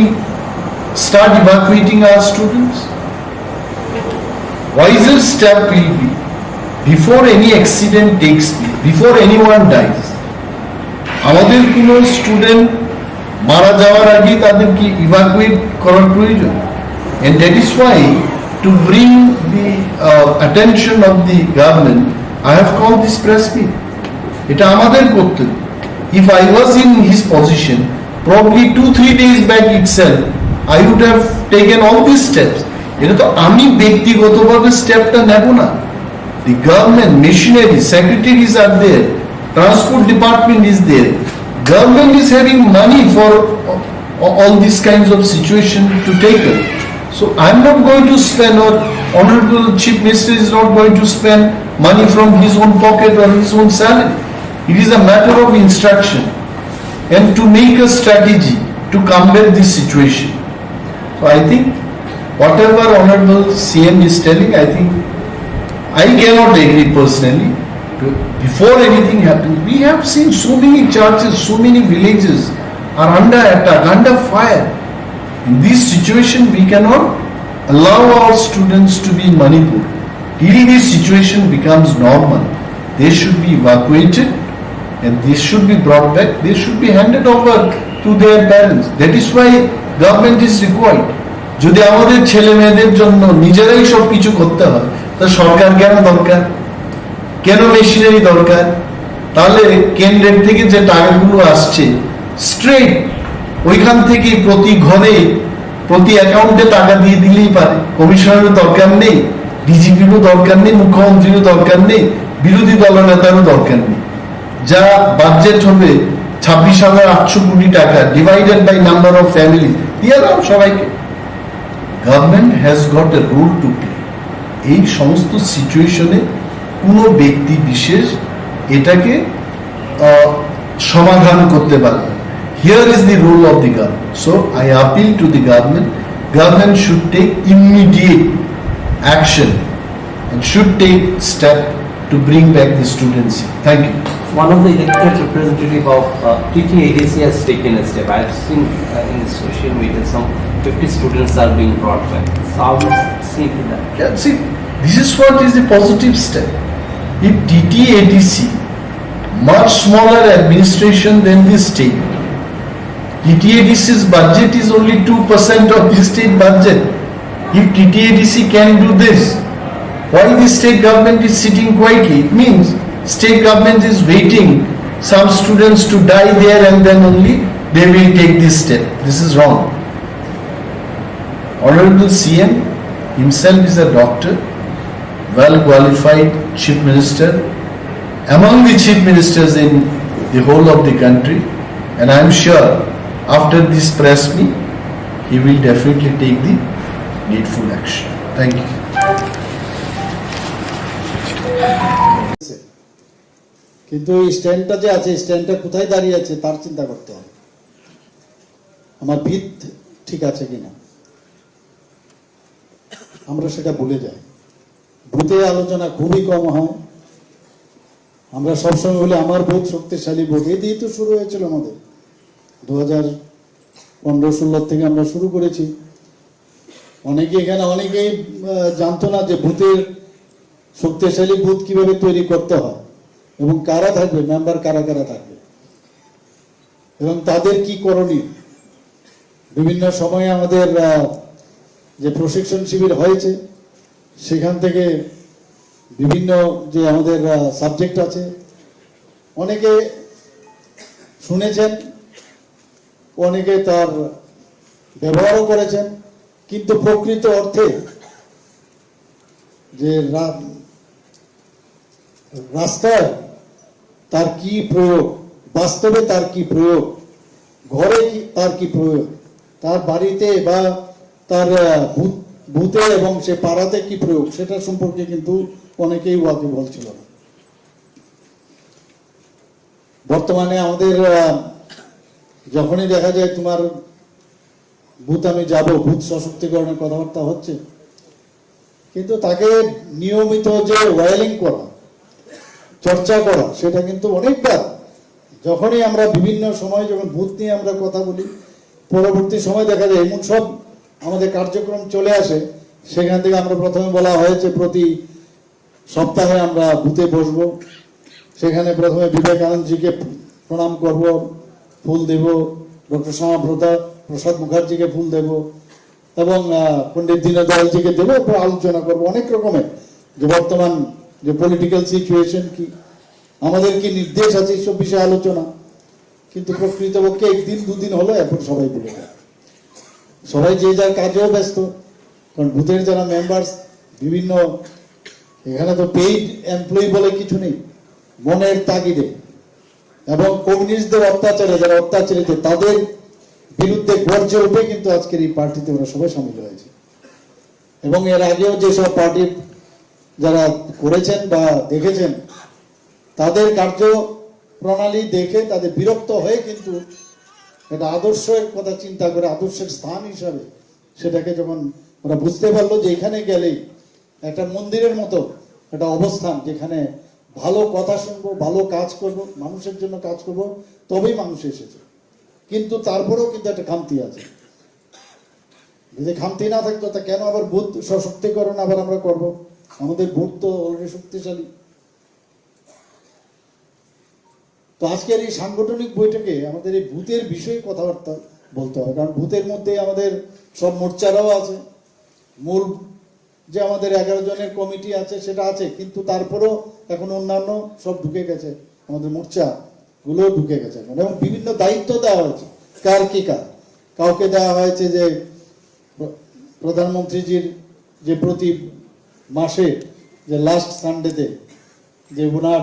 start evacuating our students? Wiser step will be, before any accident takes place, before anyone dies, আমাদের কোনো স্টুডেন্ট মারা যাওয়ার আগেই তাদেরকে ইভাকুয়েট করার প্রয়োজন। And that is why, to bring the uh, attention of the government, I have called this press meet. এটা আমাদের করতে হবে। If I was in his position, probably two three days back itself, I would have taken all these steps. এটা তো আমি ব্যক্তিগতভাবে স্টেপটা নেব না। The government machinery, secretaries are there, transport department is there, government is having money for a- all these kinds of situation to take up. So I'm not going to spend, or Honorable Chief Minister is not going to spend money from his own pocket or his own salary. It is a matter of instruction and to make a strategy to combat this situation. So I think whatever Honorable C M is telling, I think I cannot agree personally. Before anything happens, we have seen so many churches, so many villages are under attack, under fire. In this situation, we cannot allow our students to be in Manipur till this situation becomes normal. They should be evacuated and they should be brought back. They should be handed over to their parents. That is why government is required. যদি আমাদের ছেলে মেয়েদের জন্য নিজেরাই সব কিছু করতে হয়, তা সরকার কেন দরকার? কেন মেশিনারি দরকার? তাহলে কেন্দ্রের থেকে যে টাকাগুলো আসছে, স্ট্রেট ওইখান থেকে প্রতি ঘরে, প্রতি অ্যাকাউন্টে টাকা দিয়ে দিলেই পারে। কমিশনারের দরকার নেই, ডিজিপিরও দরকার নেই, মুখ্যমন্ত্রীরও দরকার নেই, বিরোধী দলনেতারও দরকার নেই। যা বাজেট হবে ছাব্বিশ হাজার আটশো কোটি টাকা, divided by number of family, দিয়ে দাও সবাইকে। Government has got a role to play. এই সমস্ত সিচুয়েশনে কোনো ব্যক্তি বিশেষ এটাকে আহ, সমাধান করতে পারে না। Here is the role of the government. So I appeal to the government, government should take immediate action and should take step to bring back the students. Thank you. One of the elected representative of uh, T T A D C has taken a step. I've seen uh, in the social media some fifty students are being brought back. So how much see to that? Yeah, see, this is what is the positive step. If T T A D C, much smaller administration than the state, T T A D C's budget is only two percent of the state budget. If T T A D C can do this, why the state government is sitting quietly? It means state government is waiting some students to die there and then only they will take this step. This is wrong. Honorable C M himself is a doctor, well qualified chief minister, among the chief ministers in the whole of the country, and I am sure after this press meet, he will definitely take the needful action. Thank you. কিন্তু এই স্ট্যান্ডটা যে আছে, স্ট্যান্ডটা কোথায় দাঁড়িয়ে আছে তার চিন্তা করতে হবে। আমার ভিত ঠিক আছে কিনা, আমরা সেটা ভুলে যাই। বুথে আলোচনা খুবই কম হয়। আমরা সবসময় বলি, "আমার বুথ শক্তিশালী বুথ।" এই দিয়ে তো শুরু হয়েছিল আমাদের। দু হাজার পনেরো ষোলো থেকে আমরা শুরু করেছি। অনেকে এখানে অনেকেই আহ, জানতো না যে বুথের শক্তিশালী বুথ কিভাবে তৈরি করতে হয় এবং কারা থাকবে, মেম্বার কারা কারা থাকবে এবং তাদের কি করণীয়। বিভিন্ন সময়ে আমাদের আহ, যে প্রশিক্ষণ শিবির হয়েছে, সেখান থেকে বিভিন্ন যে আমাদের সাবজেক্ট আছে, অনেকে শুনেছেন, অনেকে তার ব্যবহারও করেছেন, কিন্তু প্রকৃত অর্থে যে রা- রাস্তায় তার কি প্রয়োগ, বাস্তবে তার কি প্রয়োগ, ঘরে কি তার কি প্রয়োগ, তার বাড়িতে বা তার আহ, বুথ- বুথে এবং সে পাড়াতে কি প্রয়োগ, সেটা সম্পর্কে কিন্তু অনেকেই ওয়াকিবহল ছিল না। বর্তমানে আমাদের আহ, যখনই দেখা যায় তোমার বুথ আমি যাব, বুথ সশক্তিকরণের কথাবার্তা হচ্ছে, কিন্তু তাকে নিয়মিত যে ওয়াইলিং করা, চর্চা করা, সেটা কিন্তু অনেকবার যখনই আমরা বিভিন্ন সময় যখন বুথ নিয়ে আমরা কথা বলি, পরবর্তী সময় দেখা যায় এমন সব আমাদের কার্যক্রম চলে আসে, সেখান থেকে আমরা প্রথমে বলা হয়েছে প্রতি সপ্তাহে আমরা বুথে বসবো, সেখানে প্রথমে বিবেকানন্দজিকে প্রণাম করব, ফুল দেব, ডক্টর শ্যামাপ্রসাদ প্রসাদ মুখার্জিকে ফুল দেব এবং আহ, পণ্ডিত দীনদয়ালজিকে দেব। এরপর আলোচনা করব অনেক রকমের যে বর্তমান যে পলিটিক্যাল সিচুয়েশন কি, আমাদের কি নির্দেশ আছে, এইসব বিষয়ে আলোচনা। কিন্তু প্রকৃতপক্ষে একদিন দুদিন হলো, এখন সবাই ভুলে যায়, সবাই যে যার কাজেও ব্যস্ত। কারণ বুথের যারা মেম্বার্স, বিভিন্ন, এখানে তো পেইড এমপ্লয়ি বলে কিছু নেই, মনের তাগিদে এবং কমিউনিস্টদের অত্যাচারে যারা অত্যাচারিত, তাদের বিরুদ্ধে গর্জে উঠে কিন্তু আজকের এই পার্টিতে ওরা সবাই সামিল হয়েছে। এবং এর আগেও যেসব পার্টি যারা করেছেন বা দেখেছেন, তাদের কার্য প্রণালী দেখে তাদের বিরক্ত হয়ে কিন্তু একটা আদর্শের কথা চিন্তা করে, আদর্শের স্থান হিসাবে সেটাকে যখন ওরা বুঝতে পারলো যে এখানে গেলেই একটা মন্দিরের মতো একটা অবস্থান, যেখানে ভালো কথা শুনবো, ভালো কাজ করব, মানুষের জন্য কাজ করব, তবেই মানুষ এসেছে। কিন্তু তারপরেও কিন্তু একটা খামতি আছে। যদি খামতি না থাকতো, তা কেন আবার বুথ সশক্তিকরণ আবার আমরা করব? আমাদের বুথ তো অলরেডি শক্তিশালী। তো আজকের এই সাংগঠনিক বৈঠকে আমাদের এই বুথের বিষয়ে কথাবার্তা বলতে হবে, কারণ বুথের মধ্যে আমাদের সব মোর্চারাও আছে, মূল যে আমাদের এগারো জনের কমিটি আছে সেটা আছে, কিন্তু তারপরেও এখন অন্যান্য সব ঢুকে গেছে, আমাদের মোর্চাগুলো ঢুকে গেছে এখন। এবং বিভিন্ন দায়িত্ব দেওয়া হয়েছে, কার কি কাজ। কাউকে দেওয়া হয়েছে যে প্র- প্রধানমন্ত্রীজির যে প্রতি মাসে যে লাস্ট সানডেতে যে ওনার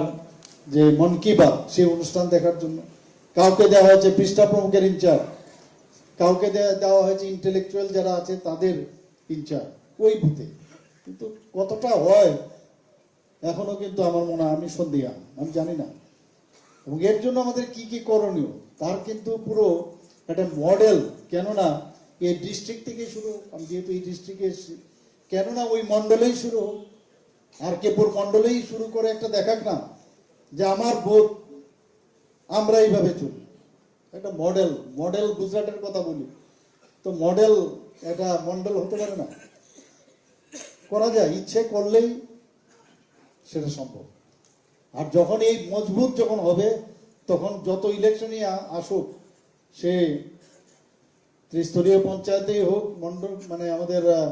যে মন কি বাত সেই অনুষ্ঠান দেখার জন্য, কাউকে দেওয়া হয়েছে পৃষ্ঠা প্রমুখের ইনচার্জ, কাউকে দে- দেওয়া হয়েছে ইন্টেলেকচুয়াল যারা আছে তাদের ইনচার্জ ওই বুথে। কিন্তু কতটা হয় এখনো কিন্তু আমার মনে হয় আমি সন্দিহান, আমি জানি না। এবং এর জন্য আমাদের কি কি করণীয়, তার কিন্তু পুরো একটা মডেল। কেননা এই ডিস্ট্রিক্ট থেকে শুরু, আমি যেহেতু এই ডিস্ট্রিক্টে এসেছি, কেননা ওই মণ্ডলেই শুরু হোক, আর কেপুর মণ্ডলেই শুরু করে একটা দেখাক না যে আমার বুথ, আমরা এইভাবে চলি। একটা মডেল, মডেল গুজরাটের কথা বলি, তো মডেল এটা মণ্ডল হতে পারে না? করা যায়, ইচ্ছে করলেই সেটা সম্ভব। আর যখন এই মজবুত যখন হবে, তখন যত ইলেকশনই আ- আসুক, সে ত্রিস্তরীয় পঞ্চায়েতেই হোক, মণ্ডল মানে আমাদের আহ,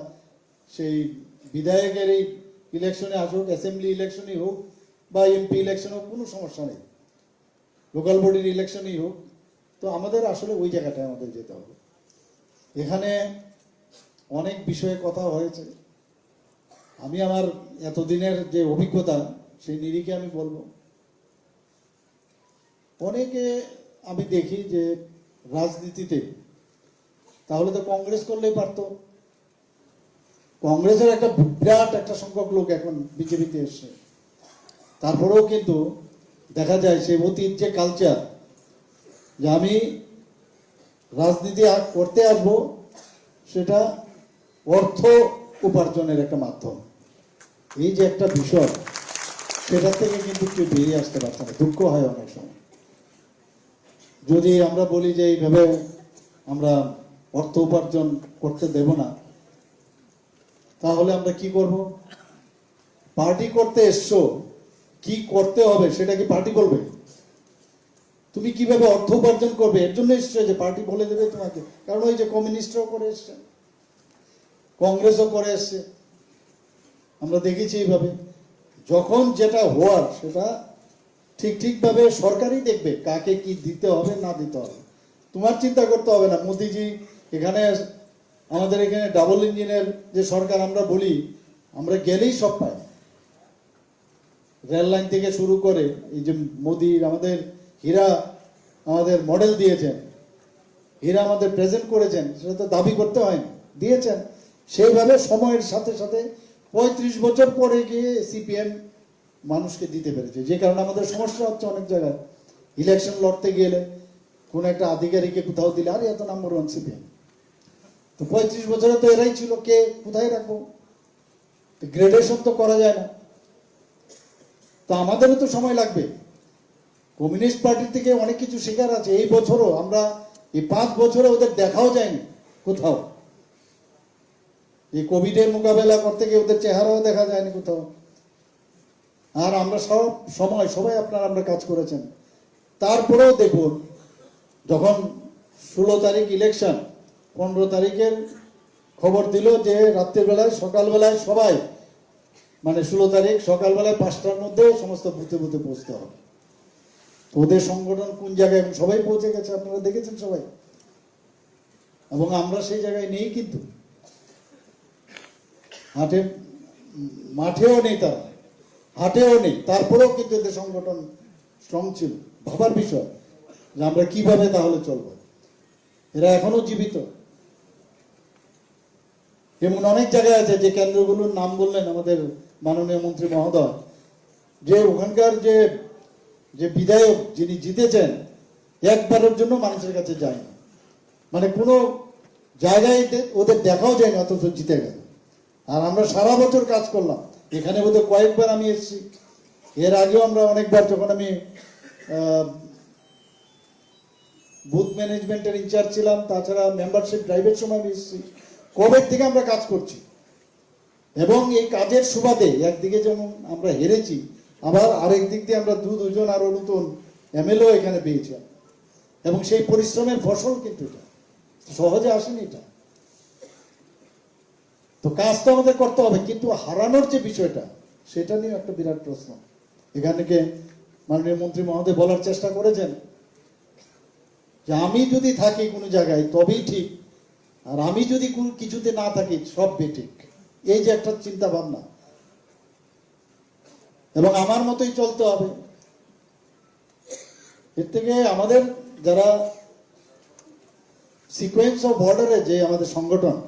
সেই বিধায়কের এই ইলেকশনে আসুক, অ্যাসেম্বলি ইলেকশনই হোক বা এমপি ইলেকশন হোক, কোনো সমস্যা নেই, লোকাল বডির ইলেকশনই হোক, তো আমাদের আসলে ওই জায়গাটায় আমাদের যেতে হবে। এখানে অনেক বিষয়ে কথা হয়েছে, আমি আমার এতদিনের যে অভিজ্ঞতা সেই নিরিখে আমি বলবো। অনেকে আমি দেখি যে রাজনীতিতে তাহলে তো কংগ্রেস করলেই পারতো, কংগ্রেসের একটা বিরাট একটা সংখ্যক লোক এখন বিজেপিতে এসছে। তারপরেও কিন্তু দেখা যায় সেই অতীত যে কালচার, যে আমি রাজনীতি আ- করতে আসবো, সেটা অর্থ উপার্জনের একটা মাধ্যম। এই যে একটা বিষয়, সেটা থেকে কিন্তু কেউ বেরিয়ে আসতে পারছে না। দুঃখ হয় অনেক সময়। যদি আমরা বলি যে এইভাবে আমরা অর্থ উপার্জন করতে দেব না, তাহলে আমরা কি করব? পার্টি করতে এসছো, কি করতে হবে সেটা কি পার্টি বলবে? তুমি কিভাবে অর্থ উপার্জন করবে, এর জন্য এসছো যে পার্টি বলে দেবে তোমাকে? কারণ ওই যে কমিউনিস্টরাও করে এসছে, কংগ্রেসও করে এসছে, আমরা দেখেছি এইভাবে। যখন যেটা হওয়ার সেটা ঠিক ঠিকভাবে সরকারই দেখবে কাকে কি দিতে হবে না দিতে হবে। তোমার চিন্তা করতে হবে না। মোদিজি এখানে, আমাদের এখানে ডাবল ইঞ্জিনের যে সরকার আমরা বলি, আমরা গেলেই সব পাই। রেল লাইন থেকে শুরু করে এই যে মোদি আমাদের হীরা, আমাদের মডেল দিয়েছেন, হীরা আমাদের প্রেজেন্ট করেছেন, সেটা তো দাবি করতে হয়নি, দিয়েছেন। সেইভাবে সময়ের সাথে সাথে পঁয়ত্রিশ বছর পরে গিয়ে সিপিএম মানুষকে দিতে পেরেছে, যে কারণে আমাদের সমস্যা হচ্ছে অনেক জায়গায়। ইলেকশন লড়তে গেলে কোনো একটা আধিকারিককে কোথাও দিলে, "আরে, এত নাম্বার ওয়ান সিপিএম।" তো পঁয়ত্রিশ বছরে তো এরাই ছিল, কে কোথায় রাখবো? তো গ্রেডেশন তো করা যায় না। তো আমাদেরও তো সময় লাগবে। কমিউনিস্ট পার্টি থেকে অনেক কিছু শেখার আছে। এই বছরও আমরা, এই পাঁচ বছরে ওদের দেখাও যায়নি কোথাও। এই কোভিডের মোকাবেলা করতে গিয়ে ওদের চেহারাও দেখা যায়নি কোথাও। আর আমরা সব সময়, সবাই আপনারা, আমরা কাজ করেছেন। তারপরেও দেখুন, যখন ষোলো তারিখ ইলেকশন, পনেরো তারিখের খবর দিল যে রাত্রিবেলায়, সকালবেলায় সবাই, মানে ষোলো তারিখ সকালবেলায় পাঁচটার মধ্যে সমস্ত বুথে বুথে পৌঁছতে হবে। তো ওদের সংগঠন কোন জায়গায়, এবং সবাই পৌঁছে গেছে, আপনারা দেখেছেন সবাই। এবং আমরা সেই জায়গায় নেই কিন্তু। হাটে, মাঠেও নেই তারা, হাটেও নেই, তারপরেও কিন্তু এদের সংগঠন স্ট্রং ছিল। ভাবার বিষয় যে আমরা কিভাবে তাহলে চলবো। এরা এখনো জীবিত। এমন অনেক জায়গায় আছে যে কেন্দ্রগুলোর নাম বললেন আমাদের মাননীয় মন্ত্রী মহোদয়, যে ওখানকার যে, যে বিধায়ক যিনি জিতেছেন, একবারের জন্য মানুষের কাছে যায়নি। মানে কোনো জায়গায় দে-, ওদের দেখাও যায়নি, অথচ জিতে গেল। আর আমরা সারা বছর কাজ করলাম। এখানে বোধহয় কয়েকবার আমি এসেছি, এর আগেও আমরা অনেকবার, যখন আমি, আহ, বুথ ম্যানেজমেন্টের ইনচার্জ ছিলাম, তাছাড়া মেম্বারশিপ ড্রাইভের সময় আমি এসেছি। কবে থেকে আমরা কাজ করছি, এবং এই কাজের সুবাদে একদিকে যেমন আমরা হেরেছি, আবার আরেক দিক দিয়ে আমরা দু দুজন আরো নতুন এমএলএও এখানে পেয়েছি। এবং সেই পরিশ্রমের ফসল কিন্তু এটা, সহজে আসেনি এটা। তো কাজ তো আমাদের করতে হবে, কিন্তু হারানোর যে বিষয়টা, সেটা নিয়ে একটা বিরাট প্রশ্ন। এখানে কে মাননীয় মন্ত্রী মহোদয় বলার চেষ্টা করেছেন যে আমি যদি থাকি কোনো জায়গায় তবেই ঠিক, আর আমি যদি কোনো কিছুতে না থাকি সব বেঠিক। এই যে একটা চিন্তা ভাবনা, এবং আমার মতোই চলতে হবে। এর থেকে আমাদের যারা সিকোয়েন্স অফ বর্ডারে যে আমাদের সংগঠন,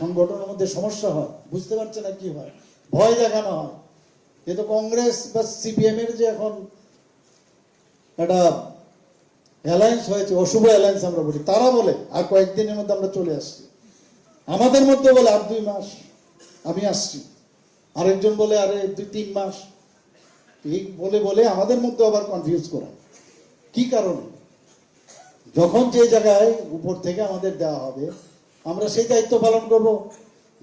সংগঠনের মধ্যে সমস্যা হয়, বুঝতে পারছে না কি হয়, ভয় দেখানো হয়। এ তো কংগ্রেস বা সিপিএম এর যে এখন একটা অ্যালায়েন্স হয়েছে, অশুভ অ্যালায়েন্স আমরা বলি, তারা বলে আর কয়েকদিনের মধ্যে আমরা চলে আসছি। আমাদের মধ্যে বলে আর দুই মাস, আমি আসছি। আরেকজন বলে আরে দুই তিন মাস। এই বলে বলে আমাদের মধ্যে আবার কনফিউজ করা। কি কারণে? যখন যে জায়গায় উপর থেকে আমাদের দেওয়া হবে, আমরা সেই দায়িত্ব পালন করব।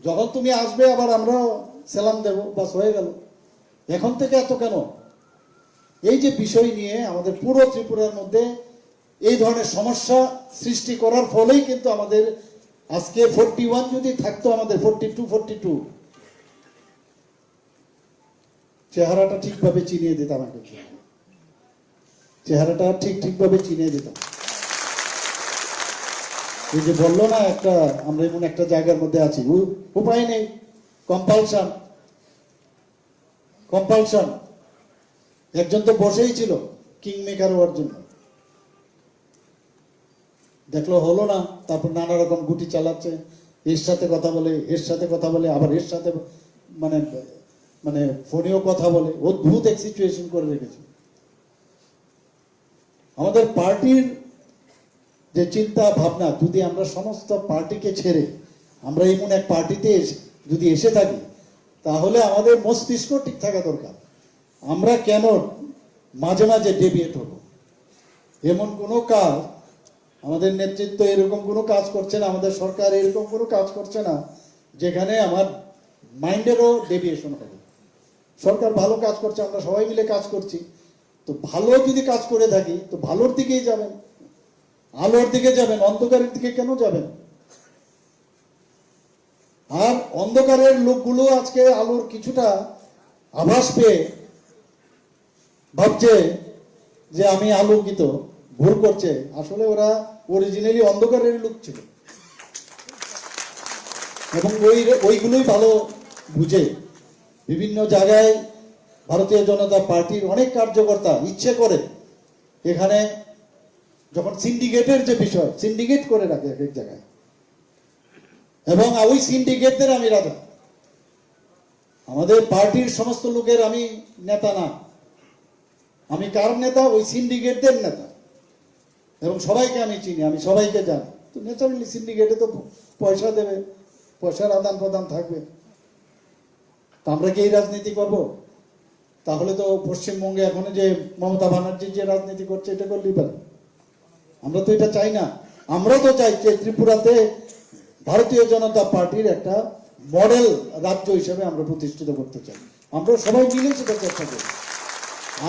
যখন তুমি আসবে, আবার আমরাও সালাম দেব, বাস, হয়ে গেল। এখন থেকে এত কেন? এই যে বিষয় নিয়ে আমাদের পুরো ত্রিপুরার মধ্যে এই ধরনের সমস্যা সৃষ্টি করার ফলেই কিন্তু আমাদের আজকে ফোরটি ওয়ান যদি থাকতো, আমাদের ফোরটি টু, ফোরটি টু, চেহারাটা ঠিকভাবে চিনিয়ে দিতাম আগে। চেহারাটা ঠিক ঠিকভাবে চিনিয়ে দিতাম। এই যে বললো না, একটা, আমরা এমন একটা জায়গার মধ্যে আছি, উ-, উপায় নেই, কম্পালশন, কম্পালশন। একজন তো বসেই ছিল কিং মেকার হওয়ার জন্য, দেখলো হলো না, তারপর নানা রকম গুটি চালাচ্ছে, এর সাথে কথা বলে, এর সাথে কথা বলে, আবার এর সাথে, মানে, মানে, ফোনেও কথা বলে, অদ্ভুত এক সিচুয়েশন করে রেখেছে। আমাদের পার্টির যে চিন্তা ভাবনা, যদি আমরা সমস্ত পার্টিকে ছেড়ে আমরা এমন এক পার্টিতে এসে, যদি এসে থাকি, তাহলে আমাদের মস্তিষ্ক ঠিক থাকা দরকার। আমরা কেন মাঝে মাঝে ডেভিয়েট হব? এমন কোনো কাজ, আমাদের নেতৃত্ব এরকম কোনো কাজ করছে না, আমাদের সরকার এরকম কোনো কাজ করছে না যেখানে আমার মাইন্ডেরও ডেভিয়েশন হবে। সরকার ভালো কাজ করছে, আমরা সবাই মিলে কাজ করছি। তো ভালো যদি কাজ করে থাকি, তো ভালোর দিকেই যাবেন। আলোর দিকে যাবেন, অন্ধকারের দিকে কেন যাবেন? আর অন্ধকারের লোকগুলো আজকে আলোর কিছুটা আভাস পেয়ে ভাবছে যে আমি আলোকিত, ভুল করছে। আসলে ওরা অরিজিনালি অন্ধকারের লোক ছিল, এবং ওই, ওইগুলোই ভালো বুঝে। বিভিন্ন জায়গায় ভারতীয় জনতা পার্টির অনেক কার্যকর্তা ইচ্ছে করে এখানে, যখন সিন্ডিকেটের যে বিষয়, সিন্ডিকেট করে রাখে এক এক জায়গায়, এবং ওই সিন্ডিকেটদের আমি রাজা। আমাদের পার্টির সমস্ত লোকের আমি নেতা না, আমি কার নেতা? ওই সিন্ডিকেটদের নেতা। এবং সবাইকে আমি চিনি, আমি সবাইকে জানি। তো ন্যাচারালি সিন্ডিকেটে তো পয়সা দেবে, পয়সার আদান প্রদান থাকবে। তো আমরা কি এই রাজনীতি করব? তাহলে তো পশ্চিমবঙ্গে এখন যে মমতা ব্যানার্জি যে রাজনীতি করছে, এটা করলেই পারে। আমরা তো এটা চাই না। আমরা তো চাই যে ত্রিপুরাতে ভারতীয় জনতা পার্টির একটা মডেল রাজ্য হিসেবে আমরা প্রতিষ্ঠিত করতে চাই। আমরা সবাই মিলে সেটা চেষ্টা করি।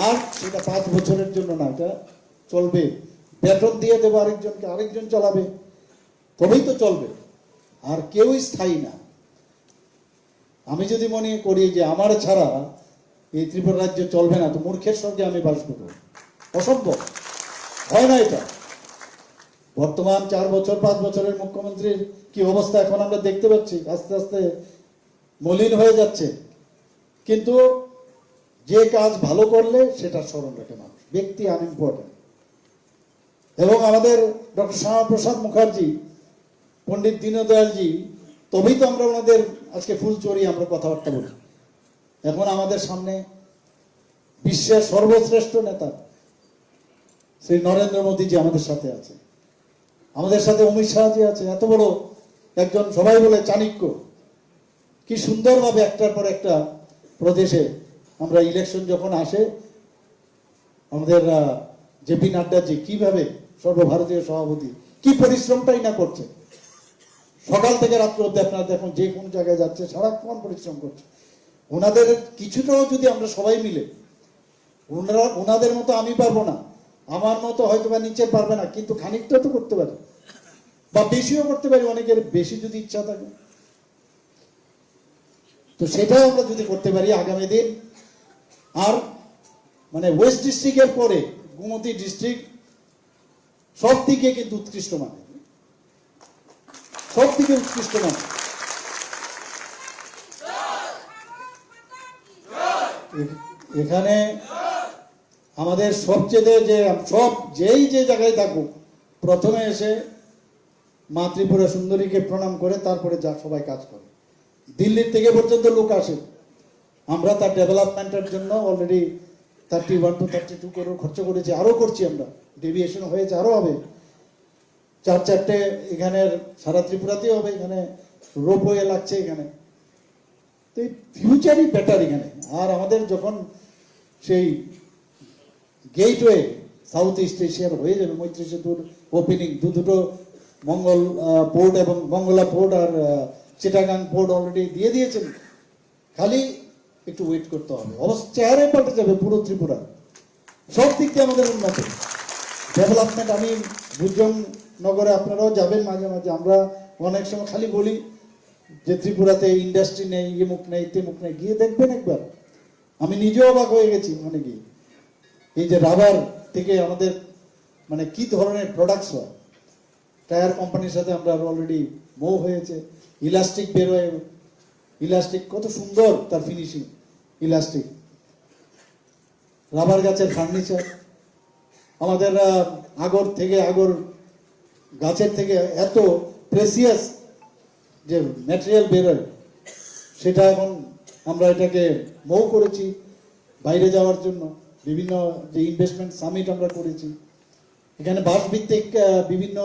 আর সেটা পাঁচ বছরের জন্য না, এটা চলবে। বেতন দিয়ে দেবো আরেকজনকে, আরেকজন চালাবে, তবেই তো চলবে। আর কেউই স্থায়ী না। আমি যদি মনে করি যে আমার ছাড়া এই ত্রিপুরা রাজ্য চলবে না, তো মূর্খের স্বর্গে আমি বাস করব। অসম্ভব, হয় না এটা। বর্তমান চার বছর, পাঁচ বছরের মুখ্যমন্ত্রীর কি অবস্থা এখন আমরা দেখতে পাচ্ছি, আস্তে আস্তে মলিন হয়ে যাচ্ছে। কিন্তু যে কাজ ভালো করলে সেটা স্মরণ রাখে মানুষ, ব্যক্তি আনইম্পর্টেন্ট। এবং আমাদের ডক্টর শ্যামাপ্রসাদ মুখার্জি, পণ্ডিত দীনদয়ালজি, তবেই তো আমরা ওনাদের আজকে ফুল চড়ি, আমরা কথাবার্তা বলি। এখন আমাদের সামনে বিশ্বের সর্বশ্রেষ্ঠ নেতা শ্রী নরেন্দ্র মোদীজি আমাদের সাথে আছে, আমাদের সাথে অমিত শাহজি আছে, এত বড় একজন, সবাই বলে চাণক্য। কি সুন্দরভাবে একটার পর একটা প্রদেশে আমরা ইলেকশন যখন আসে, আমাদের জেপি নাড্ডা জি কিভাবে সর্বভারতীয় সভাপতি কি পরিশ্রমটাই না করছে, সকাল থেকে রাত্র অব্দি আপনারা দেখুন, যে কোনো জায়গায় যাচ্ছে, সারাক্ষণ পরিশ্রম করছে। ওনাদের কিছুটাও যদি আমরা সবাই মিলে, ওনারা, ওনাদের মতো আমি পারবো না, আমার মতো হয়তো বা নিচে পারবে না, কিন্তু খানিকটা তো করতে পারি, বা বেশিও করতে পারি, অনেকের বেশি যদি ইচ্ছা থাকে। তো সেটাও আমরা যদি করতে পারি আগামী দিন, আর মানে ওয়েস্ট ডিস্ট্রিক্টের পরে গোমতী ডিস্ট্রিক্ট সব দিকে কিন্তু উৎকৃষ্ট মানে, সব দিকে উৎকৃষ্ট মানে। এ-, এখানে আমাদের সবচেয়ে যে সব, যেই যে জায়গায় থাকুক, প্রথমে এসে মা ত্রিপুরা সুন্দরীকে প্রণাম করে তারপরে যা সবাই কাজ করে। দিল্লির থেকে পর্যন্ত লোক আসে। আমরা তার ডেভেলপমেন্টের জন্য already thirty one to thirty two crore খরচ করেছি, আরও করছি আমরা। ডেভিয়েশন হয়েছে, আরও হবে। চার চারটে এখানের সারা ত্রিপুরাতেই হবে, এখানে রোপওয়ে লাগছে এখানে। তো এই ফিউচারই বেটার এখানে। আর আমাদের যখন সেই গেটওয়ে সাউথ ইস্ট এশিয়ার হয়ে যাবে, মৈত্রী সেতুর ওপেনিং, দু দুটো মঙ্গল পোর্ট এবং মঙ্গলা পোর্ট আর চিটাগাং পোর্ট অলরেডি দিয়ে দিয়েছেন। খালি একটু ওয়েট করতে হবে, অবস্থা চেহারাই পাল্টে যাবে পুরো ত্রিপুরা। সব দিক দিয়ে আমাদের উন্নতি, ডেভেলপমেন্ট। আমি বুজং নগরে, আপনারাও যাবেন মাঝে মাঝে, আমরা অনেক সময় খালি বলি যে ত্রিপুরাতে ইন্ডাস্ট্রি নেই, ইমুক নেই, তিমুক নেই। গিয়ে দেখবেন একবার, আমি নিজেও অবাক হয়ে গেছি ওখানে গিয়ে। এই যে রাবার থেকে আমাদের মানে কি ধরনের প্রোডাক্টস হয়, টায়ার কোম্পানির সাথে আমরা অলরেডি মুভ হয়েছে। ইলাস্টিক বেরোয়, ইলাস্টিক কত সুন্দর তার ফিনিশিং, ইলাস্টিক। রাবার গাছের ফার্নিচার, আমাদের আগর থেকে, আগর গাছের থেকে এত প্রেসিয়াস যে ম্যাটেরিয়াল বেরোয়, সেটা এখন আমরা এটাকে মুভ করেছি বাইরে যাওয়ার জন্য। বিভিন্ন যে ইনভেস্টমেন্ট সামিট আমরা করেছি, এখানে বাঁশ ভিত্তিক বিভিন্ন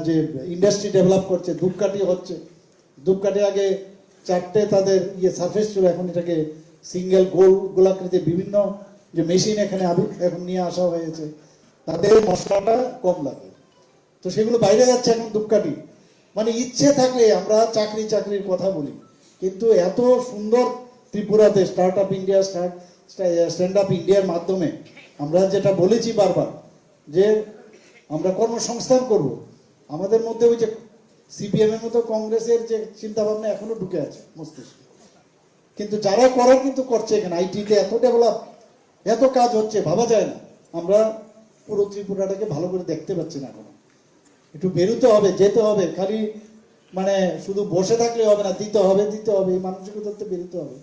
যে ইন্ডাস্ট্রি ডেভেলপ করছে, ধূপকাঠি হচ্ছে। ধূপকাঠি আগে চারটে তাদের ইয়ে সারফেস ছিল, এখন এটাকে সিঙ্গেল গোল গোলাকৃতি বিভিন্ন যে মেশিন এখানে এখন নিয়ে আসা হয়েছে, তাদের মশলাটা কম লাগে। তো সেগুলো বাইরে যাচ্ছে এখন ধূপকাঠি। মানে ইচ্ছে থাকলে আমরা চাকরি চাকরির কথা বলি, কিন্তু এত সুন্দর ত্রিপুরাতে start up India, start, stand up ইন্ডিয়ার মাধ্যমে আমরা যেটা বলেছি বারবার, যে আমরা কর্মসংস্থান করব। আমাদের মধ্যে ওই যে সিপিএম এর মতো কংগ্রেসের যে চিন্তা ভাবনা এখনো ঢুকে আছে মস্তিষ্কে, কিন্তু যারা করার কিন্তু করছে। এখানে আইটিতে এত ডেভেলপ, এত কাজ হচ্ছে, ভাবা যায় না। আমরা পুরো ত্রিপুরাটাকে ভালো করে দেখতে পাচ্ছি না এখনো। একটু বেরোতে হবে, যেতে হবে। খালি মানে শুধু বসে থাকলে হবে না, দিতে হবে, দিতে হবে, এই মানসিকতাতে বেরোতে হবে।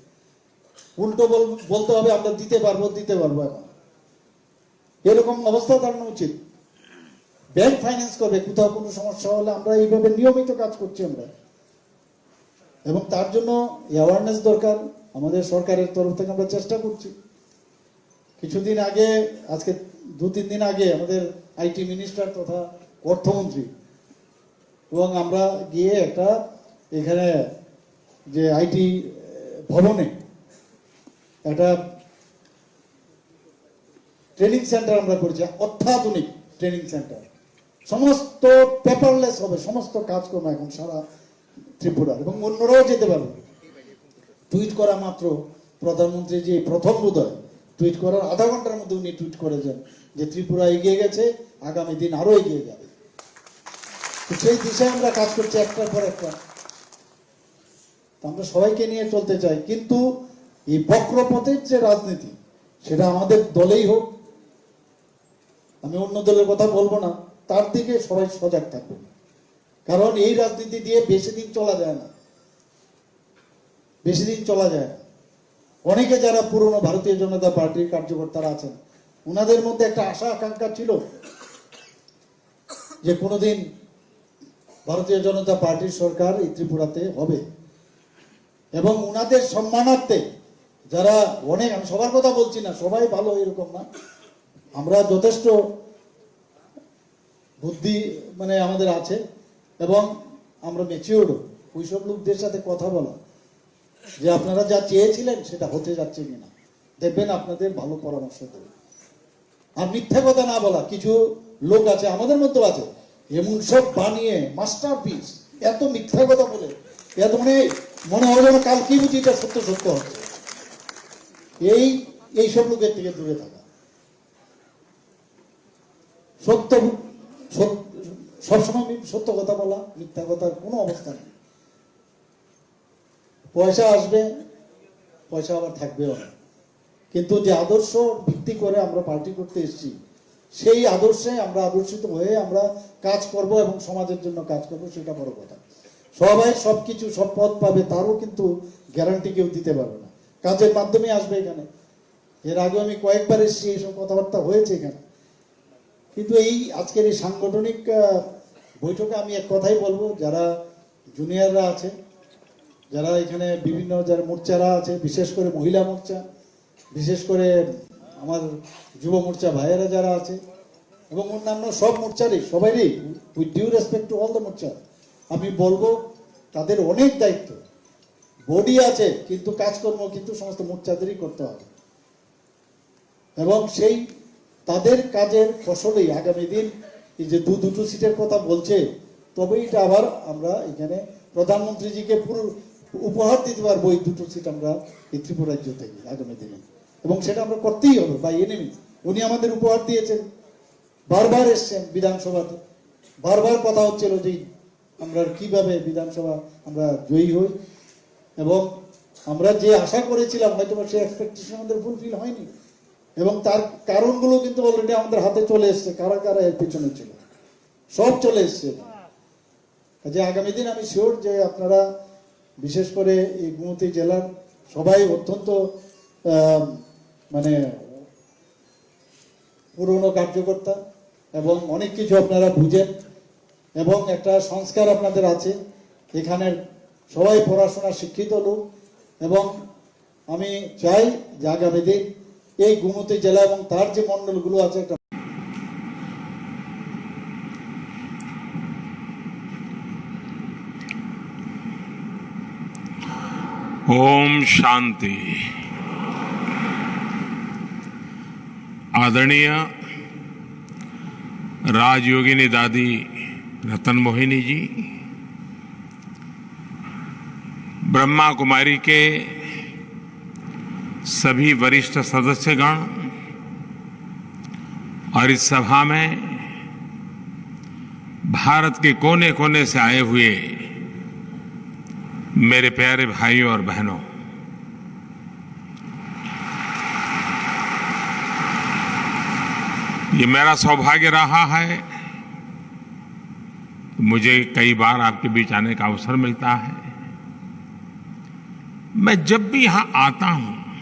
উল্টো বল-, বলতে হবে, "আমরা দিতে পারবো, দিতে পারবো।" এখন এরকম অবস্থা দাঁড়ানো উচিত। ব্যাংক ফাইন্যান্স করবে, কোথাও কোনো সমস্যা হলে আমরা এইভাবে নিয়মিত কাজ করছি আমরা। এবং তার জন্য অ্যাওয়ারনেস দরকার। আমাদের সরকারের তরফ থেকে আমরা চেষ্টা করছি। কিছুদিন আগে, আজকে দু তিন দিন আগে আমাদের আইটি মিনিস্টার তথা অর্থমন্ত্রী এবং আমরা গিয়ে একটা এখানে যে আইটি ভবনে একটা ট্রেনিং সেন্টার আমরা করেছি, অত্যাধুনিক ট্রেনিং সেন্টার। সমস্ত পেপারলেস হবে, সমস্ত কাজকর্ম এখন সারা ত্রিপুরা, এবং অন্যরাও যেতে পারবে। টুইট করা মাত্র, প্রধানমন্ত্রী যে প্রথম বোধহয় টুইট করার আধা ঘন্টার মধ্যে উনি টুইট করেছেন যে ত্রিপুরা এগিয়ে গেছে, আগামী দিন আরো এগিয়ে যাবে। তো সেই দিশায় আমরা কাজ করছি একটার পর একটা। তো আমরা সবাইকে নিয়ে চলতে চাই, কিন্তু এই বক্রপথের যে রাজনীতি, সেটা আমাদের দলেই হোক, আমি অন্য দলের কথা বলবো না, তার দিকে সবাই সজাগ থাকবে। কারণ এই রাজনীতি দিয়ে বেশি দিন চলা যায় না, বেশি দিন চলা যায় না। অনেকে যারা পুরনো ভারতীয় জনতা পার্টির কার্যকর্তারা আছেন, ওনাদের মধ্যে একটা আশা আকাঙ্ক্ষা ছিল যে কোনোদিন ভারতীয় জনতা পার্টির সরকার এই ত্রিপুরাতে হবে, এবং ওনাদের সম্মানার্থে যারা অনেক, আমি সবার কথা বলছি না, সবাই ভালো এরকম না, আমরা যথেষ্ট বুদ্ধি মানে আমাদের আছে এবং আমরা ম্যাচিওর্ড। ওইসব লোকদের সাথে কথা বলা যে আপনারা যা চেয়েছিলেন সেটা হতে যাচ্ছে কিনা, দেখবেন আপনাদের ভালো পরামর্শ দেবে। আর মিথ্যা কথা না বলা, কিছু লোক আছে আমাদের মধ্যেও আছে, এমন সব বানিয়ে মাস্টারপিস, এত মিথ্যা কথা বলে, এত মানে মনে হয় যেন কালকেই বুঝি এটা সত্য সত্য হচ্ছে। এই এইসব লোকের থেকে দূরে থাকা। সত্য, সত-, সবসময় মি-, সত্য কথা বলা, মিথ্যা কথার কোনো অবস্থা নেই। পয়সা আসবে, পয়সা আবার থাকবেও না। কিন্তু যে আদর্শ ভিত্তি করে আমরা পার্টি করতে এসেছি, সেই আদর্শে আমরা আদর্শিত হয়ে আমরা কাজ করব এবং সমাজের জন্য কাজ করব, সেটা বড় কথা। সবাই সবকিছু, সব পদ পাবে, তারও কিন্তু গ্যারান্টি কেউ দিতে পারবে না। কাজের মাধ্যমে আসবে এখানে। এর আগেও আমি কয়েকবার এসেছি, এইসব কথাবার্তা হয়েছে এখানে। কিন্তু এই আজকের এই সাংগঠনিক, আহ, বৈঠকে আমি এক কথাই বলবো, যারা জুনিয়ররা আছে, যারা এখানে বিভিন্ন যারা মোর্চারা আছে, বিশেষ করে মহিলা মোর্চা, বিশেষ করে আমার যুব মোর্চা ভাইয়েরা যারা আছে, এবং অন্যান্য সব মোর্চারই, সবাইরই, with due respect to all the মোর্চা, আমি বলবো তাদের অনেক দায়িত্ব। বডি আছে, কিন্তু কাজকর্ম কিন্তু সমস্ত মোর্চাদেরই করতে হবে। এবং সেই তাদের কাজের ফসলেই আগামী দিন এই যে দু দুটো সিটের কথা বলছে, তবে এটা আবার আমরা এখানে প্রধানমন্ত্রীজিকে পুরো উপহার দিতে পারবো, এই দুটো সিট আমরা এই ত্রিপুরা রাজ্য থেকে আগামী দিনে। এবং সেটা আমরা করতেই হবে, বাই এনি মিনস। উনি আমাদের উপহার দিয়েছেন, বারবার এসছেন বিধানসভাতে, বারবার কথা হচ্ছিল যে আমরা কিভাবে বিধানসভা আমরা জয়ী হই, এবং আমরা যে আশা করেছিলাম হয়তো বা সেই এক্সপেকটেশন আমাদের ফুলফিল হয়নি, এবং তার কারণগুলো কিন্তু অলরেডি আমাদের হাতে চলে এসছে, কারা কারা এর পিছনে ছিল, সব চলে এসছে। কাজে আগামী দিন আমি শিওর যে আপনারা, বিশেষ করে এই গোমতী জেলার সবাই অত্যন্ত আহ, মানে পুরনো কার্যকর্তা এবং অনেক কিছু আপনারা বুঝেন এবং একটা সংস্কার আপনাদের আছে। এখানের সবাই পড়াশোনা শিক্ষিত লোক, এবং আমি চাই যে আগামী দিন এই গোমতী জেলা এবং তার যে মণ্ডলগুলো আছে একটা ओम शांति। आदरणीय राजयोगिनी दादी रतन मोहिनी जी, ब्रह्मा कुमारी के सभी वरिष्ठ सदस्यगण और इस सभा में भारत के कोने-कोने से आए हुए मेरे प्यारे भाइयों और बहनों, ये मेरा सौभाग्य रहा है, मुझे कई बार आपके बीच आने का अवसर मिलता है। मैं जब भी यहाँ आता हूँ,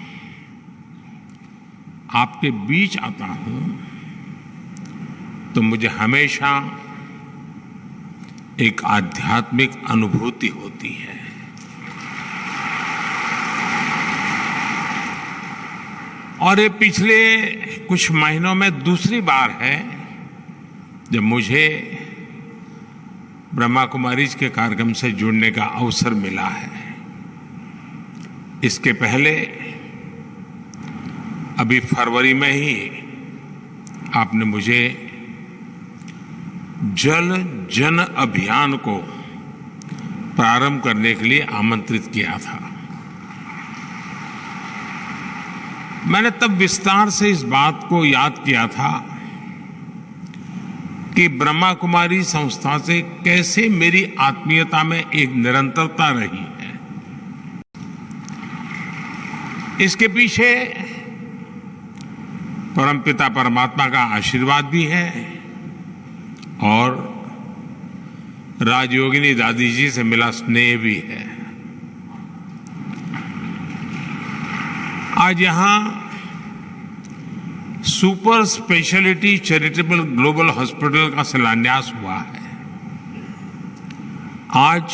आपके बीच आता हूँ, तो मुझे हमेशा एक आध्यात्मिक अनुभूति होती है। और ये पिछले कुछ महीनों में दूसरी बार है जब मुझे ब्रह्मा कुमारीज के कार्यक्रम से जुड़ने का अवसर मिला है। इसके पहले अभी फरवरी में ही आपने मुझे जल जन अभियान को प्रारंभ करने के लिए आमंत्रित किया था। मैंने तब विस्तार से इस बात को याद किया था कि ब्रह्मा कुमारी संस्था से कैसे मेरी आत्मीयता में एक निरंतरता रही है। इसके पीछे परमपिता परमात्मा का आशीर्वाद भी है और राजयोगिनी दादी जी से मिला स्नेह भी है। आज यहाँ super speciality charitable global hospital का शिलान्यास हुआ है। आज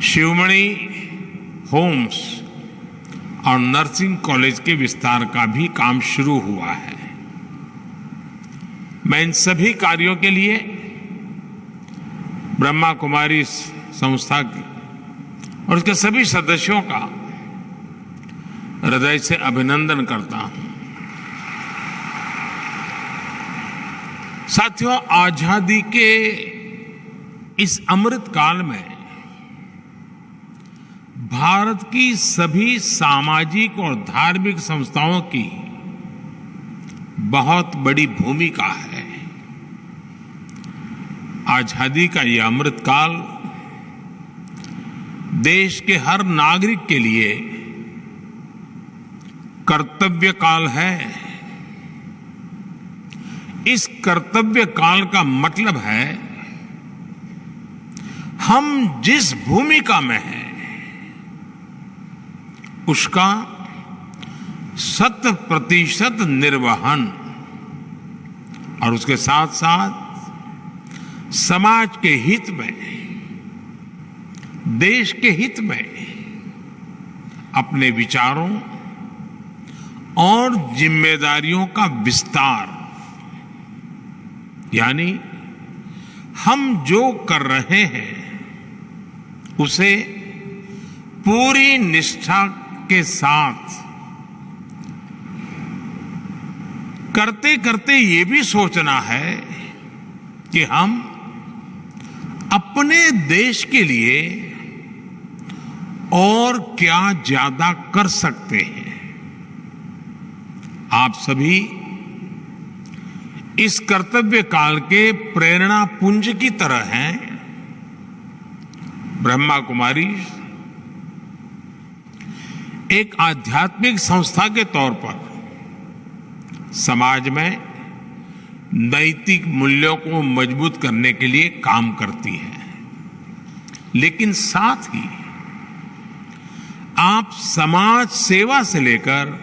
शिवमणि होम्स और नर्सिंग कॉलेज के विस्तार का भी काम शुरू हुआ है। मैं इन सभी कार्यों के लिए ब्रह्मा कुमारी संस्था की और उसके सभी सदस्यों का हृदय से अभिनंदन करता हूं। साथियों, आजादी के इस अमृत काल में भारत की सभी सामाजिक और धार्मिक संस्थाओं की बहुत बड़ी भूमिका है। आजादी का यह अमृत काल देश के हर नागरिक के लिए कर्तव्य काल है। इस कर्तव्य काल का मतलब है, हम जिस भूमिका में हैं, उसका शत प्रतिशत निर्वहन और उसके साथ साथ समाज के हित में, देश के हित में अपने विचारों और जिम्मेदारियों का विस्तार, यानी हम जो कर रहे हैं, उसे पूरी निष्ठा के साथ करते करते ये भी सोचना है कि हम अपने देश के लिए और क्या ज्यादा कर सकते हैं। आप सभी इस कर्तव्य काल के प्रेरणा पुंज की तरह हैं। ब्रह्मा कुमारी एक आध्यात्मिक संस्था के तौर पर समाज में नैतिक मूल्यों को मजबूत करने के लिए काम करती है, लेकिन साथ ही आप समाज सेवा से लेकर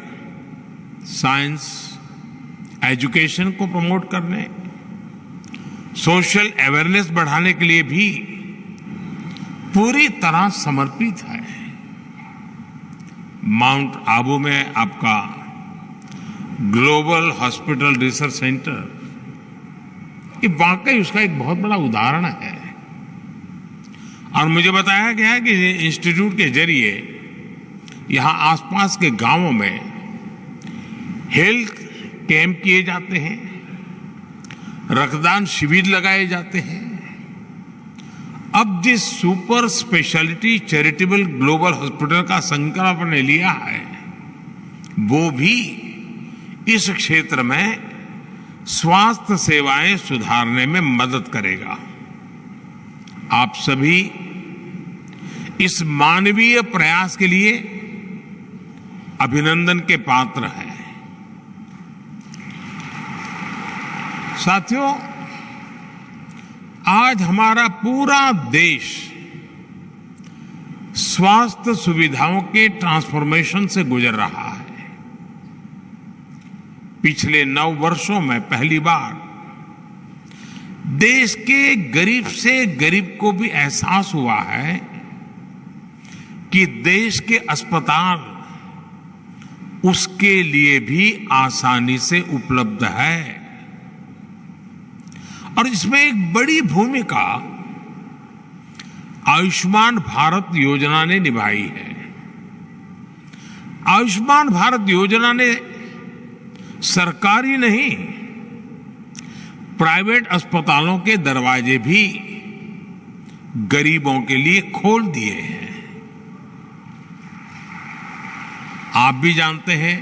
साइंस एजुकेशन को प्रमोट करने, सोशल अवेयरनेस बढ़ाने के लिए भी पूरी तरह समर्पित है। माउंट आबू में आपका ग्लोबल हॉस्पिटल रिसर्च सेंटर, ये वाकई उसका एक बहुत बड़ा उदाहरण है। और मुझे बताया गया है कि इंस्टीट्यूट के जरिए यहाँ आसपास के गांवों में हेल्थ कैंप किए जाते हैं, रक्तदान शिविर लगाए जाते हैं अब जिस super speciality charitable global hospital का संकल्प ने लिया है, वो भी इस क्षेत्र में स्वास्थ्य सेवाएं सुधारने में मदद करेगा। आप सभी इस मानवीय प्रयास के लिए अभिनंदन के पात्र हैं। साथियों, आज हमारा पूरा देश स्वास्थ्य सुविधाओं के ट्रांसफॉर्मेशन से गुजर रहा है। पिछले नौ वर्षों में पहली बार देश के गरीब से गरीब को भी एहसास हुआ है कि देश के अस्पताल उसके लिए भी आसानी से उपलब्ध है। और इसमें एक बड़ी भूमिका आयुष्मान भारत योजना ने निभाई है। आयुष्मान भारत योजना ने सरकारी नहीं, प्राइवेट अस्पतालों के दरवाजे भी गरीबों के लिए खोल दिए हैं। आप भी जानते हैं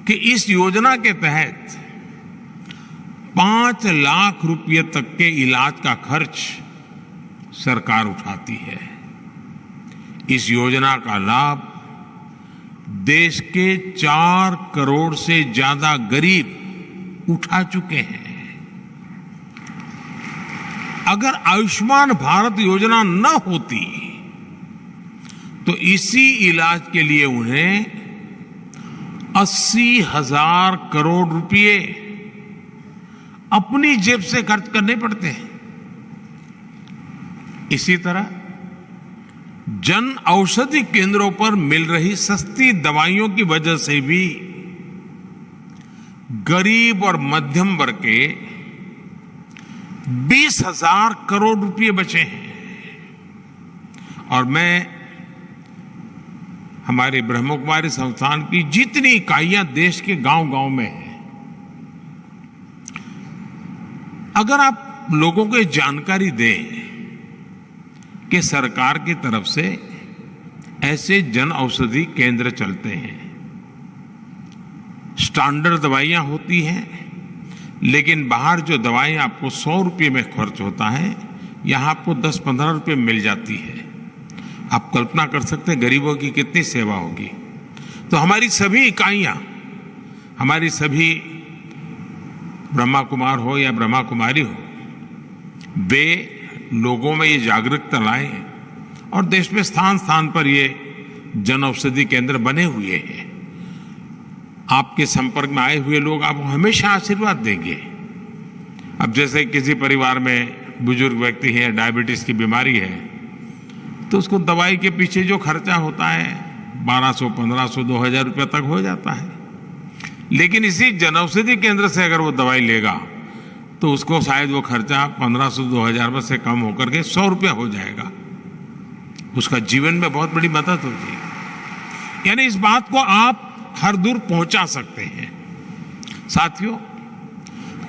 कि इस योजना के तहत पाँच लाख रुपये तक के इलाज का खर्च सरकार उठाती है। इस योजना का लाभ देश के चार करोड़ से ज्यादा गरीब उठा चुके हैं। अगर आयुष्मान भारत योजना न होती, तो इसी इलाज के लिए उन्हें अस्सी हज़ार करोड़ रुपये अपनी जेब से खर्च करने पड़ते हैं। इसी तरह जन औषधि केंद्रों पर मिल रही सस्ती दवाइयों की वजह से भी गरीब और मध्यम वर्ग के बीस हज़ार करोड़ रुपये बचे हैं। और मैं हमारे ब्रह्मकुमारी संस्थान की जितनी इकाइयां देश के गांव-गांव में हैं, अगर आप लोगों को ये जानकारी दें कि सरकार की तरफ से ऐसे जन औषधि केंद्र चलते हैं, स्टैंडर्ड दवाइयां होती हैं, लेकिन बाहर जो दवाई आपको सौ रुपये में खर्च होता है, यहाँ आपको दस पन्द्रह रुपये मिल जाती है। आप कल्पना कर सकते हैं गरीबों की कितनी सेवा होगी। तो हमारी सभी इकाइयाँ, हमारी सभी ब्रह्मा कुमार हो या ब्रह्मा कुमारी हो, वे लोगों में ये जागरूकता लाएं और देश में स्थान स्थान पर ये जन औषधि केंद्र बने हुए हैं। आपके संपर्क में आए हुए लोग आपको हमेशा आशीर्वाद देंगे। अब जैसे किसी परिवार में बुजुर्ग व्यक्ति है, डायबिटीज की बीमारी है, तो उसको दवाई के पीछे जो खर्चा होता है, बारह सौ, पन्द्रह सौ, दो हज़ार रुपये तक हो जाता है। लेकिन इसी जनौषधि केंद्र से अगर वो दवाई लेगा, तो उसको शायद वो खर्चा पन्द्रह सौ, दो हज़ार में से कम होकर के सौ रुपया हो जाएगा। उसका जीवन में बहुत बड़ी मदद होगी। यानी इस बात को आप हर दूर पहुंचा सकते हैं। साथियों,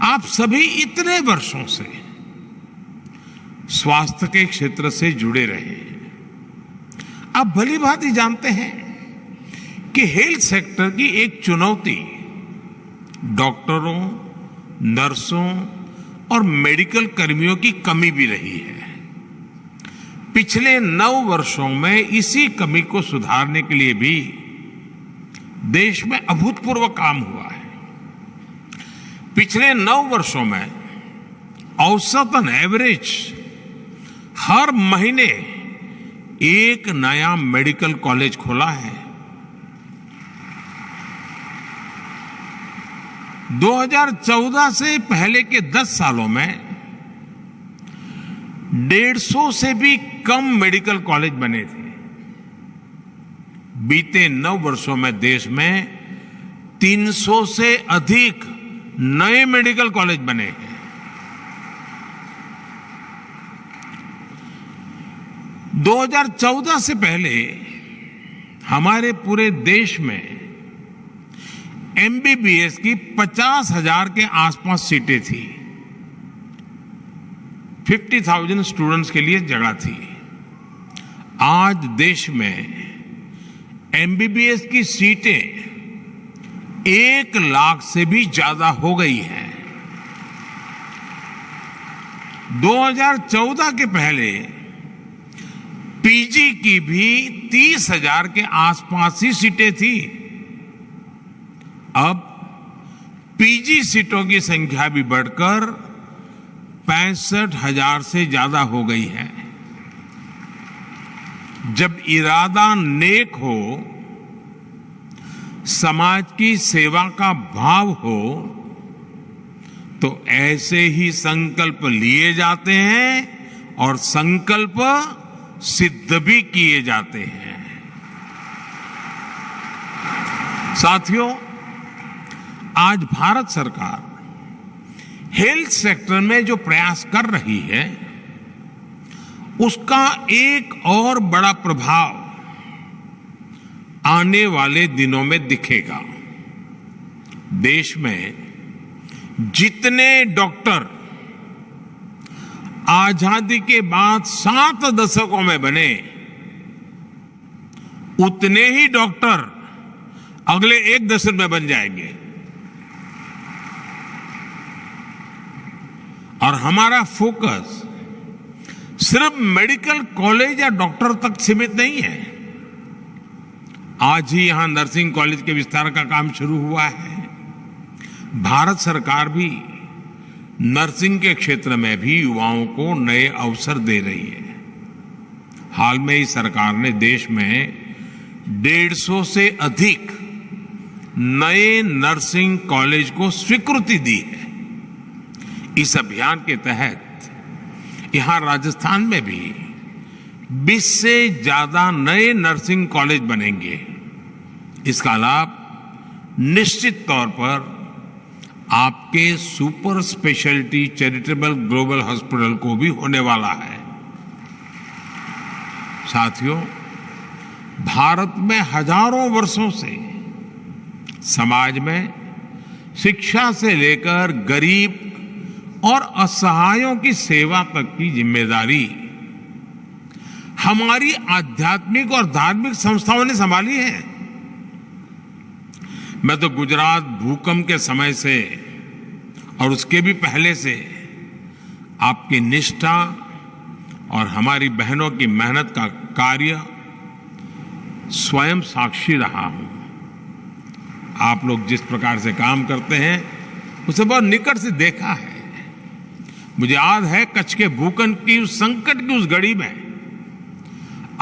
आप सभी इतने वर्षों से स्वास्थ्य के क्षेत्र से जुड़े रहे हैं। आप भली भांति जानते हैं कि हेल्थ सेक्टर की एक चुनौती डॉक्टरों, नर्सों और मेडिकल कर्मियों की कमी भी रही है। पिछले नौ वर्षों में इसी कमी को सुधारने के लिए भी देश में अभूतपूर्व काम हुआ है। पिछले नौ वर्षों में औसतन, एवरेज, हर महीने एक नया मेडिकल कॉलेज खोला है। दो हज़ार चौदह से पहले के दस सालों में डेढ़ सौ से भी कम मेडिकल कॉलेज बने थे। बीते नौ वर्षों में देश में तीन सौ से अधिक नए मेडिकल कॉलेज बने हैं। दो हज़ार चौदह से पहले हमारे पूरे देश में एमबीबीएस की पचास हज़ार के आसपास सीटें थी। फिफ्टी थाउजेंड स्टूडेंट्स के लिए जगह थी। आज देश में एमबीबीएस की सीटें एक लाख से भी ज्यादा हो गई हैं। दो हज़ार चौदह के पहले पीजी की भी तीस हज़ार के आसपास ही सीटें थी। अब पीजी सीटों की संख्या भी बढ़कर पैंसठ हज़ार से ज्यादा हो गई है। जब इरादा नेक हो, समाज की सेवा का भाव हो, तो ऐसे ही संकल्प लिए जाते हैं और संकल्प सिद्ध भी किए जाते हैं। साथियों, आज भारत सरकार हेल्थ सेक्टर में जो प्रयास कर रही है, उसका एक और बड़ा प्रभाव आने वाले दिनों में दिखेगा। देश में जितने डॉक्टर आजादी के बाद सात दशकों में बने, उतने ही डॉक्टर अगले एक दशक में बन जाएंगे। और हमारा फोकस सिर्फ मेडिकल कॉलेज या डॉक्टर तक सीमित नहीं है। आज ही यहां नर्सिंग कॉलेज के विस्तार का काम शुरू हुआ है। भारत सरकार भी नर्सिंग के क्षेत्र में भी युवाओं को नए अवसर दे रही है। हाल में ही सरकार ने देश में डेढ़ सौ से अधिक नए नर्सिंग कॉलेज को स्वीकृति दी है। इस अभियान के तहत यहां राजस्थान में भी बीस से ज्यादा नए नर्सिंग कॉलेज बनेंगे। इसका लाभ निश्चित तौर पर आपके super speciality charitable global hospital को भी होने वाला है। साथियों, भारत में हजारों वर्षों से समाज में शिक्षा से लेकर गरीब और असहायों की सेवा तक की जिम्मेदारी हमारी आध्यात्मिक और धार्मिक संस्थाओं ने संभाली है। मैं तो गुजरात भूकंप के समय से और उसके भी पहले से आपकी निष्ठा और हमारी बहनों की मेहनत का कार्य स्वयं साक्षी रहा हूं। आप लोग जिस प्रकार से काम करते हैं, उसे बहुत निकट से देखा है। मुझे याद है, कच्छ के भूकंप की उस संकट की उस घड़ी में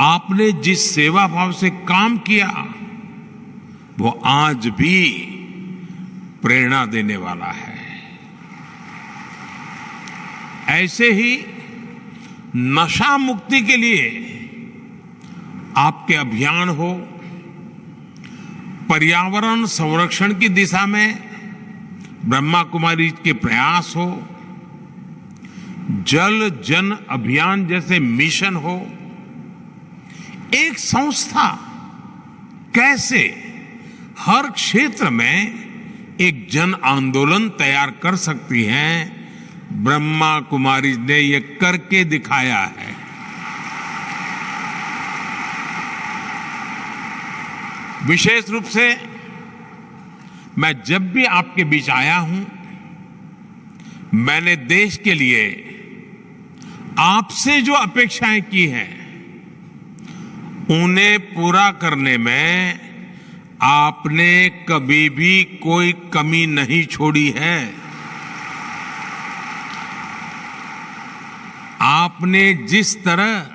आपने जिस सेवा भाव से काम किया, वो आज भी प्रेरणा देने वाला है। ऐसे ही नशा मुक्ति के लिए आपके अभियान हो, पर्यावरण संरक्षण की दिशा में ब्रह्मा कुमारी के प्रयास हो, जल जन अभियान जैसे मिशन हो, एक संस्था कैसे हर क्षेत्र में एक जन आंदोलन तैयार कर सकती है, ब्रह्मा कुमारी ने ये करके दिखाया है। विशेष रूप से मैं जब भी आपके बीच आया हूं, मैंने देश के लिए आपसे जो अपेक्षाएं की हैं, उन्हें पूरा करने में आपने कभी भी कोई कमी नहीं छोड़ी है। आपने जिस तरह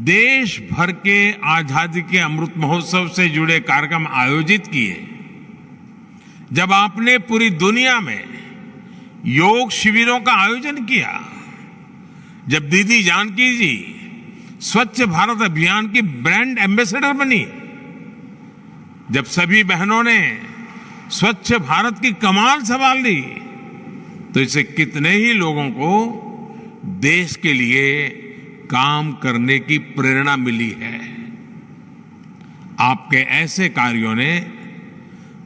देश भर के आजादी के अमृत महोत्सव से जुड़े कार्यक्रम आयोजित किए, जब आपने पूरी दुनिया में योग शिविरों का आयोजन किया, जब दीदी जानकी जी स्वच्छ भारत अभियान की ब्रांड एम्बेसडर बनी, जब सभी बहनों ने स्वच्छ भारत की कमान संभाल ली, तो इससे कितने ही लोगों को देश के लिए काम करने की प्रेरणा मिली है। आपके ऐसे कार्यों ने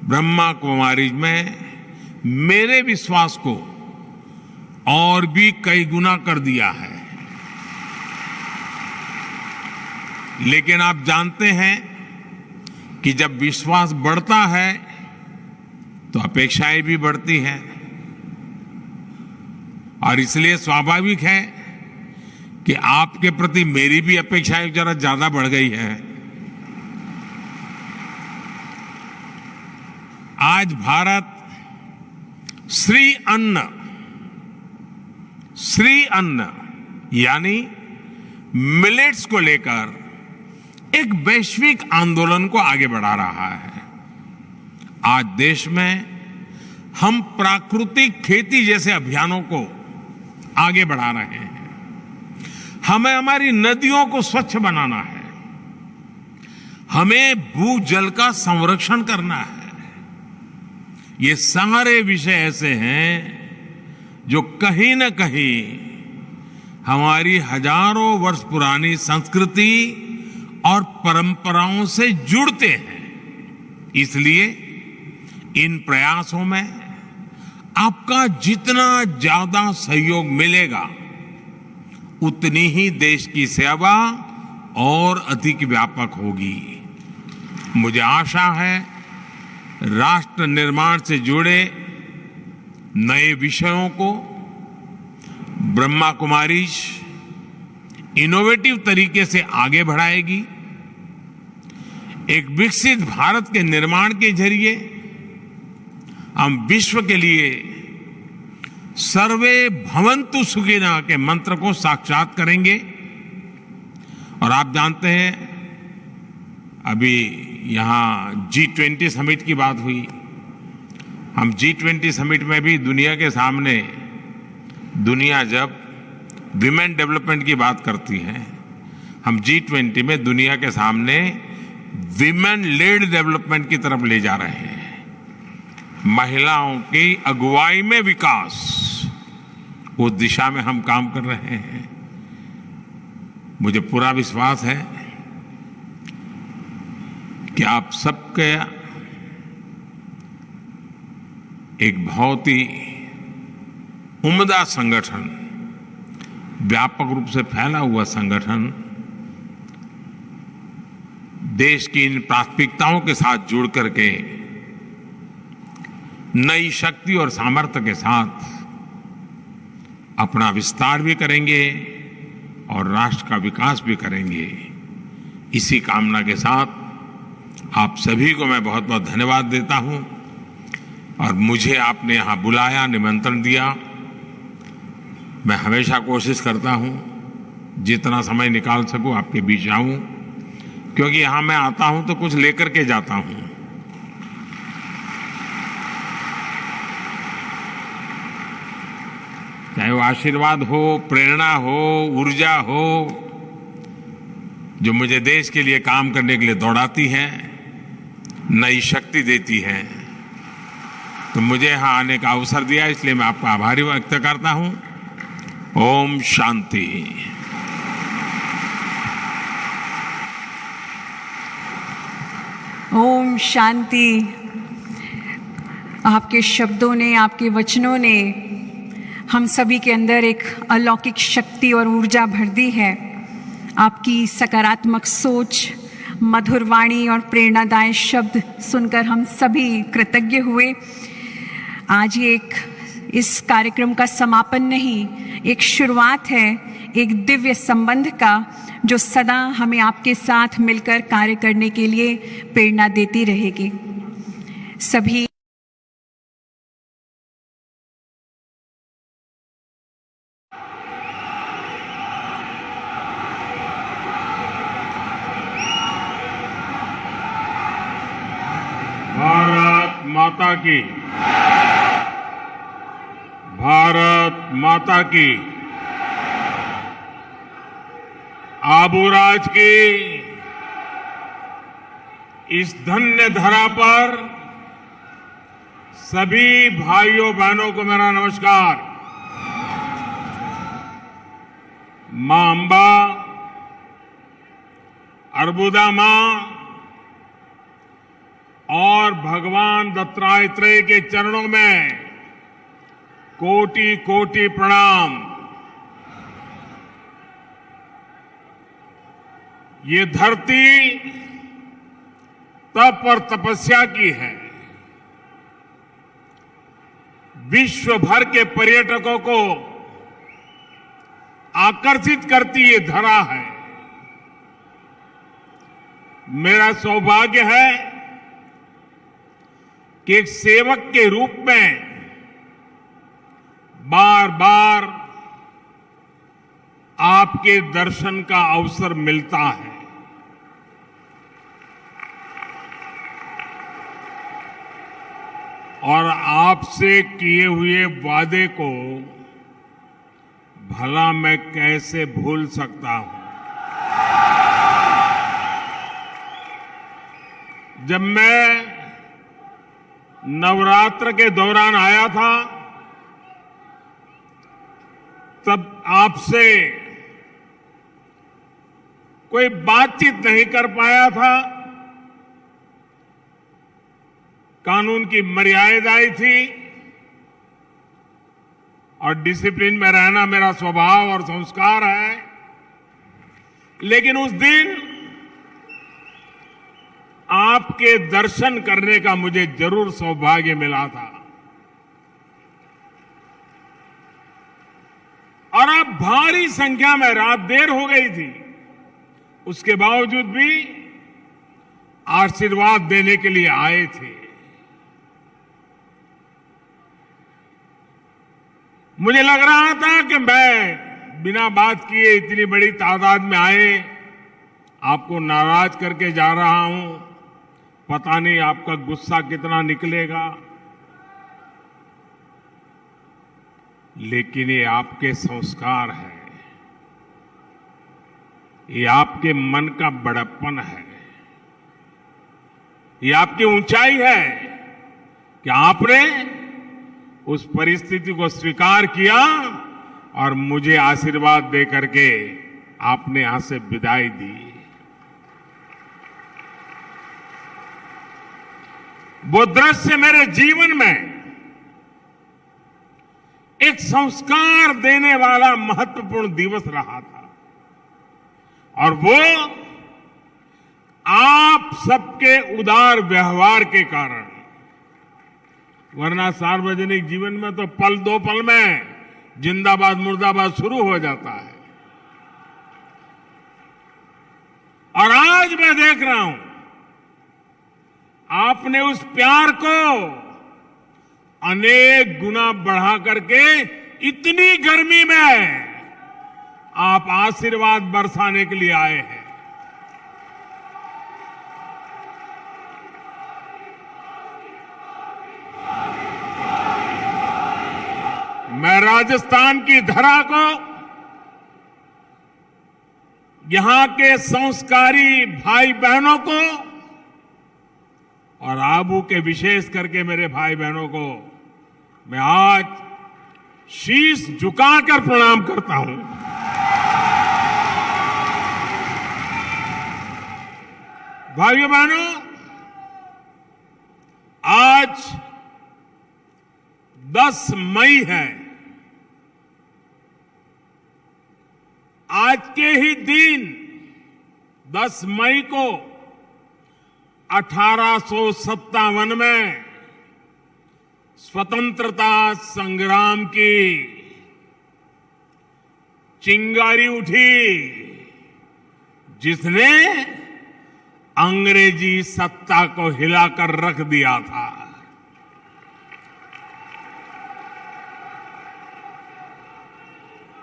ब्रह्मा कुमारी में मेरे विश्वास को और भी कई गुना कर दिया है। लेकिन आप जानते हैं कि जब विश्वास बढ़ता है, तो अपेक्षाएं भी बढ़ती हैं। और इसलिए स्वाभाविक है कि आपके प्रति मेरी भी अपेक्षाएं जरा ज्यादा बढ़ गई है। आज भारत श्री अन्न, श्री अन्न यानी मिलेट्स को लेकर एक वैश्विक आंदोलन को आगे बढ़ा रहा है। आज देश में हम प्राकृतिक खेती जैसे अभियानों को आगे बढ़ा रहे हैं। हमें हमारी नदियों को स्वच्छ बनाना है, हमें भूजल का संरक्षण करना है। ये सारे विषय ऐसे हैं जो कहीं ना कहीं हमारी हजारों वर्ष पुरानी संस्कृति और परंपराओं से जुड़ते हैं। इसलिए इन प्रयासों में आपका जितना ज्यादा सहयोग मिलेगा, उतनी ही देश की सेवा और अधिक व्यापक होगी। मुझे आशा है, राष्ट्र निर्माण से जुड़े नए विषयों को ब्रह्मा कुमारीज इनोवेटिव तरीके से आगे बढ़ाएगी। एक विकसित भारत के निर्माण के जरिए हम विश्व के लिए सर्वे भवन्तु सुखिनः के मंत्र को साक्षात करेंगे। और आप जानते हैं, अभी यहाँ जी ट्वेंटी समिट की बात हुई। हम जी ट्वेंटी समिट में भी दुनिया के सामने, दुनिया जब विमेन डेवलपमेंट की बात करती है, हम जी ट्वेंटी में दुनिया के सामने विमेन लेड डेवलपमेंट की तरफ ले जा रहे हैं। महिलाओं की अगुवाई में विकास, उस दिशा में हम काम कर रहे हैं। मुझे पूरा विश्वास है कि आप सबके एक बहुत ही उम्दा संगठन, व्यापक रूप से फैला हुआ संगठन, देश की इन प्राथमिकताओं के साथ जुड़ करके नई शक्ति और सामर्थ्य के साथ अपना विस्तार भी करेंगे और राष्ट्र का विकास भी करेंगे। इसी कामना के साथ आप सभी को मैं बहुत-बहुत धन्यवाद देता हूं और मुझे आपने यहां बुलाया, निमंत्रण दिया। मैं हमेशा कोशिश करता हूं, जितना समय निकाल सकूं, आपके बीच आऊं, क्योंकि यहां मैं आता हूं तो कुछ लेकर के जाता हूं। चाहे वो आशीर्वाद हो, प्रेरणा हो, ऊर्जा हो, जो मुझे देश के लिए काम करने के लिए दौड़ाती है, नई शक्ति देती है। तो मुझे यहाँ आने का अवसर दिया, इसलिए मैं आपका आभारी व्यक्त करता हूँ। ओम शांति। ओम शांति। आपके शब्दों ने, आपके वचनों ने हम सभी के अंदर एक अलौकिक शक्ति और ऊर्जा भर दी है। आपकी सकारात्मक सोच, मधुर वाणी और प्रेरणादायक शब्द सुनकर हम सभी कृतज्ञ हुए। आज ये एक, इस कार्यक्रम का समापन नहीं, एक शुरुआत है एक दिव्य संबंध का, जो सदा हमें आपके साथ मिलकर कार्य करने के लिए प्रेरणा देती रहेगी। सभी भारत माता की, भारत माता की, आबूराज की इस धन्य धरा पर सभी भाइयों बहनों को मेरा नमस्कार। माँ अम्बा, अर्बुदा माँ और भगवान दत्तात्रेय के चरणों में कोटि कोटि प्रणाम। ये धरती तप और तपस्या की है। विश्व भर के पर्यटकों को आकर्षित करती ये धरा है। मेरा सौभाग्य है कि एक सेवक के रूप में बार बार आपके दर्शन का अवसर मिलता है और आपसे किए हुए वादे को भला मैं कैसे भूल सकता हूं। जब मैं नवरात्र के दौरान आया था, तब आपसे कोई बातचीत नहीं कर पाया था। कानून की मर्यादाएं थी और डिसिप्लिन में रहना मेरा स्वभाव और संस्कार है, लेकिन उस दिन आपके दर्शन करने का मुझे जरूर सौभाग्य मिला था। और आप भारी संख्या में, रात देर हो गई थी, उसके बावजूद भी आशीर्वाद देने के लिए आए थे। मुझे लग रहा था कि मैं बिना बात किए इतनी बड़ी तादाद में आए, आपको नाराज करके जा रहा हूं, पता नहीं आपका गुस्सा कितना निकलेगा। लेकिन ये आपके संस्कार है, ये आपके मन का बड़प्पन है, ये आपकी ऊंचाई है कि आपने उस परिस्थिति को स्वीकार किया और मुझे आशीर्वाद दे करके आपने यहां से विदाई दी। वो दृश्य मेरे जीवन में एक संस्कार देने वाला महत्वपूर्ण दिवस रहा था और वो आप सबके उदार व्यवहार के कारण। वरना सार्वजनिक जीवन में तो पल दो पल में जिंदाबाद मुर्दाबाद शुरू हो जाता है। और आज मैं देख रहा हूं, आपने उस प्यार को अनेक गुना बढ़ा करके इतनी गर्मी में आप आशीर्वाद बरसाने के लिए आए हैं। मैं राजस्थान की धरा को, यहां के संस्कारी भाई बहनों को और आबू के विशेष करके मेरे भाई बहनों को मैं आज शीश झुकाकर प्रणाम करता हूं। भाइयों बहनों, आज दस मई है। आज के ही दिन, दस मई को अठारह सौ सत्तावन में स्वतंत्रता संग्राम की चिंगारी उठी, जिसने अंग्रेजी सत्ता को हिलाकर रख दिया था।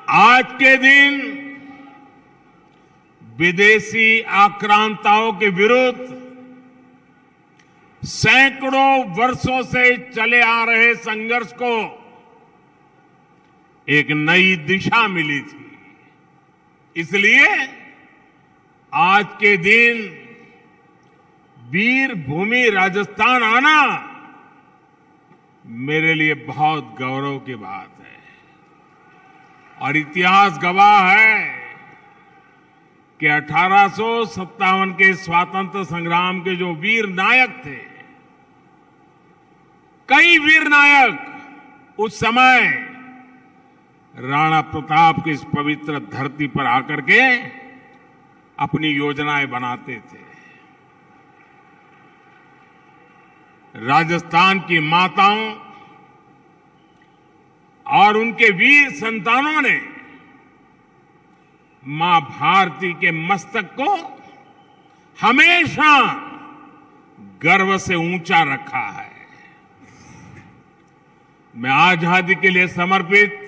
आज के दिन विदेशी आक्रांताओं के विरुद्ध सैकड़ों वर्षों से चले आ रहे संघर्ष को एक नई दिशा मिली थी। इसलिए आज के दिन वीर भूमि राजस्थान आना मेरे लिए बहुत गौरव की बात है। और इतिहास गवाह है कि अठारह सौ सत्तावन के स्वातंत्र संग्राम के जो वीर नायक थे, कई वीर नायक उस समय राणा प्रताप की इस पवित्र धरती पर आकर के अपनी योजनाएं बनाते थे। राजस्थान की माताओं और उनके वीर संतानों ने मां भारती के मस्तक को हमेशा गर्व से ऊंचा रखा है। मैं आजादी के लिए समर्पित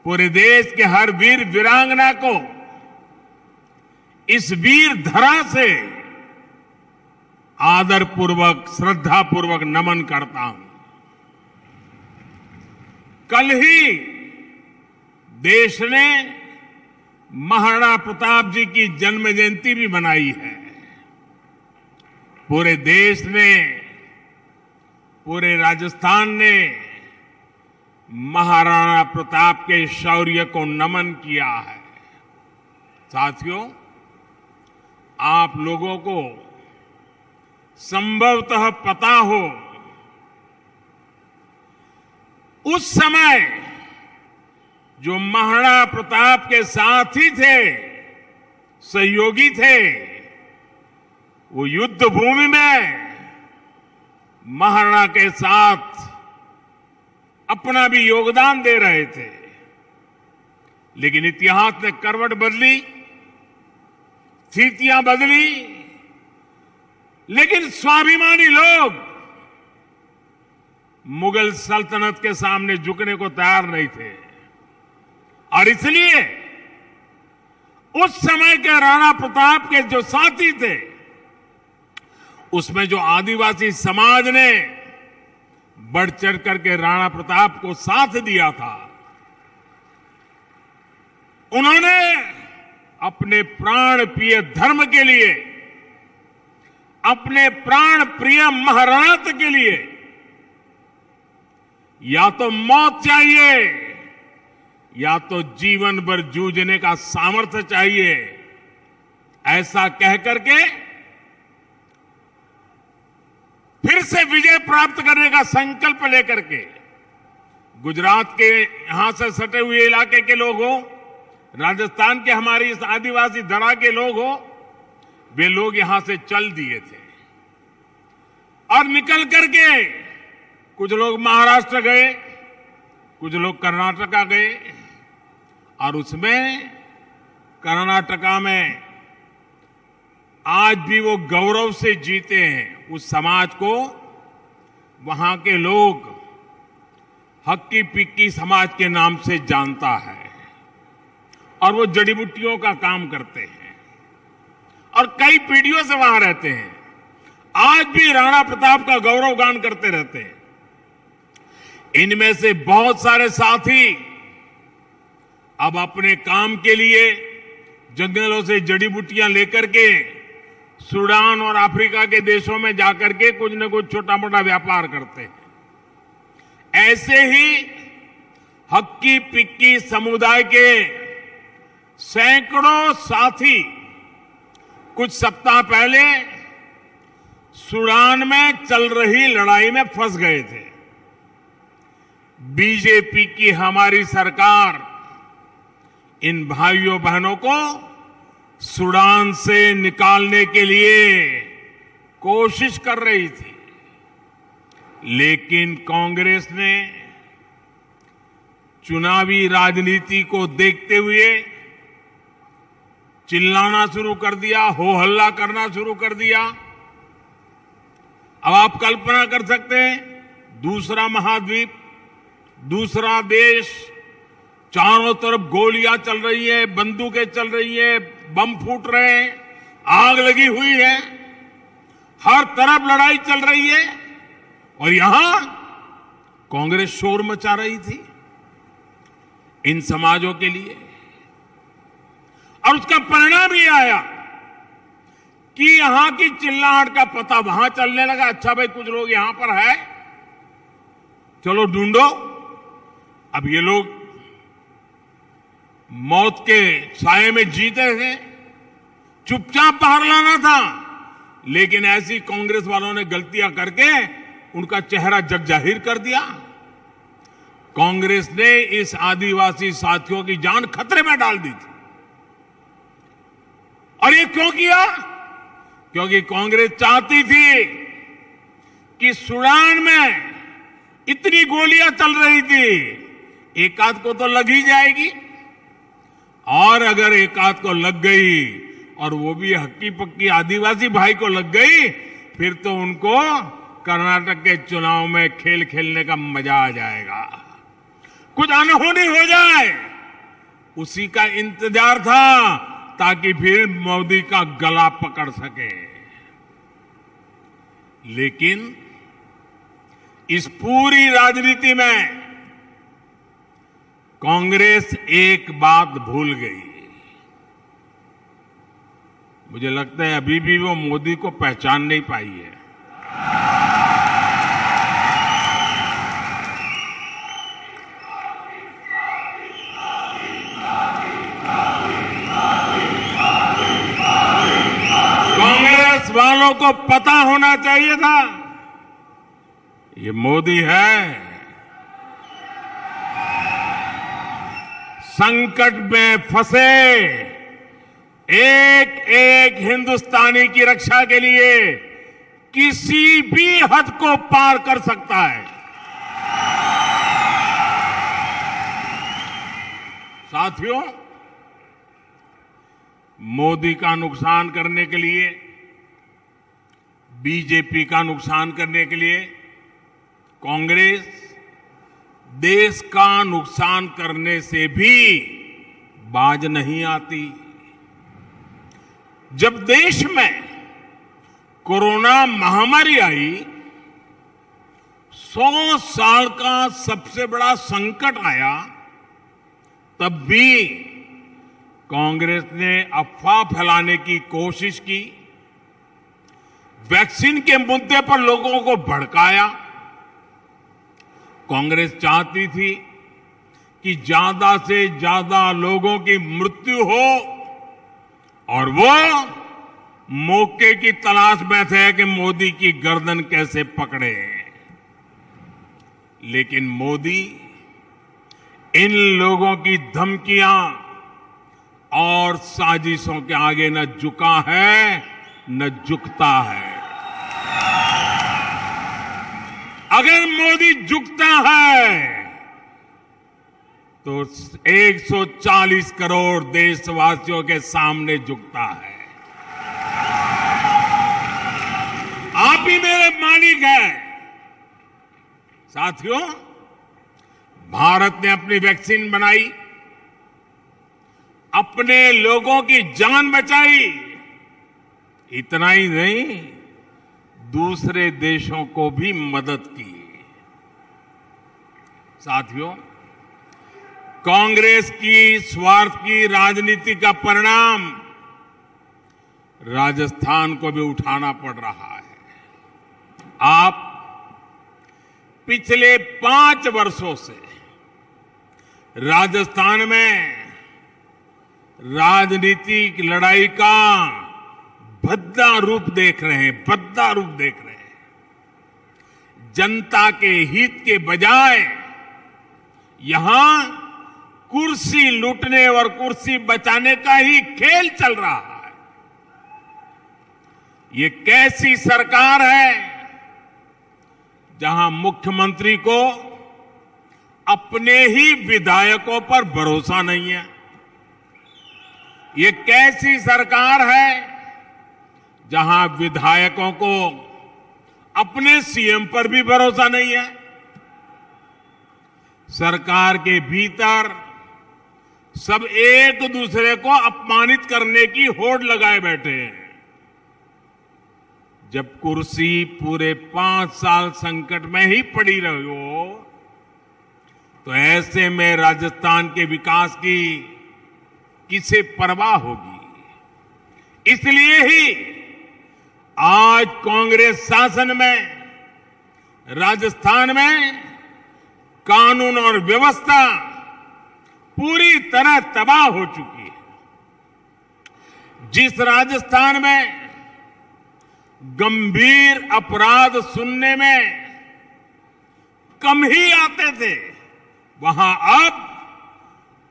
पूरे देश के हर वीर वीरांगना को इस वीर धरा से आदरपूर्वक, श्रद्धापूर्वक नमन करता हूं। कल ही देश ने महाराणा प्रताप जी की जन्म जयंती भी मनाई है। पूरे देश ने, पूरे राजस्थान ने महाराणा प्रताप के शौर्य को नमन किया है। साथियों, आप लोगों को संभवतः पता हो, उस समय जो महाराणा प्रताप के साथी थे, सहयोगी थे, वो युद्ध भूमि में महाराणा के साथ अपना भी योगदान दे रहे थे। लेकिन इतिहास ने करवट बदली, स्थितियां बदली, लेकिन स्वाभिमानी लोग मुगल सल्तनत के सामने झुकने को तैयार नहीं थे। और इसलिए उस समय के राणा प्रताप के जो साथी थे, उसमें जो आदिवासी समाज ने बढ़ चढ़ करके राणा प्रताप को साथ दिया था, उन्होंने अपने प्राण प्रिय धर्म के लिए, अपने प्राण प्रिय महाराणा के लिए या तो मौत चाहिए या तो जीवन भर जूझने का सामर्थ्य चाहिए, ऐसा कह करके फिर से विजय प्राप्त करने का संकल्प लेकर के गुजरात के यहां से सटे हुए इलाके के लोग हो, राजस्थान के हमारी इस आदिवासी धरा के लोग हो, वे लोग यहां से चल दिए थे और निकल करके कुछ लोग महाराष्ट्र गए, कुछ लोग कर्नाटका गए और उसमें कर्नाटका में आज भी वो गौरव से जीते हैं। उस समाज को वहां के लोग हक्की पिक्की समाज के नाम से जानता है और वो जड़ी बूटियों का काम करते हैं और कई पीढ़ियों से वहां रहते हैं। आज भी राणा प्रताप का गौरव गान करते रहते हैं। इनमें से बहुत सारे साथी अब अपने काम के लिए जंगलों से जड़ी बूटियां लेकर के सूडान और अफ्रीका के देशों में जाकर के कुछ न कुछ छोटा मोटा व्यापार करते हैं। ऐसे ही हक्की पिक्की समुदाय के सैकड़ों साथी कुछ सप्ताह पहले सूडान में चल रही लड़ाई में फंस गए थे। बीजेपी की हमारी सरकार इन भाइयों बहनों को सूडान से निकालने के लिए कोशिश कर रही थी, लेकिन कांग्रेस ने चुनावी राजनीति को देखते हुए चिल्लाना शुरू कर दिया, हो हल्ला करना शुरू कर दिया। अब आप कल्पना कर सकते हैं, दूसरा महाद्वीप, दूसरा देश, चारों तरफ गोलियां चल रही है, बंदूकें चल रही है, बम फूट रहे हैं, आग लगी हुई है, हर तरफ लड़ाई चल रही है और यहां कांग्रेस शोर मचा रही थी इन समाजों के लिए। और उसका परिणाम ये आया कि यहां की चिल्लाहट का पता वहां चलने लगा। अच्छा भाई, कुछ लोग यहां पर है, चलो ढूंढो। अब ये लोग मौत के साए में जीते थे, चुपचाप बाहर लाना था, लेकिन ऐसी कांग्रेस वालों ने गलतियां करके उनका चेहरा जग जाहिर कर दिया। कांग्रेस ने इस आदिवासी साथियों की जान खतरे में डाल दी थी। और ये क्यों किया? क्योंकि कांग्रेस चाहती थी कि सूडान में इतनी गोलियां चल रही थी, एक आध को तो लग ही जाएगी। और अगर एक आध को लग गई, और वो भी हक्की पक्की आदिवासी भाई को लग गई, फिर तो उनको कर्नाटक के चुनाव में खेल खेलने का मजा आ जाएगा। कुछ अनहोनी हो जाए, उसी का इंतजार था, ताकि फिर मोदी का गला पकड़ सके। लेकिन इस पूरी राजनीति में कांग्रेस एक बात भूल गई। मुझे लगता है, अभी भी वो मोदी को पहचान नहीं पाई है। कांग्रेस वालों को पता होना चाहिए था, ये मोदी है। संकट में फंसे एक एक हिंदुस्तानी की रक्षा के लिए किसी भी हद को पार कर सकता है। साथियों, मोदी का नुकसान करने के लिए, बीजेपी का नुकसान करने के लिए कांग्रेस देश का नुकसान करने से भी बाज नहीं आती। जब देश में कोरोना महामारी आई, सौ साल का सबसे बड़ा संकट आया, तब भी कांग्रेस ने अफवाह फैलाने की कोशिश की, वैक्सीन के मुद्दे पर लोगों को भड़काया। कांग्रेस चाहती थी कि ज्यादा से ज्यादा लोगों की मृत्यु हो और वो मौके की तलाश में थे कि मोदी की गर्दन कैसे पकड़े। लेकिन मोदी इन लोगों की धमकियां और साजिशों के आगे न झुका है, न झुकता है। अगर मोदी झुकता है, तो एक सौ चालीस करोड़ देशवासियों के सामने झुकता है। आप ही मेरे मालिक हैं। साथियों, भारत ने अपनी वैक्सीन बनाई, अपने लोगों की जान बचाई, इतना ही नहीं, दूसरे देशों को भी मदद की। साथियों, कांग्रेस की स्वार्थ की राजनीति का परिणाम राजस्थान को भी उठाना पड़ रहा है। आप पिछले पांच वर्षों से राजस्थान में राजनीतिक लड़ाई का भद्दा रूप देख रहे हैं, भद्दा रूप देख रहे हैं। जनता के हित के बजाय यहां कुर्सी लूटने और कुर्सी बचाने का ही खेल चल रहा है। ये कैसी सरकार है, जहां मुख्यमंत्री को अपने ही विधायकों पर भरोसा नहीं है? ये कैसी सरकार है, जहां विधायकों को अपने सीएम पर भी भरोसा नहीं है? सरकार के भीतर सब एक दूसरे को अपमानित करने की होड़ लगाए बैठे हैं। जब कुर्सी पूरे पांच साल संकट में ही पड़ी रही हो, तो ऐसे में राजस्थान के विकास की किसे परवाह होगी? इसलिए ही आज कांग्रेस शासन में राजस्थान में कानून और व्यवस्था पूरी तरह तबाह हो चुकी है। जिस राजस्थान में गंभीर अपराध सुनने में कम ही आते थे, वहां अब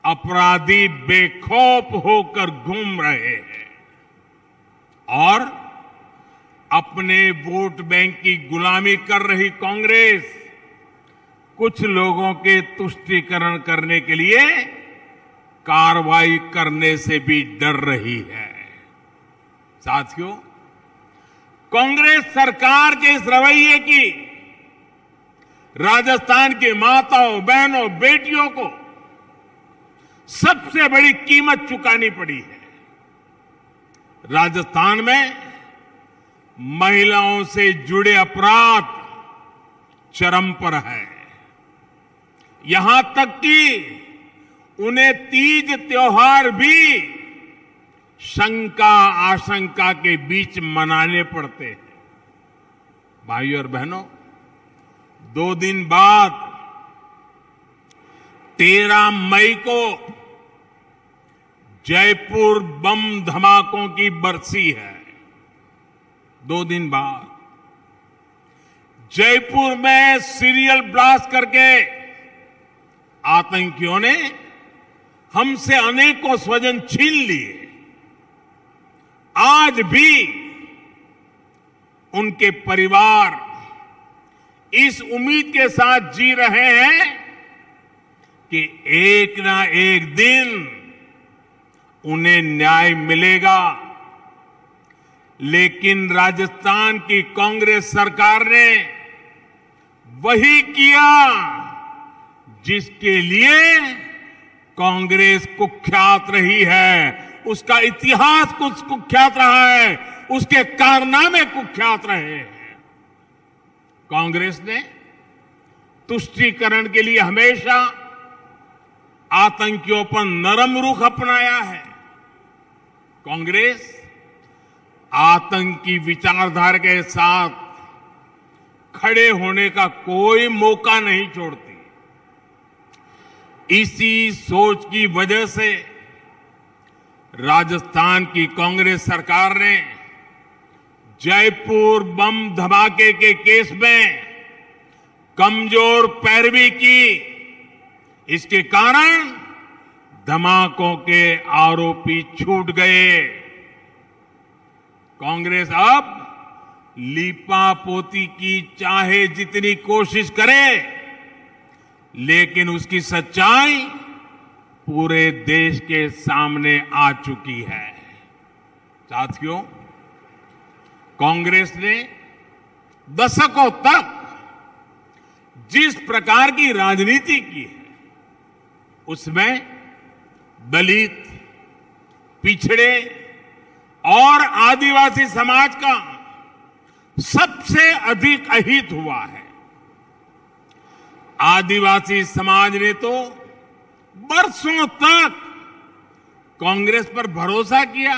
अपराधी बेखौफ होकर घूम रहे हैं और अपने वोट बैंक की गुलामी कर रही कांग्रेस कुछ लोगों के तुष्टीकरण करने के लिए कार्रवाई करने से भी डर रही है। साथियों, कांग्रेस सरकार के इस रवैये की राजस्थान की माताओं, बहनों, बेटियों को सबसे बड़ी कीमत चुकानी पड़ी है। राजस्थान में महिलाओं से जुड़े अपराध चरम पर है। यहां तक कि उन्हें तीज त्योहार भी शंका आशंका के बीच मनाने पड़ते हैं। भाइयों और बहनों, दो दिन बाद तेरह मई को जयपुर बम धमाकों की बरसी है। दो दिन बाद जयपुर में सीरियल ब्लास्ट करके आतंकियों ने हमसे अनेकों स्वजन छीन लिए। आज भी उनके परिवार इस उम्मीद के साथ जी रहे हैं कि एक ना एक दिन उन्हें न्याय मिलेगा। लेकिन राजस्थान की कांग्रेस सरकार ने वही किया जिसके लिए कांग्रेस कुख्यात रही है, उसका इतिहास कुछ कुख्यात रहा है, उसके कारनामे कुख्यात रहे हैं। कांग्रेस ने तुष्टीकरण के लिए हमेशा आतंकियों पर नरम रुख अपनाया है। कांग्रेस आतंकी विचारधारा के साथ खड़े होने का कोई मौका नहीं छोड़ती। इसी सोच की वजह से राजस्थान की कांग्रेस सरकार ने जयपुर बम धमाके के केस में कमजोर पैरवी की। इसके कारण धमाकों के आरोपी छूट गए। कांग्रेस अब लीपापोती की चाहे जितनी कोशिश करे, लेकिन उसकी सच्चाई पूरे देश के सामने आ चुकी है। साथियों, कांग्रेस ने दशकों तक जिस प्रकार की राजनीति की है, उसमें दलित, पिछड़े और आदिवासी समाज का सबसे अधिक अहित हुआ है। आदिवासी समाज ने तो बरसों तक कांग्रेस पर भरोसा किया,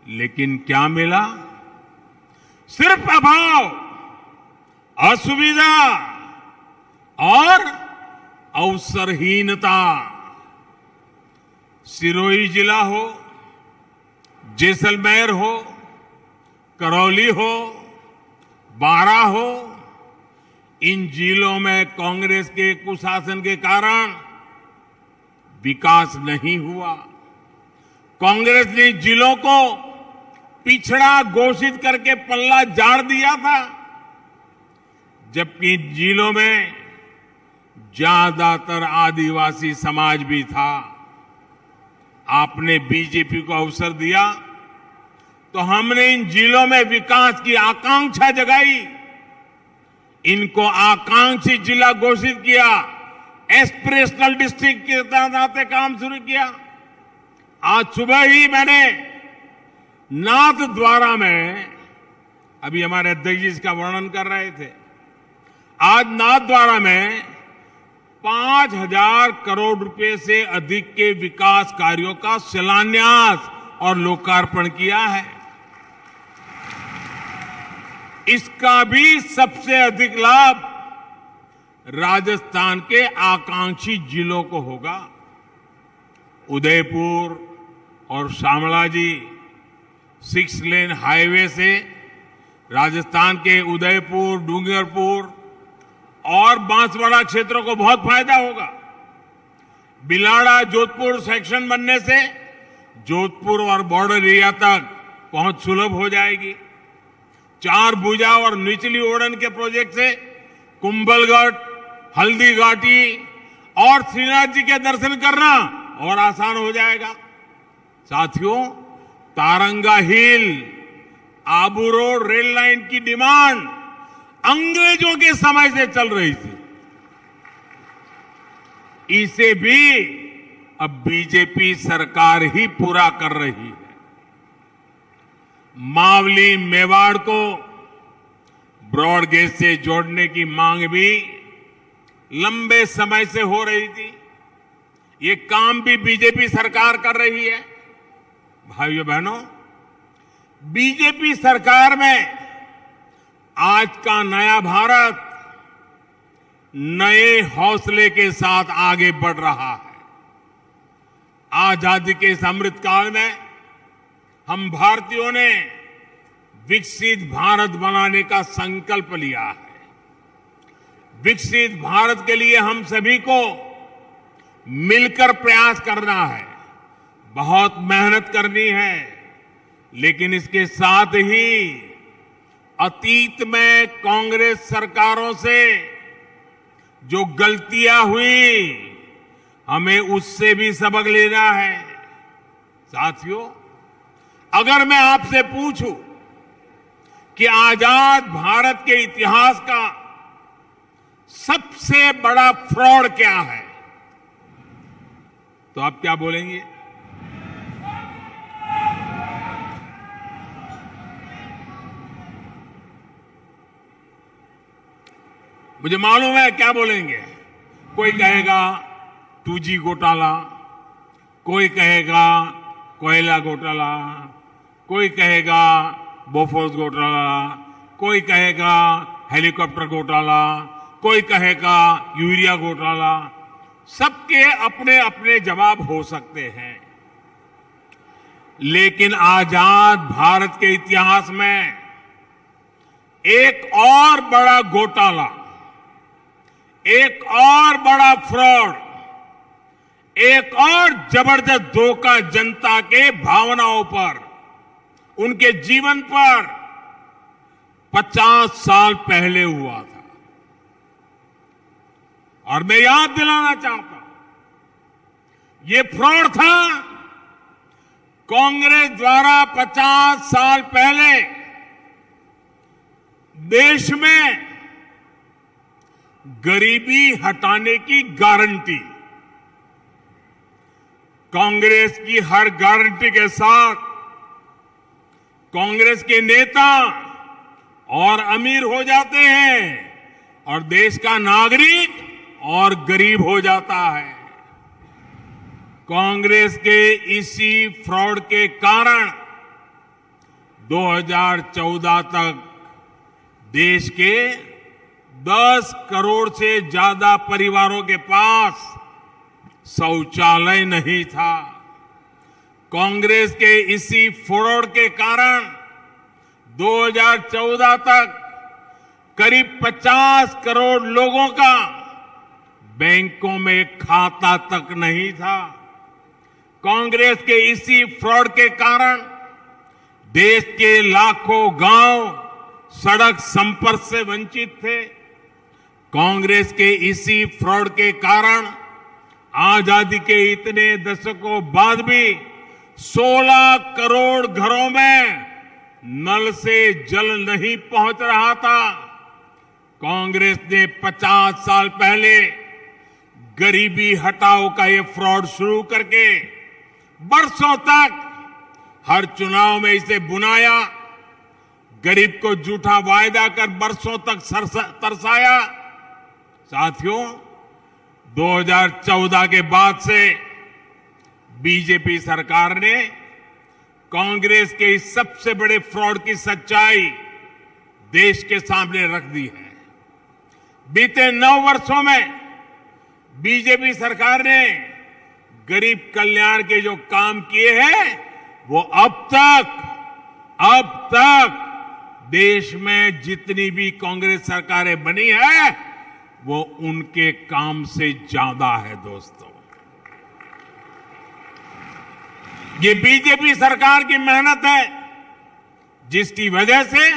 लेकिन क्या मिला? सिर्फ अभाव, असुविधा और अवसरहीनता। सिरोही जिला हो, जैसलमेर हो, करौली हो, बारां हो, इन जिलों में कांग्रेस के कुशासन के कारण विकास नहीं हुआ। कांग्रेस ने जिलों को पिछड़ा घोषित करके पल्ला झाड़ दिया था, जबकि जिलों में ज्यादातर आदिवासी समाज भी था। आपने बीजेपी को अवसर दिया, तो हमने इन जिलों में विकास की आकांक्षा जगाई, इनको आकांक्षी जिला घोषित किया, एस्पिरेशनल डिस्ट्रिक्ट के नाते काम शुरू किया। आज सुबह ही मैंने नाथद्वारा में, अभी हमारे अध्यक्ष जी इसका वर्णन कर रहे थे, आज नाथद्वारा में पाँच हज़ार करोड़ रुपए से अधिक के विकास कार्यों का शिलान्यास और लोकार्पण किया है। इसका भी सबसे अधिक लाभ राजस्थान के आकांक्षी जिलों को होगा। उदयपुर और शामला जी सिक्स लेन हाईवे से राजस्थान के उदयपुर, डूंगरपुर और बांसवाड़ा क्षेत्र को बहुत फायदा होगा। बिलाड़ा जोधपुर सेक्शन बनने से जोधपुर और बॉर्डर एरिया तक पहुंच सुलभ हो जाएगी। चार भुजा और निचली ओड़न के प्रोजेक्ट से कुंभलगढ़, हल्दीघाटी और श्रीनाथ जी के दर्शन करना और आसान हो जाएगा। साथियों, तारंगा हिल आबू रोड रेल लाइन की डिमांड अंग्रेजों के समय से चल रही थी, इसे भी अब बीजेपी सरकार ही पूरा कर रही है। मावली मेवाड़ को ब्रॉड गेज से जोड़ने की मांग भी लंबे समय से हो रही थी। ये काम भी बीजेपी सरकार कर रही है। भाइयों बहनों, बीजेपी सरकार में आज का नया भारत नए हौसले के साथ आगे बढ़ रहा है। आजादी के इस अमृत काल में हम भारतीयों ने विकसित भारत बनाने का संकल्प लिया है। विकसित भारत के लिए हम सभी को मिलकर प्रयास करना है, बहुत मेहनत करनी है, लेकिन इसके साथ ही अतीत में कांग्रेस सरकारों से जो गलतियां हुई, हमें उससे भी सबक लेना है। साथियों, अगर मैं आपसे पूछूं कि आजाद भारत के इतिहास का सबसे बड़ा फ्रॉड क्या है, तो आप क्या बोलेंगे? मुझे मालूम है क्या बोलेंगे। कोई कहेगा टू जी घोटाला, कोई कहेगा कोयला घोटाला, कोई कहेगा बोफोर्स घोटाला, कोई कहेगा हेलीकॉप्टर घोटाला, कोई कहेगा यूरिया घोटाला। सबके अपने अपने जवाब हो सकते हैं, लेकिन आजाद भारत के इतिहास में एक और बड़ा घोटाला, एक और बड़ा फ्रॉड, एक और जबरदस्त धोखा जनता के भावनाओं पर, उनके जीवन पर पचास साल पहले हुआ था। और मैं याद दिलाना चाहता हूं, ये फ्रॉड था। कांग्रेस द्वारा पचास साल पहले देश में गरीबी हटाने की गारंटी, कांग्रेस की हर गारंटी के साथ कांग्रेस के नेता और अमीर हो जाते हैं और देश का नागरिक और गरीब हो जाता है। कांग्रेस के इसी फ्रॉड के कारण दो हज़ार चौदह तक देश के दस करोड़ से ज्यादा परिवारों के पास शौचालय नहीं था। कांग्रेस के इसी फ्रॉड के कारण दो हज़ार चौदह तक करीब पचास करोड़ लोगों का बैंकों में खाता तक नहीं था। कांग्रेस के इसी फ्रॉड के कारण देश के लाखों गांव सड़क संपर्क से वंचित थे। कांग्रेस के इसी फ्रॉड के कारण आजादी के इतने दशकों बाद भी सोलह करोड़ घरों में नल से जल नहीं पहुंच रहा था। कांग्रेस ने पचास साल पहले गरीबी हटाओ का ये फ्रॉड शुरू करके बरसों तक हर चुनाव में इसे बुनाया, गरीब को झूठा वायदा कर बरसों तक सरसा-, तरसाया। साथियों, दो हज़ार चौदह के बाद से बीजेपी सरकार ने कांग्रेस के इस सबसे बड़े फ्रॉड की सच्चाई देश के सामने रख दी है। बीते नौ वर्षों में बीजेपी सरकार ने गरीब कल्याण के जो काम किए हैं, वो अब तक, अब तक देश में जितनी भी कांग्रेस सरकारें बनी है, वो उनके काम से ज्यादा है दोस्तों। ये बीजेपी सरकार की मेहनत है, जिसकी वजह से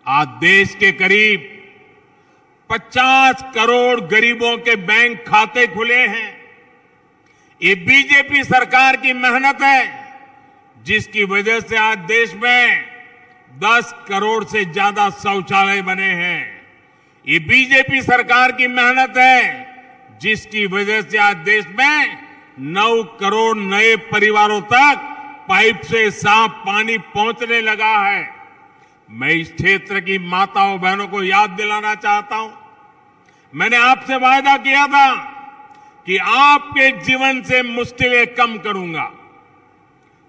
आज देश के करीब पचास करोड़ गरीबों के बैंक खाते खुले हैं। ये बीजेपी सरकार की मेहनत है, जिसकी वजह से आज देश में दस करोड़ से ज्यादा शौचालय बने हैं। ये बीजेपी सरकार की मेहनत है, जिसकी वजह से आज देश में नौ करोड़ नए परिवारों तक पाइप से साफ पानी पहुंचने लगा है। मैं इस क्षेत्र की माताओं बहनों को याद दिलाना चाहता हूं, मैंने आपसे वायदा किया था कि आपके जीवन से मुश्किलें कम करूंगा।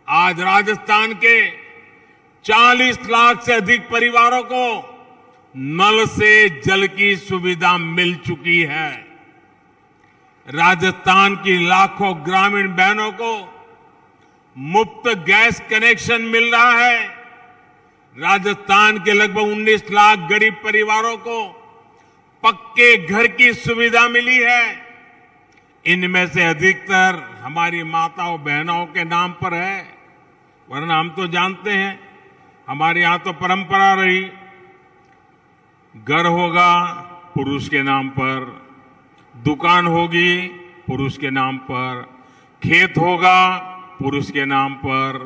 आज राजस्थान के चालीस लाख से अधिक परिवारों को नल से जल की सुविधा मिल चुकी है। राजस्थान की लाखों ग्रामीण बहनों को मुफ्त गैस कनेक्शन मिल रहा है। राजस्थान के लगभग उन्नीस लाख गरीब परिवारों को पक्के घर की सुविधा मिली है। इनमें से अधिकतर हमारी माताओं बहनों के नाम पर है, वरना हम तो जानते हैं, हमारे यहाँ तो परंपरा रही, घर होगा पुरुष के नाम पर, दुकान होगी पुरुष के नाम पर, खेत होगा पुरुष के नाम पर,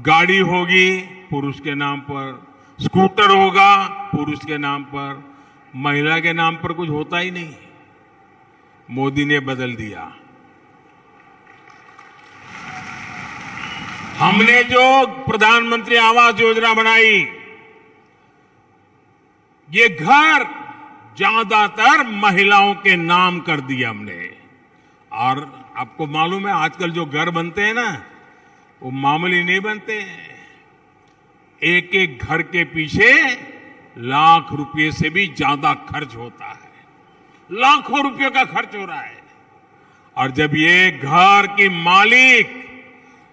गाड़ी होगी पुरुष के नाम पर, स्कूटर होगा पुरुष के नाम पर, महिला के नाम पर कुछ होता ही नहीं। मोदी ने बदल दिया। हमने जो प्रधानमंत्री आवास योजना बनाई, ये घर ज्यादातर महिलाओं के नाम कर दिए हमने। और आपको मालूम है, आजकल जो घर बनते हैं ना, वो मामूली नहीं बनते। एक एक घर के पीछे लाख रुपए से भी ज्यादा खर्च होता है, लाखों रुपए का खर्च हो रहा है। और जब ये घर की मालिक,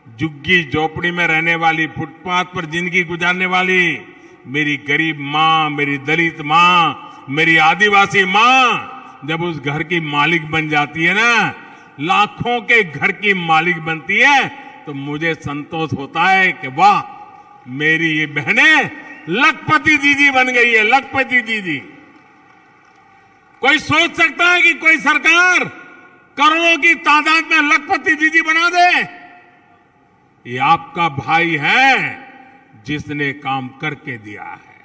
झुग्गी झोपड़ी में रहने वाली, फुटपाथ पर जिंदगी गुजारने वाली मेरी गरीब माँ, मेरी दलित माँ, मेरी आदिवासी माँ, जब उस घर की मालिक बन जाती है ना, लाखों के घर की मालिक बनती है, तो मुझे संतोष होता है कि वाह, मेरी ये बहनें लखपति दीदी बन गई है, लखपति दीदी। कोई सोच सकता है कि कोई सरकार करोड़ों की तादाद में लखपति दीदी बना दे? ये आपका भाई है, जिसने काम करके दिया है।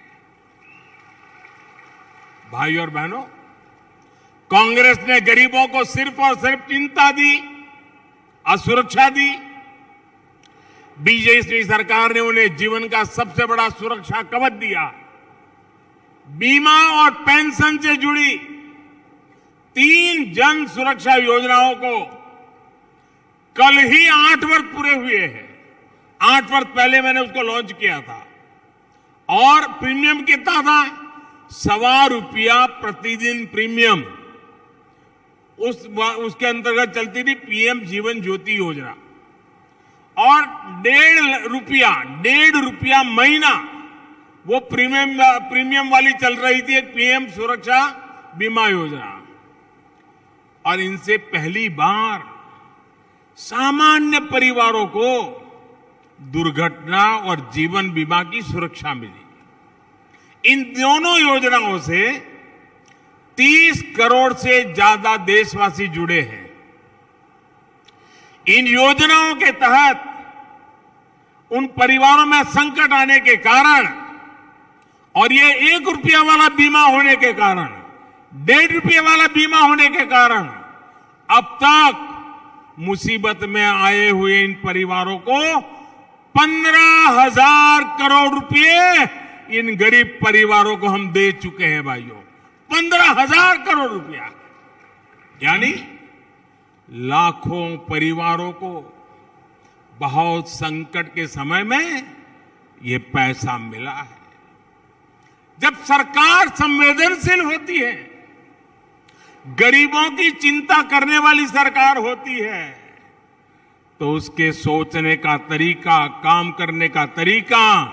भाई और बहनों, कांग्रेस ने गरीबों को सिर्फ और सिर्फ चिंता दी, असुरक्षा दी। बीजेपी सरकार ने उन्हें जीवन का सबसे बड़ा सुरक्षा कवच दिया। बीमा और पेंशन से जुड़ी तीन जन सुरक्षा योजनाओं को कल ही आठ वर्ष पूरे हुए हैं। आठ वर्ष पहले मैंने उसको लॉन्च किया था। और प्रीमियम कितना था? सवा रुपया प्रतिदिन प्रीमियम। उस, उसके अंतर्गत चलती थी पीएम जीवन ज्योति योजना। और डेढ़ रुपया, डेढ़ रुपया महीना वो प्रीमियम, प्रीमियम वाली चल रही थी, एक पीएम सुरक्षा बीमा योजना। और इनसे पहली बार सामान्य परिवारों को दुर्घटना और जीवन बीमा की सुरक्षा मिली। इन दोनों योजनाओं से तीस करोड़ से ज्यादा देशवासी जुड़े हैं। इन योजनाओं के तहत उन परिवारों में संकट आने के कारण और ये एक रुपया वाला बीमा होने के कारण, डेढ़ रुपये वाला बीमा होने के कारण अब तक मुसीबत में आए हुए इन परिवारों को पन्द्रह हज़ार करोड़ रुपये इन गरीब परिवारों को हम दे चुके हैं भाइयों, पन्द्रह हज़ार करोड़ रुपया। यानी लाखों परिवारों को बहुत संकट के समय में ये पैसा मिला है। जब सरकार संवेदनशील होती है, गरीबों की चिंता करने वाली सरकार होती है, तो उसके सोचने का तरीका, काम करने का तरीका,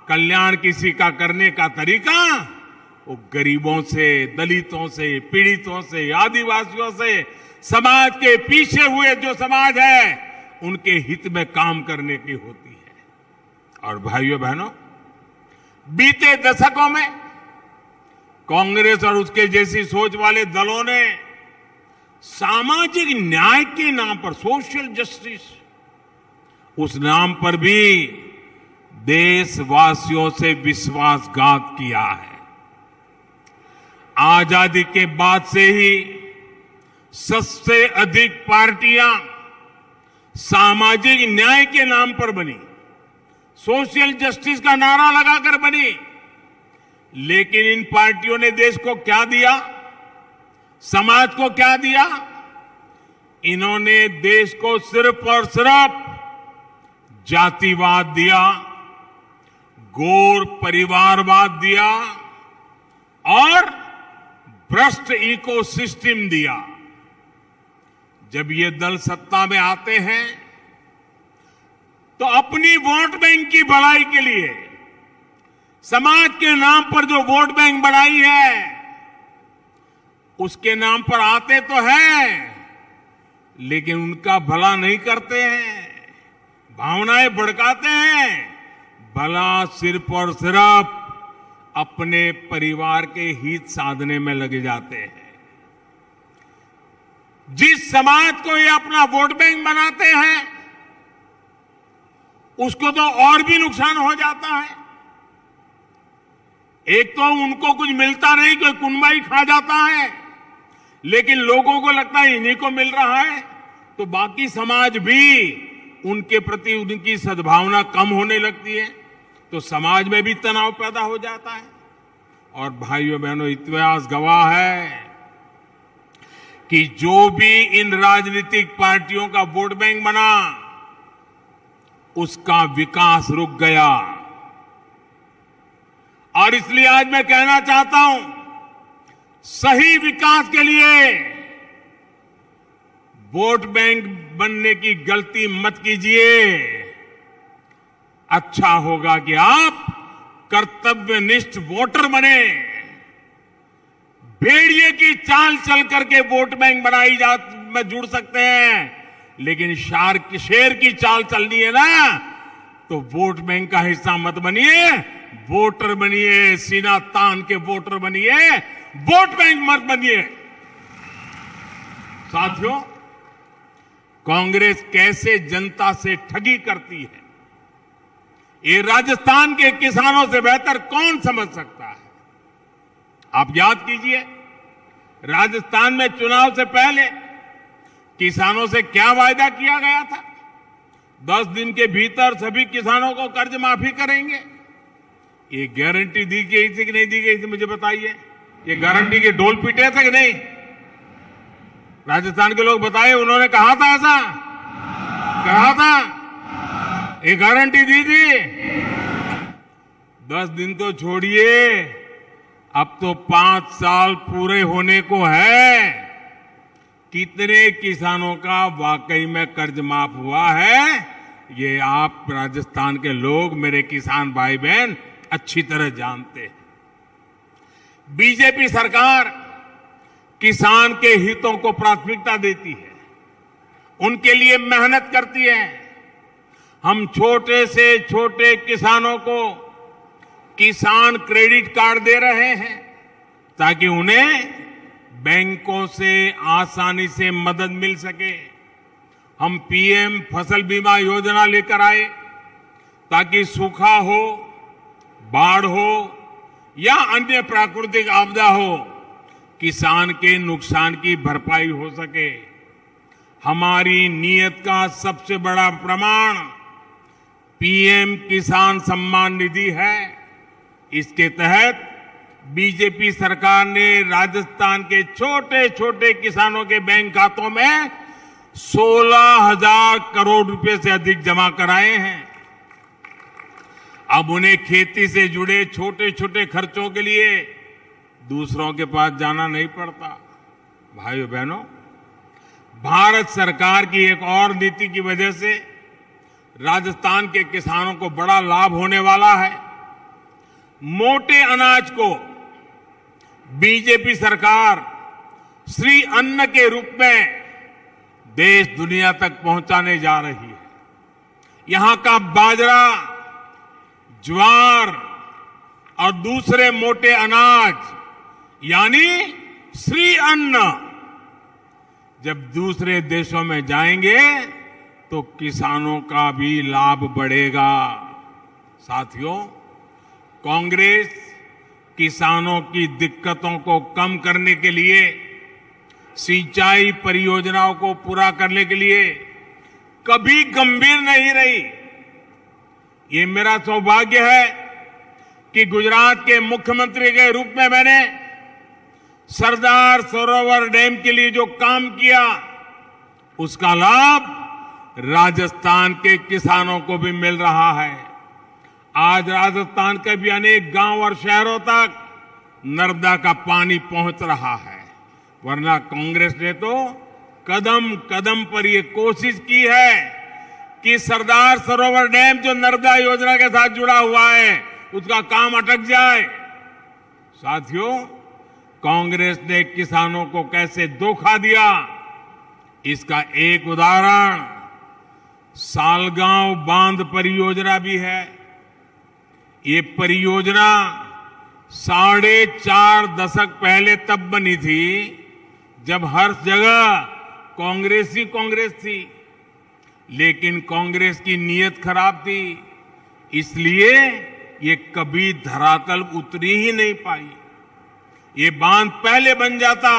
कल्याण किसी का करने का तरीका वो गरीबों से, दलितों से, पीड़ितों से, आदिवासियों से, समाज के पीछे हुए जो समाज है, उनके हित में काम करने की होती है। और भाइयों बहनों, बीते दशकों में कांग्रेस और उसके जैसी सोच वाले दलों ने सामाजिक न्याय के नाम पर, सोशल जस्टिस, उस नाम पर भी देशवासियों से विश्वासघात किया है। आजादी के बाद से ही सबसे अधिक पार्टियां सामाजिक न्याय के नाम पर बनी, सोशल जस्टिस का नारा लगाकर बनी, लेकिन इन पार्टियों ने देश को क्या दिया, समाज को क्या दिया? इन्होंने देश को सिर्फ और सिर्फ जातिवाद दिया, गौर परिवारवाद दिया और भ्रष्ट इकोसिस्टम दिया। जब ये दल सत्ता में आते हैं तो अपनी वोट बैंक की भलाई के लिए, समाज के नाम पर जो वोट बैंक बनाई है, उसके नाम पर आते तो हैं, लेकिन उनका भला नहीं करते हैं, भावनाएं भड़काते हैं, भला सिर्फ और सिर्फ अपने परिवार के हित साधने में लगे जाते हैं। जिस समाज को ये अपना वोट बैंक बनाते हैं, उसको तो और भी नुकसान हो जाता है। एक तो उनको कुछ मिलता नहीं, कोई कुनबाई खा जाता है, लेकिन लोगों को लगता है इन्हीं को मिल रहा है, तो बाकी समाज भी उनके प्रति उनकी सद्भावना कम होने लगती है, तो समाज में भी तनाव पैदा हो जाता है। और भाइयों बहनों, इतिहास गवाह है कि जो भी इन राजनीतिक पार्टियों का वोट बैंक बना, उसका विकास रुक गया। और इसलिए आज मैं कहना चाहता हूं, सही विकास के लिए वोट बैंक बनने की गलती मत कीजिए। अच्छा होगा कि आप कर्तव्यनिष्ठ वोटर बने। भेड़िए की चाल चल करके वोट बैंक बनाई जा, में जुड़ सकते हैं, लेकिन शार, शेर की चाल चलनी है ना, तो वोट बैंक का हिस्सा मत बनिए, वोटर बनिए, सीना तान के वोटर बनिए, वोट बैंक मत बनिए। साथियों, कांग्रेस कैसे जनता से ठगी करती है, ये राजस्थान के किसानों से बेहतर कौन समझ सकता है? आप याद कीजिए, राजस्थान में चुनाव से पहले किसानों से क्या वायदा किया गया था? दस दिन के भीतर सभी किसानों को कर्ज माफी करेंगे। ये गारंटी दी गई थी कि नहीं दी गई थी, मुझे बताइए। ये गारंटी के ढोल पीटे थे कि नहीं? राजस्थान के लोग बताए, उन्होंने कहा था ऐसा? कहा था? ये गारंटी दी थी? दस दिन तो छोड़िए, अब तो पांच साल पूरे होने को है। कितने किसानों का वाकई में कर्ज माफ हुआ है, ये आप राजस्थान के लोग, मेरे किसान भाई बहन, अच्छी तरह जानते हैं। बीजेपी सरकार किसान के हितों को प्राथमिकता देती है, उनके लिए मेहनत करती है। हम छोटे से छोटे किसानों को किसान क्रेडिट कार्ड दे रहे हैं, ताकि उन्हें बैंकों से आसानी से मदद मिल सके। हम पीएम फसल बीमा योजना लेकर आए, ताकि सूखा हो, बाढ़ हो या अन्य प्राकृतिक आपदा हो, किसान के नुकसान की भरपाई हो सके। हमारी नीयत का सबसे बड़ा प्रमाण पीएम किसान सम्मान निधि है। इसके तहत बीजेपी सरकार ने राजस्थान के छोटे-छोटे किसानों के बैंक खातों में सोलह हज़ार करोड़ रुपए से अधिक जमा कराए हैं। अब उन्हें खेती से जुड़े छोटे-छोटे खर्चों के लिए दूसरों के पास जाना नहीं पड़ता। भाइयों बहनों, भारत सरकार की एक और नीति की वजह से राजस्थान के किसानों को बड़ा लाभ होने वाला है। मोटे अनाज को बीजेपी सरकार श्री अन्न के रूप में देश दुनिया तक पहुंचाने जा रही है। यहाँ का बाजरा, ज्वार और दूसरे मोटे अनाज यानी श्री अन्न जब दूसरे देशों में जाएंगे तो किसानों का भी लाभ बढ़ेगा। साथियों, कांग्रेस किसानों की दिक्कतों को कम करने के लिए, सिंचाई परियोजनाओं को पूरा करने के लिए कभी गंभीर नहीं रही। ये मेरा सौभाग्य है कि गुजरात के मुख्यमंत्री के रूप में मैंने सरदार सरोवर डैम के लिए जो काम किया, उसका लाभ राजस्थान के किसानों को भी मिल रहा है। आज राजस्थान के भी अनेक गांव और शहरों तक नर्मदा का पानी पहुंच रहा है, वरना कांग्रेस ने तो कदम कदम पर ये कोशिश की है कि सरदार सरोवर डैम जो नर्मदा योजना के साथ जुड़ा हुआ है, उसका काम अटक जाए। साथियों, कांग्रेस ने किसानों को कैसे धोखा दिया, इसका एक उदाहरण सालगांव बांध परियोजना भी है। ये परियोजना साढ़े चार दशक पहले तब बनी थी, जब हर जगह कांग्रेस ही कांग्रेस थी। लेकिन कांग्रेस की नीयत खराब थी, इसलिए ये कभी धरातल उतरी ही नहीं पाई। ये बांध पहले बन जाता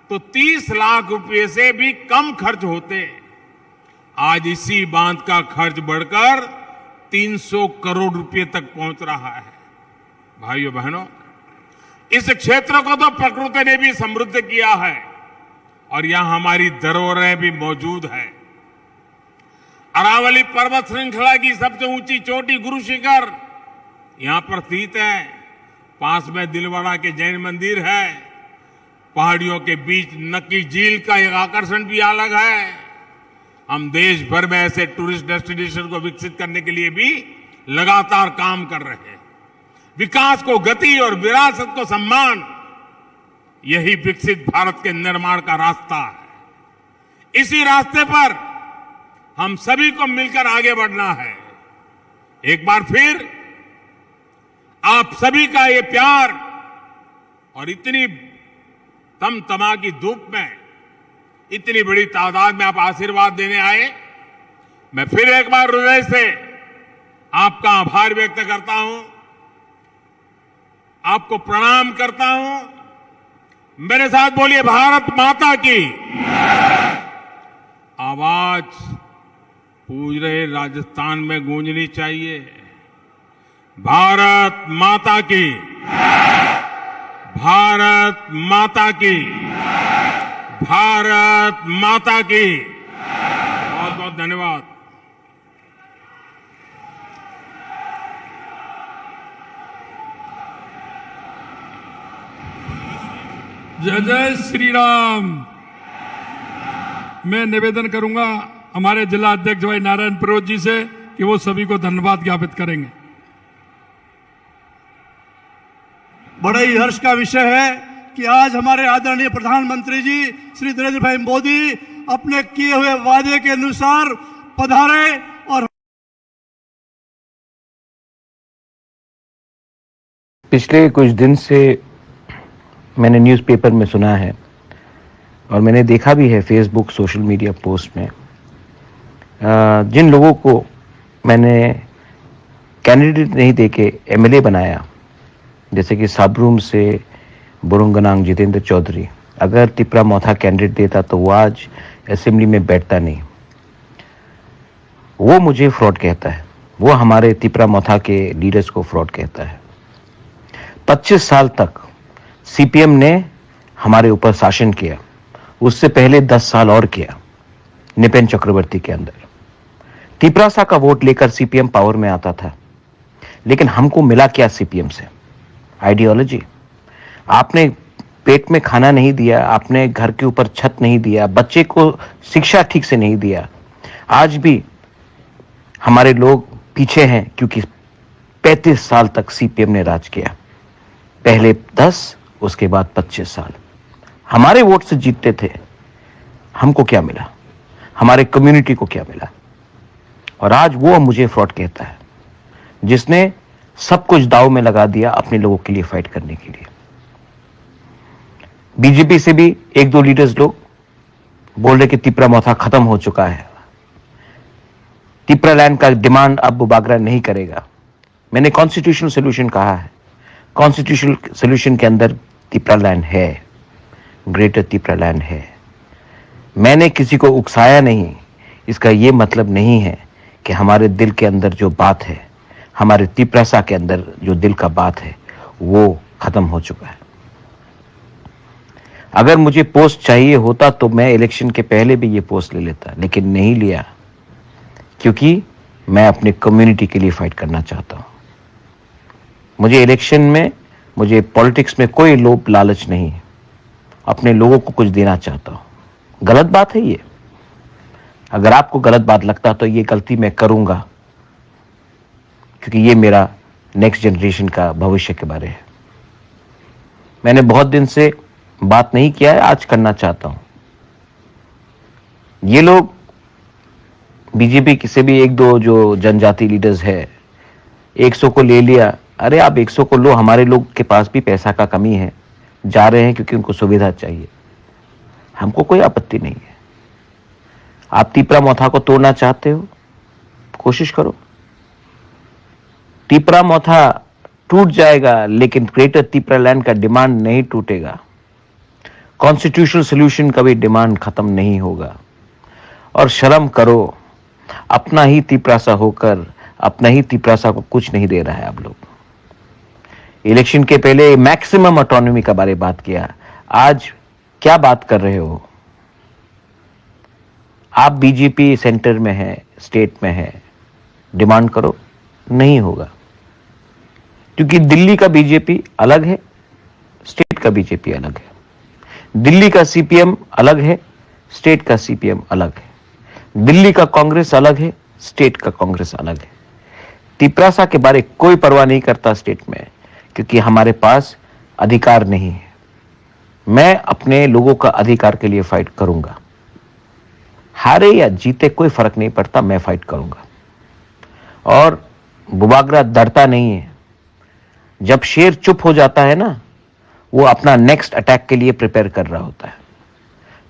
तो तीस लाख रुपए से भी कम खर्च होते। आज इसी बांध का खर्च बढ़कर तीन सौ करोड़ रुपए तक पहुंच रहा है। भाइयों बहनों, इस क्षेत्र को तो प्रकृति ने भी समृद्ध किया है और यहाँ हमारी धरोहरें भी मौजूद है। अरावली पर्वत श्रृंखला की सबसे ऊंची चोटी गुरु शिखर यहाँ पर स्थित है। पास में दिलवाड़ा के जैन मंदिर है। पहाड़ियों के बीच नक्की झील का एक आकर्षण भी अलग है। हम देश भर में ऐसे टूरिस्ट डेस्टिनेशन को विकसित करने के लिए भी लगातार काम कर रहे हैं। विकास को गति और विरासत को सम्मान, यही विकसित भारत के निर्माण का रास्ता है। इसी रास्ते पर हम सभी को मिलकर आगे बढ़ना है। एक बार फिर आप सभी का ये प्यार और इतनी तमतमा की धूप में इतनी बड़ी तादाद में आप आशीर्वाद देने आए, मैं फिर एक बार हृदय से आपका आभार व्यक्त करता हूं, आपको प्रणाम करता हूं। मेरे साथ बोलिए, भारत माता की आवाज पूरे राजस्थान में गूंजनी चाहिए। भारत माता की, भारत माता की, भारत माता की। बहुत बहुत धन्यवाद। जय जय श्री राम। मैं निवेदन करूंगा हमारे जिला अध्यक्ष भाई नारायण पुरोहित जी से कि वो सभी को धन्यवाद ज्ञापित करेंगे। बड़ा ही हर्ष का विषय है कि आज हमारे आदरणीय प्रधानमंत्री जी श्री नरेंद्र भाई मोदी अपने किए हुए वादे के अनुसार पधारे और पिछले कुछ दिन से मैंने न्यूज़पेपर में सुना है और मैंने देखा भी है Facebook, सोशल मीडिया पोस्ट में, अ, जिन लोगों को मैंने कैंडिडेट नहीं देके एमएलए बनाया, जैसे कि साब्रुम से बोरंगनांग जितेंद्र चौधरी, अगर तिपरा मोथा कैंडिडेट देता तो वो आज असेंबली में बैठता नहीं। वो मुझे फ्रॉड कहता है, वो हमारे तिपरा मोथा के लीडर्स को फ्रॉड कहता है। पच्चीस साल तक सीपीएम ने हमारे ऊपर शासन किया, उससे पहले दस साल और किया निपेन चक्रवर्ती के अंदर। तिपरासा का वोट लेकर सीपीएम पावर में आता था, लेकिन हमको मिला क्या सीपीएम से? आइडियोलॉजी। आपने पेट में खाना नहीं दिया, आपने घर के ऊपर छत नहीं दिया, बच्चे को शिक्षा ठीक से नहीं दिया। आज भी हमारे लोग पीछे हैं, क्योंकि पैंतीस साल तक सीपीएम ने राज किया। पहले दस, उसके बाद पच्चीस साल। हमारे वोट से जीतते थे, हमको क्या मिला? हमारे कम्युनिटी को क्या मिला? और आज वो मुझे फ्रॉड कहता है, जिसने सब कुछ दाव में लगा दिया अपने लोगों के लिए फाइट करने के लिए। बीजेपी से भी एक दो लीडर्स लोग बोल रहे कि तिपरा मोथा खत्म हो चुका है, तिपरा लैंड का डिमांड अब बुबागरा नहीं करेगा। मैंने कॉन्स्टिट्यूशनल सॉल्यूशन कहा है। कॉन्स्टिट्यूशनल सॉल्यूशन के अंदर तिपरा लैंड है, ग्रेटर तिपरा लैंड है। मैंने किसी को उकसाया नहीं। इसका ये मतलब नहीं है कि हमारे दिल के अंदर जो बात है, हमारे तिपरासा के अंदर जो दिल का बात है, वो खत्म हो चुका है। अगर मुझे पोस्ट चाहिए होता तो मैं इलेक्शन के पहले भी ये पोस्ट ले लेता, लेकिन नहीं लिया, क्योंकि मैं अपने कम्युनिटी के लिए फाइट करना चाहता हूँ। मुझे इलेक्शन में, मुझे पॉलिटिक्स में कोई लोभ लालच नहीं है। अपने लोगों को कुछ देना चाहता हूँ। गलत बात है ये। अगर आपको गलत बात लगता तो ये गलती मैं करूँगा, क्योंकि ये मेरा नेक्स्ट जनरेशन का भविष्य के बारे है। मैंने बहुत दिन से बात नहीं किया है, आज करना चाहता हूँ। ये लोग, बीजेपी से भी एक दो जो जनजाति लीडर्स है, एक सौ को ले लिया। अरे, आप एक सौ को लो, हमारे लोग के पास भी पैसा का कमी है, जा रहे हैं क्योंकि उनको सुविधा चाहिए। हमको कोई आपत्ति नहीं है। आप तिपरा मोथा को तोड़ना चाहते हो, कोशिश करो। तिपरा मोथा टूट जाएगा, लेकिन ग्रेटर तिपरा लैंड का डिमांड नहीं टूटेगा। कॉन्स्टिट्यूशनल सॉल्यूशन का भी डिमांड खत्म नहीं होगा। और शर्म करो, अपना ही तिपरासा होकर अपना ही तिपरासा को कुछ नहीं दे रहा है आप लोग। इलेक्शन के पहले मैक्सिमम ऑटोनॉमी का बारे बात किया, आज क्या बात कर रहे हो? आप बीजेपी सेंटर में है, स्टेट में है, डिमांड करो, नहीं होगा। क्योंकि दिल्ली का बीजेपी अलग है, स्टेट का बीजेपी अलग है। दिल्ली का सीपीएम अलग है, स्टेट का सीपीएम अलग है। दिल्ली का कांग्रेस अलग है, स्टेट का कांग्रेस अलग है। तिपरासा के बारे कोई परवाह नहीं करता स्टेट में, क्योंकि हमारे पास अधिकार नहीं है। मैं अपने लोगों का अधिकार के लिए फाइट करूंगा। हारे या जीते कोई फर्क नहीं पड़ता, मैं फाइट करूंगा। और बुबागरा डरता नहीं है। जब शेर चुप हो जाता है ना, वो अपना नेक्स्ट अटैक के लिए प्रिपेयर कर रहा होता है।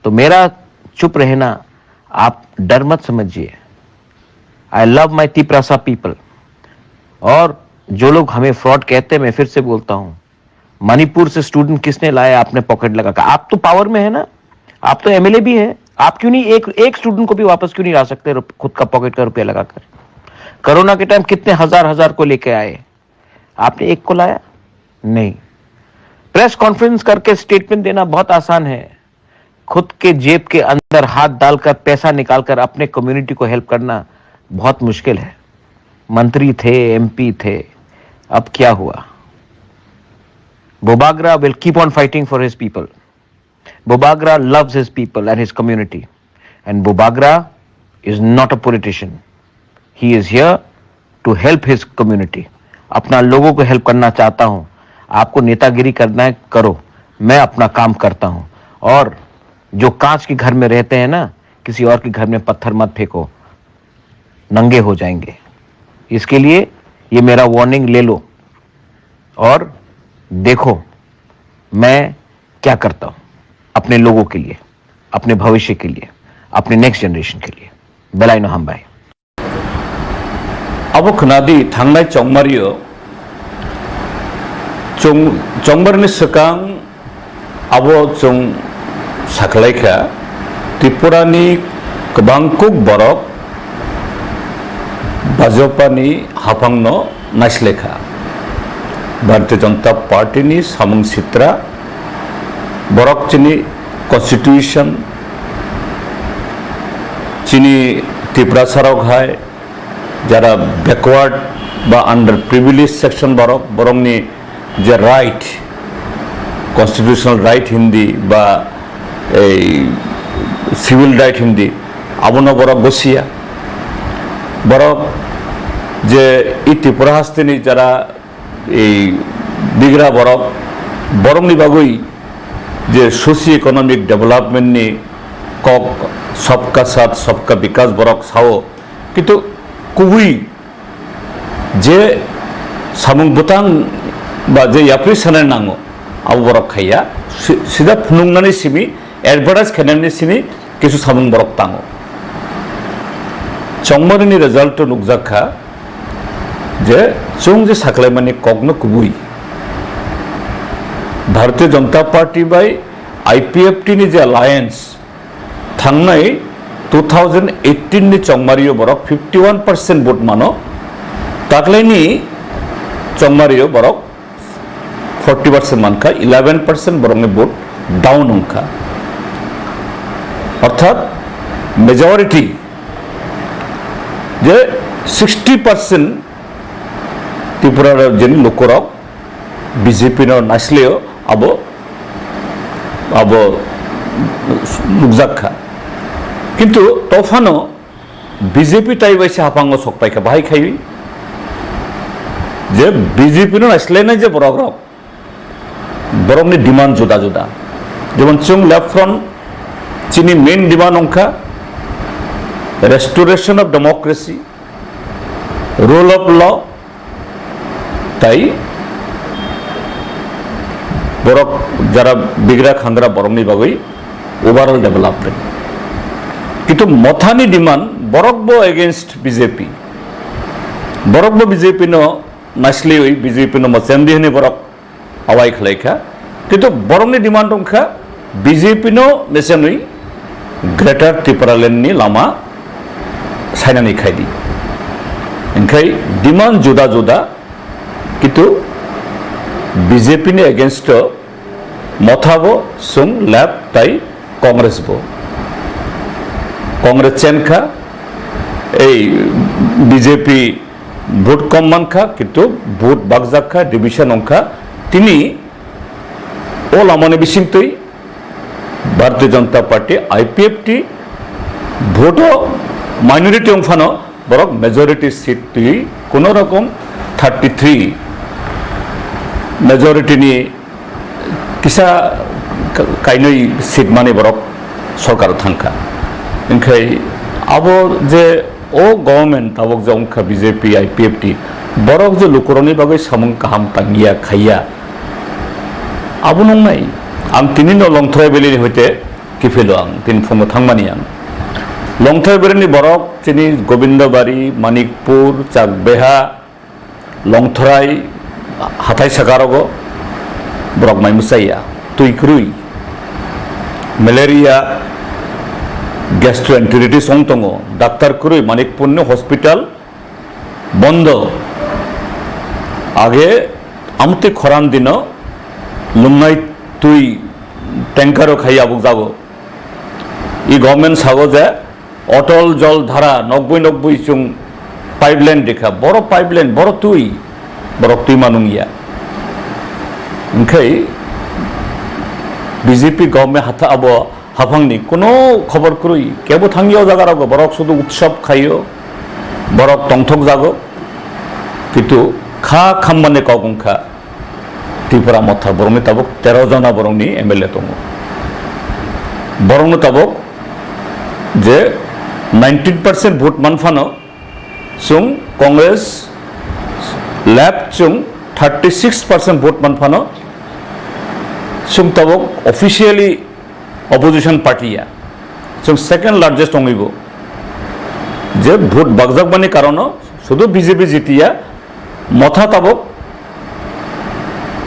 तो मेरा चुप रहना आप डर मत समझिए। I love my Tiprasa people। और जो लोग हमें फ्रॉड कहते हैं, मैं फिर से बोलता हूँ, मणिपुर से स्टूडेंट किसने लाया आपने पॉकेट लगाकर? आप तो पावर में है ना, आप तो एमएलए भी है, आप क्यों नहीं एक एक स्टूडेंट को भी वापस क्यों नहीं ला सकते रुप-, खुद का पॉकेट का रुपया लगाकर? कोरोना के टाइम कितने हजार हजार को लेके आए, आपने एक को लाया? नहीं। प्रेस कॉन्फ्रेंस करके स्टेटमेंट देना बहुत आसान है। खुद के जेब के अंदर हाथ डालकर पैसा निकालकर अपने कम्युनिटी को हेल्प करना बहुत मुश्किल है। मंत्री थे, एमपी थे, अब क्या हुआ? Bubagra will keep on fighting for his people. Bubagra loves his people and his community. And Bubagra is not a politician. He is here to help his community. अपना लोगों को हेल्प करना चाहता हूँ। आपको नेतागिरी करना है, करो। मैं अपना काम करता हूँ। और जो कांच के घर में रहते हैं ना, किसी और के घर में पत्थर मत फेंको, नंगे हो जाएंगे। इसके लिए ये मेरा वार्निंग ले लो और देखो मैं क्या करता हूँ अपने लोगों के लिए, अपने भविष्य के लिए, अपने नेक्स्ट जनरेशन के लिए। Belai no hambai. Abo khwnadi thangnai chongmario, chong-, chongmarni swkang abo chwng sakhlaikha, Tripurani kwbangkuk borok Bajpani haphangno naislaikha. Bharatiya Janata Party ni samung sitra, borok chini constitution, chini Tiprasa rok hai jara backward ba underprivileged section borok, borokni je right, constitutional right hindi ba ei civil right hindi, abono borok gosiya. Borok je i Tripura hasteni jara ei bigra borok, Borokni bagwi je socio economic development ni kok, sabka saath sabka bikas borok sao, kintu kubui je samung bwtang ba je yapri sanai nango, abo borok khaiya. Si-, sida phunuknani simi, advertise khainani simi kisu samung borok tango. Chongmarini result o nukjak kha je chwng je saklaimani kokno kubui Bharatiya Janata Party bai I P F T ni je alliance, thangnai two thousand eighteen ni chongmario borok fifty one percent vote mano, taklaini chongmario borok forty percent mankha, eleven percent borokni vote down wngkha. Orthat majority je sixty percent Tripura rajyoni lukurok B J P no naisleo abo, abo nukjak kha. Kintu tophano B J P tai bai se haphango sok paikha, bahai khaiwi je B J P no naislainai je borok rok, borokni demand juda juda. Jemon chwng Left Front chini main demand wngkha restoration of democracy, rule of law, tai borok jara bigra khangra borokni bagwi overall development. Kintu Mothani demand borok bo against B J P. Borok bo B J P no naisliwi B J P no mochemdi hwnwi borok awai khlaikha. Kintu borokni demand wngkha B J P no mesenwi Greater Tipraland ni lama sainani khaidi. Hingkhai demand juda juda, kintu B J P ni against o Motha bo, chwng Left tai Congress bo. Congress chenkha, ei B J P vote kom mankha, kintu vote bakjak kha, division wngkha. Tini o lamani bisingtwi Bharatiya Janata Party, I P F T, vote o minority wngphano borok majority seat twi kuno rokom thirty three majority ni kisa ka-, kainwi seat mani borok sorkar thangkha. Hingkhai abo je o government tabok je wngkha B J P, I P F T, borok je lukurokni bagwi samung kaham tangya khaiya, abo nungnai. Ang tini no Longthrai Valley ni hoite kiphilo ang, tini phungo thangmani ang. Longthrai Valley ni borok chini Gobindabari, Manikpur, Chakbeha, Longthrai, hathai sakarogo borok mai mwchaiya, twi kwrwi, malaria, gastroenteritis wng tongo, doctor kwrwi, Manikpurni hospital bondo. Age amtwi khoran dino lwngnai twi tanker o khai abuk jago. I government sago je Otol Jol Dhara nokbui nokbui chwng pipeline rikha, boro pipeline, boro twi, borok twi manung ya. Hingkhai B J P government hatha abo haphangni kuno khobor kwrwi, kebo thangya o jaga rogo, borok sudu utsob khaio, borok tongthok jago, kintu kha khammani kok wngkha. Tripura Motha borokni tabuk tero jona borokni M L A tongo. Borokno tabuk je nineteen percent vote manphano chwng Congress, Left chwng thirty six percent vote manphano chwng tabuk officially opposition party ya, chwng second largest wngwi bo. Je vote bakjakmani karono sudu B J P jitiya, Motha tabuk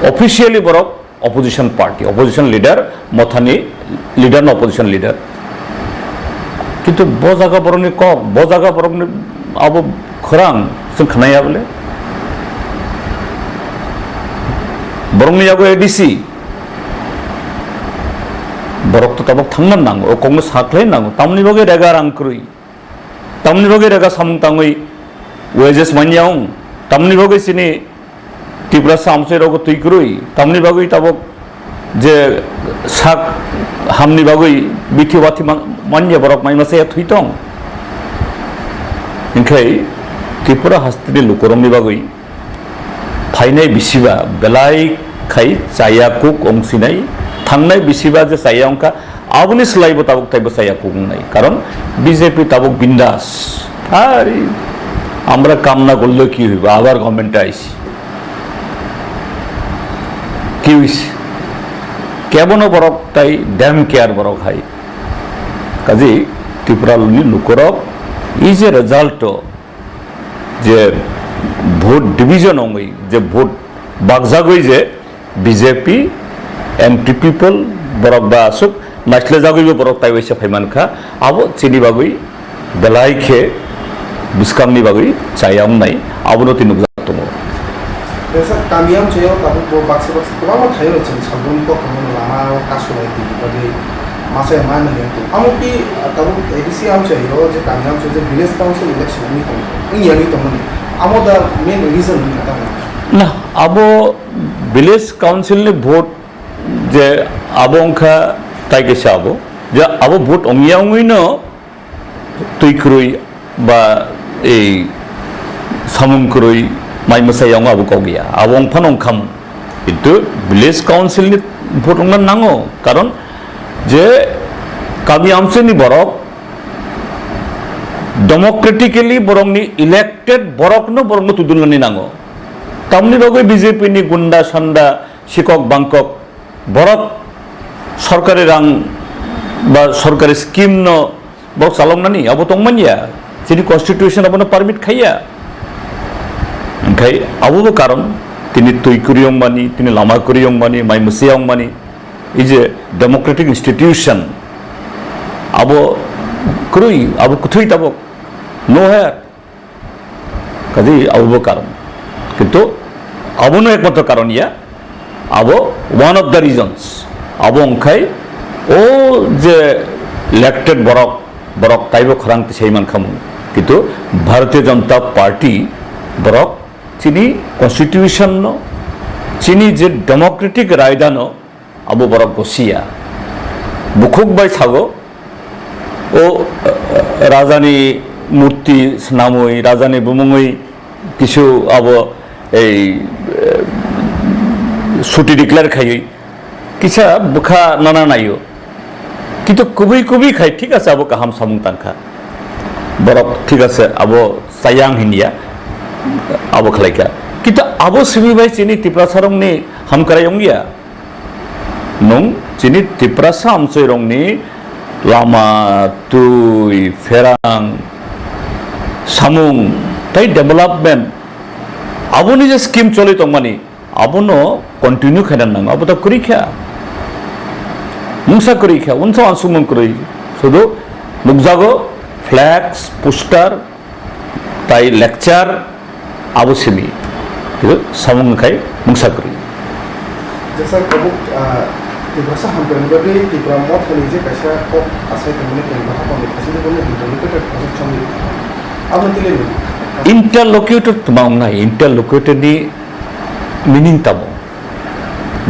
officially borok opposition party, opposition leader, Mothani leader no opposition leader. Kintu bo jaga borokni kok, bo jaga borokni abo khorang chwng khnaya bole. Borokni yago A D C, borok to tabuk thangna nango, o kokno sakhlai nango, tamni bagwi rega rang kwrwi, tamni bagwi rega samung tangwi wages manya wng, tamni bagwi chini Tiprasa amchai rogo twi kwrwi, tamni bagwi tabuk je sak hamni bagwi bithi wathi man-, manya borok mai masa ya thwi tong. Hingkhai Tripura hasteni lukurokni bagwi phainai bisiba belai khai chaya kuk wng sinai, thangnai bisiba je chaya wngkha, aboni swlaibo tabuk taibo chaya kuk wngnai. Karon B J P tabuk bindas. Ari, আমরা কাম না করলেও কি হইব, আবার গভর্নমেন্টে আইছি, কি হইছে? কেবনো বরক তাই ড্যাম কেয়ার বরক হাই। কাজেই ত্রিপুরানি lukurok এই যে result, je vote division wngwi je vote bakjagwi je B J P, anti people borok ba aswk naislejagwibo borok taiwaisa phaimankha, abo chini bagwi belai khe bwskangni bagwi chaya wngnai, abono tei nukjak tongo. Kaisa kami amchaio tabuk bo baksa baksa kwbangma thaio chwng salboni kokrokno lama o kasu lai twi bagwi machai ma nang yang tong. Amo pi tabuk A D C amchaio je kami amchaio je village council election wngwi tong, wngya wngwi tongmani. Amo da main reason wngkha tamo? Na, abo village council ni vote je abo wngkha tai kaisa abo. Je abo vote wngya wngwino twi kwrwi ba ei samung kwrwi mai mwsai wngo abo kok ya. Abo wng phano wng kha mung. Kintu village council ni vote wngna nango. Karon je kami amchaini borok democratically borokni elected borokno borokno tudulnani nango. Tamni bagwi B J P ni gunda sanda sikok bangkok borok sorkari rang ba sorkari scheme no borok chaloknani abo tongmanya, chini constitution abono permit khaiya. Onkhe abobo karon tini twi kwrwi wngmani, tini lama kwrwi wngmani, mai mwsai wngmani, ei je democratic institution abo kwrwi, abo kwthwi tabuk no hai. Kaji abo bo karon. Kintu abono ekmatro karon ya, abo one of the reasons. Abo wngkhai o je elected borok, borok taibo khorang tisai mankha mung. Kintu Bharatiya Janata Party borok chini constitution no, chini je democratic raida no, abo borok gosiya. Bukhuk bai sago, o, eh, rajani murti swnamwi, rajani bumungwi kisu abo ei, eh, suti declare khaiwi kisa bwkha nana naio. Kintu kubui kubui khai thik ase abo kaham samung tangkha. Borok thik ase abo chayang hinya abo khlaikha. Kintu abo simi bai chini Tiprasarokni hamkrai wngya. Nwng chini Tiprasa amchoirokni lama, twi, pherang, samung tei development, aboni je scheme choli tongmani, abono continue khaina nango, abo ta kwrwi kha. Mungsa kwrwi kha, unsa uansukmung kwrwi. Sudu nukjago flex, poster, tai lecture abo simi. Kitu samung khai mungsa kwrwi. Jesa kabuk, ah, Tiprasa hamkrai ni bagwi Tipra Mothani je kaisa kok asai tongmani keng baha tongwi khasidi bono interlocutor project chongwi. Abo tile ni. Interlocutor tma wngnai, interlocutor ni meaning tamo?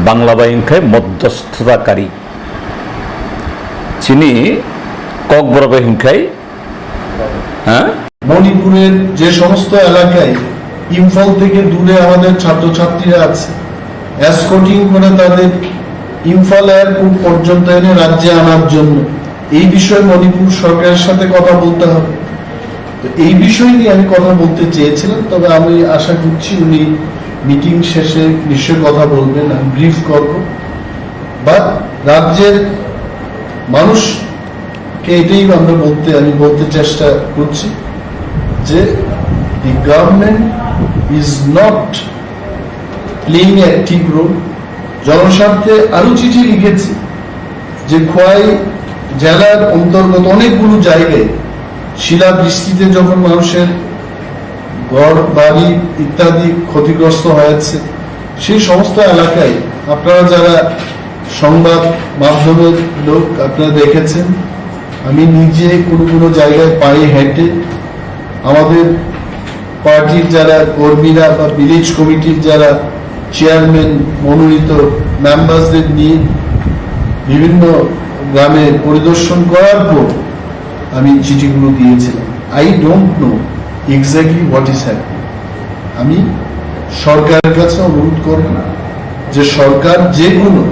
Bangla bai hwnkhai modhosthakari. Chini kokborok bai hwnkhai, ha? মণিপুরের যে সমস্ত এলাকায় ইম্ফল থেকে দূরে আমাদের ছাত্রছাত্রীরা আছে, এসকর্টিং করে তাদের ইম্ফল এয়ারপোর্ট পর্যন্ত এনে রাজ্যে আনার জন্য, এই বিষয়ে মণিপুর সরকারের সাথে কথা বলতে হবে। তো এই বিষয় নিয়ে আমি কথা বলতে চেয়েছিলাম, তবে আমি আশা করছি উনি মিটিং শেষে নিশ্চয়ই কথা বলবেন, আমি ব্রিফ করব। বাট রাজ্যের মানুষকে এটাই আমরা বলতে, আমি বলতে চেষ্টা করছি যে the government is not playing active role। জনস্বার্থে আরো চিঠি লিখেছি যে খোয়াই জেলার অন্তর্গত অনেকগুলো জায়গায় শিলাবৃষ্টিতে যখন মানুষের ঘর বাড়ি ইত্যাদি ক্ষতিগ্রস্ত হয়েছে, সেই সমস্ত এলাকায় আপনারা যারা সংবাদ মাধ্যমের লোক, আপনারা দেখেছেন, আমি নিজে কোনো কোনো জায়গায় পায়ে হেঁটে আমাদের পার্টির যারা কর্মীরা বা ভিলেজ কমিটির যারা চেয়ারম্যান মনোনীত মেম্বারদের নিয়ে বিভিন্ন গ্রামে পরিদর্শন করার পর আমি চিঠিগুলো দিয়েছিলাম। I don't know exactly what is happening। আমি সরকারের কাছে অনুরোধ করব যে সরকার যে কোনো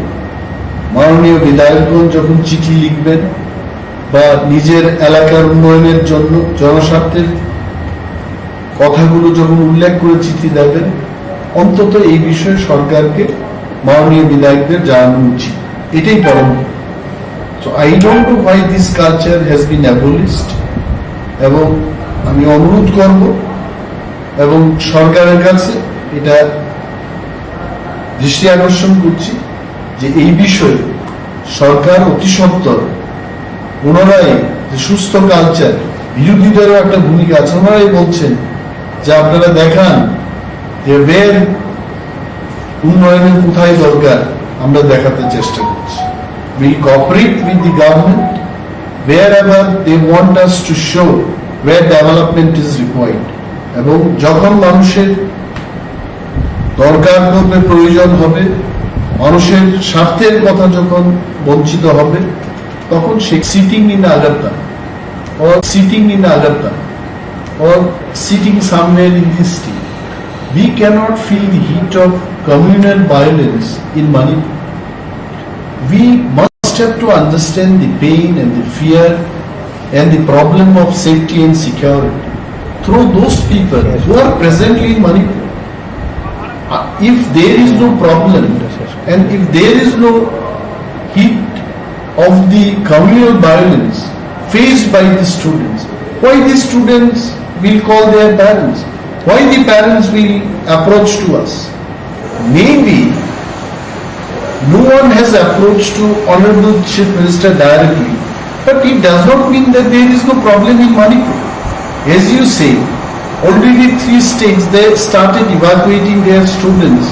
মাননীয় বিধায়কগণ যখন চিঠি লিখবেন বা নিজের এলাকার উন্নয়নের জন্য জনস্বার্থের কথাগুলো যখন উল্লেখ করে চিঠি দেবেন, অন্তত এই বিষয়ে সরকারকে মাননীয় বিধায়কদের জানানো উচিত। এটাই পরম। So I don't know why this culture has been abolished, এবং আমি অনুরোধ করব এবং সরকারের কাছে এটা দৃষ্টি আকর্ষণ করছি যে এই বিষয়ে সরকার অতি সত্বর পুনরায় যে সুস্থ কালচার, বিরোধীদেরও একটা ভূমিকা আছে। ওনারাই বলছেন যে আপনারা দেখান যে where উন্নয়নের কোথায় দরকার, আমরা দেখাতে চেষ্টা করছি। We'll cooperate with the government wherever they want us to show where development is required, এবং যখন মানুষের দরকার পড়বে, প্রয়োজন হবে, মানুষের স্বার্থের কথা যখন বঞ্চিত হবে, তখন সে sitting in Agartala or sitting in Agartala or sitting somewhere in this state, we cannot feel the heat of communal violence in Manipur. We must have to understand the pain and the fear and the problem of safety and security through those people who are presently in Manipur. Uh, if there is no problem and if there is no heat of the communal violence faced by the students, why the students will call their parents? Why the parents will approach to us? Maybe no one has approached to Honorable Chief Minister directly, but it does not mean that there is no problem in Manipur. As you say, already three states they started evacuating their students.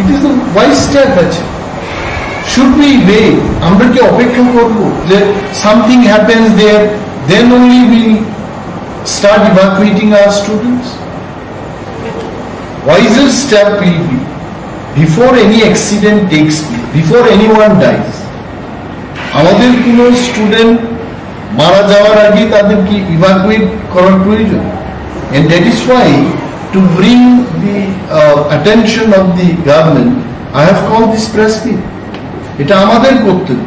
It is a wise step, actually. Should we wait? আমরা কি অপেক্ষা করব যে something happens there, then only we start evacuating our students? Wiser step will be, before any accident takes place, before anyone dies, আমাদের কোনো স্টুডেন্ট মারা যাওয়ার আগে তাদেরকে ইভাকুয়েট করার প্রয়োজন। And that is why, to bring the uh, attention of the government, I have called this press meet. এটা আমাদের কর্তব্য।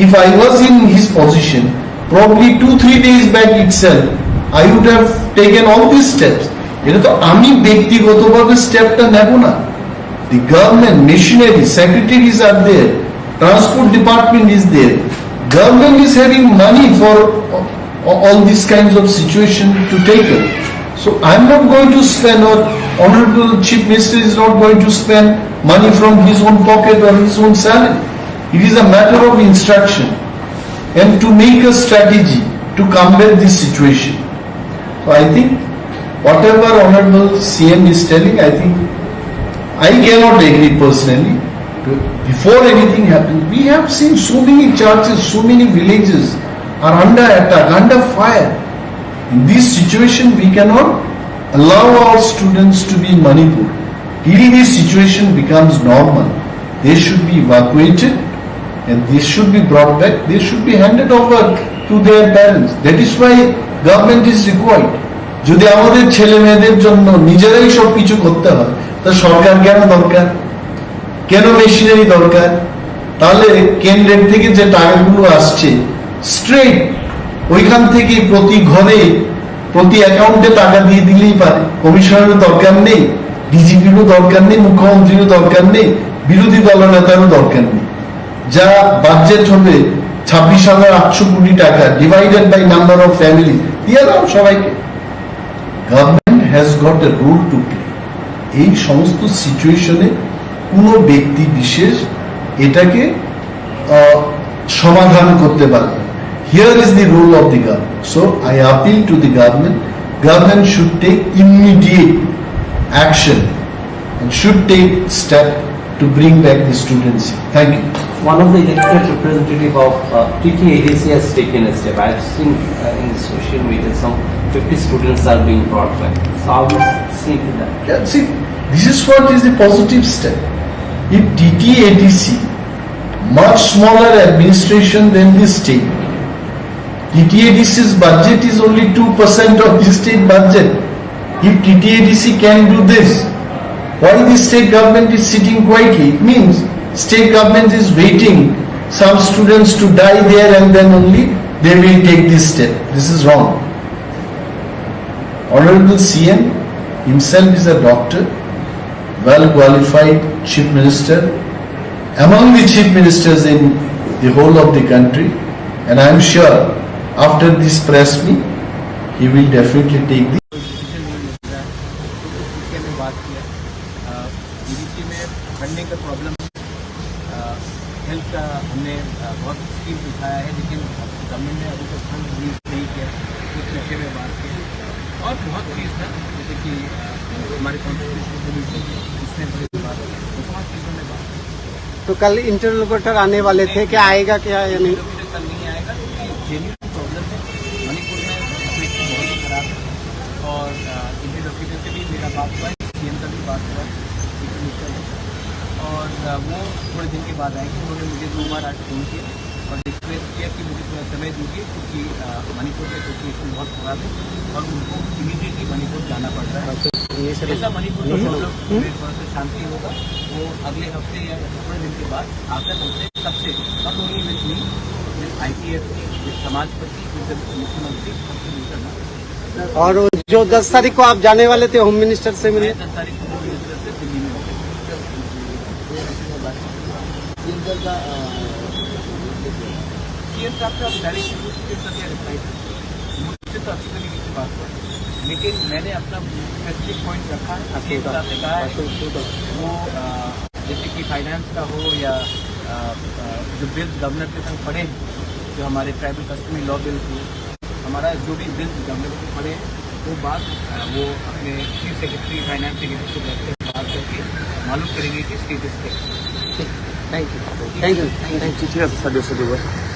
If I was in his position, probably two three days back itself, I would have taken all these steps. এটা তো আমি ব্যক্তিগতভাবে স্টেপটা নেব না। The government machinery, secretaries are there, transport department is there, government is having money for all these kinds of situation to take it. So I'm not going to spend, or Honorable Chief Minister is not going to spend money from his own pocket or his own salary. It is a matter of instruction and to make a strategy to combat this situation. So I think whatever Honorable C M is telling, I think I cannot agree personally. Before anything happens, we have seen so many churches, so many villages are under attack, under fire. In this situation, we cannot allow our students to be in Manipur. Till this situation becomes normal, they should be evacuated and they should be brought back, they should be handed over to their parents. That is why government is required. যদি আমাদের ছেলে মেয়েদের জন্য নিজেরাই সব কিছু করতে হয়, তা সরকার কেন দরকার, কেন মেশিনারি দরকার? তাহলে কেন্দ্রের থেকে যে টাকাগুলো আসছে স্ট্রেট ওইখান থেকে প্রতি ঘরে, প্রতি অ্যাকাউন্টে টাকা দিয়ে দিলেই পারে। কমিশনারও দরকার নেই, ডিজিপিরও দরকার নেই, মুখ্যমন্ত্রীরও দরকার নেই, বিরোধী দলনেতারও দরকার নেই। যা বাজেট হবে ছাব্বিশ হাজার আটশো কোটি টাকা, divided by number of family, দিয়ে দাও সবাইকে। Government has got a role to play. এই সমস্ত সিচুয়েশনে কোনো ব্যক্তি বিশেষ এটাকে আহ, সমাধান করতে পারবে। Here is the role of the government. So I appeal to the government. Government should take immediate action and should take step to bring back the students. Thank you. One of the elected representative of uh, T T A D C has taken a step. I've seen uh, in the social media some fifty students are being brought back. So how do you see that? Yeah, see, this is what is the positive step. If T T A D C, much smaller administration than the state, T T A D C's budget is only two percent of the state budget. If T T A D C can do this, Why the state government is sitting quietly? It means state government is waiting some students to die there and then only they will take this step. This is wrong. Honorable C M himself is a doctor, well qualified chief minister, among the chief ministers in the whole of the country, and I am sure after this press meet, he will definitely take the decision नहीं मिल रहा है। तो उस विषय में बात किया। अ, डीडीसी में फंडिंग का प्रॉब्लम है। अ, हेल्थ का हमने, अ, बहुत स्कीम्स उठाया है, लेकिन गवर्नमेंट ने अभी तक फंड रिलीज नहीं किया उस विषय में बात किया। और बहुत चीज़ था, जैसे कि, अ, हमारे कॉन्स्टिट्यूशन रिव्यू, इसमें बड़ी बात है, तो बहुत चीज़ों में बात की। तो कल इंटरलोकेटर आने वाले थे, क्या आएगा क्या या नहीं? इंटरलोकेटर कल नहीं आएगा, क्योंकि जेन्युइन प्रॉब्लम है। मणिपुर में सिचुएशन बहुत ही खराब है और, अ, इंटरलोकेटर से भी मेरा बात हुआ है, सीएम का भी बात हुआ है, चीफ मिनिस्टर से। और, अ, वो थोड़े दिन के बाद आएंगे। उन्होंने मुझे दो बार आज फ़ोन किया और रिक्वेस्ट किया कि मुझे थोड़ा समय दीजिए, क्योंकि, अ, मणिपुर में सिचुएशन बहुत खराब है और उनको इमीडिएटली मणिपुर जाना पड़ रहा है। अच्छा, ये सर। जैसा मणिपुर का हम्म। प्रॉब्लम में थोड़ा सा शांति होगा, वो अगले हफ्ते या थोड़े दिन के बाद आकर हमसे सबसे, not only with me, with IPF, with समाजपति, with the मुख्यमंत्री, सबसे मिलकर बात करेंगे। और वो जो दस तारीख को आप जाने वाले थे होम मिनिस्टर से मिलने? मैं दस तारीख को होम मिनिस्टर से दिल्ली में हूँ। सीएम साहब का डायरेक्ट सीएम साहब का रिप्लाई था। मुझसे तो अच्छी तरीके से बात हुआ, लेकिन मैंने अपना स्पेसिफिक पॉइंट रखा है। सीएम साहब ने कहा है, वो, अ, जैसे कि फाइनेंस का हो या, अ, अ, जो बिल्स गवर्नर के संग पड़े हैं, जो हमारे ट्राइबल कस्टमरी लॉ बिल को, हमारा जो भी बिल्स गवर्नर को पड़े हैं, वो बात, अ, वो अपने चीफ सेक्रेटरी, फाइनेंस सेक्रेटरी से बैठ कर बात करके मालूम करेंगे कि स्टेटस क्या है। Thank you. Thank you. ठीक है, sir, sir, sir.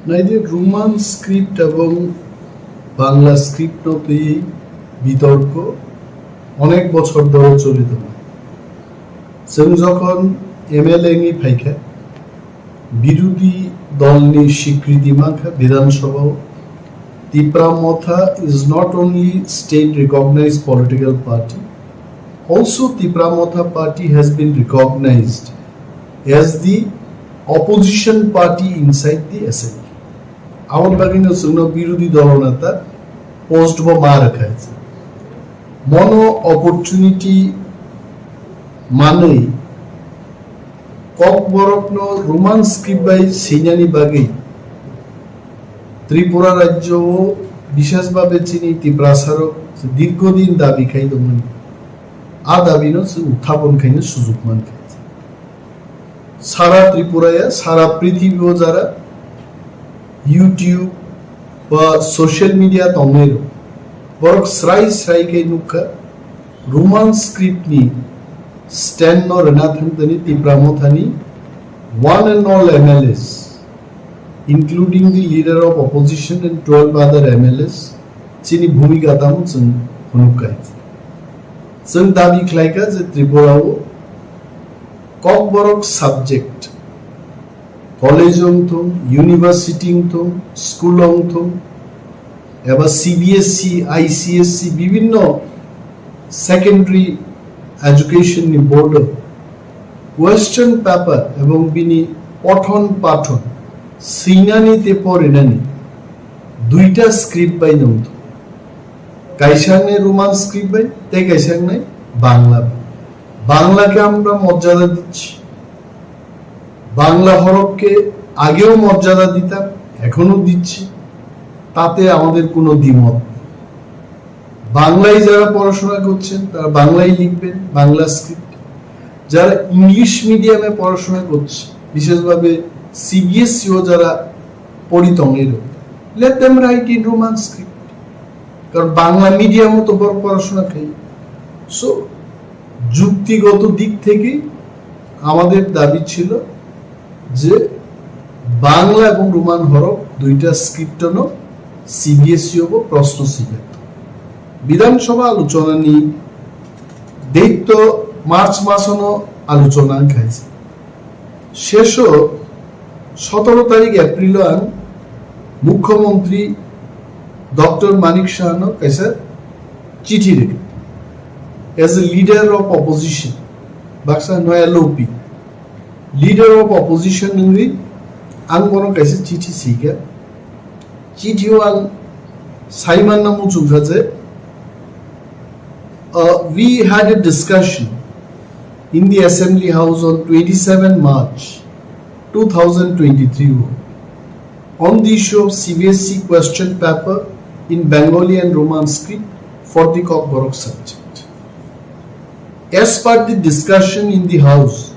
Naidi Roman script ebong Bangla script no twi bitorko onek bochor dhore choli tongo. Chwng jokhon M L A wngwi phaikha, birodhi dolni swikriti mankha Bidhan Sabhao. Tipra Motha is not only state recognized political party, also Tipra Motha party has been recognized as the opposition party inside the assembly. Aboni bagwino chwngno birodhi dolo neta post bo ma rwkha. Mono opportunity manwi Kokborokno Roman script bai swinani bagwi Tripura rajyo o bishesh bhabe chini Tiprasarok dirghodin dabi khai tongmani. A dabino chwng uthapon khaina sujuk mankha. Sara Tripura ya, sara prithibi o jara YouTube ba social media tongnai rok, borok srai srai khe nukha, Roman script ni stand no rwna thang tani Tipra Motha ni one and all M L As, including the leader of opposition and twelve other M L As, chini bhumika tamo chwng phunuk kha. Chwng dabi khlai kha je Tripura o Kokborok subject college wng thung, university wng thung, school wng thung, eba C B S E, I C S E, bibinno secondary education ni board o question paper ebong bini pothon pathon swinani tei porinani duita script bai nung thung. Kaisa wngnai Roman script bai, tei kaisa wngnai Bangla bai. বাংলাকে আমরা মর্যাদা দিচ্ছি, বাংলা হরফকে আগেও মর্যাদা দিতাম, এখনো দিচ্ছি, তাতে আমাদের কোনো দ্বিমত নেই। বাংলায় যারা পড়াশোনা করছেন তারা বাংলায় লিখবেন, বাংলা স্ক্রিপ্ট। যারা ইংলিশ মিডিয়ামে পড়াশোনা করছে, বিশেষভাবে সিবিএসইও যারা পড়ি tongwi rw, let them write in Roman script. কারণ বাংলা মিডিয়ামও তো বড় পড়াশোনা খাই। সো যুক্তিগত দিক থেকে আমাদের দাবি ছিল যে বাংলা এবং রোমান হরফ দুইটা স্ক্রিপ্টনো সিবিএসই হব প্রশ্ন সিলেক্ট। বিধানসভা আলোচনানি date to March মাসনো আলোচনা খাইছে। শেষো সতেরো তারিখ এপ্রিল আন Mukhyamantri Doctor Manik Sahano kaisa chithi rikha. As a leader of opposition, baksa no L O P, leader of opposition wngwi ang bono kaisa chithi swikha. Chithi o ang saimanna muchungkha je, uh, we had a discussion in the Assembly House on twenty-seven March two thousand twenty-three on the issue of C B S E question paper in Bengali and Roman script for the Kokborok subject. As per the discussion in the House,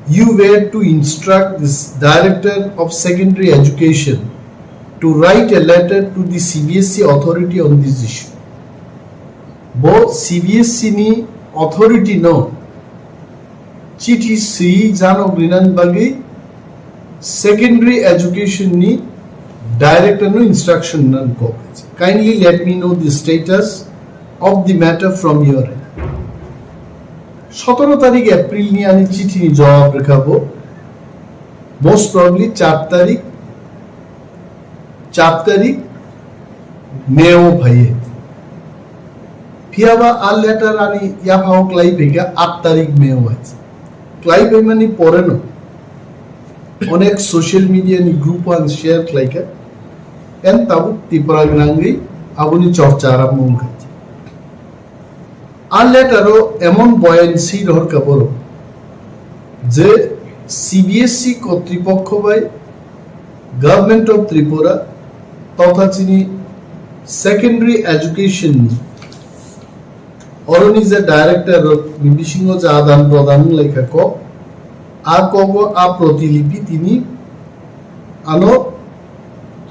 you were to instruct this Director of Secondary Education to write a letter to the C B S E authority on this issue. Bo C B S E ni authority no chithi swi janok rinani bagwi secondary education ni director no instruction nan kok. Kindly let me know the status of the matter from your end. Sotoro tarik April ni ani chithi ni jawab rwkha bo. Most probably char tarik, char tarik May o phaiye. Phiyaba a letter ani yaphao klai phaikha aat tarik May o hai. Klai phaimani pore no onek social media ni group o ang share khlaikha. En tabuk Tripura gwnangwi aboni chorcha arambho wngkha. A letter o emon boyan si rohorkha borok je C B S E kotripokho bai Government of Tripura totha chini secondary education ni oroni je director rok ni bisingo je adan prodan wnglaikha kok, a kogo a protilipi tini ano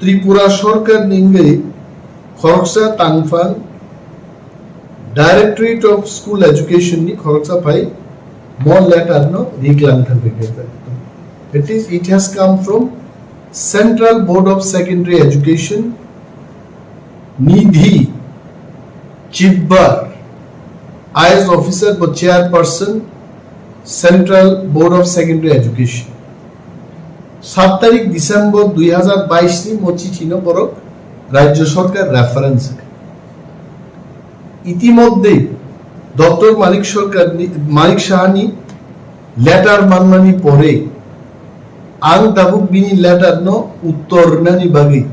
Tripura sorkar ni wngwi khoroksa tangphang Directorate of School Education ni khoroksa phai mo letter no riglang thangwi khe. That is, it has come from Central Board of Secondary Education, Nidhi Chibbar, I A S officer bo chairperson, Central Board of Secondary Education. Sat tarik December dui hazar bais ni mo chithi no borok Rajya Sorkar reference kha. Itimodhye Doctor Manik Sorkar ni, Manik Saha ni letter manmani pore ang tabuk bini letter no uttor rwnani bagwi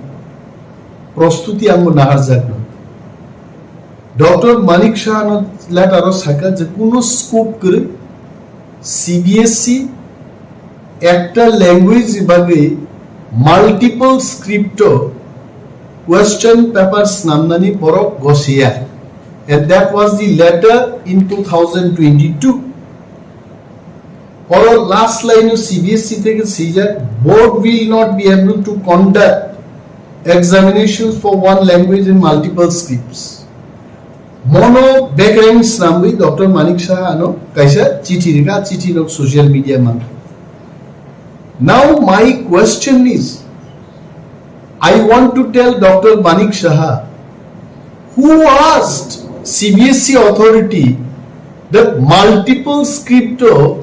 prostuti ang bo naharjak no. Doctor Manik Saha no letter o sakha je kuno scope kwrwi C B S E ekta language ni bagwi multiple script o question paper snamnani borok gosiya, and that was the letter in two thousand twenty-two. Oro last line o C B S E theke swijak, board will not be able to conduct examinations for one language in multiple scripts. Mono bekreng snamwi Doctor Manik Saha ano kaisa chithi rikha, chithi nok social media mankha. Now my question is, I want to tell Doctor Manik Saha, who asked C B S E authority that multiple script o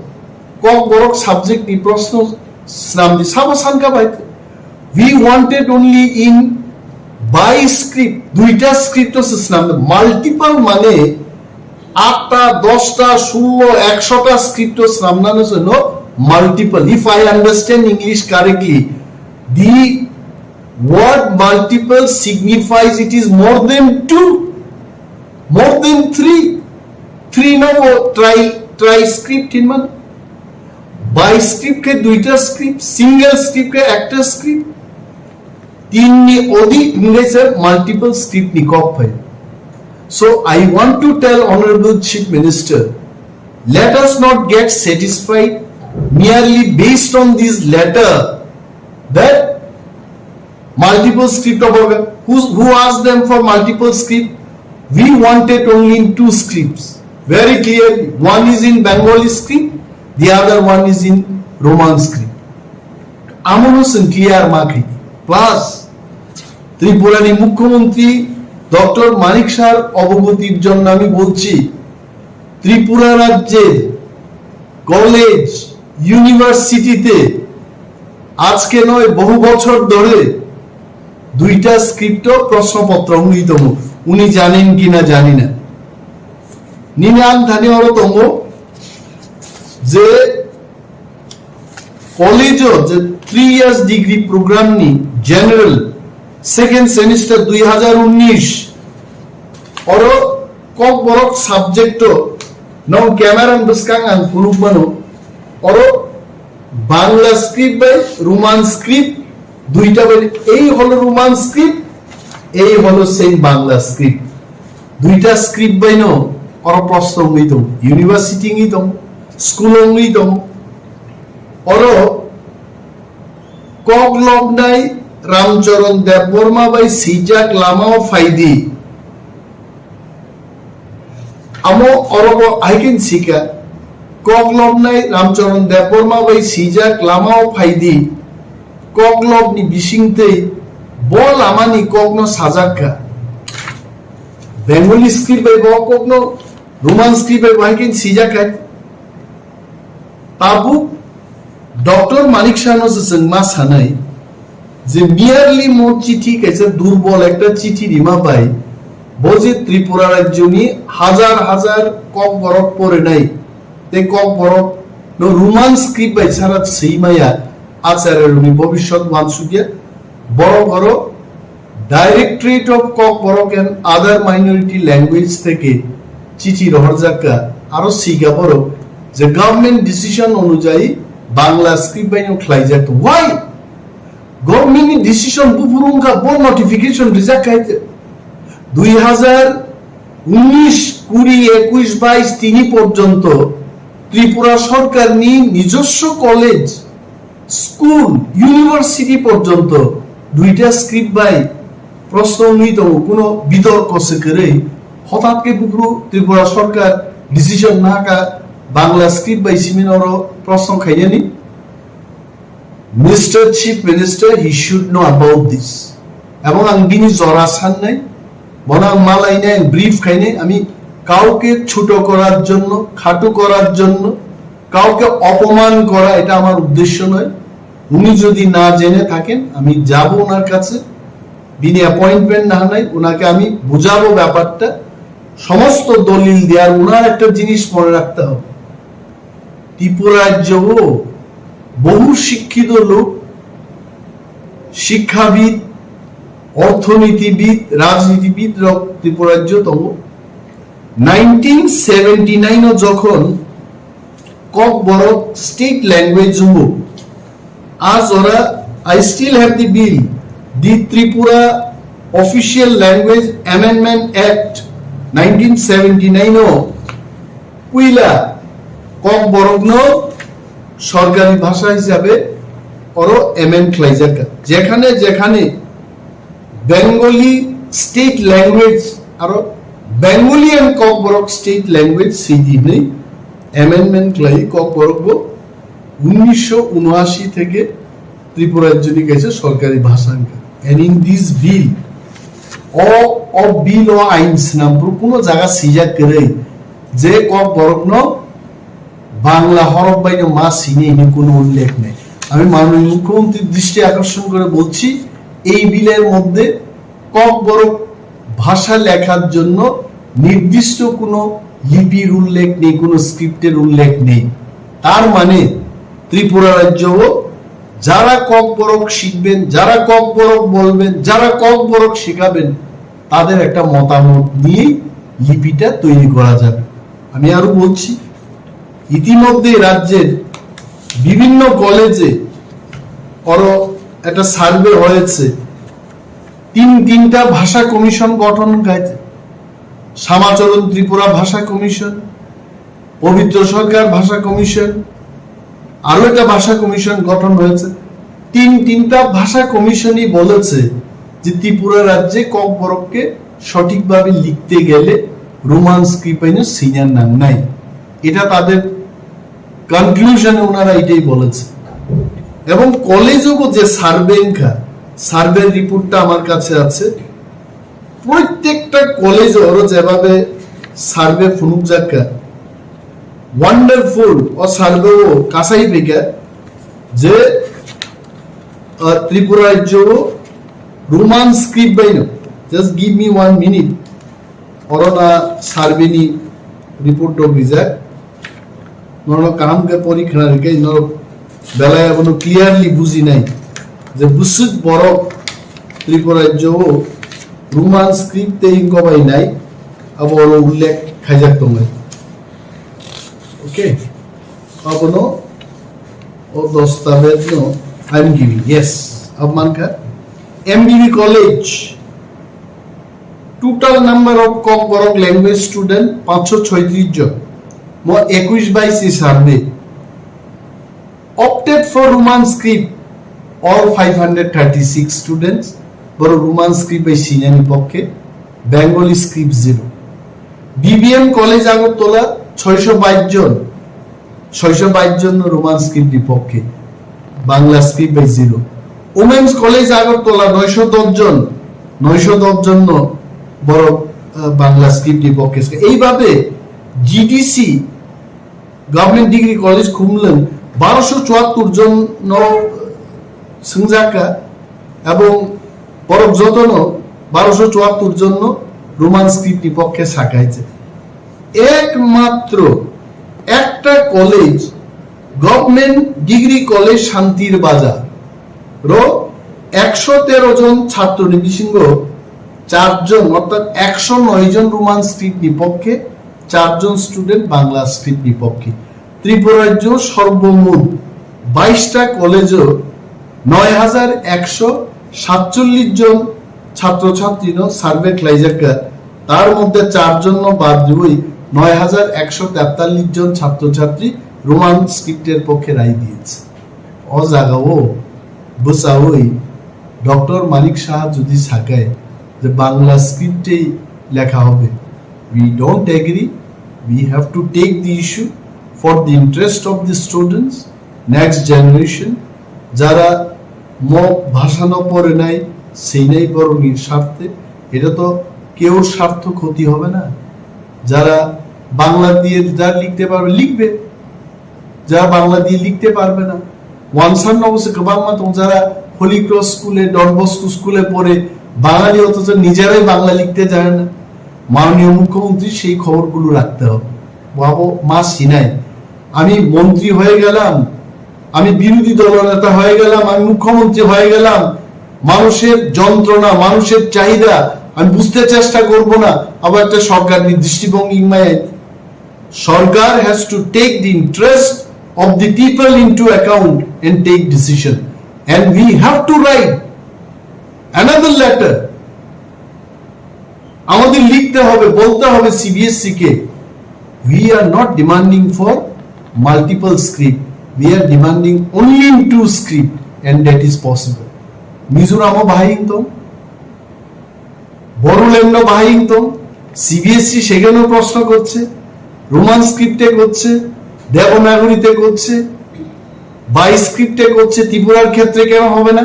Kokborok subject ni proshno snamdi? Sabo sanka bai, we wanted only in by script, duita script o se snamdi. Multiple mane atta, dosta, sullo, ekshota script o snamnano se no multiple. If I understand English correctly, the word multiple signifies it is more than two, more than three. Three no bo tri, tri script hinmano. Bi script khe duita script, single script khe ekta script. Tinni odi hingle se multiple script ni kok phai. So I want to tell Honorable Chief Minister, let us not get satisfied merely based on this letter that multiple script of organ. Who, who asked them for multiple script? We wanted only in two scripts. Very clearly. One is in Bengali script, the other one is in Roman script. Amono chwng clear ma khaidi. Plus, Tripura ni Mukhyamantri Doctor Manik Sahar obogotir jonno ami bolchi, Tripura rajyer college, university te আজকে নয়, বহু বছর ধরে দুইটা স্ক্রিপ্টও প্রশ্নপত্র হইতমু, উনি জানেন কিনা জানি না। নিনে আন থানি অরো তমো যে কলেজও যে থ্রি ইয়ার্স ডিগ্রি প্রোগ্রাম নি জেনারেল সেকেন্ড সেমিস্টার দুই হাজার উনিশ অরো ককবরক সাবজেক্টও নং ক্যামেরান বসকাং আং ফুলুক মানো অরো বাংলা স্ক্রিপ্ট বাই রোমান স্ক্রিপ্ট দুইটা বাই এই হলো রোমান স্ক্রিপ্ট, এই হলো সেম বাংলা স্ক্রিপ্ট। দুইটা স্ক্রিপ্ট বাইনো অরো প্রশ্ন হইতো ইউনিভার্সিটি হইতো স্কুল হইতো অরো ককলবনাই রামচরণ দেববর্মা বাই সিজাক লামাও ফাইদি। Amo orobo haikin sika, koklobnai Ramcharan Debbarma bai sijak lamao phaidi, koklobni bisingtwi bo lamani kokno sajakka. Bengali script bai bo kokno, Roman script bai bo haikin sijak hai. Tabuk Doctor Manik Sahno se chwng ma sanai je merely mo chithi kaisa durbol ekta chithi rima bai bo je Tripura rajyoni hajar hajar kokborok porinai tei kokborok no Roman script bai sara swi maya Acharya rokni bobiswt wansukya borok oro Directorate of Kokborok and Other Minority Language theke chithi rohorjakka, aro sika borok je government decision onujayi Bangla script bai no khlaijakka. Why? Government ni decision buphuru wngkha bo notification rijak khai te. Dui hazar unis, kuri, ekush, bais tini porjonto Tripura sorkar ni nijoswo college School, university porjonto duita script bai proshno wngwi tongo, kuno bitorko se kwrwi. Hothat khe buphuru Tripura sorkar decision nahakha Bangla script bai simi norok proshno khainani. Mister Chief Minister, he should know about this. Ebong ang bini jora sannai, bono ang malainai, ang brief khainai, ami kauke chuto korar jonno, khatu korar jonno, কাউকে অপমান করা এটা আমার উদ্দেশ্য নয়। উনি যদি না জেনে থাকেন, আমি যাব ওনার কাছে, বিনি অ্যাপয়েন্টমেন্ট না নাই, ওনাকে আমি বুঝাবো ব্যাপারটা, সমস্ত দলিল দেওয়ার। ওনার একটা জিনিস মনে রাখতে হবে, ত্রিপুরা রাজ্যও বহু শিক্ষিত লোক, শিক্ষাবিদ, অর্থনীতিবিদ, রাজনীতিবিদ রক ত্রিপুরা রাজ্য তম নাইনটিন সেভেন্টি নাইন ও যখন ককবরক স্টেট ল্যাঙ্গুয়েজ হবো, আজ ওরা, I still have the bill, the Tripura Official Language Amendment Act nineteen seventy nine ও পুইলা ককবরকনো সরকারি ভাষা হিসাবে ওরো অ্যামেন্ড খ্লাইজাকা, যেখানে যেখানে বেঙ্গলি স্টেট ল্যাঙ্গুয়েজ আরো Bengali and Kokborok state language সিডি নেই অ্যামেন্ডমেন্ট খ্লাই ককবরকবো উনিশশো উনআশি থেকে ত্রিপুরা রাজ্যনি কাছে সরকারি ভাষা আনকা। And in this bill, o, o bill o ain snam puru kuno jaga sijak kwrwi je kok borokno Bangla horok baino ma sini ini kuno ullekh nei. আমি মাননীয় মুখ্যমন্ত্রীর দৃষ্টি আকর্ষণ করে বলছি, এই বিলের মধ্যে ককবরক ভাষা লেখার জন্য নির্দিষ্ট কোনো লিপির উল্লেখ নেই, কোনো স্ক্রিপ্টের উল্লেখ নেই। তার মানে ত্রিপুরা রাজ্যও যারা ককবরক শিখবেন, যারা ককবরক বলবেন, যারা ককবরক শেখাবেন, তাদের একটা মতামত নিয়েই লিপিটা তৈরি করা যাবে। আমি আরো বলছি, ইতিমধ্যে রাজ্যের বিভিন্ন কলেজে আরো একটা সার্ভে হয়েছে, তিন তিনটা ভাষা কমিশন গঠন হয়েছে, শ্যামাচরণ ত্রিপুরা ভাষা কমিশন, পবিত্র সরকার ভাষা কমিশন, আরো একটা ভাষা কমিশন গঠন হয়েছে। তিন তিনটা ভাষা কমিশনই বলেছে যে ত্রিপুরা রাজ্যে ককবরককে সঠিকভাবে লিখতে গেলে রোমান স্ক্রিপ্ট আইনে সিনিয়র নাম নাই। এটা তাদের কনক্লুশনে ওনারা এটাই বলেছে। এবং কলেজও যে সার্ভে, সার্ভের রিপোর্টটা আমার কাছে আছে, প্রত্যেকটা কলেজ ওরো যেভাবে সার্ভে ফুনুক যাক্কা, ওয়ান্ডারফুল ও সার্ভে ও কাসাই বেগা যে আহ, ত্রিপুরা রাজ্য ও Roman script bai no, just give me one minute. Oro na survey ni report rok rijak. Norok kaham khe pori khna rikhe norok belai abono clearly bujinai je bwswk borok Tripura rajyo o Roman script tei wngko bai nai abo oro ullekh khaijak tongo. Okay, abono o dostabej no I'm giving. Yes, abo mankha M B B college. Total number of Kokborok language student panchsho choitris jon. Mo ekush bais ni survey. Opted for Roman script, all five hundred thirty-six students. Boro Roman script bai sinani pokke, Bengali script zero. B B M College Agartala, choisho bais jon. Choisho bais jon no Roman script ni pokke, Bangla script bai zero. Women's College Agartala, noisho dos jon, noisho dos jon no borok, ah, Bangla script ni pokke. Eibabe G D C, Government Degree College Khumlwng, barosho chuattur jon no swngjak kha, ebong borok joto no barosho chuattur jon no Roman script ni pokke sakai je. Ekmatro ekta college, Government Degree College Shantir Bazar ro eksho tero jon chhatro ni bisingo char jon, orthat eksho noi jon Roman script ni pokke, char jon student Bangla script ni pokke. Tripura rajyo sorbomot bais ta college o noi hajar eksho satchollish jon chhatro chhatri no survey khlaijak kha, tar moddhe char jon no bad diwi noi hajar eksho tetallish jon chhatro chhatri Roman script er pokkhe rai diyese. O jaga o bwchawi Doctor Manik Saha jodi sakai je Bangla script ei lekha hobe, we don't agree, we have to take the issue for the interest of the students, next generation, যারা ম ভাষা ন পড়ে নাই, সেই নাই বরং স্বার্থে, এটা তো কেউ স্বার্থ ক্ষতি হবে না। যারা বাংলা দিয়ে যা লিখতে পারবে লিখবে, যারা বাংলা দিয়ে লিখতে পারবে না, ওয়ানসান অবশ্য কবাংমা তো যারা হোলি ক্রস স্কুলে, ডন বস্কো স্কুলে পড়ে বাঙালি, অথচ নিজেরাই বাংলা লিখতে জানে না। মাননীয় মুখ্যমন্ত্রী সেই খবরগুলো রাখতে হবে। বাবু মা সিনাই, আমি মন্ত্রী হয়ে গেলাম, আমি বিরোধী দলনেতা হয়ে গেলাম, আমি মুখ্যমন্ত্রী হয়ে গেলাম, মানুষের যন্ত্রণা, মানুষের চাহিদা আমি বুঝতে চেষ্টা করব না, আবার একটা সরকার দৃষ্টিভঙ্গি ইংমায় সরকার has to take the interest of the people into account and take decision, and we have to write another letter. আমাদের লিখতে হবে, বলতে হবে সিবিএসসি কে, we are not demanding for multiple script, we are demanding only in two script, and that is possible. মিজোরামও বাহাই ইংতং, বড়োল্যান্ডও বাহাই ইংতং, সিবিএসসি সেখানেও প্রশ্ন করছে, রোমান স্ক্রিপ্টে করছে, দেবনাগরীতে করছে, বাই স্ক্রিপ্টে করছে, ত্রিপুরার ক্ষেত্রে কেন হবে না?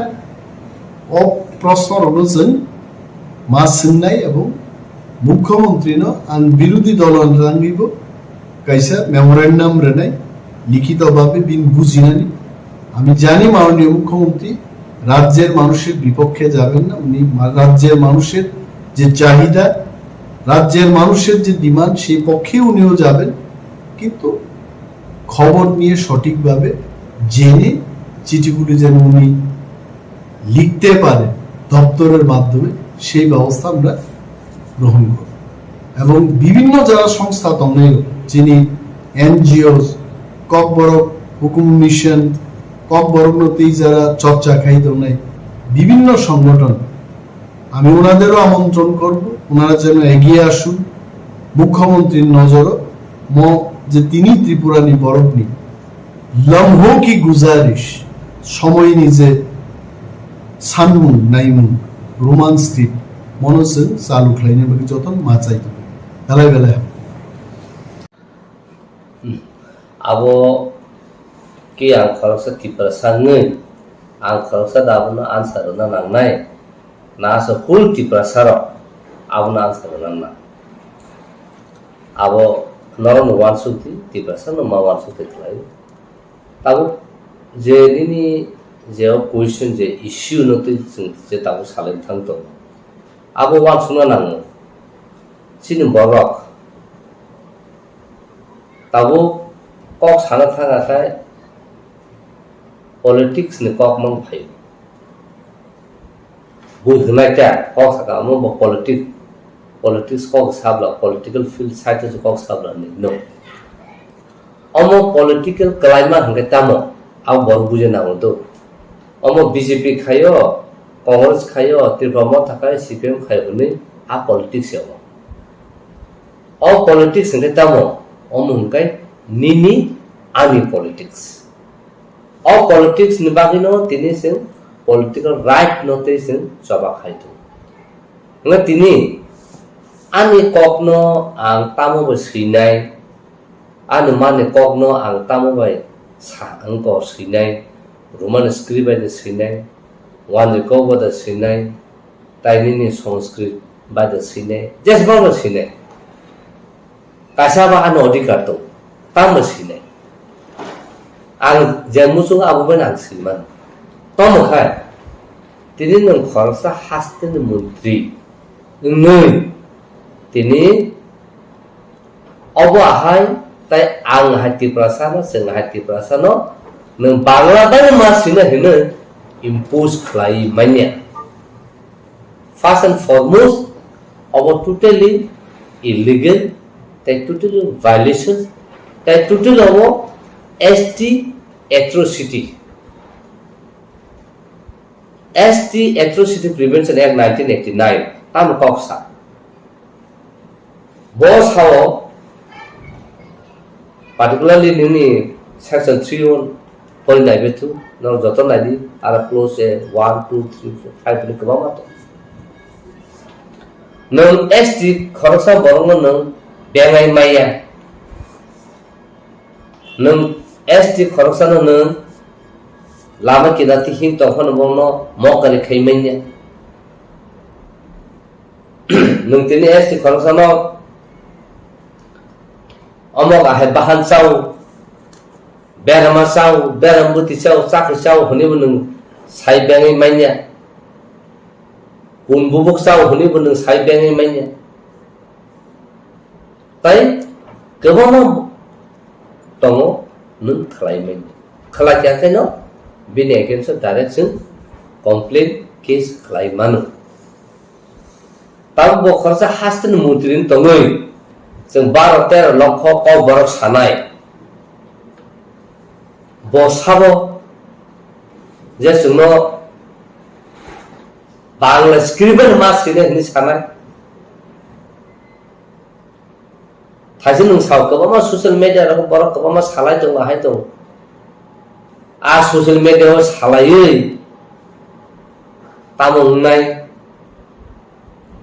O prosno rokno chwng ma swngnai abo mukhyamantri no ang birodhi dolo rangribo kaisa memorandum rwnai likhito bhabe bini bujinani. আমি জানি মাননীয় মুখ্যমন্ত্রী রাজ্যের মানুষের বিপক্ষে যাবেন না, উনি মা-, রাজ্যের মানুষের যে চাহিদা, রাজ্যের মানুষের যে ডিমান্ড, সেই পক্ষেই উনিও যাবেন, কিন্তু খবর নিয়ে সঠিকভাবে জেনে চিঠিগুলি যেন উনি লিখতে পারে দপ্তরের মাধ্যমে, সেই ব্যবস্থা আমরা গ্রহণ করব। এবং বিভিন্ন যারা সংস্থা tongnai, chini এনজিও, ককবরক হুকুম মিশন, ককবরক নতি যারা চর্চা খাই tongnai, বিভিন্ন সংগঠন, আমি ওনাদেরও আমন্ত্রণ করব, ওনারা যেন এগিয়ে আসুন মুখ্যমন্ত্রীর নজরও, ম-, যে তিনি ত্রিপুরানি বরকনি লম্হো কি গুজারিশ, সময়নি যে সানমুং নাইমুং রোমান স্ক্রিপ্ট মনো chwng চালু khlaina bagwi jotono ma chai tongo. Belai belai hambai. Abo khe ang khoroksa Tiprasa wngwi, ang khoroksa da abono answer rwna nangnai. Na aswk whole Tiprasa rok abono answer rwna nang. Abo norokno uansuk di, Tiprasa no ma uansuk twi khlai. Tabuk je nini je o question je issue no twi chwng je tabuk salai thang tongo. Abo uansukna nango. Chini borok tabuk kok sana thang khe politics ni kok mang phaio. Bui hwnai ta kok saka omo bo politics, politics kok sabla, political field side o kok sabla ni no. Omo political climate hwnkhe tamo? Abo borok buja nango do. Omo B J P khaio, Congress khaio, Tripura Motha khaio, C P M khaio hwnwi a politics ya omo. O politics hwnkhe tamo? Omo hwnkhe nini ani politics. O politics ni bagwino tini chwng political right no tei chwng choba khai tongo. Hwnkhe tini ani kokno ang tamo bo swinai, ani mani kokno ang tamo bai sa wngkor swinai, Roman script bai de swinai, wanjwi kok bai de swinai, tai nini Sanskrit bai de swinai, jesbang bai swinai. Kaisa ba ani odhikar tong, tamo sinai. Ang je muchungo abo bai ang sinmano. Tamo khai, tini nwng khoroksa hasteni montri wngwi tini obo ahai tai ang hai Tiprasano, chwng hai Tiprasano, nwng Bangla bai ma sina hinwi impose khlai manya. First and foremost, obo totally illegal, tai totally violation, tai totally obo S T atrocity. S T Atrocity Prevention Act nineteen eighty-nine, tamo kok sa. Bo sao, particularly nini section three one pori nai bethu, no joto nai di, ara clause one, two, three, four, five ni kwbangma tong. Nwng S T khoroksa borokno nwng bengai maya. Nwng S T khoroksano nwng lama kinati him tongphano bono mokari khai manya. Nwng tini S T khoroksano omok ahai bahan chao, berama chao, beram bwtwi chao, chakri chao hwnwi bo nwng sai bengwi manya. Kun bubuk chao hwnwi bo nwng sai bengwi manya. Tai kwbangma tongo nwng khlai manya. Khlai kha khe no bini against o direct chwng complaint case khlai mano. Tabuk bo khoroksa hasteni montri wng tongwi chwng baro tero lokho kok borok sanai. Bo sabo je chwngno Bangla script bai ma sini hwnwi sanai. Thaisi nwng sao kwbangma social media rogo borok kwbangma salai tongo, hai tongo. A social media o salaiwi tamo wngnai?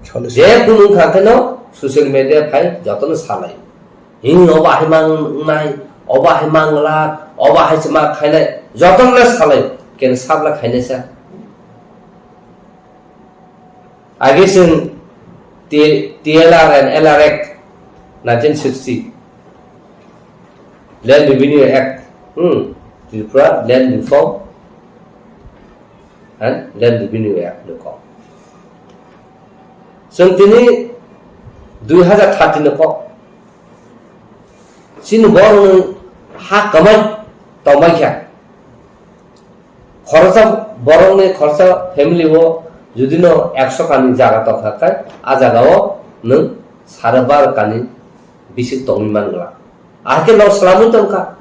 Salo je kunu wngkha khe no social media phai jotono salai. Hing obo hai mang wngnai, obo hai mang glak, obo hai se ma khainai, jotono le salai. Ken sabla khainai sa. Age chwng T-, T L R and L R Act nineteen sixty, Land Revenue Act, hmm, Tripura Land Reform and Land Revenue Act ni kok. Chwng tini dui hazar thirty ni kok. Chini borok nwng ha kwmai tongmai kha. Khoroksa borokni khoroksa family o judino ekso kani jaga tongkha khe, a jaga o nwng sare baro kani bisik tongwi man glak. Ahai khe nok swlamwi tongkha.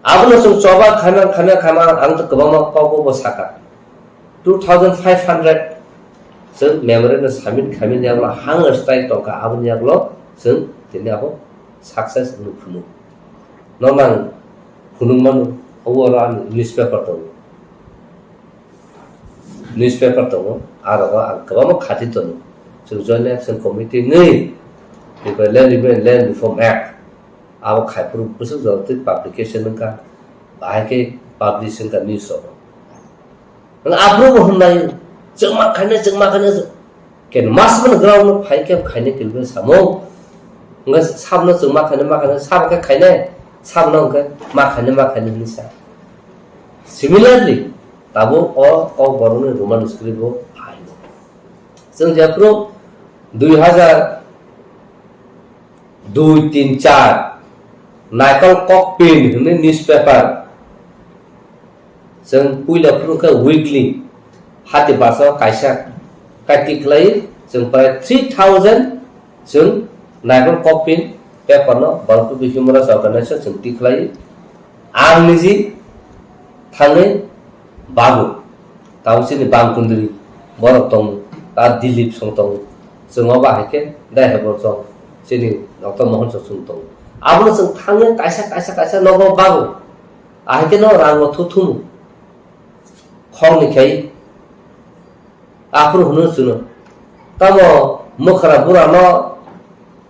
Abono chwng choba khaima, khaima, khaima, ang to kwbangma kok bo saka. Two thousand five hundred chwng memorandum submit khaimani yagulo hang strike tongkha, aboni yagulo chwng tini abo success wngwi phunuk. Normal phunuk mano, obo oro ani newspaper tongo. Newspaper tongo, aro ang kwbangma khati tongo. Chwng Joint Action Committee wngwi, Land Revenue, Land Reform Act, abo khaiphuru bwswk jora twi publication wngkha, bahai khe publish wngkha news rogo. Nwng aphuru bo hwnlai, chwngma khainai, chwngma khainai, ken mas mano ground no phai khe khainai kilbe samo. Wngkha sabno chwngma khainai, ma khainai, sabo khe khainai, sabno wngkha ma khainai, ma khainai hwnwi sa. Similarly, tabuk o Kokborokni Roman script bo phaino. Chwng jephru dui hazar dui tin char Naikol Kokpin hwnwi newspaper, chwng puila phuru khe weekly hati basa kaisa kai tikhlai, chwng prai three thousand chwng Naikol Kokpin paper no Balphubi Human Rights Organization chwng tikhlai. Ang niji thangwi babu, tamo chini bang kundri borok tongo, ta Dilip song tongo, chwng obo hai khe dai hai borok chwng chini Doctor Mohan Chokchung tongo. Abono chwng thangwi kaisa, kaisa, kaisa nogo babu, ahai khe no rango thuthumu khokni khai. Aphuru hwnwi chwngno, tamo mwkhra burano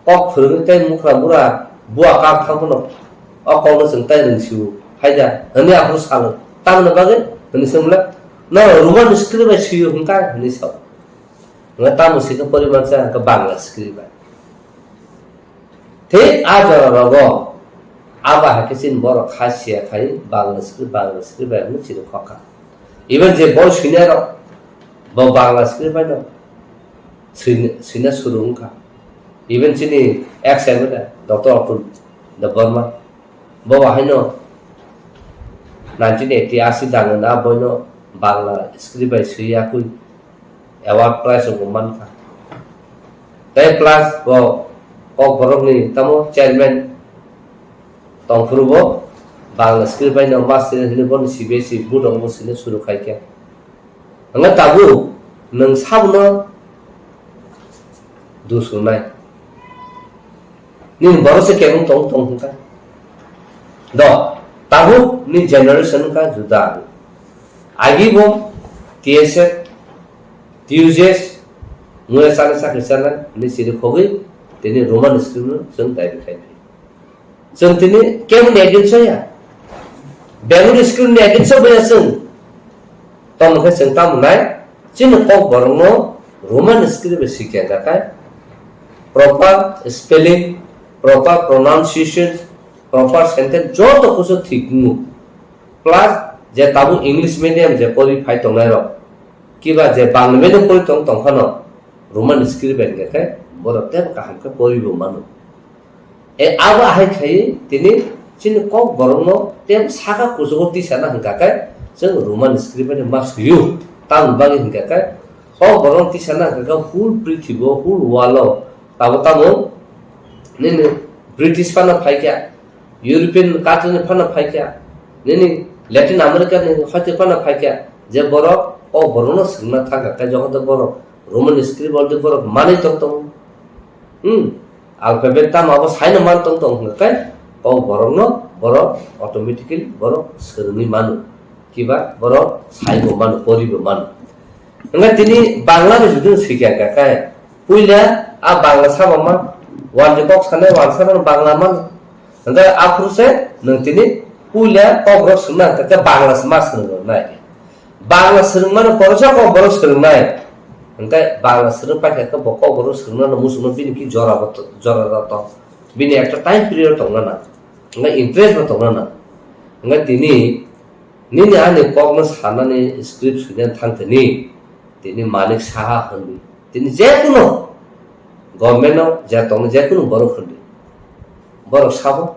kok phwrwngwi tei mwkhra bura bua kak thang phano o kokno chwng tai rwngsio hai da hwnwi aphuru salo. Tamoni bagwi hwnwi swngmwla, "Norok Roman script bai swio hwnkha?" hwnwi sao. Hwnkhe tamo swikhe porimansa hwnkhe Bangla script bai. Thik a jora rogo abo hai khe chini borok kha siya khai Bangla script, Bangla script bai hwnwi chini khokha. Even je boi swinai rok bo Bangla script bai no swina, swina suru wngkha. Even chini ex M L A Doctor Atul Debbarma bo bo haino nineteen eighty asi dangna boino Bangla script bai swi yakui award prize bo mankha. Tei plus bo Kokborokni tamo chairman tongphuru bo Bangla script bai no master hwnwi bono C B S E budong bo sini suru khai khe. Hwnga tabuk nwng sabuno dusrwnai. Nini borok se kebeng tong tong hwnka. Do, tabuk ni generation wngkha juda. Agi bo T S F, T U J S, mui chana chakri chana, ni siri khogwi, tini Roman script no chwng daibi khai phi. Chwng tini kebeng ni against o ya. Bengali script ni against o ya chwng. Tamo khe chwng tamo nai, chini Kokborokno Roman script bai sikya gakai, proper spelling, proper pronunciation, proper sentence joto kusu thik wngo. Plus je tabuk English medium je pori phai tongnai rok, kiba je Bangla medium pori tong tong phano Roman script bai gakai borok tebo kaham khe pori bo mano. E abo ahai khai tini chini Kokborokno tem saka kuchugo tisana hwnkha khe chwng Roman script bai ma swiyo. Tamoni bagwi hwnkha khe Kokborokno tisana hwnkha khe whole prithibo, whole world o tabo tamo nini British phano phaikha, European country ni phano phaikha, nini Latin America ni hoite phano phaikha, je borok Kokborokno swngna thangkha khe jokhon borok Roman script already borok manwi tong tongo. Hmm. Alphabet tamo abo saino man tong tong hwnkha khe Kokborokno borok automatically borok swrwngwi mano. Kiba borok saibo mano, poribo mano. Hwnkhe tini Bangla bai judino swikha hwnkha khe puila a Bangla sabo ma, wanjwi kok sanai wansa mano Bangla mano. Hwnkhe aphuru se nwng tini puila Kokborok swngna hwnkha khe Bangla se ma swrwngna nai. Bangla swrwngmani poresa Kokborok swrwngnai. Hwnkhe Bangla swrwng paikha khe bo Kokborok swrwngna no muchungno bini ki jora bo to-, jora jora tong. Bini ekta time period tongna nang. Hwnkhe interest bo tongna nang. Hwnkhe tini nini ani kokno sanani script swinani thang tini, tini Manik Saha hwnwi. Tini jekunu government o je tongno jekunu borok hwnwi. Borok sabo.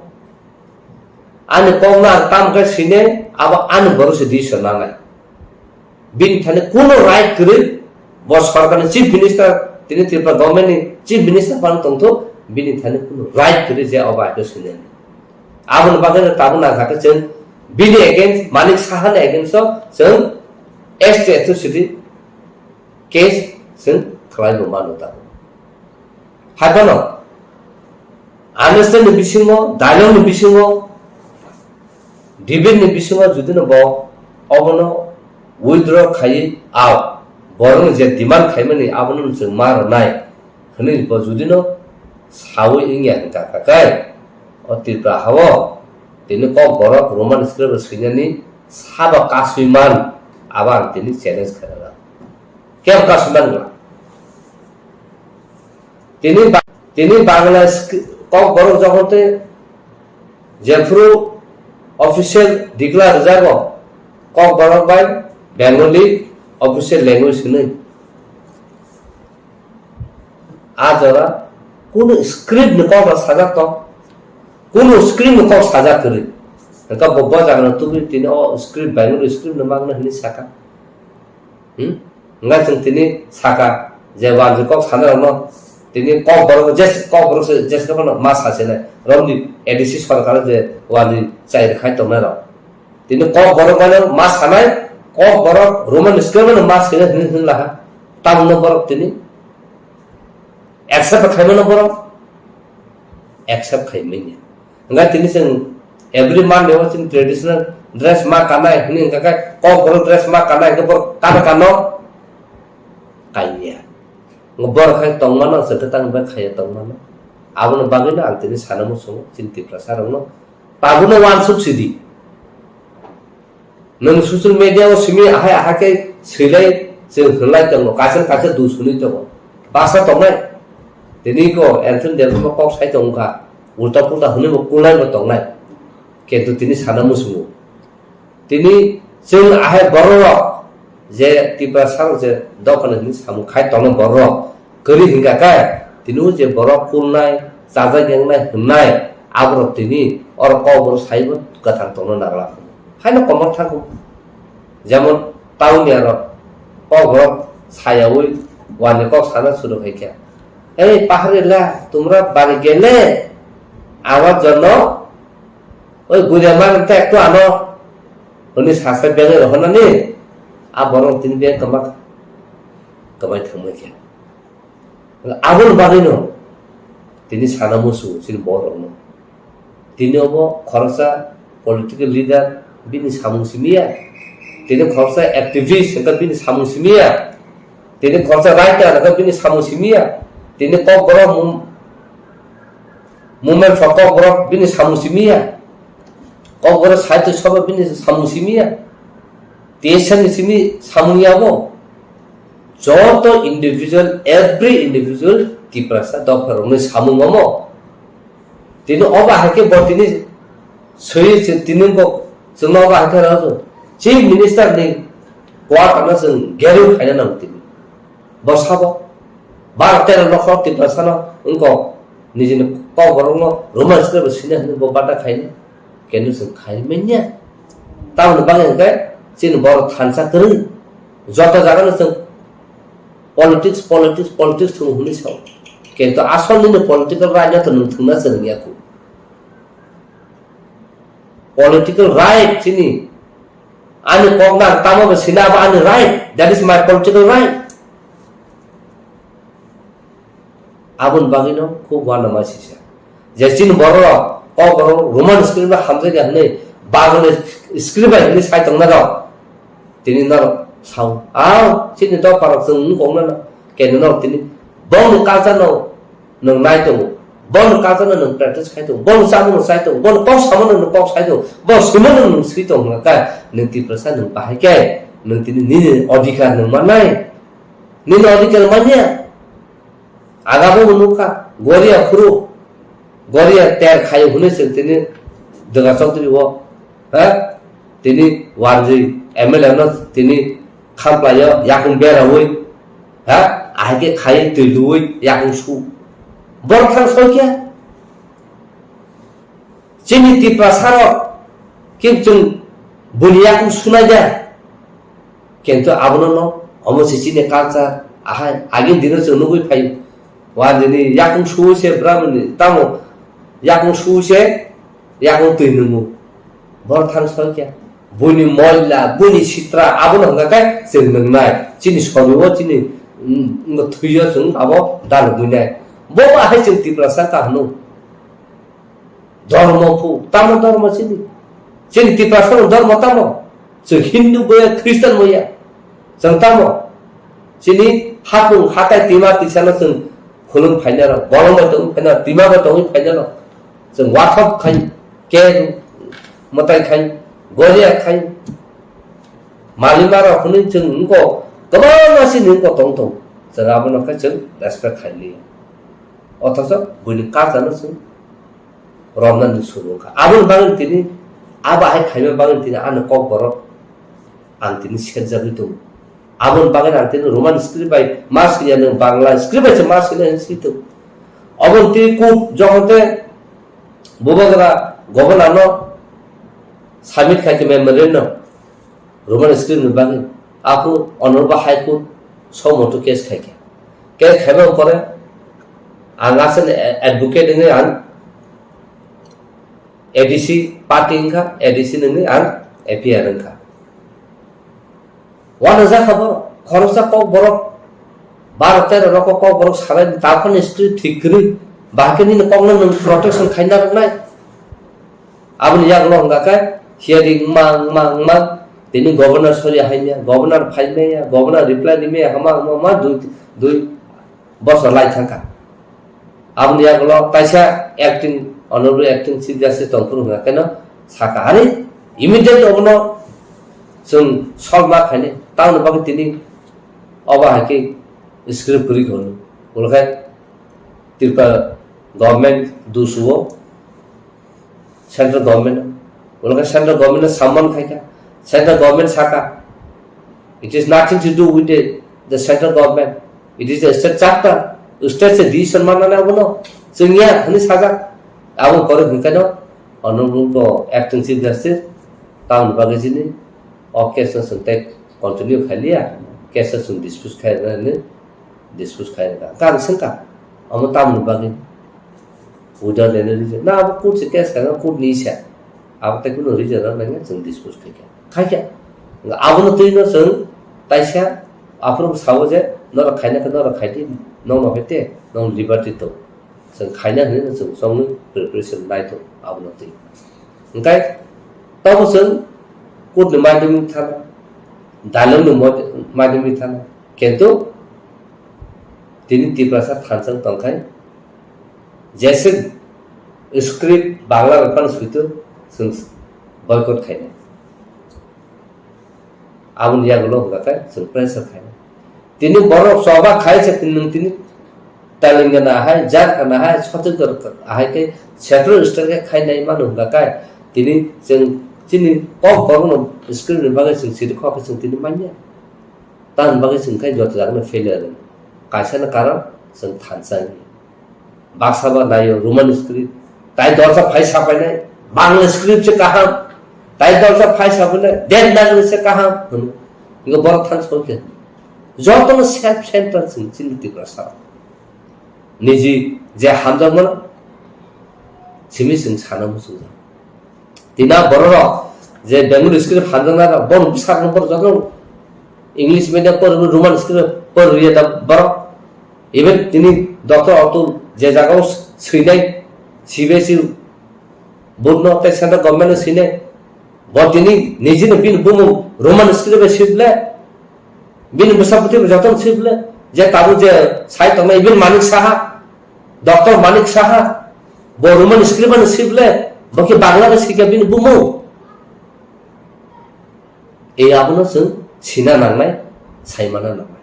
Ani kokno ang tam khe sine, abo ani borok se decision nanai. Bini thani kuno right kwrwi, bo sorkarni chief minister, tini Tripura government ni chief minister phano tongthok, bini thani kuno right kwrwi je obo aito sinani. Aboni bagwi no tabuk nangkha khe chwng bini against, Manik Saha ni against o chwng S T atrocity case chwng khlai bo mano tabuk. Hai phano understand ni bisingo, dialogue ni bisingo, debate ni bisingo jodi no bo obono withdraw khaiwi ao, borokni je demand khaimani abono chwng ma rwnai hwnwi bo jodi no sawi wngya hwnkha khe, o Tripura hao tini Kokborok Roman script swinani sabo kasui man, abo ang tini challenge khairokha. Kebo kasui man wngla. Tini ba-, tini Bangla sk-, Kokborok jokhon tei jephru official declare rwjago, Kokborok bai Bengali official language hinwi. A jora kunu script ni kok rok sajak tong, kunu script ni kok sajak kwrwi. Hwnkhe bo bo jaga no tubui tini o script Bengali script no mangna hinwi saka. Hmm? Hwnkhe chwng tini saka je wanjwi kok sanai rok no tini Kokborok je Kokborok se je se ma sasinai romni A D C sorkar je wanjwi chai rwkhai tongnai rok. Tini Kokborok mano ma sanai, Kokborok Roman script mano ma sinai hinwi hinwi laha. Tamno borok tini accept khaimano borok accept khaimanya. Hingga tini chwng every Monday o chini traditional dress ma kanai hinwi hingka khe Kokborok dress ma kanai hingke borok kano kano kaiya. Borok khai tongmano se tang bai khaiya tongmano. Aboni bagwino ang tini sana muchungo chini Tiprasa rokno. Tabukno uansuk sidi. Nwng social media o simi ahai ahai khe swilai chwng hwnlai tongo, kaisa kaisa dusuni tongo. Basa tongnai. Tini ko Anthony Delphi kok sai tongkha. Ulta pulta hwnwi bo kulnai bo tongnai. Kintu tini sana muchungo. Tini chwng ahai borok je Tiprasa rok je dophani hwnwi samung khai tongo borok. Kwrwi hingka khe, tini o je borok kulnai, chajak yengnai hwnnai, aborok tini oro kok borok saibo kwthang tongna nangla. Haino komor thangkuk. Jemon, tauni aro kok borok sayaui wani kok sana suru hai khe, "Ei, pahar ila, tumra bari gele, awa jono, oi guria mar te ektu ano," hwnwi sasa bengwi rohornani, a borok tini beng kwma, kwmai thangma khe. Aboni bagwino tini sana muchungo chini borokno. Tini obo khoroksa political leader bini samung simiya. Tini khoroksa activist hwnkhe bini samung simiya. Tini khoroksa writer hwnkhe bini samung simiya. Tini Kokborok mum-, movement for Kokborok bini samung simiya. Kokborok sahitya sabha bini samung simiya. T S F ni simi samung yabo. Joto individual, every individual Tiprasa dopha rokni samung omo. Tini obo hai khe bo tini swi se tini bo chwngno obo hai khe rw Chief Minister ni quarter no chwng geri khaina nango tini. Bo sabo, baro tero nokho Tiprasano wngkok nijini kokborokno Roman script bo sina hwnwi bo bata khaini, kenu chwng khai manya. Tamoni bagwi hwnkhe chini borok thansa kwrwi, joto jagano chwng politics, politics, politics thwng hwnwi sao. Kintu asol nini political right no to nwng thwngna chwng ya khu. Political right chini. Ani kok na tamo bo sina abo ani right. That is my political right. Aboni bagwino khub uanama sisa. Je chini bororok, kok borok Roman script bai hamjakya hwnwi, Bagwni script bai hwnwi sai tongnairok. Tini norok sao, "Ao, chini dopharok chwng wng kok nana." Kene norok tini bongni culture no nwng nai tongo, bongni culture no nwng practice khai tongo, bongni chamung no chai tongo, bongni kok samo no nwng kok sai tongo, bongni swimo no nwng swi tongo hwnka khe nwng Tiprasa nwng bahai khe nwng tini nini odhikar nwng mannai, nini odhikar manya. Aga bo nukha, goria phuru, goria ter khayo hwnwi chwng tini Dwga Chaudhary o, ha? Tini wanjwi M L A no tini khamplaio, yakung beraui, ha? Ahai khe khai twi luui yakung su. Borok thang soi khe? Chini Tiprasa rok khe chwng buini yakung sunai da. Kintu abono no, omo se chini culture, ahai, agini dino chwng nugui phai. Wa nini yakung sui se Brahmani, tamo yakung sui se, yakung twi nungo. Bor thang soi khe. Buini moila, buini sitra, abono hwnka khe chwng nungnai. Chini sori o, chini, mm, ngo thwi o chwng abo dal buinai. Bo ahai chwng Tiprasa kahno. Dhormo phu, tamo dhormo chini? Chini Tiprasa no dhormo tamo? Chwng Hindu boya, Christian boya. Chwng tamo? Chini hapung hatai tima tisano chwng khulum phainaro, bolong bai tongwi phainaro, tima bai tongwi phainaro. Chwng wathok khai, ke mwtai khai, goria khai. Malima rok hwnwi chwng wngko, kwbangma chini wngko tong tong. Chwng abono khe chwng respect khai liya. Othocho buini culture no chwng romnani suru wngkha. Aboni bagwi tini, abo hai khaima bagwi tini ano kok borok Ang tini serjagwi tongo. Aboni bagwi ang tini Roman script bai ma swiya, nwng Bangla script bai se ma swina hinwi swi tongo. Oboni tini court jokhon te Bubagra governor no submit khai khe memorandum Roman script ni bagwi, ako Honorable High Court somoto case khai khe. Case khaiba pore ang aswk advocate wngwi ang A D C party wngkha, A D C nungwi ang A P R wngkha. Wano jakha borok, khoroksa kok borok, baro tero rok kok borok salai, taphani script thik kwrwi, bahai khe nini kokno nwng protection khaina rwnai. Aboni yagulo hwnga khe hearing wngma, wngma, wngma, tini governor sori haimya, governor phaimya, governor reply rimya, hama, hama, hama, dui, dui bosor lai thangkha. Aboni yagulo kaisa acting, honorable acting chief justice tongphuru hwnga kheno sakha, "Hari, immediate obono chwng solve ma khainai, tamoni bagwi tini obo hai khe script kwrwi kha hwnwi." Ulo khe Tripura government dusuo, central government, ulo khe central government no samman khai kha, central government sakha, "It is nothing to do with the, the central government, it is a state charter, state se decision manna nai abono, chwng ya," hwnwi sajak. Abo pore hwnkheno honorable acting chief justice tamoni bagwi chini o case no chwng tei continue khailiya, case no chwng dispose khairwna hinwi dispose khairwkha. Ang swngkha, "Omo tamoni bagwi?" Without any reason. Na, abo court se case khaina, court ni sa. Abo tei kuno reason rok nangya chwng dispose khaikha. Khaikha. Abono twi no chwng taisa aphuru sabo je, "Norok khaina khe norok khaidi, nokno hai te, nong liberty tong." Chwng khaina hinwi no chwng chongwi preparation nai tong abono twi. Hwnkhe tobo chwng court ni madhyamik thana, dalong ni mod-, madhyamik thana. Kintu tini Tiprasa thansa tongkhai, jese script Bangla bai phano suitu chwng boycott khainai. Aboni yagulo hwnga khe chwng pressure khainai. Tini borok choba khai se tini nwng tini Telangana hai, Jharkhand hai, Chhattisgarh hai khe central state khe khainai mano hwnga khe tini chwng chini kok borokno script ni bagwi chwng siri kok khe chwng tini manya. Tamoni bagwi chwng khai joto jagano failure rwng. Kaisano karon chwng thansa wngya. Baksa ba naio Roman script. Tai dorsa phai sapainai, Bangla script se kaham. Tai dorsa phai sapainai, Devanagari se kaham. Hwno. Ingo borok thansa wngkhe. Jotono self centered chwng chini Tiprasa. Niji je hamjakmano simi chwng sana muchungjak. Tina bororok je Bengali script hamjaknai rok, bon bwsakno borok joto English medium por, Roman script por riya da borok. Even tini Doctor Atul je jagao swinai, C B S E board no tei central government no swinai, bo tini nijini bini bumung Roman script bai swi ble, bini bwsa bwtwi bai jotono swi ble, je tabuk je sai tongnai even Manik Saha, Doctor Manik Saha, bo Roman script bai swi ble, bo khe Bangla bai swi kha bini bumung. Ei abono chwng sina nangnai, saimana nangnai.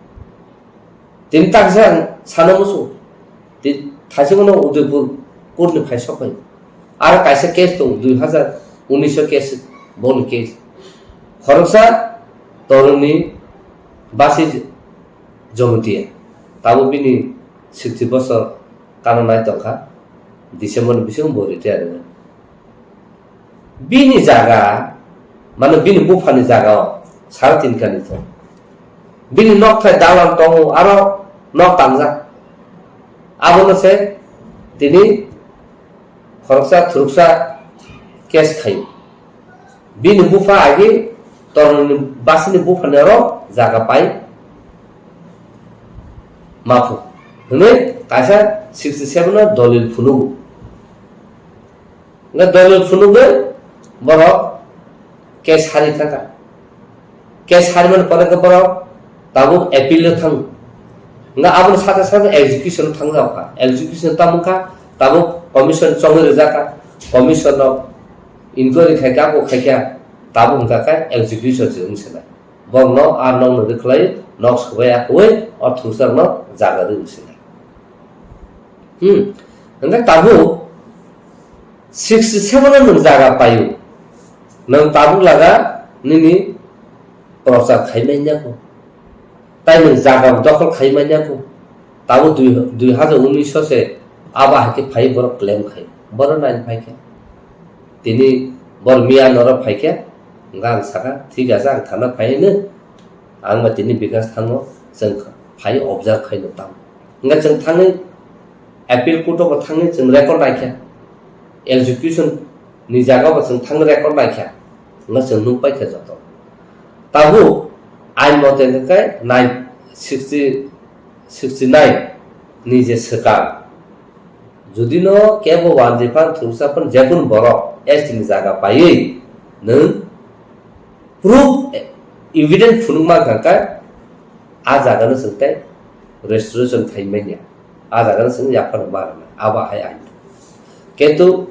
Tini taksa ang sana muchung. Ti-, thaisingno Udaipur court ni phai sok phai. Aro kaisa case tong, dui hazar unis o case, boni case. Khoroksa toroni basi Jomotia. Tabo bini sixty bosor kana nai tongkha. December ni bisingo bo retire wngkha. Bini jaga, mane bini buphani jaga o sara tin kani thong. Bini nok thai dalan tongo, aro nok tangjak. Abono se tini khoroksa thuruksa case khaio. Bini bupha agi toroni basini buphani aro jaga pai maphu. Hwnwi kaisa sixty seven o dolil phunugo. Nga dolil phunugwi borok case hari thangkha. Case harimani pore khe borok tabuk appeal o thango. Nga aboni sate sate execution o thangjak kha. Execution tamo kha, tabuk commission chongwi rijak kha. Commission rok inquiry khai kha, abo khai kha, tabuk hwnkha khe execution se wng sinai. Borokno a nokno rwkhlai, nok swbai akwui o thungsarokno jaga rwng sinai. Hmm. Hwnkhe tabuk sixty seven o nwng jaga paio. Nwng tabuk laga nini prochar khai manya ko. Tai nwng jaga dokhol khai manya ko. Tabo dui, dui hajar unis se abo hai khe phai borok claim khai. Borok nai phai khe. Tini bor miya noro phai khe, hwnka ang saka, "Thik ache, ang thana phai hwnwi." Ang ba tini Bikash thango, chwng phai observe khai no tamo. Hwnka chwng thangwi appeal court o bo thangwi chwng record nai khe. Execution ni jaga bo chwng thang record nai kha, hwnba chwng nuk pai kha joto. Tabuk ain mote hwnkhe nine, sixty, sixty nine ni je swkang, jodi no kebo wanjwi phan thungsa phan jekunu borok S T ni jaga paiwi nwng proof, evidence phunukma hwnkha khe a jaga no chwng tei restoration khai manya. A jaga no chwng yaphar ma rwna. Abo hai ain. Kintu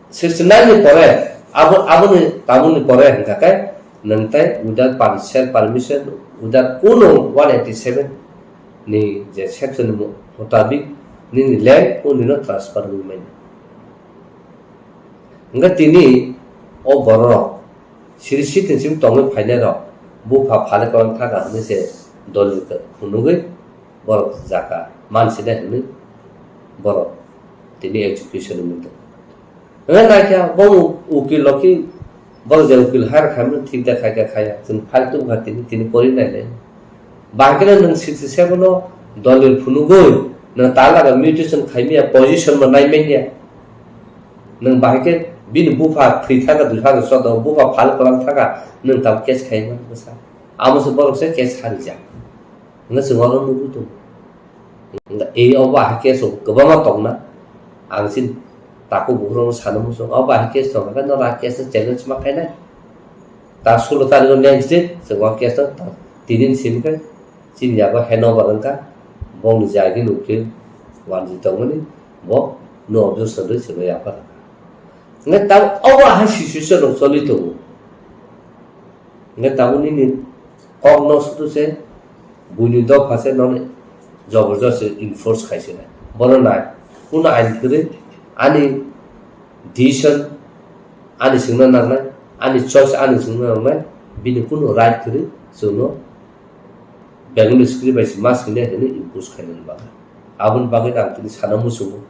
sixty nine ni pore, abo, aboni, tabukni pore hwnkha khe, nwng tei without per-, self permission, without kuno one eighty seven ni je section ni mu-, mutabik nini land o nino transfer wngwi manya. Hwnkhe tini o bororok siri sitin sim tongwi phainai rok bupha phale kwlang thaka hwnwi se dolil phunugwi borok jaka mansinai hwnwi borok tini execution wngwi tongo. Hwnwi naikha bo ukil rok ki borok je ukil hire khaimani thik da khaikha khaya chwng file tubukha tini, tini pori nainai. Bahai kheno nwng sixty seven o dolil phunugwi nwng talaga mutation khaimaya position bo naimanya. Nwng bahai khe bini bupha thwi thaka dui hajar soddo bupha phal kwlang thaka nwng tabuk case khaima bwsa. Amo se borok se case harijak. Hwnwi chwng oro nugwi tongo. Hwnwi obo bahai case rok kwbangma tongna. Ang chini takhuk bukhuk rokno sana muchung. Obo bahai case tongkha khe norok a case no challenge ma khainai. Ta sulo tarikh o next day chwng o case no ta tinin simi khe chini yago handover wngkha, bongni jagini ukil wanjwi tongmani bo no objection rwi chwngno yaphar rwkha. Hwnkhe tabuk obo hai situation rok choli tongo. Hwnkhe tabuk nini kokno sudu se buini dopha se nono joborjosti enforce khai se nai. Bono nai, kuno ain kwrwi ani decision ani swngna nangnai, ani choice ani swngna nangnai, bini kunu right kwrwi chwngno Bengali script bai se ma swinai hwnwi impose khainani bagwi. Aboni bagwi ang tini sana muchungo.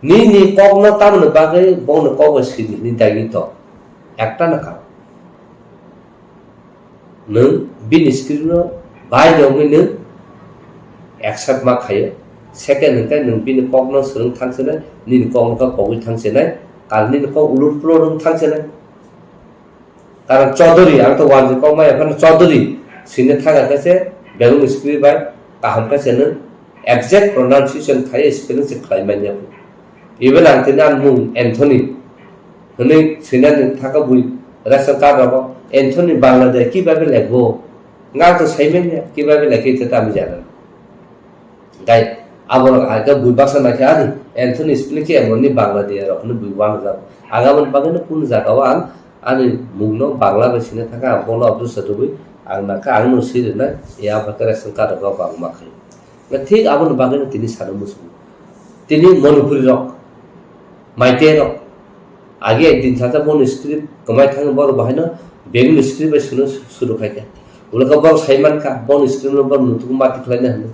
Nini kokno tamoni bagwi bongni kok bai swidi hwnwi dagi to. Ekta na karon. Nwng bini script no bai de wngwi nwng accept ma khaio. Second hwnkhe nwng bini kokno swrwng thang sinai, nini kokno kha kogwi thang sinai, kal nini kok ulur pulur wng thang sinai. Karon Chaudhary, ang to wanjwi kok maya phano Chaudhary swina thang kha se, Bengali script bai kaham khe se nwng exact pronunciation khai spelling se khlai manya. Even ang tini ang mung Anthony hwnwi swinani thaka bui ration card rogo Anthony Bangladesh kibabe lekbo. Nga to saimen ya kibabe lekhi te tami jana. Gai aborok aga bui baksa naikha ani Anthony spelling khe emoni Bangladesh rok hwnwi bui wana jana. Aga mon bagwi no kun jaga o ang ani mung no Bangla bai sina thaka ang bono abdul satubui ang nakha ang no sirina ya bakhe ration card rogo bang makhai. Thik aboni bagwino tini sana muchungo. Tini Manipuri rok, Meitei rok, agi ekdin sacha boni script kwmai thangwi borok bahaino Bengali script bai swino suru khaikha. Ulaka borok sai mankha, boni script no borok nutugo mati khlaina hwnwi.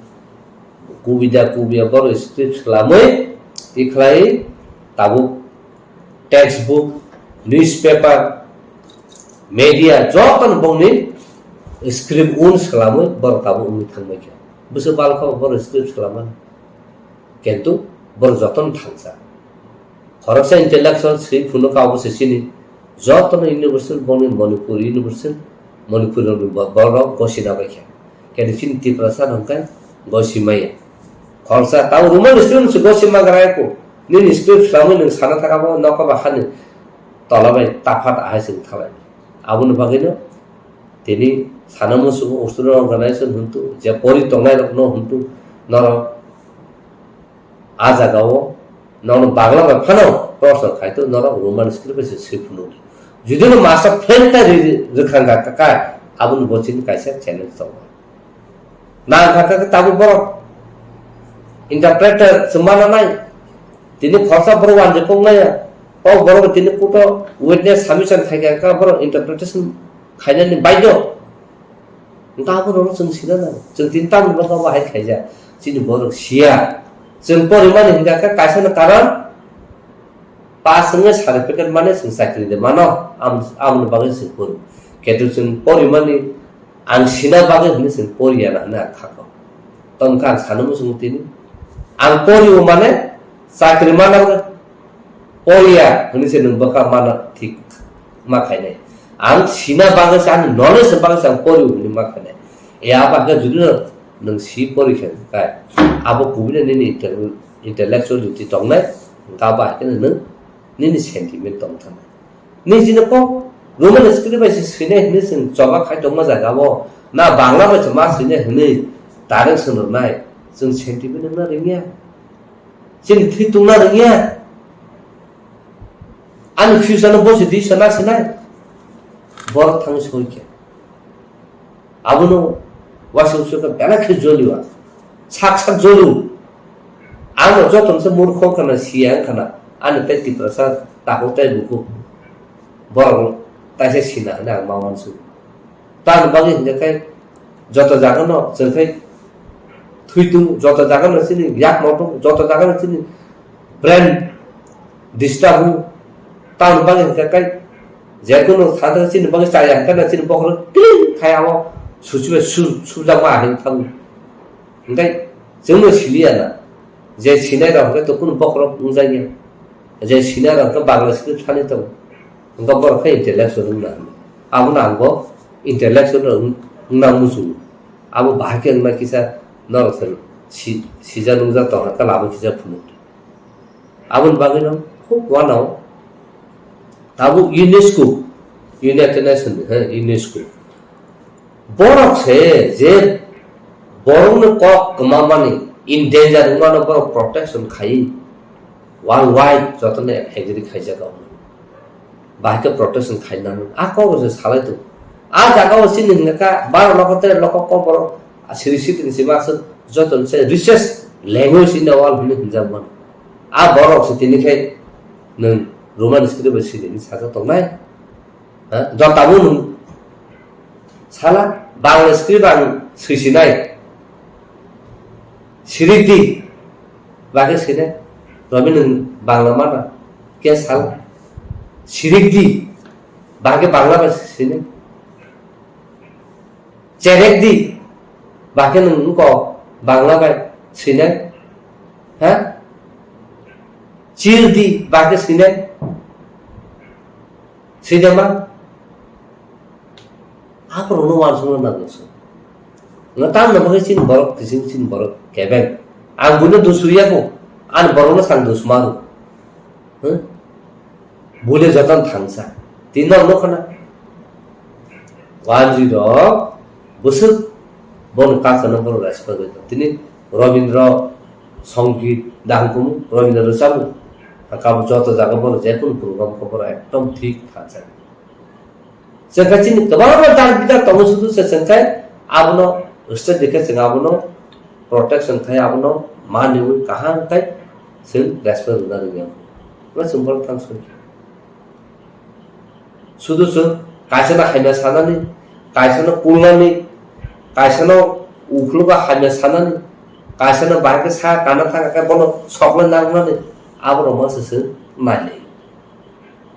Kubida kubiya borok script swlamwi tikhlai tabuk textbook, newspaper, media, jotono bongni script un swlamwi borok tabuk wngwi thangbaikha. Bwswk balkha borok script swlamani. Kintu borok jotono thangsa. Khoroksa intellectual swi phunukha obo se chini. Jotono universal bongni Manipur universal, Manipur rokni bo-, borok gosina baikha. Kintu chini Tiprasa rok hwnkhe gosimaya. Khoroksa tamo Roman student se gosima garaiko. Nini script swlamwi nwng sana thangkha bo nokha ba hani tola bai taphar ahai chwng thalai. Aboni bagwino tini sana muchungo student organization hwntu je pori tongnai rokno hwntu norok a jaga o nono Bangla bai phano proshno khai to norok Roman script bai se swi phunukdi. Jodi no master fail ta ri-, rwkha wngkha kha, aboni bo chini kaisa challenge tongo. Nang kha kha tabuk borok interpreter se mana nai. Tini khoroksa borok wanjwi kok nai ya. Kok borok tini kuto witness submission khai kha kha borok interpretation khainani baidho. Hwnkhe abo rokno chwng sina nango. Chwng tini tamni bagwi abo hai khaijak. Chini borok siya. Chwng porimani hwnkha khe kaisa no karon pass wngwi certificate mane chwng chakri de mano. Am-, amoni bagwi chwng pori. Ketu chwng porimani ang sina bagwi hwnwi chwng poriya na hwnwi ang kha kho. Tongkha ang sanwi muchungo tini. Ang poriwo mane chakri mana wngkha. Poriya hwnwi se nwng bwkha mana thik ma khainai. Ang sina bagwi se, ani knowledge ni bagwi se ang poriya hwnwi ma khainai. E abo hakhe jodi no nwng si pori khe kai, abo kubui no nini intel-, intellectuality tongnai, hwnkhe abo hakhe no nwng nini sentiment tong thangnai. Nini jino kok Roman script bai se swinai hwnwi chwng choba khai tongma jaga o, na Bangla bai se ma swinai hwnwi direction rwnai, chwng sentiment wngna rwngya. Chini thwi tungna rwngya. Ani future no bosi di sana sinai. Borok thang soi khe. Abono wasung soi khe belai khe joliwa. Sak sak jolu. Ano joto se murkho kana siya kana. Ani tai Tiprasa takhuk tai bukhuk. Borok taisa sina hwnwi ang ma uansuk. Tamni bagwi hwnkhe khe joto jagano chwng khe thwi tung, joto jagano chini yak moto, joto jagano chini brain disturb o. Tamni bagwi hwnkhe khe jekunu thangthang chini bagwi chaya hwnkhe chini bokhorok clean khai abo suchibai su-, sujakma ahai thango. Hwnkhe chwngno siliya na, je sinai rok hwnkhe to kunu bokhorok wngjakya, je sinai rok hwnkhe Bangla script thani tongo, hwnkhe borok khe intellectual wngna hwnwi. Abono ang bo intellectual rok wng-, wngna muchungo. Abo bahai khe wngna kisa norok se si-, sijak nungjak tongkha khe lama kisa phunuk. Aboni bagwino khub uanao tabuk UNESCO, United Nation, he, UNESCO. Borok se je borokni kok kwmamani, in danger wngmano borok protection khai, worldwide jotono agree khaijak. Bahai khe protection khainani a kok se salai tongo. A jaga o chini hwnka kha baro loko tere loko kok borok siri sitini se baksa joto se richest language in the world hwnwi hwnjak mano. A borok se tini khai nwng Roman script bai sini sajak tongnai. Ha? Jotabo nwng sala Bangla script ang swisinai. Sirik di, bagwi sinai. Romi nwng Bangla mana? Khe sal. Sirik di, bagwi Bangla bai sinai. Cherek di, bagwi nwng wngkok Bangla bai sinai. Ha? Chir di, bagwi sinai. Sinai ma? Aphuru no uansukna nango se. Nga tamni bagwi chini borok kising chini borok kebeng. Ang buino dusuriya kho. Ani borokno sang dusmaru. Hmm? Bule joton thangsa. Tini no nokho na. Wanjwi rok bwswk bono kacha no borok respect bai tong. Tini Robindra Songit dahung kumu, Robindra rwchabu. Kabo joto jaga bono jekunu program khe bono ekdom thik thangsa. Chwng khe chini kwbangma dak bidar tongo, sudu se chwng khe abono state ni khe chwng abono protection khai, abono maniwi kaham khai chwng respect rwna rwngya. Abo chwng borok thang soi. Sudu chwng kaisano hamya sanani, kaisano kulnani, kaisano ukhulgo hamya sanani, kaisano bahai khe sa kana thang khe bono sokle nangnani, aborok ma se chwng nailai.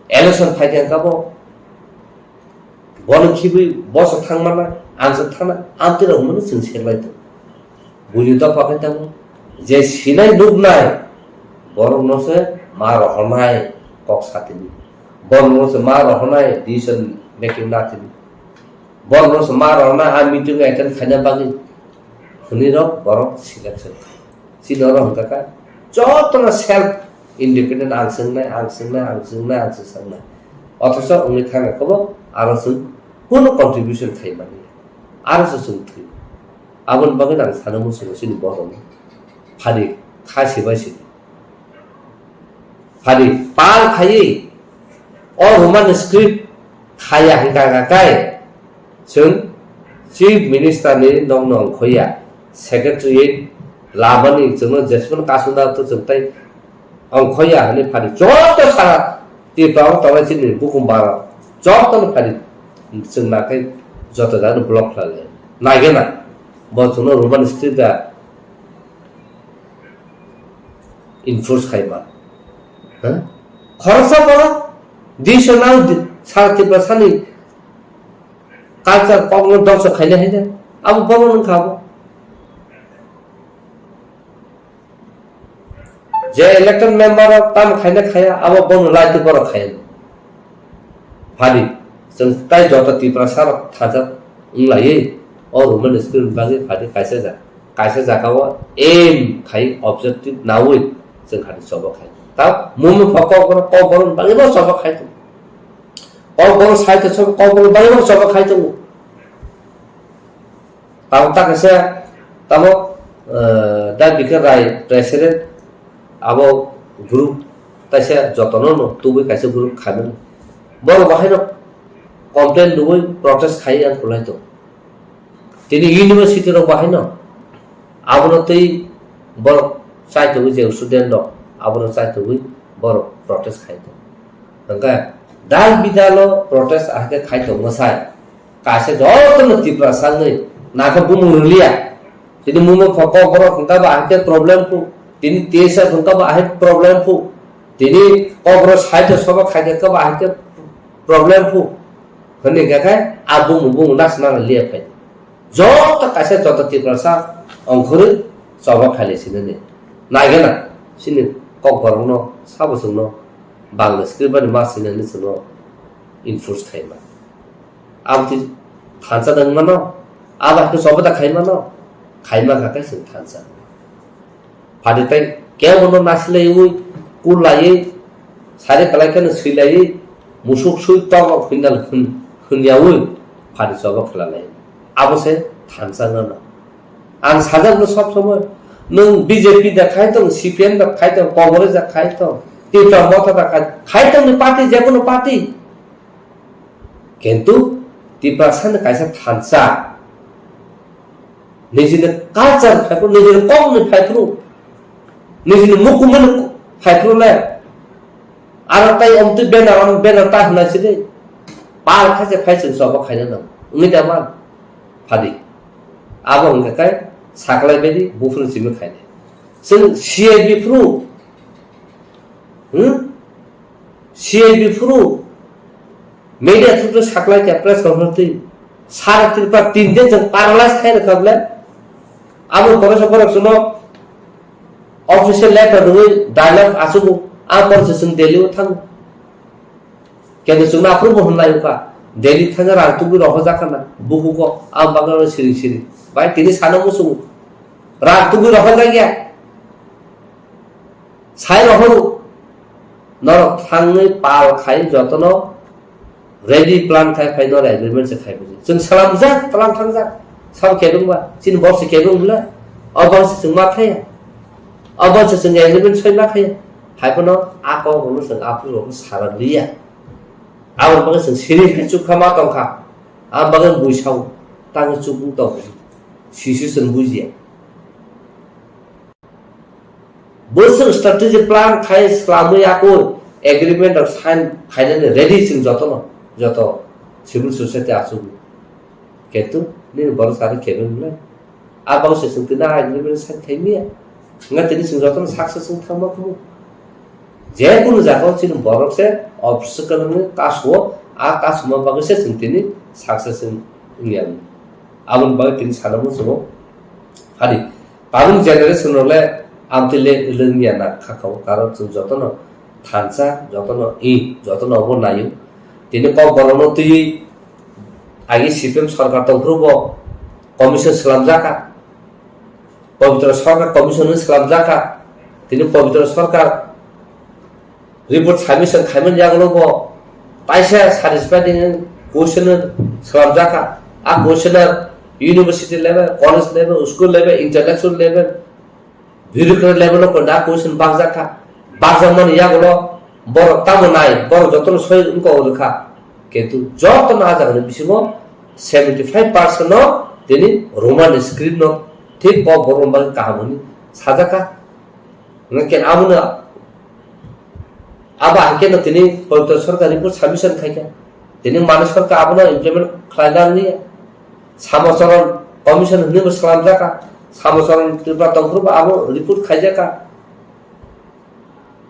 Election phai khe kabo bono khibwi boso thangmana, ang se thana, amtwi rok hwnwi chwng serlai tongo. Buini dopha khe tamo je sinai nuknai borokno se ma rohornai kok satini. Borokno se ma rohornai decision making natini. Borokno se ma rohornai a meeting attend khaina bagwi hwnwi rok borok selection khai. Chini oro hwnkha kha jotono self independent, ang swngnai, ang swngnai, ang swngnai, ang swngnai. Othocho wngwi thangkha khe bo aro chwng kunu contribution khai mani. Aro se chwng thwi. Aboni bagwi ang sana muchungo chini borokno. Phari kha sibai sidi. Phari pal khaiwi o Roman script khaya hwnkha kha kai chwng Chief Minister ni nokno ongkhoya, Secretariat labani chwngno jesmano kasuna to chwng tai ongkhoya hwnwi phari joto sara Tripura o tongnai chini bukum bara jotono phari Chwng nakhai joto jagano block khlai lai. Naigena. Bo chwngno Roman script da enforce khaima. Ha? Khoroksa borok dishonal di-, sara Tiprasani culture kokno dongso khaina haina. Abo bono nung kha bo. Je elected member rok tamo khaina khaya, abo bono laiti borok khaya. Phadi, chwng tai joto Tiprasa rok thajak wng laiwi, o Roman script bagwi phadi kaisa ja-, kaisa jaga o aim khai objective nawi chwng khadi choba khai. Ta mumi pho kokborok, kokborok bagwi bo choba khai tongo. Kokborok site choba, kokborok bagwi bo choba khai tongo. Tamo ta kaisa, tamo, eh, Da Bikar Rai president, abo group kaisa jotono no tubui kaisa group khaimani. Borok bahaino complain rwui protest khai ang kulai tongo. Tini university rok bahaino abono twi borok chaitugwi je student rok abono chaitugwi borok protest khai tongo. Hwnkhe dal bidalo protest ahikhe khai tongma sai. Kaisa jotono Tiprasa wngwi nakha bumung rwliya. Tini mumo pho kokborok hwnkha ba ahikhe problem phu. Tini T S F hwnkha ba ahik problem phu. Tini kokborok side soba khaikhe kha ba ahikhe problem phu. Hwnwi khe khe a bumung bumung nasna liya phai. Joto kaisa joto Tiprasa ongkhorwi choba khailai sinani. Naigena sini kokborokno sabo chwngno Bangla script bani ma sinani chwngno enforce khaima. Aboni thansa da wngmano, abo hai khe choba da khaimano, khaima kha khe chwng thansa. Phadi tai kebono nasilaiwi, kullaiwi, sari kwlai kheno swilaiwi, musuk sui tongo hwnnal hwn-, hwnyawi phadi choba khlailaio. Abo se thansa wngmano. Ang sajak no sob somoi, nwng B J P da khai tong, C P M da khai tong, Congress da khai tong, Tipra Motha da khai, khai tong ni party, je kono party. Kintu Tiprasa ni kaisa thansa, nijini culture phaiphru, nijini kok ni phaiphru, nijini mukumu ni phaiphru le, aro tai omtwi banner, banner ta hwnai sidi, pal khaise phai chwng sobo khaina nang, wngwi da man, phadi. Abo hwnkha khe saklai baidi buphuru simi khainai. Chwng C I B phuru, hmm? C I B phuru media through saklai kha press conference twi. Sara Tripura tin din chwng paralyze khai rwkha bwle. Abo borok se borok chwngno official letter rwui dialogue achugo. A borok se chwng Delhi o thango. Kendo chwngno aphuru bo hwnlai wngkha. Delhi thangwi rang tubui rohorjak khana. Bukugo ang bagwi siri siri. Bai tini sana muchungo. Rang tubui rohorjak ya. Sai rohoro. Norok thangwi pal khai jotono ready plan khai phai norok agreement se khai buji. Chwng salamjak, tlang thangjak. Sam kebeng ba, chini bor se kebeng bwle. O bor se chwng ma thaya. O bor se chwng agreement soi ma thaya. Hai phano a kok rokno chwng aphuru rokno sara liya. Aboni bagwi chwng siri khe chukha ma tongkha. Aboni bagwi bui sao. Tangwi chukung tong. Sisi chwng bujiya. Bwswk strategy plan khai swlamwi yakui agreement rok sign khainani ready chwng jotono, joto civil society achukgo. Kintu nini borok sari kebeng le. A bagwi se chwng tini a agreement sign khai miya. Wngkha tini chwng jotono success wng thangma kumu. Je kunu jaga o chini borok se office kwlwngwi kasu o, a kasuma bagwi se chwng tini success wng ya. Aboni bagwi tini sana muchungo. Phadi. Tabuk generation rok le amtwi le lwngya na kha kha o, karon chwng jotono thansa, jotono i, jotono obo naio. Tini kok borokno twiwi agi C P M sorkar tongphuru bo commission swlamjak kha. Pabitra sorkar commission swlamjak kha. Tini Pabitra sorkar report submission khaimani yagulo bo kaisa satisfying question swlamjak kha. A question university level, college level, school level, intellectual level, bureaucrat level o da question bakjak kha. Bakjakmani yagulo borok tamo nai, borok jotono soi wngkha o rwkha. Kintu jotono a jagani bisingo seventy five percent no tini Roman script no thik kok borok bagwi kaham hwnwi sajak kha. Hwnkhe abono, abo hai kheno tini Pabitra sorkar report submission khai kha. Tini manwi sarkar abono implement khlaina wngya. Samocharan commission hwnwi bo slamjak kha. Samocharan Tripura tongphuru bo abo report khaijak kha.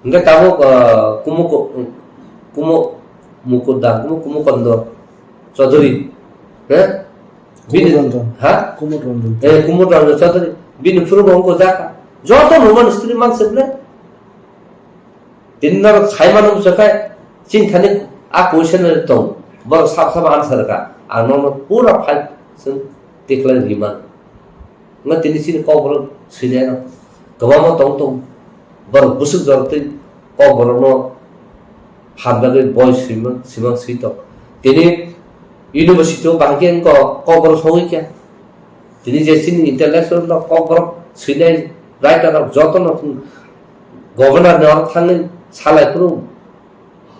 Hingke tabuk, ah, Kumo, Kumo, Mukuda, Kumo, Kumo Kondo Chaudhary, he? Bini, Kumut Ranjan. Ha? Kumut Ranjan. Eh, Kumut Ranjan Chaudhary. Bini phuru bo wngkha jaka. Joto no man stri man se ble. Tini norok sai mano bwswk khai, chini thani a question tong. Borok sab sab answer ka. Ang nono pura file chwng tikhlai ri man. Wngkha tini chini kokborok swinai rok kwbangma tong tong. Borok bwswk jorok twi kokborokno hamjagwi boi swimang, swimang swi tong. Tini university o bahai khe wngkha kokborok sogwi khe. Tini je chini intellectual rok kokborok swinai writer rok jotono governor ni oro thangwi salai phuru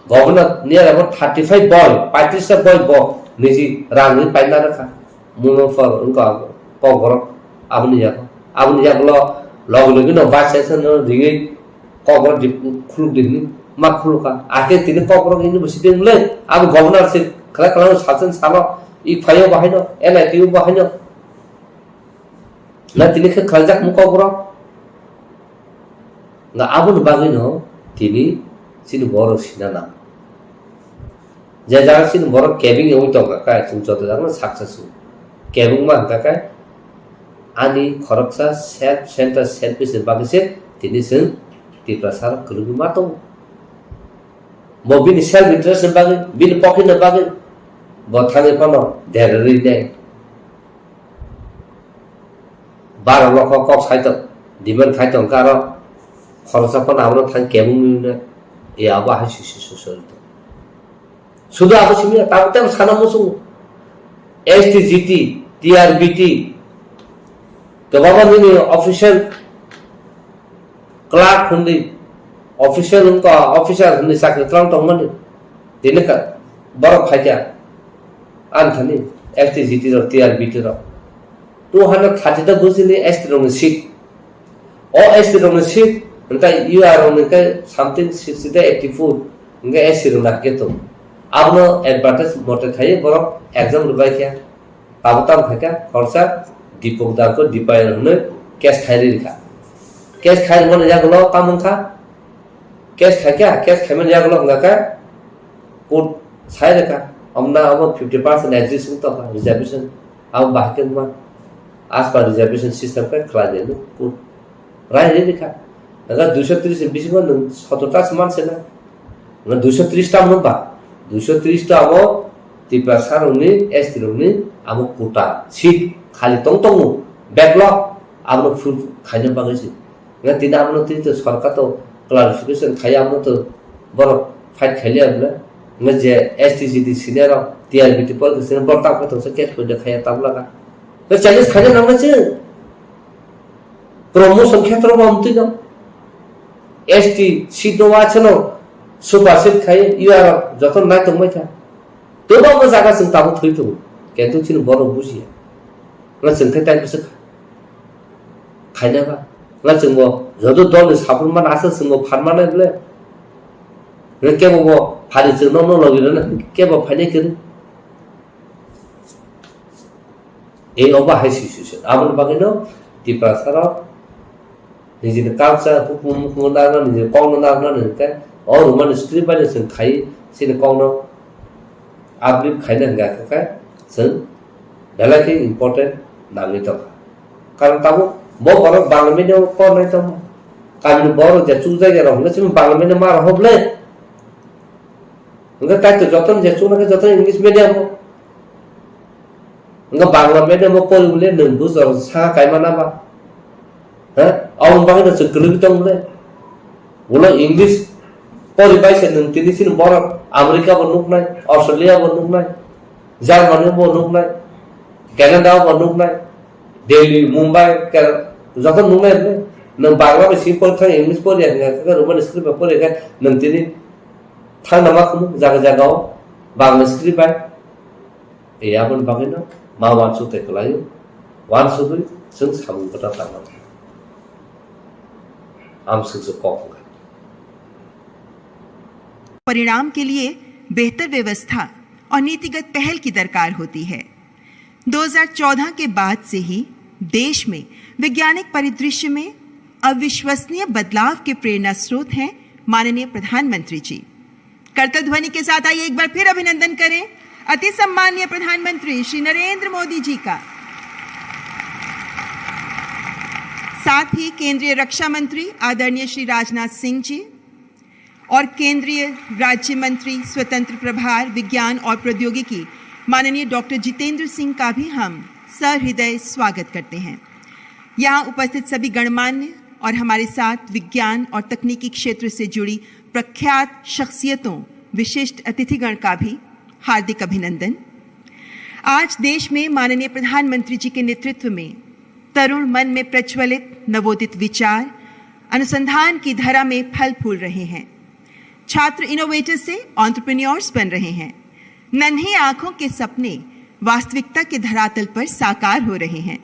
Governor ni abo thirty five boi, paitris ta boi bo niji rang ni paina rwkha. Muno for wngkha kokborok aboni yago. Aboni yago lo logi logi no vice chancellor no ringwi kokborok di khuluk di hwnwi ma khulukha. Akhe tini kokborok university wng le abo governor se khlai khlai no sachen salo i phaio bahai no, N I T o bahai no. Na tini khe khlaijak mung kokborok. Nga aboni bagwino tini chini borok sina nang. Je jaga chini borok kebeng wngwi tongkha khe, chwng joto jagano success wng. Kebengma hwnkha khe ani khoroksa self center, selfish ni bagwi se tini chwng Tiprasa rok kwrwngwi ma tongo. Bo bini self interest ni bagwi, bini pocket ni bagwi bo thangwi phano derarwi nai. Baro lokho kok sai tong, demand khai tong karo khoroksa phano abono thang kebengwi no, e abo hai si si so so tong. Sudu abo simi ya, tamo tamo sana musungo. S T G T, T R B T, kwbangma nini official clerk hwnwi, official wngkha, officer hwnwi chakri twlang tongmani. Tini ka, borok phaikha, ani thani S T G T rok, T R B T rok. Two hundred thirty ta bujili S T rokni seat. O S T rokni seat, hwnkhe U R rokni khe something sixty ta eighty four, hwnkhe S T rokni hakhe tong. Abono advertise mote khaiwi borok exam rwbaikha. Tabuk tamo khaikha, khoroksa Dipok Darko Dipayan hwnwi case khai rikha. Case khai rwmani yagulo tamo wngkha? Case khaikha, case khaimani yagulo wngkha khe court sai rikha. Omna abo fifty percent exist wng tongkha, reservation. Abo bahai khe wngma, as per reservation system khe khlai di court. Rai rikha. Nokha duiso tris ni bisingo nwng sotor ta se manse na. Nwng duiso tris ta hwnba? Duiso tris ta abo Tiprasa rokni, S T rokni abo quota seat khali tong tongo. Backlog abono full khaina bagwi se. Nwng tini abono tini to sorkar to clarification khai abono to borok fight khailiya bwle. Nwng je S T G T senior rok, T R B T politician borok ta khe tongsa case point khaiya tabla ka. Nwng challenge khaina nangna se. Promotion khetrobo amtwino S T seat no wachano supersede khai U R joto nai tongbai kha. Tebo bo jaga chwng tabuk thwi tongo. Kintu chini borok bujiya. Nga chwng khe tai bwswk khaina ba. Nga chwngbo joto dolni support man asa chwngbo phan manai bwle. Nga kebo bo phari chwng no no logi rwna kebo phainai kwrwi. Ei obo hai situation. Aboni bagwino Tiprasa rok nijini culture, hukumu, hukumu narwkna, nijini kokno narwkna, nini khe o Roman script bai chwng khai, chini kokno uplift khaina hwnkha khe chwng belai khe important nangwi tongkha. Karon tabuk bo borok Bangla medium o pornai tongma. Kamini borok je chukjak ya rok hwnkhe chini Bangla medium ma rok hoble. Hwnkhe kaitor jotono je chuknai khe jotono English medium o. Hwnkhe Bangla medium o pori bole nwng bujor sa kaima na ba? Ha? Aboni bagwi no chwng kwlwgwi tong bole. Ulo English pori bai se nwng tini chini borok America bo nuknai, Australia bo nuknai, Germany bo nuknai, Canada bo nuknai, Delhi, Mumbai, Kerala, joto nuknai bole. Nwng Bangla bai si pori thang English pori ya hwnkhe Roman script bai pori ya khe nwng tini thangna ma khunu jaga jaga o Bangla script bai. E aboni bagwino ma uansuk tei kwlaio, uansugwi chwng samung kwtal tangmani. Amswk se kok wngkha. परिणाम के लिए बेहतर व्यवस्था और नीतिगत पहल की दरकार होती है। दो हज़ार चौदह के बाद से ही देश में वैज्ञानिक परिदृश्य में अविश्वसनीय बदलाव के प्रेरणा स्रोत हैं माननीय प्रधानमंत्री जी। करतल ध्वनि के साथ आइए एक बार फिर अभिनंदन करें अति सम्माननीय प्रधानमंत्री श्री नरेंद्र मोदी जी का। साथ ही केंद्रीय रक्षा मंत्री आदरणीय श्री राजनाथ सिंह जी और केंद्रीय राज्य मंत्री स्वतंत्र प्रभार विज्ञान और प्रौद्योगिकी माननीय डॉक्टर जितेंद्र सिंह का भी हम सहृदय स्वागत करते हैं। यहाँ उपस्थित सभी गणमान्य और हमारे साथ विज्ञान और तकनीकी क्षेत्र से जुड़ी प्रख्यात शख्सियतों, विशिष्ट अतिथिगण का भी हार्दिक अभिनंदन। आज देश में माननीय प्रधानमंत्री जी के नेतृत्व में तरुण मन में प्रज्वलित नवोदित विचार अनुसंधान की धरा में फल फूल रहे हैं। छात्र इनोवेटर से एंटरप्रेन्योर्स बन रहे हैं। नन्ही आंखों के सपने वास्तविकता के धरातल पर साकार हो रहे हैं।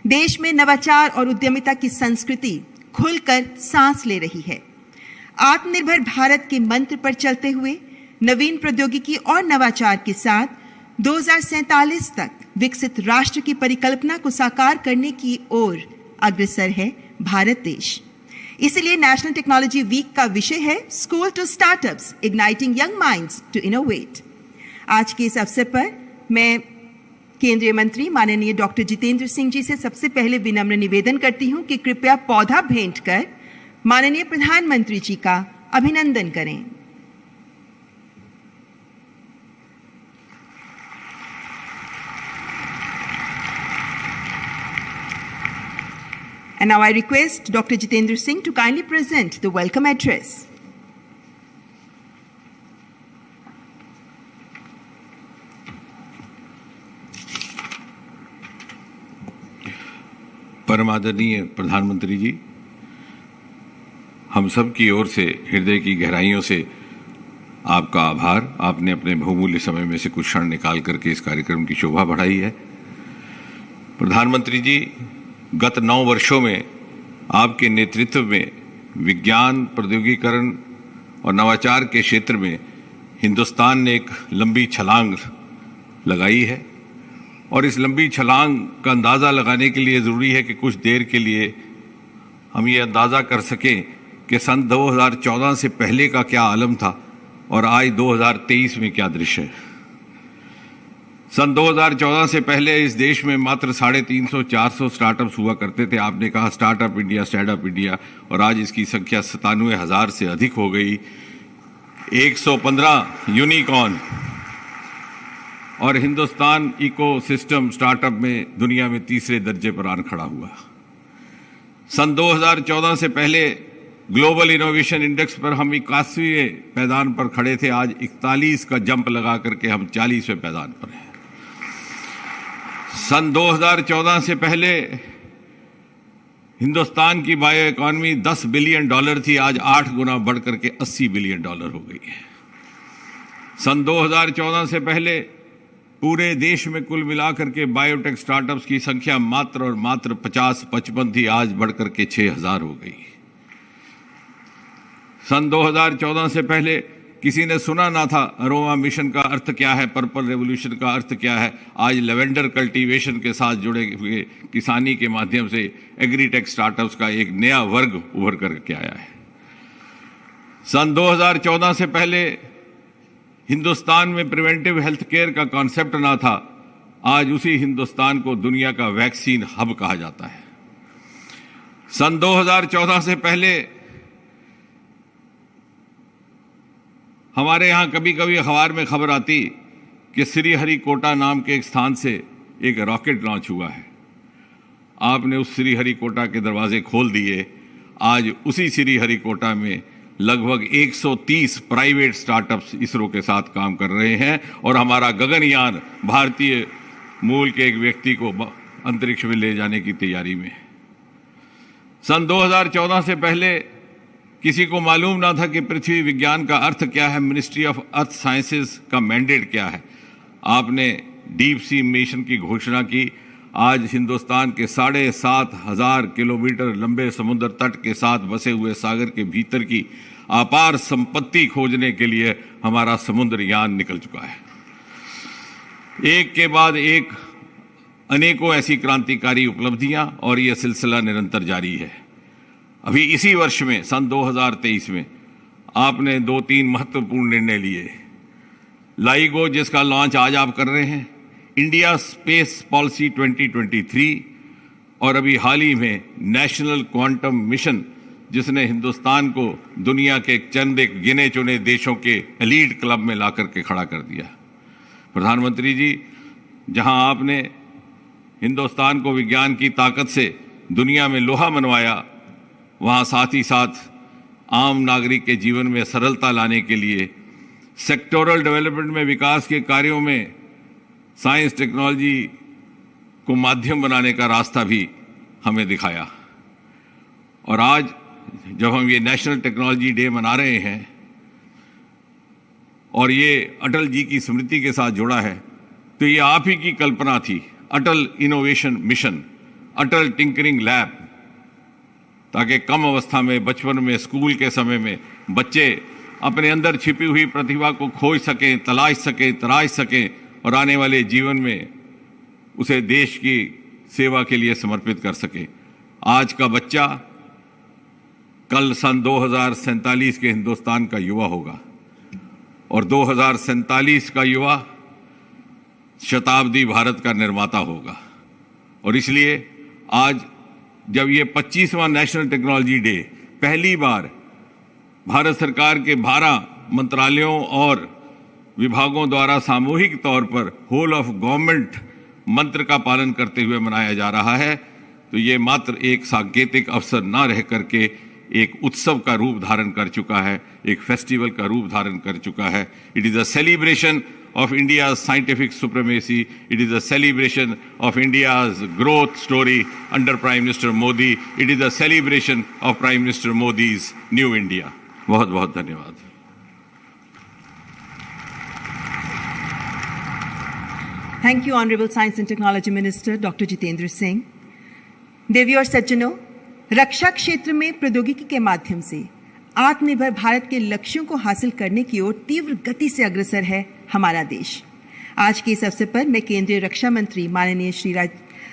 देश में नवाचार और उद्यमिता की संस्कृति खुलकर सांस ले रही है। आत्मनिर्भर भारत के मंत्र पर चलते हुए नवीन प्रौद्योगिकी और नवाचार के साथ दो हज़ार सैंतालीस तक विकसित राष्ट्र की परिकल्पना को साकार करने की ओर अग्रसर है भारत देश। इसीलिए नेशनल टेक्नोलॉजी वीक का विषय है School to Startups, Igniting Young Minds to Innovate। आज के इस अवसर पर मैं केंद्रीय मंत्री माननीय डॉक्टर जितेंद्र सिंह जी से सबसे पहले विनम्र निवेदन करती हूं कि कृपया पौधा भेंट कर माननीय प्रधानमंत्री जी का अभिनंदन करें। And now I request Doctor Jitendra Singh to kindly present the welcome address. परम आदरणीय प्रधानमंत्री जी, हम सब की ओर से हृदय की गहराइयों से आपका आभार। आपने अपने बहुमूल्य समय में से कुछ क्षण निकाल करके इस कार्यक्रम की शोभा बढ़ाई है। प्रधानमंत्री जी, गत नौ वर्षों में आपके नेतृत्व में विज्ञान, प्रौद्योगिकीकरण और नवाचार के क्षेत्र में हिंदुस्तान ने एक लंबी छलांग लगाई है और इस लंबी छलांग का अंदाज़ा लगाने के लिए ज़रूरी है कि कुछ देर के लिए हम ये अंदाज़ा कर सकें कि सन दो हज़ार चौदह से पहले का क्या आलम था और आज दो हज़ार तेईस में क्या दृश्य है। सन दो हज़ार चौदह से पहले इस देश में मात्र साढ़े तीन सौ चार सौ स्टार्टअप्स हुआ करते थे। आपने कहा स्टार्टअप इंडिया, स्टैंडअप इंडिया, और आज इसकी संख्या सतानवे हज़ार से अधिक हो गई। एक सौ पन्द्रह यूनिकॉर्न और हिंदुस्तान इकोसिस्टम स्टार्टअप में दुनिया में तीसरे दर्जे पर आन खड़ा हुआ। सन दो हज़ार चौदह से पहले ग्लोबल इनोवेशन इंडेक्स पर हम इक्यासीवें पायदान पर खड़े थे, आज इकतालीस का जंप लगा करके हम चालीसवें पायदान पर हैं। सन दो हज़ार चौदह से पहले हिंदुस्तान की बायो इकोनॉमी दस बिलियन डॉलर थी, आज आठ गुना बढ़ करके अस्सी बिलियन डॉलर हो गई है। सन दो हज़ार चौदह से पहले पूरे देश में कुल मिलाकर के बायोटेक स्टार्टअप्स की संख्या मात्र और मात्र पचास पचपन थी, आज बढ़कर के छह हज़ार हो गई। सन दो हज़ार चौदह से पहले किसी ने सुना ना था अरोमा मिशन का अर्थ क्या है, पर्पल रेवोल्यूशन का अर्थ क्या है। आज लेवेंडर कल्टीवेशन के साथ जुड़े हुए किसानी के माध्यम से एग्रीटेक स्टार्टअप्स का एक नया वर्ग उभर करके आया है। सन दो हज़ार चौदह से पहले हिंदुस्तान में प्रिवेंटिव हेल्थ केयर का कॉन्सेप्ट ना था, आज उसी हिंदुस्तान को दुनिया का वैक्सीन हब कहा जाता है। सन दो हज़ार चौदह से पहले हमारे यहाँ कभी-कभी अखबार में खबर आती कि श्रीहरिकोटा नाम के एक स्थान से एक रॉकेट लॉन्च हुआ है। आपने उस श्रीहरिकोटा के दरवाजे खोल दिए। आज उसी श्रीहरिकोटा में लगभग एक सौ तीस प्राइवेट स्टार्टअप्स इसरो के साथ काम कर रहे हैं और हमारा गगनयान भारतीय मूल के एक व्यक्ति को ब-, अंतरिक्ष में ले जाने की तैयारी में है। सन दो हज़ार चौदह से पहले किसी को मालूम ना था कि पृथ्वी विज्ञान का अर्थ क्या है, मिनिस्ट्री ऑफ अर्थ साइंसेज का मैंडेट क्या है। आपने डीप सी मिशन की घोषणा की। आज हिंदुस्तान के साढ़े सात हज़ार किलोमीटर लंबे समुद्र तट के साथ बसे हुए सागर के भीतर की अपार संपत्ति खोजने के लिए हमारा समुद्रयान निकल चुका है। एक के बाद एक अनेकों ऐसी क्रांतिकारी उपलब्धियां और ये सिलसिला निरंतर जारी है। अभी इसी वर्ष में, सन दो हज़ार तेईस में, आपने दो तीन महत्वपूर्ण निर्णय लिए। लाइगो, जिसका लॉन्च आज आप कर रहे हैं, India space policy twenty twenty three, और अभी हाल ही में नेशनल क्वांटम मिशन, जिसने हिंदुस्तान को दुनिया के चंद एक गिने चुने देशों के एलीट क्लब में ला करके खड़ा कर दिया। प्रधानमंत्री जी, जहां आपने हिंदुस्तान को विज्ञान की ताकत से दुनिया में लोहा मनवाया, वहां साथ ही साथ आम नागरिक के जीवन में सरलता लाने के लिए सेक्टोरल डेवलपमेंट में विकास के कार्यों में साइंस टेक्नोलॉजी को माध्यम बनाने का रास्ता भी हमें दिखाया। और आज जब हम ये नेशनल टेक्नोलॉजी डे मना रहे हैं और ये अटल जी की स्मृति के साथ जुड़ा है, तो ये आप ही की कल्पना थी, अटल इनोवेशन मिशन, अटल टिंकरिंग लैब, ताकि कम अवस्था में, बचपन में, स्कूल के समय में बच्चे अपने अंदर छिपी हुई प्रतिभा को खोज सकें, तलाश सकें, तराश सकें और आने वाले जीवन में उसे देश की सेवा के लिए समर्पित कर सकें। आज का बच्चा कल सन दो हज़ार सैंतालीस के हिंदुस्तान का युवा होगा और दो हज़ार सैंतालीस का युवा शताब्दी भारत का निर्माता होगा। और इसलिए आज जब ये पच्चीसवाँ नेशनल टेक्नोलॉजी डे, पहली बार भारत सरकार के बारह मंत्रालयों और विभागों द्वारा सामूहिक तौर पर होल ऑफ गवर्नमेंट मंत्र का पालन करते हुए मनाया जा रहा है, तो ये मात्र एक सांकेतिक अवसर न रह करके एक उत्सव का रूप धारण कर चुका है, एक फेस्टिवल का रूप धारण कर चुका है। It is a celebration of India's scientific supremacy. It is a celebration of India's growth story under Prime Minister Modi. It is a celebration of Prime Minister Modi's new India. बहुत बहुत धन्यवाद। Thank you, Honorable Science and Technology Minister Doctor Jitendra Singh. देवियों और सज्जनों, रक्षा क्षेत्र में प्रौद्योगिकी के माध्यम से आत्मनिर्भर भारत के लक्ष्यों को हासिल करने की ओर तीव्र गति से अग्रसर है हमारा देश। आज के इस अवसर पर मैं केंद्रीय रक्षा मंत्री माननीय श्री राज,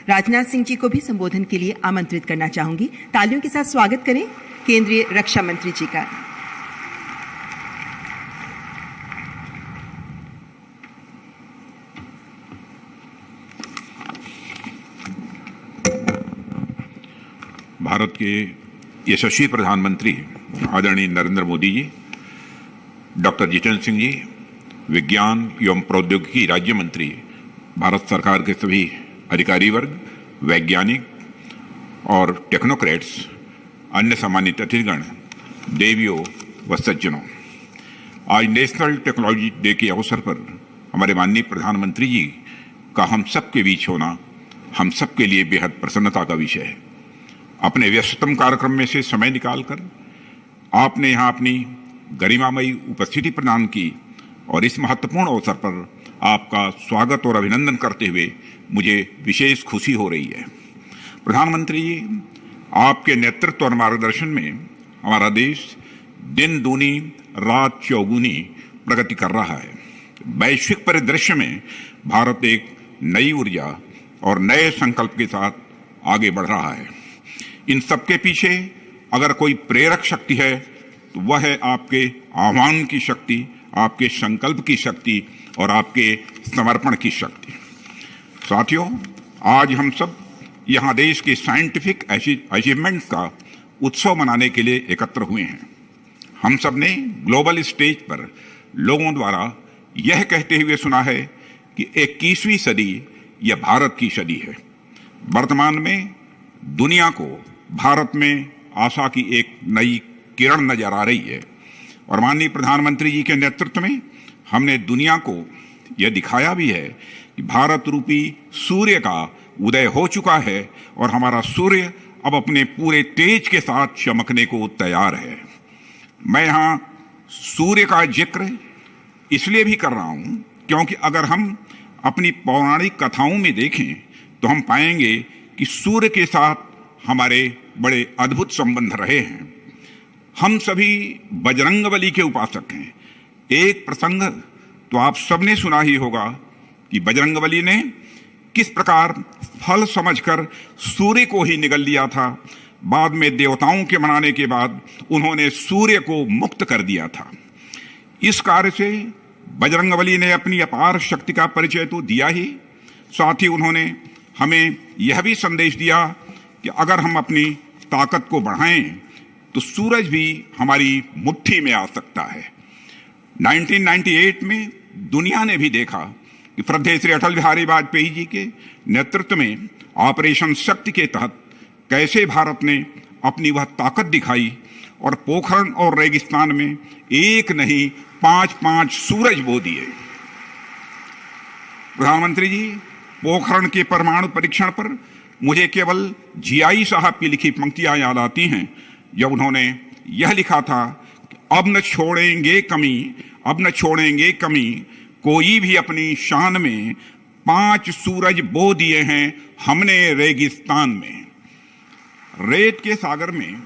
राजनाथ सिंह जी को भी संबोधन के लिए आमंत्रित करना चाहूंगी। तालियों के साथ स्वागत करें केंद्रीय रक्षा मंत्री जी का। भारत के यशस्वी प्रधानमंत्री आदरणीय नरेंद्र मोदी जी, डॉक्टर जितेंद्र सिंह जी, विज्ञान एवं प्रौद्योगिकी राज्य मंत्री, भारत सरकार के सभी अधिकारी वर्ग, वैज्ञानिक और टेक्नोक्रेट्स, अन्य सम्मानित अतिथिगण, देवियों व सज्जनों, आज नेशनल टेक्नोलॉजी डे के अवसर पर हमारे माननीय प्रधानमंत्री जी का हम सबके बीच होना हम सबके लिए बेहद प्रसन्नता का विषय है। अपने व्यस्ततम कार्यक्रम में से समय निकालकर आपने यहाँ अपनी गरिमामयी उपस्थिति प्रदान की और इस महत्वपूर्ण अवसर पर आपका स्वागत और अभिनंदन करते हुए मुझे विशेष खुशी हो रही है। प्रधानमंत्री जी, आपके नेतृत्व और मार्गदर्शन में हमारा देश दिन दूनी रात चौगुनी प्रगति कर रहा है। वैश्विक परिदृश्य में भारत एक नई ऊर्जा और नए संकल्प के साथ आगे बढ़ रहा है। इन सबके पीछे अगर कोई प्रेरक शक्ति है तो वह है आपके आह्वान की शक्ति, आपके संकल्प की शक्ति और आपके समर्पण की शक्ति। साथियों, आज हम सब यहाँ देश के साइंटिफिक अचीवमेंट्स का उत्सव मनाने के लिए एकत्र हुए हैं। हम सब ने ग्लोबल स्टेज पर लोगों द्वारा यह कहते हुए सुना है कि इक्कीसवीं सदी यह भारत की सदी है। वर्तमान में दुनिया को भारत में आशा की एक नई किरण नजर आ रही है और माननीय प्रधानमंत्री जी के नेतृत्व में हमने दुनिया को यह दिखाया भी है कि भारत रूपी सूर्य का उदय हो चुका है और हमारा सूर्य अब अपने पूरे तेज के साथ चमकने को तैयार है। मैं यहाँ सूर्य का जिक्र इसलिए भी कर रहा हूँ क्योंकि अगर हम अपनी पौराणिक कथाओं में देखें तो हम पाएंगे कि सूर्य के साथ हमारे बड़े अद्भुत संबंध रहे हैं। हम सभी बजरंगबली के उपासक हैं। एक प्रसंग तो आप सबने सुना ही होगा कि बजरंगबली ने किस प्रकार फल समझकर सूर्य को ही निगल लिया था। बाद में देवताओं के मनाने के बाद उन्होंने सूर्य को मुक्त कर दिया था। इस कार्य से बजरंगबली ने अपनी अपार शक्ति का परिचय तो दिया ही, साथ ही उन्होंने हमें यह भी संदेश दिया कि अगर हम अपनी ताकत को बढ़ाएं तो सूरज भी हमारी मुट्ठी में आ सकता है। नाइनटीन नाइंटी एट में दुनिया ने भी देखा कि श्रद्धेय श्री अटल बिहारी वाजपेयी जी के नेतृत्व में ऑपरेशन शक्ति के तहत कैसे भारत ने अपनी वह ताकत दिखाई और पोखरण और रेगिस्तान में एक नहीं, पांच पांच सूरज बो दिए। प्रधानमंत्री जी, पोखरण के परमाणु परीक्षण पर मुझे केवल जीआई साहब की लिखी पंक्तियां याद आती हैं, जब उन्होंने यह लिखा था कि अब न छोड़ेंगे कमी, अब न छोड़ेंगे कमी, कोई भी अपनी शान में, पांच सूरज बो दिए हैं हमने रेगिस्तान में। रेत के सागर में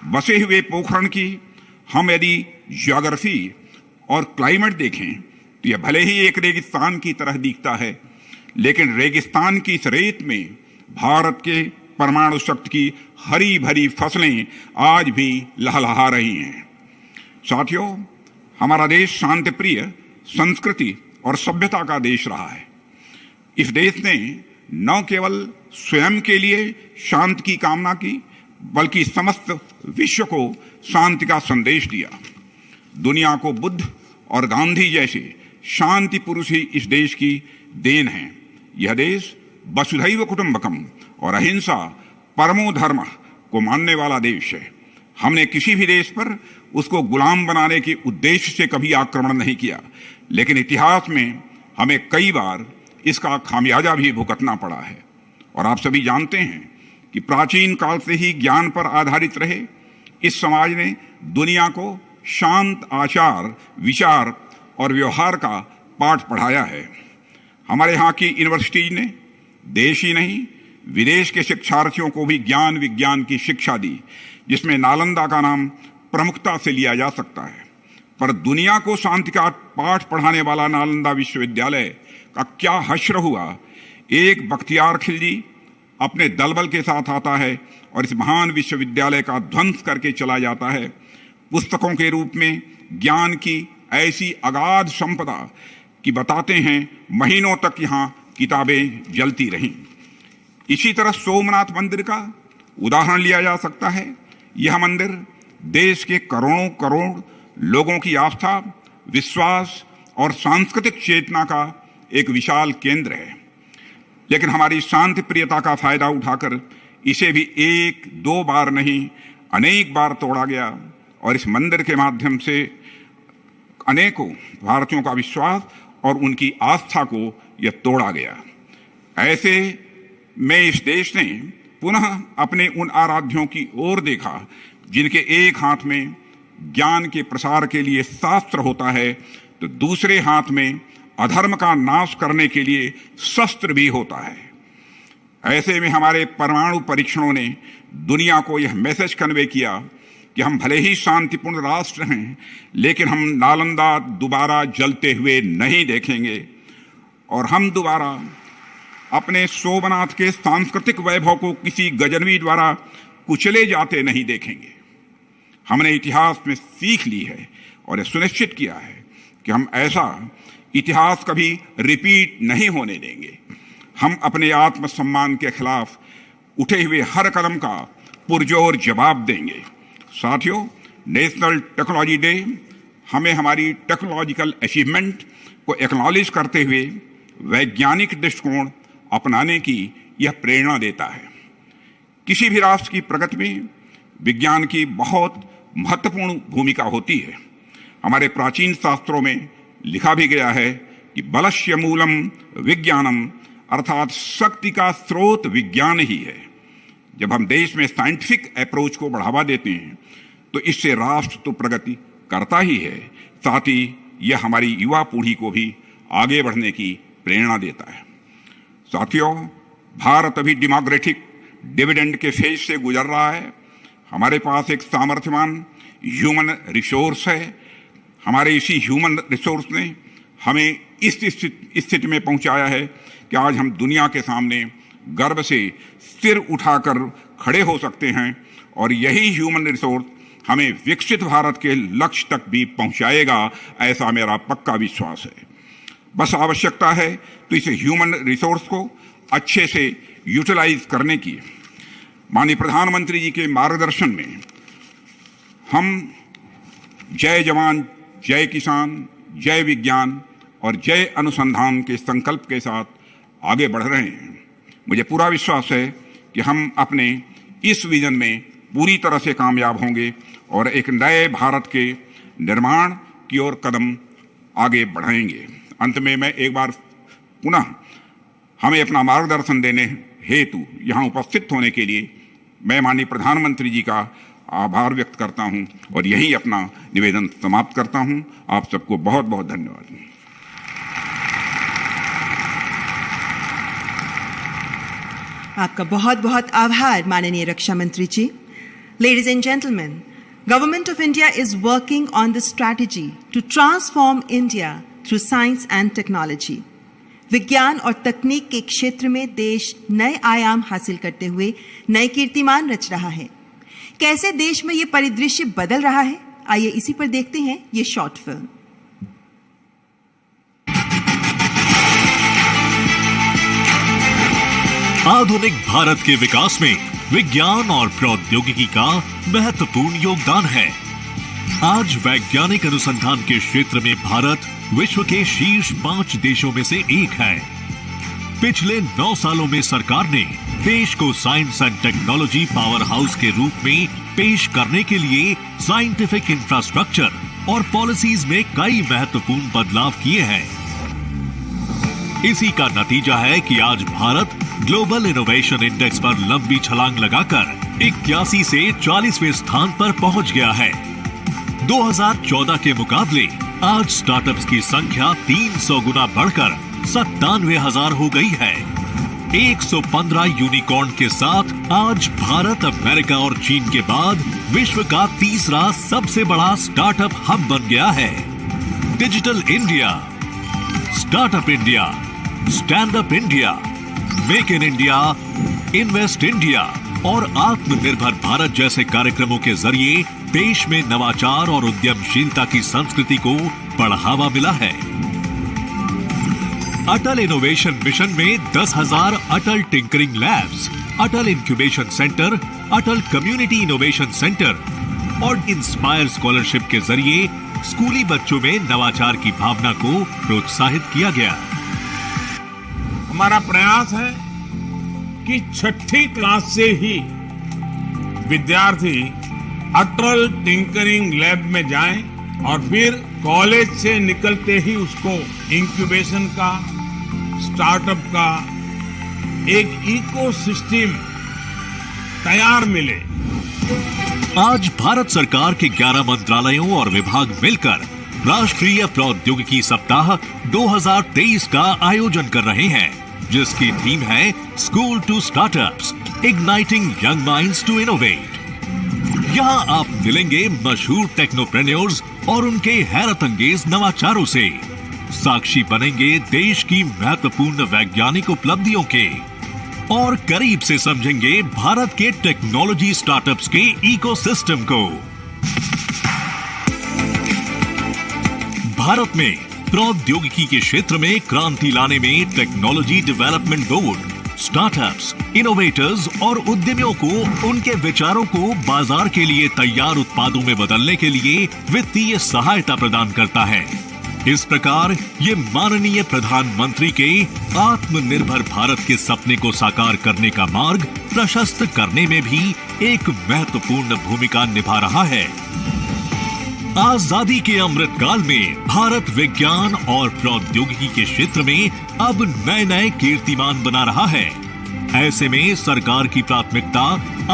बसे हुए पोखरण की हम यदि ज्योग्राफी और क्लाइमेट देखें तो यह भले ही एक रेगिस्तान की तरह दिखता है, लेकिन रेगिस्तान की इस रेत में भारत के परमाणु शक्ति की हरी भरी फसलें आज भी लहलहा रही हैं। साथियों, हमारा देश शांतिप्रिय संस्कृति और सभ्यता का देश रहा है। इस देश ने न केवल स्वयं के लिए शांति की कामना की, बल्कि समस्त विश्व को शांति का संदेश दिया। दुनिया को बुद्ध और गांधी जैसे शांति पुरुष ही इस देश की देन हैं। यह देश वसुधैव कुटुंबकम और अहिंसा परमो धर्म को मानने वाला देश है। हमने किसी भी देश पर उसको गुलाम बनाने के उद्देश्य से कभी आक्रमण नहीं किया, लेकिन इतिहास में हमें कई बार इसका खामियाजा भी भुगतना पड़ा है। और आप सभी जानते हैं कि प्राचीन काल से ही ज्ञान पर आधारित रहे इस समाज ने दुनिया को शांत आचार, विचार और व्यवहार का पाठ पढ़ाया है। हमारे यहाँ की यूनिवर्सिटीज ने देश ही नहीं, विदेश के शिक्षार्थियों को भी ज्ञान विज्ञान की शिक्षा दी, जिसमें नालंदा का नाम प्रमुखता से लिया जा सकता है। पर दुनिया को शांति का पाठ पढ़ाने वाला नालंदा विश्वविद्यालय का क्या हश्र हुआ। एक बख्तियार खिलजी अपने दलबल के साथ आता है और इस महान विश्वविद्यालय का ध्वंस करके चला जाता है। पुस्तकों के रूप में ज्ञान की ऐसी अगाध संपदा कि बताते हैं, महीनों तक यहाँ किताबें जलती रहीं। इसी तरह सोमनाथ मंदिर का उदाहरण लिया जा सकता है। यह मंदिर देश के करोड़ों करोड़ लोगों की आस्था, विश्वास और सांस्कृतिक चेतना का एक विशाल केंद्र है, लेकिन हमारी शांति प्रियता का फायदा उठाकर इसे भी एक दो बार नहीं, अनेक बार तोड़ा गया और इस मंदिर के माध्यम से अनेकों भारतीयों का विश्वास और उनकी आस्था को यह तोड़ा गया। ऐसे में इस देश ने पुनः अपने उन आराध्यों की ओर देखा, जिनके एक हाथ में ज्ञान के प्रसार के लिए शास्त्र होता है, तो दूसरे हाथ में अधर्म का नाश करने के लिए शस्त्र भी होता है। ऐसे में हमारे परमाणु परीक्षणों ने दुनिया को यह मैसेज कन्वे किया कि हम भले ही शांतिपूर्ण राष्ट्र हैं, लेकिन हम नालंदा दोबारा जलते हुए नहीं देखेंगे और हम दोबारा अपने सोमनाथ के सांस्कृतिक वैभव को किसी गजनवी द्वारा कुचले जाते नहीं देखेंगे। हमने इतिहास में सीख ली है और यह सुनिश्चित किया है कि हम ऐसा इतिहास कभी रिपीट नहीं होने देंगे। हम अपने आत्मसम्मान के खिलाफ उठे हुए हर कदम का पुरजोर जवाब देंगे। साथियों, नेशनल टेक्नोलॉजी डे हमें हमारी टेक्नोलॉजिकल अचीवमेंट को एक्नॉलेज करते हुए वैज्ञानिक दृष्टिकोण अपनाने की यह प्रेरणा देता है। किसी भी राष्ट्र की प्रगति में विज्ञान की बहुत महत्वपूर्ण भूमिका होती है। हमारे प्राचीन शास्त्रों में लिखा भी गया है कि बलस्य मूलम विज्ञानम, अर्थात शक्ति का स्रोत विज्ञान ही है। जब हम देश में साइंटिफिक अप्रोच को बढ़ावा देते हैं, तो इससे राष्ट्र तो प्रगति करता ही है, साथ ही यह हमारी युवा पीढ़ी को भी आगे बढ़ने की प्रेरणा देता है। साथियों, भारत अभी डेमोक्रेटिक डिविडेंड के फेज से गुजर रहा है। हमारे पास एक सामर्थ्यवान ह्यूमन रिसोर्स है। हमारे इसी ह्यूमन रिसोर्स ने हमें इस स्थित-, स्थिति में पहुंचाया है कि आज हम दुनिया के सामने गर्व से सिर उठाकर खड़े हो सकते हैं और यही ह्यूमन रिसोर्स हमें विकसित भारत के लक्ष्य तक भी पहुंचाएगा, ऐसा मेरा पक्का विश्वास है। बस आवश्यकता है तो इस ह्यूमन रिसोर्स को अच्छे से यूटिलाइज करने की। माननीय प्रधानमंत्री जी के मार्गदर्शन में हम जय जवान, जय किसान, जय विज्ञान और जय अनुसंधान के संकल्प के साथ आगे बढ़ रहे हैं। मुझे पूरा विश्वास है कि हम अपने इस विजन में पूरी तरह से कामयाब होंगे और एक नए भारत के निर्माण की ओर कदम आगे बढ़ाएंगे। अंत में मैं एक बार पुनः हमें अपना मार्गदर्शन देने हेतु यहाँ उपस्थित होने के लिए मैं माननीय प्रधानमंत्री जी का आभार व्यक्त करता हूँ और यहीं अपना निवेदन समाप्त करता हूँ। आप सबको बहुत बहुत धन्यवाद। आपका बहुत बहुत आभार माननीय रक्षा मंत्री जी। Ladies and gentlemen, Government of India is working on the strategy to transform India through science and technology. विज्ञान और तकनीक के क्षेत्र में देश नए आयाम हासिल करते हुए नए कीर्तिमान रच रहा है। कैसे देश में ये परिदृश्य बदल रहा है, आइए इसी पर देखते हैं ये शॉर्ट फिल्म। आधुनिक भारत के विकास में विज्ञान और प्रौद्योगिकी का महत्वपूर्ण योगदान है। आज वैज्ञानिक अनुसंधान के क्षेत्र में भारत विश्व के शीर्ष पांच देशों में से एक है। पिछले नौ सालों में सरकार ने देश को science and technology power house के रूप में पेश करने के लिए साइंटिफिक इंफ्रास्ट्रक्चर और पॉलिसीज में कई महत्वपूर्ण बदलाव किए हैं। इसी का नतीजा है कि आज भारत ग्लोबल इनोवेशन इंडेक्स पर लंबी छलांग लगाकर इक्यासी से चालीसवें स्थान पर पहुंच गया है। दो हज़ार चौदह के मुकाबले आज स्टार्टअप्स की संख्या तीन सौ गुना बढ़कर सत्तानवे हज़ार हो गई है। एक सौ पन्द्रह यूनिकॉर्न के साथ आज भारत, अमेरिका और चीन के बाद विश्व का तीसरा सबसे बड़ा स्टार्टअप हब बन गया है। Digital India, startup India, stand up India, make in India, invest India और आत्मनिर्भर भारत जैसे कार्यक्रमों के जरिए देश में नवाचार और उद्यमशीलता की संस्कृति को बढ़ावा मिला है। अटल इनोवेशन मिशन में दस हज़ार अटल टिंकरिंग लैब्स, अटल इंक्यूबेशन सेंटर, अटल कम्युनिटी इनोवेशन सेंटर और इंस्पायर स्कॉलरशिप के जरिए स्कूली बच्चों में नवाचार की भावना को प्रोत्साहित किया गया। हमारा प्रयास है कि छठी क्लास से ही विद्यार्थी अटल टिंकरिंग लैब में जाए और फिर कॉलेज से निकलते ही उसको इंक्यूबेशन का, स्टार्टअप का एक इकोसिस्टम तैयार मिले। आज भारत सरकार के ग्यारह मंत्रालयों और विभाग मिलकर राष्ट्रीय प्रौद्योगिकी सप्ताह दो हज़ार तेईस का आयोजन कर रहे हैं, जिसकी थीम है School to Startups, Igniting Young Minds to Innovate। यहाँ आप मिलेंगे मशहूर टेक्नोप्रेन्योर्स और उनके हैरत अंगेज नवाचारों से, साक्षी बनेंगे देश की महत्वपूर्ण वैज्ञानिक उपलब्धियों के और करीब से समझेंगे भारत के टेक्नोलॉजी स्टार्टअप्स के इकोसिस्टम को। भारत में प्रौद्योगिकी के क्षेत्र में क्रांति लाने में technology development board startups, innovators और उद्यमियों को उनके विचारों को बाजार के लिए तैयार उत्पादों में बदलने के लिए वित्तीय सहायता प्रदान करता है। इस प्रकार ये माननीय प्रधानमंत्री के आत्मनिर्भर भारत के सपने को साकार करने का मार्ग प्रशस्त करने में भी एक महत्वपूर्ण भूमिका निभा रहा है। आजादी के अमृतकाल में भारत विज्ञान और प्रौद्योगिकी के क्षेत्र में अब नए नए कीर्तिमान बना रहा है। ऐसे में सरकार की प्राथमिकता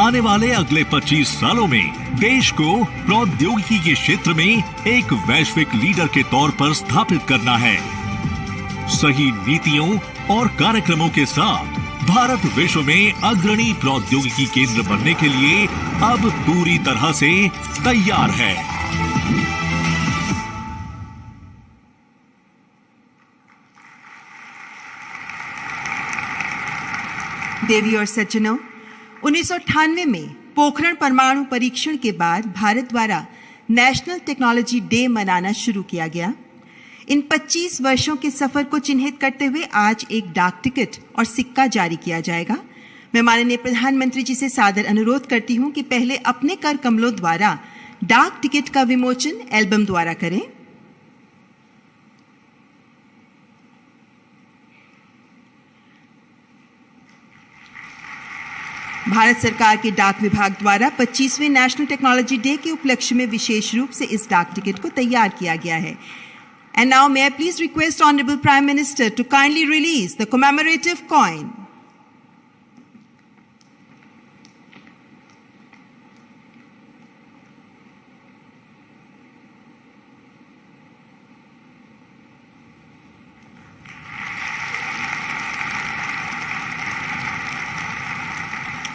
आने वाले अगले पच्चीस सालों में देश को प्रौद्योगिकी के क्षेत्र में एक वैश्विक लीडर के तौर पर स्थापित करना है। सही नीतियों और कार्यक्रमों के साथ भारत विश्व में अग्रणी प्रौद्योगिकी केंद्र बनने के लिए अब पूरी तरह से तैयार है। देवी और सज्जनों, उन्नीस सौ अट्ठानवे में पोखरण परमाणु परीक्षण के बाद भारत द्वारा नेशनल टेक्नोलॉजी डे मनाना शुरू किया गया। इन पच्चीस वर्षों के सफर को चिन्हित करते हुए आज एक डाक टिकट और सिक्का जारी किया जाएगा। मैं माननीय प्रधानमंत्री जी से सादर अनुरोध करती हूं कि पहले अपने कर कमलों द्वारा डाक टिकट का विमोचन एल्बम द्वारा करें। भारत सरकार के डाक विभाग द्वारा पच्चीसवें नेशनल टेक्नोलॉजी डे के उपलक्ष्य में विशेष रूप से इस डाक टिकट को तैयार किया गया है। And now may I please request Honorable Prime Minister to kindly release the commemorative coin.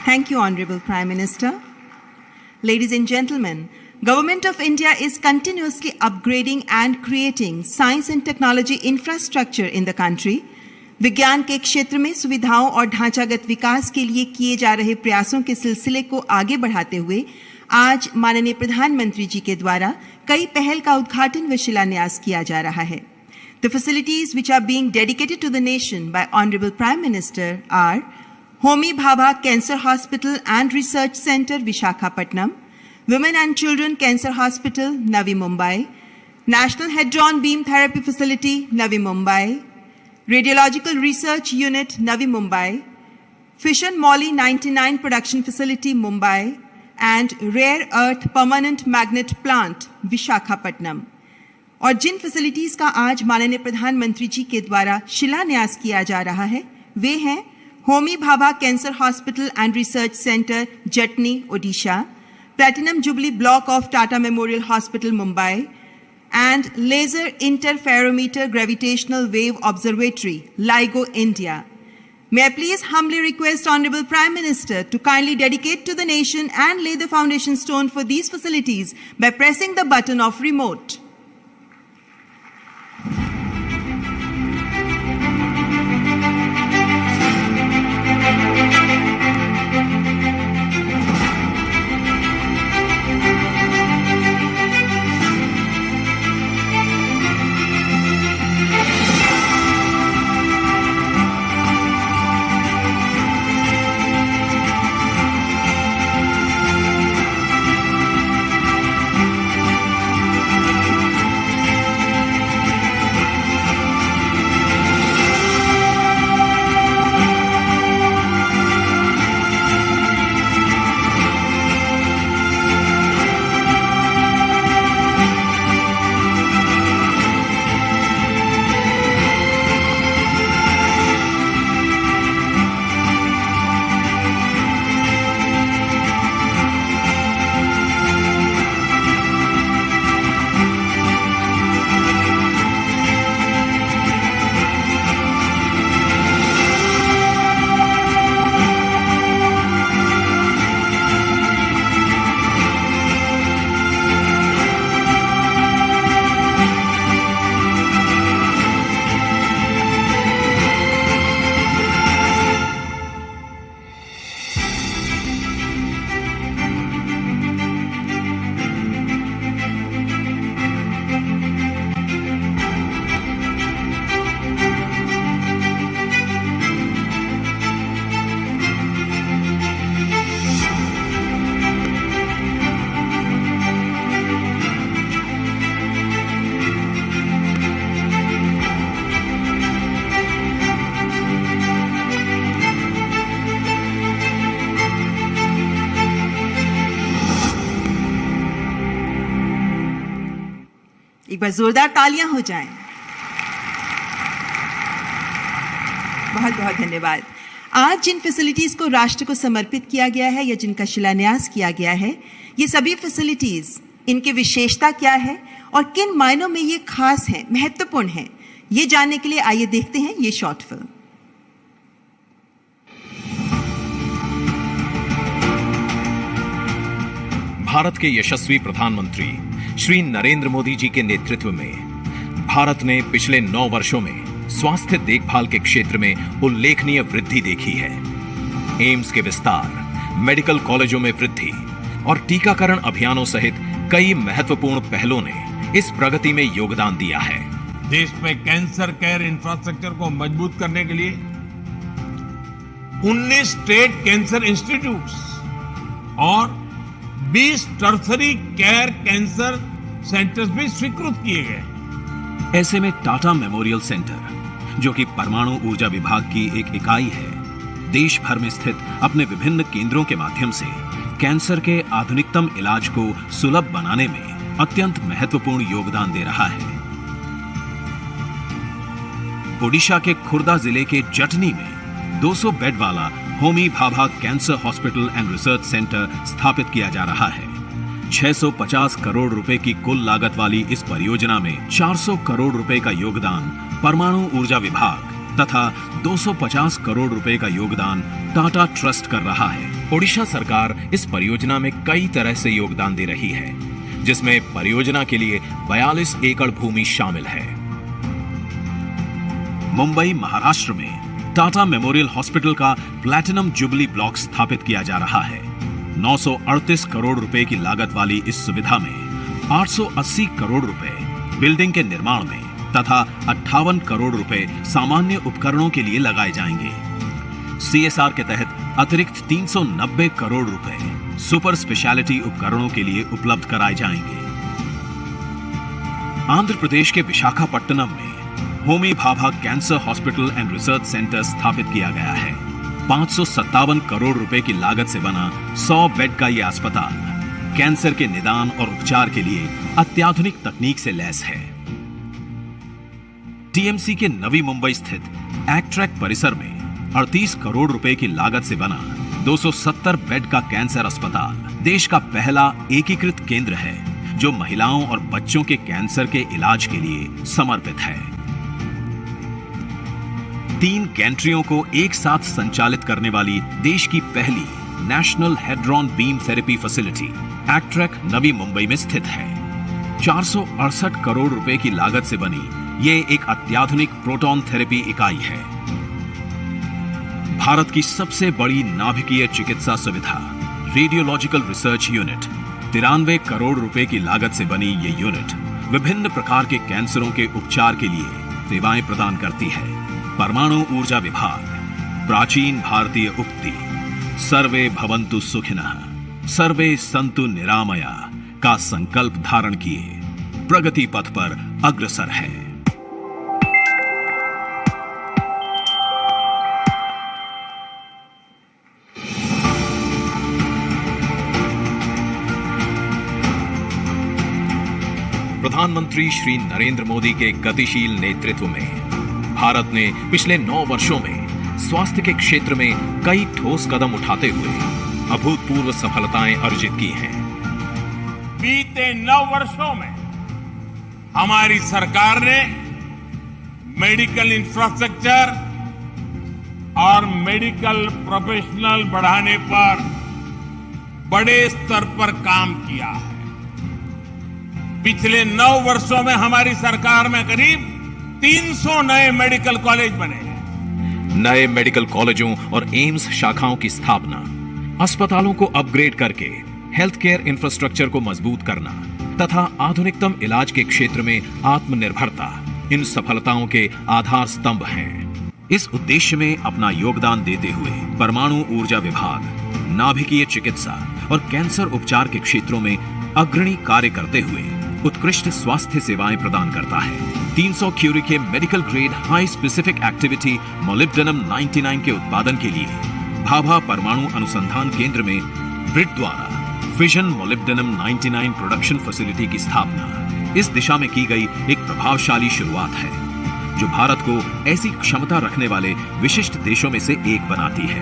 Thank you, Honorable Prime Minister. Ladies and gentlemen, Government of India is continuously upgrading and creating science and technology infrastructure in the country. विज्ञान के क्षेत्र में सुविधाओं और ढांचागत विकास के लिए किए जा रहे प्रयासों के सिलसिले को आगे बढ़ाते हुए आज माननीय प्रधानमंत्री जी के द्वारा कई पहल का उद्घाटन व शिलान्यास किया जा रहा है। The facilities which are being dedicated to the nation by Honorable Prime Minister are Homi Bhabha Cancer Hospital and Research Center, Visakhapatnam, Women and Children Cancer Hospital, Navi Mumbai, National Hadron Beam Therapy Facility, Navi Mumbai, Radiological Research Unit, Navi Mumbai, Fission Moly ninety-nine Production Facility, Mumbai, and Rare Earth Permanent Magnet Plant, Visakhapatnam। और जिन फैसिलिटीज का आज माननीय प्रधानमंत्री जी के द्वारा शिलान्यास किया जा रहा है, वे हैं Homi Bhabha cancer hospital and research centre, Jatni, Odisha, platinum jubilee block of Tata memorial hospital, Mumbai, and laser interferometer gravitational wave observatory, LIGO, India. May I please humbly request Honorable Prime Minister to kindly dedicate to the nation and lay the foundation stone for these facilities by pressing the button of remote. एक बार जोरदार तालियां हो जाएं। बहुत बहुत धन्यवाद। आज जिन फैसिलिटीज को राष्ट्र को समर्पित किया गया है या जिनका शिलान्यास किया गया है, ये सभी फैसिलिटीज, इनकी विशेषता क्या है और किन मायनों में ये खास है, महत्वपूर्ण है, ये जानने के लिए आइए देखते हैं ये शॉर्ट फिल्म। भारत के यशस्वी प्रधानमंत्री श्री नरेंद्र मोदी जी के नेतृत्व में भारत ने पिछले नौ वर्षों में स्वास्थ्य देखभाल के क्षेत्र में उल्लेखनीय वृद्धि देखी है। एम्स के विस्तार, मेडिकल कॉलेजों में वृद्धि और टीकाकरण अभियानों सहित कई महत्वपूर्ण पहलों ने इस प्रगति में योगदान दिया है। देश में कैंसर केयर इंफ्रास्ट्रक्चर को मजबूत करने के लिए उन्नीस स्टेट कैंसर इंस्टीट्यूट्स और बीस टर्शरी केयर कैंसर सेंटर्स भी स्वीकृत किए गए। ऐसे में टाटा मेमोरियल सेंटर, जो कि परमाणु ऊर्जा विभाग की एक इकाई है, देश भर में स्थित अपने विभिन्न केंद्रों के माध्यम से कैंसर के आधुनिकतम इलाज को सुलभ बनाने में अत्यंत महत्वपूर्ण योगदान दे रहा है। ओडिशा के खुर्दा जिले के जटनी में दो सौ बेड वाला Homi Bhabha cancer hospital and research centre स्थापित किया जा रहा है। छह सौ पचास करोड़ रुपए की कुल लागत वाली इस परियोजना में चार सौ करोड़ रुपए का योगदान परमाणु ऊर्जा विभाग तथा दो सौ पचास करोड़ रुपए का योगदान टाटा ट्रस्ट कर रहा है। ओडिशा सरकार इस परियोजना में कई तरह से योगदान दे रही है, जिसमें परियोजना के लिए बयालीस एकड़ भूमि शामिल है। मुंबई, महाराष्ट्र में टाटा मेमोरियल हॉस्पिटल का प्लैटिनम जुबली ब्लॉक स्थापित किया जा रहा है। नौ सौ अड़तीस करोड़ रुपए की लागत वाली इस सुविधा में आठ सौ अस्सी करोड़ रुपए बिल्डिंग के निर्माण में तथा अट्ठावन करोड़ रुपए सामान्य उपकरणों के लिए लगाए जाएंगे। सीएसआर के तहत अतिरिक्त तीन सौ नब्बे करोड़ रुपए सुपर स्पेशलिटी उपकरणों के लिए उपलब्ध कराए जाएंगे। आंध्र प्रदेश के विशाखापट्टनम में Homi Bhabha cancer hospital and research centre स्थापित किया गया है। पाँच सौ सत्तावन करोड़ रुपए की लागत से बना सौ बेड का ये अस्पताल कैंसर के निदान और उपचार के लिए अत्याधुनिक तकनीक से लैस है। टीएमसी के नवी मुंबई स्थित एक्ट्रैक परिसर में अड़तीस करोड़ रुपए की लागत से बना दो सौ सत्तर बेड का कैंसर अस्पताल देश का पहला एकीकृत केंद्र है, जो महिलाओं और बच्चों के कैंसर के इलाज के लिए समर्पित है। तीन गैंट्रियों को एक साथ संचालित करने वाली देश की पहली national hadron beam therapy facility एक्ट्रैक नवी मुंबई में स्थित है। चार सौ अड़सठ करोड़ रुपए की लागत से बनी ये एक अत्याधुनिक प्रोटॉन थेरेपी इकाई है। भारत की सबसे बड़ी नाभिकीय चिकित्सा सुविधा रेडियोलॉजिकल रिसर्च यूनिट, तिरानवे करोड़ रुपए की लागत से बनी ये यूनिट विभिन्न प्रकार के कैंसरों के उपचार के लिए सेवाएं प्रदान करती है। परमाणु ऊर्जा विभाग, प्राचीन भारतीय उक्ति, "सर्वे भवन्तु सुखिनः, सर्वे सन्तु निरामया" का संकल्प धारण किए प्रगति पथ पर अग्रसर है। प्रधानमंत्री श्री नरेंद्र मोदी के गतिशील नेतृत्व में भारत ने पिछले नौ वर्षों में स्वास्थ्य के क्षेत्र में कई ठोस कदम उठाते हुए अभूतपूर्व सफलताएं अर्जित की हैं। बीते नौ वर्षों में हमारी सरकार ने मेडिकल इंफ्रास्ट्रक्चर और मेडिकल प्रोफेशनल बढ़ाने पर बड़े स्तर पर काम किया है। पिछले नौ वर्षों में हमारी सरकार में करीब तीन सौ नए मेडिकल कॉलेज बने हैं। नए मेडिकल कॉलेजों और एम्स शाखाओं की स्थापना, अस्पतालों को अपग्रेड करके हेल्थ केयर इंफ्रास्ट्रक्चर को मजबूत करना तथा आधुनिकतम इलाज के क्षेत्र में आत्मनिर्भरता इन सफलताओं के आधार स्तंभ हैं। इस उद्देश्य में अपना योगदान देते हुए परमाणु ऊर्जा विभाग नाभिकीय चिकित्सा और कैंसर उपचार के क्षेत्रों में अग्रणी कार्य करते हुए उत्कृष्ट स्वास्थ्य सेवाएं प्रदान करता है। तीन सौ क्यूरी के medical grade high specific activity molybdenum ninety nine के उत्पादन के लिए भाभा परमाणु अनुसंधान केंद्र में ब्रिट द्वारा fission molybdenum ninety nine production facility की स्थापना इस दिशा में की गई एक प्रभावशाली शुरुआत है, जो भारत को ऐसी क्षमता रखने वाले विशिष्ट देशों में से एक बनाती है।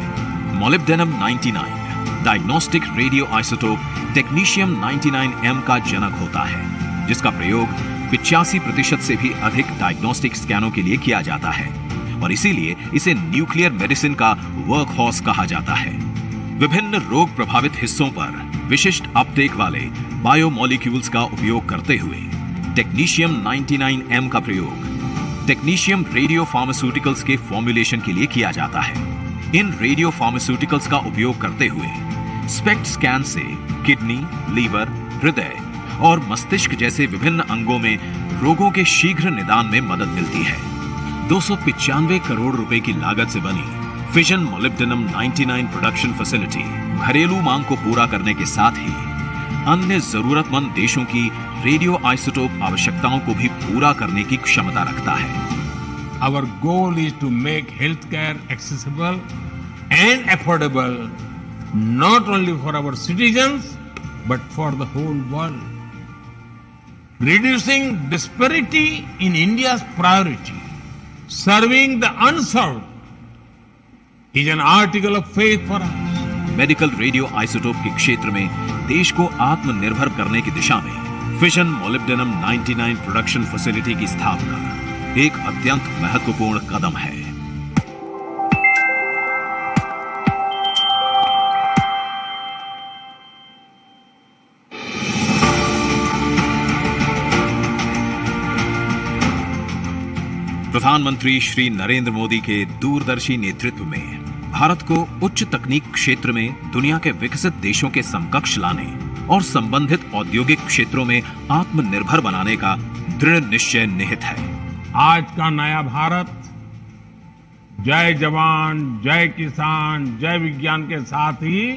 Molybdenum ninety nine diagnostic radio isotope technetium ninety nine M का जनक होता है, जिसका प्रयोग पिचासी प्रतिशत से भी अधिक डायग्नोस्टिक स्कैनों के लिए किया जाता है और इसीलिए इसे न्यूक्लियर मेडिसिन का वर्कहॉर्स कहा जाता है। विभिन्न रोग प्रभावित हिस्सों पर विशिष्ट अपटेक वाले बायोमोलिक्यूल्स का उपयोग करते हुए टेक्नीशियम नाइंटी नाइन एम का प्रयोग टेक्नीशियम रेडियो फार्मास्यूटिकल्स के फॉर्मुलेशन के लिए किया जाता है। इन रेडियो फार्मास्यूटिकल्स का उपयोग करते हुए स्पेक्ट स्कैन से किडनी, लीवर, हृदय और मस्तिष्क जैसे विभिन्न अंगों में रोगों के शीघ्र निदान में मदद मिलती है। दो सौ पचानवे करोड़ रुपए की लागत से बनी fission molybdenum ninety nine production facility घरेलू मांग को पूरा करने के साथ ही अन्य जरूरतमंद देशों की रेडियो आइसोटोप आवश्यकताओं को भी पूरा करने की क्षमता रखता है। Our goal is to make healthcare accessible and affordable not only for our citizens but for the whole world. Reducing disparity in India's priority, serving the unserved is an article of faith for us. Medical radio isotope के क्षेत्र में देश को आत्मनिर्भर करने की दिशा में fission molybdenum ninety nine production facility की स्थापना एक अत्यंत महत्वपूर्ण कदम है। प्रधानमंत्री श्री नरेंद्र मोदी के दूरदर्शी नेतृत्व में भारत को उच्च तकनीक क्षेत्र में दुनिया के विकसित देशों के समकक्ष लाने और संबंधित औद्योगिक क्षेत्रों में आत्मनिर्भर बनाने का दृढ़ निश्चय निहित है। आज का नया भारत जय जवान, जय किसान, जय विज्ञान के साथ ही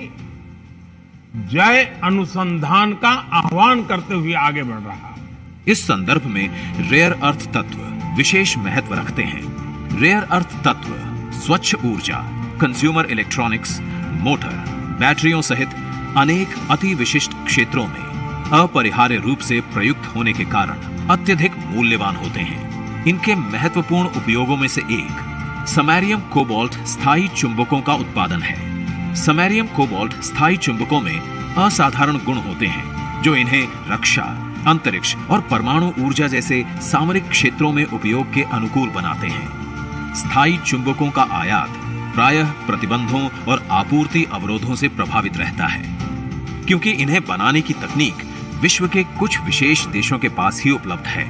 जय अनुसंधान का आह्वान करते हुए आगे बढ़ रहा है। इस संदर्भ में रेयर अर्थ तत्व विशेष महत्व रखते हैं। रेयर अर्थ तत्व स्वच्छ ऊर्जा, कंज्यूमर इलेक्ट्रॉनिक्स, मोटर, बैटरियों सहित अनेक अति विशिष्ट क्षेत्रों में अपरिहार्य रूप से प्रयुक्त होने के कारण अत्यधिक मूल्यवान होते हैं। इनके महत्वपूर्ण उपयोगों में से एक samarium cobalt स्थायी चुंबकों का उत्पादन है। samarium cobalt स्थायी चुंबकों में असाधारण गुण होते हैं, जो इन्हें रक्षा, अंतरिक्ष और परमाणु ऊर्जा जैसे सामरिक क्षेत्रों में उपयोग के अनुकूल बनाते हैं। स्थायी चुंबकों का आयात प्रायः प्रतिबंधों और आपूर्ति अवरोधों से प्रभावित रहता है, क्योंकि इन्हें बनाने की तकनीक विश्व के कुछ विशेष देशों के पास ही उपलब्ध है।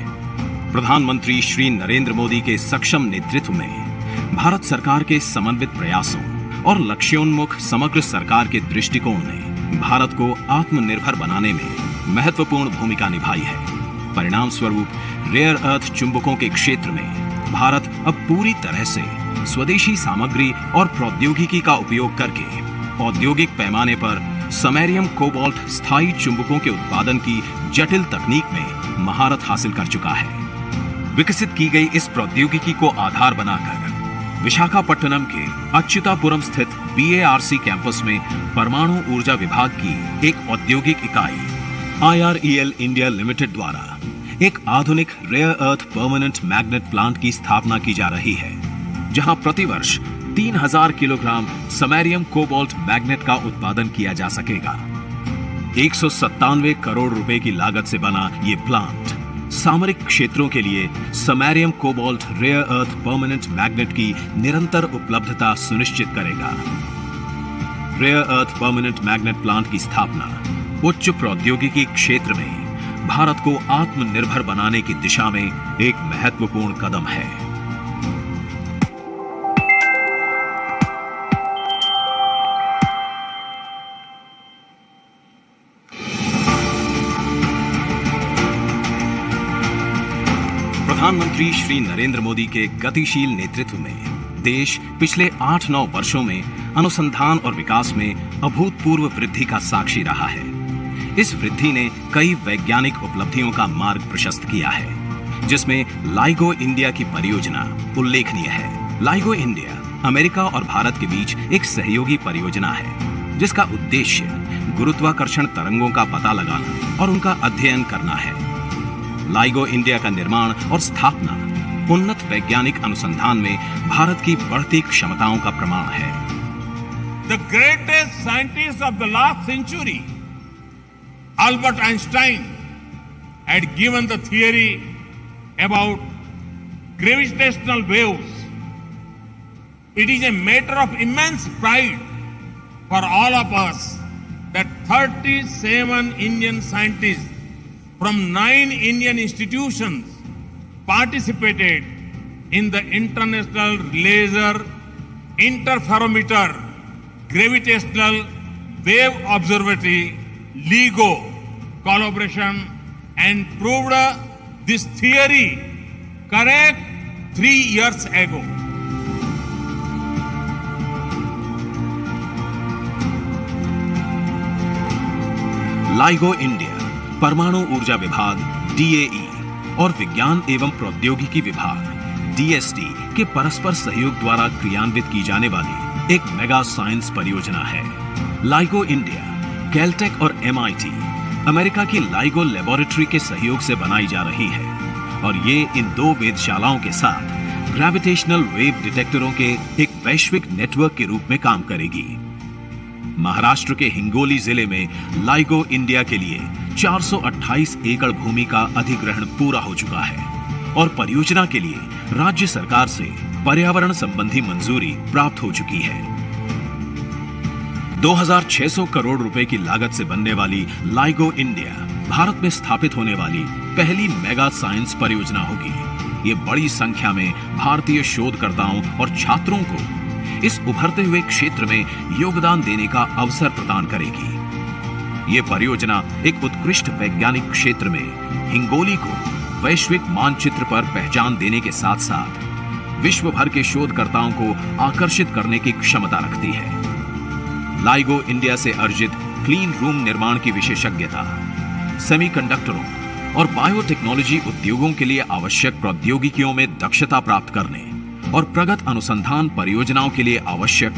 प्रधानमंत्री श्री नरेंद्र मोदी के सक्षम नेतृत्व में भारत सरकार के समन्वित प्रयासों और लक्ष्योन्मुख समग्र सरकार के दृष्टिकोण ने भारत को आत्मनिर्भर बनाने में महत्वपूर्ण भूमिका निभाई है। परिणाम स्वरूप रेयर अर्थ चुंबकों के क्षेत्र में भारत अब पूरी तरह से स्वदेशी सामग्री और प्रौद्योगिकी का उपयोग करके औद्योगिक पैमाने पर samarium cobalt स्थायी चुंबकों के उत्पादन की जटिल तकनीक में महारत हासिल कर चुका है। विकसित की गई इस प्रौद्योगिकी को आधार बनाकर विशाखापट्टनम के अच्युतापुरम स्थित बीएआरसी कैंपस में परमाणु ऊर्जा विभाग की एक औद्योगिक इकाई आईआरईएल इंडिया लिमिटेड द्वारा एक आधुनिक rare earth permanent magnet plant की स्थापना की जा रही है, जहां प्रतिवर्ष तीन हज़ार किलोग्राम samarium cobalt मैग्नेट का उत्पादन किया जा सकेगा। एक सौ सत्तानवे करोड़ रुपए की लागत से बना ये प्लांट सामरिक क्षेत्रों के लिए samarium cobalt rare earth permanent magnet की निरंतर उपलब्धता सुनिश्चित करेगा। Rare earth permanent magnet plant की स्थापना उच्च प्रौद्योगिकी क्षेत्र में भारत को आत्मनिर्भर बनाने की दिशा में एक महत्वपूर्ण कदम है। प्रधानमंत्री श्री नरेंद्र मोदी के गतिशील नेतृत्व में देश पिछले आठ नौ वर्षों में अनुसंधान और विकास में अभूतपूर्व वृद्धि का साक्षी रहा है। इस वृद्धि ने कई वैज्ञानिक उपलब्धियों का मार्ग प्रशस्त किया है, जिसमें लाइगो इंडिया की परियोजना उल्लेखनीय है। लाइगो इंडिया अमेरिका और भारत के बीच एक सहयोगी परियोजना है, जिसका उद्देश्य गुरुत्वाकर्षण तरंगों का पता लगाना और उनका अध्ययन करना है। लाइगो इंडिया का निर्माण और स्थापना उन्नत वैज्ञानिक अनुसंधान में भारत की बढ़ती क्षमताओं का प्रमाण है। The greatest scientist of the last century, Albert Einstein, had given the theory about gravitational waves. It is a matter of immense pride for all of us that thirty-seven Indian scientists from nine Indian institutions participated in the International Laser Interferometer Gravitational Wave Observatory, LIGO, collaboration and proved this theory correct three years ago. LIGO India, परमाणु ऊर्जा विभाग, डीएई, और विज्ञान एवं प्रौद्योगिकी विभाग, डीएसटी, के परस्पर सहयोग द्वारा क्रियान्वित की जाने वाली एक मेगा साइंस परियोजना है। लाइगो इंडिया, कैलटेक और एमआईटी, अमेरिका की लाइगो लेबोरेटरी के सहयोग से बनाई जा रही है और ये इन दो वेधशालाओं के साथ ग्रेविटेशनल वेव डिटेक्टरों के एक वैश्विक नेटवर्क के रूप में काम करेगी। महाराष्ट्र के हिंगोली जिले में लाइगो इंडिया के लिए चार सौ अट्ठाईस एकड़ भूमि का अधिग्रहण पूरा हो चुका है और परियोजना के लिए राज्य सरकार से पर्यावरण संबंधी मंजूरी प्राप्त हो चुकी है। दो हज़ार छह सौ करोड़ रुपए की लागत से बनने वाली लाइगो इंडिया भारत में स्थापित होने वाली पहली मेगा साइंस परियोजना होगी। ये बड़ी संख्या में भारतीय शोधकर्ताओं और छात्रों को इस उभरते हुए क्षेत्र में योगदान देने का अवसर प्रदान करेगी। ये परियोजना एक उत्कृष्ट वैज्ञानिक क्षेत्र में हिंगोली को वैश्विक मानचित्र पर पहचान देने के साथ-साथ विश्व भर के शोधकर्ताओं को आकर्षित करने की क्षमता रखती है। लाइगो इंडिया से अर्जित क्लीन रूम निर्माण की विशेषज्ञता, सेमीकंडक्टरों और बायोटेक्नोलॉजी उद्योगों के लिए आवश्यक प्रौद्योगिकियों में दक्षता प्राप्त करने और प्रगत अनुसंधान परियोजनाओं के लिए आवश्यक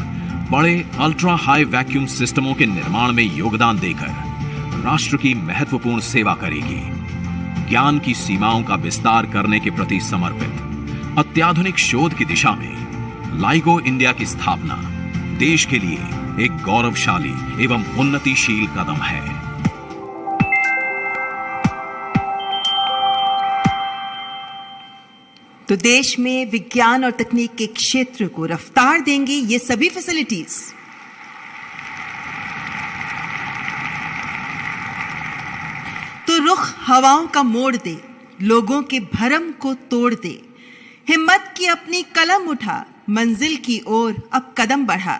बड़े अल्ट्रा हाई वैक्यूम सिस्टमों के निर्माण में योगदान देकर राष्ट्र की महत्वपूर्ण सेवा करेगी। ज्ञान की सीमाओं का विस्तार करने के प्रति समर्पित अत्याधुनिक शोध की दिशा में लाइगो इंडिया की स्थापना देश के लिए एक गौरवशाली एवं उन्नतिशील कदम है। तो देश में विज्ञान और तकनीक के क्षेत्र को रफ्तार देंगी ये सभी फैसिलिटीज। तो रुख हवाओं का मोड़ दे, लोगों के भरम को तोड़ दे, हिम्मत की अपनी कलम उठा, मंजिल की ओर अब कदम बढ़ा,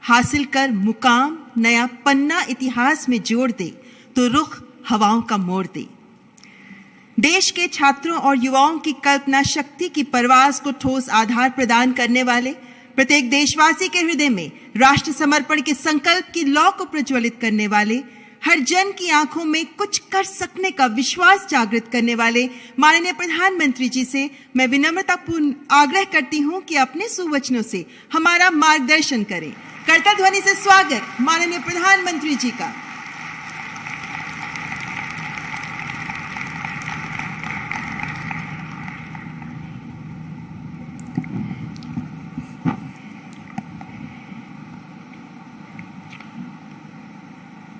हासिल कर मुकाम, नया पन्ना इतिहास में जोड़ दे, तो रुख हवाओं का मोड़ दे। देश के छात्रों और युवाओं की कल्पना शक्ति की परवाज को ठोस आधार प्रदान करने वाले, प्रत्येक देशवासी के हृदय में राष्ट्र समर्पण के संकल्प की लौ को प्रज्वलित करने वाले, हर जन की आंखों में कुछ कर सकने का विश्वास जागृत करने वाले माननीय प्रधानमंत्री जी से मैं विनम्रतापूर्ण आग्रह करती हूं कि अपने सुवचनों से हमारा मार्गदर्शन करें। करताल ध्वनि से स्वागत माननीय प्रधानमंत्री जी का।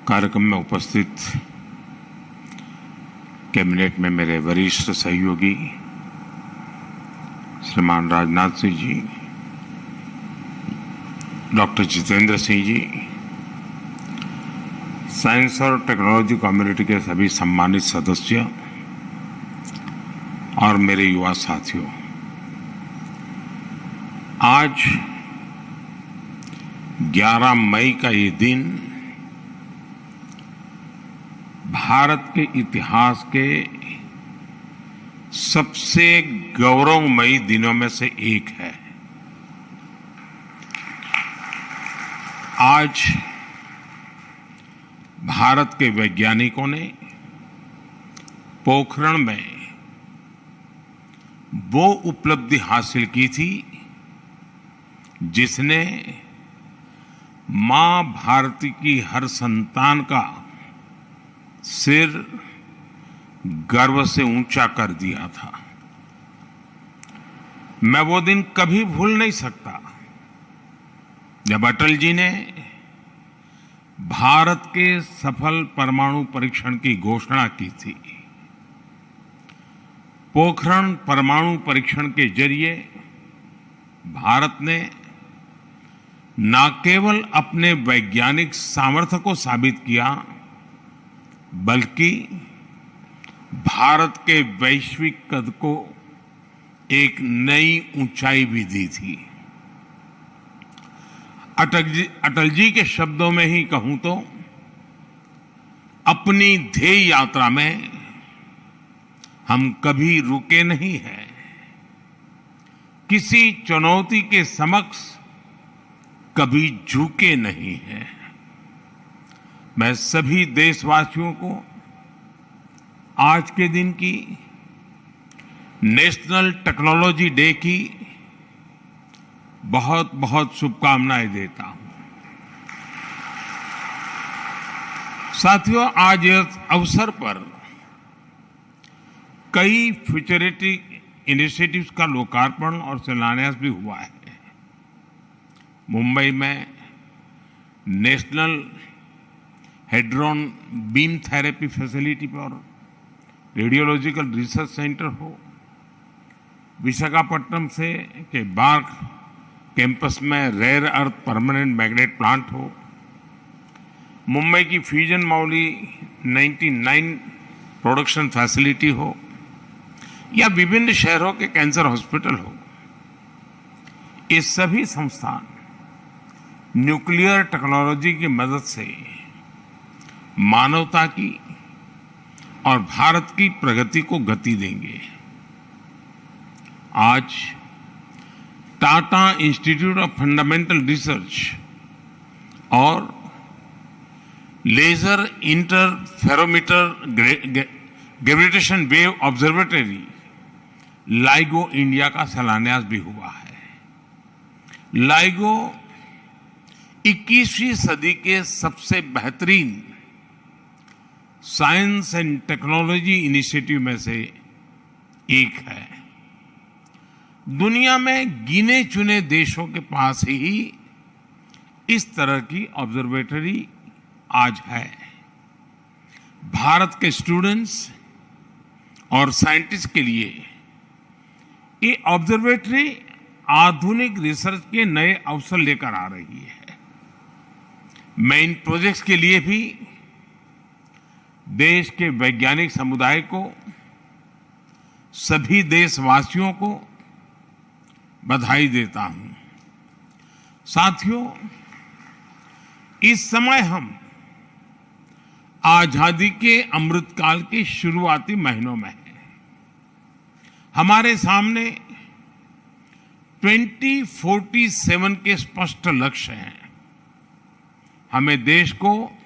कार्यक्रम में उपस्थित कैबिनेट में मेरे वरिष्ठ सहयोगी श्रीमान राजनाथ सिंह जी, डॉक्टर जितेंद्र सिंह जी, साइंस और टेक्नोलॉजी कम्युनिटी के सभी सम्मानित सदस्य और मेरे युवा साथियों, आज ग्यारह मई का ये दिन भारत के इतिहास के सबसे गौरवमयी दिनों में से एक है। आज भारत के वैज्ञानिकों ने पोखरण में वो उपलब्धि हासिल की थी, जिसने मां भारती की हर संतान का सिर गर्व से ऊंचा कर दिया था। मैं वो दिन कभी भूल नहीं सकता, जब अटल जी ने भारत के सफल परमाणु परीक्षण की घोषणा की थी। पोखरण परमाणु परीक्षण के जरिए भारत ने न केवल अपने वैज्ञानिक सामर्थ्य को साबित किया, बल्कि भारत के वैश्विक कद को एक नई ऊंचाई भी दी थी। अटल जी, अटल जी के शब्दों में ही कहूं तो, अपनी ध्येय यात्रा में हम कभी रुके नहीं हैं, किसी चुनौती के समक्ष कभी झुके नहीं हैं। मैं सभी देशवासियों को आज के दिन की नेशनल टेक्नोलॉजी डे की बहुत बहुत शुभकामनाएं देता हूं। साथियों, आज इस अवसर पर कई फ्यूचरिस्टिक इनिशिएटिव्स का लोकार्पण और शिलान्यास भी हुआ है। मुंबई में national hadron beam therapy facility पर रेडियोलॉजिकल रिसर्च सेंटर हो, विशाखापट्टनम से के बार्क कैंपस में rare earth permanent magnet plant हो, मुंबई की fusion moly ninety nine production facility हो, या विभिन्न शहरों के कैंसर हॉस्पिटल हो, ये सभी संस्थान न्यूक्लियर टेक्नोलॉजी की मदद से मानवता की और भारत की प्रगति को गति देंगे। आज Tata institute of fundamental research और laser interferometer gravitation wave observatory LIGO India का शिलान्यास भी हुआ है। लाइगो इक्कीसवीं सदी के सबसे बेहतरीन साइंस एंड टेक्नोलॉजी इनिशिएटिव में से एक है। दुनिया में गिने चुने देशों के पास ही इस तरह की ऑब्जर्वेटरी आज है। भारत के स्टूडेंट्स और साइंटिस्ट के लिए ये ऑब्जर्वेटरी आधुनिक रिसर्च के नए अवसर लेकर आ रही है। मैं इन प्रोजेक्ट्स के लिए भी देश के वैज्ञानिक समुदाय को, सभी देशवासियों को बधाई देता हूं। साथियों, इस समय हम आजादी के अमृतकाल के शुरुआती महीनों में हैं। हमारे सामने ट्वेंटी फोर्टी सेवन के स्पष्ट लक्ष्य हैं। हमें देश को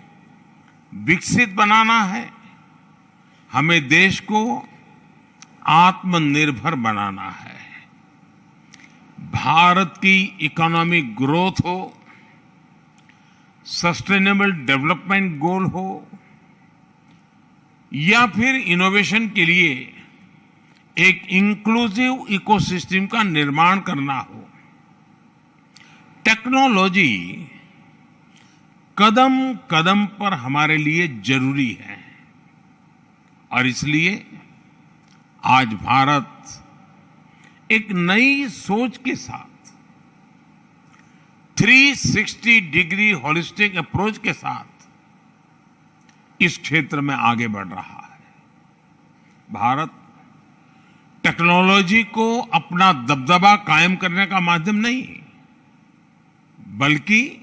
विकसित बनाना है, हमें देश को आत्मनिर्भर बनाना है। भारत की इकोनॉमिक ग्रोथ हो, सस्टेनेबल डेवलपमेंट गोल हो, या फिर इनोवेशन के लिए एक इंक्लूसिव इकोसिस्टम का निर्माण करना हो, टेक्नोलॉजी कदम कदम पर हमारे लिए जरूरी है। और इसलिए आज भारत एक नई सोच के साथ, three sixty degree holistic approach के साथ इस क्षेत्र में आगे बढ़ रहा है। भारत टेक्नोलॉजी को अपना दबदबा कायम करने का माध्यम नहीं, बल्कि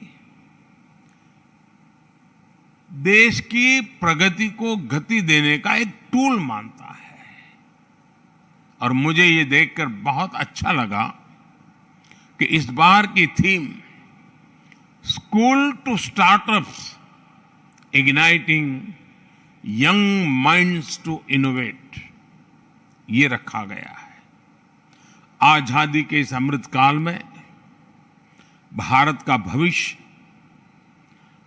देश की प्रगति को गति देने का एक टूल मानता है। और मुझे ये देखकर बहुत अच्छा लगा कि इस बार की theme school to startups, igniting young minds to innovate, ये रखा गया है। आजादी के इस अमृतकाल में भारत का भविष्य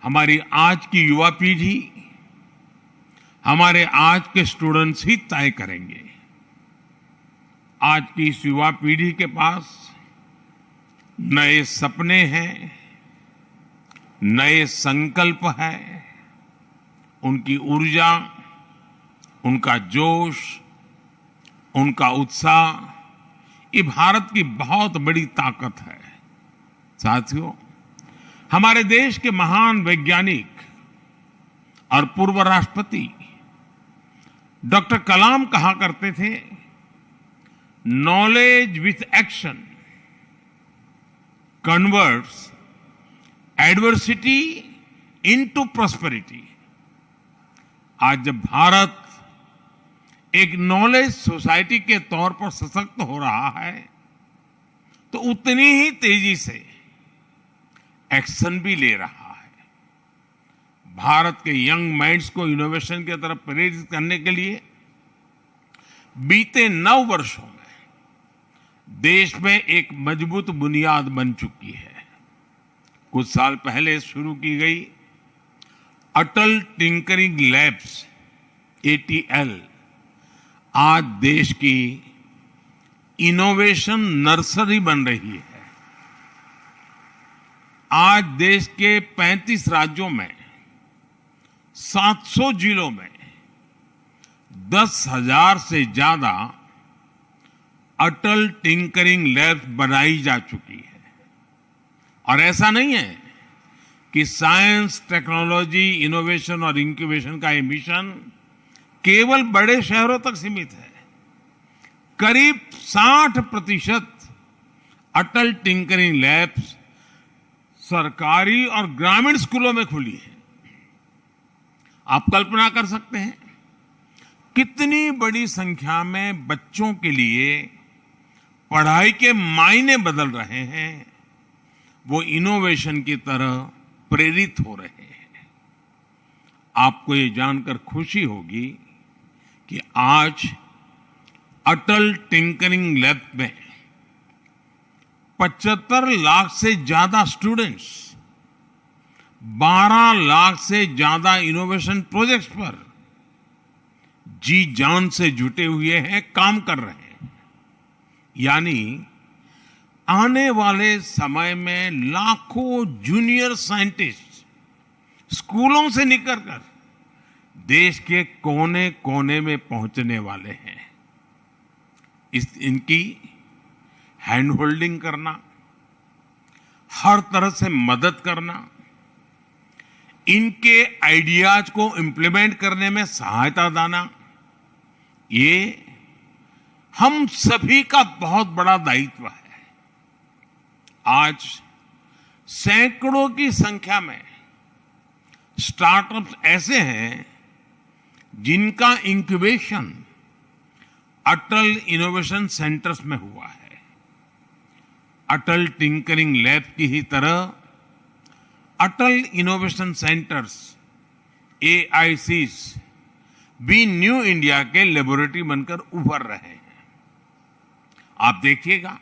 हमारी आज की युवा पीढ़ी, हमारे आज के स्टूडेंट्स ही तय करेंगे। आज की इस युवा पीढ़ी के पास नए सपने हैं, नए संकल्प हैं। उनकी ऊर्जा, उनका जोश, उनका उत्साह, ये भारत की बहुत बड़ी ताकत है। साथियों, हमारे देश के महान वैज्ञानिक और पूर्व राष्ट्रपति डॉक्टर कलाम कहा करते थे, "Knowledge with action converts adversity into prosperity. आज जब भारत एक नॉलेज सोसाइटी के तौर पर सशक्त हो रहा है, तो उतनी ही तेजी से एक्शन भी ले रहा है। भारत के यंग माइंड्स को इनोवेशन की तरफ प्रेरित करने के लिए बीते नौ वर्षों में देश में एक मजबूत बुनियाद बन चुकी है। कुछ साल पहले शुरू की गई अटल टिंकरिंग लैब्स, एटीएल, आज देश की इनोवेशन नर्सरी बन रही है। आज देश के पैंतीस राज्यों में, सात सौ जिलों में दस हज़ार से ज्यादा अटल टिंकरिंग लैब्स बनाई जा चुकी है। और ऐसा नहीं है कि साइंस, टेक्नोलॉजी, इनोवेशन और इंक्यूबेशन का ये मिशन केवल बड़े शहरों तक सीमित है। करीब साठ प्रतिशत अटल टिंकरिंग लैब्स सरकारी और ग्रामीण स्कूलों में खुली है। आप कल्पना कर सकते हैं, कितनी बड़ी संख्या में बच्चों के लिए पढ़ाई के मायने बदल रहे हैं, वो इनोवेशन की तरह प्रेरित हो रहे हैं। आपको ये जानकर खुशी होगी कि आज अटल टिंकरिंग लैब में पचहत्तर लाख से ज्यादा स्टूडेंट्स बारह लाख से ज्यादा इनोवेशन प्रोजेक्ट्स पर जी जान से जुटे हुए हैं, काम कर रहे हैं। यानी आने वाले समय में लाखों जूनियर साइंटिस्ट स्कूलों से निकलकर देश के कोने-कोने में पहुंचने वाले हैं। इस, इनकी हैंड होल्डिंग करना, हर तरह से मदद करना, इनके आइडियाज को इम्प्लीमेंट करने में सहायता देना, ये हम सभी का बहुत बड़ा दायित्व है। आज सैकड़ों की संख्या में स्टार्टअप्स ऐसे हैं जिनका इंक्यूबेशन अटल इनोवेशन सेंटर्स में हुआ है। अटल टिंकरिंग लैब की ही तरह अटल इनोवेशन सेंटर्स, एआईसीस, भी न्यू इंडिया के लेबोरेटरी बनकर उभर रहे हैं। आप देखिएगा,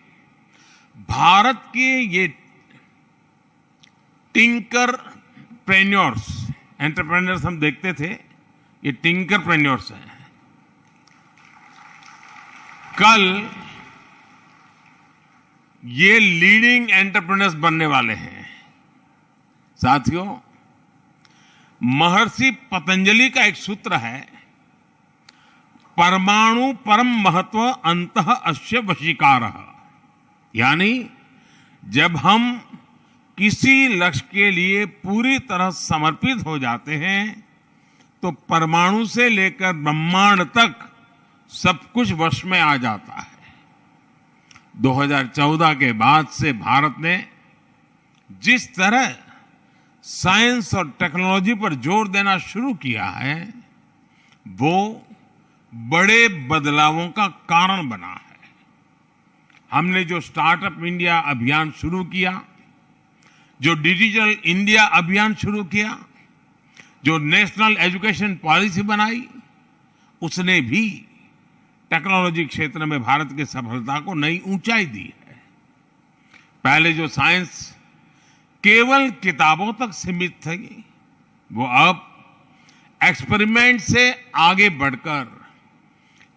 भारत के ये टिंकरप्रेन्योर्स, एंटरप्रेन्योर्स हम देखते थे, ये टिंकरप्रेन्योर्स हैं। कल ये लीडिंग एंटरप्रेन्योर्स बनने वाले हैं। साथियों, महर्षि पतंजलि का एक सूत्र है, "परमाणु परम महत्व अंतः अस्य वशीकारः।" यानी जब हम किसी लक्ष्य के लिए पूरी तरह समर्पित हो जाते हैं, तो परमाणु से लेकर ब्रह्मांड तक सब कुछ वश में आ जाता है। दो हज़ार चौदह के बाद से भारत ने जिस तरह साइंस और टेक्नोलॉजी पर जोर देना शुरू किया है, वो बड़े बदलावों का कारण बना है। हमने जो स्टार्टअप इंडिया अभियान शुरू किया, जो डिजिटल इंडिया अभियान शुरू किया, जो नेशनल एजुकेशन पॉलिसी बनाई, उसने भी टेक्नोलॉजी क्षेत्र में भारत की सफलता को नई ऊंचाई दी है। पहले जो साइंस केवल किताबों तक सीमित थी, वो अब एक्सपेरिमेंट से आगे बढ़कर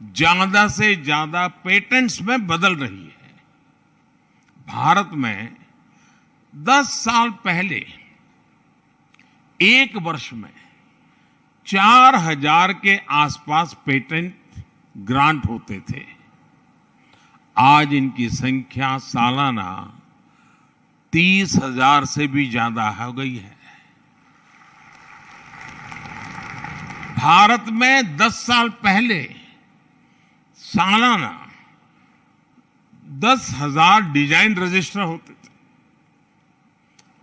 ज्यादा से ज्यादा पेटेंट्स में बदल रही है। भारत में दस साल पहले एक वर्ष में चार हज़ार के आसपास पेटेंट ग्रांट होते थे। आज इनकी संख्या सालाना तीस हज़ार से भी ज्यादा हो गई है। भारत में दस साल पहले सालाना दस हज़ार डिजाइन रजिस्टर होते थे।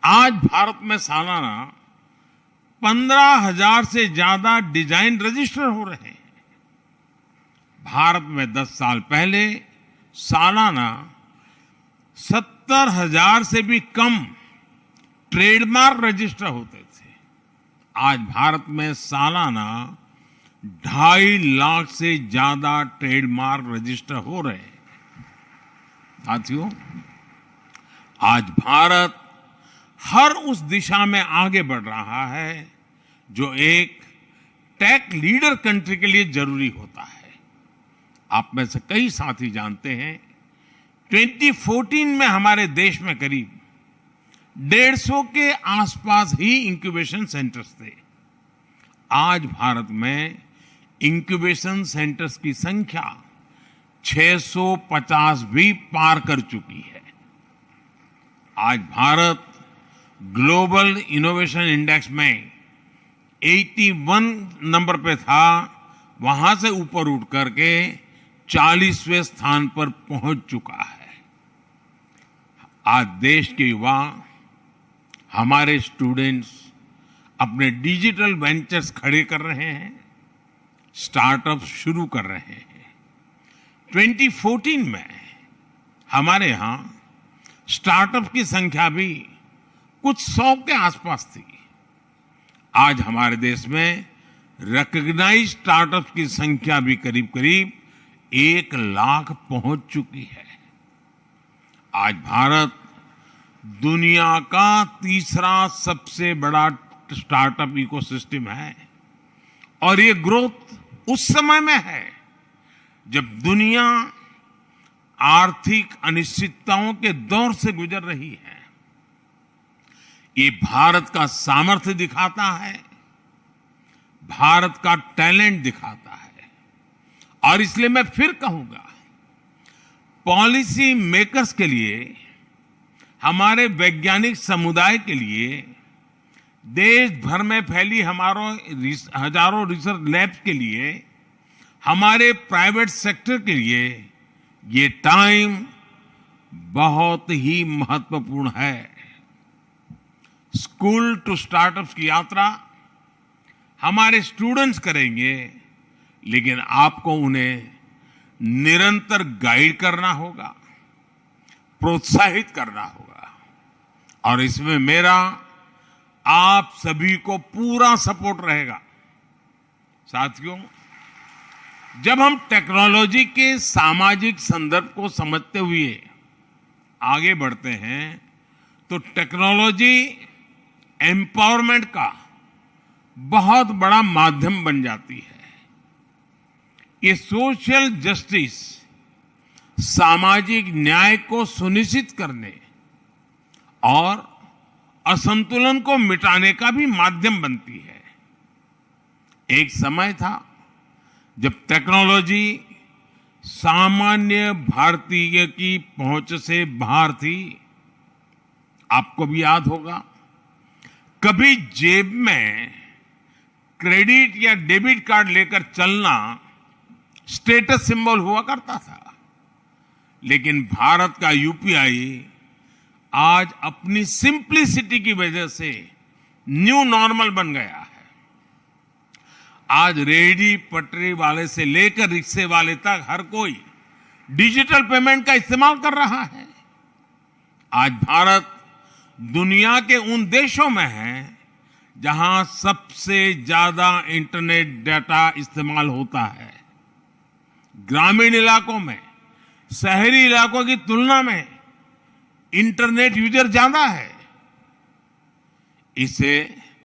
आज भारत में सालाना पन्द्रह हज़ार से ज्यादा डिजाइन रजिस्टर हो रहे हैं। भारत में दस साल पहले सालाना सत्तर हज़ार से भी कम ट्रेडमार्क रजिस्टर होते थे। आज भारत में सालाना ढाई लाख से ज्यादा ट्रेडमार्क रजिस्टर हो रहे हैं। साथियों, आज भारत हर उस दिशा में आगे बढ़ रहा है जो एक टेक लीडर कंट्री के लिए जरूरी होता है। आप में से कई साथी जानते हैं, ट्वेंटी फ़ोर्टीन में हमारे देश में करीब डेढ़ सौ के आसपास ही इंक्यूबेशन सेंटर्स थे। आज भारत में इंक्यूबेशन सेंटर्स की संख्या छह सौ पचास भी पार कर चुकी है। आज भारत ग्लोबल इनोवेशन इंडेक्स में इक्यासी नंबर पे था, वहां से ऊपर उठ करके चालीसवें स्थान पर पहुंच चुका है। आज देश के युवा, हमारे स्टूडेंट्स अपने डिजिटल वेंचर्स खड़े कर रहे हैं, स्टार्टअप शुरू कर रहे हैं। ट्वेंटी फ़ोर्टीन में हमारे यहाँ स्टार्टअप की संख्या भी कुछ सौ के आसपास थी। आज हमारे देश में रिकॉग्नाइज्ड स्टार्टअप की संख्या भी करीब करीब एक लाख पहुंच चुकी है। आज भारत दुनिया का तीसरा सबसे बड़ा स्टार्टअप इकोसिस्टम है और ये ग्रोथ उस समय में है जब दुनिया आर्थिक अनिश्चितताओं के दौर से गुजर रही है। ये भारत का सामर्थ्य दिखाता है, भारत का टैलेंट दिखाता है। और इसलिए मैं फिर कहूंगा, पॉलिसी मेकर्स के लिए, हमारे वैज्ञानिक समुदाय के लिए, देश भर में फैली हमारों रिस-, हजारों रिसर्च लैब्स के लिए, हमारे प्राइवेट सेक्टर के लिए ये टाइम बहुत ही महत्वपूर्ण है। स्कूल टू स्टार्टअप्स की यात्रा हमारे स्टूडेंट्स करेंगे, लेकिन आपको उन्हें निरंतर गाइड करना होगा, प्रोत्साहित करना होगा, और इसमें मेरा आप सभी को पूरा सपोर्ट रहेगा। साथियों, जब हम टेक्नोलॉजी के सामाजिक संदर्भ को समझते हुए आगे बढ़ते हैं, तो टेक्नोलॉजी एम्पावरमेंट का बहुत बड़ा माध्यम बन जाती है। ये सोशल जस्टिस, सामाजिक न्याय को सुनिश्चित करने और असंतुलन को मिटाने का भी माध्यम बनती है। एक समय था जब टेक्नोलॉजी सामान्य भारतीय की पहुंच से बाहर थी। आपको भी याद होगा, कभी जेब में क्रेडिट या डेबिट कार्ड लेकर चलना स्टेटस सिंबल हुआ करता था, लेकिन भारत का यूपीआई आज अपनी सिंप्लिसिटी की वजह से न्यू नॉर्मल बन गया है। आज रेहड़ी पटरी वाले से लेकर रिक्शे वाले तक हर कोई डिजिटल पेमेंट का इस्तेमाल कर रहा है। आज भारत दुनिया के उन देशों में है जहां सबसे ज्यादा इंटरनेट डेटा इस्तेमाल होता है। ग्रामीण इलाकों में शहरी इलाकों की तुलना में इंटरनेट यूजर ज्यादा है। इससे